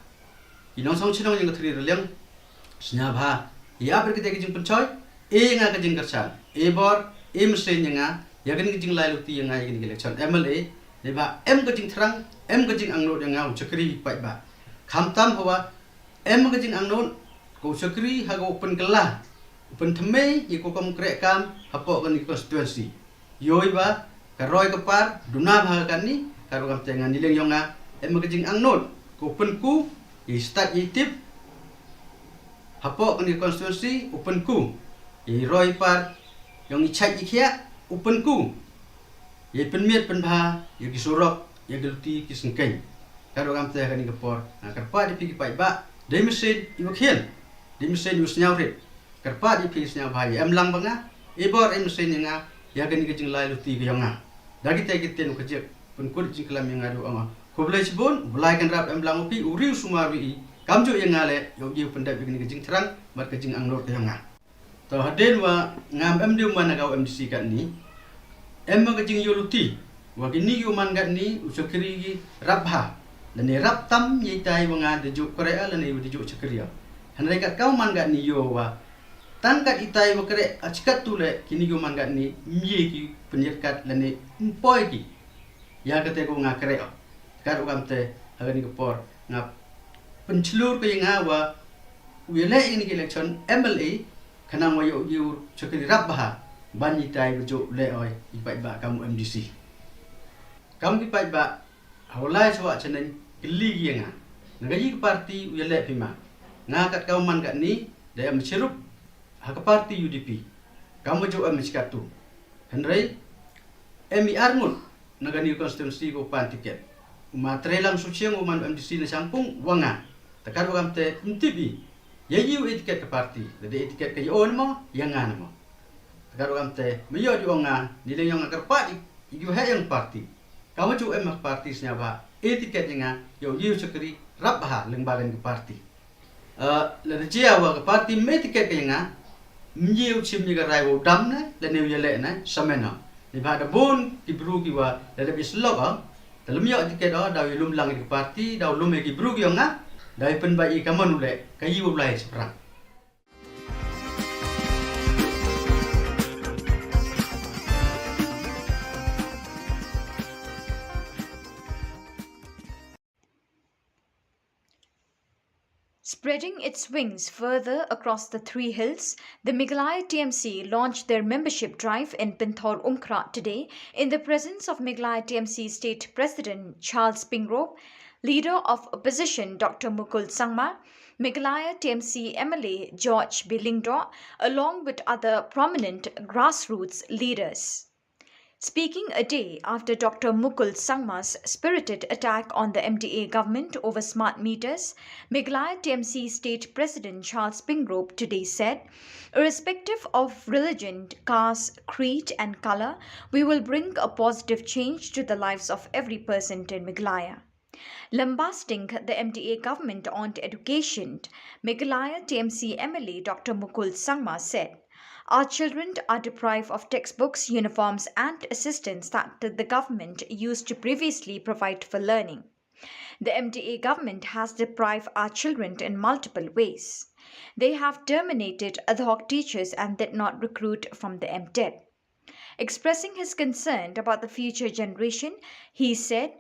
ki nongshong shnong yong ka Thri Raliang, sngewbha ïa ap ïa ka te ka jingpynshoi, e nga ka jingkyrshan, e bor, e mynsiem ïa nga ïa kane ka jinglai luti ïa nga ïa kane ka election M L A. Neibha em ka jingthrang, em ka jingangnud ïa nga u shakri paidbah. Khamtam hawa em ka jingangnud ka u shakri ha ka u pynkylla, u pynthymmai ïa ka kam kreh kam hapoh kane ka constituency. Ïohi ba ka roi ka par duna bha ha kane, katba kam te nga ne liang yong nga em ka jingangnud ka u pynku ïa i stad ïa i tip hapoh kane ka constituency, u pynku ïa i roi par yong i chait i khiah, u pynku ïa i pynmiat pynbha ïa ki surok, ïa ki luti ki syngkien. Katba kam te ha kane ka por nga kyrpad ïa phi ki paidbah, dei mynsiem i wa khian, dei mynsiem i wa sngewrit, kyrpad ïa phi sngewbha ïa em lang ba nga, e bor e mynsiem ïa nga ïa kane ka jinglai luti ka yong nga. Da ki te ki ktien u kajik pynkut jingklam ïa nga da u ong, khublei shibun, u Blai Kynrad em lang u phi, u ri u sumar wi i, kamjooh ïa nga leh ïoh ïa u pyndep ïa kane ka jingthrang bad ka jingangnud ka yong nga. To hadien wa ngam em de u man ha ka u M D C katni, em ma ka jingïoh luti wa kini ki u man katni u shakri ki rap bha lane rap tam ïa itai wa nga da juh kreh lane wa da juh shakri. Hynrei kat ka u man katni ïoh wa tang kat itai wa kreh, a chi katto leh kini ki u man katni ym ye ki pynïatkat lane ym poi ki ïa kata ka wa nga kreh. Katba kam te ha kane ka por nga pynshlur ka ïa nga wa u ïaleh ïa kane ka election M L A khnang wa ïoh ïa u shakri rap bha ban itai wa juh leh oi i paidbah kam u M D C. Kam ki paidbah ha u lai sawah chaneng kylli ki ïa nga, na ka ïa ka party u ïaleh phi ma? Nga kat ka u man katni da em chirup ha ka party U D P, kam wa juh em chi katto. Hynrei em i ar ngut na kani ka constituency ko pan ticket. Ma Treilang Suchiang u man u M D C na Shangpung u ong nga. Te katba kam te ym tip i ïa i u ïa tiket ka party, lada ïa tiket ka ïa o ne mo, ïa nga ne mo. Te katba kam te me ïoh ju ong nga, nileng ïong nga kyrpad i, i u heh ïong party. Ka ma ju em ha ka party sñiawbha ïa tiket ïa nga, ïa u ïa u shakri rap bha lyngba lane ka party. Eh, lada jia wa ka party me tiket ka ïa nga, ym ye u chim ïa ka rai wa u dam ne, lane u ïaleh ne, sa men o. Neibhah da bun ki bru ki wa lada bi slok o, te lym ïoh tiket o, da u lum lang ïa ka party, da u lum ïa ki bru ki ïong nga, da u pynbeit ïa ka mon u leh, ka ïa u lai shaphrang. Spreading its wings further across the Three Hills, the Meghalaya T M C launched their membership drive in Pynthor Umkhrah today in the presence of Meghalaya T M C State President Charles Pyngrope, Leader of Opposition Doctor Mukul Sangma, Meghalaya T M C M L A George B Lyngdoh, along with other prominent grassroots leaders. Speaking a day after Doctor Mukul Sangma's spirited attack on the M D A government over smart meters, Meghalaya T M C State President Charles Pyngrope today said, "Irrespective of religion, caste, creed, and color, we will bring a positive change to the lives of every person in Meghalaya." Lambasting the M D A government on education, Meghalaya T M C M L A Doctor Mukul Sangma said, "Our children are deprived of textbooks, uniforms, and assistance that the government used to previously provide for learning. The M D A government has deprived our children in multiple ways. They have terminated ad hoc teachers and did not recruit from the M TET." Expressing his concern about the future generation, he said,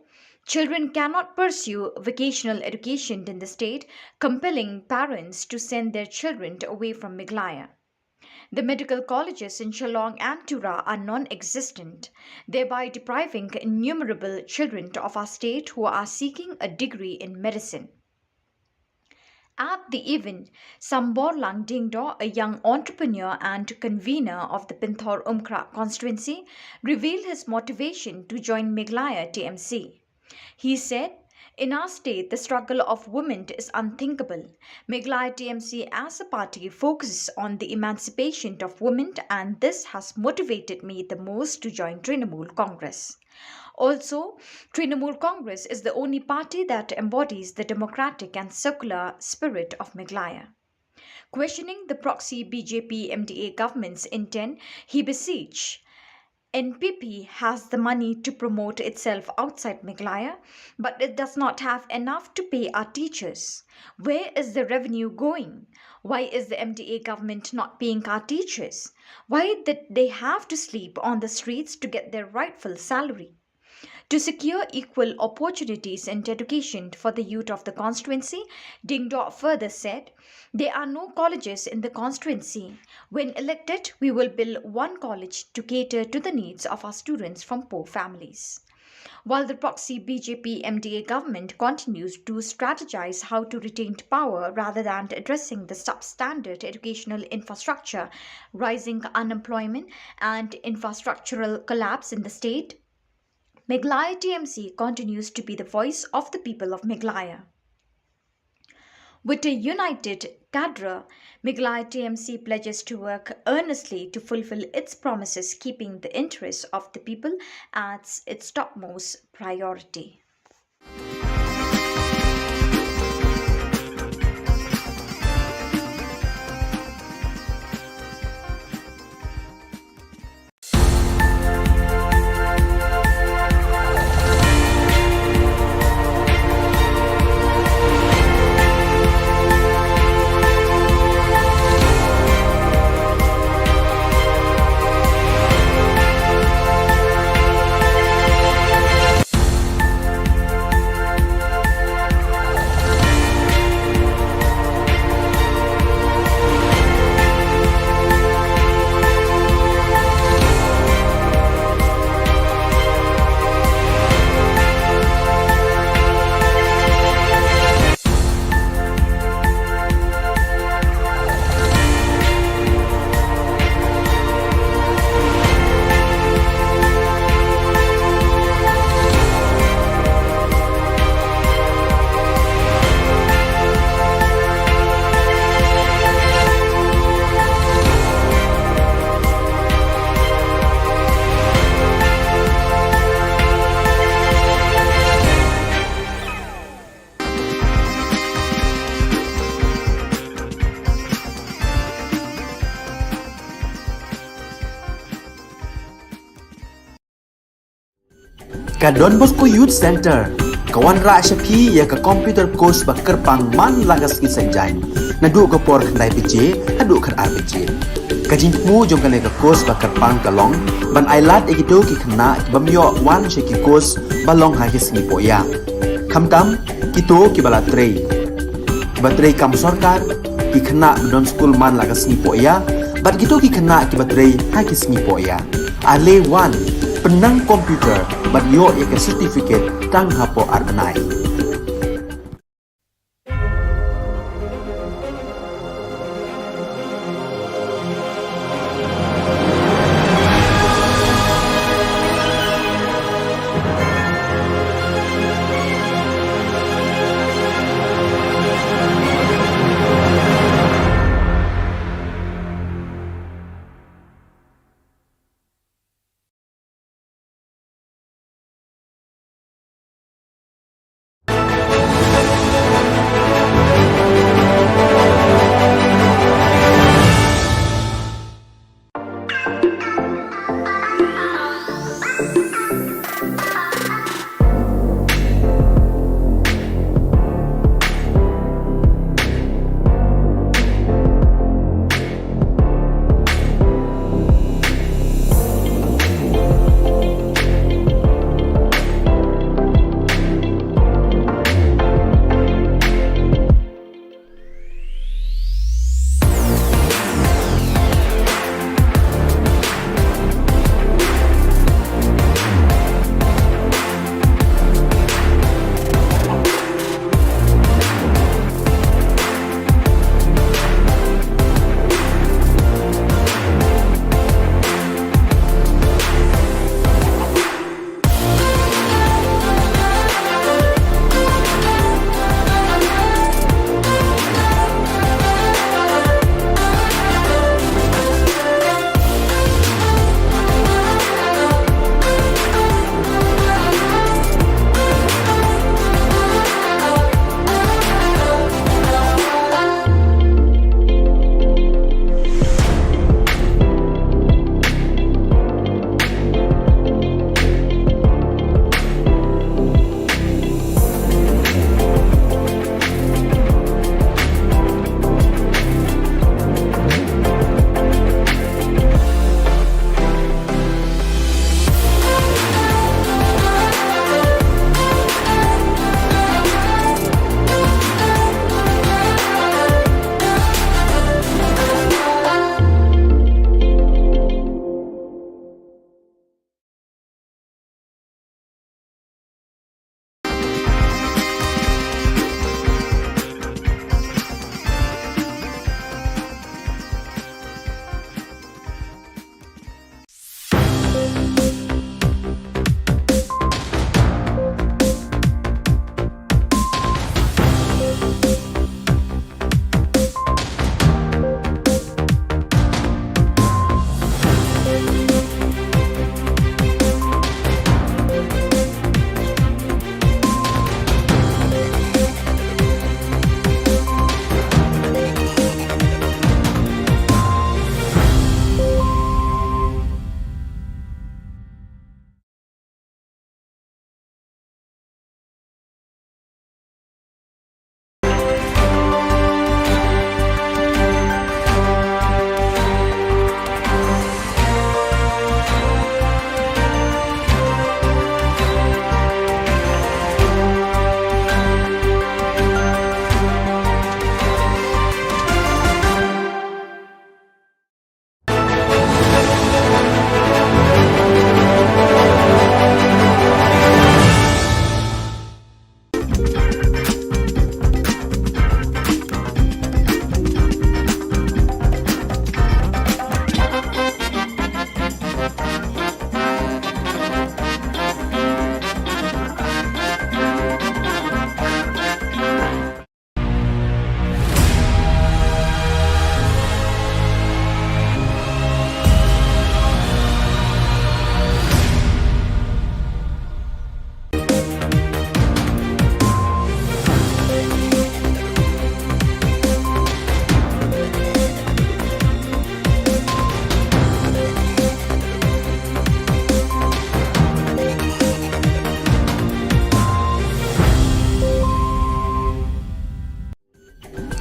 "Children cannot pursue vocational education in the state, compelling parents to send their children away from Meghalaya. The medical colleges in Shillong and Tura are non-existent, thereby depriving innumerable children of our state who are seeking a degree in medicine." At the event, Samborlang Dingdo, a young entrepreneur and convener of the Pynthor Umkhrah constituency, revealed his motivation to join Meghalaya T M C. He said, "In our state, the struggle of women is unthinkable. Meghalaya T M C as a party focuses on the emancipation of women, and this has motivated me the most to join Trinamool Congress. Also, Trinamool Congress is the only party that embodies the democratic and secular spirit of Meghalaya." Questioning the proxy B J P M D A government's intent, he beseech, "N P P has the money to promote itself outside Meghalaya, but it does not have enough to pay our teachers. Where is the revenue going? Why is the M D A government not paying our teachers? Why did they have to sleep on the streets to get their rightful salary?" To secure equal opportunities in education for the youth of the constituency, Dingdo further said, "There are no colleges in the constituency. When elected, we will build one college to cater to the needs of our students from poor families." While the proxy B J P M D A government continues to strategize how to retain power rather than addressing the substandard educational infrastructure, rising unemployment, and infrastructural collapse in the state, Meghalaya T M C continues to be the voice of the people of Meghalaya. With a united cadre, Meghalaya T M C pledges to work earnestly to fulfill its promises, keeping the interests of the people as its topmost priority. Ka Don Bosco Youth Centre ka wanrah sha phi ïa ka computer course ba kyrpang man la ka sngi Saitjaiñ, naduh ka por khyndai baje haduh khatar baje. Ka jingthmu jong kane ka course ba kyrpang ka long ban ailad ïa kito ki khynnah ki bym ïoh wan sha ki course ba long ha ki sngi pohïa, khamtam kito kiba la trei, kiba trei kam sorkar, ki khynnah ba don skul man la ka sngi pohïa, bad kito ki khynnah kiba trei ha ki sngi pohïa. Ale wan, pynnang computer bad ïoh ïa ka certificate tang hapoh ar bnai.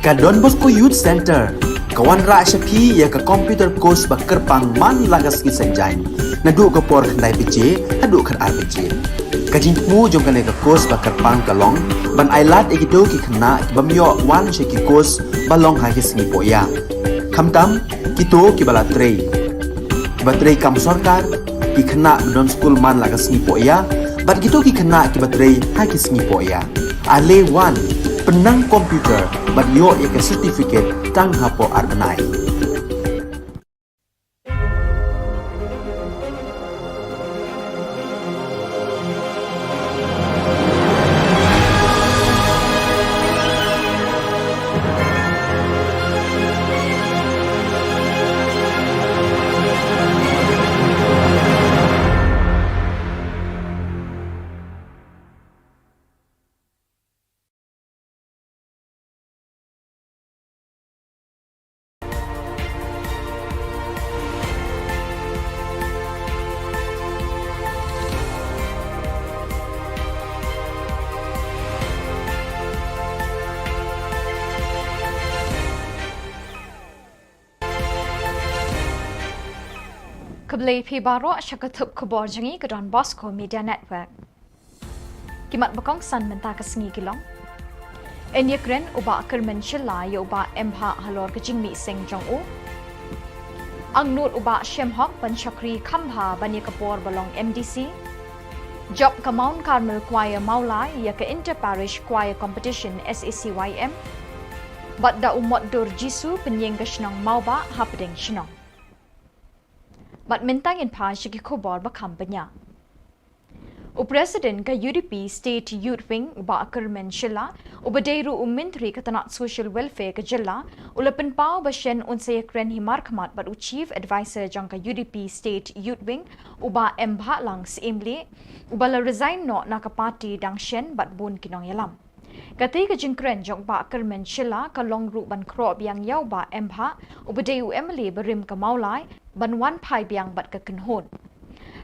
Ka Don Bosco Youth Centre ka wanrah sha phi ïa ka computer course ba kyrpang man la ka sngi Saitjaiñ, naduh ka por khyndai baje haduh khatar baje. Ka jingthmu jong kane ka course ba kyrpang ka long ban ailad ïa kito ki khynnah ki bym ïoh wan sha ki course ba long ha ki sngi pohïa, khamtam kito kiba la trei, kiba trei kam sorkar, ki khynnah ba don skul man la ka sngi pohïa, bad kito ki khynnah kiba trei ha ki sngi pohïa. Ale wan, pynnang computer bad ïoh ïa ka certificate tang hapoh ar bnai. Khublei phi baroh sha ka thup khubor jong ngi ka Don Bosco Media Network. Ki mat ba kongsan mynta ka sngi ki long: Yn ïakren u Bah Kyrmen Shylla ïa u Bah M Bhah halor ka jingmih seng jong u. Angnud u Bah Shemhok ban shakri khambha ban ïa ka por ba long M D C. Jop ka Mount Carmel Choir Mawlai ïa ka Inter Parish Choir Competition, S A C Y M. Bad da u Motdur Jisu pynïeng ka shnong Mawbah hapdeng shnong. Bad mynta ngin phai sha ki khubor ba kham bniah. U President ka U D P State Youth Wing u Bah Kyrmen Shylla, uba dei ruh u Myntri ka tnat Social Welfare ka jylla, u la pynpaw ba shen un sa ïakren hi markhmat bad u Chief Adviser jong ka U D P State Youth Wing, u Bah M Bhah Lang Syiemlieh, uba la resign noh na ka party dang shen bad bun ki nongïalam. Katei ka jingkren jong u Bah Kyrmen Shylla ka long ruh ban khroh biang ïa u Bah M Bhah, uba dei u M L A barim ka Mawlai, ban wan phai biang bad ka kynhun.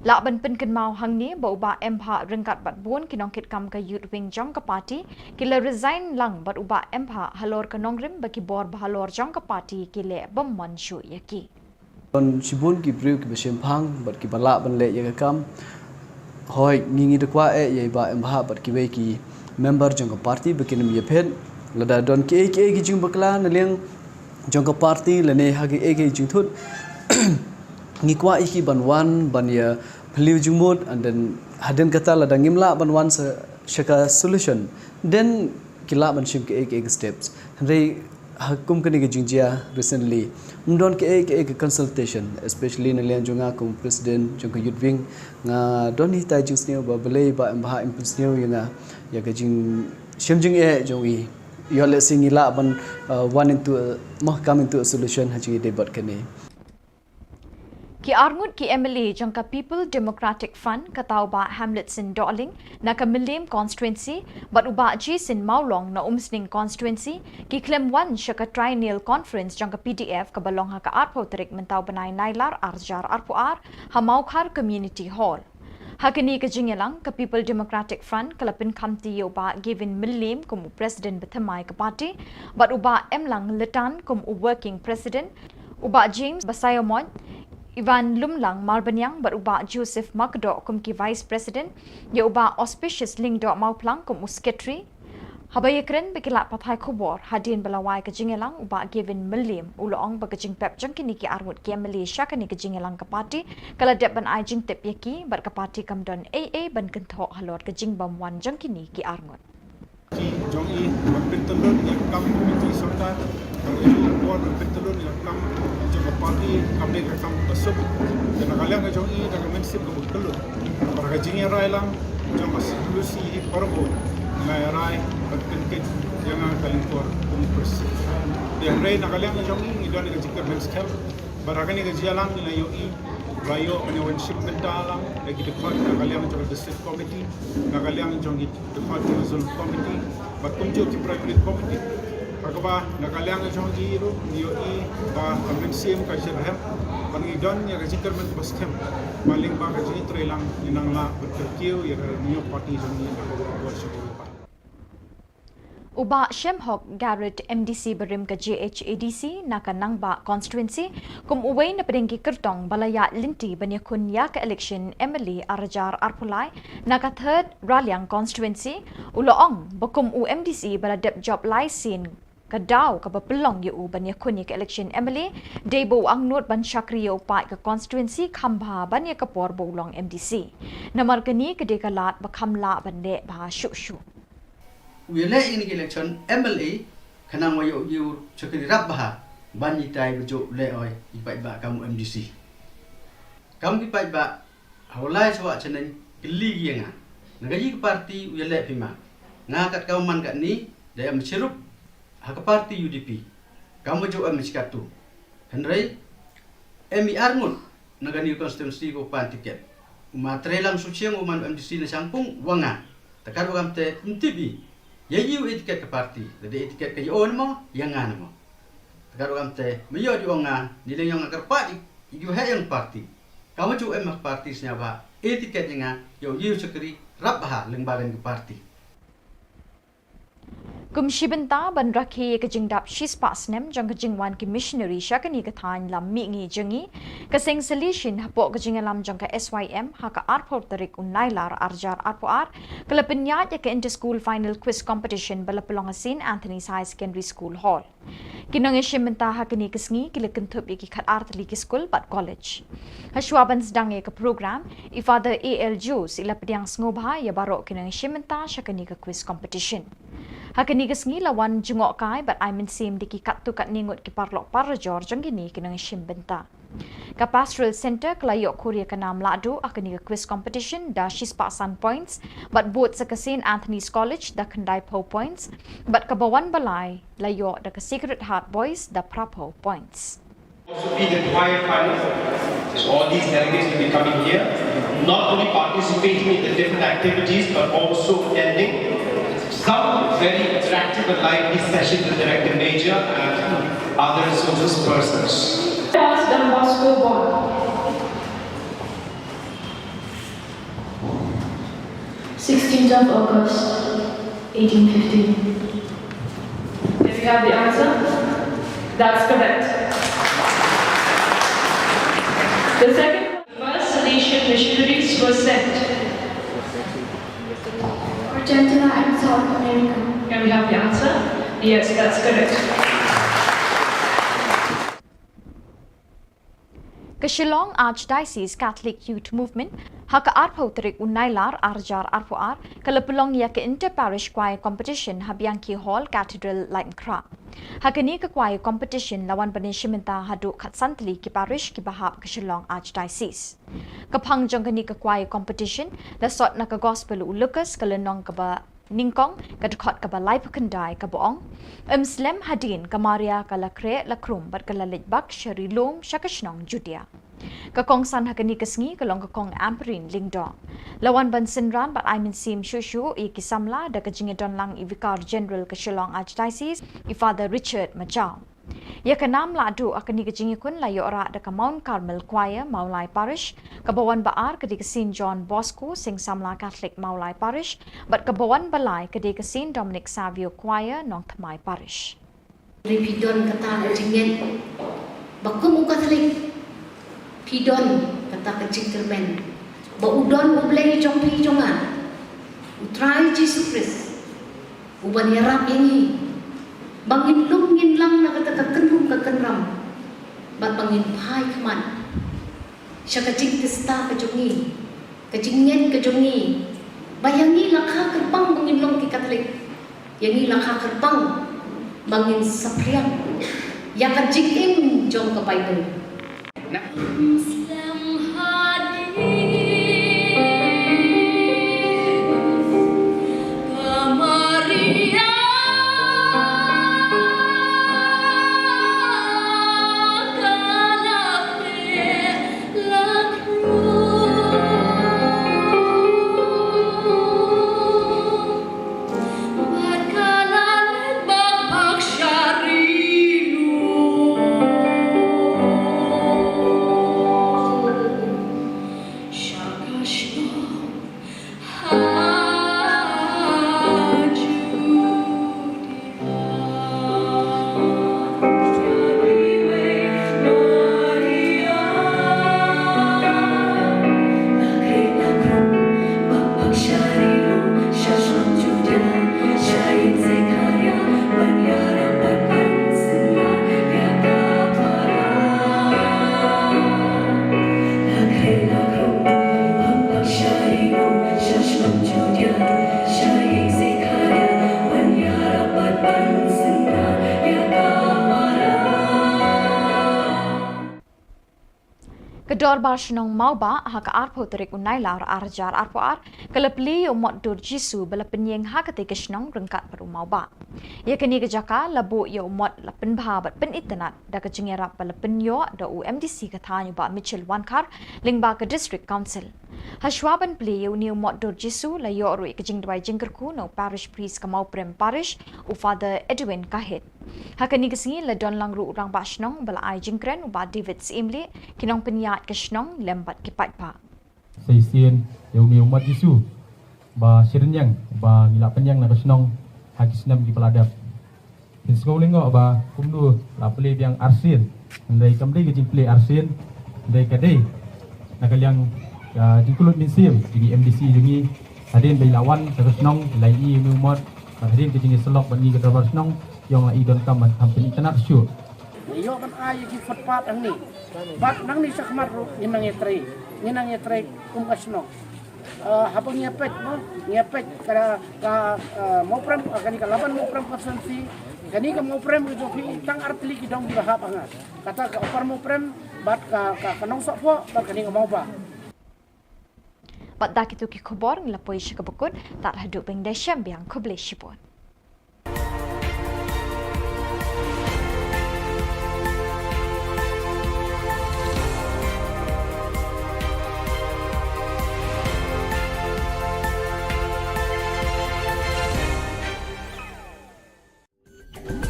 Lah ban pynkynmaw hangne ba u Bah M Bhah ryngkat bad bun ki nongkitkam ka Youth Wing jong ka party ki la resign lang bad u Bah M Bhah halor ka nongrim ba ki bor ba halor jong ka party ki leh bym mon shuh ïa ki. Don shibun ki briew kiba shemphang bad kiba lah ban leh ïa ka kam. Hooid, ngi ngi da kwah eh ïa i Bah M Bhah bad kiwei ki member jong ka party ba kin ym ïaphet. Lada don kiei kiei ki jingbakla na liang jong ka party lane ha kiei kiei ki jingthut, ngi kwah ïa ki ban wan ban ïa phylliew jingmut, and then hadien kata lada ngim lah ban wan sa sha ka solution, then ki lah ban shim kiei kiei ki steps. Hynrei ha kum kane ka jingjia recently, ym don kiei kiei ki consultation, especially na liang jong nga kum president jong ka Youth Wing. Nga don hitai jingsniew ba balei Bah M Bhah im pynsniew ïa nga ïa ka jingshem jingeh jong i. Ïoh lehse ngi lah ban, uh, wan into a, mo, come into a solution ha jingïadei bad kane. Ki arngut ki M L A jong ka People Democratic Front, kata u Bah Hamletson Dohling na ka Mylliem constituency bad u Bah Jason Mawlong na Umsning constituency, ki khlem wan sha ka Triennial Conference jong ka P D F kaba long ha ka arphew tarik mynta u bnai Nailar arhajar arphew ar ha Mawkhar Community Hall. Ha kane ka jingïalang, ka People Democratic Front ka la pynkhamti ïa u Bah Gavin Mylliem kum u President bathymmai ka party, bad u Bah Emlang Lytan kum u Working President, u Bah James Basaiawmoit, Ivan Lumlang Marbaniang bad u Bah Joseph Makdoh kum ki Vice President, ïa u Bah Auspicious Lyngdoh Mawphlang kum u Secretary. Haba ïakren bad ki lad pathai khubor hadien ba la wai ka jingïalang, u Bah Gavin Mylliem u la ong ba ka jingpep jong kine ki arngut ki M L A sha kane ka jingïalang ka party ka la dep ban ai jingtip ïa ki bad ka party kam don ei ei ban kynthoh halor ka jingbymwan jong kine ki arngut. Ki jong i ban pyntyllun ïa ka kam komiti sorkar, ka la ïoh por ban pyntyllun ïa ka kam jong ka party, kam dei ka kam basuk. Te na ka liang ka jong i da ka mynsiem kaba kylluid, bad ka jingïarai lang jong ka solusi hi parabot, nga ïarai ban pynkit ïa nga ka lyngkor kum u president. Te hynrei na ka liang ka jong i ngi don ka jingkyrmen skhem. Bad ha kane ka jingïalang ngi la ïohi, la ïoh ban ïa wan shim bynta lang da ki dkhot na ka liang jong ka District Committee, na ka liang jong ki dkhot jong ka Zonal Committee bad kumjuh ki Primary Committee. Ha kaba na ka liang jong ki ruh ngi ïohi ba ka mynsiem ka shitrhem bad ngi don ïa ka jingkyrmen kaba skhem ba lyngba ka jingïatreilang ngin nang lah ban kyntiew ïa ka new party jong ngi na ka bor sha ka bor. U Bah Shemhok Garrett, M D C barim ka J H A D C na ka Nangbah Constituency, kum uwei na pdeng ki kyrtong ba la ïaid lynti ban ïakhun ïa ka election M L A ar hajar arphew lai na ka Third Raliang Constituency, u la ong ba kum u M D C ba la dep jop lai sien, ka daw kaba pynlong ïa u ban ïakhun ïa ka election M L A dei ba u angnud ban shakri ïa u paid ka constituency kham bha ban ïa ka por ba u long M D C. Namar kane ka dei ka lad ba kham lah ban leh bha shuh shuh. U ïaleh ïa kane ka election M L A khnang ba ïoh ïa u shakri rap bha ban ïa tai ba jop leh oi ïa ki paidbah kam u M D C. Kam ki paidbah ha u lai sawah chaneng kylli ïa nga, na ka ji ka party u ïaleh phi ma? Nga kat ka man katne da em shirup ha ka party U D P, kam ba jop em shi katto. Hynrei em i arngut na kane ka constituency ba u pan tiket. U ma Treilang Suchiang u man M D C na Shangpung wa nga. Te kat ba kam te ym tip i ïa ïa u e tiket ka party, da dei e tiket ka ïa o ne mo, ïa nga ne mo. Te kat ba kam te ma ïoh di ong nga, ni leng ïong nga kyrpad i ïa u heh ïong party. Kam ba jop em ha ka party sñiawbha e tiket ïa nga, ïa u ïa u shakri rap bha lyngba kane ka party. Kum shi bynta ban rakhe ïa ka jingdap shispah snem jong ka jingwan ki missionary sha kane ka thaiñ lam mihngi jong ngi, ka seng Salesian hapoh ka jingïalam jong ka S Y M ha ka arphew tarik u Nailar ar hajar arphew ar ka la pynïaid ïa ka Inter School Final Quiz Competition ba la pynlong ha Saint Anthony's Higher Secondary School Hall. Ki nongïashim bynta ha kane ka sngi ki la kynthup ïa ki khatar tylli ki skul bad college. Hashwa ban sdang ïa ka program, i Father A L Jones i la pdiang sngewbha ïa baroh ki nongïashim bynta sha kane ka quiz competition. Ha kane ka sngi la wan jngohkai bad ai mynsiem da ki katto katne ngut ki paralok parajor jong kine ki nongïashim bynta. Ka Pastoral Centre ka la ïoh khur ïa ka nam lahduh ha kane ka quiz competition da shispah san points, bad bud sa ka Saint Anthony's College da khyndaiphew points, bad kaba wan ba lai la ïoh da ka Sacred Heart Boys da phraphew points. Also be the choir final. So all these delegates will be coming here, not only participating in the different activities, but also attending some very interactive and lively sessions with Director Major and other resources persons. Pass Don Bosco Board. Sixteenth of August, eighteen fifteen. There we have the answer. That's correct. The second, first Salesian missionaries were sent. Argentina and South America. Can we have the answer? Yes, that's correct. Ka Shillong Archdiocese Catholic Youth Movement, ha ka arphew tarik u Nailar ar hajar arphew ar, ka la pynlong ïa ka Inter Parish Choir Competition ha Bianchi Hall, Cathedral, Laitumkhrah. Ha kane ka choir competition la wan ban ïashim bynta haduh khatsan tylli ki parish kiba hap ka Shillong Archdiocese. Ka phang jong kane ka choir competition la sot na ka Gospel u Lukas ka lynnong kaba nyngkong, ka dkhot kaba laiphew khyndai, kaba ong: Ym slem hadien ka Maria ka la khreh la khrum bad ka la leit bak sha ri lum sha ka shnong Judia. Ka kongsan ha kane ka sngi ka long ka Kong Ampareen Lyngdoh. La wan ban synran bad ai mynsiem shuh shuh ïa ki samla da ka jingïadon lang i Vicar General ka Shillong Archdiocese, i Father Richard Majaw. Ïa ka nam lahduh ha kane ka jingïakhun la ïoh rah da ka Mount Carmel Choir, Mawlai Parish, kaba wan ba ar ka dei ka Saint John Bosco, Seng Samla Catholic, Mawlai Parish, bad kaba wan ba lai ka dei ka Saint Dominic Savio Choir, Nongthymmai Parish. Hynrei phi don kata ka jingngeit ba kum u Katholik phi don kata ka jingkyrmen ba u don U Blei jong phi jong nga, U Trai Jisu Khrist, uban ïarap ïa ngi ba ngin lum ngin lang na kata ka kynrum ka kynram, bad ba ngin phai khmat sha ka jingtista ka jong ngi, ka jingngeit ka jong ngi, ba ïa ngi la kha kyrpang ba ngin long ki Katholik, ïa ngi la kha kyrpang ba ngin saphriang ïa ka jingim jong ka Baibl. Ka Dorbar Shnong Mawbah ha ka arphew tarik u Nailar arhajar arphew ar ka la plie ïa u mot dur Jisu ba la pynïeng ha katei ka shnong ryngkat bad u Mawbah. Ïa kane ka jaka la buh ïa u mot la pynbha bad pynitynnad da ka jingïarap ba la pynïoh da u M D C ka thaiñ u Bah Mitchell Wankhar lyngba ka District Council. Hashwa ban plie ïa une u mot dur Jisu la ïoh ruh ïa ka jingduwai jingkyrkhu na u Parish Priest ka Mawprem Parish, u Father Edwin Kahit. Ha kane ka sngi la don lang ruh u Rangbah Shnong ba la ai jingkren u Bah David Syiemlieh, ki nongpynïaid ka shnong lem bad ki paidbah. Sa shisien ïa une u mot Jisu ba shyrynniang ba ngi la pynïeng na ka shnong ha ki snem kiba la dep. Phin sngew lyngngoh ba kumno la plie biang arsien. Hynrei kam dei ka jingplie arsien, hynrei ka dei na ka liang ka jingkyllut mynsiem jong ngi M D C jong ngi. Hadien ba i la wan sha ka shnong, i la ïohi une u mot, bad hadien ka jingïasyllok bad ngi ka dorbar shnong, i ong la i donkam ban kham pynitynnad shuh. Ngi ïoh ban ai ïa ki footpath hangne. Bad nangne shakhmat ruh ngin nang ïatrei, ngin nang ïatrei kum ka shnong. Eh, haba ngi ïa peit, no, ngi ïa peit ka, ka, eh, Mawprem, eh, kane ka Laban Mawprem constituency, kane ka Mawprem ka jong phi tang ar tylli ki dong kiba hap ha nga. Kata ka Upper Mawprem, bad ka, ka, ka Nongsohphoh, bad kane ka Mawbah. Bad da kito ki khubor ngi la poi sha kaba kut, tad haduh ban ïashem biang, khublei shibun.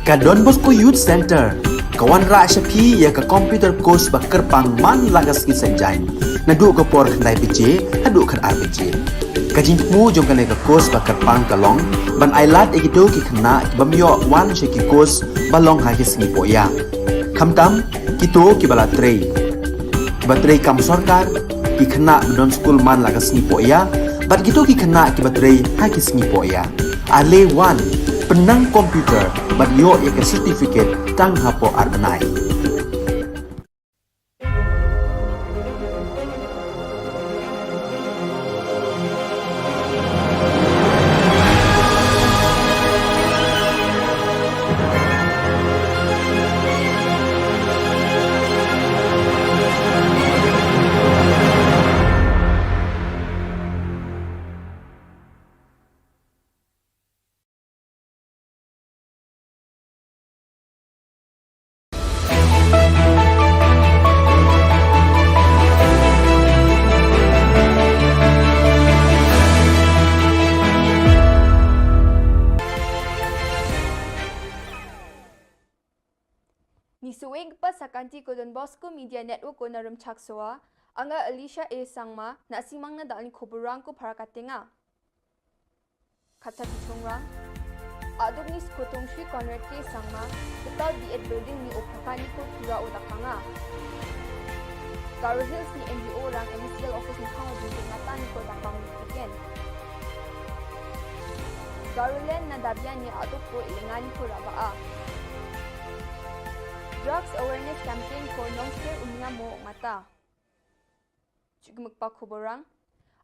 Ka Don Bosco Youth Center ka wanrah sha phi ïa ka computer course ba kyrpang man la ka sngi Saitjaiñ, naduh ka por khyndai baje haduh khatar baje. Ka jingthmu jong kane ka course ba kyrpang ka long ban ailad ïa kito ki khynnah ki bym ïoh wan sha ki course ba long ha ki sngi pohïa, khamtam kito kiba la trei, kiba trei kam sorkar, ki khynnah ba don skul man la ka sngi pohïa, bad kito ki khynnah kiba trei ha ki sngi pohïa. Ale wan, pynnang computer bad ïoh ïa ka certificate tang hapoh ar bnai. Ngi shu ïeng pat sha ka kynti ka Don Bosco Media Network ka na Rymchak Sowa, anga Alicia A Sangma, na simang na da ni khubor rang ko para katenga. Kata ki chungrang. Aduk ni Skutong Shri Conrad K Sangma, Kital B Ed Building ni u Prakani ko tura u dakanga. Garo Hills ni M D O rang M C L office ni khang u jingting ngata ni ko dakang ni again. Garoland na Dabia ni aduk ko ilengani ko raba a. Drugs awareness campaign ko nongster unia mo ngata. Chukmukpa khubor rang.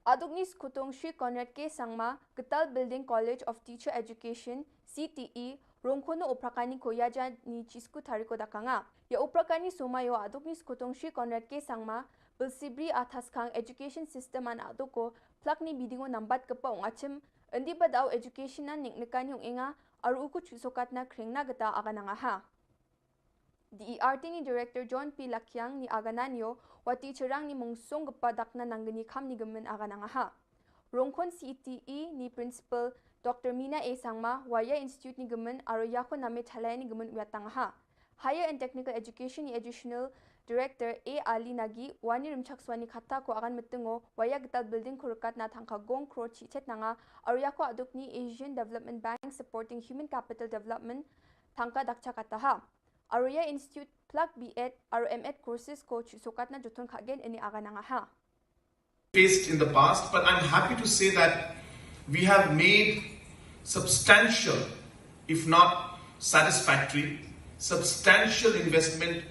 Aduk ni Skutong Shri Conrad K Sangma, Kital Building College of Teacher Education, C T E, Rongkhono Uprakani ko yaja ni chisku tariko dakanga. Ya Uprakani soma yo aduk ni Skutong Shri Conrad K Sangma, Bilsibri Athaskang Education System an aduk ko, plak ni bidingo nambat kepa ungachim, endi badau education an nik nekani ungenga, aru uku chusokat na kring na geta aganangaha. D E R T ni Director John P Lakiang ni agananio, wati cherang ni mungsong gepa dakna nanggeni kam ni gemen aganangaha. Rongkhon C T E ni Principal Doctor Mina A Sangma, Waya Institute ni gemen, aro yako name thalai ni gemen uyatangaha. Higher and Technical Education ni Additional Director A Ali Nagi, wani Rymchak Swani kata ko agan metengo, Waya Getal Building ko rekat na thangka gong kro chi chet nanga, aro yako aduk ni Asian Development Bank Supporting Human Capital Development, thangka dakcha kataha. Aroya Institute plak B Ed, aro M Ed courses ko chu sokat na joton khagen ini aganangaha. Faced in the past, but I'm happy to say that we have made substantial, if not satisfactory, substantial investment,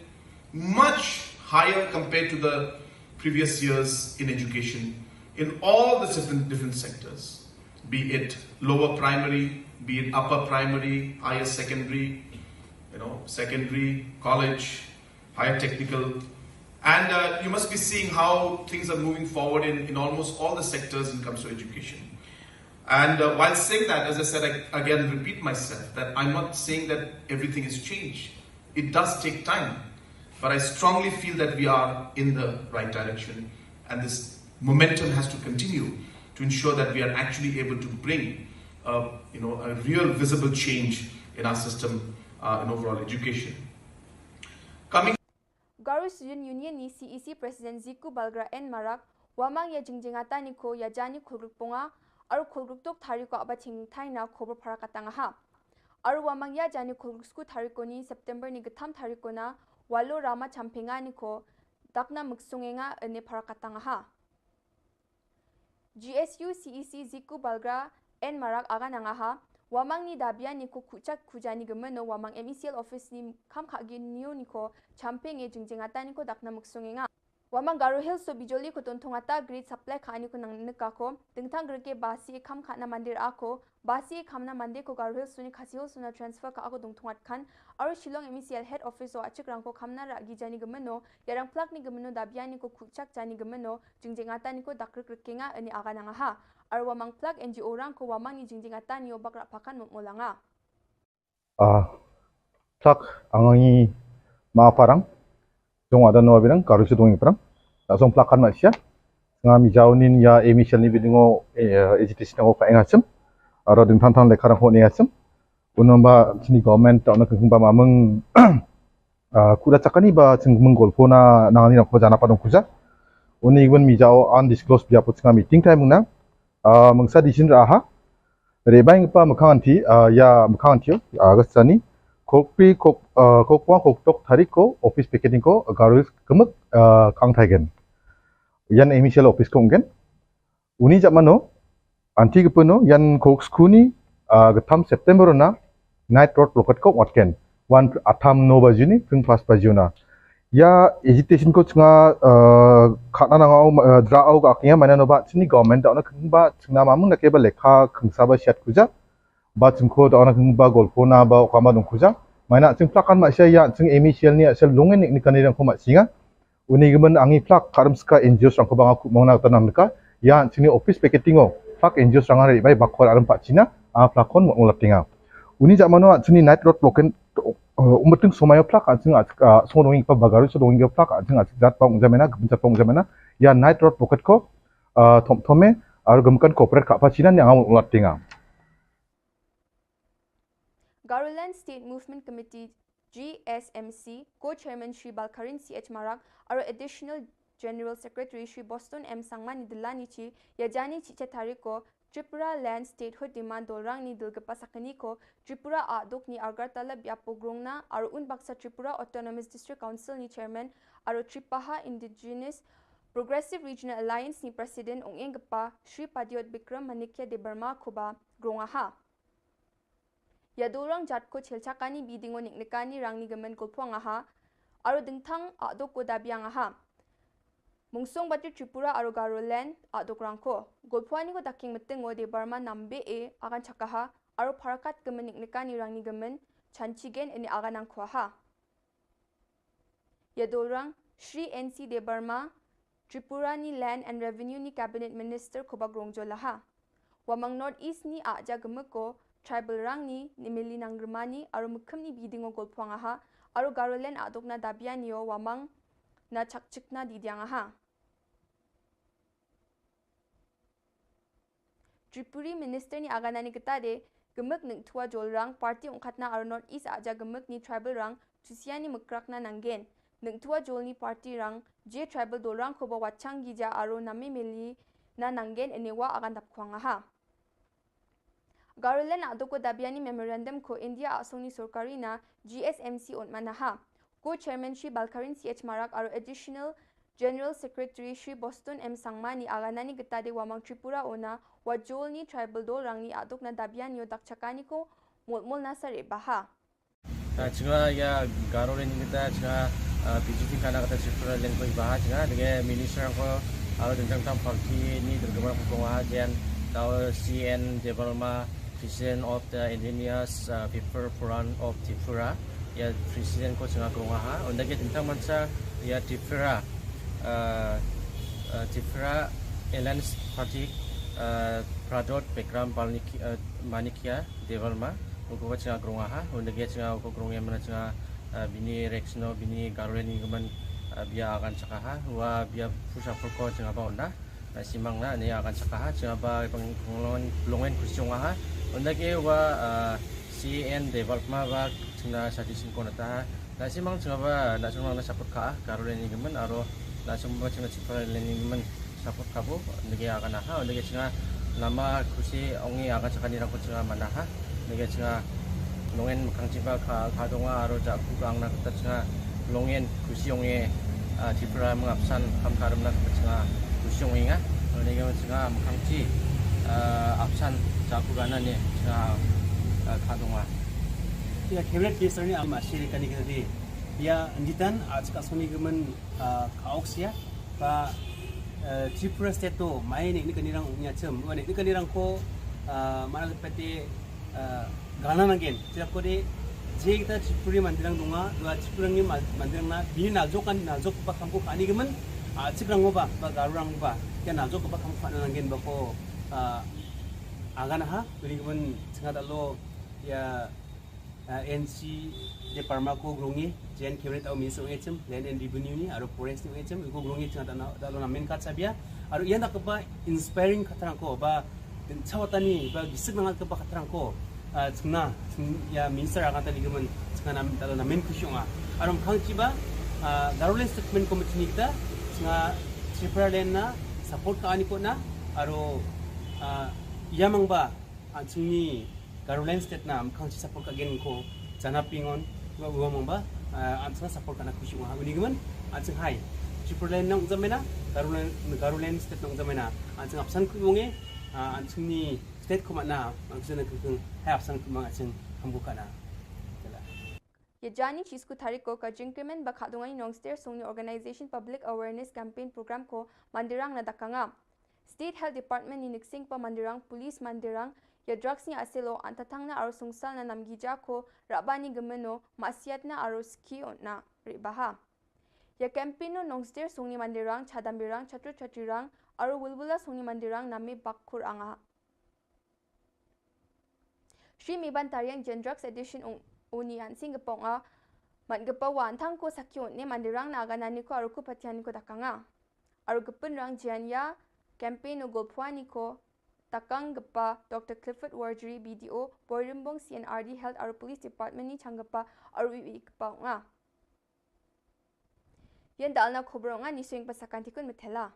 much higher compared to the previous years in education in all the different, different sectors, be it lower primary, be it upper primary, higher secondary, you know, secondary, college, higher technical, And uh, you must be seeing how things are moving forward in, in almost all the sectors when it comes to education. And uh, while saying that, as I said, I again repeat myself that I'm not saying that everything has changed. It does take time, but I strongly feel that we are in the right direction, and this momentum has to continue to ensure that we are actually able to bring, uh, you know, a real visible change in our system uh, in overall education. Coming Garo Student Union ni C E C President Ziku Balgra N Marak, wamang ya jingjingata ni ko ya jani khulgruk ponga, aru khulgruk tok thari ko aba chingthai na khobor phara katang ha. Aru wamang ya jani khulgruk sku thari ko ni September ni getham thari ko na, walo rama champenga ni ko, dakna muksungenga ene phara katang ha. G S U C E C Ziku Balgra N Marak aga nangaha, wamang ni dabia ni ko kuchak kujani gemeno wamang M E C L office ni kam khagi niu ni ko champeng e jingjingata ni ko dakna muksungenga. Wamang Garo Hills so bijoli ko tontongata grid supply kha ani ko nang neka ko, dingtang greke basi e kam khana mandir ako, basi e kamna mande ko Garo Hills so ni Khasi Hills so na transfer kha ako dongtongat khan, aru Shillong M E C L head office o achik rang ko kamna ra gi jani gemeno, yarang plak ni gemeno dabia ni ko kuchak jani gemeno, jingjingata ni ko dakrik rikenga ani aga nangaha. Aru wamang plak N G O rang ko wamang ni jingjingata ni o bakra pakan mutmulanga. Ah, plak angangi ma parang, jong ada no abirang, karu si dongi parang. Tak song plak kan masia. Nga mi jauh nin ya emi shal ni bidingo eh, agitation ko ka engasem. Aro ding than than lekar ko ni engasem. Unamba sini government tak nak kembang mameng ah, kuda cakani ba sing menggol pona nangani nak ko jana padong kuja. Uni gwen mi jauh undisclosed biapo singa meeting time na. Ah, mengsa di sini raha. Rebai ngepa mekang anti ah, ya mekang anti ah, gastani. Kokpi kok ah, kokwa koktok tari ko office picketing ko Garo Hills kemek ah, kang thaigen. Yan emi shal office ko ngen. Uni jak mano anti ke peno yan kok skuni ah, getham September na night road lokat ko watken. Wan atam no bajuni pring pas bajuna. Ya agitation ko chinga ah, khana nangau ah, dra au ka akhnya mana no ba chini government da na kengba chingna mamung na ke ba lekha kengsa ba siat kuja. Ba chingko da na kengba golpo na ba okama dong kuja. Mana ching plakan ma sia ya ching emi shal ni shal lungen ni kani dang ko ma singa. Uni gemen angi plak karam ska N G O sang ko banga ku mong na tanang deka. Ya chini office picketing o plak N G O sang ari bai bakor aram pa China. A plak kon mo latinga. Uni jak mano chini night road loken umbeting somayo plak a ching a song dongi pa bagaru so dongi plak a ching a jat pa ung jamena gebenchat pa ung jamena. Ya night road loket ko ah, thom thome aru gemkan corporate ka pa China ni angaw latinga. Garoland State Movement Committee G S M C Co-Chairman Shri Balkarin C H Marak aru Additional General Secretary Shri Boston M Sangma ni dilani chi yajani chi chatari ko Tripura Land Statehood Demand dolrang ni dilgapa sakani ko Tripura aduk ni Agartala biapo grongna aru un baksa Tripura Autonomous District Council ni Chairman aru Tripaha Indigenous Progressive Regional Alliance ni President ong engapa Shri Padiot Bikram Manikya Debbarma koba grongaha. Yadorang jat ko chelchakani bidingo niknikani rangni gemen kulpong aha. Aru dingthang aduk ko dabiang aha. Mungsong bati Tripura aru Garoland aduk rangko. Golphuani ko daking metengo Debbarma nambe e akan chakaha aru parakat gemen niknikani rangni gemen chanchigen ini akan angkhuaha. Yadorang Shri N C Debbarma Tripura ni Land and Revenue ni Cabinet Minister koba grongjo laha. Wamang North East ni aja gemeko tribal rang ni nimili nanggermani aru mukhum ni bidingo golphuang aha aru Garoland aduk na dabian yo wamang na chakchikna didiang aha. Tripuri Minister ni aganani ketade gemek nengtua jolrang party ongkatna aru North East aja gemek ni tribal rang tusiani mekrakna nanggen. Nengtua jolni party rang je tribal dolrang koba wachang gija aru name meli na nanggen enewa agan dapkwang aha. Garoland adoko dabiani memorandum ko India asongni sorkari na G S M C ontmanaha. Co-chairman Shri Balkarin C H Marak aru Additional General Secretary Shri Boston M Sangma ni aganani getade wamang Tripura ona wajolni tribal dolrangni adokna dabian yo dakchakani ko molmolna sare baha. Chinga ya Garoland kita chinga P G T kana kata Tripura language baha chinga dengan minister ko aru dengdang tam party ni dengdang ko baha jen tau C N Debbarma, President of the Indigenous People Forum of Tripura. Ïa president ko jong nga ka rung ha. Ynda ki tyngtang mynta ïa Tripura, eh, eh, Tripura Alliance Party, eh, Pradot Bikram Balmiki, eh, Manikya Debbarma, u ko jong nga ka rung ha. Ynda ki jong nga u ko ka rung ïa mynta jong nga, eh, Bini Rexno, Bini Garulen ni ka man, eh, bia agan chaka ha. Wa bia pusa pur ko jong nga ba ynda. Na simang na ni akan saka ha, jong nga ba pang pang long en khusi ong ha. Ynda ki wa, ah, C N Debbarma ba jong nga suggestion ko na ta ha. Na simang jong nga ba na jong nga na support ka ha, Garulen ni ka man aro na jong nga ba jong nga Tripura Alliance ni ka man support ka bo, ynda ki akan ha, ynda ki jong nga namar khusi ong i akan saka ni rang ko jong nga mana ha. Ynda ki jong nga long en makhang chi ba ka, ka dong nga aro ja ku ka ang na kata jong nga long en khusi ong i, ah, Tripura mangap san kam ka ram na kata jong nga khusi ong i nga. Ynda ki jong nga makhang chi, ah, ap san ja ku ka na ni jong nga, ah, ka dong nga. Ïa cabinet minister ni am ma shi ri kani kani. Ïa nditan a chika soni ka man, ah, ka ok sia ba, eh, Tripura state to mai ni ni kani rang ong ïa chem. Wa ni ni kani rang ko, ah, mana pete, ah, gana nangen. Jia ko de je kita Tripuri mandirang dunga, dua Tripuri ngi ma-, mandirang na bini na jok kan na jok ba kam ko kani ka man, ah, chik rang ba, ba Garo rang ba. Ïa na jok ba kam ko kani nangen ba ko, ah, agan ha, bini ka man singa ta lo ïa, ah, N C Debbarma ko grungi, J N cabinet au minister ong echem, Land and Revenue ni, aro Forest ni ong echem, ko grungi chang ta na, ta lo na main kat sabia, aro ïa na ka ba inspiring kata ko ba, den chawatani, ba gisik na ka ba kata ko, ah, chang na, chang ïa minister akan ta ni ka man, chang na, ta lo na main khusi ong a. Aro makhang chi ba, ah, Garulen Statement Committee ni kita, chang na, Tripura Land na, support ka ani ko na, aro, ah, ïa mang ba, An sung ni Garulen State na makhang chi support ka gen ko jana pingon wa wa mong ba, ah, an sung support ka na khusi wa uni gman an sung hai Tripura Land nong zamena Garulen, Garulen State nong zamena an sung apsan ku wonge, ah, an sung ni state ko mana an sung na kung hai apsan ku mang an sung hambu ka na. Jela. Ïa jani chi sku tarik ko ka jingkyrmen ba khadong ai Nongster sung ni organization public awareness campaign program ko Mandirang na dakanga. State Health Department ni niksing pa Mandirang, Police Mandirang, ïa drugs ni aselo an tatang na aro sungsal na namgija ko rabani gemeno masiat na aro ski on na ribaha. Ïa campaign no Nongster sung ni Mandirang, Chadambirang, Chatur Chatirang, aro Wulwula sung ni Mandirang nami bakkur anga. Shri Miban Tariang Jen Drugs Edition ung uni an sing gepong a man gepa wan thang ko sakyo ne Mandirang na aga nani ko aro ku patian ko dakanga. Aro gepun rang jian ïa campaign u golphuani ko takang gepa Doctor Clifford Warjri B D O, Boirimbong C N R D Health aro Police Department ni chang gepa aro iwi gepa nga. Ïan dal na khubor nga ni swing pasakan tikun metela.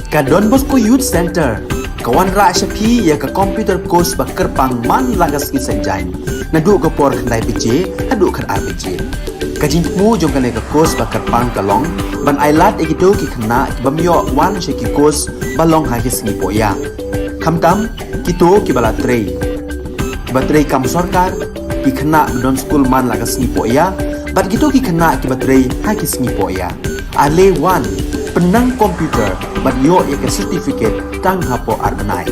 Ka Don Bosco Youth Center ka wanrah sha phi ïa ka computer course ba kyrpang man la ka sngi Saitjaiñ, naduh ka por khyndai baje haduh khatar baje. Ka jingthmu jong kane ka course ba kyrpang ka long ban ailad ïa kito ki khynnah ki bym ïoh wan sha ki course ba long ha ki sngi pohïa, khamtam kito kiba la trei, kiba trei kam sorkar, ki khynnah ba don skul man la ka sngi pohïa bad kito ki khynnah kiba trei ha ki sngi pohïa. Ale wan, pynnang computer bad ïoh ïa ka certificate tang hapoh ar bnai.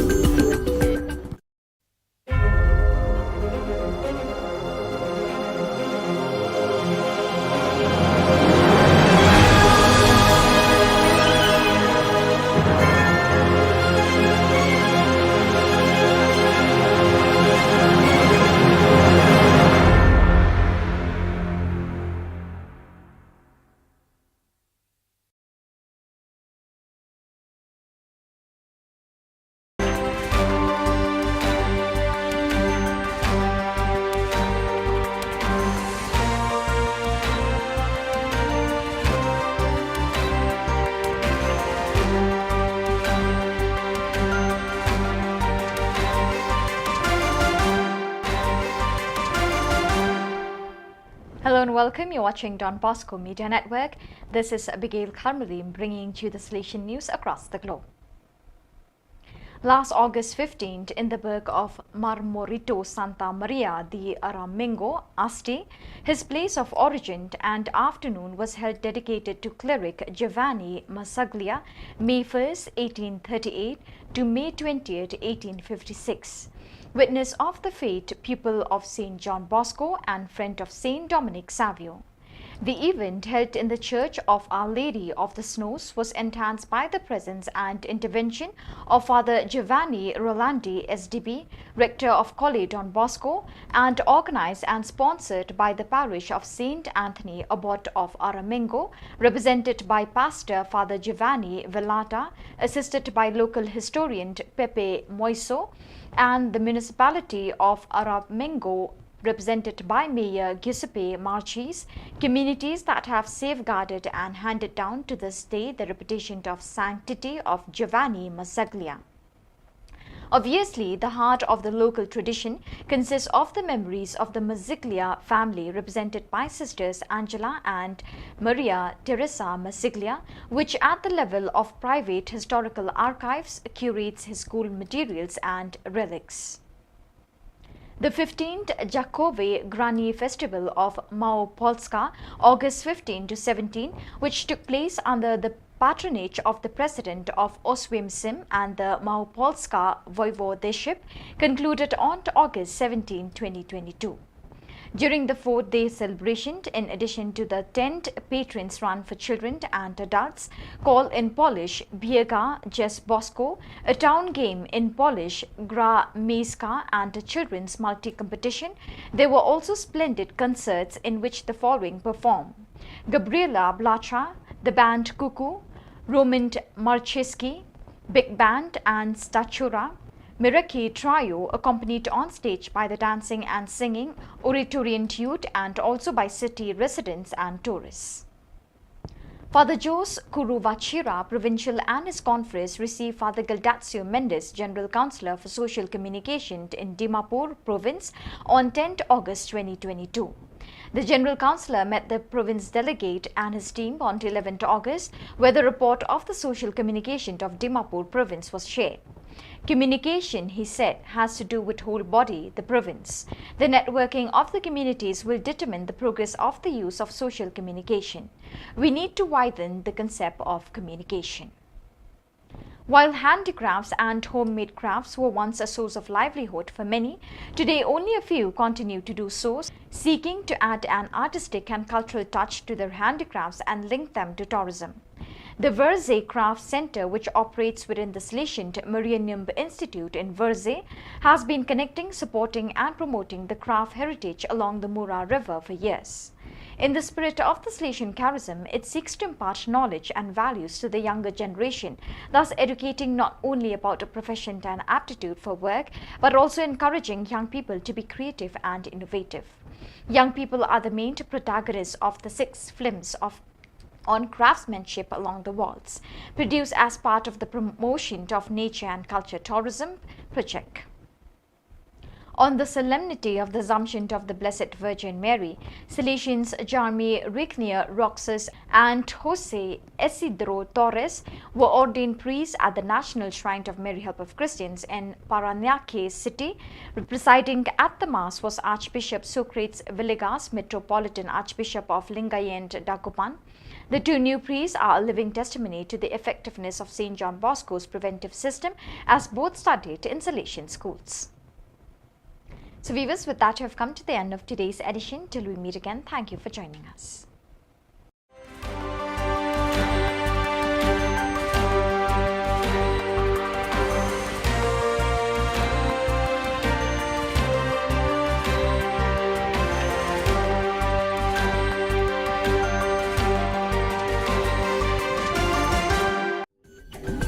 Hello and welcome. You're watching Don Bosco Media Network. This is Abigail Karmalim bringing to you the Salesian news across the globe. Last August fifteenth, in the burgh of Marmorito Santa Maria de Aramengo, Asti, his place of origin, an afternoon was held dedicated to cleric Giovanni Massaglia, May first, eighteen thirty-eight to May twentieth, eighteen fifty-six. Witness of the faith, pupil of Saint John Bosco and friend of Saint Dominic Savio. The event, held in the Church of Our Lady of the Snows, was enhanced by the presence and intervention of Father Giovanni Rolandi, S D B, Rector of Colle Don Bosco, and organized and sponsored by the parish of Saint Anthony, Abbot of Aramengo, represented by Pastor Father Giovanni Velata, assisted by local historian Pepe Moiso, and the municipality of Aramengo, represented by Mayor Giuseppe Marchese, communities that have safeguarded and handed down to this day the reputation of sanctity of Giovanni Massaglia. Obviously, the heart of the local tradition consists of the memories of the Massaglia family, represented by Sisters Angela and Maria Teresa Massaglia, which at the level of private historical archives curates his school materials and relics. The fifteenth Jakove Grani Festival of Małopolska, August fifteen to seventeen, which took place under the patronage of the President of Oswiecim and the Małopolska Voivodeship, concluded on August seventeenth, twenty twenty-two. During the four-day celebration, in addition to the tent patrons run for children and adults, called in Polish Biega Dzież Bosko, a town game, in Polish Gra Miejska, and a children's multi-competition, there were also splendid concerts in which the following perform: Gabriela Blacha, the band Kuku, Roman Marcheski, big band, and Statura. Miraki Trio, accompanied on stage by the dancing and singing Oratorian Youth and also by city residents and tourists. Father Jose Kuruvachira, provincial, and his confreres received Father Galdazio Mendes, General Councillor for Social Communication in Dimapur Province, on tenth August twenty twenty-two. The General Councillor met the province delegate and his team on eleventh August, where the report of the social communication of Dimapur Province was shared. Communication, he said, has to do with whole body, the province. The networking of the communities will determine the progress of the use of social communication. We need to widen the concept of communication. While handicrafts and homemade crafts were once a source of livelihood for many, today only a few continue to do so, seeking to add an artistic and cultural touch to their handicrafts and link them to tourism. The Verze Craft Center, which operates within the Salesian Marianum Institute in Verze, has been connecting, supporting, and promoting the craft heritage along the Mura River for years. In the spirit of the Salesian charism, it seeks to impart knowledge and values to the younger generation, thus educating not only about a profession and aptitude for work, but also encouraging young people to be creative and innovative. Young people are the main protagonists of the six films of on craftsmanship along the walls, produced as part of the promotion of nature and culture tourism project. On the solemnity of the Assumption of the Blessed Virgin Mary, Salesians Jarmi Rignier Roxas and Jose Isidro Torres were ordained priests at the National Shrine of Mary Help of Christians in Paranaque City. Presiding at the Mass was Archbishop Socrates Villegas, Metropolitan Archbishop of Lingayen Dagupan. The two new priests are a living testimony to the effectiveness of Saint John Bosco's preventive system, as both studied in Salesian schools. So viewers, with that, you have come to the end of today's edition. Till we meet again, thank you for joining us.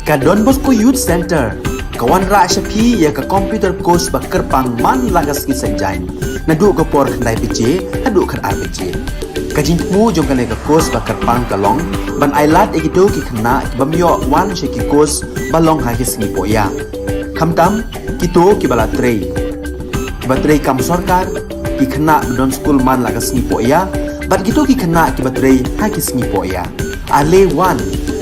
Ka Don Bosco Youth Center ka wanrah sha phi ïa ka computer course ba kyrpang man la ka sngi Saitjaiñ, naduh ka por khyndai baje haduh khatar baje. Ka jingthmu jong kane ka course ba kyrpang ka long ban ailad ïa kito ki khynnah ki bym ïoh wan sha ki course ba long ha ki sngi pohïa, khamtam kito kiba la trei, kiba trei kam sorkar, ki khynnah ba don skul man la ka sngi pohïa, bad kito ki khynnah kiba trei ha ki sngi pohïa. Ale wan,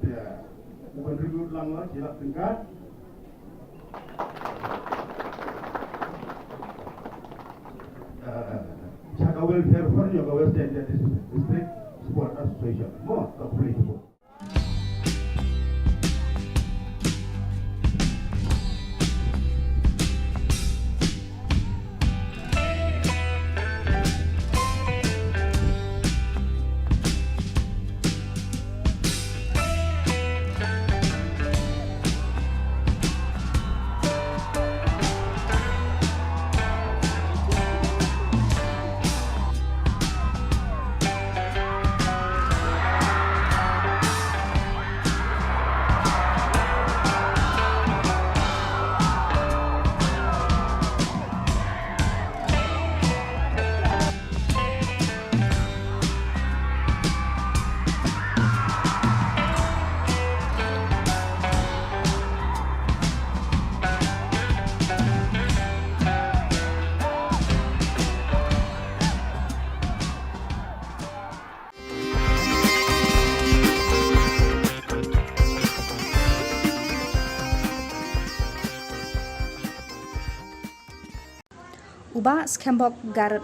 Te u ban recruit lang la shi lak tyngka. Eh, sha ka welfare fund jong ka West Jaintia District Sport Association. Mo, ka pule ki mo. U Bah Shemhok Garod,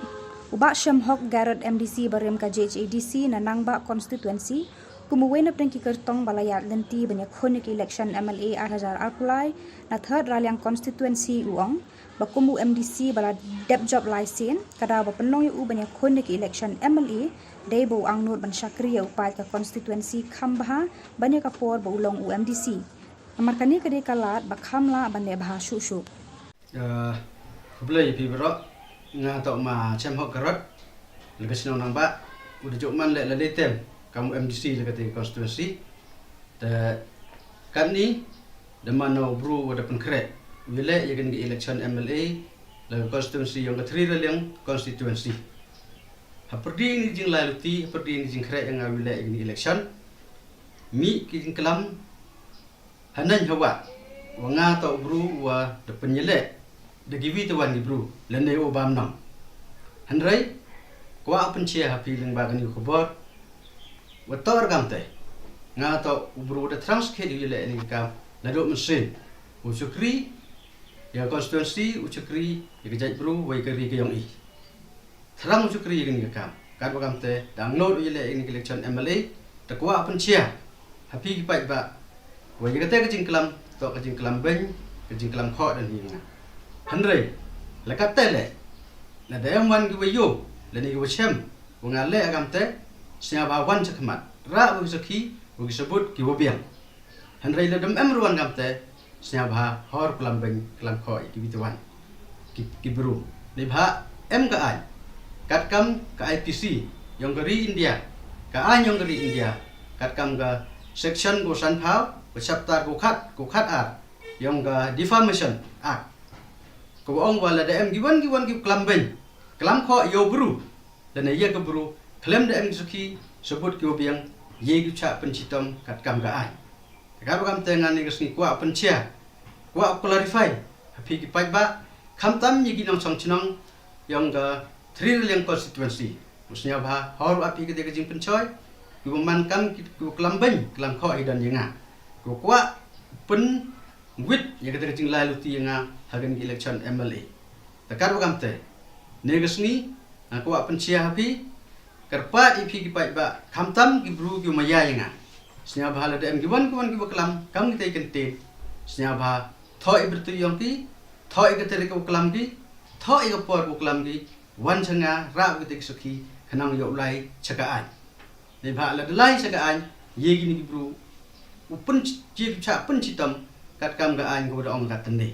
u Bah Shemhok Garod, M D C barim ka J H A D C na Nangbah Constituency, kum uwei na pdeng ki kyrtong ba la ïaid lynti ban ïakhun ïa ka election M L A ar hajar arphew lai na Third Raliang Constituency, u ong ba kum u M D C ba la dep jop lai sien, ka daw ba pynlong ïa u ban ïakhun ïa ka election M L A dei ba u angnud ban shakri ïa u paid ka constituency kham bha ban ïa ka por ba u long u M D C. Namar kane ka dei ka lad ba kham lah ban leh bha shuh shuh. Ah, khublei ïa phi baroh. Nga toh ma Shemhok Garod, la ka shnong Nangbah, u da jop man leh la dei tem kam u M D C la ka te constituency. Te katni da man u bru wa da pynkhreh u ïaleh ïa kane ka election M L A la ka constituency yong ka Thri Raliang constituency. Ha pyrdi ni jinglai luti, ha pyrdi ni jingkhreh ïa nga u ïaleh ïa kane ka election. Mi ki jingklam Haneng hawa wa nga toh u bru wa da pynïaleh da kiwi te wan ki bru lane u bam nong. Hynrei kwah pynshai ha phi lyngba kane ka khubor wa toh ruh kamte, nga toh u bru da thrang skhet ïaleh ïa kane ka kam naduh mynsiem. U shakri ïa ka constituency, u shakri ïa ka jaitbru wa ïa ka ri ka yong i. Thrang u shakri ïa kane ka kam. Katba kamte da angnud u ïaleh ïa kane ka election M L A, te kwah pynshai ha phi ki paidbah wa ïa kata ka jingklam toh ka jingklam beiñ, ka jingklam khoh da hi nga. Hynrei la katte leh, lada em wan ki wa ïoh lane ki wa shem wa nga leh ha kamte, sngewbha wan sha khmat, rah wa ki sakhi, wa ki sabut ki wa biang. Hynrei lada em ruh wan kamte, sngewbha hor klam beiñ klam khoh ïa kiwi te wan ki, ki bru. Neibhah em ka aiñ katkam ka I P C yong ka ri India, ka aiñ yong ka ri India, katkam ka section ko sanphew, ka chapter ko khat, ko khat ar yong ka Defamation Act, ka wa ong wa lada em ki wan ki wan ki klam beiñ klam khoh ïa u bru lane ïa ka bru khlem da em ki sakhi sabut ki wa biang, ïa ki u shah pynshitom katkam ka aiñ. Te katba kamte nga ne ka sngi kwah pynshai, kwah clarify ha phi ki paidbah, khamtam ïa ki nongshong shnong yong ka Thri Raliang constituency. U sngewbha hor wa phi kata ka jingpynshoi, ki wa man kam ki, ki wa klam beiñ klam khoh hi don ïa nga, ki wa kwah pynwit ïa kata ka jinglai luti ïa nga ha kane ka election M L A. Te katba kamte ne ka sngi nga kwah pynshai ha phi, kyrpad ïa phi ki paidbah, khamtam ki bru ki wa maya ïa nga, sngewbha lada em ki wan ki wan ki wa klam kam kita ki kyntien, sngewbha thoh ïa ka bynta yong ki, thoh ïa ka tarik ka wa klam ki, thoh ïa ka por ka wa klam ki, wan sha nga, rah wa kita ki sakhi, khnang ïoh u lai sha ka aiñ. Neibhah lada lai sha ka aiñ, ïa kine ki bru u pynshai, u shah pynshitom katkam ka aiñ ka wa da ong katne.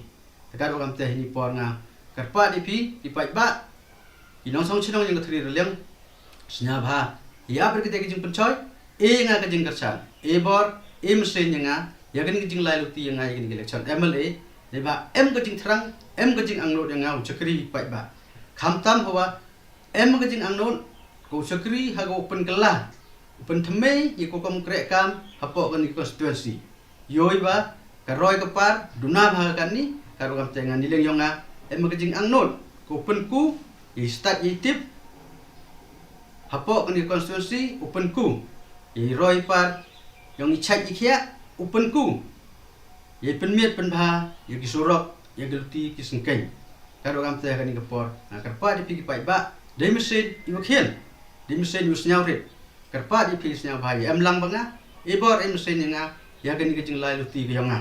Te katba kamte ha kane ka por nga kyrpad ïa phi ki paidbah, ki nongshong shnong yong ka Thri Raliang, sngewbha ïa ap ïa kata ka jingpynshoi, e nga ka jingkyrshan, e bor, e mynsiem ïa nga ïa kane ka jinglai luti ïa nga ïa kane ka election M L A. Neibhah em ka jingthrang, em ka jingangnud ïa nga u shakri paidbah. Khamtam hawa em ka jingangnud ka u shakri ha ka u pynkylla, u pynthymmai ïa ka kam kreh kam hapoh kane ka constituency. Ïohi ba ka roi ka par duna bha ha kane, katba kamte ngan ïa leh yong nga, em ka jingangnud ka u pynku ïa i stad ïa i tip hapoh kane ka constituency, u pynku ïa i roi par yong i chait i khiah, u pynku ïa i pynmiat pynbha ïa ki surok, ïa ki luti ki syngkien. Katba kamte ha kane ka por nga kyrpad ïa phi ki paidbah, dei mynsiem i wa khian, dei mynsiem i wa sngewrit, kyrpad ïa phi sngewbha ïa em lang ba nga, e bor e mynsiem ïa nga ïa kane ka jinglai luti ka yong nga.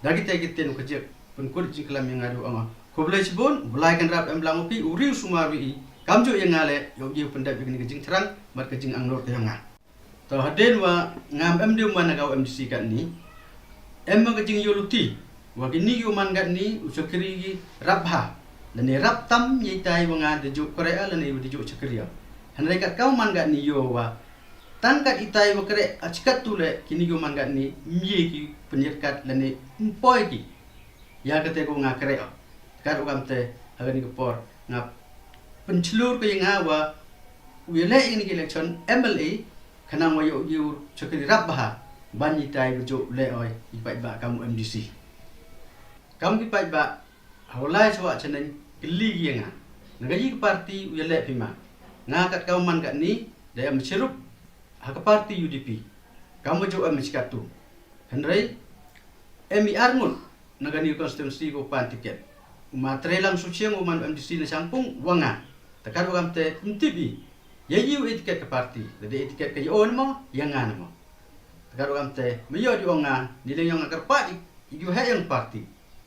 Da kita ki ktien wa ka jik pynkut jingklam ïa nga da wa ong, khublei shibun, u Blai Kynrad em lang wa phi, u ri u sumar wa i, kamjuh ïa nga leh ïoh ïa u pyndep ïa kane ka jingthrang bad ka jingangnud ka yong nga. To hadien wa ngam em dei u man na ka M D C katni, em ka jingïoh luti wa kine ki wa man katni u shakri ki rap bha lane rap tam ïa itai wa nga da juh kreh lane wa da juh shakri. Hynrei kat ka wa man katni ïoh wa tang kat itai wa kreh, a chi katto leh kine ki wa man katni ym ïa ki pynïatkat lane ym poi ki ïa kata ka wa nga kreh. Katba kamte ha kane ka por nga pynshlur ka ïa nga wa u ïaleh ïa kane ka election M L A khnang wa ïoh ïa u shakri rap bha ban itai wa juh leh oi i paidbah kam u M D C. Kam ki paidbah ha u lai sawah chaneng kylli ki ïa nga, na ka ïa ka party u ïaleh phi ma? Nga kat ka wa man katni da em chirup ha ka party U D P, kam wa juh em chi katto. Hynrei em i ar ngut na kane ka constituency ka wa pan ticket. U ma Treilang Suchiang u man MDC na Shangpung u ong nga. Te katba kam te ym tip i. Ïa i u e tiket ka party. Lada e tiket ka ïa u ne mo, ïa nga ne mo. Te katba kam te, me ïoh di ong nga, ni leng ïong nga kyrpad i, i u heh ïong party.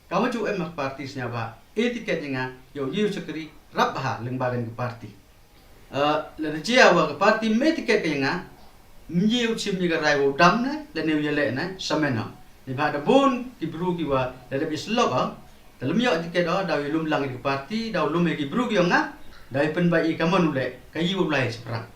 Ka ma ju em ka party sñiawbha, e tiket ïa nga, ïa u ïa u shakri, rap bha, lyngba kan ka party. Eh, lada jia wa ka party me tiket ka ïa nga, ym ye u chim ïa ka rai wa u dam ne, lane u ïaleh ne, samen o. Neibhah da bun ki bru ki wa, lada bi slok o, te lym ïoh tiket o, da u lum lang ïa ka party, da u lum ïa ki bru ki ong nga, da u pynbait ïa ka mon u leh, ka ïa u lai shaphrang.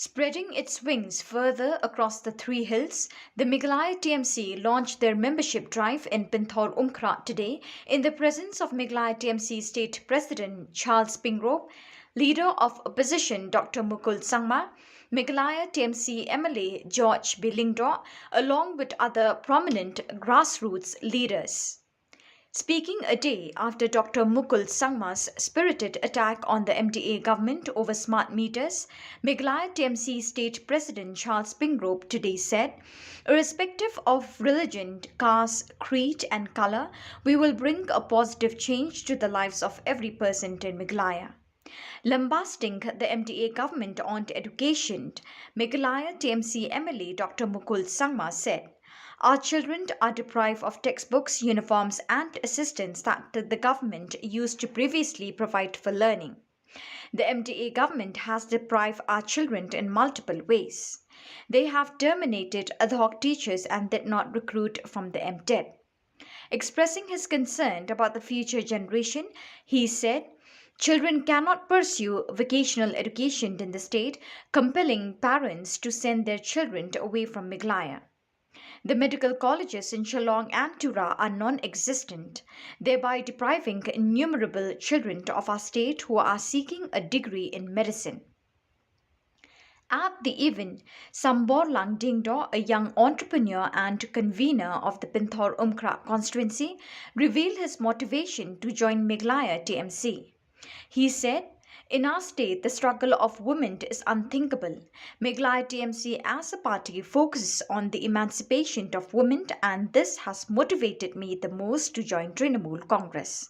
Spreading its wings further across the three hills, the Meghalaya T M C launched their membership drive in Pynthor Umkhrah today in the presence of Meghalaya T M C State President Charles Pyngrope, Leader of Opposition Doctor Mukul Sangma, Meghalaya T M C M L A George B Lyngdoh, along with other prominent grassroots leaders. Speaking a day after Doctor Mukul Sangma's spirited attack on the M D A government over smart meters, Meghalaya T M C State President Charles Pyngrope today said, "Irrespective of religion, caste, creed, and color, we will bring a positive change to the lives of every person in Meghalaya." Lambasting the M D A government on education, Meghalaya T M C M L A Doctor Mukul Sangma said, "Our children are deprived of textbooks, uniforms, and assistance that the government used to previously provide for learning. The M D A government has deprived our children in multiple ways. They have terminated ad hoc teachers and did not recruit from the M TET." Expressing his concern about the future generation, he said, "Children cannot pursue vocational education in the state, compelling parents to send their children away from Meghalaya. The medical colleges in Shillong and Tura are non-existent, thereby depriving innumerable children of our state who are seeking a degree in medicine." At the event, Samborlang Dingdo, a young entrepreneur and convener of the Pynthor Umkhrah constituency, revealed his motivation to join Meghalaya T M C. He said, "In our state, the struggle of women is unthinkable. Meghalaya T M C as a party focuses on the emancipation of women, and this has motivated me the most to join Trinamool Congress.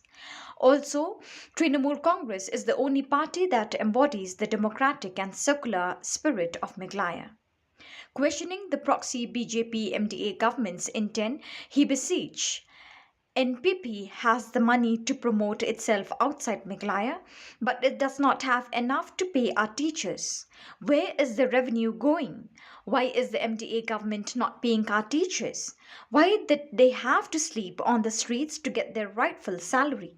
Also, Trinamool Congress is the only party that embodies the democratic and secular spirit of Meghalaya." Questioning the proxy B J P M D A government's intent, he beseech, "N P P has the money to promote itself outside Meghalaya, but it does not have enough to pay our teachers. Where is the revenue going? Why is the M D A government not paying our teachers? Why did they have to sleep on the streets to get their rightful salary?"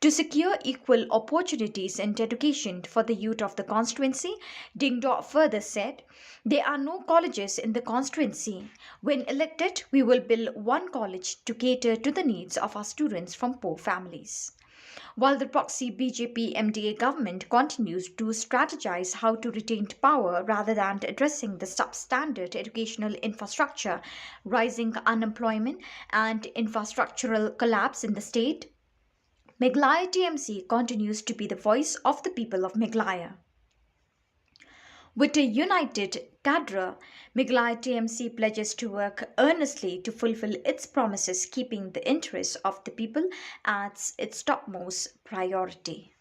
To secure equal opportunities in education for the youth of the constituency, Dingdo further said, "There are no colleges in the constituency. When elected, we will build one college to cater to the needs of our students from poor families." While the proxy B J P M D A government continues to strategize how to retain power rather than addressing the substandard educational infrastructure, rising unemployment, and infrastructural collapse in the state, Meghalaya T M C continues to be the voice of the people of Meghalaya. With a united cadre, Meghalaya T M C pledges to work earnestly to fulfill its promises, keeping the interests of the people as its topmost priority.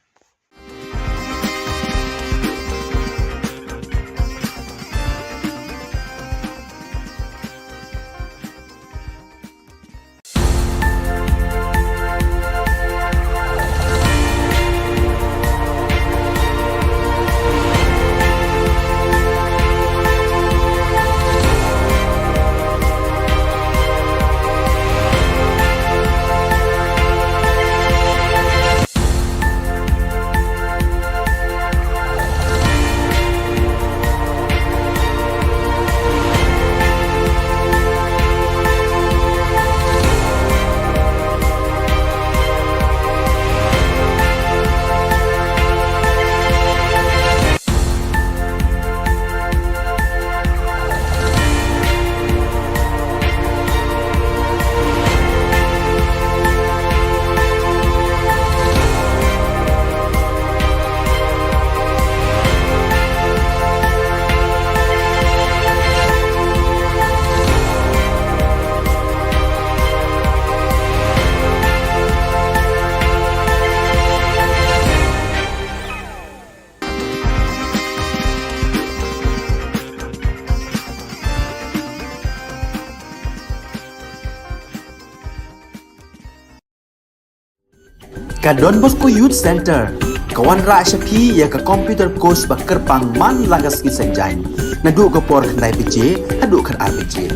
Ka Don Bosco Youth Centre ka wanrah sha phi ïa ka computer course ba kyrpang man la ka sngi Saitjaiñ, naduh ka por khyndai baje haduh khatar baje.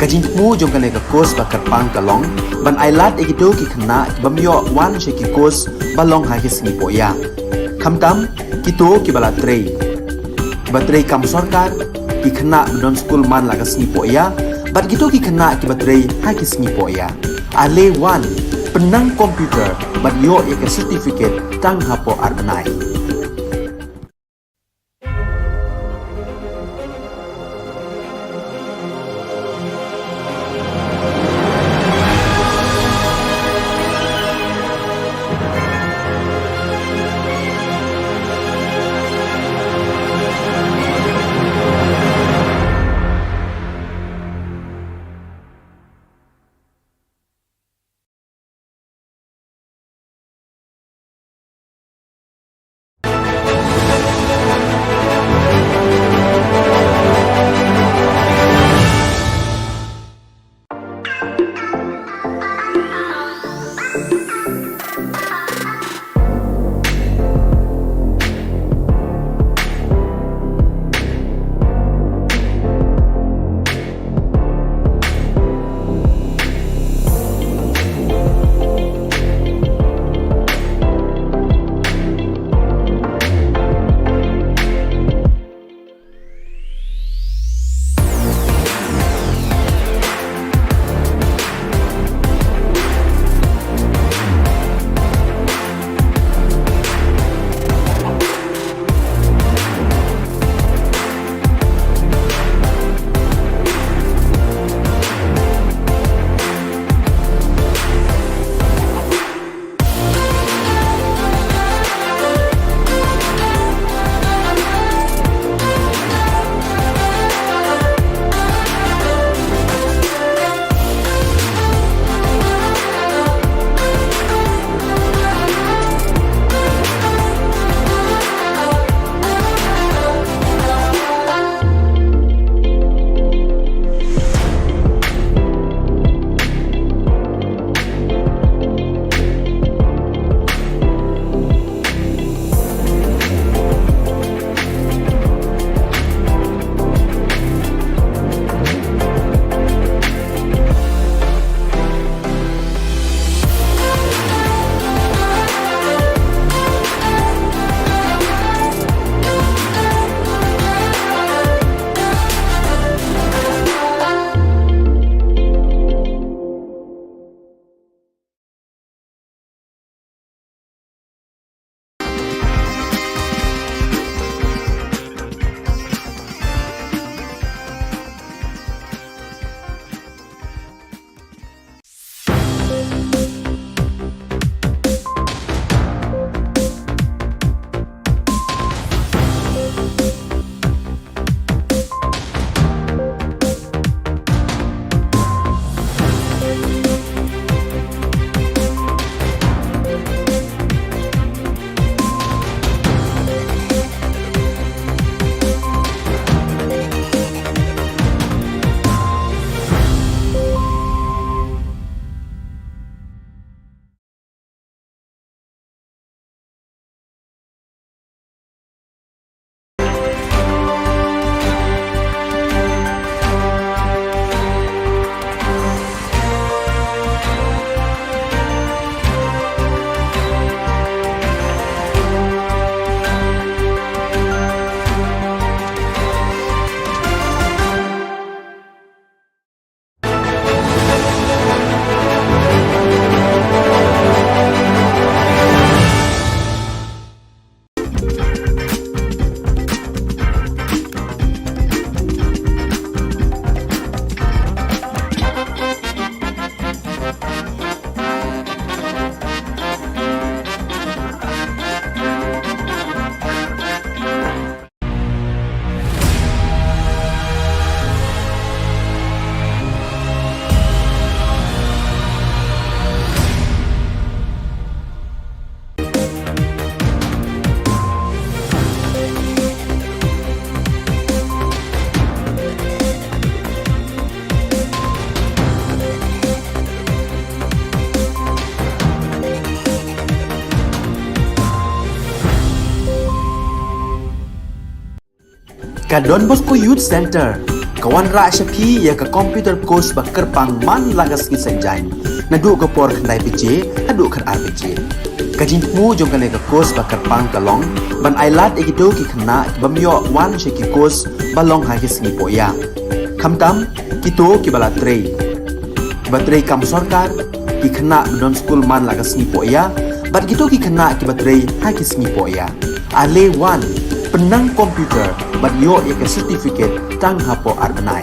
Ka jingthmu jong kane ka course ba kyrpang ka long ban ailad ïa kito ki khynnah ki bym ïoh wan sha ki course ba long ha ki sngi pohïa, khamtam kito kiba la trei, kiba trei kam sorkar, ki khynnah ba don skul man la ka sngi pohïa bad kito ki khynnah kiba trei ha ki sngi pohïa. Ale wan, pynnang computer bad ïoh ïa ka certificate tang hapoh ar bnai. Ka Don Bosco Youth Centre ka wanrah sha phi ïa ka computer course ba kyrpang man la ka sngi Saitjaiñ, naduh ka por khyndai baje haduh khatar baje. Ka jingthmu jong kane ka course ba kyrpang ka long ban ailad ïa kito ki khynnah ki bym ïoh wan sha ki course ba long ha ki sngi pohïa, khamtam kito kiba la trei, kiba trei kam sorkar, ki khynnah ba don skul man la ka sngi pohïa, bad kito ki khynnah kiba trei ha ki sngi pohïa. Ale wan, pynnang computer bad ïoh ïa ka certificate tang hapoh ar bnai.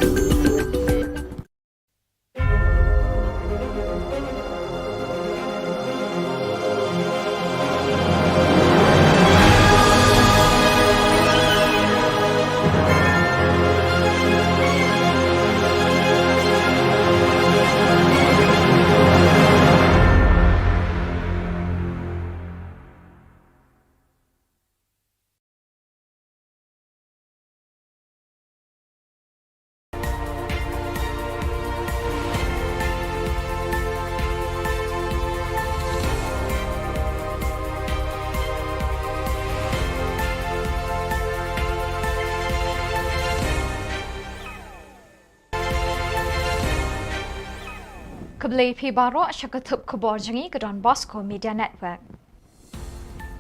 Khublei phi baroh sha ka thup khubor jong ngi ka Don Bosco Media Network.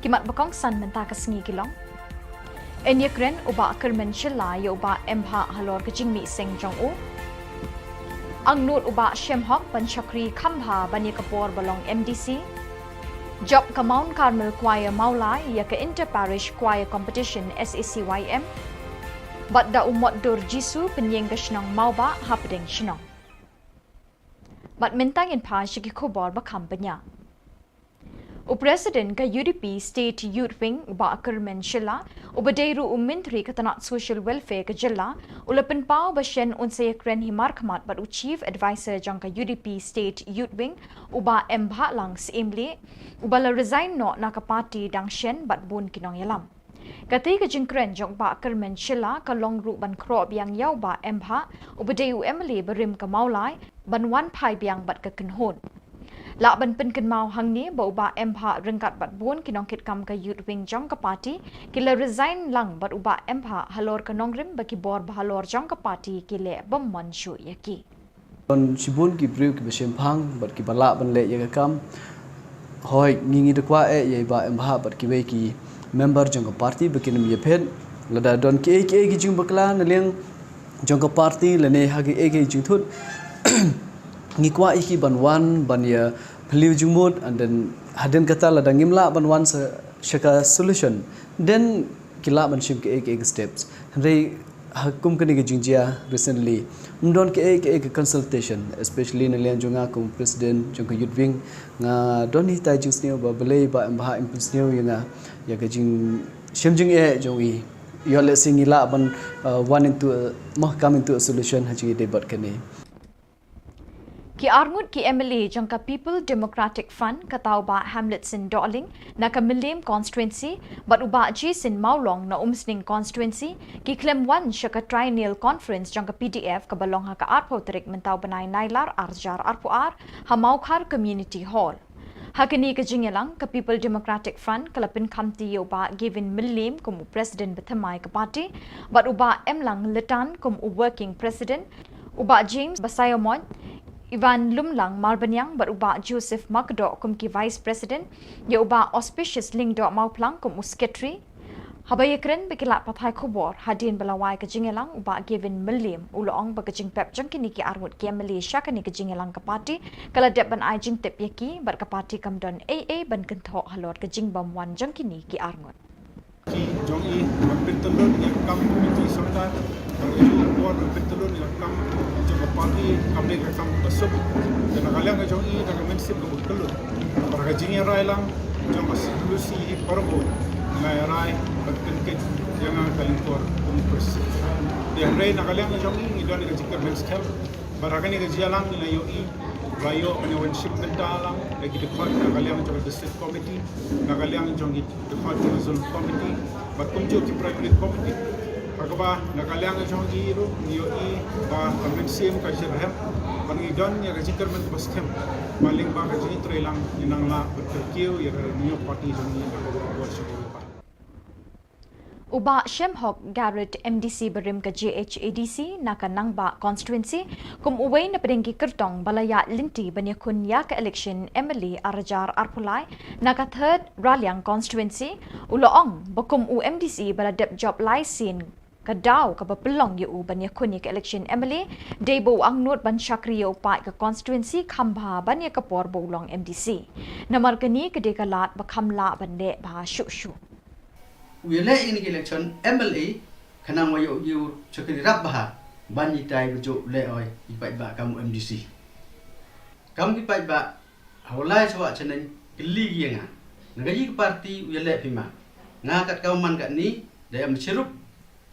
Ki mat ba kongsan mynta ka sngi ki long: Yn ïakren u Bah Kyrmen Shylla ïa u Bah M Bhah halor ka jingmih seng jong u. Angnud u Bah Shemhok ban shakri kham bha ban ïa ka por ba long M D C. Jop ka Mount Carmel Choir Mawlai ïa ka Inter Parish Choir Competition, S A C Y M. Bad da u Motdur Jisu pynïeng ka shnong Mawbah hapdeng shnong. Bad mynta ngin phai sha ki khubor ba kham bniah. U President ka U D P State Youth Wing u Bah Kyrmen Shylla, uba dei ruh u Myntri ka tnat Social Welfare ka jylla, u la pynpaw ba shen un sa ïakren hi markhmat bad u Chief Adviser jong ka U D P State Youth Wing, u Bah M Bhah Lang Syiemlieh, uba la resign noh na ka party dang shen bad bun ki nongïalam. Katei ka jingkren jong u Bah Kyrmen Shylla ka long ruh ban khroh biang ïa u Bah M Bhah, uba dei u M L A barim ka Mawlai, ban wan phai biang bad ka kynhun. Lah ban pynkynmaw hangne ba u Bah M Bhah ryngkat bad bun ki nongkitkam ka Youth Wing jong ka party ki la resign lang bad u Bah M Bhah halor ka nongrim ba ki bor ba halor jong ka party ki leh bym mon shuh ïa ki. Don shibun ki briew kiba shemphang bad kiba lah ban leh ïa ka kam. Hooid, ngi ngi da kwah eh ïa i Bah M Bhah bad kiwei ki member jong ka party ba kin ym ïaphet. Lada don kiei kiei ki jingbakla na liang jong ka party lane ha kiei kiei jingthut, ngi kwah ïa ki ban wan ban ïa phylliew jingmut, and then hadien kata lada ngim lah ban wan sa sha ka solution, then ki lah ban shim kiei kiei ki steps. Hynrei ha kum kane ka jingjia recently, ym don kiei kiei ka consultation, especially na liang jong nga kum president jong ka Youth Wing. Nga don hitai jingsniew ba balei Bah M Bhah im pynsniew ïa nga ïa ka jingshem jingeh jong i. Ïoh lehse ngi lah ban, uh, wan into a, mo, come into a solution ha jingïadei bad kane. Ki arngut ki M L A jong ka People Democratic Front, kata u Bah Hamletson Dohling na ka Mylliem Constituency bad u Bah Jason Mawlong na Umsning Constituency, ki khlem wan sha ka Triennial Conference jong ka P D F kaba long ha ka arphew tarik mynta u bnai Nailar arhajar arphew ar ha Mawkhar Community Hall. Ha kane ka jingïalang, ka People Democratic Front ka la pynkhamti ïa u Bah Gavin Mylliem kum u President bathymmai ka party, bad u Bah Emlang Lytan kum u Working President, u Bah James Basaiawmoit, Ivan Lumlang Marbaniang bad u Bah Joseph Makdoh kum ki Vice President, ïa u Bah Auspicious Lyngdoh Mawphlang kum u Secretary. Haba ïakren bad ki lad pathai khubor hadien ba la wai ka jingïalang, u Bah Gavin Mylliem u la ong ba ka jingpep jong kine ki arngut ki M L A sha kane ka jingïalang ka party ka la dep ban ai jingtip ïa ki bad ka party kam don ei ei ban kynthoh halor ka jingbymwan jong kine ki arngut. Ki jong i ban pyntyllun ïa ka kam komiti sorkar, bad ka jong i por ban pyntyllun ïa ka kam jong ka party kam dei ka kam ba suk. Te na ka liang ka jong i da ka mynsiem kaba kyllon, bad ka jingïarai lang jong ka solusi hi parabot, nga ïarai ban pynkit ïa nga ka lyngkor kum u president. Te hynrei na ka liang ka jong i ngi don ïa ka jingkyrmen skhem. Bad ha kane ka jingïalang ngi la ïohi ba ïoh ban ïa wan shim bynta lang ïa ki dkhot na ka liang jong ka District Committee, na ka liang jong ki dkhot jong ka Zonal Committee bad kumjuh ki Primary Committee. Ha kaba na ka liang jong ki ruh ngi ïohi ba ka mynsiem ka jyrhem bad ngi don ïa ka jingkyrmen kaba skhem ba lyngba ka jingïatreilang ngin nang lah ban kyrkhu ïa ka New Party jong ngi na ka bor sha ka bor. U Bah Shemhok Garrett, M D C barim ka J H A D C na ka Nangbah Constituency, kum uwei na pdeng ki kyrtong ba la ïaid lynti ban ïakhun ïa ka election M L A ar hajar arphew lai na ka Third Raliang Constituency, u la ong ba kum u M D C ba la dep jop lai sien, ka daw kaba pynlong ïa u ban ïakhun ïa ka election M L A dei ba u angnud ban shakri ïa u paid ka constituency kham bha ban ïa ka por ba u long M D C. Namar kane ka dei ka lad ba kham lah ban leh bha shuh shuh. U ïaleh ïa kane ka election M L A khnang ba ïoh ïa u shakri rap bha ban ïatai ba juh leh oi ïa ki paidbah kam u M D C. Kam ki paidbah ha u lai sawah shaneng kylli ïa nga, na kaei ka party u ïaleh phi ma? Nga kat ka u man katne da em shirup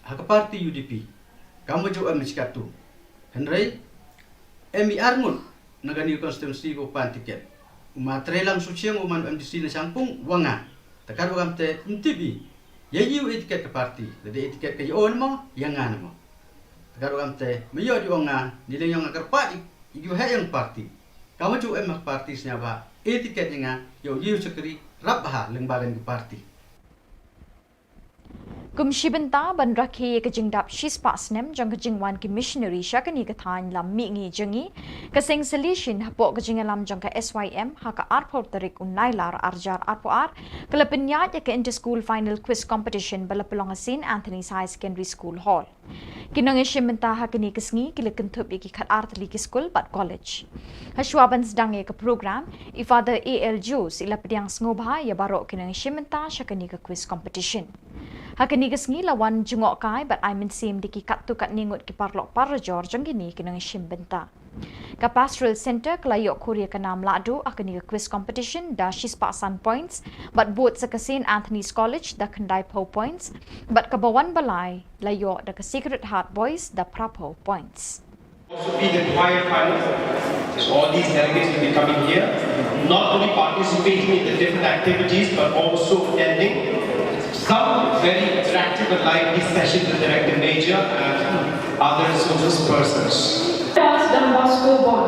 ha ka party U D P, kam ba juh em shi katto. Hynrei em i arngut na kane ka constituency ba u pan tiket. U ma Treilang Suchiang u man M D C na Shangpung wa nga. Te kat ba kam te ym tip i ïa i u e tiket ka party, lada e tiket ka ïa o ne mo, ïa nga ne mo. Te kat ba kam te ma ïoh di ong nga, ni leng ïong nga kyrpad i ïa u heh ïong party. Kam ba juh em ha ka party sngewbha e tiket ïa nga, ïa u ïa u shakri rap bha lyngba kane ka party. Kum shi bynta ban rakhe ïa ka jingdap shispah snem jong ka jingwan ki missionary sha kane ka thaiñ lam mihngi jong ngi, ka seng Salesian hapoh ka jingïalam jong ka S Y M ha ka arphew tarik u Nailar ar hajar arphew ar ka la pynïaid ïa ka Inter School Final Quiz Competition ba la pynlong ha Saint Anthony's Higher Secondary School Hall. Ki nongïashim bynta ha kane ka sngi ki la kynthup ïa ki khatar tylli ki skul bad college. Hashwa ban sdang ïa ka program, i Father A L Jones i la pdiang sngewbha ïa baroh ki nongïashim bynta sha kane ka quiz competition. Ha kane ka sngi la wan jngohkai bad ai mynsiem da ki katto katne ngut ki paralok parajor jong kine ki nongïashim bynta. Ka Pastoral Centre ka la ïoh khur ïa ka nam lahduh ha kane ka quiz competition da shispah san points, bad bud sa ka Saint Anthony's College da khyndaiphew points, bad kaba wan ba lai la ïoh da ka Sacred Heart Boys da phraphew points. Also be the choir final. So all these delegates will be coming here, not only participating in the different activities, but also attending some very interactive and lively sessions with the Director Major and other resources persons. Charles Don Bosco born.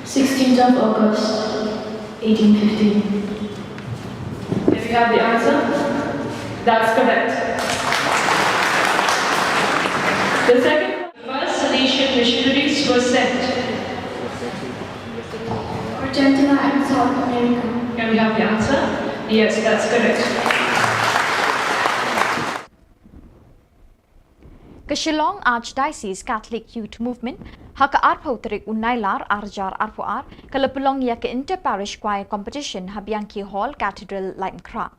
Sixteenth of August, eighteen fifteen. Here we have the answer. That's correct. The second, first Salesian missionaries were sent. Argentina and South America. Can we have the answer? Yes, that's correct. Ka Shillong Archdiocese Catholic Youth Movement, ha ka arphew tarik u Nailar ar hajar arphew ar, ka la pynlong ïa ka Inter Parish Choir Competition ha Bianchi Hall, Cathedral, Laitumkhrah.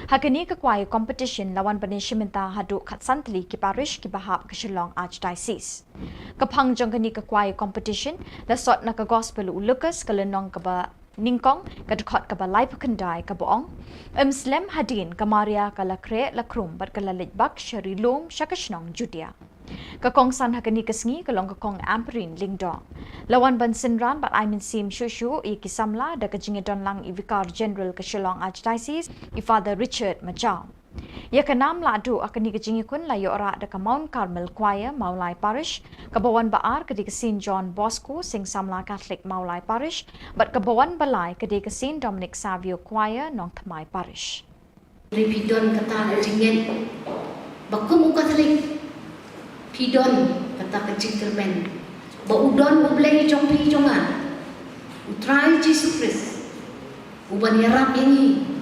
Ha kane ka choir competition la wan ban ïashim bynta haduh khatsan tylli ki parish kiba hap ka Shillong Archdiocese. Ka phang jong kane ka choir competition la sot na ka Gospel u Lukas ka lynnong kaba nyngkong, ka dkhot kaba laiphew khyndai, kaba ong: Ym slem hadien ka Maria ka la khreh la khrum bad ka la leit bak sha ri lum sha ka shnong Judia. Ka kongsan ha kane ka sngi ka long ka Kong Ampareen Lyngdoh. La wan ban synran bad ai mynsiem shuh shuh ïa ki samla da ka jingïadon lang i Vicar General ka Shillong Archdiocese, i Father Richard Majaw. Ïa ka nam lahduh ha kane ka jingïakhun la ïoh rah da ka Mount Carmel Choir, Mawlai Parish, kaba wan ba ar ka dei ka Saint John Bosco, Seng Samla Catholic, Mawlai Parish, bad kaba wan ba lai ka dei ka Saint Dominic Savio Choir, Nongthymmai Parish. Phi don kata ka jingngeit ba kum u Katholik phi don kata ka jingkyrmen ba u don U Blei jong phi jong nga, U Trai Jisu Khrist, uban ïarap ïa ngi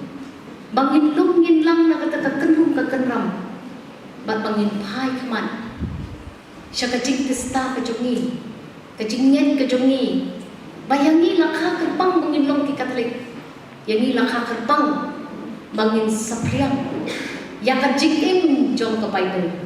ba ngin lum ngin lang na kata ka kynrum ka kynram, bad ba ngin phai khmat sha ka jingtista ka jong ngi, ka jingngeit ka jong ngi, ba ïa ngi la kha kyrpang ba ngin long ki Katholik, ïa ngi la kha kyrpang ba ngin saphriang ïa ka jingim jong ka Baibl.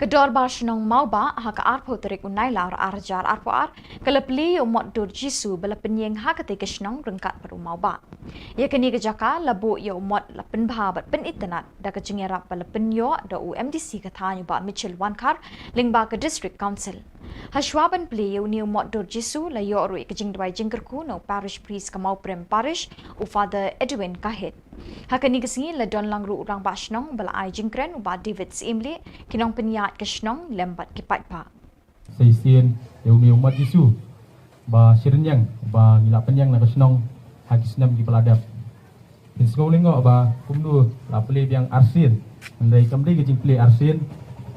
Dorbar Shnong Mawbah ha ka arphew tarik u Nailar ar hajar arphew ar ka la plie ïa u mot dur Jisu ba la pynïeng ha katei ka shnong ryngkat bad u Mawbah. Ïa kane ka jaka la buh ïa u mot la pynbha bad pynitynnad da ka jingïarap ba la pynïoh da u M D C ka thaiñ u Bah Mitchell Wankhar lyngba ka District Council. Hashwa ban plie ïa une u mot dur Jisu la ïoh ruh ïa ka jingduwai jingkyrkhu na u Parish Priest ka Mawprem Parish u Father Edwin Kahit. Ha kane ka sngi la don lang ruh u Rangbah Shnong ba la ai jingkren u Bah David Syiemlieh, ki nongpynïaid ka shnong lem bad ki paidbah. Sa shisien ïa une u mot Jisu ba shyrynniang ba ngi la pynïeng na ka shnong ha ki snem kiba la dep. Phin sngew lyngngoh ba kumno la plie biang arsien. Hynrei kam dei ka jingplie arsien,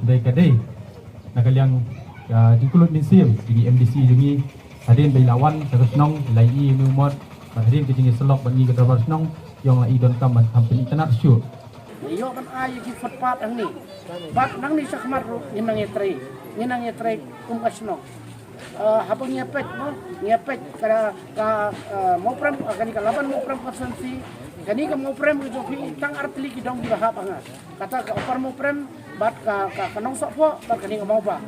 hynrei ka dei na ka liang ka jingkyllut mynsiem jong ngi M D C jong ngi. Hadien ba i la wan sha ka shnong, i la ïohi ïa une u mot, bad hadien ka jingïasyllok bad ngi ka dorbar shnong, i ong la i donkam ban kham pynitynnad shuh. Ngi ïoh ban ai ïa ki footpath hangne. Bad nangne sha khmat ruh ngin nang ïatrei, ngin nang ïatrei kum ka shnong. Eh, haba ngi ïa peit, no, ngi ïa peit ka, ka, eh, Mawprem, eh, kane ka Laban Mawprem constituency, kane ka Mawprem ka jong phi tang ar tylli ki dong kiba hap ha nga. Kata ka Upper Mawprem, bad ka, ka, ka Nongsohphoh, bad kane ka Mawbah.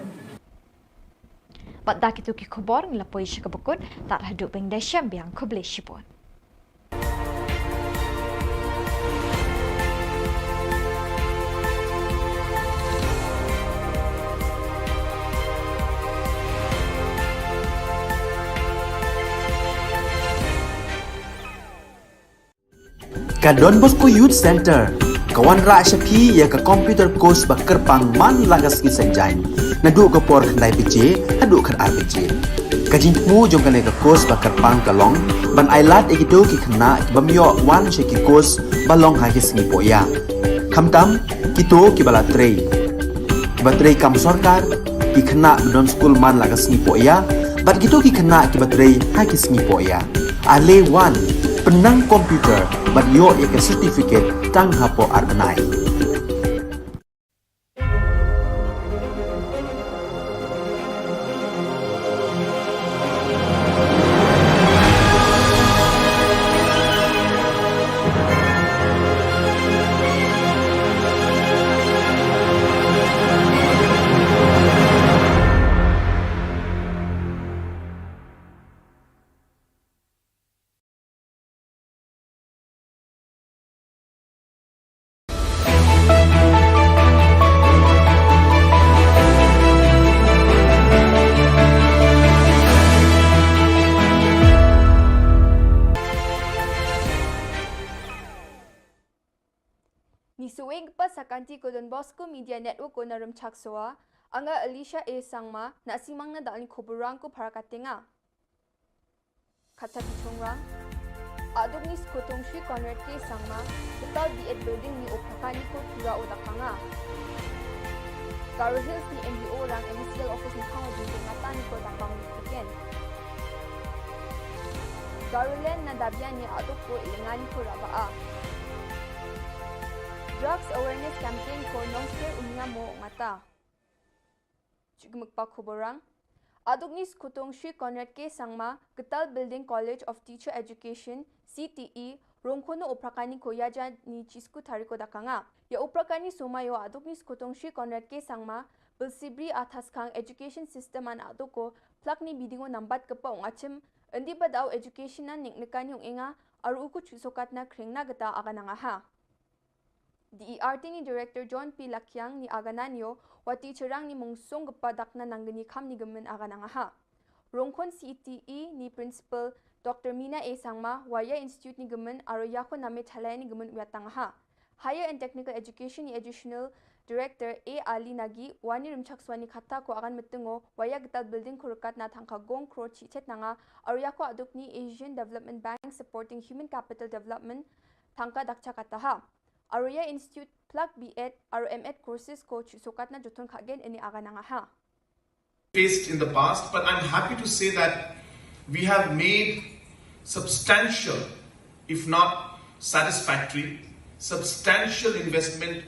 Bad da kito ki khubor ngi la poi sha kaba kut, tad haduh ban ïashem biang, khublei shibun. Ka Don Bosco Youth Centre ka wanrah sha phi ïa ka computer course ba kyrpang man la ka sngi Saitjaiñ, naduh ka por khyndai baje haduh khatar baje. Ka jingthmu jong kane ka course ba kyrpang ka long ban ailad ïa kito ki khynnah ki bym ïoh wan sha ki course ba long ha ki sngi pohïa, khamtam kito kiba la trei, kiba trei kam sorkar, ki khynnah ba don skul man la ka sngi pohïa, bad kito ki khynnah kiba trei ha ki sngi pohïa. Ale wan, pynnang computer bad ïoh ïa ka certificate tang hapoh ar bnai. Ngi shu ïeng pat sha ka kynti ka Don Bosco Media Network ka Nongrimchak Soa, nga Alicia A Sangma, na simang na da ni khubor rang ko para katenga. Kata ki chungrang. Aduk ni Skutong Shri Conrad K Sangma, Kital B Ed Building ni u Prakani ko tura u dakanga. Garo Hills ni M D O rang M C L office ni khang jing ngata ni ko dakang ni tiken. Garoland na Dabia ni aduk ko ilengani ko raba a. Drugs awareness campaign ko nongker unya mo ngata. Chukmukpa khubor rang. Aduk ni Skutong Shri Conrad K Sangma, Kital Building College of Teacher Education, C T E, Rongkhono u Prakani ko ïaja ni chisku tari ko dakanga. Ïa u Prakani sumai o aduk ni Skutong Shri Conrad K Sangma, Bilsibri Athaskang Education System an aduk ko, plak ni bidingo nambat kepa ong achim, endi badau education an nik nekani ong enga, aru uku chusokat na kring na geta agananga ha. D E R T ni Director John P Lakiang ni agananio, wati cherang ni mungsong gepa dakna nanggeni kham ni gemen agananga ha. Rongkhon C T E ni Principal Doctor Mina A Sangma, Waya Institute ni gemen, aro Yako Name Thalai ni gemen uyatang ha. Higher and Technical Education ni Additional Director A Ali Nagi, wani rimchak swani kata ko agan metengo, waya getal building ko rekat na thangka gong kro chi chet nanga, aro Yako aduk ni Asian Development Bank supporting human capital development, thangka dakcha kata ha. Aro ya Institute plak B Ed, aro M Ed courses ko chu sokat na joton khagen ini agananga ha. Faced in the past, but I'm happy to say that we have made substantial, if not satisfactory, substantial investment,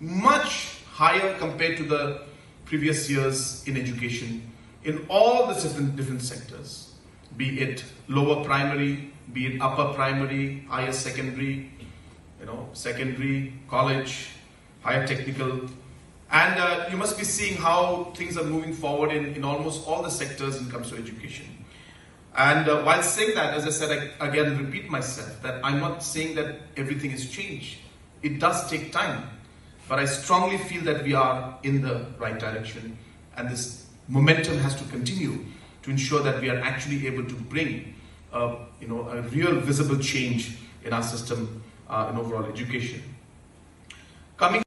much higher compared to the previous years in education in all the different, different sectors, be it lower primary, be it upper primary, higher secondary, you know, secondary, college, higher technical, And uh, you must be seeing how things are moving forward in, in almost all the sectors when it comes to education. And uh, while saying that, as I said, I again repeat myself that I'm not saying that everything has changed. It does take time, but I strongly feel that we are in the right direction, and this momentum has to continue to ensure that we are actually able to bring, uh, you know, a real visible change in our system uh, in overall education. Coming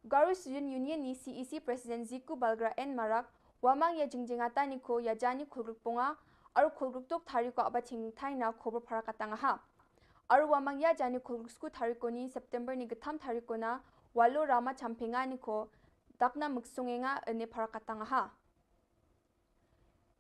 Garo Student Union ni C E C President Ziku Balgra N Marak, wamang ya jingjingata ni ko ya jani khulgruk ponga, aru khulgruk tok thari ko aba ching thai na khobor para katang ha. Aru wamang ya jani khulgruk sku thari ko ni September ni getham thari ko na, walo rama champenga ni ko, dakna muksungenga ene para katang ha.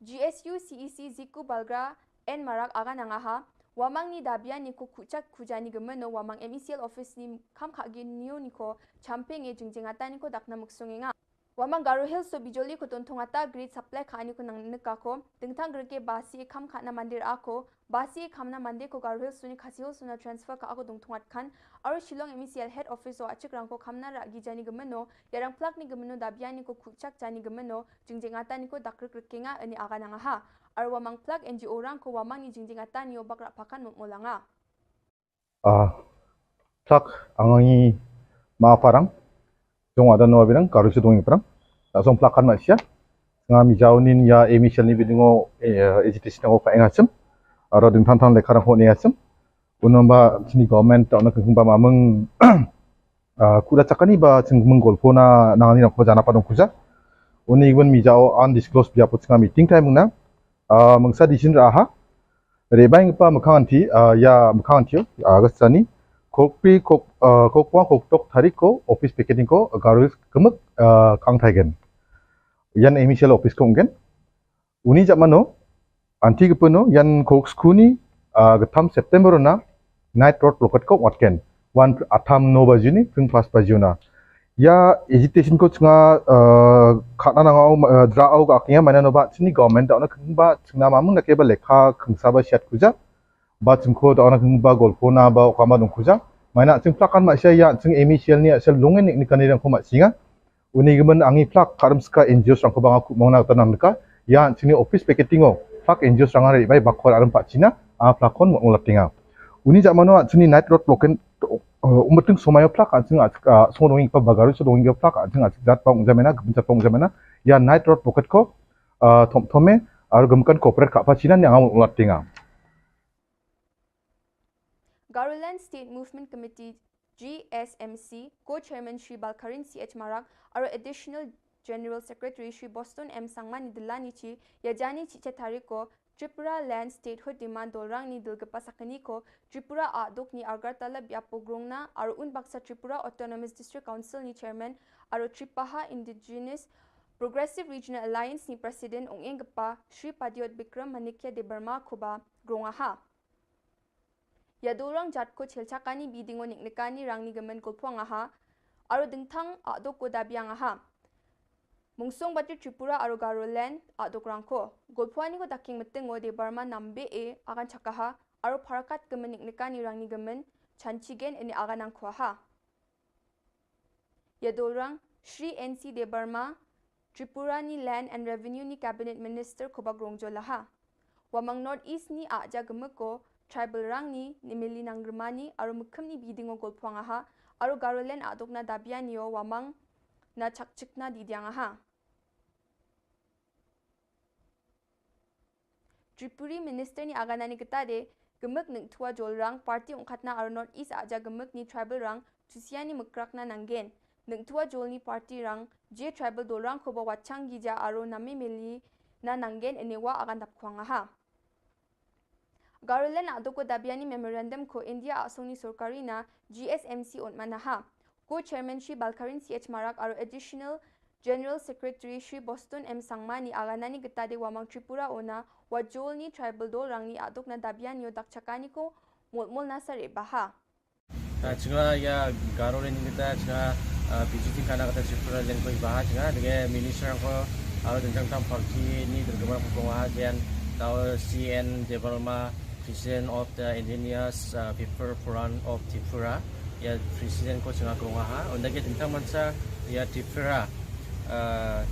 G S U C E C Ziku Balgra N Marak aga nangaha, wamang ni dabia ni ko kuchak kujani gemeno wamang M E C L office ni kam khagi niyo ni ko champeng e jingjingata ni ko dakna muksungenga. Wamang Garo Hills so bijoli ko tontong ata grid supply ka ani ko nang neka ko, dengtang gerke basi e kam khana mandir ako, basi e kamna mande ko Garo Hills so ni Khasi Hills so na transfer ka ako dongtongat khan, aru Shillong M E C L head office o achik rang ko kamna ra gi jani gemeno, yarang plak ni gemeno dabia ni ko kuchak jani gemeno, jingjingata ni ko dakrik rikenga ani aga nangaha. Aru wamang plak N G O rang ko wamang ni jingjingata ni o bakra pakan mutmulanga. Ah, plak angangi ma parang, jong ada no abirang, karu si dongi parang. Tak song plak kan masia. Nga mi jauh nin ya emi shel ni bidingo eh, agitation ko ka engachem. Aro ding tantang lekar ko ni engachem. Unamba sini government tak nak kengba mameng ah, kuda cakani ba cheng menggol pona nangani nak ko jana padong kuja. Uni gwen mi jauh undisclosed biapo chenga meeting time na. Ah, mengsa di sini raha. Rebai ngepa mekhang anti ah, ya mekhang anti ah, gastani. Kokpi kok ah, kokwa koktok thari ko office picketing ko Garo Hills kemek ah, kang thaigen. Yan emi shel office ko ngen. Uni jak mano anti kepeno yan kok skuni ah, getham September na night road blockade ko watken. Wan atham no bajuni pring pas bajuna. Ya agitation ko chenga ah, khana nangau ah, dra au ka akhnya mana no ba chini government da na kengba chengna mamung na ke ba lekha kengsa ba siat kuja. Ba chengko da na kengba golpo na ba okama dong kuja. Mana cheng plakan ma sia ya cheng emi shel ni shel lungen ni kani dang ko ma singa. Uni gemen angi plak karam ska N G O rang ko banga ku mong na tanam deka. Ya chini office picketing o plak N G O rang ari bai bakor aram pa China a plak kon mo latinga. Uni jak mano chini night road blockade umbeting somayo plak a ching a song dongi pa bagaru so dongi plak a ching a jat pa ungjamena gemen jat pa ungjamena. Ya night road blockade ko ah, thom thome aru gemkan corporate ka pa China ni angamon latinga. Garoland State Movement Committee G S M C, Co-Chairman Shri Balkarin C H Marak, aru Additional General Secretary Shri Boston M Sangma ni dila ni chi, yajani chi chatari ko, Tripura Land Statehood Demand dolrang ni dilgapa sakani ko, Tripura aduk ni Agartala biapo grongna, aru un baksa Tripura Autonomous District Council ni Chairman, aru Tripaha Indigenous Progressive Regional Alliance ni President ong enggapa, Shri Padiot Bikram Manikya Debbarma koba grongaha. Yadorang jat ko chelchakani bidingo niknikani rangni gemen golphuangaha, aru dingthang adok ko dabiangaha. Mungsong bati Tripura aru Garoland adok rangko. Golphuani ko daking metengo Debbarma nambe e akan chakaha, aru parakat gemen niknikani rangni gemen chanchigen ini akan angkhuaha. Yadorang, Shri N C Debbarma, Tripura ni Land and Revenue ni Cabinet Minister koba grongjo laha. Wamang North East ni aja gemeko, tribal rang ni, ni mili nang germani, aru mekem ni bidingo golphuangaha, aru Garoland adok na dabianio, wamang na chakchikna didiangaha. Tripuri Minister ni aganani ketade, gemek nengthua jolrang, party ongkatna aru North East aja gemek ni tribal rang, tusiani mekrakna nanggen. Nengthua jolni party rang, je tribal dolrang koba wachang gija aru nami mili na nanggen enewa agan dapkhuangaha. Garoland adoko dabiani memorandum ko India asongni sorkari na G S M C ontmanaha. Co-chairman Shri Balkarin C H Marak aru Additional General Secretary Shri Boston M Sangma ni aganani getade wamang Tripura ona wajolni tribal dolrangni adokna dabianio dakchakani ko molmolna sare baha. Chinga ya Garoland kita chinga P G T kana kata Tripura len ko ibaha chinga dege minister ko aru dengtang tang party ni dergemar ko konga jen tau C N Debbarma, President of the Indigenous People Forum of Tripura. Ïa president ko jong nga ka rung ha. Ynda ki dang tang mynta ïa Tripura, eh,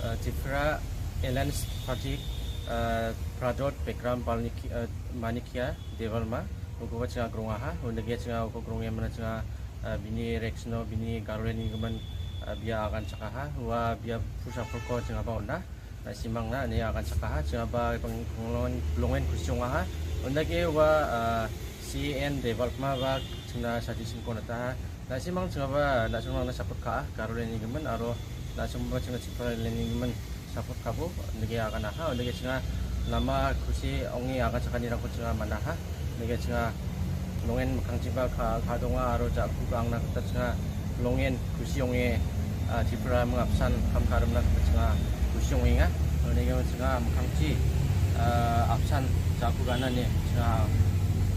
eh, Tripura Alliance Party, eh, Pradot Bikram Palnik-, eh, Manikya Debbarma, u ko jong nga ka rung ha. Ynda ki jong nga u ko ka rung ïa mynta jong nga, eh, Bini Rexno, Bini Garulen ni ka man, eh, bia agan chaka ha. Wa bia pusa pur ko jong nga ba ynda. Na simang na ni akan saka ha, jong nga ba pang-, pang-, long-, long en kusiong ha. Ynda ki wa, ah, C N development ba jong nga suggestion ko na ta ha. Na simang jong nga ba, na jong nga na support ka ha, Garulen ni ka man, aro na jong ba jong nga Tripura Alliance ni ka man support ka bo, ynda ki akan ha, ynda ki jong nga nama kusi ong i akan saka ni rang ko jong nga mana ha. Ynda ki jong nga long en makhang chi ba ka, ka dong nga aro ja ku ka ang na kata jong nga long en kusi ong i, ah, Tripura mengap san kam ka ram na kata jong nga kusi ong i nga. Ynda ki jong nga makhang chi, ah, ap san ja ku ka na ni jong nga,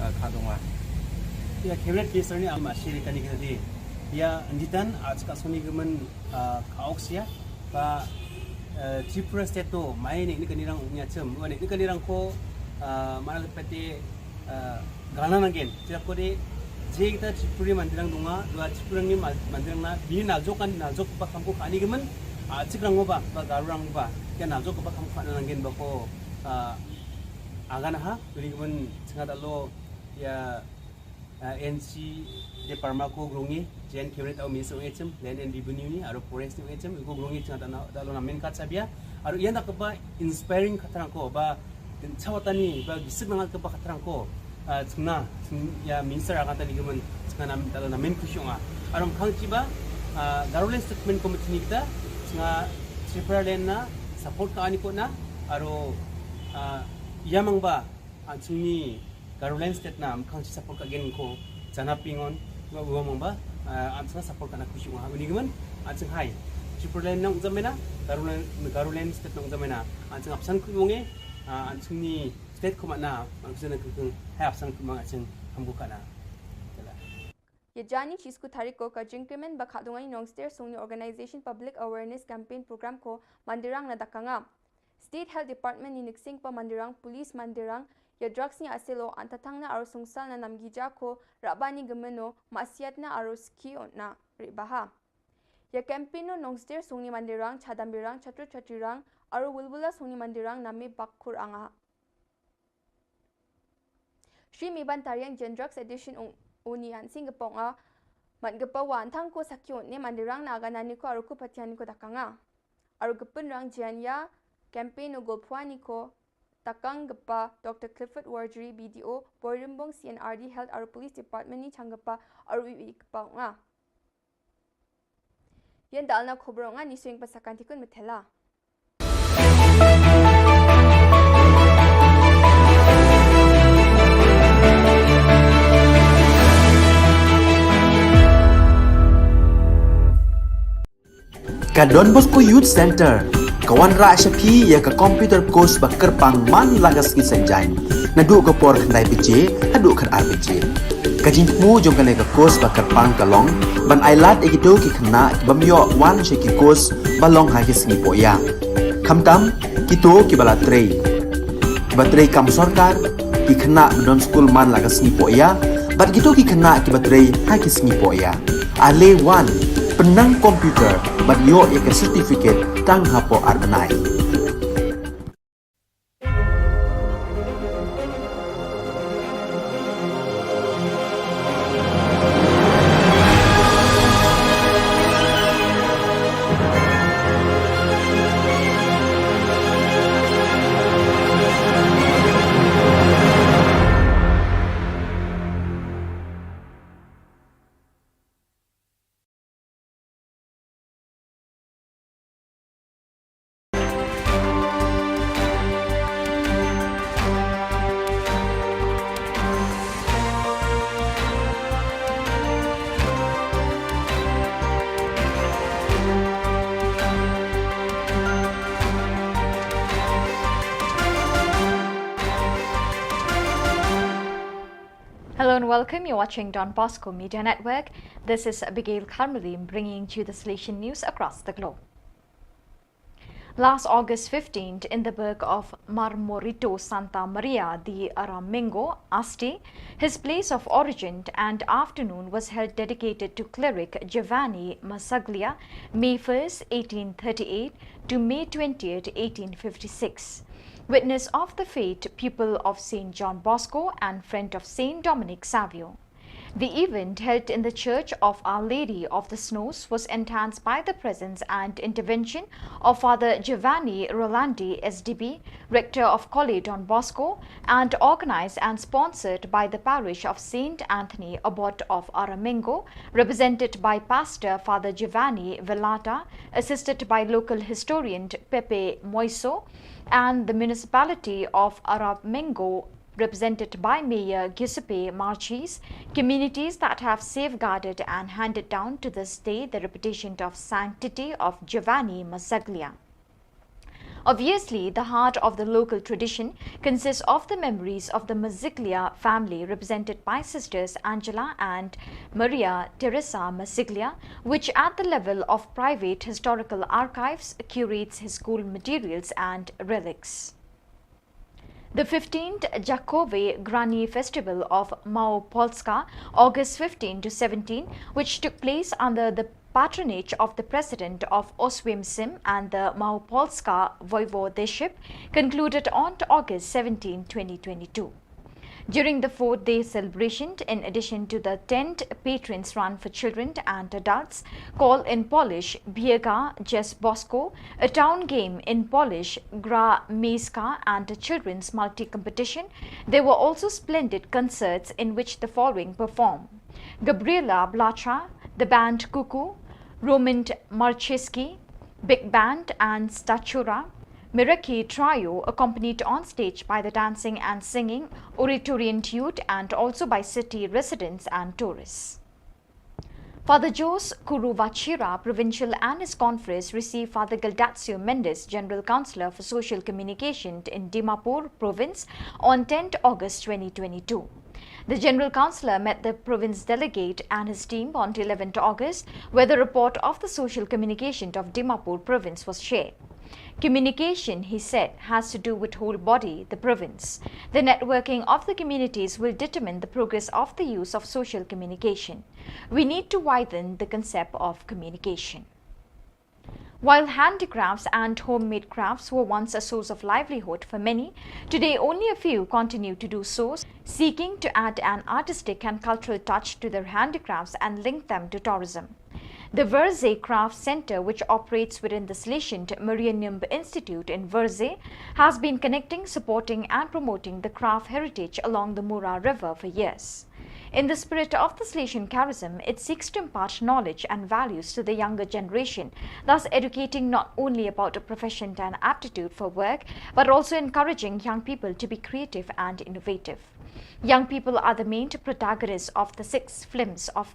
ah, ka dong nga. Ïa cabinet minister ni am ma shi ri kani kani. Ïa nditan a chika soni ka man, ah, ka ok sia ba, eh, Tripura state to mai ni ni kani rang ong ïa chem, wa ni ni kani rang ko, ah, mana pete, ah, gana nangen. Tira ko de, je kita Tripuri mandirang dunga, dua Tripuri ngi ma-, mandirang na, bini na jok kan, na jok ba kam ko kani gemen, ah, chik rang ba, ba Garu rang ba, ya na jok ba kam ko kani nangen ba ko, ah, agana ha, bini gemen, singa da lo, ya, ah, N C Debbarma ko grungi, J N cabinet au minister ong echem, land and revenue ni, aro forest ni ong echem, ko grungi singa da na, da lo na main kat sabia, aro yan da kaba inspiring katrang ko, ba, Din chawa tani ba gisik nangat ka ba khatrang ko, ah, chngna, chng-, ïa minister akan tani ka man, chngna nam, talo na men kushong a. Arom khang chi ba, ah, Garulen Statement Committee ni kita, chngna Tripura len na, support ka ani ko na, aro, ah, ïa mang ba, ah, chngni Garulen State na, khang chi support ka gen ko, Jana pingon, wa, wa mang ba, ah, an chngna support ka na kushong a. Uni ka man, an chng hai. Tripura len na ung jamena, Garulen, Garulen State na ung jamena. An chng apsan kushong e, ah, an chngni State kumana, mang sena kengkeng, hai apsan kumang aceng, hambu kana. Kala. Ïa jani shisku tarik ko ka jingkyrmen ba khadong ai Nongster Songni Organization Public Awareness Campaign Program ko Mandirang na dakanga. State Health Department ni niksing pa Mandirang, Police Mandirang, ïa drugs ni aselo antatang na aro sungsal na namgija ko rabani gemeno masiat na aro ski on na ribaha. Ïa campaign no Nongster Songni Mandirang, Chadambirang, Chatur Chatirang, aro Wulwula Songni Mandirang name bakkur anga. Shri Miban Tariang Jen Drugs Edition ung uni an sing gepong a man gepa wan thang ko sakyo ne mandirang na aga nani ko aruku patian ko dakanga. Aru gepun rang jian ya campaign u gol pwani ko takang gepa Doctor Clifford Warjri B D O, Boirimbong C N R D Health aru Police Department ni chang gepa aru iwi gepa nga. Ïan dal na khubor nga ni swing pasakan tikun metela. Ka Don Bosco Youth Center ka wanrah sha phi ïa ka computer course ba kyrpang man la ka sngi Saitjaiñ, naduh ka por khyndai baje haduh khatar baje. Ka jingthmu jong kane ka course ba kyrpang ka long ban ailad ïa kito ki khynnah ki bym ïoh wan sha ki course ba long ha ki sngi pohïa. Khamtam kito kiba la trei, kiba trei kam sorkar, ki khynnah ba don skul man la ka sngi pohïa, bad kito ki khynnah kiba trei ha ki sngi pohïa. Ale wan, pynnang computer bad ïoh ïa ka certificate tang hapoh ar bnai. Hello and welcome. You're watching Don Bosco Media Network. This is Abigail Karmalim bringing to you the Salesian news across the globe. Last August fifteenth, in the burgh of Marmorito Santa Maria de Aramengo, Asti, his place of origin, an afternoon was held dedicated to cleric Giovanni Massaglia, May first, eighteen thirty-eight to May twentieth, eighteen fifty-six. Witness of the faith, pupil of Saint John Bosco and friend of Saint Dominic Savio. The event, held in the Church of Our Lady of the Snows, was enhanced by the presence and intervention of Father Giovanni Rolandi, S D B, Rector of Colle Don Bosco, and organized and sponsored by the parish of Saint Anthony, Abbot of Aramengo, represented by Pastor Father Giovanni Velata, assisted by local historian Pepe Moiso, and the municipality of Aramengo, represented by Mayor Giuseppe Marchese, communities that have safeguarded and handed down to this day the reputation of sanctity of Giovanni Massaglia. Obviously, the heart of the local tradition consists of the memories of the Massaglia family, represented by Sisters Angela and Maria Teresa Massaglia, which at the level of private historical archives curates his school materials and relics. The fifteenth Jakove Grani Festival of Małopolska, August fifteen to seventeen, which took place under the patronage of the President of Oswiecim and the Małopolska Voivodeship, concluded on August seventeenth, twenty twenty-two. During the four-day celebration, in addition to the tent patrons run for children and adults, called in Polish Biega Dzież Bosko, a town game, in Polish Gra Miejska, and a children's multi-competition, there were also splendid concerts in which the following perform: Gabriela Blacha, the band Kuku, Roman Marcheski, big band, and Statura Miraki Trio, accompanied on stage by the dancing and singing Oratorian Youth and also by city residents and tourists. Father Jose Kuruvachira, provincial, and his confreres received Father Galdazio Mendes, General Councillor for Social Communication in Dimapur Province, on tenth August twenty twenty-two. The General Councillor met the province delegate and his team on eleventh August, where the report of the social communication of Dimapur Province was shared. Communication, he said, has to do with whole body, the province. The networking of the communities will determine the progress of the use of social communication. We need to widen the concept of communication. While handicrafts and homemade crafts were once a source of livelihood for many, today only a few continue to do so, seeking to add an artistic and cultural touch to their handicrafts and link them to tourism. The Verze Craft Center, which operates within the Salesian Marianum Institute in Verze, has been connecting, supporting, and promoting the craft heritage along the Mura River for years. In the spirit of the Salesian charism, it seeks to impart knowledge and values to the younger generation, thus educating not only about a profession and aptitude for work, but also encouraging young people to be creative and innovative. Young people are the main protagonists of the six films of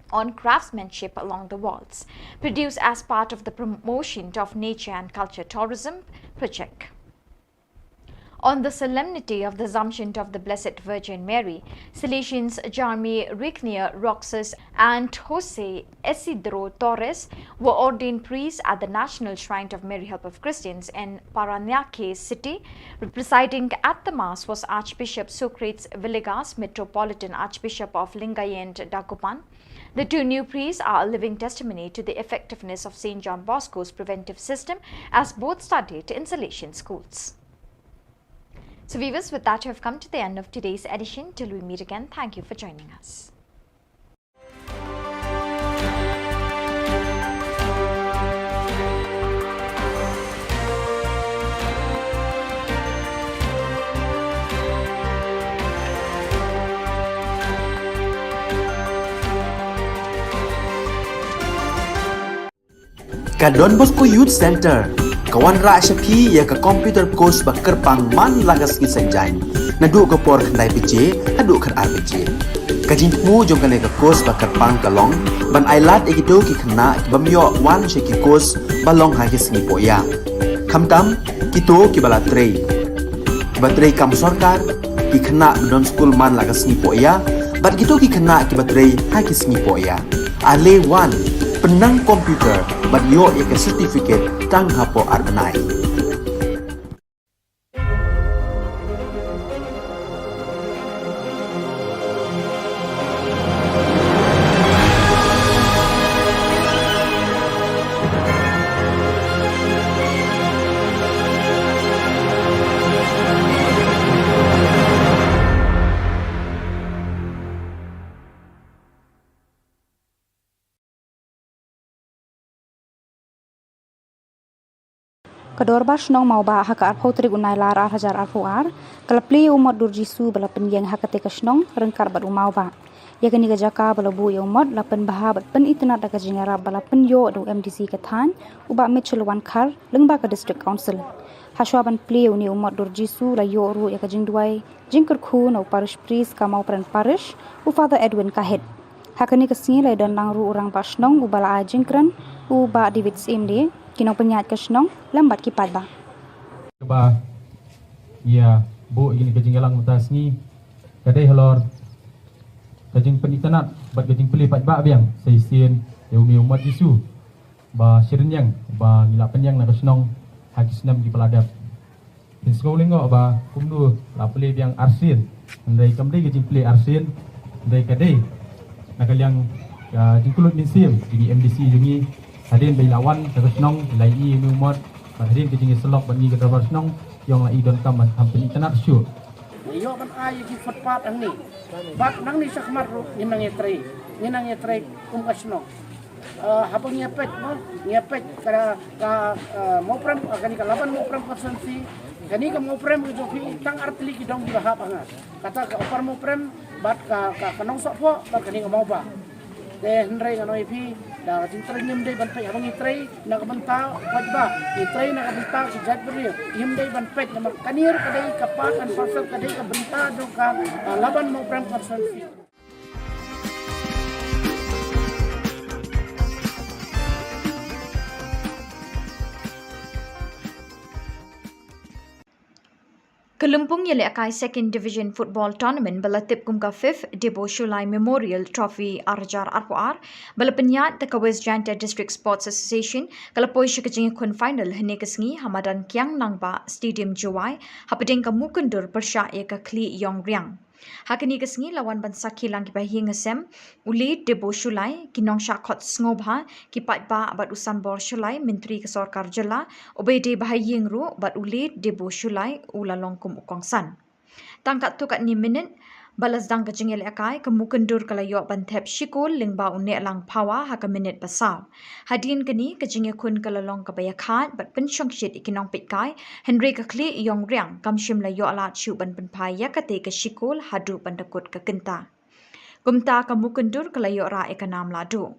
on craftsmanship along the walls, produced as part of the promotion of nature and culture tourism project. On the solemnity of the Assumption of the Blessed Virgin Mary, Salesians Jarmi Rignier Roxas and Jose Isidro Torres were ordained priests at the National Shrine of Mary Help of Christians in Paranaque City. Presiding at the Mass was Archbishop Socrates Villegas, Metropolitan Archbishop of Lingayen Dagupan. The two new priests are a living testimony to the effectiveness of Saint John Bosco's preventive system, as both studied in Salesian schools. So viewers, with that, you have come to the end of today's edition. Till we meet again, thank you for joining us. Ka Don Bosco Youth Center ka wanrah sha phi ïa ka computer course ba kyrpang man la ka sngi Saitjaiñ, naduh ka por khyndai baje haduh khatar baje. Ka jingthmu jong kane ka course ba kyrpang ka long ban ailad ïa kito ki khynnah ki bym ïoh wan sha ki course ba long ha ki sngi pohïa, khamtam kito kiba la trei, kiba trei kam sorkar, ki khynnah ba don skul man la ka sngi pohïa, bad kito ki khynnah kiba trei ha ki sngi pohïa. Ale wan, Nang computer bad ïoh ïa ka certificate tang hapoh ar bnai. Ka Dorbar Shnong Mawbah ha ka arphew tarik u Nailar ar hajar arphew ar ka la plie ïa u mot dur Jisu ba la pynïeng ha katei ka shnong ryngkat bad u Mawbah. Ïa kane ka jaka ba la buh ïa u mot la pynbha bad pynitynnad da ka jingïarap ba la pynïoh da u M D C ka thaiñ, u Bah Mitchell Wankhar, lyngba ka District Council. Hashwa ban plie ïa une u mot dur Jisu la ïoh ruh ïa ka jingduwai jingkyrkhu na u Parish Priest ka Mawprem Parish, u Father Edwin Kahit. Ha kane ka sngi la ïadon lang ruh u Rangbah Shnong uba la ai jingkren, u Bah David Syiem, ki nongpynïaid ka shnong lem bad ki paidbah. Kaba ïa buh ïa kane ka jingïalang mynta ka sngi ka dei halor ka jingpynitynnad bad ka jingplie paidbah biang sa shisien ïa u mei u mot Jisu ba shirynïeng ba ngi la pynïeng na ka shnong ha ki snem kiba la dep. Phin sngew lyngngoh ba kumno la plie biang arsien, hynrei kam dei ka jingplie arsien, hynrei ka dei na ka liang ka jingkyllut mynsiem jong ngi M D C jong ngi, hadien ba i la wan sha ka shnong, i la ïohi ïa u mei u mot, bad hadien ka jingïasyllok bad ngi ka dorbar shnong, i ong la i donkam ban kham pynitynnad shuh. Ngi ïoh ban ai ïa ki footpath hangne. Bad nangne shakhmat ruh ngin nang ïatrei, ngin nang ïatrei kum ka shnong. Eh, haba ngi ïa peit, mo, ngi ïa peit ka, ka, eh, Mawprem, eh, kane ka Laban Mawprem constituency, kane ka Mawprem ka jong phi tang ar tylli ki dong kiba hap ha nga. Kata ka Upper Mawprem bad ka, ka, ka Nongsohphoh bad kane ka Mawbah. Te hynrei ngan ong ïa phi da ka jingtrei ngim dei ban peit haba ngi trei na ka bynta paidbah, ngi trei na ka bynta ki jaitbynriew, ngim dei ban peit namar kane ruh ka dei ka part and parcel, ka dei ka bynta jong ka, eh, Laban Mawprem constituency. Ka lympung ïalehkai Second Division Football Tournament ba la tip kum ka Fifth Debo Shullai Memorial Trophy ar hajar arphew ar ba la pynïaid da ka West Jaintia District Sports Association ka la poi sha ka jingïakhun final hynne ka sngi ha madan Kiang Nangbah Stadium Jowai hapdeng ka Mukyndur pyrshah ïa ka Khlieh Ïong Riang. Ha kane ka sngi la wan ban sakhi lang ki bahaïing hasem, u Late Debo Shullai, ki nongshah khot sngewbha, ki paidbah bad u Sanbor Shullai, Myntri ka Sorkar Jylla, uba dei bahaïing ruh bad u Late Debo Shullai u la long kum u kongsan. Tang katto katne minit ba la sdang ka jingïalehkai, ka Mukyndur ka la ïoh ban thep shi kol lyngba u Nehlang Phawa ha ka minit ba saw. Hadien kane ka jingïakhun ka la long kaba ïakhaid bad pynshongshit ïa ki nongpeitkai, hynrei ka Khlieh Ïong Riang kam shym la ïoh lad shuh ban pynphai ïa katei ka shi kol haduh ban da kut ka kynta. Kumta ka Mukyndur ka la ïoh rah ïa ka nam lahduh.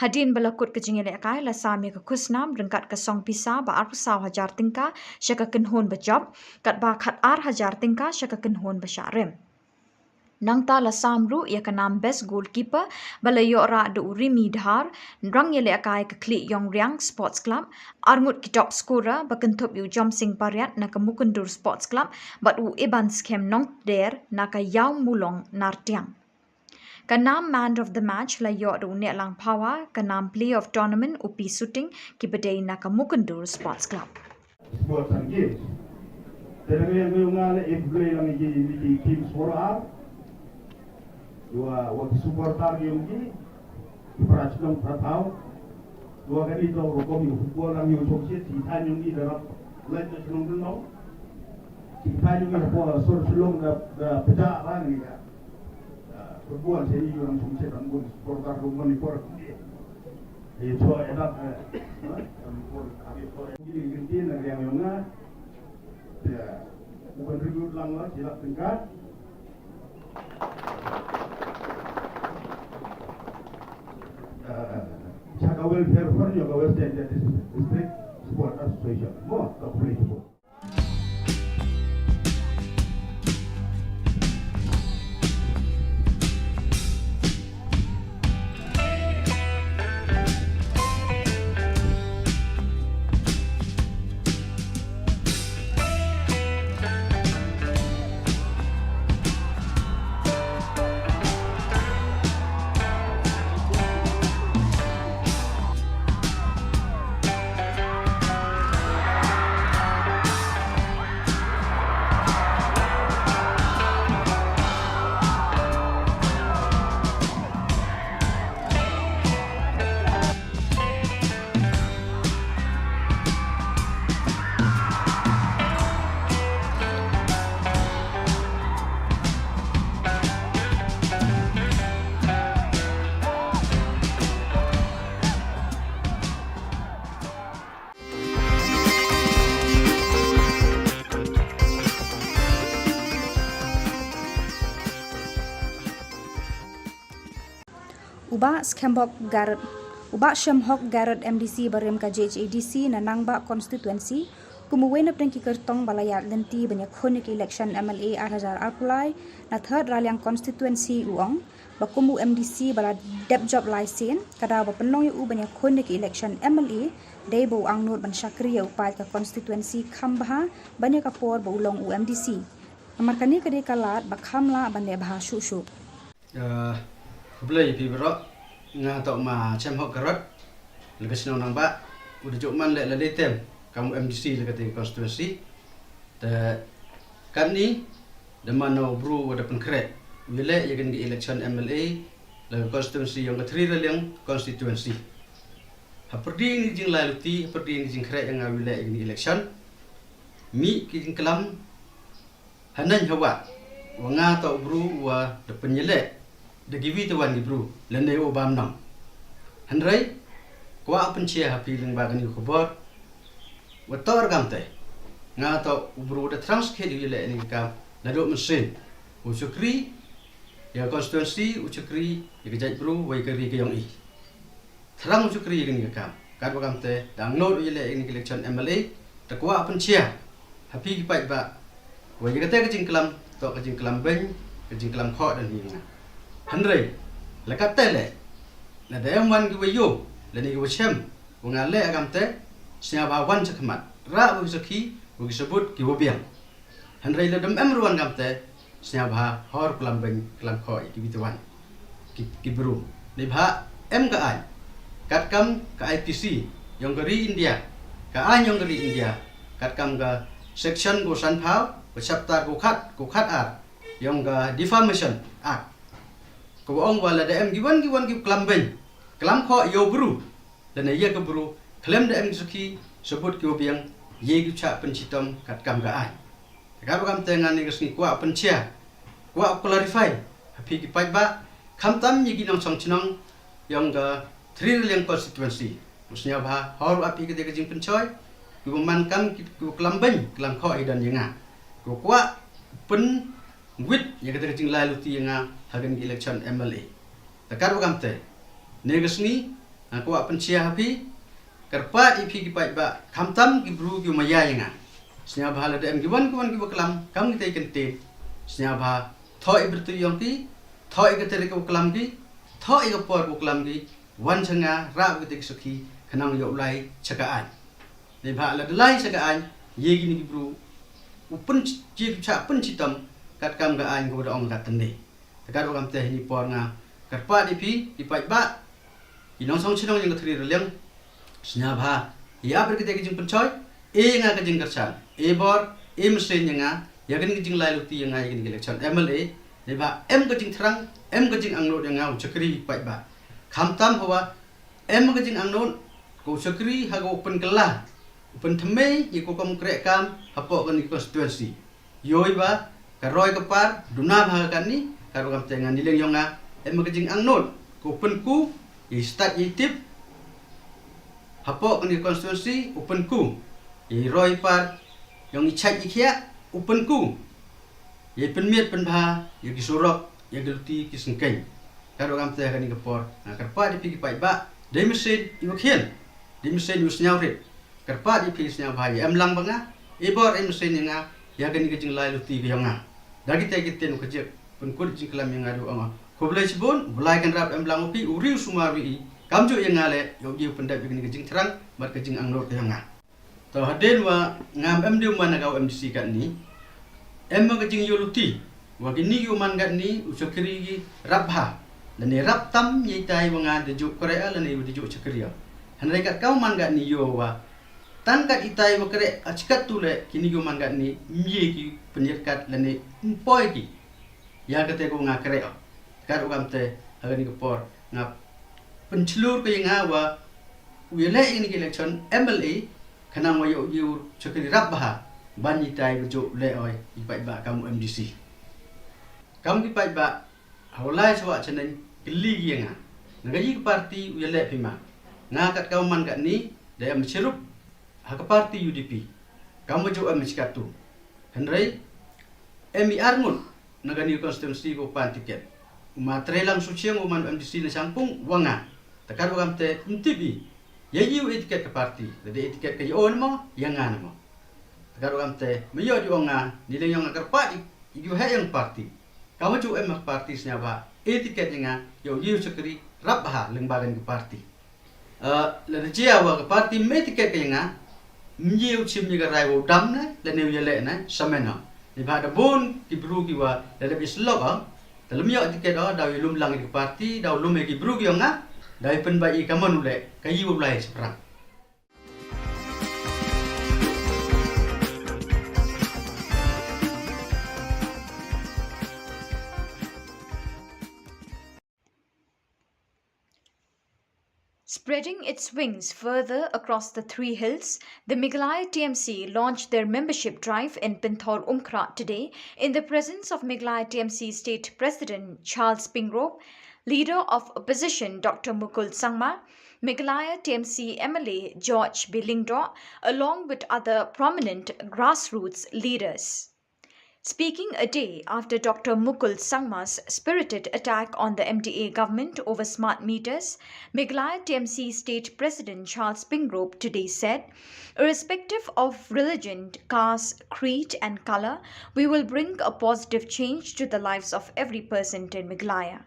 Hadien ba la kut ka jingïalehkai la sam ïa ka khusnam ryngkat ka song pisa ba arphew saw hajar tyngka sha ka kynhun ba jop, katba khat ar hajar tyngka sha ka kynhun ba shah rim. Nangta la sam ruh ïa ka nam Best Goalkeeper ba la ïoh rah da u Rimi Dhar, rangïalehkai ka Khlieh Ïong Riang Sports Club, arngut ki top scorer ba kynthup ïa u Jomsing Pariat na ka Mukyndur Sports Club bad u Iban Skhem Nongtder na ka Ïawmulong Nartiang. Ka nam Man of the Match la ïoh da u Nehlang Phawa, ka nam Player of Tournament u Pi Suting, kiba dei na ka Mukyndur Sports Club. Sports and Games. Te dang ïa ngi nga la e blei lang ïa ngi team sport ar. Wa, wa ki supporter ïa ngi. Ki para chnong para thaw. Wa ka ni to ro ko mi football lang ïa u chok shit, ki thaiñ ïa ngi da rap. Lai to chnong dun no. Ki thaiñ ïa ngi da po sor chnong da, da peta ra ngi ka. Football te ïa ngi ram chok shit ram gun supporter ro ko ni por. Ïa, to, eh, dak, eh, eh, ïa, ïa, ïa, ïa, ïa, ïa, ïa, ïa, ïa, ïa, ïa, u contribute lang la, shi lak tyngka. Eh, cha ka welfare fund, ïa ka West Jaintia Dis-, District Sport Association. Mo, ka police mo. U Bah Shemhok Garod, u Bah Shemhok Garod, M D C barim ka J H A D C na Nangbah Constituency, kum uwei na pdeng ki kyrtong ba la ïaid lynti ban ïakhun ïa ka election M L A ar hajar arphew lai na Third Raliang Constituency, u ong ba kum u M D C ba la dep jop lai sien, ka daw ba pynlong ïa u ban ïakhun ïa ka election M L A dei ba u angnud ban shakri ïa u paid ka constituency kham bha ban ïa ka por ba u long u M D C. Namar kane ka dei ka lad ba kham lah ban leh bha shuh shuh. Ah, khublei phi baroh. Nga toh ma Shemhok Garod, la ka shnong Nangbah, u da jop man leh la lei term kam u M D C la ka te constituency. Te katni da man u bru wa da pynkhreh u ïaleh ïa kane ka election M L A la ka constituency yong ka Thri Raliang constituency. Ha pyrdi ni jinglai luti, ha pyrdi ni jingkhreh ïa nga u ïaleh ïa kane ka election. Mih ki jingklam ha neng ha wah wa nga toh u bru wa da pynïaleh da kiwi te wan ki bru lane u bam nam. Hynrei kwah pynshai ha phi lyngba kane ka khubor wa toh ruh kam te nga toh u bru da thrang skhet u ïaleh ïa kane ka kam naduh mynsiem. U shakri ïa ka constituency, u shakri ïa ka jaitbru wa ïa ka ri ka yong i. Thrang u shakri ïa kane ka kam. Katba kam te da angnud u ïaleh ïa kane ka election M L A, te kwah pynshai ha phi ki paidbah wa ïa kata ka jingklam toh ka jingklam beiñ, ka jingklam khoh da ni nga. Hynrei la kata leh, lada em wan ki wa ïoh lane ki wa shem wa nga leh ha kam te, sngewbha wan sha khmat, rah wa ki sakhi, wa ki sabut, ki wa biang. Hynrei lada em ruh wan kam te, sngewbha hor klam beiñ klam khoh ïa kiwi te wan ki, ki bru. Neibhah em ka aiñ katkam ka I P C yong ka ri India, ka aiñ yong ka ri India, katkam ka section ka sanphew, ka chapter ka khat, ka khat ar yong ka Defamation Act, ka wa ong wa lada em ki wan ki wan ki klam beiñ klam khoh ïa u bru lane ïa ka bru khlem da em ki sakhi sabut ki wa biang, ïa ki chah pynshitom katkam ka aiñ. Katba kam te nga ne ka sngi kwah pynshai, kwah clarify ha phi ki paidbah, khamtam ïa ki nongshong shnong yong ka Thri Raliang constituency. U sngewbha hor wa phi ka te ka jingpynshoi, ki wa man kam ki, ki wa klam beiñ klam khoh ïa don ïa nga, ki wa kwah pynwit ïa ka te ka jinglai luti ïa nga ha kane ka election M L A. Te katba kam te ne ka sngi nga kwah pynshai ha phi, kyrpad ïa phi ki paidbah, khamtam ki bru ki wa maya ïa nga. Sngewbha lada em ki wan ki wan ki wa klam kam ki te kyntien, sngewbha thoh ïa byrtu yong ki, thoh ïa ka tarik ka wa klam ki, thoh ïa ka por ka wa klam ki, wan sha nga, rah wa ki te ki sakhi, khnang ïoh u lai sha ka aiñ. Neibhah lada lai sha ka aiñ, ïa kine ki bru u pyn, ïa ki chah pynshitom katkam ka aiñ ka wa da ong ka tynne. Te katba kam te ha kane ka por nga kyrpad ïa phi ki paidbah, ki nongshong shnong yong ka Thri Raliang, sngewbha ïa ap ïa ka te ka jingpynshoi, e nga ka jingkyrshan, e bor, e mynsiem ïa nga ïa kane ka jinglai luti ïa nga ïa kane ka election M L A. Neibhah em ka jingthrang, em ka jingangnud ïa nga u shakri paidbah. Khamtam hawa em ka jingangnud ka u shakri ha ka wa pynkylla, u pynthymmai ïa ka kam kreh kam hapoh kane ka constituency. Ïohi ba ka roi ka par duna bha ha kane, katba kam te nga, ni liang yong nga em ka jingangnud ka u pynku ïa i stad ïa i tip hapoh kane ka constituency, u pynku ïa i roi par yong i chait i khiah, u pynku ïa i pynmiat pynbha ïa ki surok, ïa ki luti ki syngkien. Katba kam te ha kane ka por nga kyrpad ïa phi ki paidbah, dei mynsiem i wa khian, dei mynsiem i wa sngewrit, kyrpad ïa phi, sngewbha ïa em lang ba nga, e bor e mynsiem ïa nga ïa kane ka jinglai luti ka yong nga. Da ki te ki ktien u kajik pynkut jingklam ïa nga da u ong, khublei shibun, u Blai kynrap em lang u phi, u ri u sumar wi i, kamjooh ïa nga leh ïoh u pyndep ïa kane ka jingthrang bad ka jingangnud ka yong nga. To hadien wa ngam em dei u man ha ka u M D C katni, em ka jingïoh luti wa kine ki wa man katni u shakri ki rap bha lane rap tam ïa itai wa nga da juh kreh lane wa da juh shakri. Hynrei kat ka u man katni ïoh wa tang kat itai wa kreh, a chi katto leh kine ki wa man katni ym ïa ki pynïatkat lane ym poi ki ïa kata ka wa nga kreh. Katba kam te ha kane ka por nga pynshlur ka ïa nga wa u ïaleh ïa kane ka election M L A khnang wa ïoh u shakri rap bha ban itai wa juh leh oi i paidbah kam u M D C. Kam ki paidbah ha u lai sawah chaneng kylli ki ïa nga, na ka ïa ka party u ïaleh phi ma? Nga kat ka u man katni da em shirup ha ka party U D P, kam wa juh em shi katto. Hynrei em i ar ngut na kane ka constituency ko pan ticket. Ma Treilang Suchiang u man M D C na Shangpung u ong nga. Te katba kam te ym tip i ïa i u etiket ka party, lada etiket ka ïa u ne mo, ïa nga ne mo. Te katba kam te ma ïoh ju ong nga, nileng ïong nga kyrpad i, i ju heh ïong party. Ka ma ju em ka party sñiawbha etiket ïa nga, ïa u ïa u shakri rap bha lyngba kan ka party. Eh, lada jia wa ka party me tiket ka ïa nga, mye u chim ïa ka rai wa u dam ne, lane u ïaleh ne, samen o. Neibhah da bun ki bru ki wa da dep i slok o, da lem ïoh tiket o, da u lum lang ïa ka party, da u lum ïa ki bru ki ïong nga, da u pynbait ïa ka mon u leh, ka ïa u lai shaphrang. Spreading its wings further across the three hills, the Meghalaya T M C launched their membership drive in Pinthor Umkhrah today in the presence of Meghalaya T M C State President Charles Pingrope, Leader of Opposition Doctor Mukul Sangma, Meghalaya T M C M L A George B Lyngdoh, along with other prominent grassroots leaders. Speaking a day after Doctor Mukul Sangma's spirited attack on the M D A government over smart meters, Meghalaya T M C State President Charles Pingrope today said, irrespective of religion, caste, creed, and color, we will bring a positive change to the lives of every person in Meghalaya.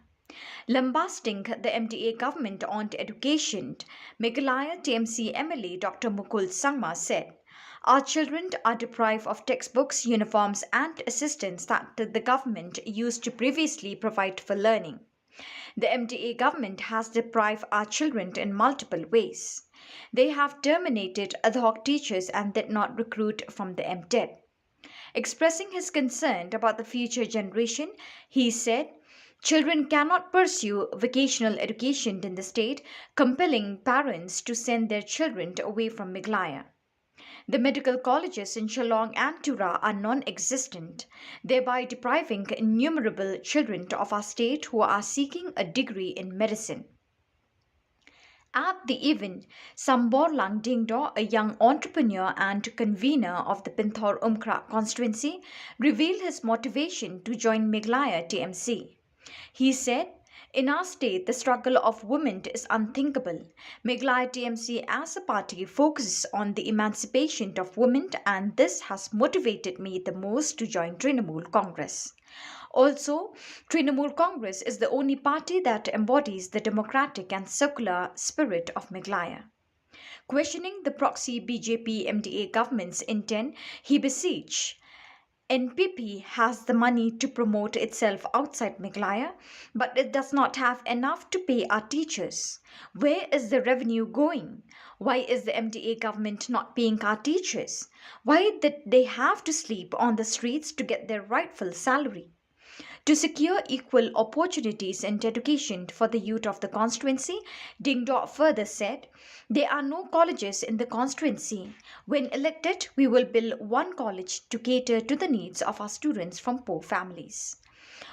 Lambasting the M D A government on education, Meghalaya T M C M L A Doctor Mukul Sangma said, our children are deprived of textbooks, uniforms, and assistance that the government used to previously provide for learning. The M D A government has deprived our children in multiple ways. They have terminated ad hoc teachers and did not recruit from the M TET. Expressing his concern about the future generation, he said, children cannot pursue vocational education in the state, compelling parents to send their children away from Meghalaya. The medical colleges in Shillong and Tura are non existent, thereby depriving innumerable children of our state who are seeking a degree in medicine. At the event, Samborlang Dingdo, a young entrepreneur and convener of the Pinthor Umkhrah constituency, revealed his motivation to join Meghalaya T M C. He said, in our state, the struggle of women is unthinkable. Meghalaya T M C as a party focuses on the emancipation of women, and this has motivated me the most to join Trinamool Congress. Also, Trinamool Congress is the only party that embodies the democratic and secular spirit of Meghalaya. Questioning the proxy B J P M D A government's intent, he beseech, N P P has the money to promote itself outside Meghalaya, but it does not have enough to pay our teachers. Where is the revenue going? Why is the M D A government not paying our teachers? Why did they have to sleep on the streets to get their rightful salary? To secure equal opportunities in education for the youth of the constituency, Dingdo further said, there are no colleges in the constituency. When elected, we will build one college to cater to the needs of our students from poor families.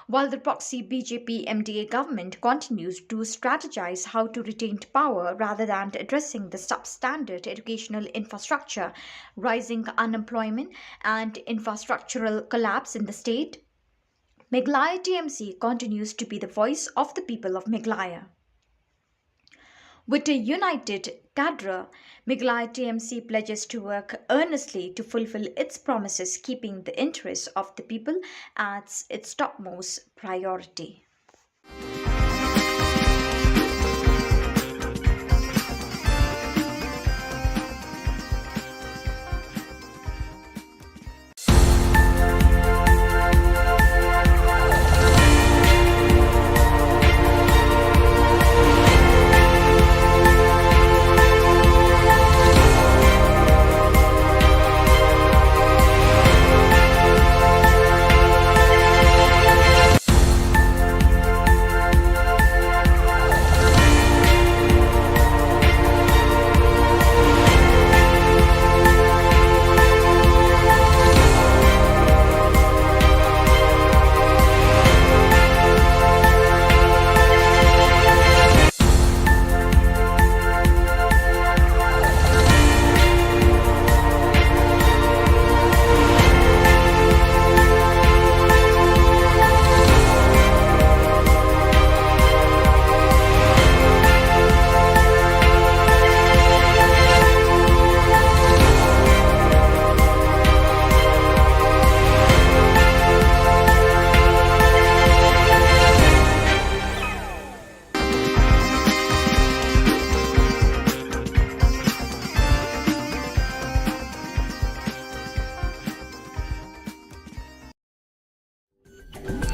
While the proxy B J P M D A government continues to strategize how to retain power rather than addressing the substandard educational infrastructure, rising unemployment, and infrastructural collapse in the state, Meghalaya T M C continues to be the voice of the people of Meghalaya. With a united cadre, Meghalaya T M C pledges to work earnestly to fulfill its promises, keeping the interests of the people as its topmost priority.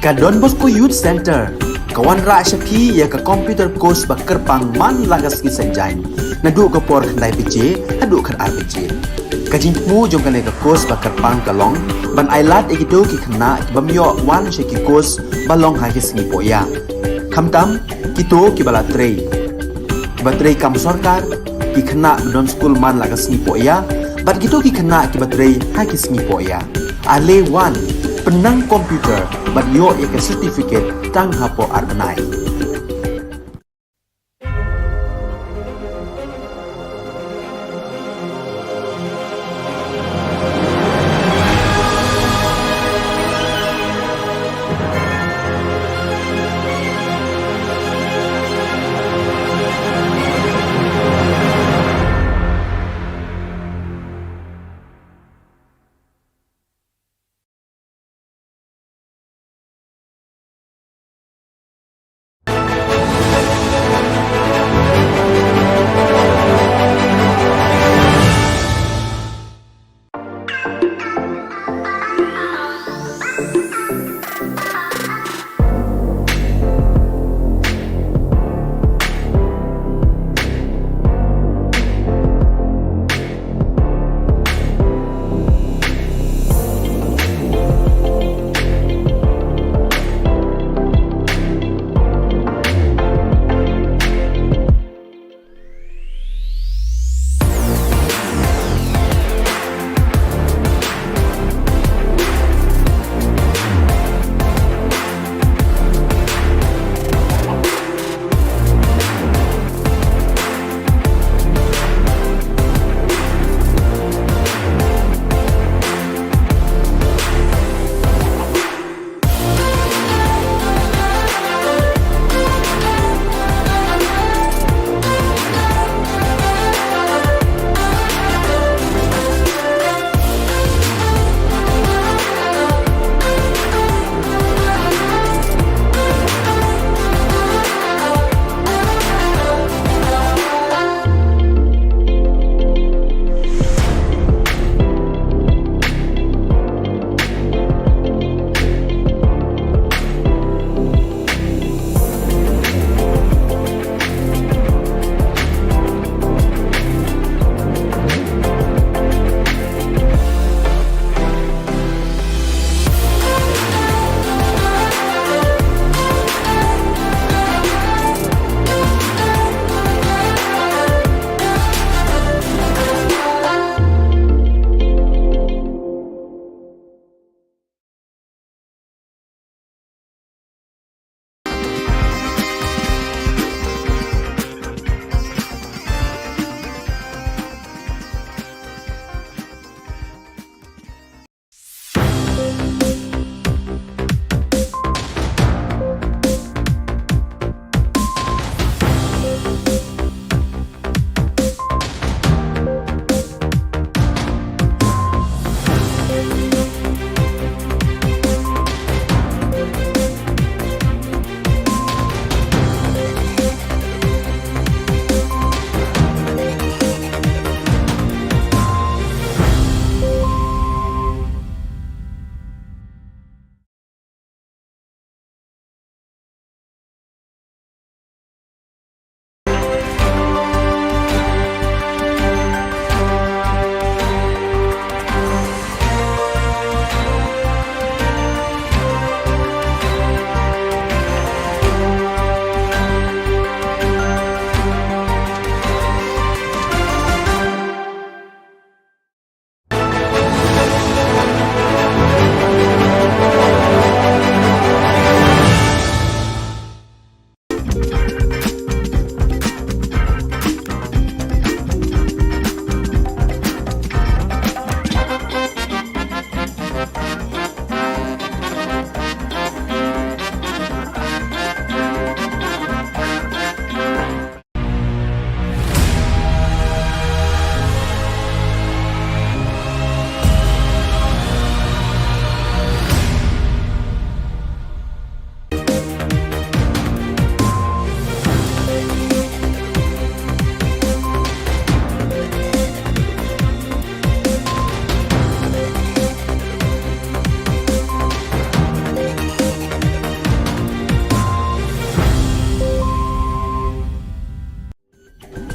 Ka Don Bosco Youth Centre ka wanrah sha phi ïa ka computer course ba kyrpang man la ka sngi Saitjaiñ, naduh ka por khyndai baje haduh khatar baje. Ka jingthmu jong kane ka course ba kyrpang ka long ban ailad ïa kito ki khynnah ki bym ïoh wan sha ki course ba long ha ki sngi pohïa, khamtam kito kiba la trei, kiba trei kam sorkar, ki khynnah ba don skul man la ka sngi pohïa bad kito ki khynnah kiba trei ha ki sngi pohïa. Ale wan, pynnang computer bad ïoh ïa ka certificate tang hapoh ar bnai.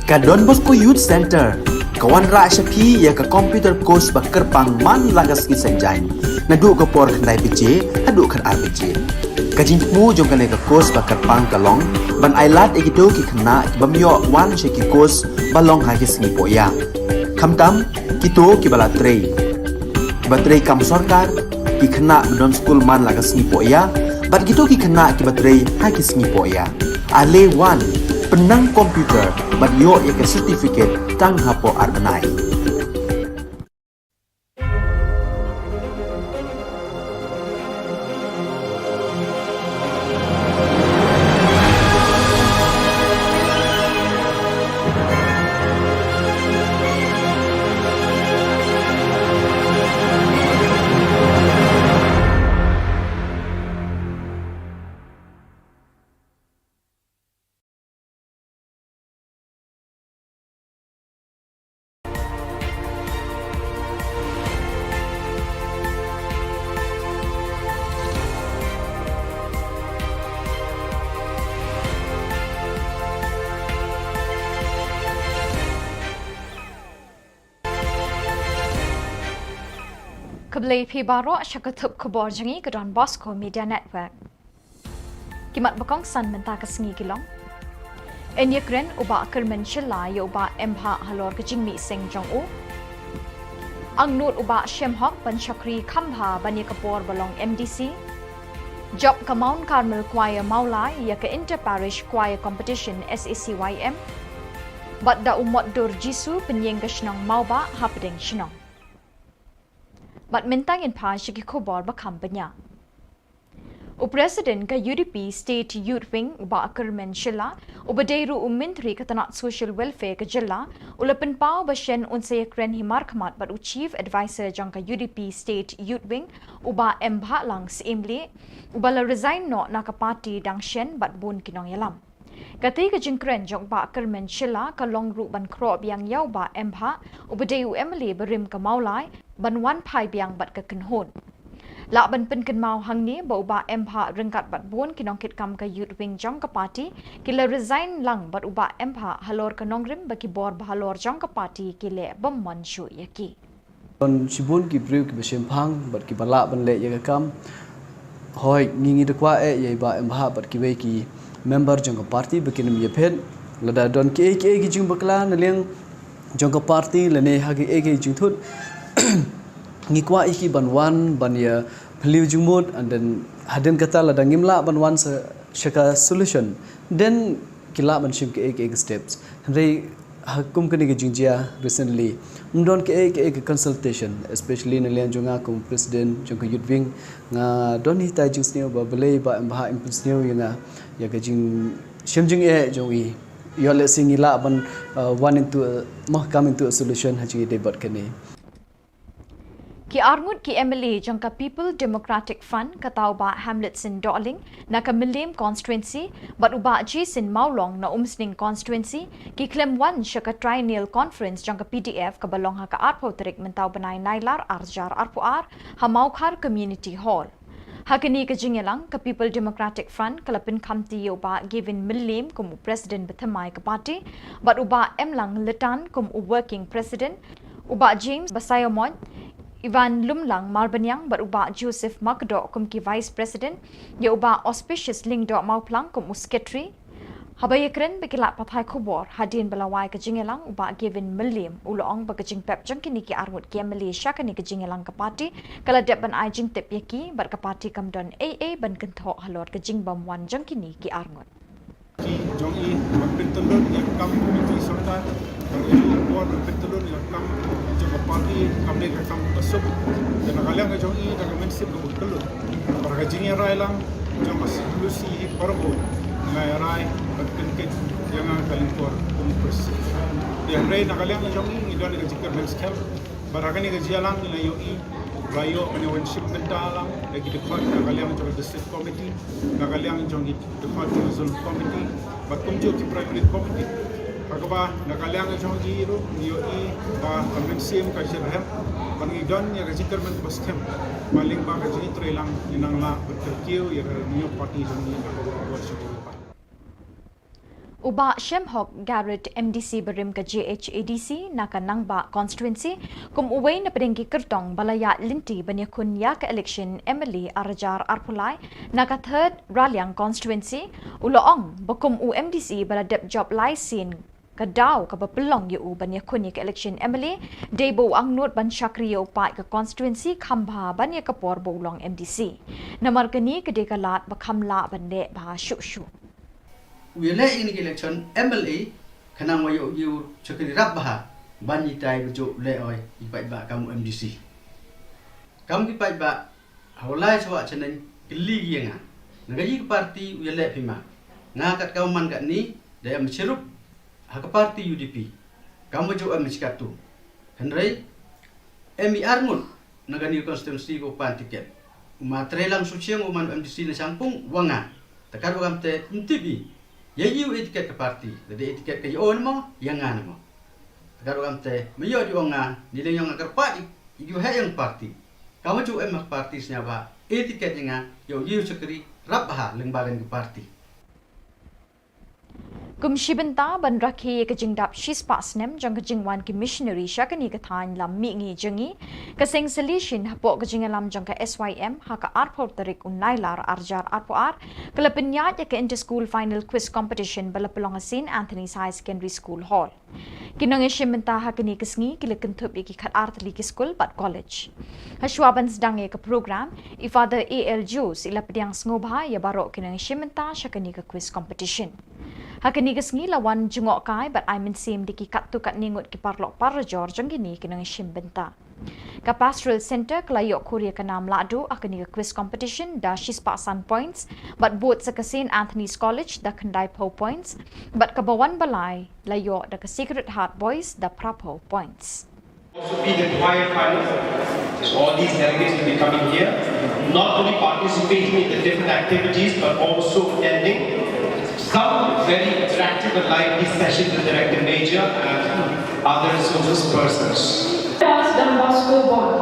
Ka Don Bosco Youth Centre ka wanrah sha phi ïa ka computer course ba kyrpang man la ka sngi Saitjaiñ, naduh ka por khyndai baje haduh khatar baje. Ka jingthmu jong kane ka course ba kyrpang ka long ban ailad ïa kito ki khynnah ki bym ïoh wan sha ki course ba long ha ki sngi pohïa, khamtam kito kiba la trei, kiba trei kam sorkar, ki khynnah ba don skul man la ka sngi pohïa, bad kito ki khynnah kiba trei ha ki sngi pohïa. Ale wan, pynnang computer bad ïoh ïa ka certificate tang hapoh ar bnai. Khublei phi baroh sha ka thup khubor jong ngi ka Don Bosco Media Network. Ki mat ba kongsan mynta ka sngi ki long: Yn ïakren u Bah Kyrmen Shylla ïa u Bah M Bhah halor ka jingmih seng jong u. Angnud u Bah Shemhok ban shakri khambha ban ïa ka por ba long M D C. Jop ka Mount Carmel Choir Mawlai ïa ka Inter Parish Choir Competition S A C Y M. Bad da u Motdur Jisu pynïeng ka shnong Mawbah hapdeng shnong. Bad mynta ngin phai sha ki khubor ba kham bniah. U President ka U D P State Youth Wing u Bah Kyrmen Shylla, uba dei ruh u Myntri ka tnat Social Welfare ka jylla, u la pynpaw ba shen un sa ïakren hi markhmat bad u Chief Adviser jong ka U D P State Youth Wing, u Bah M Bhahlang Syiemlieh, uba la resign noh na ka party dang shen bad bun ki nongïalam. Katei ka jingkren jong u Bah Kyrmen Shylla ka long ruh ban khroh biang ïa u Bah M Bhah, uba dei u M L A barim ka Mawlai, ban wan phai biang bad ka kynhun. Lah ban pynkynmaw hangne ba u Bah M Bhah ryngkat bad bun ki nongkitkam ka Youth Wing jong ka party ki la resign lang bad u Bah M Bhah halor ka nongrim ba ki bor ba halor jong ka party ki leh bym mon shuh ïa ki. Don shibun ki briew kiba shemphang bad kiba lah ban leh ïa ka kam. Hooid, ngi ngi da kwah eh ïa i Bah M Bhah bad kiwei ki member jong ka party ba kin ym ïaphet. Lada don kiei kiei ki jingbakla na liang jong ka party lane ha kiei kiei jingthut, ngi kwah ïa ki ban wan ban ïa phylliew jingmut, and then hadien kata lada ngim lah ban wan sa sha ka solution, then ki lah ban shim kiei kiei ki steps. Hynrei ha kum kane ka jingjia recently, ym don kiei kiei ka consultation, especially na liang jong nga kum president jong ka Youth Wing. Nga don hitai jingsniew ba balei Bah M Bhah im pynsniew ïa nga ïa ka jingshem jingeh jong i. Ïoh lehse ngi lah ban, uh, one into a, mo, come into a solution ha jingïadei bad kane. Ki arngut ki M L A jong ka People Democratic Front, kata u Bah Hamletson Dohling na ka Mylliem Constituency bad u Bah Jason Mawlong na Umsning Constituency, ki khlem wan sha ka Triennial Conference jong ka P D F kaba long ha ka arphew tarik mynta u bnai Nailar arhajar arphew ar ha Mawkhar Community Hall. Ha kane ka jingïalang, ka People Democratic Front ka la pynkhamti ïa u Bah Gavin Mylliem kum u President bathymmai ka party, bad u Bah Emlang Lytan kum u Working President, u Bah James Basaiawmoit, Ivan Lumlang Marbaniang bad u Bah Joseph Makdoh kum ki Vice President, ïa u Bah Auspicious Lyngdoh Mawphlang kum u Secretary. Haba ïakren bad ki lad pathai khubor hadien ba la wai ka jingïalang, u Bah Gavin Mylliem u la ong ba ka jingpep jong kine ki arngut ki M L A sha kane ka jingïalang ka party ka la dep ban ai jingtip ïa ki bad ka party kam don ei ei ban kynthoh halor ka jingbymwan jong kine ki arngut. Ki jong i ban pyntyllun ïa ka kam komiti sorkar, ban ïa u bor ban pyntyllun ïa ka kam jong ka party, kam dei ka kam basuk. Te na ka liang ka jong i da ka mynsiem kaba kyllon, bad ka jingïarai lang jong ka solusi hi parabot, nga ïarai ban pynkit ïa nga ka lyngkor kum u president. Te hynrei na ka liang ka jong i ngi don ïa ka jingkyrmen skhem. Bad ha kane ka jingïalang ngi la ïohi ba ïoh ban ïa wan shim bynta lang da ki dkhot na ka liang jong ka District Committee, na ka liang jong ki dkhot jong ka Zone Committee bad kumjuh ki Primary Committee. Ha kaba na ka liang jong ki ruh ngi ïohi ba ka mynsiem ka jyrhem bad ngi don ïa ka jingkyrmen kaba skhem ba lyngba ka jingïatreilang ngi nang lah ban kyntiew ïa ka new party jong ngi na ka bor sha ka bor. U Bah Shemhok Garrett, M D C barim ka J H A D C na ka Nangbah Constituency, kum uwei na pdeng ki kyrtong ba la ïaid lynti ban ïakhun ïa ka election M L A ar hajar arphew lai na ka Third Raliang Constituency, u la ong ba kum u M D C ba la dep jop lai sien, ka daw kaba pynlong ïa u ban ïakhun ïa ka election M L A dei ba u angnud ban shakri ïa u paid ka constituency kham bha ban ïa ka por ba u long M D C. Namar kane ka dei ka lad ba kham lah ban leh bha shuh shuh. U ïaleh ïa kane ka election M L A khnang ba ïoh ïa u shakri rap bha ban ïa tai ba jop leh oi ïa ki paidbah kam u M D C. Kam ki paidbah ha u lai sawah shaneng kylli ki ïa nga, na ka ïa ka party u ïaleh phi ma? Nga kat ka man katni da em shirup ha ka party U D P, kam ba jop em shi katto. Hynrei em i arngut na kane ka constituency ko pan tiket. U ma Treilang Suchiang u man M D C na Shangpung wa nga. Te kat wa kam te ym tip i ïa i u e tiket ka party, da dei e tiket ka ïa o ne mo, ïa nga ne mo. Te kat wa kam te ma ïoh i ong nga, ni leng ïong nga kyrpad i, i u heh ïong party. Kam wa ju em ha ka party sñiaw ba e tiket ïa nga, ïoh i u shakri rap bha lyngba kane ka party. Kum shi bynta ban rakhe ïa ka jingdap shispah snem jong ka jingwan ki missionary sha kane ka thaiñ lam mihngi jong ngi, ka seng Salesian hapoh ka jingïalam jong ka S Y M ha ka arphew tarik u Nailar ar hajar arphew ar ka la pynïaid ïa ka Inter School Final Quiz Competition ba la pynlong ha Saint Anthony's Higher Secondary School Hall. Ki nongïashim bynta ha kane ka sngi ki la kynthup ïa ki khatar tylli ki skul bad college. Hashwa ban sdang ïa ka program, i Father A L Jones i la pdiang sngewbha ïa baroh ki nongïashim bynta sha kane ka quiz competition. Ha kane ka sngi la wan jngohkai bad ai mynsiem da ki katto katne ngut ki paralok parajor jong kine ki nongïashim bynta. Ka Pastoral Centre ka la ïoh khur ïa ka nam lahduh ha kane ka quiz competition da shispah san points, bad bud sa ka Saint Anthony's College da khyndaiphew points, bad kaba wan ba lai la ïoh da ka Sacred Heart Boys da phraphew points. Also be the choir final. So all these delegates will be coming here, not only participating in the different activities, but also attending some very attractive and lively sessions with Director Major and other resources persons. Pass Don Bosco Bond.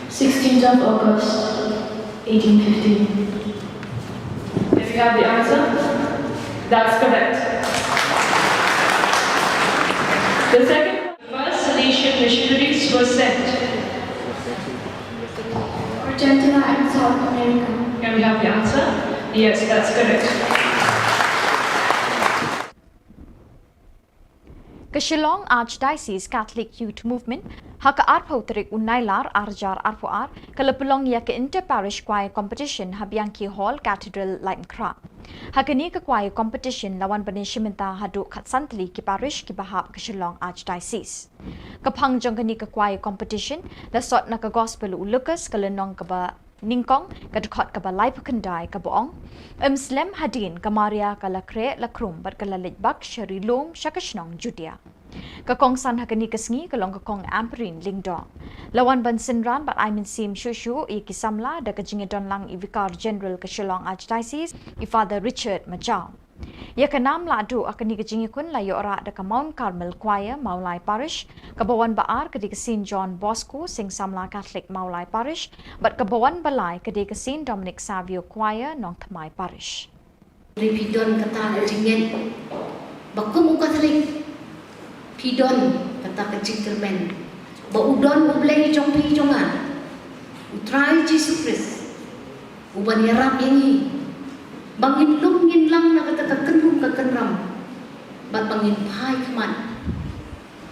Sixteenth of August, eighteen fifteen. There we have the answer. That's correct. The second, first Salesian missionaries were sent. Argentina and South America. Can we have the answer? Yes, that's correct. Ka Shillong Archdiocese Catholic Youth Movement, ha ka arphew tarik u Nailar ar hajar arphew ar, ka la pynlong ïa ka Inter Parish Choir Competition ha Bianchi Hall, Cathedral, Laitumkhrah. Ha kane ka choir competition la wan ban ïashim bynta haduh khatsan tylli ki parish kiba hap ka Shillong Archdiocese. Ka phang jong kane ka choir competition la sot na ka Gospel u Lukas ka lynnong kaba nyngkong, ka dkhot kaba laiphew khyndai, kaba ong: Ym slem hadien ka Maria ka la khreh la khrum bad ka la leit bak sha ri lum sha ka shnong Judia. Ka kongsan ha kane ka sngi ka long ka Kong Ampareen Lyngdoh. La wan ban synran bad ai mynsiem shuh shuh ïa ki samla da ka jingïadon lang i Vicar General ka Shillong Archdiocese, i Father Richard Majaw. Ïa ka nam lahduh ha kane ka jingïakhun la ïoh rah da ka Mount Carmel Choir, Mawlai Parish, kaba wan ba ar ka dei ka Saint John Bosco, Seng Samla Catholic, Mawlai Parish, bad kaba wan ba lai ka dei ka Saint Dominic Savio Choir, Nongthymmai Parish. Hynrei phi don kata ka jingngeit ba kum u Katholik, phi don kata ka jingkyrmen ba u don U Blei jong phi jong nga, U Trai Jisu Khrist, uban ïarap ïa ngi ba ngin lum ngin lang na kata ka kynrum ka kynram, bad ba ngin phai khmat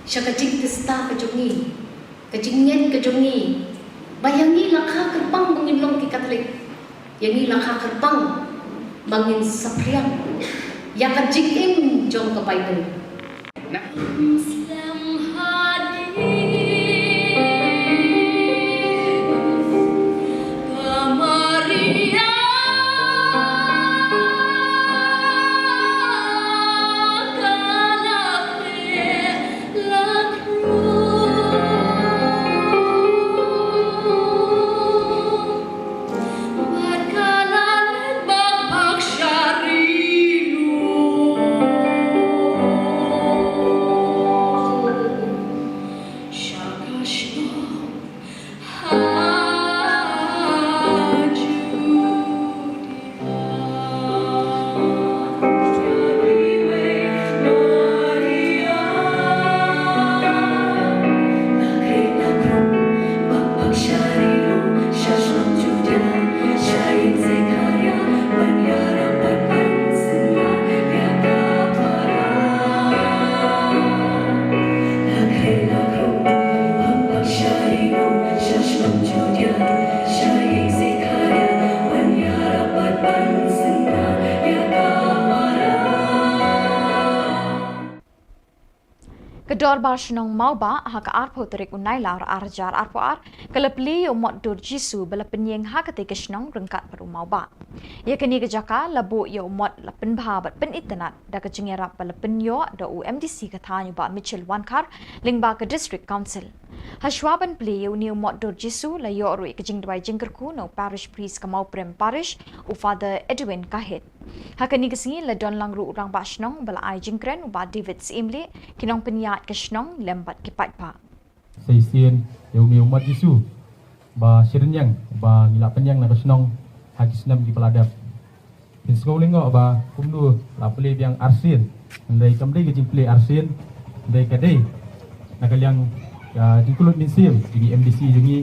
sha ka jingtista ka jong ngi, ka jingngeit ka jong ngi, ba ïa ngi la kha kyrpang ba ngin long ki Katholik, ïa ngi la kha kyrpang ba ngin saphriang ïa ka jingim jong ka Baibl. Dorbar Shnong Mawbah ha ka arphew tarik u Nailar ar hajar arphew ar ka la plie ïa u mot dur Jisu ba la pynïeng ha katei ka shnong ryngkat bad u Mawbah. Ïa kane ka jaka la buh ïa u mot la pynbha bad pynitynnad da ka jingïarap ba la pynïoh da u M D C ka thaiñ u Bah Mitchell Wankhar lyngba ka District Council. Hashwa ban plie ïa une u mot dur Jisu la ïoh ruh ïa ka jingduwai jingkyrkhu na u Parish Priest ka Mawprem Parish, u Father Edwin Kahit. Ha kane ka sngi la don lang ruh u Rangbah Shnong ba la ai jingkren u Bah David Syiemlieh, ki nongpynïaid ka shnong lem bad ki paidbah. Sa shisien ïa une u mot Jisu ba shyrynniang ba ngi la pynïeng na ka shnong ha ki snem kiba la dep. Phin sngew lyngngoh ba kumno la plie biang arsien. Hynrei kam dei ka jingplie arsien, hynrei ka dei na ka liang ka jingkyllut mynsiem jong i M D C jong ngi.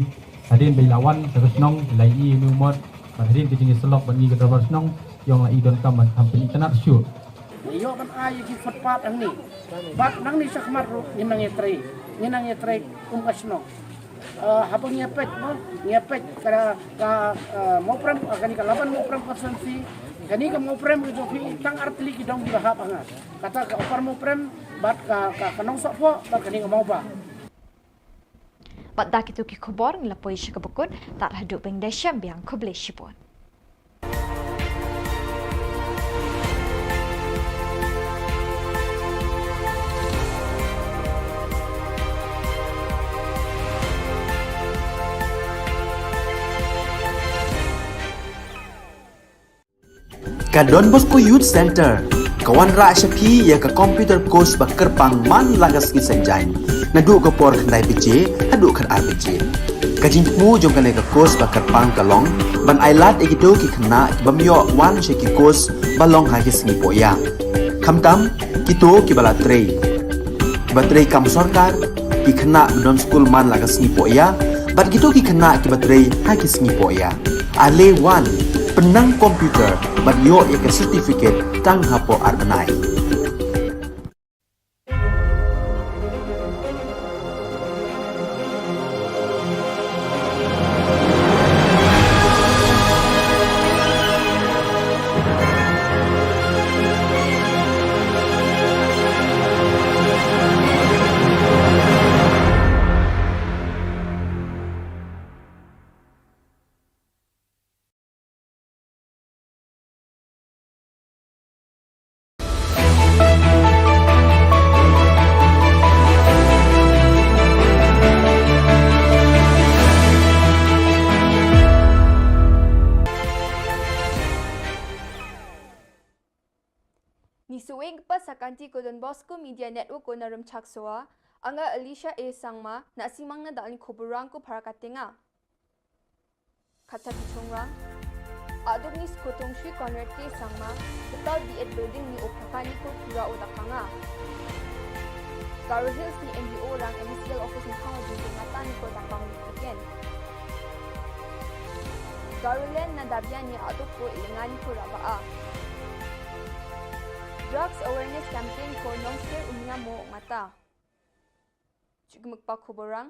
Hadien ba i la wan sha ka shnong, i la ïohi ïa une u mot, bad hadien ka jingïasyllok bad ngi ka dorbar shnong, i ong la i donkam ban kham pynitynnad shuh. Ngi ïoh ban ai ïa ki footpath hangne. Bad nangne shakhmat ruh ngin nang ïatrei, ngin nang ïatrei kum ka shnong. Eh, haba ngi ïa peit, no, ngi ïa peit ka, ka, eh, Mawprem, eh, kane ka Laban Mawprem constituency, kane ka Mawprem ka jong phi tang ar tylli ki dong kiba hap ha nga. Kata ka Upper Mawprem, bad ka, ka, ka Nongsohphoh, bad kane ka Mawbah. Bad da kito ki khubor ngi la poi sha kaba kut, tad haduh ban ïashem biang, khublei shibun. Ka Don Bosco Youth Centre ka wanrah sha phi ïa ka computer course ba kyrpang man la ka sngi Saitjaiñ, naduh ka por khyndai baje haduh khatar baje. Ka jingthmu jong kane ka course ba kyrpang ka long ban ai lad ïa kito ki khynnah ki bym ïoh wan sha ki course ba long ha ki sngi pohïa, khamtam kito kiba la trei, kiba trei kam sorkar, ki khynnah ba don skul man la ka sngi pohïa, bad kito ki khynnah kiba trei ha ki sngi pohïa. Ale wan, pynnang computer bad ïoh ïa ka certificate tang hapoh ar bnai. Ngi shu ïeng pat sha ka kynti ko Don Bosco Media Network ko na Rymchak Sowa, anga Alicia A Sangma, na simang na dal ni khubor rang ko para ka tenga. Kata ki chungrang. Aduk ni skutong Shri Conrad K Sangma, betal B Ed building ni u prakani ko pura u dakanga. Garo Hills ni M D O rang M C L office ni khang jing ngata ni ko dakang ni again. Garoland na Dabiani aduk ko ilengani ko raba a. Drugs awareness campaign ko nongskir umia mo ngata. Chukmukpa khuborang.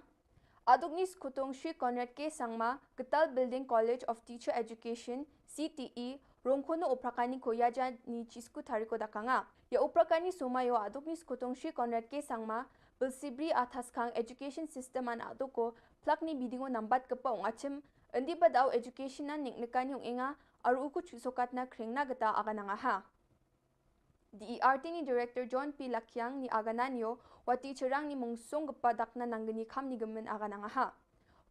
Aduk ni skutong Shri Conrad K Sangma, Ktal Building College of Teacher Education, C T E, rongkhono oprakani ko yaja ni chisku tariko dakanga. Ya oprakani somayo aduk ni skutong Shri Conrad K Sangma, Bilsibri Athaskang Education System an aduk ko plak ni bidingo nambat kepa ong achim, endi badau education an nik nekani ong enga, aru uku chusokat na kring na geta aganangaha. D E R T ni Director John P Lakiang ni agananio, wati cherang ni mungsong gepa dakna nanggeni kam ni gemen aganangaha.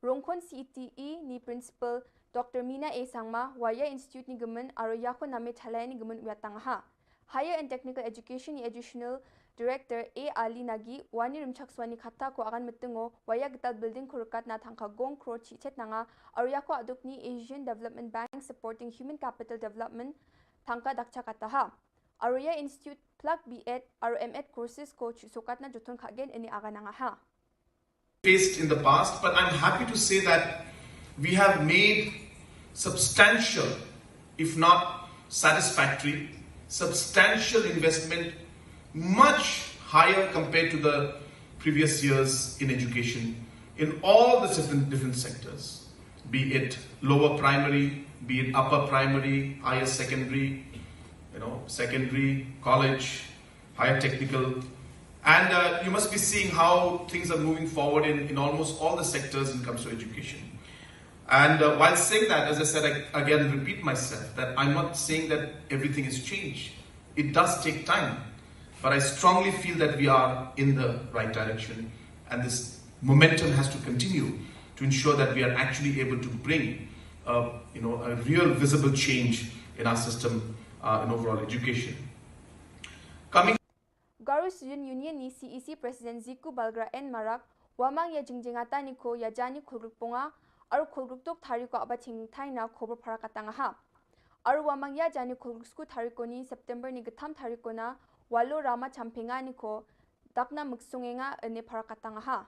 Rongkhon C T E ni Principal Doctor Mina A Sangma, Waya Institute ni gemen, aro yako name chalai ni gemen uyatangaha. Higher and Technical Education ni Additional Director A Ali Nagi, wani rimchak swani kata ko agan metengo, waya getal building ko rekat na tangka gong kro chichet nanga, aro yako aduk ni Asian Development Bank Supporting Human Capital Development, tangka dakcha kataha. Aroya Institute plak B Ed, aro M Ed courses ko chu sokat na joton khagen ini aganangaha. Faced in the past, but I'm happy to say that we have made substantial, if not satisfactory, substantial investment, much higher compared to the previous years in education in all the different, different sectors, be it lower primary, be it upper primary, higher secondary, you know, secondary, college, higher technical, And uh, you must be seeing how things are moving forward in, in almost all the sectors when it comes to education. And uh, while saying that, as I said, I again repeat myself that I'm not saying that everything has changed. It does take time, but I strongly feel that we are in the right direction, and this momentum has to continue to ensure that we are actually able to bring, uh, you know, a real visible change in our system, uh, in overall education. Coming Garo Student Union ni C E C President Ziku Balgra N Marak, wamang ya jingjingata ni ko ya jani khulgruk ponga, aru khulgruk tok tari ko aba ching thai na khobor para katang aha. Aru wamang ya jani khulgruk sku tari ko ni September ni getham tari ko na, walo rama champenga ni ko, dakna muksungenga ene para katang aha.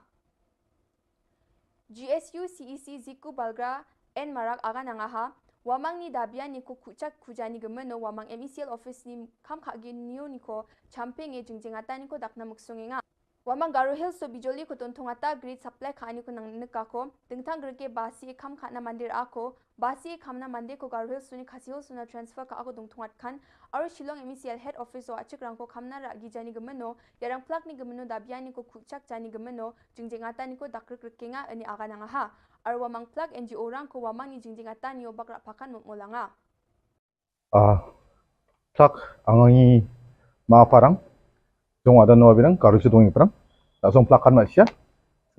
G S U C E C Ziku Balgra N Marak aga nangaha, wamang ni dabia ni ko kuchak kujani gemeno wamang M E C L office ni kam khagi niu ni ko champeng e jingjingata ni ko dakna muksungenga. Wamang Garo Hills so bijoli ko tontong ata grid supply kha ani ko nang neka ko, dingtang greke basi e kam khana mandir ako, basi e kamna mande ko Garo Hills so ni Khasi Hills so na transfer kha ako dongtongat khan, aru Shillong M E C L head office o achik rang ko kamna ra gi jani gemeno, yarang plak ni gemeno dabia ni ko kuchak jani gemeno, jingjingata ni ko dakrik rikenga ani aga nangaha. Aru wamang plak N G O rang ko wamang ni jingjingata ni o bakra pakan mutmolanga. Ah, plak angangi ma parang, jong ada no abirang, karu si dongi parang. Tak song plak kan masia.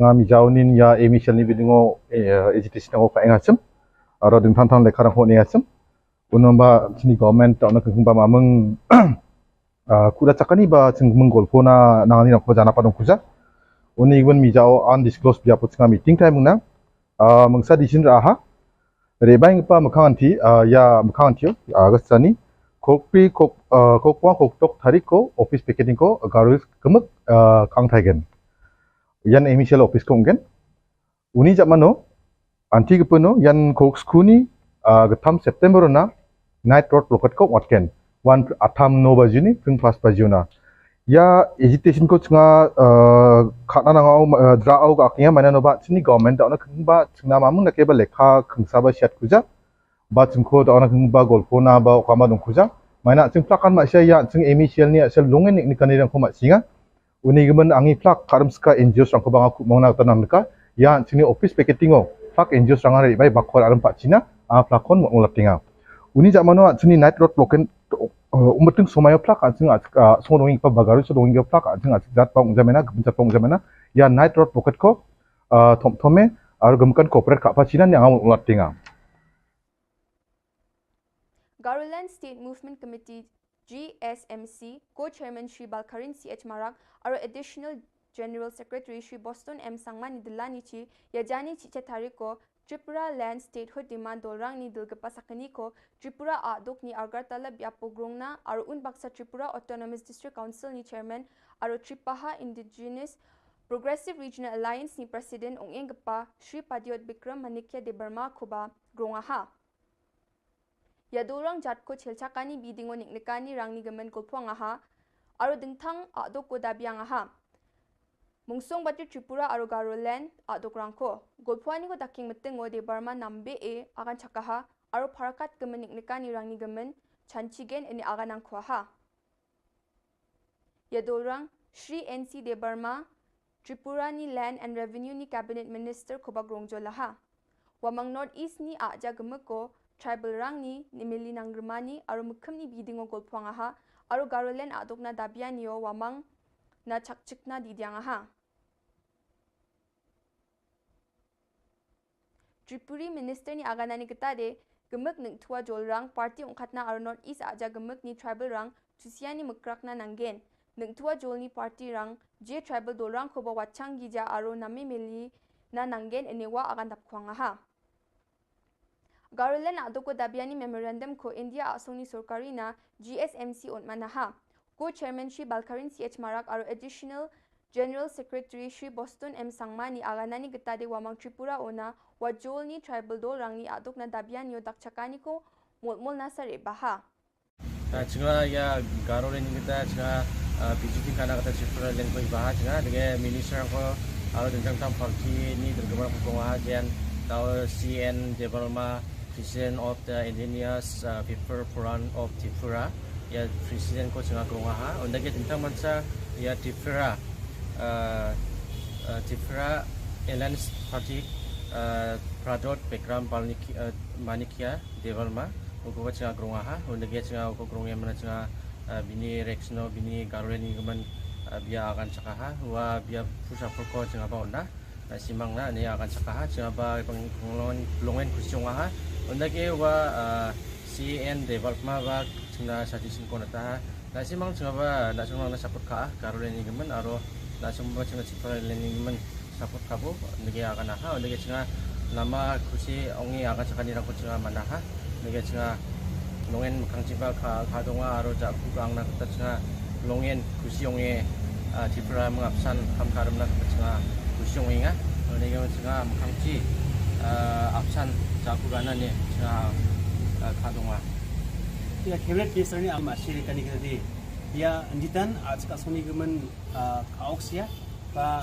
Nga mi jauh nin ya emi shal ni bidingo, eh, agitation ko ka engachem. Ara ding than than lekar ko ni engachem. Unamba sini government tak nak kembang mameng, ah, kuda cakani ba sing menggol pona nangani nak ko jana padong kuja. Uni gwen mi jauh undisclosed biapo singa meeting time na. Ah, mengsa di sini raha. Rebai ngepa mekang anti, ah, ya mekang anti, ah, gastani. Kokpi kok, ah, kokwa koktok tari ko office picketing ko Garo Hills kemek, ah, kang thaigen. Yan emi shal office ko ngen. Uni jak mano, anti gepeno yan kok skuni, ah, getham September na night road blockade ko watken. Wan atam no bajuni, pring pas bajuna. Ya agitation ko chinga, ah, khana nangau, ah, dra au ga akhnya mana no ba chini government da na kengba chingna mamung na ke ba lekha kengsa ba siat kuja. Ba chingko da na kengba golpo na ba okama dong kuja. Mana ching plakan ma sia ya ching emi shal ni shal lungen ni kani rang ko ma singa. Uni gemen angi plak karam ska N G O rang ko bang aku mong na tanam ka. Ya chini office picketing o. Plak N G O rang ari bai bakor aram pa China. A plak kon mo latinga. Uni jak mano chini night road blockade, uh, umating somayo plak anjing, uh, song dongi pa bagaru so dongi plak anjing, uh, jat pong jamena, gebenjat pong jamena. Ya night road blockade ko, uh, thom thome, aru gemkan corporate ka pa China ni angamu latinga. Garoland State Movement Committee G S M C, Co-Chairman Shri Balkarin C H Marak, aru Additional General Secretary Shri Boston M Sangma ni dila ni chi, ya jani chi chetari ko, Tripura Land Statehood Demand dolrang ni dilgapa sakani ko, Tripura aduk ni Agartala biapo grongna, aru un baksa Tripura Autonomous District Council ni Chairman, aru Tripaha Indigenous Progressive Regional Alliance ni President ong enggapa, Shri Padiot Bikram Manikya Debbarma koba grong aha. Ya dolrang jat ko chelchakani bidingo niknikani rang ni gemen kulpong aha, aru dingtang aduk ko dabiang aha. Mungsong bati Tripura aru Garoland aduk rang ko. Golpuani ko daking metengo Debbarma nambe e akan chakaha, aru parakat gemen niknikani rang ni gemen chanchigen ini akan angko aha. Ya dolrang, Shri N C Debbarma, Tripura ni Land and Revenue ni Cabinet Minister koba grongjo laha. Wamang North East ni aja gemeko, tribal rang ni, ni mili nang germani, aru mekem ni bidingo golpuang aha, aru Garoland aduk na dabian yo wamang na chakchik na didiang aha. Tripuri Minister ni agana ni geta de, gemek nengtua jolrang, party ongkatna aru North East aja gemek ni tribal rang, tusia ni mekrak na nanggen. Nengtua jol ni party rang, je tribal dolrang koba wachang gija aru nami mili na nanggen enewa agan dapkwang aha. Garoland aduk ko dabiani memorandum ko India asong ni sorkari na G S M C ontman aha. Co-Chairman Shri Balkarin C H Marak aru Additional General Secretary Shri Boston M Sangma ni aganani geta de wamang Tripura ona wajol ni tribal dolrang ni aduk na dabian yo dakchakani ko molmol na sare baha. Chinga ya Garoland ni geta chinga P G T kana kata Tripura len ko ibaha chinga dege minister ko aru dengchang tam party ni denggemar ko konga jen tau C N Debbarma, President of the Indigenous People Forum of Tripura. Ïa president ko jong nga grong ha. Ynda ki tymmen mynta ïa Tripura, eh, eh, Tripura Alliance Party, eh, Pradot Bikram Balniki, eh, Manikya Debbarma, u ko jong nga grong ha. Ynda ki jong nga u ko grong ïa mynta jong nga, eh, bini Rexno, bini Garulen ni gmen, eh, bia agan chaka ha. Wa bia pusa pur ko jong nga ba ynda. Na simang na ni akan saka ha, jong nga ba pang long, long en kusiong ha. Ynda ki wa, ah, C N Debbarma ba jong nga suggestion ko na ta ha. Na simang jong nga ba, na simang na support ka ha, Garulen ni gmen, aro na simang ba jong nga Tripura Alliance ni gmen support ka bo, ynda ki akan ha, ynda ki jong nga nama kusi ong i akan saka ni rang ko jong nga mana ha. Ynda ki jong nga long en khang chi ba ka, ka dong nga aro ja ku kang na kata jong nga long en kusi ong i, ah, Tripura mengapsan kam ka dong na kata jong nga kusi ong i nga. Ynda ki jong nga khang chi, ah, apsan ja ku gana ni jong nga, ah, ka dong nga. Ïa, Cabinet Minister ni am ashiri kani kani. Ïa, nditan, ah, jaka soni gmen, ah, ka oksia, ba,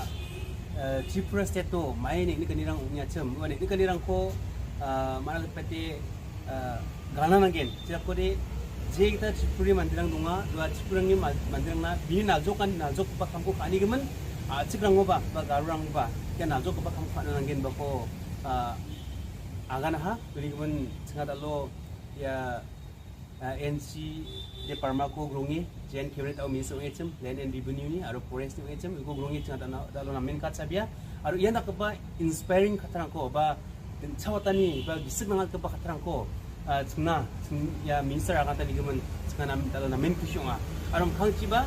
eh, Tripura State to, mai ni, ni kani rang nya chem, wa ni, ni kani rang ko, ah, mana lepete, eh, gana nanggen, jaka ko de, je kita Tripuri mandirang dunga, dua Tripuri ngi ma-, mandirang na, bini najok kan, najok ba kam ko kani gmen, ah, chik rang ba, ba Garo rang ba, ïa najok ba kam ko kani nanggen ba ko, ah, agan ha, bini gmen, singa dalo, ïa, ah, N C Debbarma ko grong i, J N Cabinet au Minister ong i chem, Land and Revenue ni, aro Forest ni ong i chem, ko grong i jong nga da na, da lo na main kat sabia, aro ïa da kaba inspiring kata rang ko, ba, chawatani, ba, gisik nangat kaba kata rang ko, ah, jong nga, jong ïa Minister akan tani gmen, jong nga na, da lo na main kusiong a. Aro mkhang chi ba,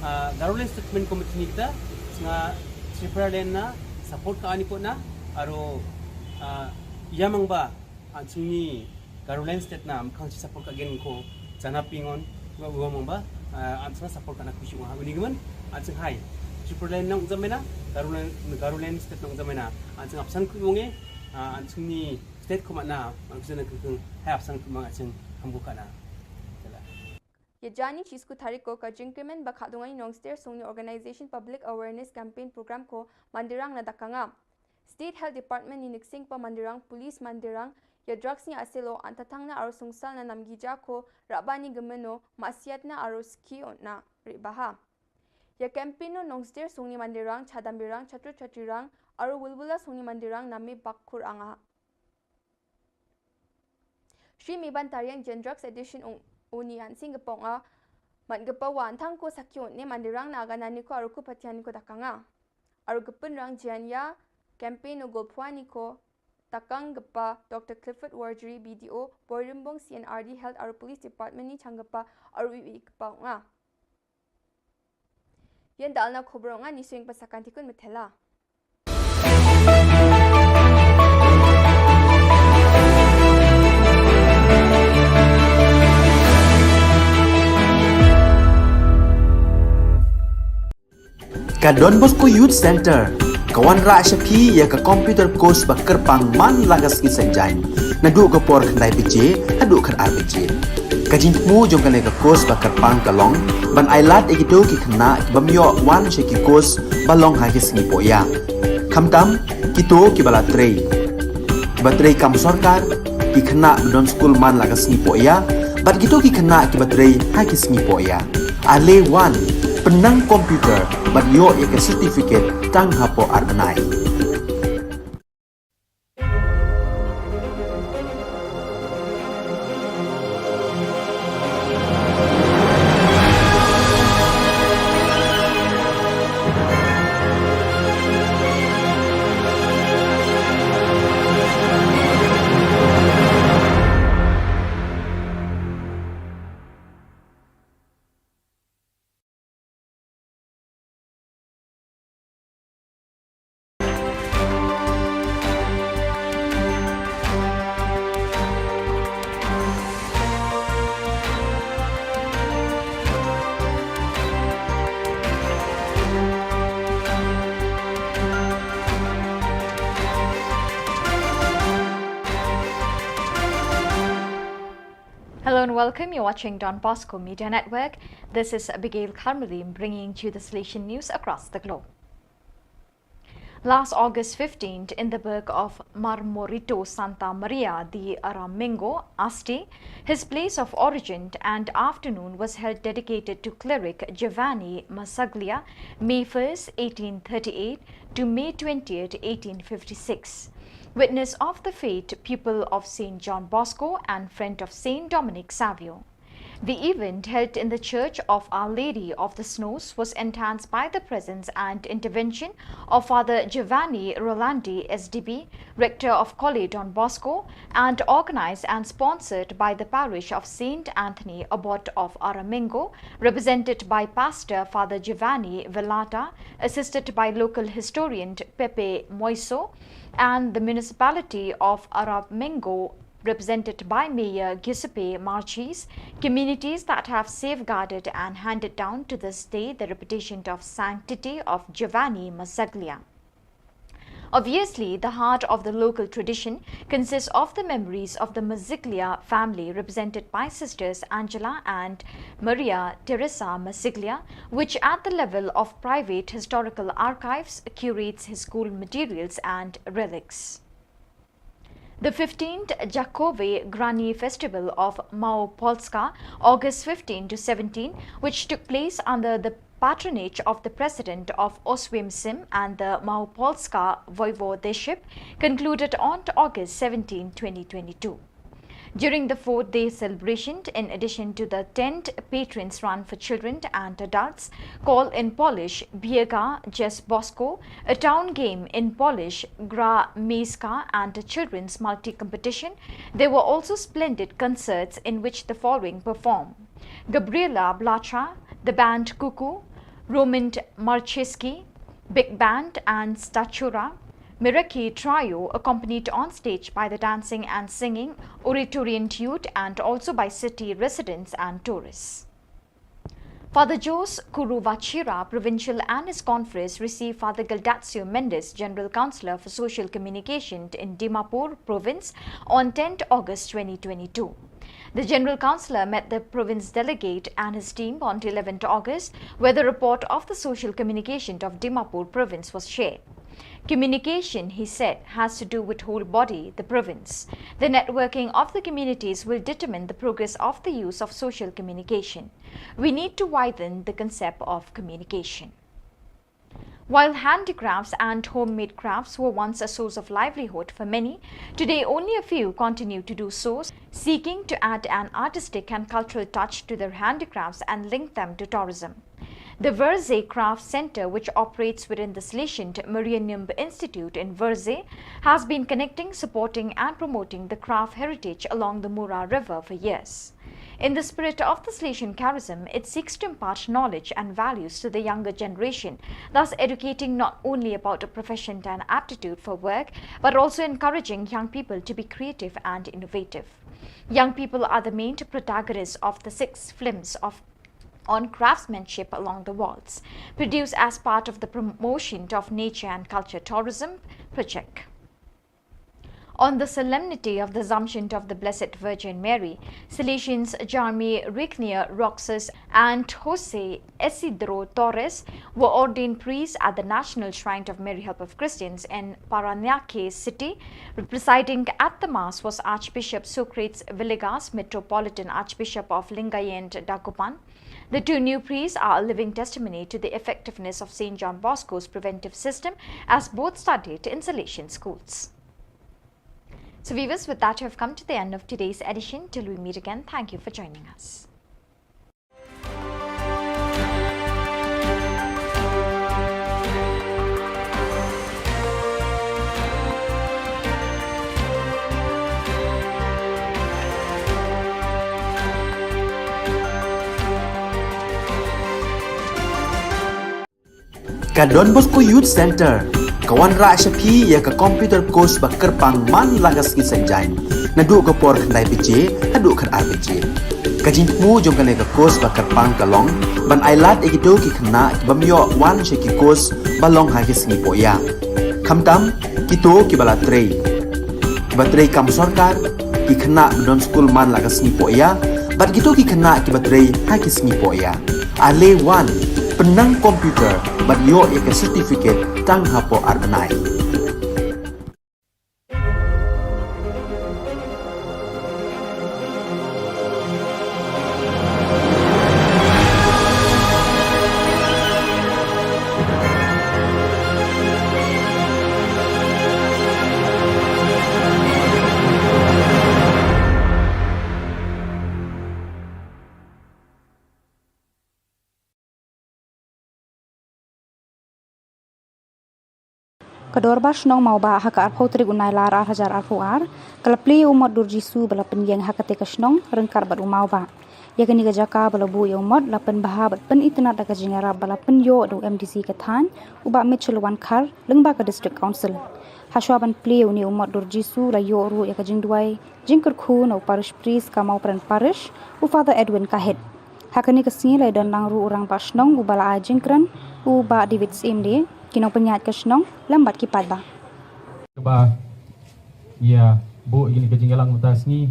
ah, Garulen Statement Committee ni kita, jong nga Tripura Land na, support ka ani ko na, aro, ah, ïa mang ba, an sung ni, Garulen State na, mkhang chi support ka gen ko, jana pingon, wa, wa mong ba, ah, an sung support ka na kusiong ha, uni gmen, an sung hai. Tripura Land na ung zamena, Garulen, Garulen State na ung zamena, an sung apsan ku mong e, ah, an sung ni state ko mana, an sung na kung kung, hai apsan ku mong an sung hambu ka na. Jala. Ïa jani chi sku tarik ko ka jingkmen ba ka dungan Nongsder sung ni organization public awareness campaign program ko mandirang na dakanga. State Health Department ni niksing pa mandirang, police mandirang, ïa drugs ni aselo, an tatang na aro sungsal na namgija ko, raba ni gemeno, masiat na aro ski on na, ribaha. Ïa campaign no Nongsder sung ni mandirang, chadambirang, chatru chatrirang, aro wulwula sung ni mandirang, nami bakkur anga. Shri Miban Tariang Jen Drugs Edition ung uni an sing gepong a, man gepa wan tang ko sakyo ne mandirang na aga nani ko aro ku patian ko dakanga. Aro gepun rang jian ïa, campaign o golpwa ni ko, takang gepa Doctor Clifford Warjri B D O, Boirimbong C N R D Health aro Police Department ni chang gepa aro iwi gepa nga. Ïan dal na khubor nga ni swing pasakan tikun metela. Ka Don Bosco Youth Center ka wanrah sha phi ïa ka computer course ba kyrpang man la ka sngi Saitjaiñ, naduh ka por khyndai baje haduh khatar baje. Ka jingthmu jong kane ka course ba kyrpang ka long ban ailad ïa kito ki khynnah ki bym ïoh wan sha ki course ba long ha ki sngi pohïa, khamtam kito kiba la trei, kiba trei kam sorkar, ki khynnah ba don skul man la ka sngi pohïa, bad kito ki khynnah kiba trei ha ki sngi pohïa. Ale wan, pynnang computer bad ïoh ïa ka certificate tang hapoh ar bnai. Hello and welcome. You're watching Don Bosco Media Network. This is Abigail Carmelim bringing to you the Salesian news across the globe. Last August fifteenth, in the burgh of Marmorito Santa Maria de Aramengo, Asti, his place of origin, an afternoon was held dedicated to cleric Giovanni Massaglia, May first, eighteen thirty-eight to May twentieth, eighteen fifty-six. Witness of the faith, pupil of Saint John Bosco and friend of Saint Dominic Savio. The event, held in the Church of Our Lady of the Snows, was enhanced by the presence and intervention of Father Giovanni Rolandi, S D B, Rector of Colle Don Bosco, and organized and sponsored by the parish of Saint Anthony, Abbot of Aramengo, represented by Pastor Father Giovanni Velata, assisted by local historian Pepe Moiso, and the municipality of Aramengo, represented by Mayor Giuseppe Marchese, communities that have safeguarded and handed down to this day the reputation of sanctity of Giovanni Massaglia. Obviously, the heart of the local tradition consists of the memories of the Massaglia family, represented by Sisters Angela and Maria Teresa Massaglia, which at the level of private historical archives curates his school materials and relics. The fifteenth Jakove Grani Festival of Małopolska, August fifteen to seventeen, which took place under the patronage of the President of Oświęcim and the Małopolska Voivodeship, concluded on August seventeen, twenty twenty-two. During the four-day celebration, in addition to the tent patrons run for children and adults, called in Polish Biega Dzież Bosko, a town game, in Polish Gra Miejska, and a children's multi-competition, there were also splendid concerts in which the following perform: Gabriela Blacha, the band Kuku, Roman Marcheski, big band, and Statura, Miraki Trio, accompanied on stage by the dancing and singing Oratorian youth and also by city residents and tourists. Father Jose Kuruvachira, provincial, and his confreres received Father Gildacio Mendes, General Councillor for Social Communication in Dimapur Province, on tenth August twenty twenty-two. The General Councillor met the province delegate and his team on eleventh August, where the report of the social communication of Dimapur Province was shared. Communication, he said, has to do with whole body, the province. The networking of the communities will determine the progress of the use of social communication. We need to widen the concept of communication. While handicrafts and homemade crafts were once a source of livelihood for many, today only a few continue to do so, seeking to add an artistic and cultural touch to their handicrafts and link them to tourism. The Verze Craft Center, which operates within the Salesian Marianum Institute in Verze, has been connecting, supporting, and promoting the craft heritage along the Mura River for years. In the spirit of the Salesian charism, it seeks to impart knowledge and values to the younger generation, thus educating not only about a profession and aptitude for work, but also encouraging young people to be creative and innovative. Young people are the main protagonists of the six films of on craftsmanship along the walls, produced as part of the promotion of nature and culture tourism project. On the solemnity of the Assumption of the Blessed Virgin Mary, Salesians Jeremy Rignier Roxas and Jose Isidro Torres were ordained priests at the National Shrine of Mary Help of Christians in Paranaque City. Presiding at the Mass was Archbishop Socrates Villegas, Metropolitan Archbishop of Lingayen Dagupan. The two new priests are a living testimony to the effectiveness of Saint John Bosco's preventive system, as both studied in Salesian schools. So viewers, with that, we have come to the end of today's edition. Till we meet again, thank you for joining us. Ka Don Bosco Youth Center ka wanrah sha phi ïa ka computer course ba kyrpang man la ka sngi Saitjaiñ, naduh ka por khyndai baje haduh khatar baje. Ka jingthmu jong kane ka course ba kyrpang ka long ban ailad ïa kito ki khynnah ki bym ïoh wan sha ki course ba long ha ki sngi pohïa, khamtam kito kiba la trei, kiba trei kam sorkar, ki khynnah ba don skul man la ka sngi pohïa, bad kito ki khynnah kiba trei ha ki sngi pohïa. Ale wan, Nang computer bad ïoh ïa ka certificate tang hapoh ar bnai. Ka Dorbar Shnong Mawbah ha ka arphew tarik u Nailar ar hajar arphew ar ka la plie ïa u mot dur Jisu ba la pynïeng ha katei ka shnong ryngkat bad u Mawbah. Ïa kane ka jaka ba la buh ïa u mot la pynbha bad pynitynnad da ka jingïarap ba la pynïoh da u M D C ka thaiñ, u Bah Mitchell Wankhar, lyngba ka District Council. Hashwa ban plie ïa une u mot dur Jisu la ïoh ruh ïa ka jingduwai jingkyrkhu na u Parish Priest ka Mawprem Parish, u Father Edwin Kahit. Ha kane ka sngi la ïadon lang ruh u Rangbah Shnong uba la ai jingkren, u Bah David Syiem, ki nongpynïaid ka shnong lem bad ki paidbah. Kaba ïa buh ïa kane ka jingïalang mynta ka sngi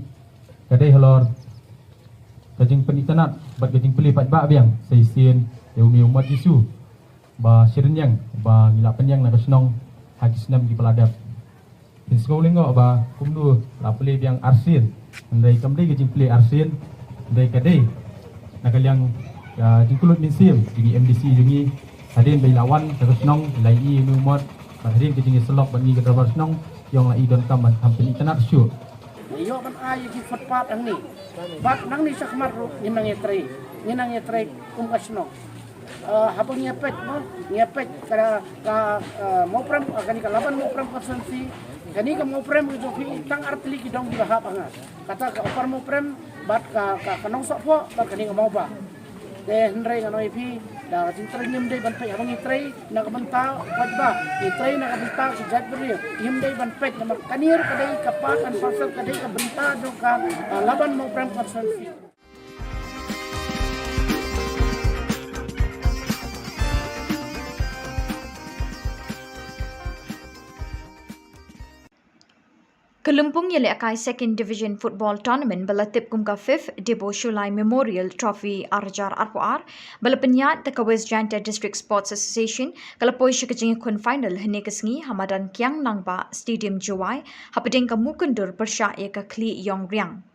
ka dei halor ka jingpynitynnad bad ka jingplie paidbah biang sa shisien ïa une u mot Jisu ba shirynïeng ba ngi la pynïeng na ka shnong ha ki snem kiba la dep. Phin sngew lyngngoh ba kumno la plie biang arsien, hynrei kam dei ka jingplie arsien, hynrei ka dei na ka liang, ah, jingkyllut mynsiem jong ngi M D C jong ngi, hadien ba i la wan sha ka shnong, i la ïohi ïa une u mot, bad hadien ka jingïasyllok bad ngi ka dorbar shnong, i ong la i donkam ban kham pynitynnad shuh. Ngi ïoh ban ai ïa ki footpath hangne, bad nangne shakhmat ruh ngin nang ïatrei, ngin nang ïatrei kum ka shnong. Eh, haba ngi ïa peit, mo, ngi ïa peit ka, ka, eh, Mawprem, eh, kane ka Laban Mawprem constituency, kane ka Mawprem ka jong phi tang ar tylli ki dong kiba hap ha nga. Kata ka Upper Mawprem, bad ka, ka, ka Nongsohphoh, bad kane ka Mawbah. Te hynrei ngan ong ïa phi, da ka jingtrei ngim dei ban peit haba ngi trei na ka bynta u paidbah, ngi trei na ka bynta ki jaitbynriew, ngim dei ban peit namar kane ruh ka dei ka part and parcel, ka dei ka bynta jong ka, eh, Laban Mawprem constituency. Ka lympung ïalehkai Second Division Football Tournament ba la tip kum ka fifth Debo Shullai Memorial Trophy ar hajar arphew ar, ba la pynïaid da ka West Jaintia District Sports Association, ka la poi sha ka jingïakhun final hynne ka sngi ha madan Kiang Nangbah Stadium Jowai, hapdeng ka Mukyndur pyrshah ïa ka Khlieh Ïong Riang.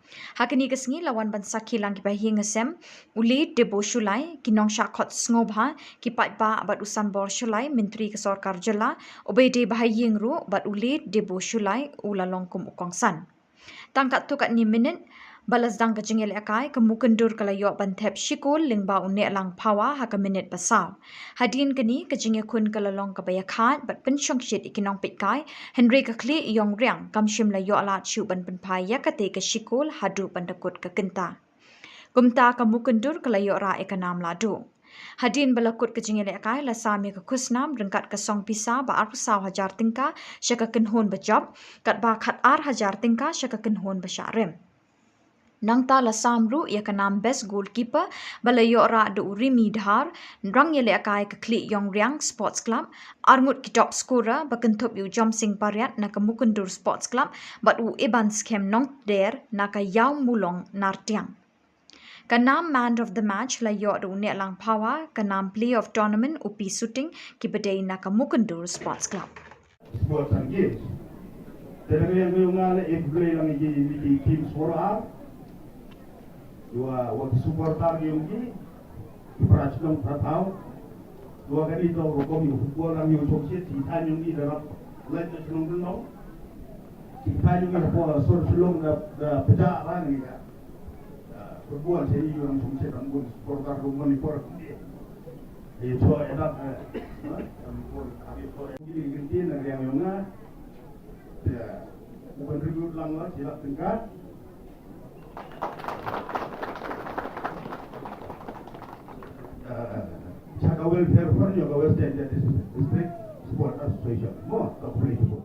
Ha kane ka sngi la wan ban sakhi lang ki bahaïing hasem, u L. Debo Shullai, ki nongshah khot sngewbha, ki paidbah bad u Sanbor Shullai, Myntri ka Sorkar Jylla, uba dei bahaïing ruh, bad u L. Debo Shullai, u la long kum u kongsan. Tang katto katne minit ba la sdang ka jingïalehkai, ka Mukyndur ka la ïoh ban thep shi kol lyngba u Nehlang Phawa ha ka minit ba saw. Hadien kane ka jingïakhun ka la long kaba ïakhaid bad pynshongshit ïa ki nongpeitkai, hynrei ka Khlieh Ïong Riang kam shym la ïoh lad shuh ban pynphai ïa katei ka shi kol haduh ban da kut ka kynta. Kumta ka Mukyndur ka la ïoh rah ïa ka nam lahduh. Hadien ba la kut ka jingïalehkai la sam ïa ka khusnam ryngkat ka song pisa ba arphew saw hajar tyngka sha ka kynhun ba jop, katba khatar hajar tyngka sha ka kynhun ba shah rim. Nangta la sam ruh ïa ka nam Best Goalkeeper ba la ïoh rah da u Rimi Dhar, rangïalehkai ka Khlieh Ïong Riang Sports Club, arngut ki top scorer ba kynthup ïa u Jomsing Pariat na ka Mukyndur Sports Club, bad u Iban Skhem Nongtder na ka Ïawmulong Nartiang. Ka nam Man of the Match la ïoh da u Nehlang Phawa, ka nam Player of Tournament u P Suting, kiba dei na ka Mukyndur Sports Club. Sports and Games. Te dang ïa nga ïa nga leh, eh, blei lang ïa ki, ïa ki team scorer. Ïa wa, wa ki supporter ki ïong ki, ki para chnong para thaw. Ïa wa kane to rukom ïa football lang ïa u chong shit, ki thaiñ ïong ki da rap lait na chnong Rynong. Ki thaiñ ïong ki hapoh sor Shillong da, da pynjah ba ngi ka. Football sa ïa u nang sum sa dang bun supporter kum Manipur kum dei. Ïa cho ïa dap, eh. Manipur, ïa cho ïa dap. Ïa dap, eh. Ïa, u contribute lang la shi lak tyngka. Eh, sha ka welfare fund ïa ka West Jaintia District Sport Association. Mo, ka pule tu.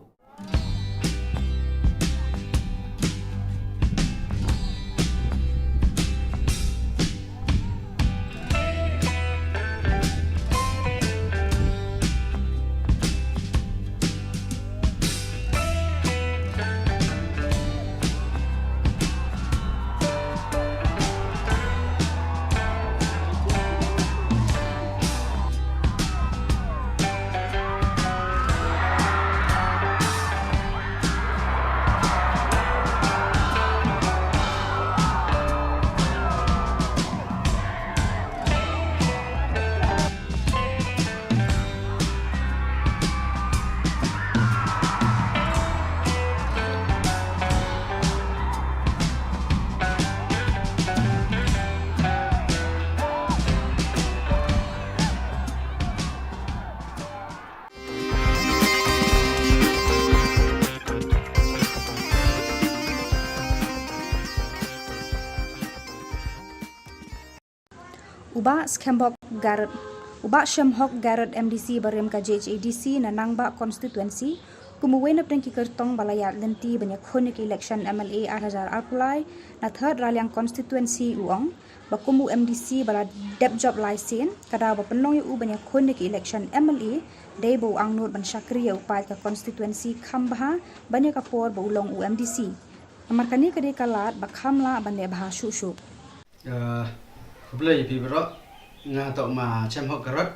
Bah Shemhok Garod, u Bah Shemhok Garod, M D C barim ka J H A D C na Nangbah Constituency, kum uwei na pdeng ki kyrtong ba la ïaid lynti ban ïakhun ïa ka election M L A ar hajar arphew lai na Third Raliang Constituency, u ong ba kum u M D C ba la dep jop lai sien, ka daw ba pynlong ïa u ban ïakhun ïa ka election M L A dei ba u angnud ban shakri ïa u paid ka constituency kham bha ban ïa ka por ba u long u M D C. Namar kane ka dei ka lad ba kham lah ban leh bha shuh shuh. Ah, khublei ïa phi baroh. Nga toh Ma Shemhok Garod,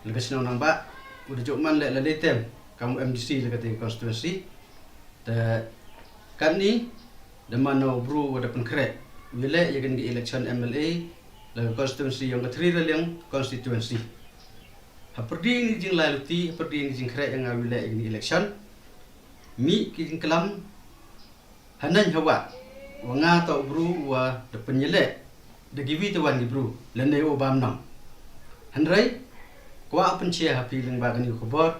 la ka shnong Nangbah, u da jop man leh la dei tem kam u M D C la ka tei constituency. Te katni da man u bru u da pynkhreh u ïaleh ïa kane ka election M L A la ka constituency yong ka Thri Raliang constituency. Ha pyrdi ni jinglai luti, ha pyrdi ni jingkhreh ïa nga u ïaleh ïa kane ka election. Mih ki jingklam ha neng ha wah, wa nga toh u bru wa da pynïaleh da kiwi te wan ki bru lane u bam nong. Hynrei kwah pynshai ha phi lyngba kane ka khubor,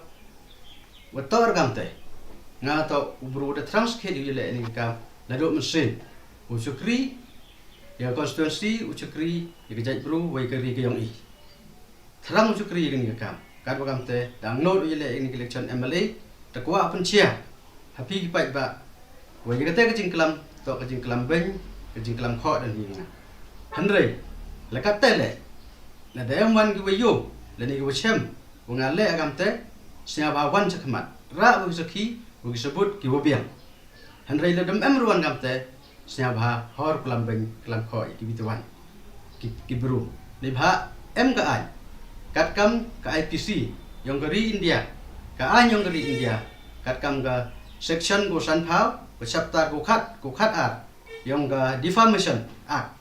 wa toh ruh kam te nga toh u bru da thrang skhet u ïaleh ïa kane ka kam naduh mynsiem. U shakri ïa ka constituency, u shakri ïa ka jaitbru wa ïa ka ri ka yong i. Thrang u shakri ïa kane ka kam. Katba kam te da angnud u ïaleh ïa kane ka election M L A, te kwah pynshai ha phi ki paidbah wa ïa kata ka jingklam toh ka jingklam beiñ, ka jingklam khoh da ni nga. Hynrei la katte leh, lada em wan ki wa ïoh lane ki wa shem wa nga leh ha kam te, sngewbha wan sha khmat, rah wa ki sakhi, wa ki sabut, ki wa biang. Hynrei lada em ruh wan kam te, sngewbha hor klam beiñ klam khoh ïa kiwi te wan ki, ki bru. Neibhah em ka aiñ katkam ka I P C yong ka ri India, ka aiñ yong ka ri India, katkam ka section ko sanphew, ka chapter ko khat, ko khat ar yong ka Defamation Act,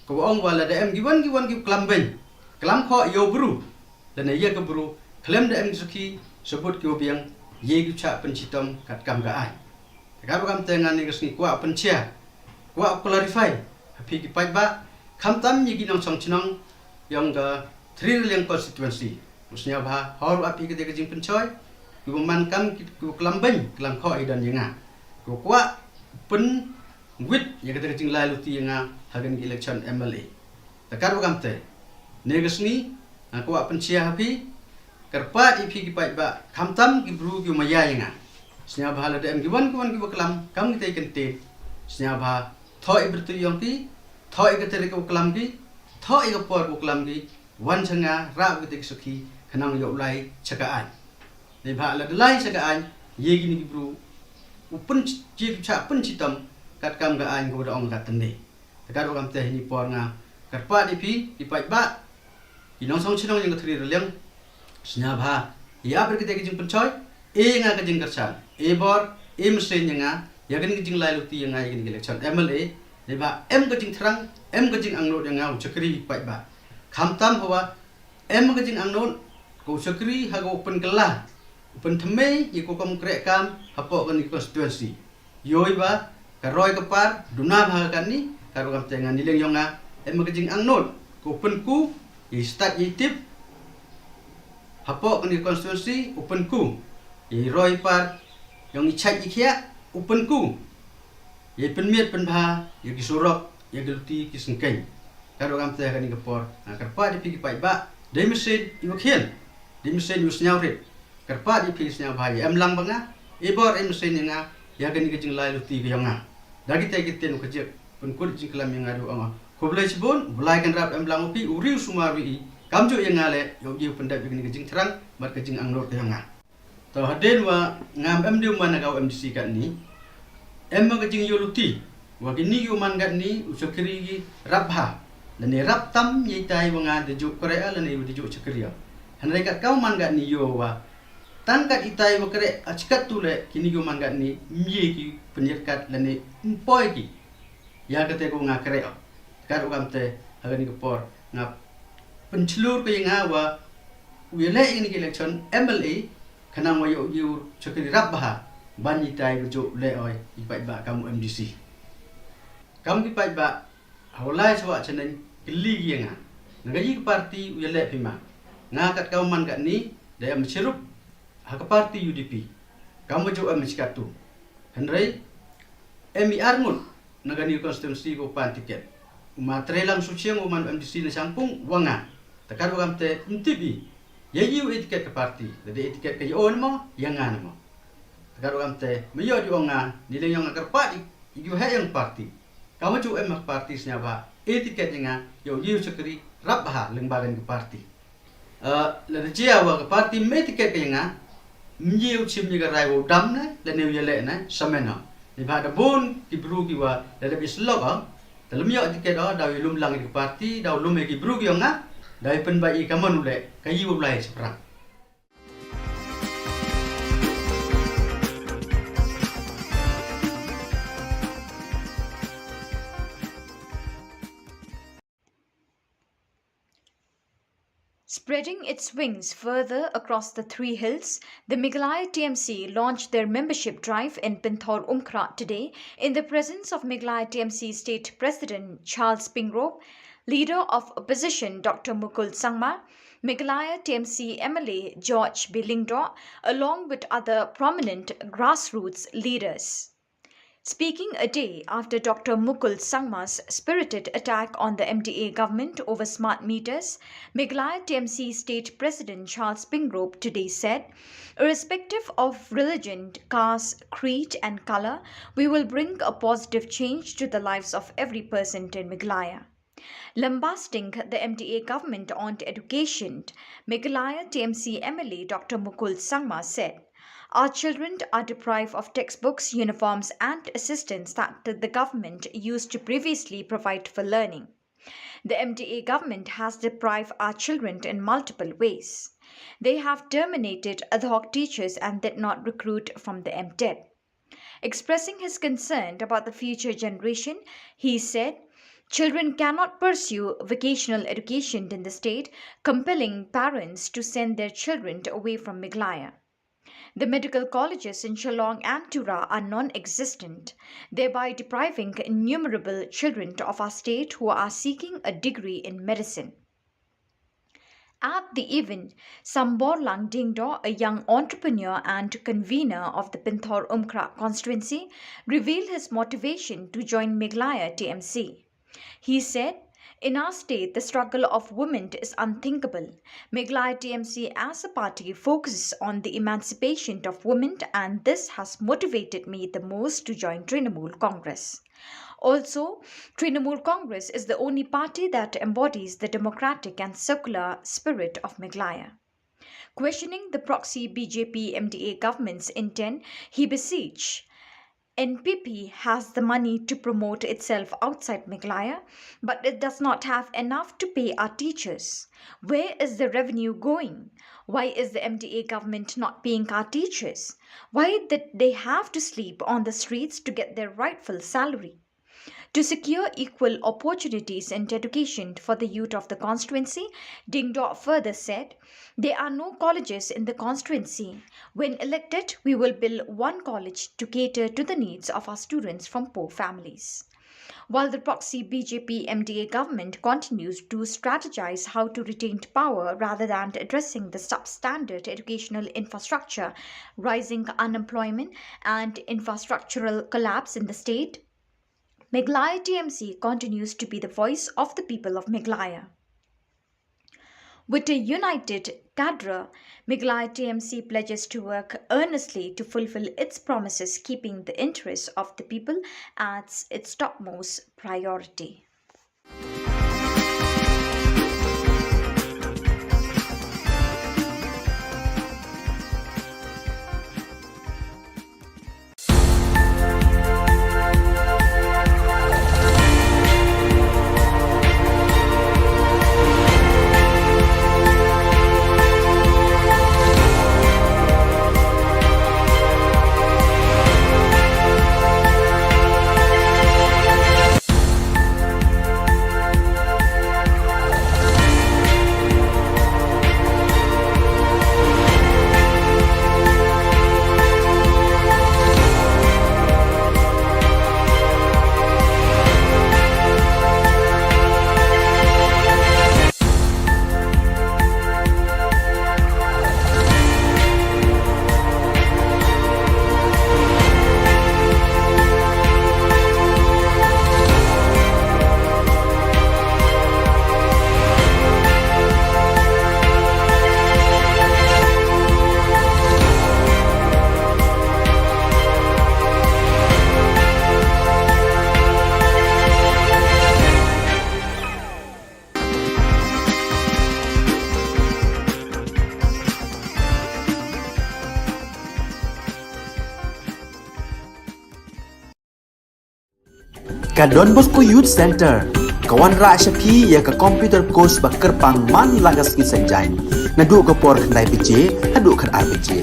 ka wa ong wa lada em ki wan ki wan ki klam beiñ klam khoh ïa u bru lane ïa ka bru khlem da em ki sakhi sabut ki wa biang, ïa ki chah pynshitom katkam ka aiñ. Te katba kam te nga ne ka sngi kwah pynshai, kwah clarify ha phi ki paidbah, khamtam ïa ki nongshong shnong yong ka Thri Raliang constituency. U sngewbha hor wa phi ka dei ka jingpynshoi, ki wa man kam ki, ki wa klam beiñ klam khoh ïa don ïa nga, ki wa kwah pynwit ïa ka dei ka jinglai luti ïa nga ha kane ka election M L A. Te katba kam te ne ka sngi nga kwah pynshai ha phi, kyrpad ïa phi ki paidbah, khamtam ki bru ki wa maya ïa nga. Sngewbha lada em ki wan ki wan ki wa klam kam ki tei kyntien, sngewbha thoh ïa ka byrtuh yong ki, thoh ïa ka tarik wa klam ki, thoh ïa ka por wa klam ki, wan sha nga, rah wa ki tei ki sakhi, khnang ïoh u lai sha ka aiñ. Neibhah lada lai sha ka aiñ, ïa kine ki bru u pyn, ïa ki chah pynshitom katkam ka aiñ ka wa da ong ka tynne. Te katba kam te hini por nga kyrpad ïa phi ki paidbah, ki nongshong shnong yong ka Thri Raliang, sngewbha ïa ap ïa ka dei ka jingpynshoi, e nga ka jingkyrshan, e bor, e mynsiem ïa nga ïa kane ka jinglai luti ïa nga ïa kane ka election M L A. Neibhah em ka jingthrang, em ka jingangnud ïa nga u shakri paidbah. Khamtam hawa em ka jingangnud ka u shakri ha ka u pynkylla, u pynthymmai ïa ka kam kreh kam hapoh kane ka constituency. Ïohi ba ka roi ka par duna bha ka kani, katba kam te nga ni leng yong nga em ka jingangnud ka u pynku ïa i stad ïa i tip hapoh kane ka constituency, u pynku ïa i roi par yong i chait i khiah, u pynku ïa i pynmiat pynbha ïa ki surok, ïa ki luti ki syngkeiñ. Katba kam te kani ka por nga kyrpad ïa phi ki paidbah, dei mynsiem i wa khian, dei mynsiem i wa sngewrit, kyrpad ïa phi sngewbha ïa em lang ba nga, e bor e mynsiem ïa nga ïa kani ka jinglai luti ka yong nga. Da ki tei ki tien u ka jik pynkut jingklam ïa nga da u ong, khublei shibun, u Blai kynrad em lang u phi, u ri u sumar wi i, kamjuh ïa nga leh ïoh ji u pyndep ïa kani ka jingthrang bad ka jingangnud ka yong nga. To hadien wa ngam em dei u man na ka u M D C katni, em ma ka jingïoh luti wa kini ki u man katni u shakri ki rap bha lane rap tam ïa itai wa nga da juh kreh lane da juh shakri. Hynrei kat ka u man katni ïoh wa tang kat itai wa kreh, a chikat tu leh kini ki u man katni mye ki pynïatkat lane mpoi ki ïa kate ko nga kreh. Katba kam te ha kani ka por nga pynchlur ka ïa nga wa u ïaleh ïa kani ka election M L A khnang wa ïoh ïa u shakri rap bha ban itai ka juh leh oi i paidbah kam u M D C. Kam ki paidbah ha u lai shuwa chaneng kylli ki ïa nga, na ka ïa ka party u ïaleh phi ma? Nga kat ka u man katni da em chirup ha ka party U D P, kam wa juh em chikat tu. Hynrei em i ar ngut na kani ka constituency ko pan ticket. U ma Treilang Suchiang u man M D C na Shangpung u ong nga. Te katba kam te ym tip i ïa i u etiket ka party, lada etiket ka ïa o ne mo, ïa nga ne mo. Te katba kam te me ïoh di ong nga, nileng ïong nga kyrpad i, i u heh ïong party. Ka ma ju em ka party sñiawbha etiket ïa nga, ïa u ïa u shakri rap bha lyngba ka party. Eh, lada jia wa ka party me tiket ka ïa nga, mji u chim ïa ka rai wa u dam ne, lane u ïaleh ne, samen o. Neibhah da bun ki bru ki wa, lada bi slok o, te lem ïoh tiket o, da u lum lang ïa ka party, da u lum ïa ki bru ki ïong nga, da u pynbait ïa ka mon u leh, ka ïa u lai shaphrang. Spreading its wings further across the Three Hills, the Meghalaya T M C launched their membership drive in Pynthor Umkhrah today in the presence of Meghalaya T M C State President Charles Pingrope, Leader of Opposition Doctor Mukul Sangma, Meghalaya T M C M L A George B Lyngdoh, along with other prominent grassroots leaders. Speaking a day after Doctor Mukul Sangma's spirited attack on the M D A government over smart meters, Meghalaya T M C State President Charles Pingrope today said, "Irrespective of religion, caste, creed, and color, we will bring a positive change to the lives of every person in Meghalaya." Lambasting the M D A government on education, Meghalaya T M C M L A Doctor Mukul Sangma said, "Our children are deprived of textbooks, uniforms, and assistance that the government used to previously provide for learning. The M D A government has deprived our children in multiple ways. They have terminated ad hoc teachers and did not recruit from the M TET." Expressing his concern about the future generation, he said, "Children cannot pursue vocational education in the state, compelling parents to send their children away from Meghalaya. The medical colleges in Shillong and Tura are non-existent, thereby depriving innumerable children of our state who are seeking a degree in medicine." At the event, Samborlang Dingdoh, a young entrepreneur and convener of the Pynthor Umkhrah constituency, revealed his motivation to join Meghalaya T M C. He said, "In our state, the struggle of women is unthinkable. Meghalaya T M C as a party focuses on the emancipation of women, and this has motivated me the most to join Trinamool Congress. Also, Trinamool Congress is the only party that embodies the democratic and secular spirit of Meghalaya." Questioning the proxy B J P M D A government's intent, he beseech, "N P P has the money to promote itself outside Meghalaya, but it does not have enough to pay our teachers. Where is the revenue going? Why is the M D A government not paying our teachers? Why did they have to sleep on the streets to get their rightful salary?" To secure equal opportunities in education for the youth of the constituency, Dingdoh further said, "There are no colleges in the constituency. When elected, we will build one college to cater to the needs of our students from poor families." While the proxy B J P M D A government continues to strategize how to retain power rather than addressing the substandard educational infrastructure, rising unemployment, and infrastructural collapse in the state, Meghalaya T M C continues to be the voice of the people of Meghalaya. With a united cadre, Meghalaya T M C pledges to work earnestly to fulfill its promises, keeping the interests of the people as its topmost priority. Don Bosco Youth Centre ka wanrah sha phi ïa ka computer course ba kyrpang man la ka sngi Saitjaiñ, naduh ka por khyndai baje haduh khatar baje.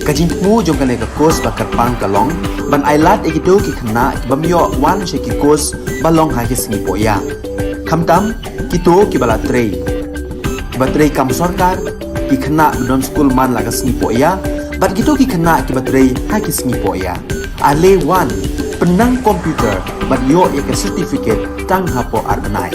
Ka jingthmu jong kane ka course ba kyrpang ka long ban ailad ïa kito ki khynnah ki bym ïoh wan sha ki course ba long ha ki sngi pohïa, khamtam kito kiba la trei, kiba trei kam sorkar, ki khynnah ba don skul man la ka sngi pohïa, bad kito ki khynnah kiba trei ha ki sngi pohïa. Ale wan, pynnang computer bad ïoh ïa ka certificate tang hapoh ar bnai.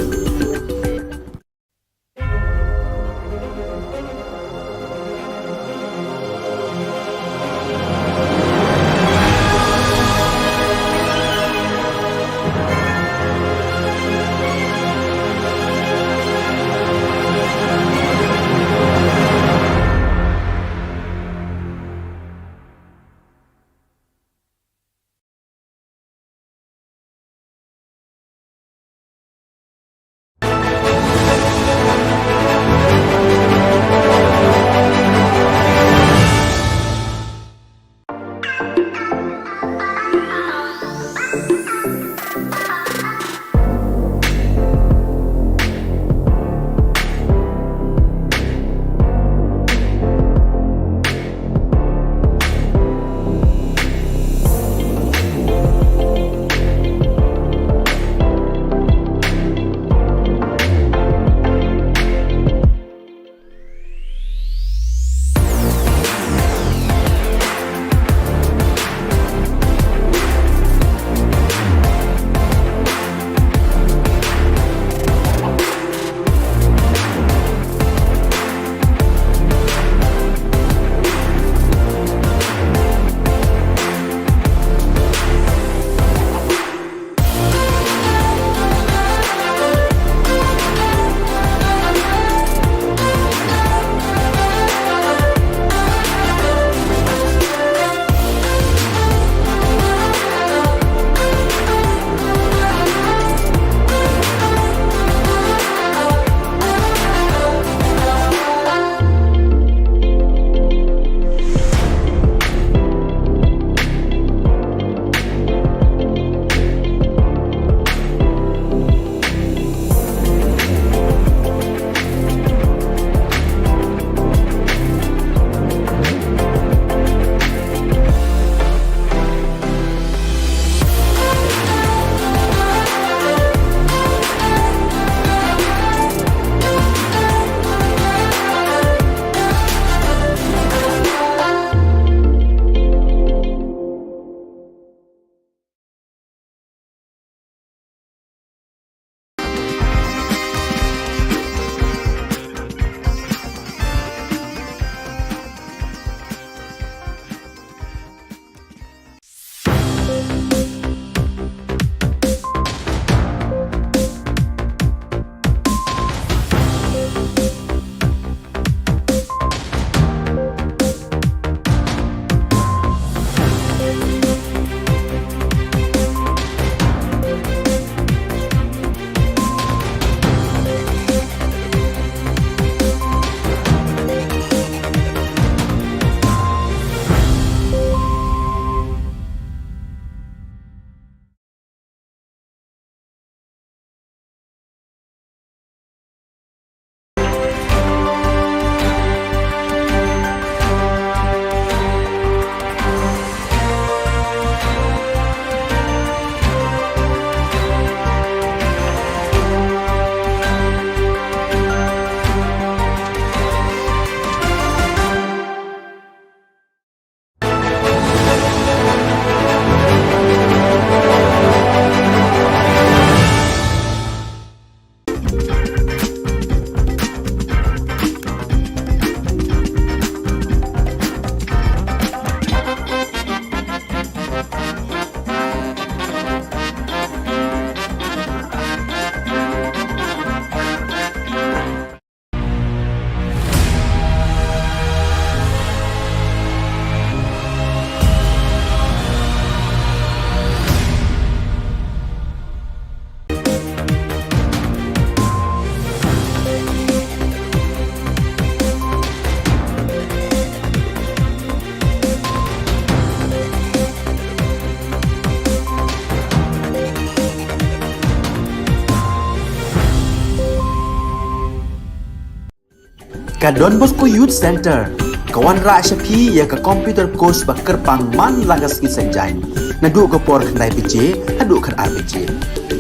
Ka Don Bosco Youth Centre ka wanrah sha phi ïa ka computer course ba kyrpang man la ka sngi Saitjaiñ, naduh ka por khyndai baje haduh khatar baje.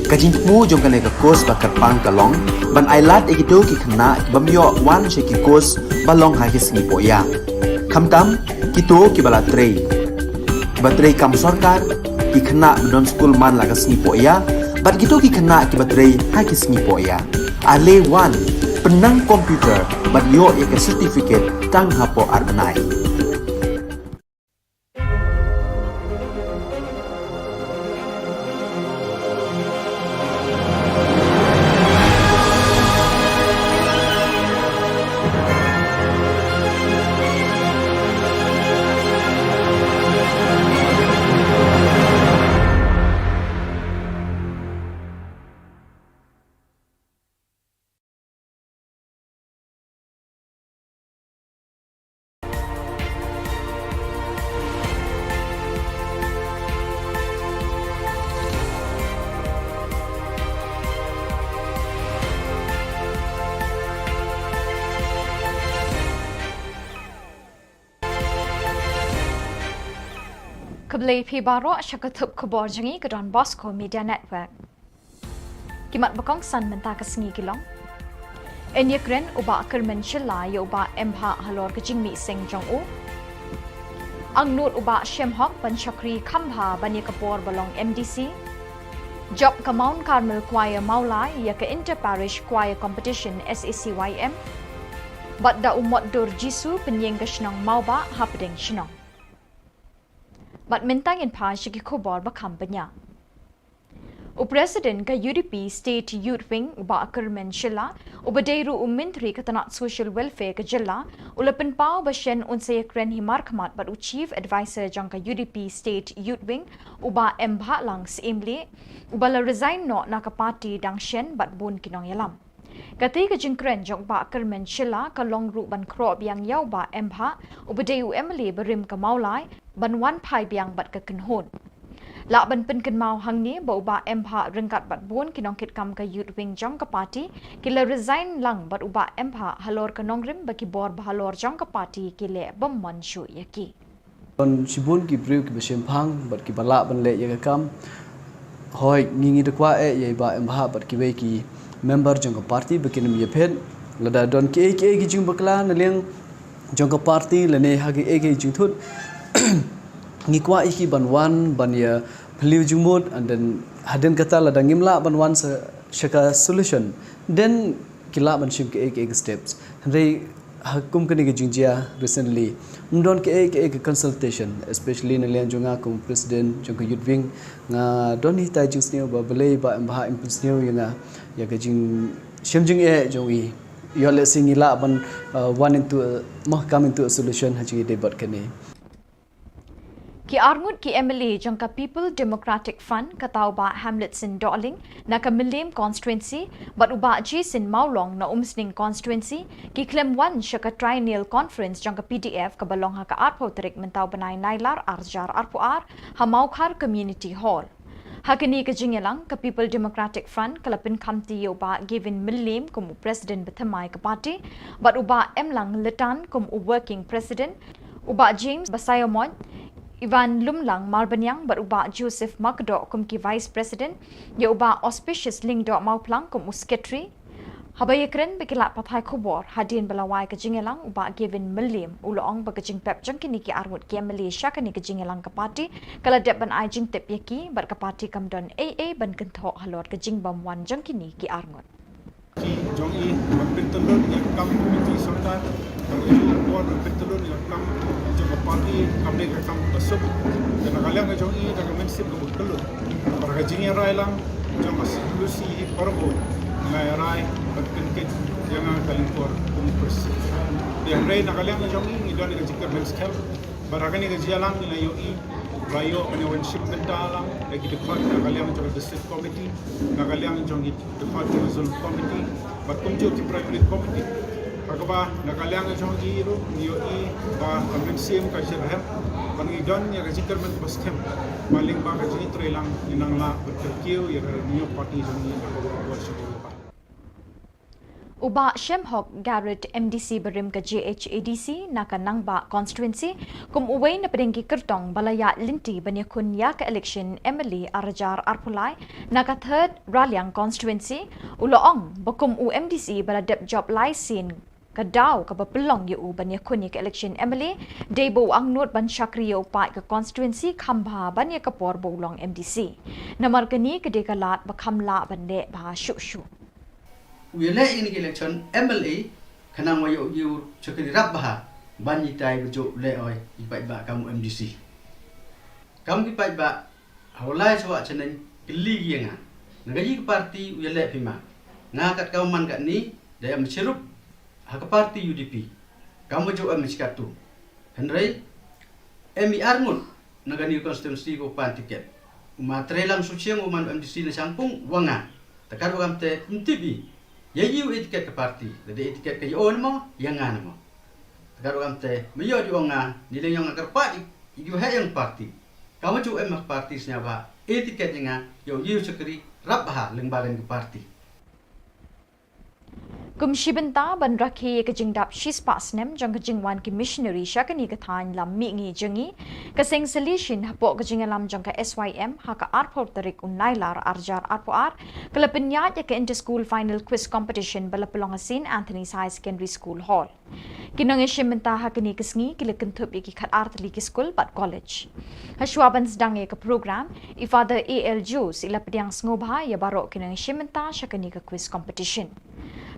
Ka jingthmu jong kane ka course ba kyrpang ka long ban ailad ïa kito ki khynnah ki bym ïoh wan sha ki course ba long ha ki sngi pohïa, khamtam kito kiba la trei, kiba trei kam sorkar, ki khynnah ba don skul man la ka sngi pohïa, bad kito ki khynnah kiba trei ha ki sngi pohïa. Ale wan, pynnang computer bad ïoh ïa ka certificate tang hapoh ar bnai. Khublei phi baroh sha ka thup khubor jong ngi ka Don Bosco Media Network. Ki mat ba kongsan mynta ka sngi ki long: Yn ïakren u Bah Kyrmen Shylla ïa u Bah M Bhah halor ka jingmih seng jong u. Angnud u Bah Shemhok ban shakri kham bha ban ïa ka por ba long M D C. Jop ka Mount Carmel Choir Mawlai ïa ka Inter Parish Choir Competition, S A C Y M. Bad da u Mot Dur Jisu pynïeng ka shnong Mawbah hapdeng shnong. Bad mynta ngin phai sha ki khubor ba kham bniah. U President ka U D P State Youth Wing u Bah Kyrmen Shylla, uba dei ruh u Myntri ka tnat Social Welfare ka jylla, u la pynpaw ba shen un sa ïakren hi markhmat bad u Chief Adviser jong ka U D P State Youth Wing u Bah M Bhah Lang Syiemlieh, uba la resign noh na ka party dang shen bad bun ki nongïalam. Kata ka jingkren jong u Bah Kyrmen Shylla ka long ruh ban khroh biang ïa u Bah M Bhah, uba dei u M L A barim ka Mawlai, ban wan phai biang bad ka kynhun. Lah ban pynkynmaw hangne ba u Bah M Bhah ryngkat bad bun ki nongkitkam ka Youth Wing jong ka party ki la resign lang bad u Bah M Bhah halor ka nongrim ba ki bor ba halor jong ka party ki leh bym mon shuh ïa ki. Don shibun ki briew kiba shemphang bad kiba lah ban leh ïa ka kam. Hooid, ngi ngi da kwah eh ïa i Bah M Bhah bad kiwei ki member jong ka party ba kin ym ïaphet. Lada don kiei kiei ki jingbakla na liang jong ka party lane ha kiei kiei jingthut, ngi kwah ïa ki ban wan ban ïa phylliew jingmut, and then hadien kata lada ngim lah ban wan sa sha ka solution, then ki lah ban shim kiei kiei ki steps. Hynrei ha kum kane ka jingjia recently, ym don kiei kiei ka consultation, especially na liang jong nga kum president jong ka Youth Wing. Nga don hitai jingsniew ba balei Bah M Bhah im pynsniew ïa nga ïa ka jingshem jingeh jong i. Ïoh lehse ngi lah ban, uh, wan into a, mo, come into a solution ha jingïadei bad kane. Ki arngut ki M L A jong ka People Democratic Front, kata u Bah Hamletson Dohling na ka Mylliem Constituency bad u Bah Jason Mawlong na Umsning Constituency, ki khlem wan sha ka Triennial Conference jong ka P D F kaba long ha ka arphew tarik mynta u bnai Nailar arhajar arphew ar ha Mawkhar Community Hall. Ha kane ka jingïalang, ka People Democratic Front ka la pynkhamti ïa u Bah Gavin Mylliem kum u President bathymmai ka party, bad u Bah Emlang Lytan kum u Working President, u Bah James Basaiawmoit, Ivan Lumlang Marbaniang bad u Bah Joseph Makdoh kum ki Vice President, ïa u Bah Auspicious Lyngdoh Mawphlang kum u Secretary. Haba ïakren bad ki lad pathai khubor hadien ba la wai ka jingïalang, u Bah Gavin Mylliem u la ong ba ka jingpep jong kine ki arngut ki M L A sha kane ka jingïalang ka party ka la dep ban ai jingtip ïa ki bad ka party kam don ei ei ban kynthoh halor ka jingbymwan jong kine ki arngut. Ki jong i ban pyntyllun ïa ka kam komiti sorkar, ban ïa ka por ban pyntyllun ïa ka kam jong ka party kam dei ka kam ba suk. Te na ka liang ka jong i da ka mynsiem kaba kyllon, bad ka jingïarai lang jong ka solusi hi baroh, nga ïarai bad kyntait ïa nga ka lyngkor kum u president. Te hynrei na ka liang ka jong i ngi don ïa ka jingkyrmen skhem. Bad ha kane ka jingïalang ngi la ïohi, la ïoh ban ïa wan shim bynta lang da ki dkhot na ka liang jong ka District Committee, na ka liang jong ki dkhot jong ka Zonal Committee bad kumjuh ki Primary Committee. Ha kaba na ka liang jong ki ruh ngi ïohi ba ka mynsiem ka jyrhem, bad ngi don ïa ka jingkyrmen kaba skhem ba lyngba ka jingïatreilang ngin nang lah ban kyntiew ïa ka New Party jong ngi ha kaba bor sha kaba bha. U Bah Shemhok Garrett, M D C barim ka J H A D C na ka Nangbah Constituency, kum uwei na pdeng ki kyrtong ba la ïaid lynti ban ïakhun ïa ka election M L A ar hajar arphew lai na ka Third Raliang Constituency, u la ong ba kum u M D C ba la dep jop lai sien, ka daw kaba pynlong ïa u ban ïakhun ïa ka election M L A dei ba u angnud ban shakri ïa u paid ka constituency kham bha ban ïa ka por ba u long M D C. Namar kane ka dei ka lad ba kham lah ban leh bha shuh shuh. U ïaleh ïa kane ka election M L A khnang ba ïoh ïa u shakri rap bha ban ïatai ba juh leh oi ïa ki paidbah kam u M D C. Kam ki paidbah ha u lai sawah chaneng kylli ki ïa nga, na kaei ka party u ïaleh phi ma? Nga kat ka u man katne da em shirup ha ka party U D P. Kam ba juh em shi katto. Hynrei em i ar ngut na kane ka constituency ko pan tiket. U ma Treilang Suchiang u man M D C na Shangpung wa nga. Te kat wa kam te ym tip i ïa i u e tiket ka party, lada e tiket ka ïa o ne mo, ïa nga ne mo. Te kat wa kam te ma ïoh di ong nga, ni leng ïong nga kyrpad i, i u heh ïong party. Kam ba juh em ha ka party sñiawbha e tiket ïa nga, ïoh ïa u shakri rap bha lyngba kane ka party. Kum shi bynta ban rakhe ïa ka jingdap shispah snem jong ka jingwan ki missionary sha kane ka thaiñ lam mihngi jong ngi, ka seng Salesian hapoh ka jingïalam jong ka S Y M ha ka arphew tarik u Nailar ar hajar arphew ar ka la pynïaid ïa ka Inter School Final Quiz Competition ba la pynlong ha Saint Anthony's Higher Secondary School Hall. Ki nongïashim bynta ha kane ka sngi ki la kynthup ïa ki khatar tylli ki skul bad college. Hashwa ban sdang ïa ka program, i Father A L Jones i la pdiang sngewbha ïa baroh ki nongïashim bynta sha kane ka quiz competition.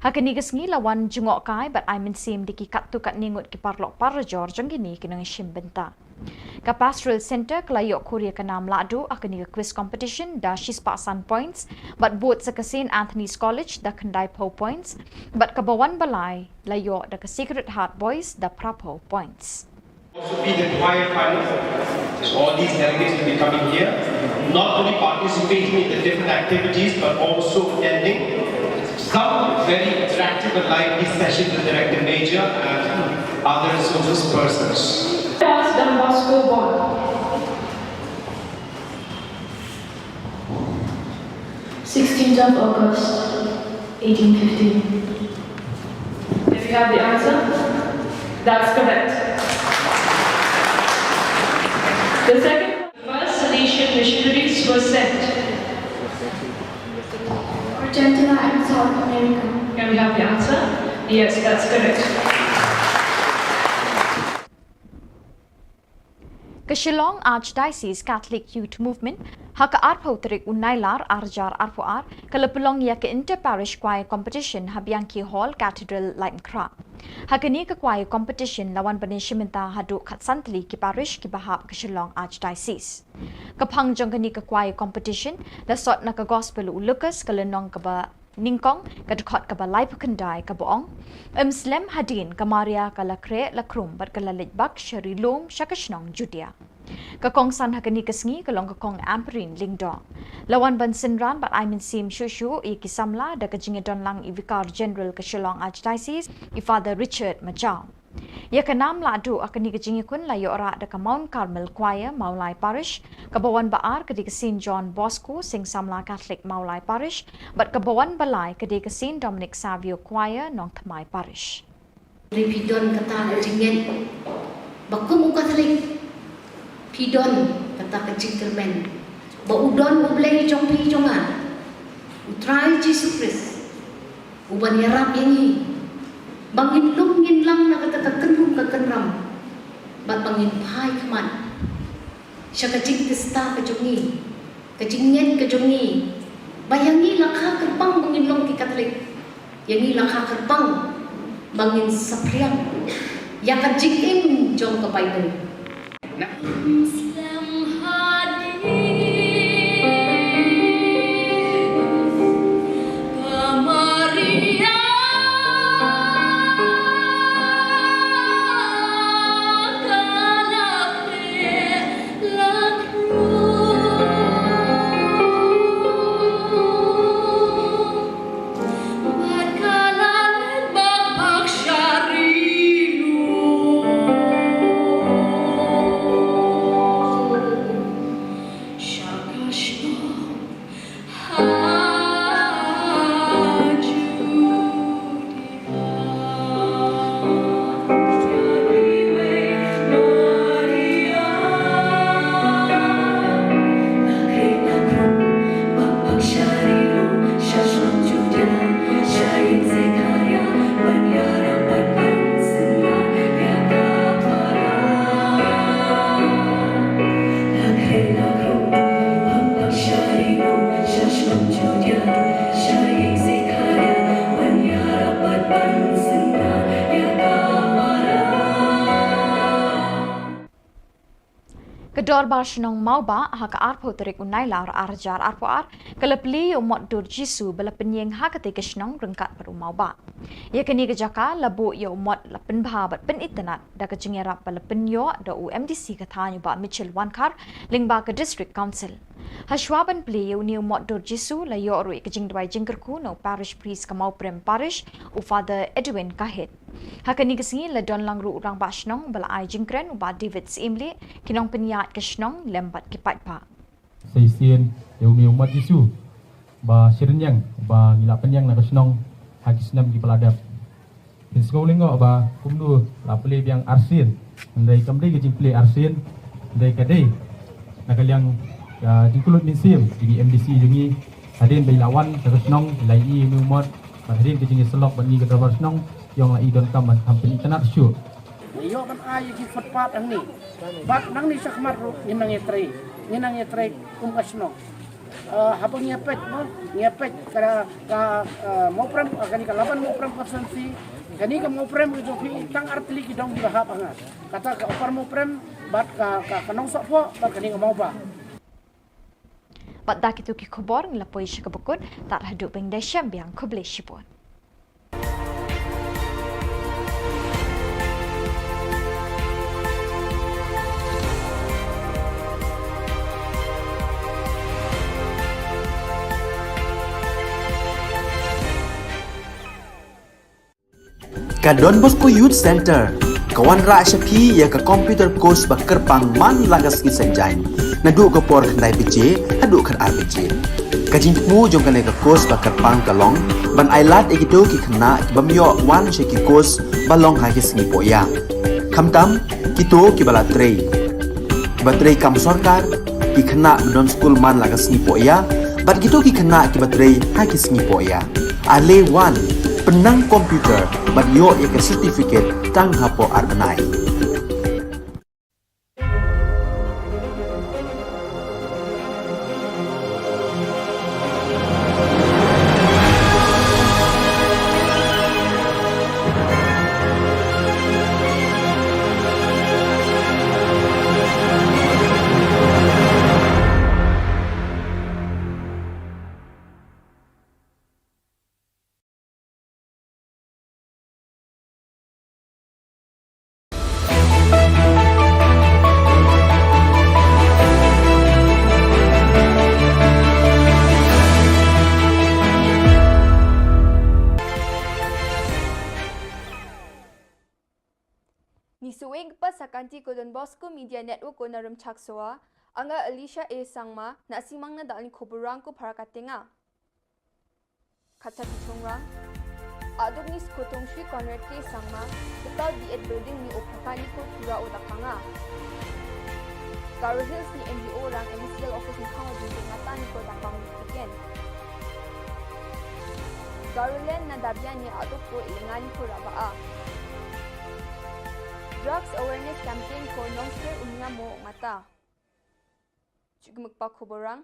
Ha kane ka sngi la wan jngohkai bad ai mynsiem da ki katto katne ngut ki paralok parajor jong kine ki nongïashim bynta. Ka Pastoral Centre ka la ïoh khur ïa ka nam lahduh ha kane ka quiz competition da shispah san points, bad bud sa ka Saint Anthony's College da khyndaiphew points, bad kaba wan ba lai la ïoh da ka Sacred Heart Boys da phraphew points. Also be the choir final. So all these delegates will be coming here, not only participating in the different activities, but also attending some very attractive and lively sessions with Director Major and other resources persons. Pass Don Bosco Board. sixteenth of August, eighteen fifteen. Do we have the answer? That's correct. The second, first Salesian missionaries were sent. Argentina and South America. Can we have the answer? Yes, that's correct. Ka Shillong Archdiocese Catholic Youth Movement, ha ka arphew tarik u Nailar ar hajar arphew ar, ka la pynlong ïa ka Inter Parish Choir Competition ha Bianchi Hall, Cathedral, Laitumkhrah. Ha kane ka choir competition la wan ban ïashim bynta haduh khatsan tylli ki parish kiba hap ka Shillong Archdiocese. Ka phang jong kane ka choir competition la sot na ka Gospel u Lukas, ka lynnong kaba nyngkong, ka dkhot kaba laiphew khyndai, kaba ong: Ym slem hadien ka Maria ka la khreh la khrum bad ka la leit bak sha ri lum sha ka shnong Judia. Ka kongsan ha kane ka sngi ka long ka Kong Ampareen Lyngdoh. La wan ban synran bad ai mynsiem shuh shuh ïa ki samla da ka jingïadon lang i Vicar General ka Shillong Archdiocese, i Father Richard Majaw. Ïa ka nam lahduh ha kane ka jingïakhun la ïoh rah da ka Mount Carmel Choir, Mawlai Parish, kaba wan ba ar ka dei ka Saint John Bosco, Seng Samla Catholic, Mawlai Parish, bad kaba wan ba lai ka dei ka Saint Dominic Savio Choir, Nongthymmai Parish. Phi don kata ka jingngeit ba kum u Katholik phi don kata ka jingkyrmen ba u don U Blei jong phi jong nga, U Trai Jisu Khrist, uban ïarap ïa ngi ba ngin lum ngin lang na kata ka kynrum ka kynram, bad ba ngin phai khmat sha ka jingtista ka jong ngi, ka jingngeit ka jong ngi, ba ïa ngi la kha kyrpang ba ngin long ki Katholik, ïa ngi la kha kyrpang ba ngin saphriang ïa ka jingim jong ka Baibl. Ka Dorbar Shnong Mawbah ha ka arphew tarik u Nailar arhajar arphew ar ka la plie ïa u mot dur Jisu ba la pynïeng ha katei ka shnong ryngkat bad u Mawbah. Ïa kane ka jaka la buh ïa u mot la pynbha bad pynitynnad da ka jingïarap ba la pynïoh da u M D C ka thaiñ u Bah Mitchell Wankhar lyngba ka District Council. Hashwa ban plie ïa une u mot dur Jisu la ïoh ruh ïa ka jingduwai jingkyrkhu na u Parish Priest ka Mawprem Parish, u Father Edwin Kahit. Ha kane ka sngi la don lang ruh u Rangbah Shnong ba la ai jingkren u Bah David Syiemlieh, ki nongpynïaid ka shnong lem bad ki paidbah. Sa shisien ïa une u mot Jisu ba shyrynniang ba ngi la pynïeng na ka shnong ha ki snem kiba la dep. Phin sngew lyngngoh ba kumno la plie biang arsien. Hynrei kam dei ka jingplie arsien, hynrei ka dei na ka liang ka jingkyllut mynsiem jong i M D C jong ngi. Hadien ba i la wan sha ka shnong, i la ïohi ïa une u mot, bad hadien ka jingïasyllok bad ngi ka dorbar shnong, i ong la i donkam ban kham pynitynnad shuh. Ngi ïoh ban ai ïa ki footpath hangne. Bad nangne shakhmat ruh ngin nang ïatrei, ngin nang ïatrei kum ka shnong. Eh, haba ngi ïa peit, mo, ngi ïa peit ka, ka, eh, Mawprem, eh, kane ka Laban Mawprem constituency, kane ka Mawprem ka jong phi tang ar tylli ki dong kiba hap ha nga. Kata ka Upper Mawprem, bad ka, ka, ka Nongsohphoh, bad kane ka Mawbah. Bad da kito ki khubor ngi la poi sha kaba kut, tad haduh ban ïashem biang, khublei shibun. Ka Don Bosco Youth Centre ka wanrah sha phi ïa ka computer course ba kyrpang man la ka sngi Saitjaiñ, naduh ka por khyndai baje haduh khatar baje. Ka jingthmu jong kane ka course ba kyrpang ka long ban ailad ïa kito ki khynnah ki bym ïoh wan sha ki course ba long ha ki sngi pohïa, khamtam kito kiba la trei, kiba trei kam sorkar, ki khynnah ba don skul man la ka sngi pohïa, bad kito ki khynnah kiba trei ha ki sngi pohïa. Ale wan, pynnang computer bad ïoh ïa ka certificate tang hapoh ar bnai. Ngi shu ïeng pat sha ka kynti ka Don Bosco Media Network na Rymchak Sowa, anga Alicia A Sangma, na Simang na dal ni khubor rang ko para ka tenga. Kata ki chungrang. Aduk ni skutong Shri Conrad K Sangma, Betal B Ed Building ni Upakani ko tura o dakanga. Garo Hills ni M D O rang M C L office ni khawa jingkata ni ko dakang ni tiken. Garoland na Dabiani aduk ko ilingani ko raba a. Drugs awareness campaign ko Nongkir Umia mo ngata. Chukmukpa khuborang.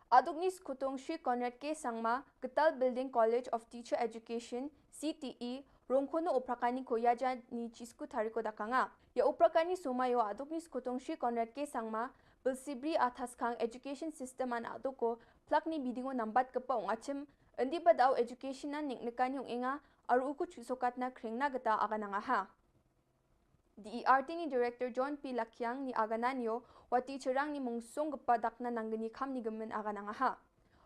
Aduk ni skutong Shri Conrad K Sangma, Gatal Building College of Teacher Education, C T E, Rongkhono Uprakani ko yaja ni chisku tariko dakanga. Ya Uprakani suma yo aduk ni skutong Shri Conrad K Sangma, Bilsibri Athaskang Education System an aduk ko plak ni bidingo nambat kepa ung achim, endi badau education an nik nekani ung enga, aru uku chusokatna kringna geta aganangaha. D E R T ni Director John P Lakiang ni agananio, wati cherang ni mungsong gepa dakna nanggeni kam ni gemen aganangaha.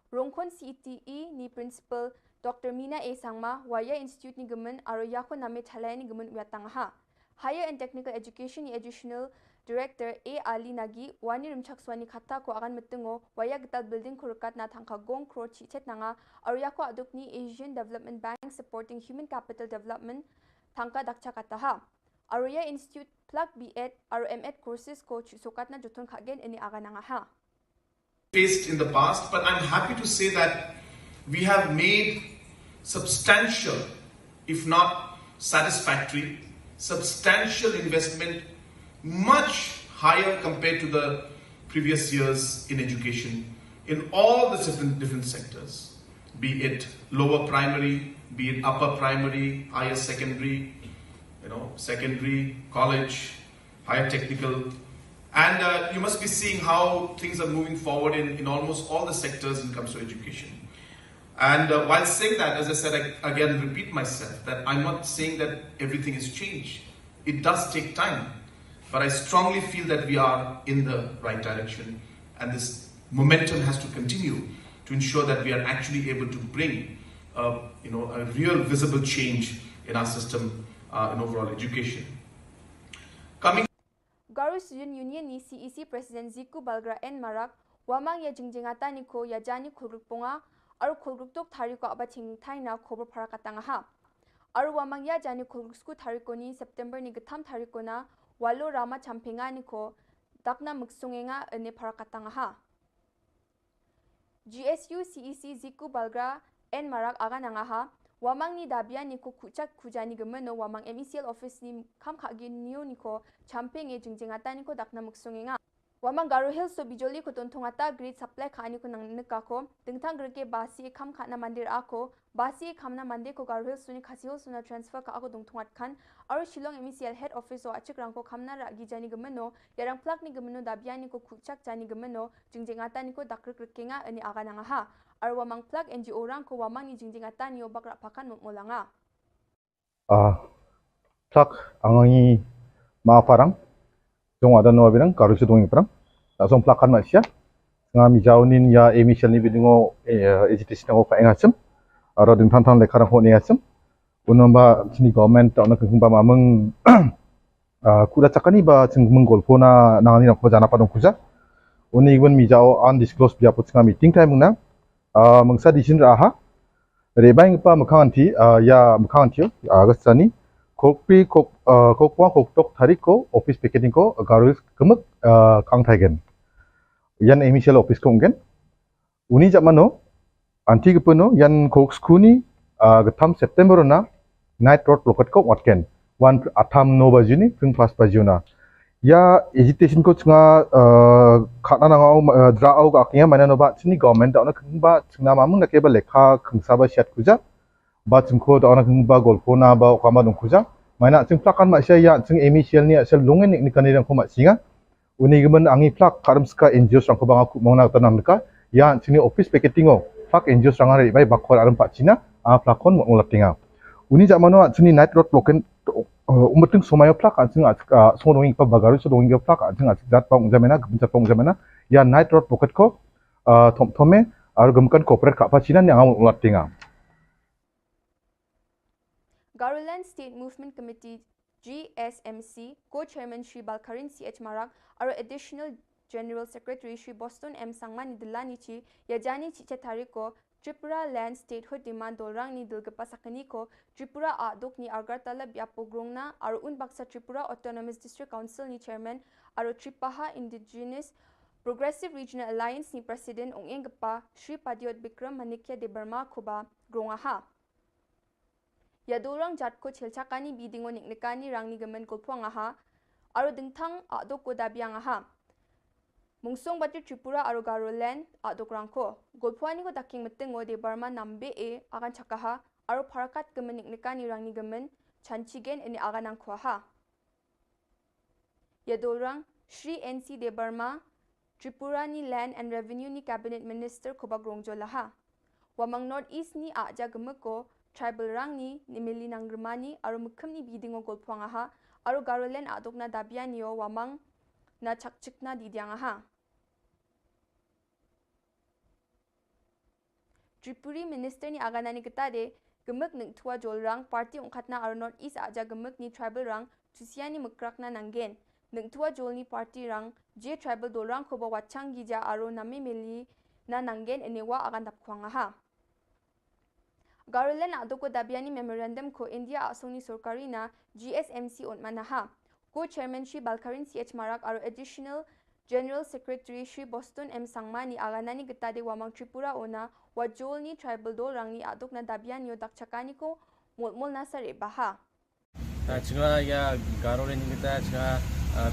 Rongkhon C T E ni Principal Doctor Mina A Sangma, Waya Institute ni gemen, aro yako name thalai ni gemen uyatangaha. Higher and Technical Education ni Additional Director A Ali Nagi, wani rimchak swani kata ko agan metengo, waya getal building ko rekat na tangka gong kro chichet nanga, aro yako aduk ni Asian Development Bank Supporting Human Capital Development, tangka dakcha kataha. Aro ya Institute plak B Ed, aro M Ed courses ko chu sokat na jotun khagen ini aganangaha. Faced in the past, but I'm happy to say that we have made substantial, if not satisfactory, substantial investment, much higher compared to the previous years in education, in all the different, different sectors, be it lower primary, be it upper primary, higher secondary, you know, secondary, college, higher technical, And uh, you must be seeing how things are moving forward in, in almost all the sectors when it comes to education. And uh, while saying that, as I said, I again repeat myself that I'm not saying that everything has changed. It does take time, but I strongly feel that we are in the right direction, and this momentum has to continue to ensure that we are actually able to bring uh, you know, a real visible change in our system uh, in overall education. Coming Garo Student Union ni C E C President Ziku Balgra N Marak, wamang ya jingjingata ni ko ya jani khulgruk ponga, aru khulgruk tok thari ko aba ching thai na khobor para katang ha. Aru wamang ya jani khulgruk sku thari ko ni September ni getham thari ko na, walo rama champenga ni ko, dakna muksungenga ene para katang ha. G S U C E C Ziku Balgra N Marak aga nangaha, wamang ni dabia ni ko kuchak kujani gemeno wamang M E C L office ni kam khagi niu ni ko champeng e jingjingata ni ko dakna muksungenga. Wamang Garo Hills so bijoli ko tontongata grid supply kha ni ko nang neka ko, dengtang greke basi e kam khana mandir ako, basi e kamna mande ko Garo Hills so ni Khasi Hills so na transfer kha ako dongtongat khan, aru Shillong M E C L head office o achik rang ko kamna ra gi jani gemeno, yarang plak ni gemeno dabia ni ko kuchak jani gemeno, jingjingata ni ko dakrik rikenga ene aga nangaha. Aru wamang plak N G O rang ko wamang ni jingjingata ni o bakra pakan mutmolanga. Ah, plak angangi ma parang, jong ada no abirang, karu sidong iprang. Tak song plak kan masia. Nga mi jauh nin ya emi shal ni bidingo eh, agitation ko ka engachem. Ara ding tan tan le karang ko ni engachem. Unamba sini government tak nak kembang mameng ah, kuda cakani ba ching menggol pona nangani nak ko jana padong kuja. Uni gwen mi jauh undisclosed biapo chinga meeting time na. Ah, mengsa di shin raha. Rebai ngipa mekang anti ah, ya mekang anti ah, gastani. Kokpi kok ah, kokwa koktok tari ko office picketing ko garu kemek ah, kang taigen. Yan emi shal office ko ngen. Uni jak mano anti gepeno yan kok skuni ah, getham September na night road blockade ko watken. Wan atham no bajuni pring pas bajuna. Ya agitation ko chinga ah, khana nangau ah, dra au ga kenya mana no ba chini government da na keng ba chingna mamung da ke ba lekha kengsa ba shat kuja. Ba chingko da na keng ba golpo na ba kama dong kuja. Mana ching plakan ma sha ya ching emi shal ni shal lungen ni kani rang ko ma chinga. Uni gemen angi plak karam ska N G O rang ko ba nga ku mong na tanam ka. Ya chini office picketing o plak N G O rang ari bai bakor aram pa china a plakon mo latinga. Uni jak mano chini night road blockade umating somayo plak anjing a song donging pa bagaru so donging plak anjing a jat pong jamena gemen jat pong jamena. Ya night road blockade ko ah, thom thome aru gemkan corporate ka pa china ni anga mo latinga. Garoland State Movement Committee G S M C co-chairman Shri Balkarin C H Marak aru additional general secretary Shri Boston M Sangma ni dila ni chi yajani chi chatari ko Tripura Land Statehood Demand dolrang ni dilgapa sakani ko Tripura aduk ni Agartala biapo grongna aru un baksa Tripura Autonomous District Council ni chairman aru Tripaha Indigenous Progressive Regional Alliance ni president ong enggapa Shri Padiot Bikram Manikya Debbarma koba grongaha. Yadorang jat ko chelchakani bidingo niknikani rangni gemen kulpuangaha aru dingthang aduk ko dabiangaha. Mungsong bati Tripura aru Garoland aduk rangko. Golpuani ko daking metengo Debbarma nambe e akan chakaha aru parakat gemen niknikani rangni gemen chanchigen ini akan angkuaha. Yadorang Shri N C Debbarma Tripura ni Land and Revenue ni Cabinet Minister koba grongjo laha. Wamang North East ni aja gemeko tribal rang ni nimili nang germani aru mekem ni bidingo golpuangaha aru Garoland aduk na dabianio wamang na chakchikna didiangaha. Tripuri Minister ni aganani ketade gemek nengtua jolrang party ungkatna aru North East aja gemek ni tribal rang tusiani mekrakna nanggen. Nengtua jol ni party rang je tribal dolrang koba wachang gija aru nami meli na nanggen enewa agan dapkuangaha. Garoland aduk ko dabiani memorandum ko India asong ni sorkari na G S M C ontmanaha. Co-chairman Shri Balkarin C H Marak aru additional General Secretary Shri Boston M Sangma ni aganani getade wamang Tripura ona wajol ni tribal dolrang ni aduk na dabian yo dakchakani ko molmol nasa rebaha. Chinga ya Garoland ni kita chinga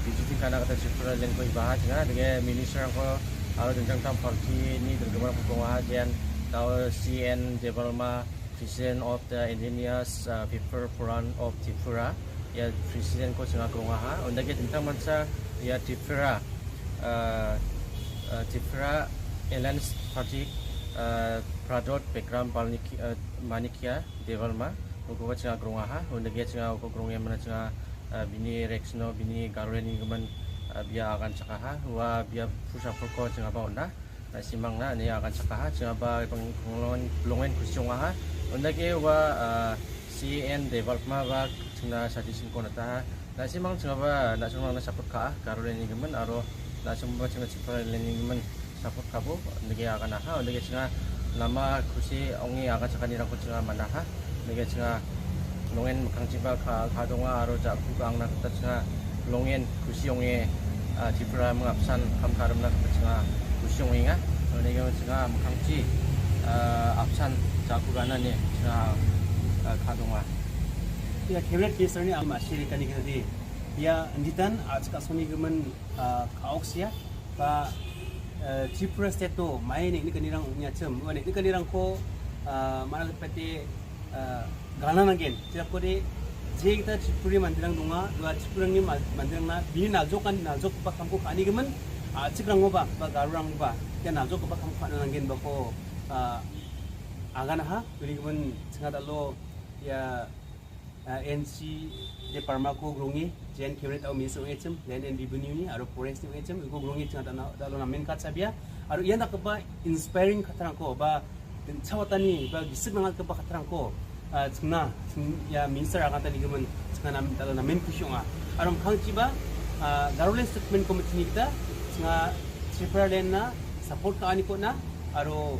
B J P kana kata Tripura lengkoi baha chinga dege minister ko aru dengchang tam party ni dengkemar ko konga jen tau C N Debbarma, President of the Indigenous People Forum of Tripura. Ïa president ko jong nga ka rung ha, ynda ki jingtang mynta ïa Tripura, eh, eh, Tripura Alliance Party, eh, Pradot Bikram Balniki, eh, Manikya Debbarma, u ko ka jong nga ka rung ha, ynda ki jong nga u ko ka rung ïa mynta jong nga, eh, bini Rexno, bini Garolen ni ka man, eh, bia agan chaka ha, wa bia pusa pur ko jong nga ba ynda. Na simang na ni akan saka ha, jong nga ba pang long, long en khusi ong ha. Ynda ki wa, ah, C N Debbarma ba jong nga suggestion ko na ta ha. Na simang jong nga ba na jong nga na support ka ha, Garolen ni ka man aro na jong nga ba jong nga support Garolen ni ka man support ka bo, ynda ki akan ha, ynda ki jong nga nama khusi ong i akan saka ni rang ko jong nga mana ha. Ynda ki jong nga long en makhang chi ba ka, ka dong nga aro ja ku ka ang na kata jong nga long en khusi ong i, ah, Tripura mengapsan kam ka ram na kata jong nga khusi ong i nga. Ynda ki jong nga makhang chi, ah, apsan ja ku ka na ni jong nga, ah, ka dong nga. Ïa, Cabinet Minister ni ama shiri kani kani di. Ïa, nditan, ah, jaka soni ka man, ah, ka ok sia ba, eh, Tripura State to mai ne ni kani rang nya chem, ne ni kani rang ko, ah, mana pete, ah, gana nangen. Tira ko de je kita Tripura mandirang dunga, dua Tripura ni ma-, mandirang na bini na jok kan na jok ba kam ko kani ka man, ah, chik rang ba, ba Garo rang ba. Ïa na jok ba kam ko kani nangen ba ko, ah, agana ha, bini ka man singa dalo ïa, ah, N C Debbarma ko grungi, J N Cabinet au Minister ong echem, Land and Revenue ni, aro Forest ni ong echem, ko grungi chang dana, dalo na main kat sabia, aro ïa na kaba inspiring kata rang ko, ba, chawatani, ba, gisik nangat kaba kata rang ko, ah, chang na, chang, ïa Minister akan tani ka man, chang na, dalo na main khusi ong a. Aro makhang chi ba, ah, Garoland Statement Committee ni kita, chang Tripura Land na, support ka ani ko na, aro,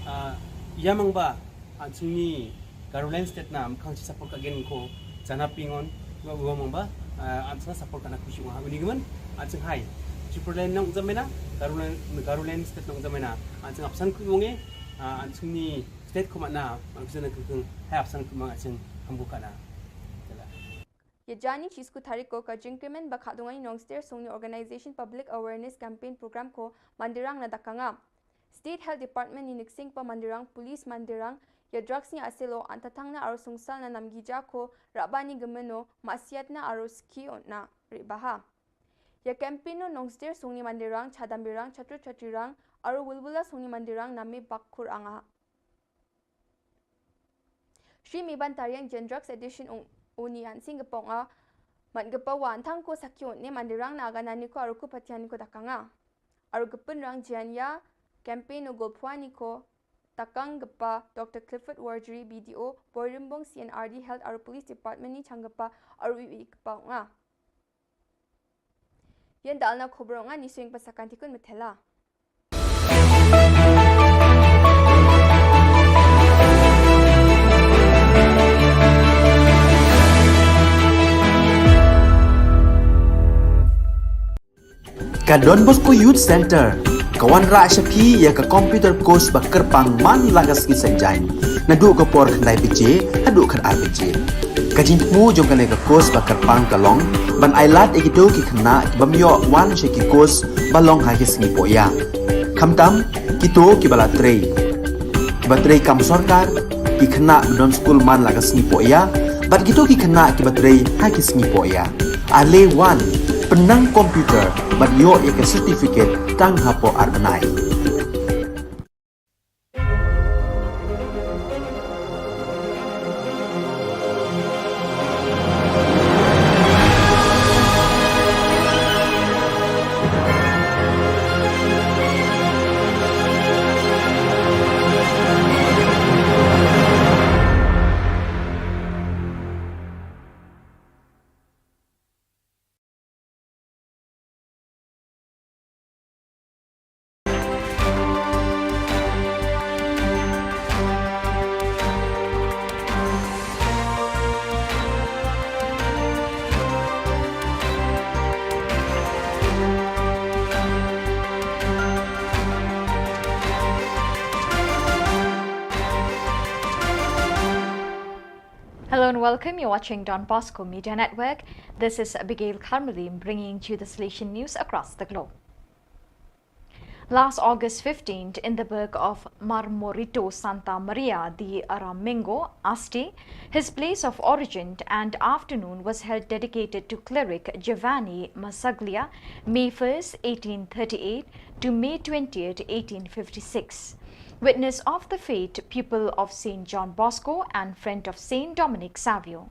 ah, ïa mang ba, an sung ni Garoland State na, makhang chi support ka gen ko, jana pingon, wa, wa mang ba, ah, an sung support ka na khusi ong ha, uni ka man, an sung hai. Tripura Land nang jam mena, Garoland, Garoland State nang jam mena, an sung apsan ku ong e, ah, an sung ni state ko mana, an sung na kung kung, hai apsan ku mang an sung hambu ka na. Ïa jani chi sku tarik ko ka jingkmen ba ka dungan Nongsder sung ni organization public awareness campaign program ko mandirang na dakanga. State Health Department ni niksing pa mandirang, police mandirang, ïa drugs ni aselo, antatang na aro sungsal na namgija ko, raba ni gemeno, masiat na aro ski on na, ribaha. Ïa campaign no Nongsder sung ni mandirang, chadambirang, chatru chatrirang, aro wulwula sung ni mandirang, name bak kur anga. Shri Miban Tariang Jen Drugs Edition ong uni an sing gepong a, man gepa wa antang ko sakyo ne mandirang na agana ni ko aro ku patian ni ko dakanga. Aro gepun rang jian ïa, campaign o golphuan ni ko, takang gepa Doctor Clifford Warjri B D O, Boirimbong C N R D Health aro Police Department ni chang gepa aro iwi gepa nga. Yen dal na khubor nga ni swing pasakan tikun metela. Ka Don Bosco Youth Center ka wanrah sha phi ïa ka computer course ba kyrpang man la ka sngi Saitjaiñ, naduh ka por khyndai baje haduh khatar baje. Ka jingthmu jong kane ka course ba kyrpang ka long ban ailad ïa kito ki khynnah ki bym ïoh wan sha ki course ba long ha ki sngi pohïa. Khamtam kito kiba la trei, kiba trei kam sorkar, ki khynnah ba don skul man la ka sngi pohïa, bad kito ki khynnah kiba trei ha ki sngi pohïa. Ale wan, pynnang computer bad ïoh ïa ka certificate tang hapoh ar bnai. Hello and welcome. You're watching Don Bosco Media Network. This is Abigail Carmelim bringing to you the Salesian news across the globe. Last August fifteenth, in the burgh of Marmorito Santa Maria de Aramengo, Asti, his place of origin, an afternoon was held dedicated to cleric Giovanni Massaglia, May first, eighteen thirty-eight to May twentieth, eighteen fifty-six. Witness of the faith, pupil of Saint John Bosco and friend of Saint Dominic Savio.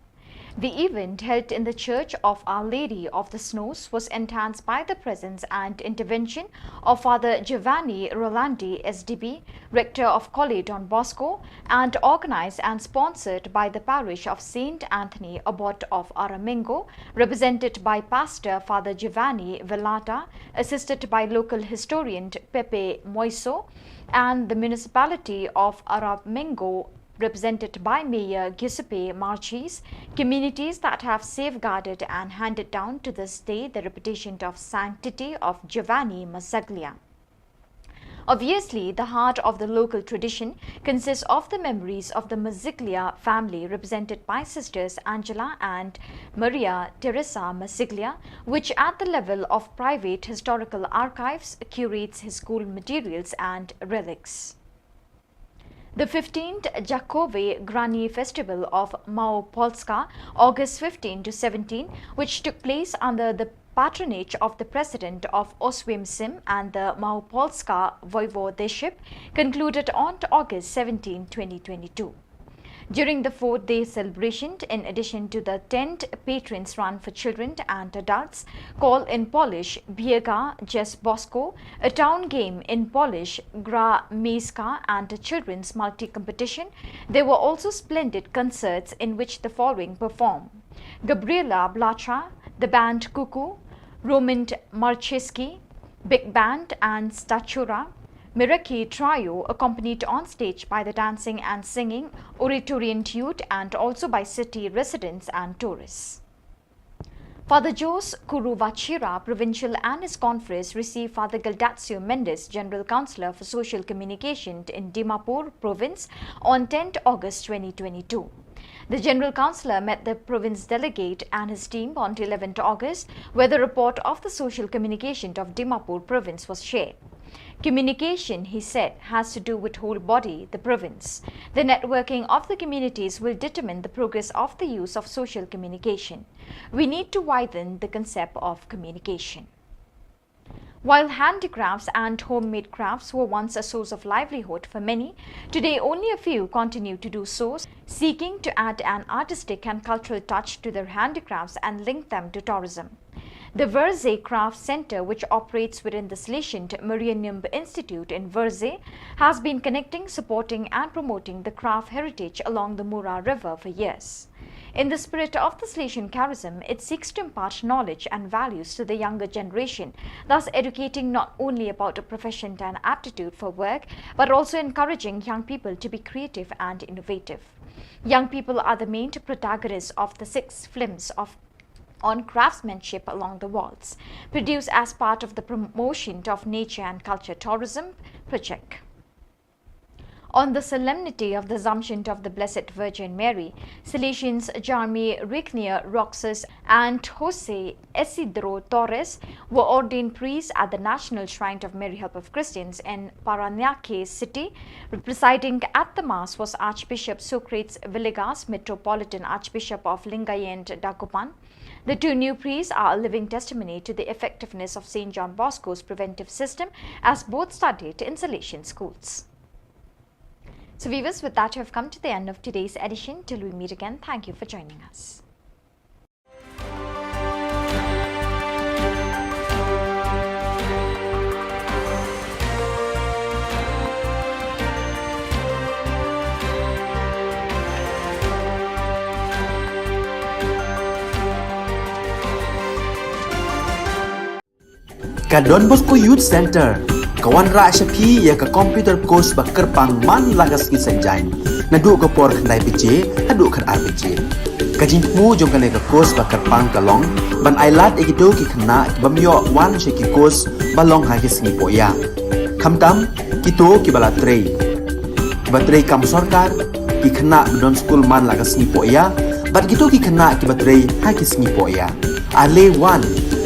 The event, held in the Church of Our Lady of the Snows, was enhanced by the presence and intervention of Father Giovanni Rolandi, S D B, Rector of Colle Don Bosco, and organized and sponsored by the parish of Saint Anthony, Abbot of Aramengo, represented by Pastor Father Giovanni Velata, assisted by local historian Pepe Moiso, and the municipality of Aramengo, represented by Mayor Giuseppe Marchese, communities that have safeguarded and handed down to this day the reputation of sanctity of Giovanni Massaglia. Obviously, the heart of the local tradition consists of the memories of the Massaglia family, represented by sisters Angela and Maria Teresa Massaglia, which at the level of private historical archives curates his school materials and relics. The fifteenth Jakove Grani Festival of Małopolska, August fifteen to seventeen, which took place under the patronage of the President of Oswiecim and the Małopolska Voivodeship, concluded on August seventeenth, twenty twenty-two. During the four-day celebration, in addition to the tent patrons run for children and adults, called in Polish Biega Dzież Bosko, a town game, in Polish Gra Miejska, and a children's multi-competition, there were also splendid concerts in which the following perform: Gabriela Blacha, the band Kuku, Roman Marcheski, big band and Statura, Miraki Trio, accompanied on stage by the dancing and singing Oratorian youth and also by city residents and tourists. Father Jose Kuruvachira, provincial, and his confreres received Father Galdazio Mendes, General Councillor for Social Communication in Dimapur Province, on tenth August twenty twenty-two. The General Councillor met the province delegate and his team on eleventh August, where the report of the social communication of Dimapur Province was shared. Communication, he said, has to do with whole body, the province. The networking of the communities will determine the progress of the use of social communication. We need to widen the concept of communication. While handicrafts and homemade crafts were once a source of livelihood for many, today only a few continue to do so, seeking to add an artistic and cultural touch to their handicrafts and link them to tourism. The Verze Craft Center, which operates within the Salesian Marianum Institute in Verze, has been connecting, supporting, and promoting the craft heritage along the Mura River for years. In the spirit of the Salesian charism, it seeks to impart knowledge and values to the younger generation, thus educating not only about a proficient and aptitude for work, but also encouraging young people to be creative and innovative. Young people are the main protagonists of the six films of on craftsmanship along the walls, produced as part of the promotion of nature and culture tourism project. On the solemnity of the Assumption of the Blessed Virgin Mary, Salesians Jarmi Rignier Roxas and Jose Isidro Torres were ordained priests at the National Shrine of Mary Help of Christians in Paranaque City. Presiding at the Mass was Archbishop Socrates Villegas, Metropolitan Archbishop of Lingayen Dagupan. The two new priests are a living testimony to the effectiveness of Saint John Bosco's preventive system, as both studied in Salesian schools. So viewers, with that, we have come to the end of today's edition. Till we meet again, thank you for joining us. Ka Don Bosco Youth Center ka wanrah sha phi ïa ka computer course ba kyrpang man la ka sngi Saitjaiñ, naduh ka por khyndai baje haduh khatar baje. Ka jingthmu jong kane ka course ba kyrpang ka long ban ailad ïa kito ki khynnah ki bym ïoh wan sha ki course ba long ha ki sngi pohïa, khamtam kito kiba la trei, kiba trei kam sorkar, ki khynnah ba don skul man la ka sngi pohïa, bad kito ki khynnah kiba trei ha ki sngi pohïa. Ale wan,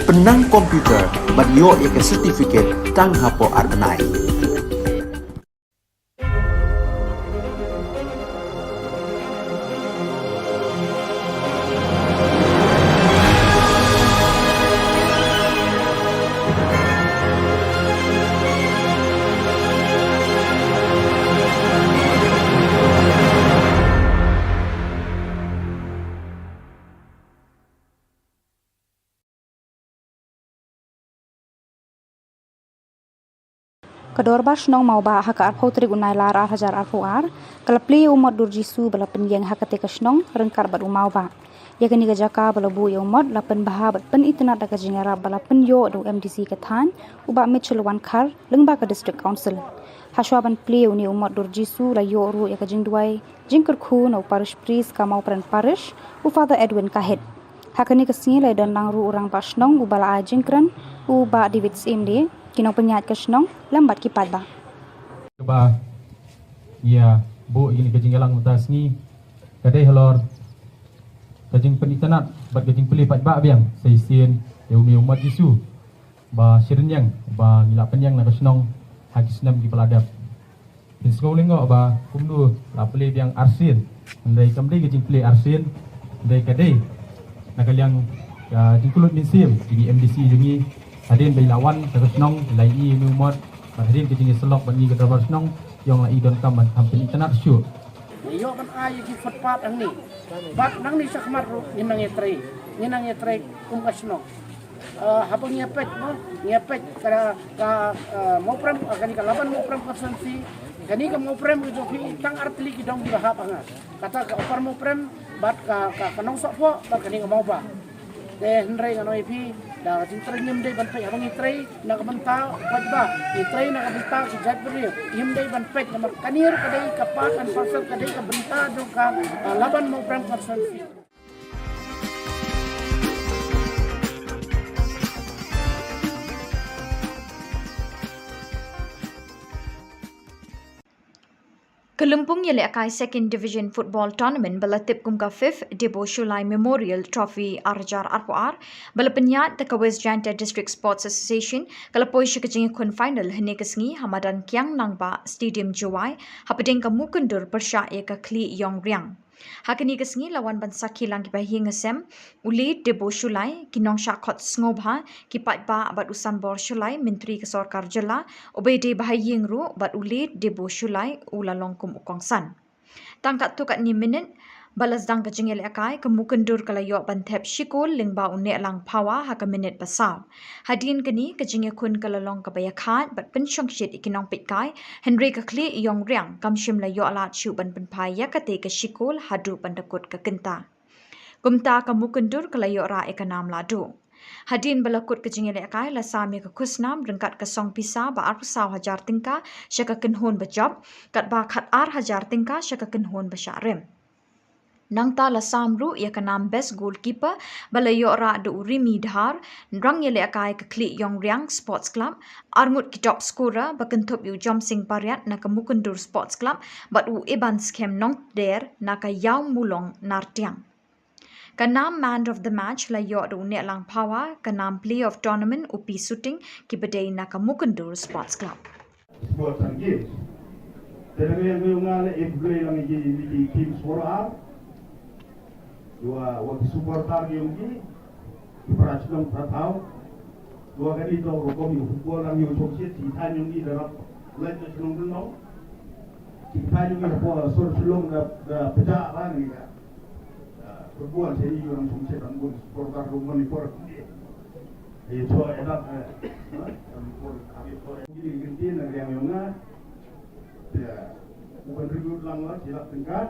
Pynang computer bad ïoh ïa ka certificate tang hapoh ar bnai. Ka Dorbar Shnong Mawbah ha ka arphew tarik u Nailar ar hajar arphew ar, ka la plie ïa u mot dur Jisu ba la pynïeng ha katei ka shnong ryngkat bad u Mawbah. Ïa kane ka jaka ba la buh ïa u mot la pynbha bad pynitynnad da ka jingïarap ba la pynïoh da u M D C ka thaiñ, u Bah Mitchell Wankhar, lyngba ka District Council. Hashwa ban plie ïa une u mot dur Jisu la ïoh ruh ïa ka jingduwai jingkyrkhu na u Parish Priest ka Mawprem Parish, u Father Edwin Kahit. Ha kane ka sngi la ïadon lang ruh u Rangbah Shnong uba la ai jingkren, u Bah David Syiem, ki nongpynïaid ka shnong lem bad ki paidbah. Kaba ïa buh ïa kane ka jingïalang mynta sngi ka dei halor ka jingpynitynnad bad ka jingplie paidbah biang sa shisien ïa une u mot Jisu ba shirynïeng ba ngi la pynïeng na ka shnong ha ki snem kiba la dep. Phin sngew lyngngoh ba kumno la plie biang arsien, hynrei kam dei ka jingplie arsien, hynrei ka dei na ka liang ka jingkyllut mynsiem jong i M D C jong ngi, hadien ba i la wan sha ka shnong, i la ïohi ïa une u mot, bad hadien ka jingïasyllok bad ngi ka dorbar shnong, i ong la i donkam ban kham pynïaid tynnat shuh. Ngi ïoh ban ai ïa ki footpath hangne. Bad nangne shakhmat ruh ngin nang ïatrei, ngin nang ïatrei kum ka shnong. Eh, haba ngi ïa peit, mo, ngi ïa peit ka, ka, eh, Mawprem, eh, kane ka Laban Mawprem constituency, kane ka Mawprem ka jong phi tang ar tylli ki dong kiba hap ha nga. Kata ka Upper Mawprem, bad ka, ka, ka Nongsohphoh, bad kane ka Mawbah. Te hynrei ngan ong ïa phi, da ka jingtrei ngim dei ban peit haba ngi trei na ka bynta u paidbah, ngi trei na ka bynta ki jaitbynriew, ngim dei ban peit namar kane ruh ka dei ka part and parcel, ka dei ka bynta jong ka, eh, Laban Mawprem constituency. Ka lympung ïalehkai Second Division Football Tournament ba la tip kum ka fifth Debo Shullai Memorial Trophy ar hajar arphew ar, ba la pynïaid da ka West Jaintia District Sports Association, ka la poi sha ka jingïakhun final hynne ka sngi ha madan Kiang Nangbah Stadium Jowai, hapdeng ka Mukyndur pyrshah ïa ka Khlieh Ïong Riang. Ha kane ka sngi la wan ban sakhi lang ki bahaïing hasem, u L. Debo Shullai, ki nongshah khot sngewbha, ki paidbah bad u Sanbor Shullai, Myntri ka Sorkar Jylla, uba dei bahaïing ruh, bad u L. Debo Shullai u la long kum u kongsan. Tang katto katne minit ba la sdang ka jingïalehkai, ka Mukyndur ka la ïoh ban thep shi kol lyngba u Nehlang Phawa ha ka minit ba saw. Hadien kane ka jingïakhun ka la long kaba ïakhaid bad pynshongshit ïa ki nongpeitkai, hynrei ka Khlieh Ïong Riang kam shym la ïoh lad shuh ban pynphai ïa katei ka shi kol haduh ban da kut ka kynta. Kumta ka Mukyndur ka la ïoh rah ïa ka nam lahduh. Hadien ba la kut ka jingïalehkai la sam ïa ka khusnam ryngkat ka song pisa ba arphew saw hajar tyngka sha ka kynhun ba jop, katba khat ar hajar tyngka sha ka kynhun ba shah rim. Nangta la sam ruh ïa ka nam Best Goalkeeper ba la ïoh rah da u Rimi Dhar, rang ïalehkai ka Khlieh Ïong Riang Sports Club, arngut ki top scorer ba kynthup ïa u Jomsing Pariat na ka Mukyndur Sports Club, bad u Iban Skhem Nongtder na ka Ïawmulong Nartiang. Ka nam Man of the Match la ïoh da u Nehlang Phawa, ka nam Player of Tournament u P Suting, kiba dei na ka Mukyndur Sports Club. Sports and Games. Te dang ïa nga ïa nga la e blei lang ïa ki team scorer. Wa, wa ki supporter ki ïong ki, ki para chnong para thaw. Wa kani to rukom ïa football lang ïa u chong shit, ki thaiñ ïong ki da rap lait na chnong Rynong. Ki thaiñ ïong ki hapoh sor Shillong da, da pynjah ba ni ka. Football sha ïong chong shit ang bun supporter rukom ni por. Ïa cho ïa dap, eh. Ïa cho ïa dap, ïa cho ïa dap. Ki kin tin na riang ïong nga. Ïa. U ban recruit lang la, shi lak tyngka.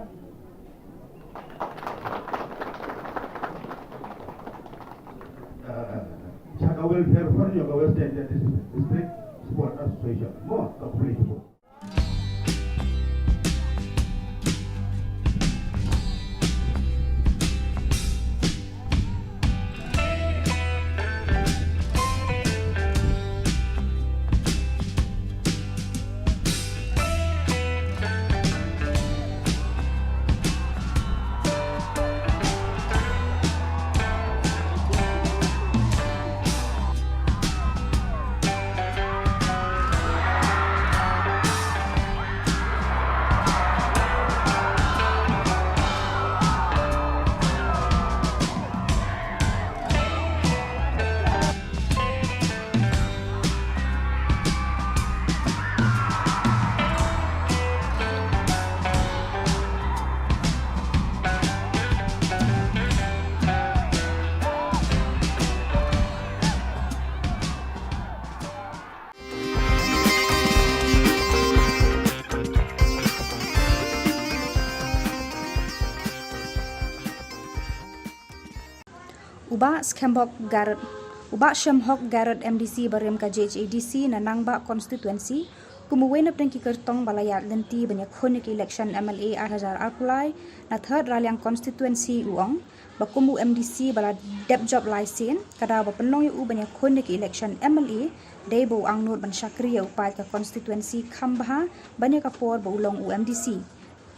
Sha ka welfare fund jong ka West Jaintia District Sport Association. Mo, ka pule jong. U Bah Shemhok Garod, u Bah Shemhok Garod, M D C barim ka J H A D C na Nangbah Constituency, kum uwei na pdeng ki kyrtong ba la ïaid lynti ban ïakhun ïa ka election M L A ar hajar arphew lai na Third Raliang Constituency, u ong ba kum u M D C ba la dep jop lai sien, ka daw ba pynlong ïa u ban ïakhun ïa ka election M L A dei ba u angnud ban shakri ïa u paid ka constituency kham bha ban ïa ka por ba u long u M D C.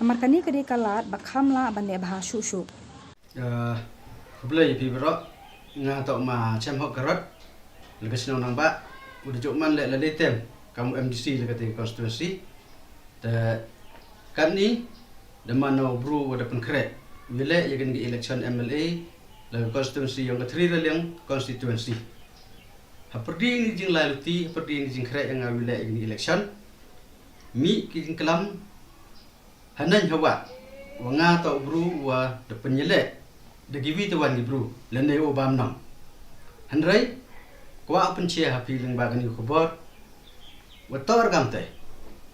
Namar kane ka dei ka lad ba kham lah ban leh bha shuh shuh. Ah, khublei ïa phi baroh. Nga toh ma Shemhok Garod, la ka shnong Nangbah, u da jop man leh la lei tem kam u M D C la ka te constituency. Te katni da man u bru u da pynkhreh u ïaleh ïa kane ka election M L A la ka constituency yong ka Thri Raliang constituency. Ha pyrdi ni jinglai luti, ha pyrdi ni jingkhreh ïa nga u ïaleh ïa kane ka election. Mih ki jingklam ha neng ha wah, wa nga toh u bru wa da pynïaleh da kiwi te wan ki bru lane u bam nong. Hynrei kwah pynshai ha phi lyngba kane ka khubor, wa toh ruh kam te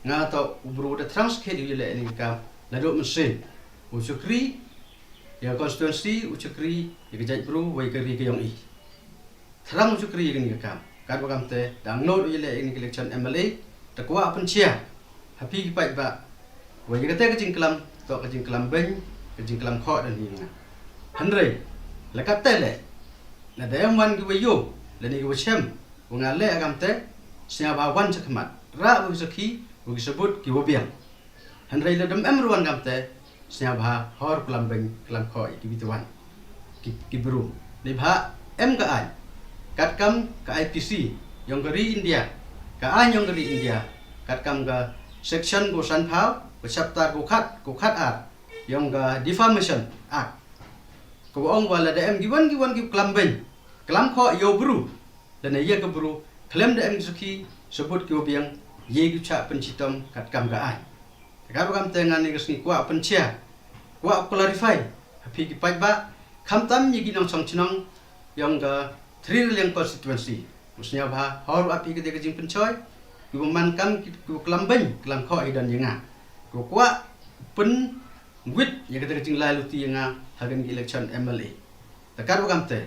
nga toh u bru da thrang skhet u ïaleh ïa kane ka kam naduh mynsiem. U shakri ïa ka constituency, u shakri ïa ka jaitbru wa ïa ka ri ka yong i. Thrang u shakri ïa kane ka kam. Katba kam te da angnud u ïaleh ïa kane ka election M L A, te kwah pynshai ha phi ki paidbah wa ïa kata ka jingklam toh ka jingklam beiñ, ka jingklam khoh da ni nga. Hynrei la kata leh, lada em wan ki wa ïoh lane ki wa shem wa nga leh ha kam te, sngewbha wan sha khmat, rah wa ki sakhi, wa ki sabut ki wa biang. Hynrei lada em ruh wan kam te, sngewbha hor klam beiñ klam khoh ïa kiwi te wan ki, ki bru. Neibhah em ka aiñ katkam ka I P C yong ka ri India, ka aiñ yong ka ri India, katkam ka section ko sanphew, ka chapter ko khat, ko khat ar yong ka Defamation Act, ka wa ong wa lada em ki wan ki wan ki klam beiñ klam khoh ïa u bru lane ïa ka bru khlem da em ki sakhi sabut ki wa biang, ïa ki chah pynshitom katkam ka aiñ. Te katba kam te nga ne ka sngi kwah pynshai, kwah clarify ha phi ki paidbah, khamtam ïa ki nongshong shnong yong ka Thri Raliang constituency. U sngewbha hor wa phi ka te ka jingpynshoi, ki wa man kam ki, ki wa klam beiñ klam khoh ïa don ïa nga, ki wa kwah pynwit ïa kata ka jinglai luti ïa nga ha kane ka election M L A. Te katba kam te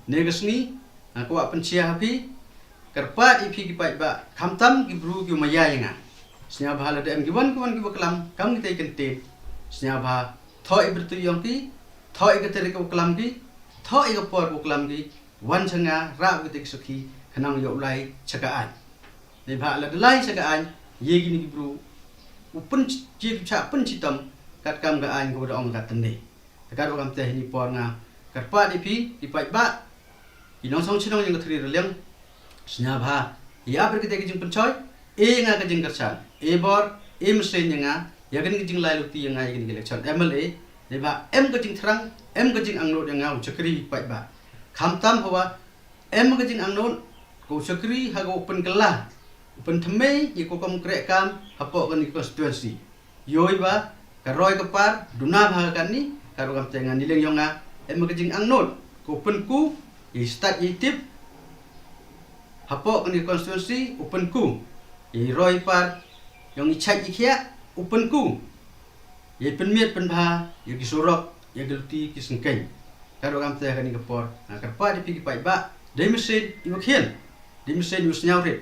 ne ka sngi nga kwah pynshai ha phi, kyrpad ïa phi ki paidbah, khamtam ki bru ki wa maya ïa nga, sngewbha lada em ki wan ki wan ki wa klam kam kita ki kyntien, sngewbha thoh ïa ka bynta yong ki, thoh ïa ka tarik ka wa klam ki, thoh ïa ka por ka wa klam ki, wan sha nga, rah wa kita ki sakhi, khnang ïoh u lai sha ka aiñ. Neibhah lada lai sha ka aiñ, ïa kine ki bru u pyn, ïa ki chah pynshitom katkam ka aiñ ka wa da ong katne. Te katba kam te ha kane ka por nga kyrpad ïa phi ki paidbah, ki nongshong shnong yong ka Thri Raliang, sngewbha ïa ap ïa kita ki jingpynshoi, e nga ka jingkyrshan, e bor, e mynsiem ïa nga ïa kane ka jinglai luti ïa nga ïa kane ka election M L A. Neibhah em ka jingthrang, em ka jingangnud ïa nga u shakri paidbah. Khamtam hawa em ka jingangnud ka u shakri ha ka wa pynkylla, u pynthymmai ïa ka kam kreh kam hapoh kane ka constituency. Ïohi ba ka roi ka par duna bha ha kane, katba kam te nga, ni liang yong nga em ka jingangnud ka u pynku ïa i stad ïa i tip hapoh kane ka constituency, u pynku ïa i roi par yong i chait i khiah, u pynku ïa i pynmiat pynbha ïa ki surok, ïa ki luti ki syngkien. Katba kam te ha kane ka por nga kyrpad ïa phi ki paidbah, dei mynsiem i wa khian, dei mynsiem i wa sngewrit,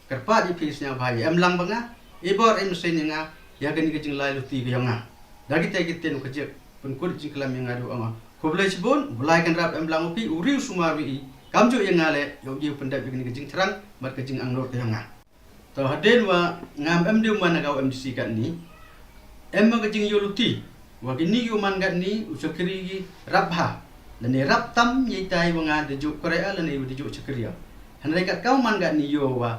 kyrpad ïa phi sngewbha ïa em lang ba nga, e bor e mynsiem ïa nga ïa kane ka jinglai luti ka yong nga. Da kita ki ktien u kajik pynkut jingklam ïa nga da ong, khublei shibun, u Blai Kynrad em lang wa phi, u ri u sumar wi i, kamjooh ïa nga leh ïoh u pyndep ïa kane ka jingthrang bad ka jingangnud ka yong nga. To hadien wa ngam em dei u man ha ka wa M D C katni, em ka jingïoh luti wa kini ki wa man katni u shakri ki rap bha lane rap tam ïa itai wa nga da juh kreh lane wa da juh shakri. Hynrei kat ka wa man katni ïoh wa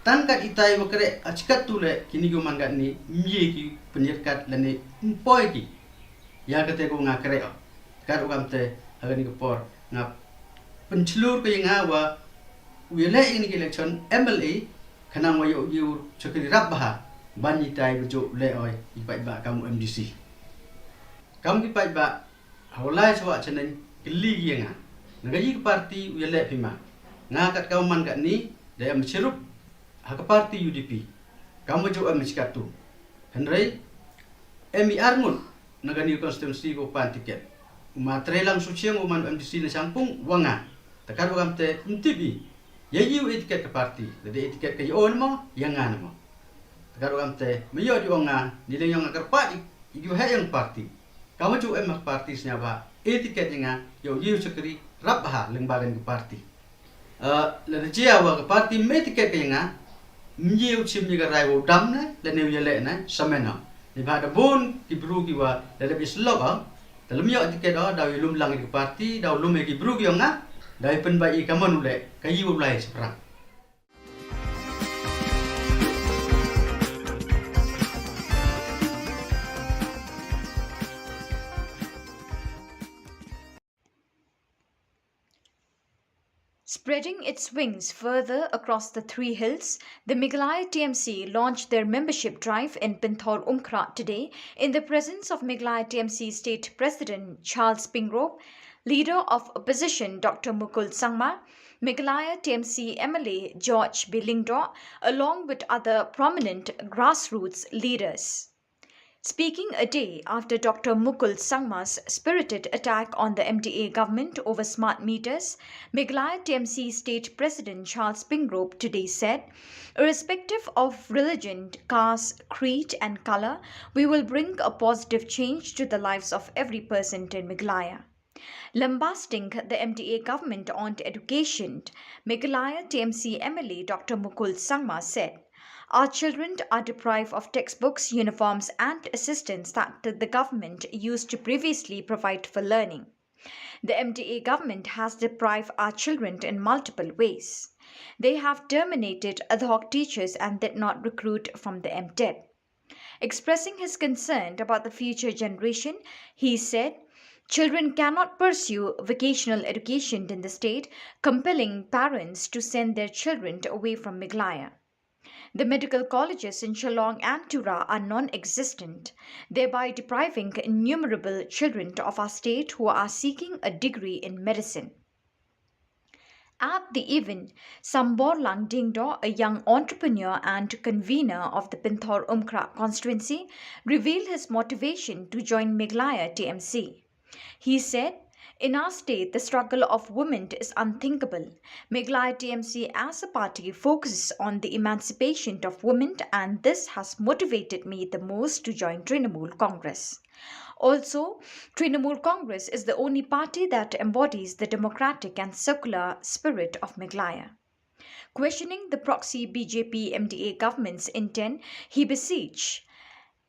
tang kat itai wa kreh, a chi katto leh kini ki wa man katni ym ïa ki pynïatkat lane ym poi ki ïa kata ka wa nga kreh. Katba kam te ha kane ka por nga pynchlur ka ïa nga wa u ïaleh ïa kane ka election M L A khnang wa ïoh u shakri rap bha ban itai wa juh leh oi i paidbah kam u M D C. Kam ki paidbah ha wa lai sawah chaneng kylli ki ïa nga, na ka ïa ka party u ïaleh phi ma? Nga kat ka wa man katni da em chirup ha ka party U D P, kam wa juh em chi katto. Hynrei em i ar ngut na kane ka constituency ko pan ticket. Ma Treilang Suchiang u man u M D C na Shangpung wa nga. Te katba kamte ym tip i. Ïa i u e tiket ka party. Lada e tiket ka ïa o ne mo, ïa nga ne mo. Te katba kamte me ïoh ju ong nga, ni leng ïong nga kyrpad i, i ju heh ïong party. Ka ma ju em ha ka party sñiawbha e tiket ïa nga, ïa u ïa u shakri rap bha lyngba kane ka party. Eh, lada jia wa ka party me tiket ka ïa nga, ym ye u chim ïa ka rai wa u dam ne, lane u ïaleh ne, sa men o. Neibhah da bun ki bru ki wa da dep i slok o, da lym ïoh tiket o, da u i lum lang ïa ka party, da u lum ïa ki bru ki ïong nga, da u i pynbeit ïa ka mon u leh, ka ïa u lai shaphrang. Spreading its wings further across the three hills, the Meghalaya T M C launched their membership drive in Pinthor Umkhrah today in the presence of Meghalaya T M C State President Charles Pingrope, Leader of Opposition Doctor Mukul Sangma, Meghalaya T M C M L A George B Lyngdoh, along with other prominent grassroots leaders. Speaking a day after Doctor Mukul Sangma's spirited attack on the M D A government over smart meters, Meghalaya T M C State President Charles Pingrope today said, irrespective of religion, caste, creed, and color, we will bring a positive change to the lives of every person in Meghalaya. Lambasting the M D A government on education, Meghalaya T M C M L A Doctor Mukul Sangma said, our children are deprived of textbooks, uniforms, and assistance that the government used to previously provide for learning. The M D A government has deprived our children in multiple ways. They have terminated ad hoc teachers and did not recruit from the M TET. Expressing his concern about the future generation, he said, children cannot pursue vocational education in the state, compelling parents to send their children away from Meghalaya. The medical colleges in Shillong and Tura are non existent, thereby depriving innumerable children of our state who are seeking a degree in medicine. At the event, Samborlang Dingdo, a young entrepreneur and convener of the Pinthor Umkhrah constituency, revealed his motivation to join Meghalaya T M C. He said, in our state, the struggle of women is unthinkable. Meghalaya T M C as a party focuses on the emancipation of women, and this has motivated me the most to join Trinamool Congress. Also, Trinamool Congress is the only party that embodies the democratic and secular spirit of Meghalaya. Questioning the proxy B J P M D A government's intent, he beseeched,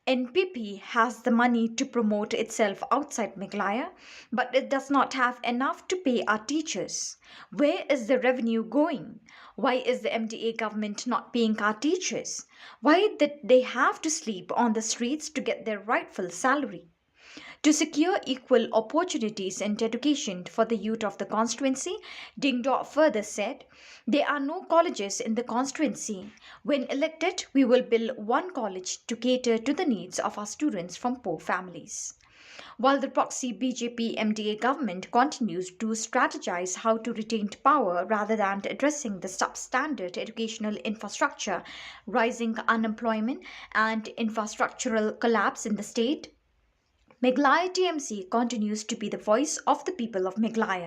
N P P has the money to promote itself outside Meghalaya, but it does not have enough to pay our teachers. Where is the revenue going? Why is the M D A government not paying our teachers? Why did they have to sleep on the streets to get their rightful salary? To secure equal opportunities in education for the youth of the constituency, Dingdo further said, there are no colleges in the constituency. When elected, we will build one college to cater to the needs of our students from poor families. While the proxy B J P M D A government continues to strategize how to retain power rather than addressing the substandard educational infrastructure, rising unemployment, and infrastructural collapse in the state, Meghalaya T M C continues to be the voice of the people of Meghalaya.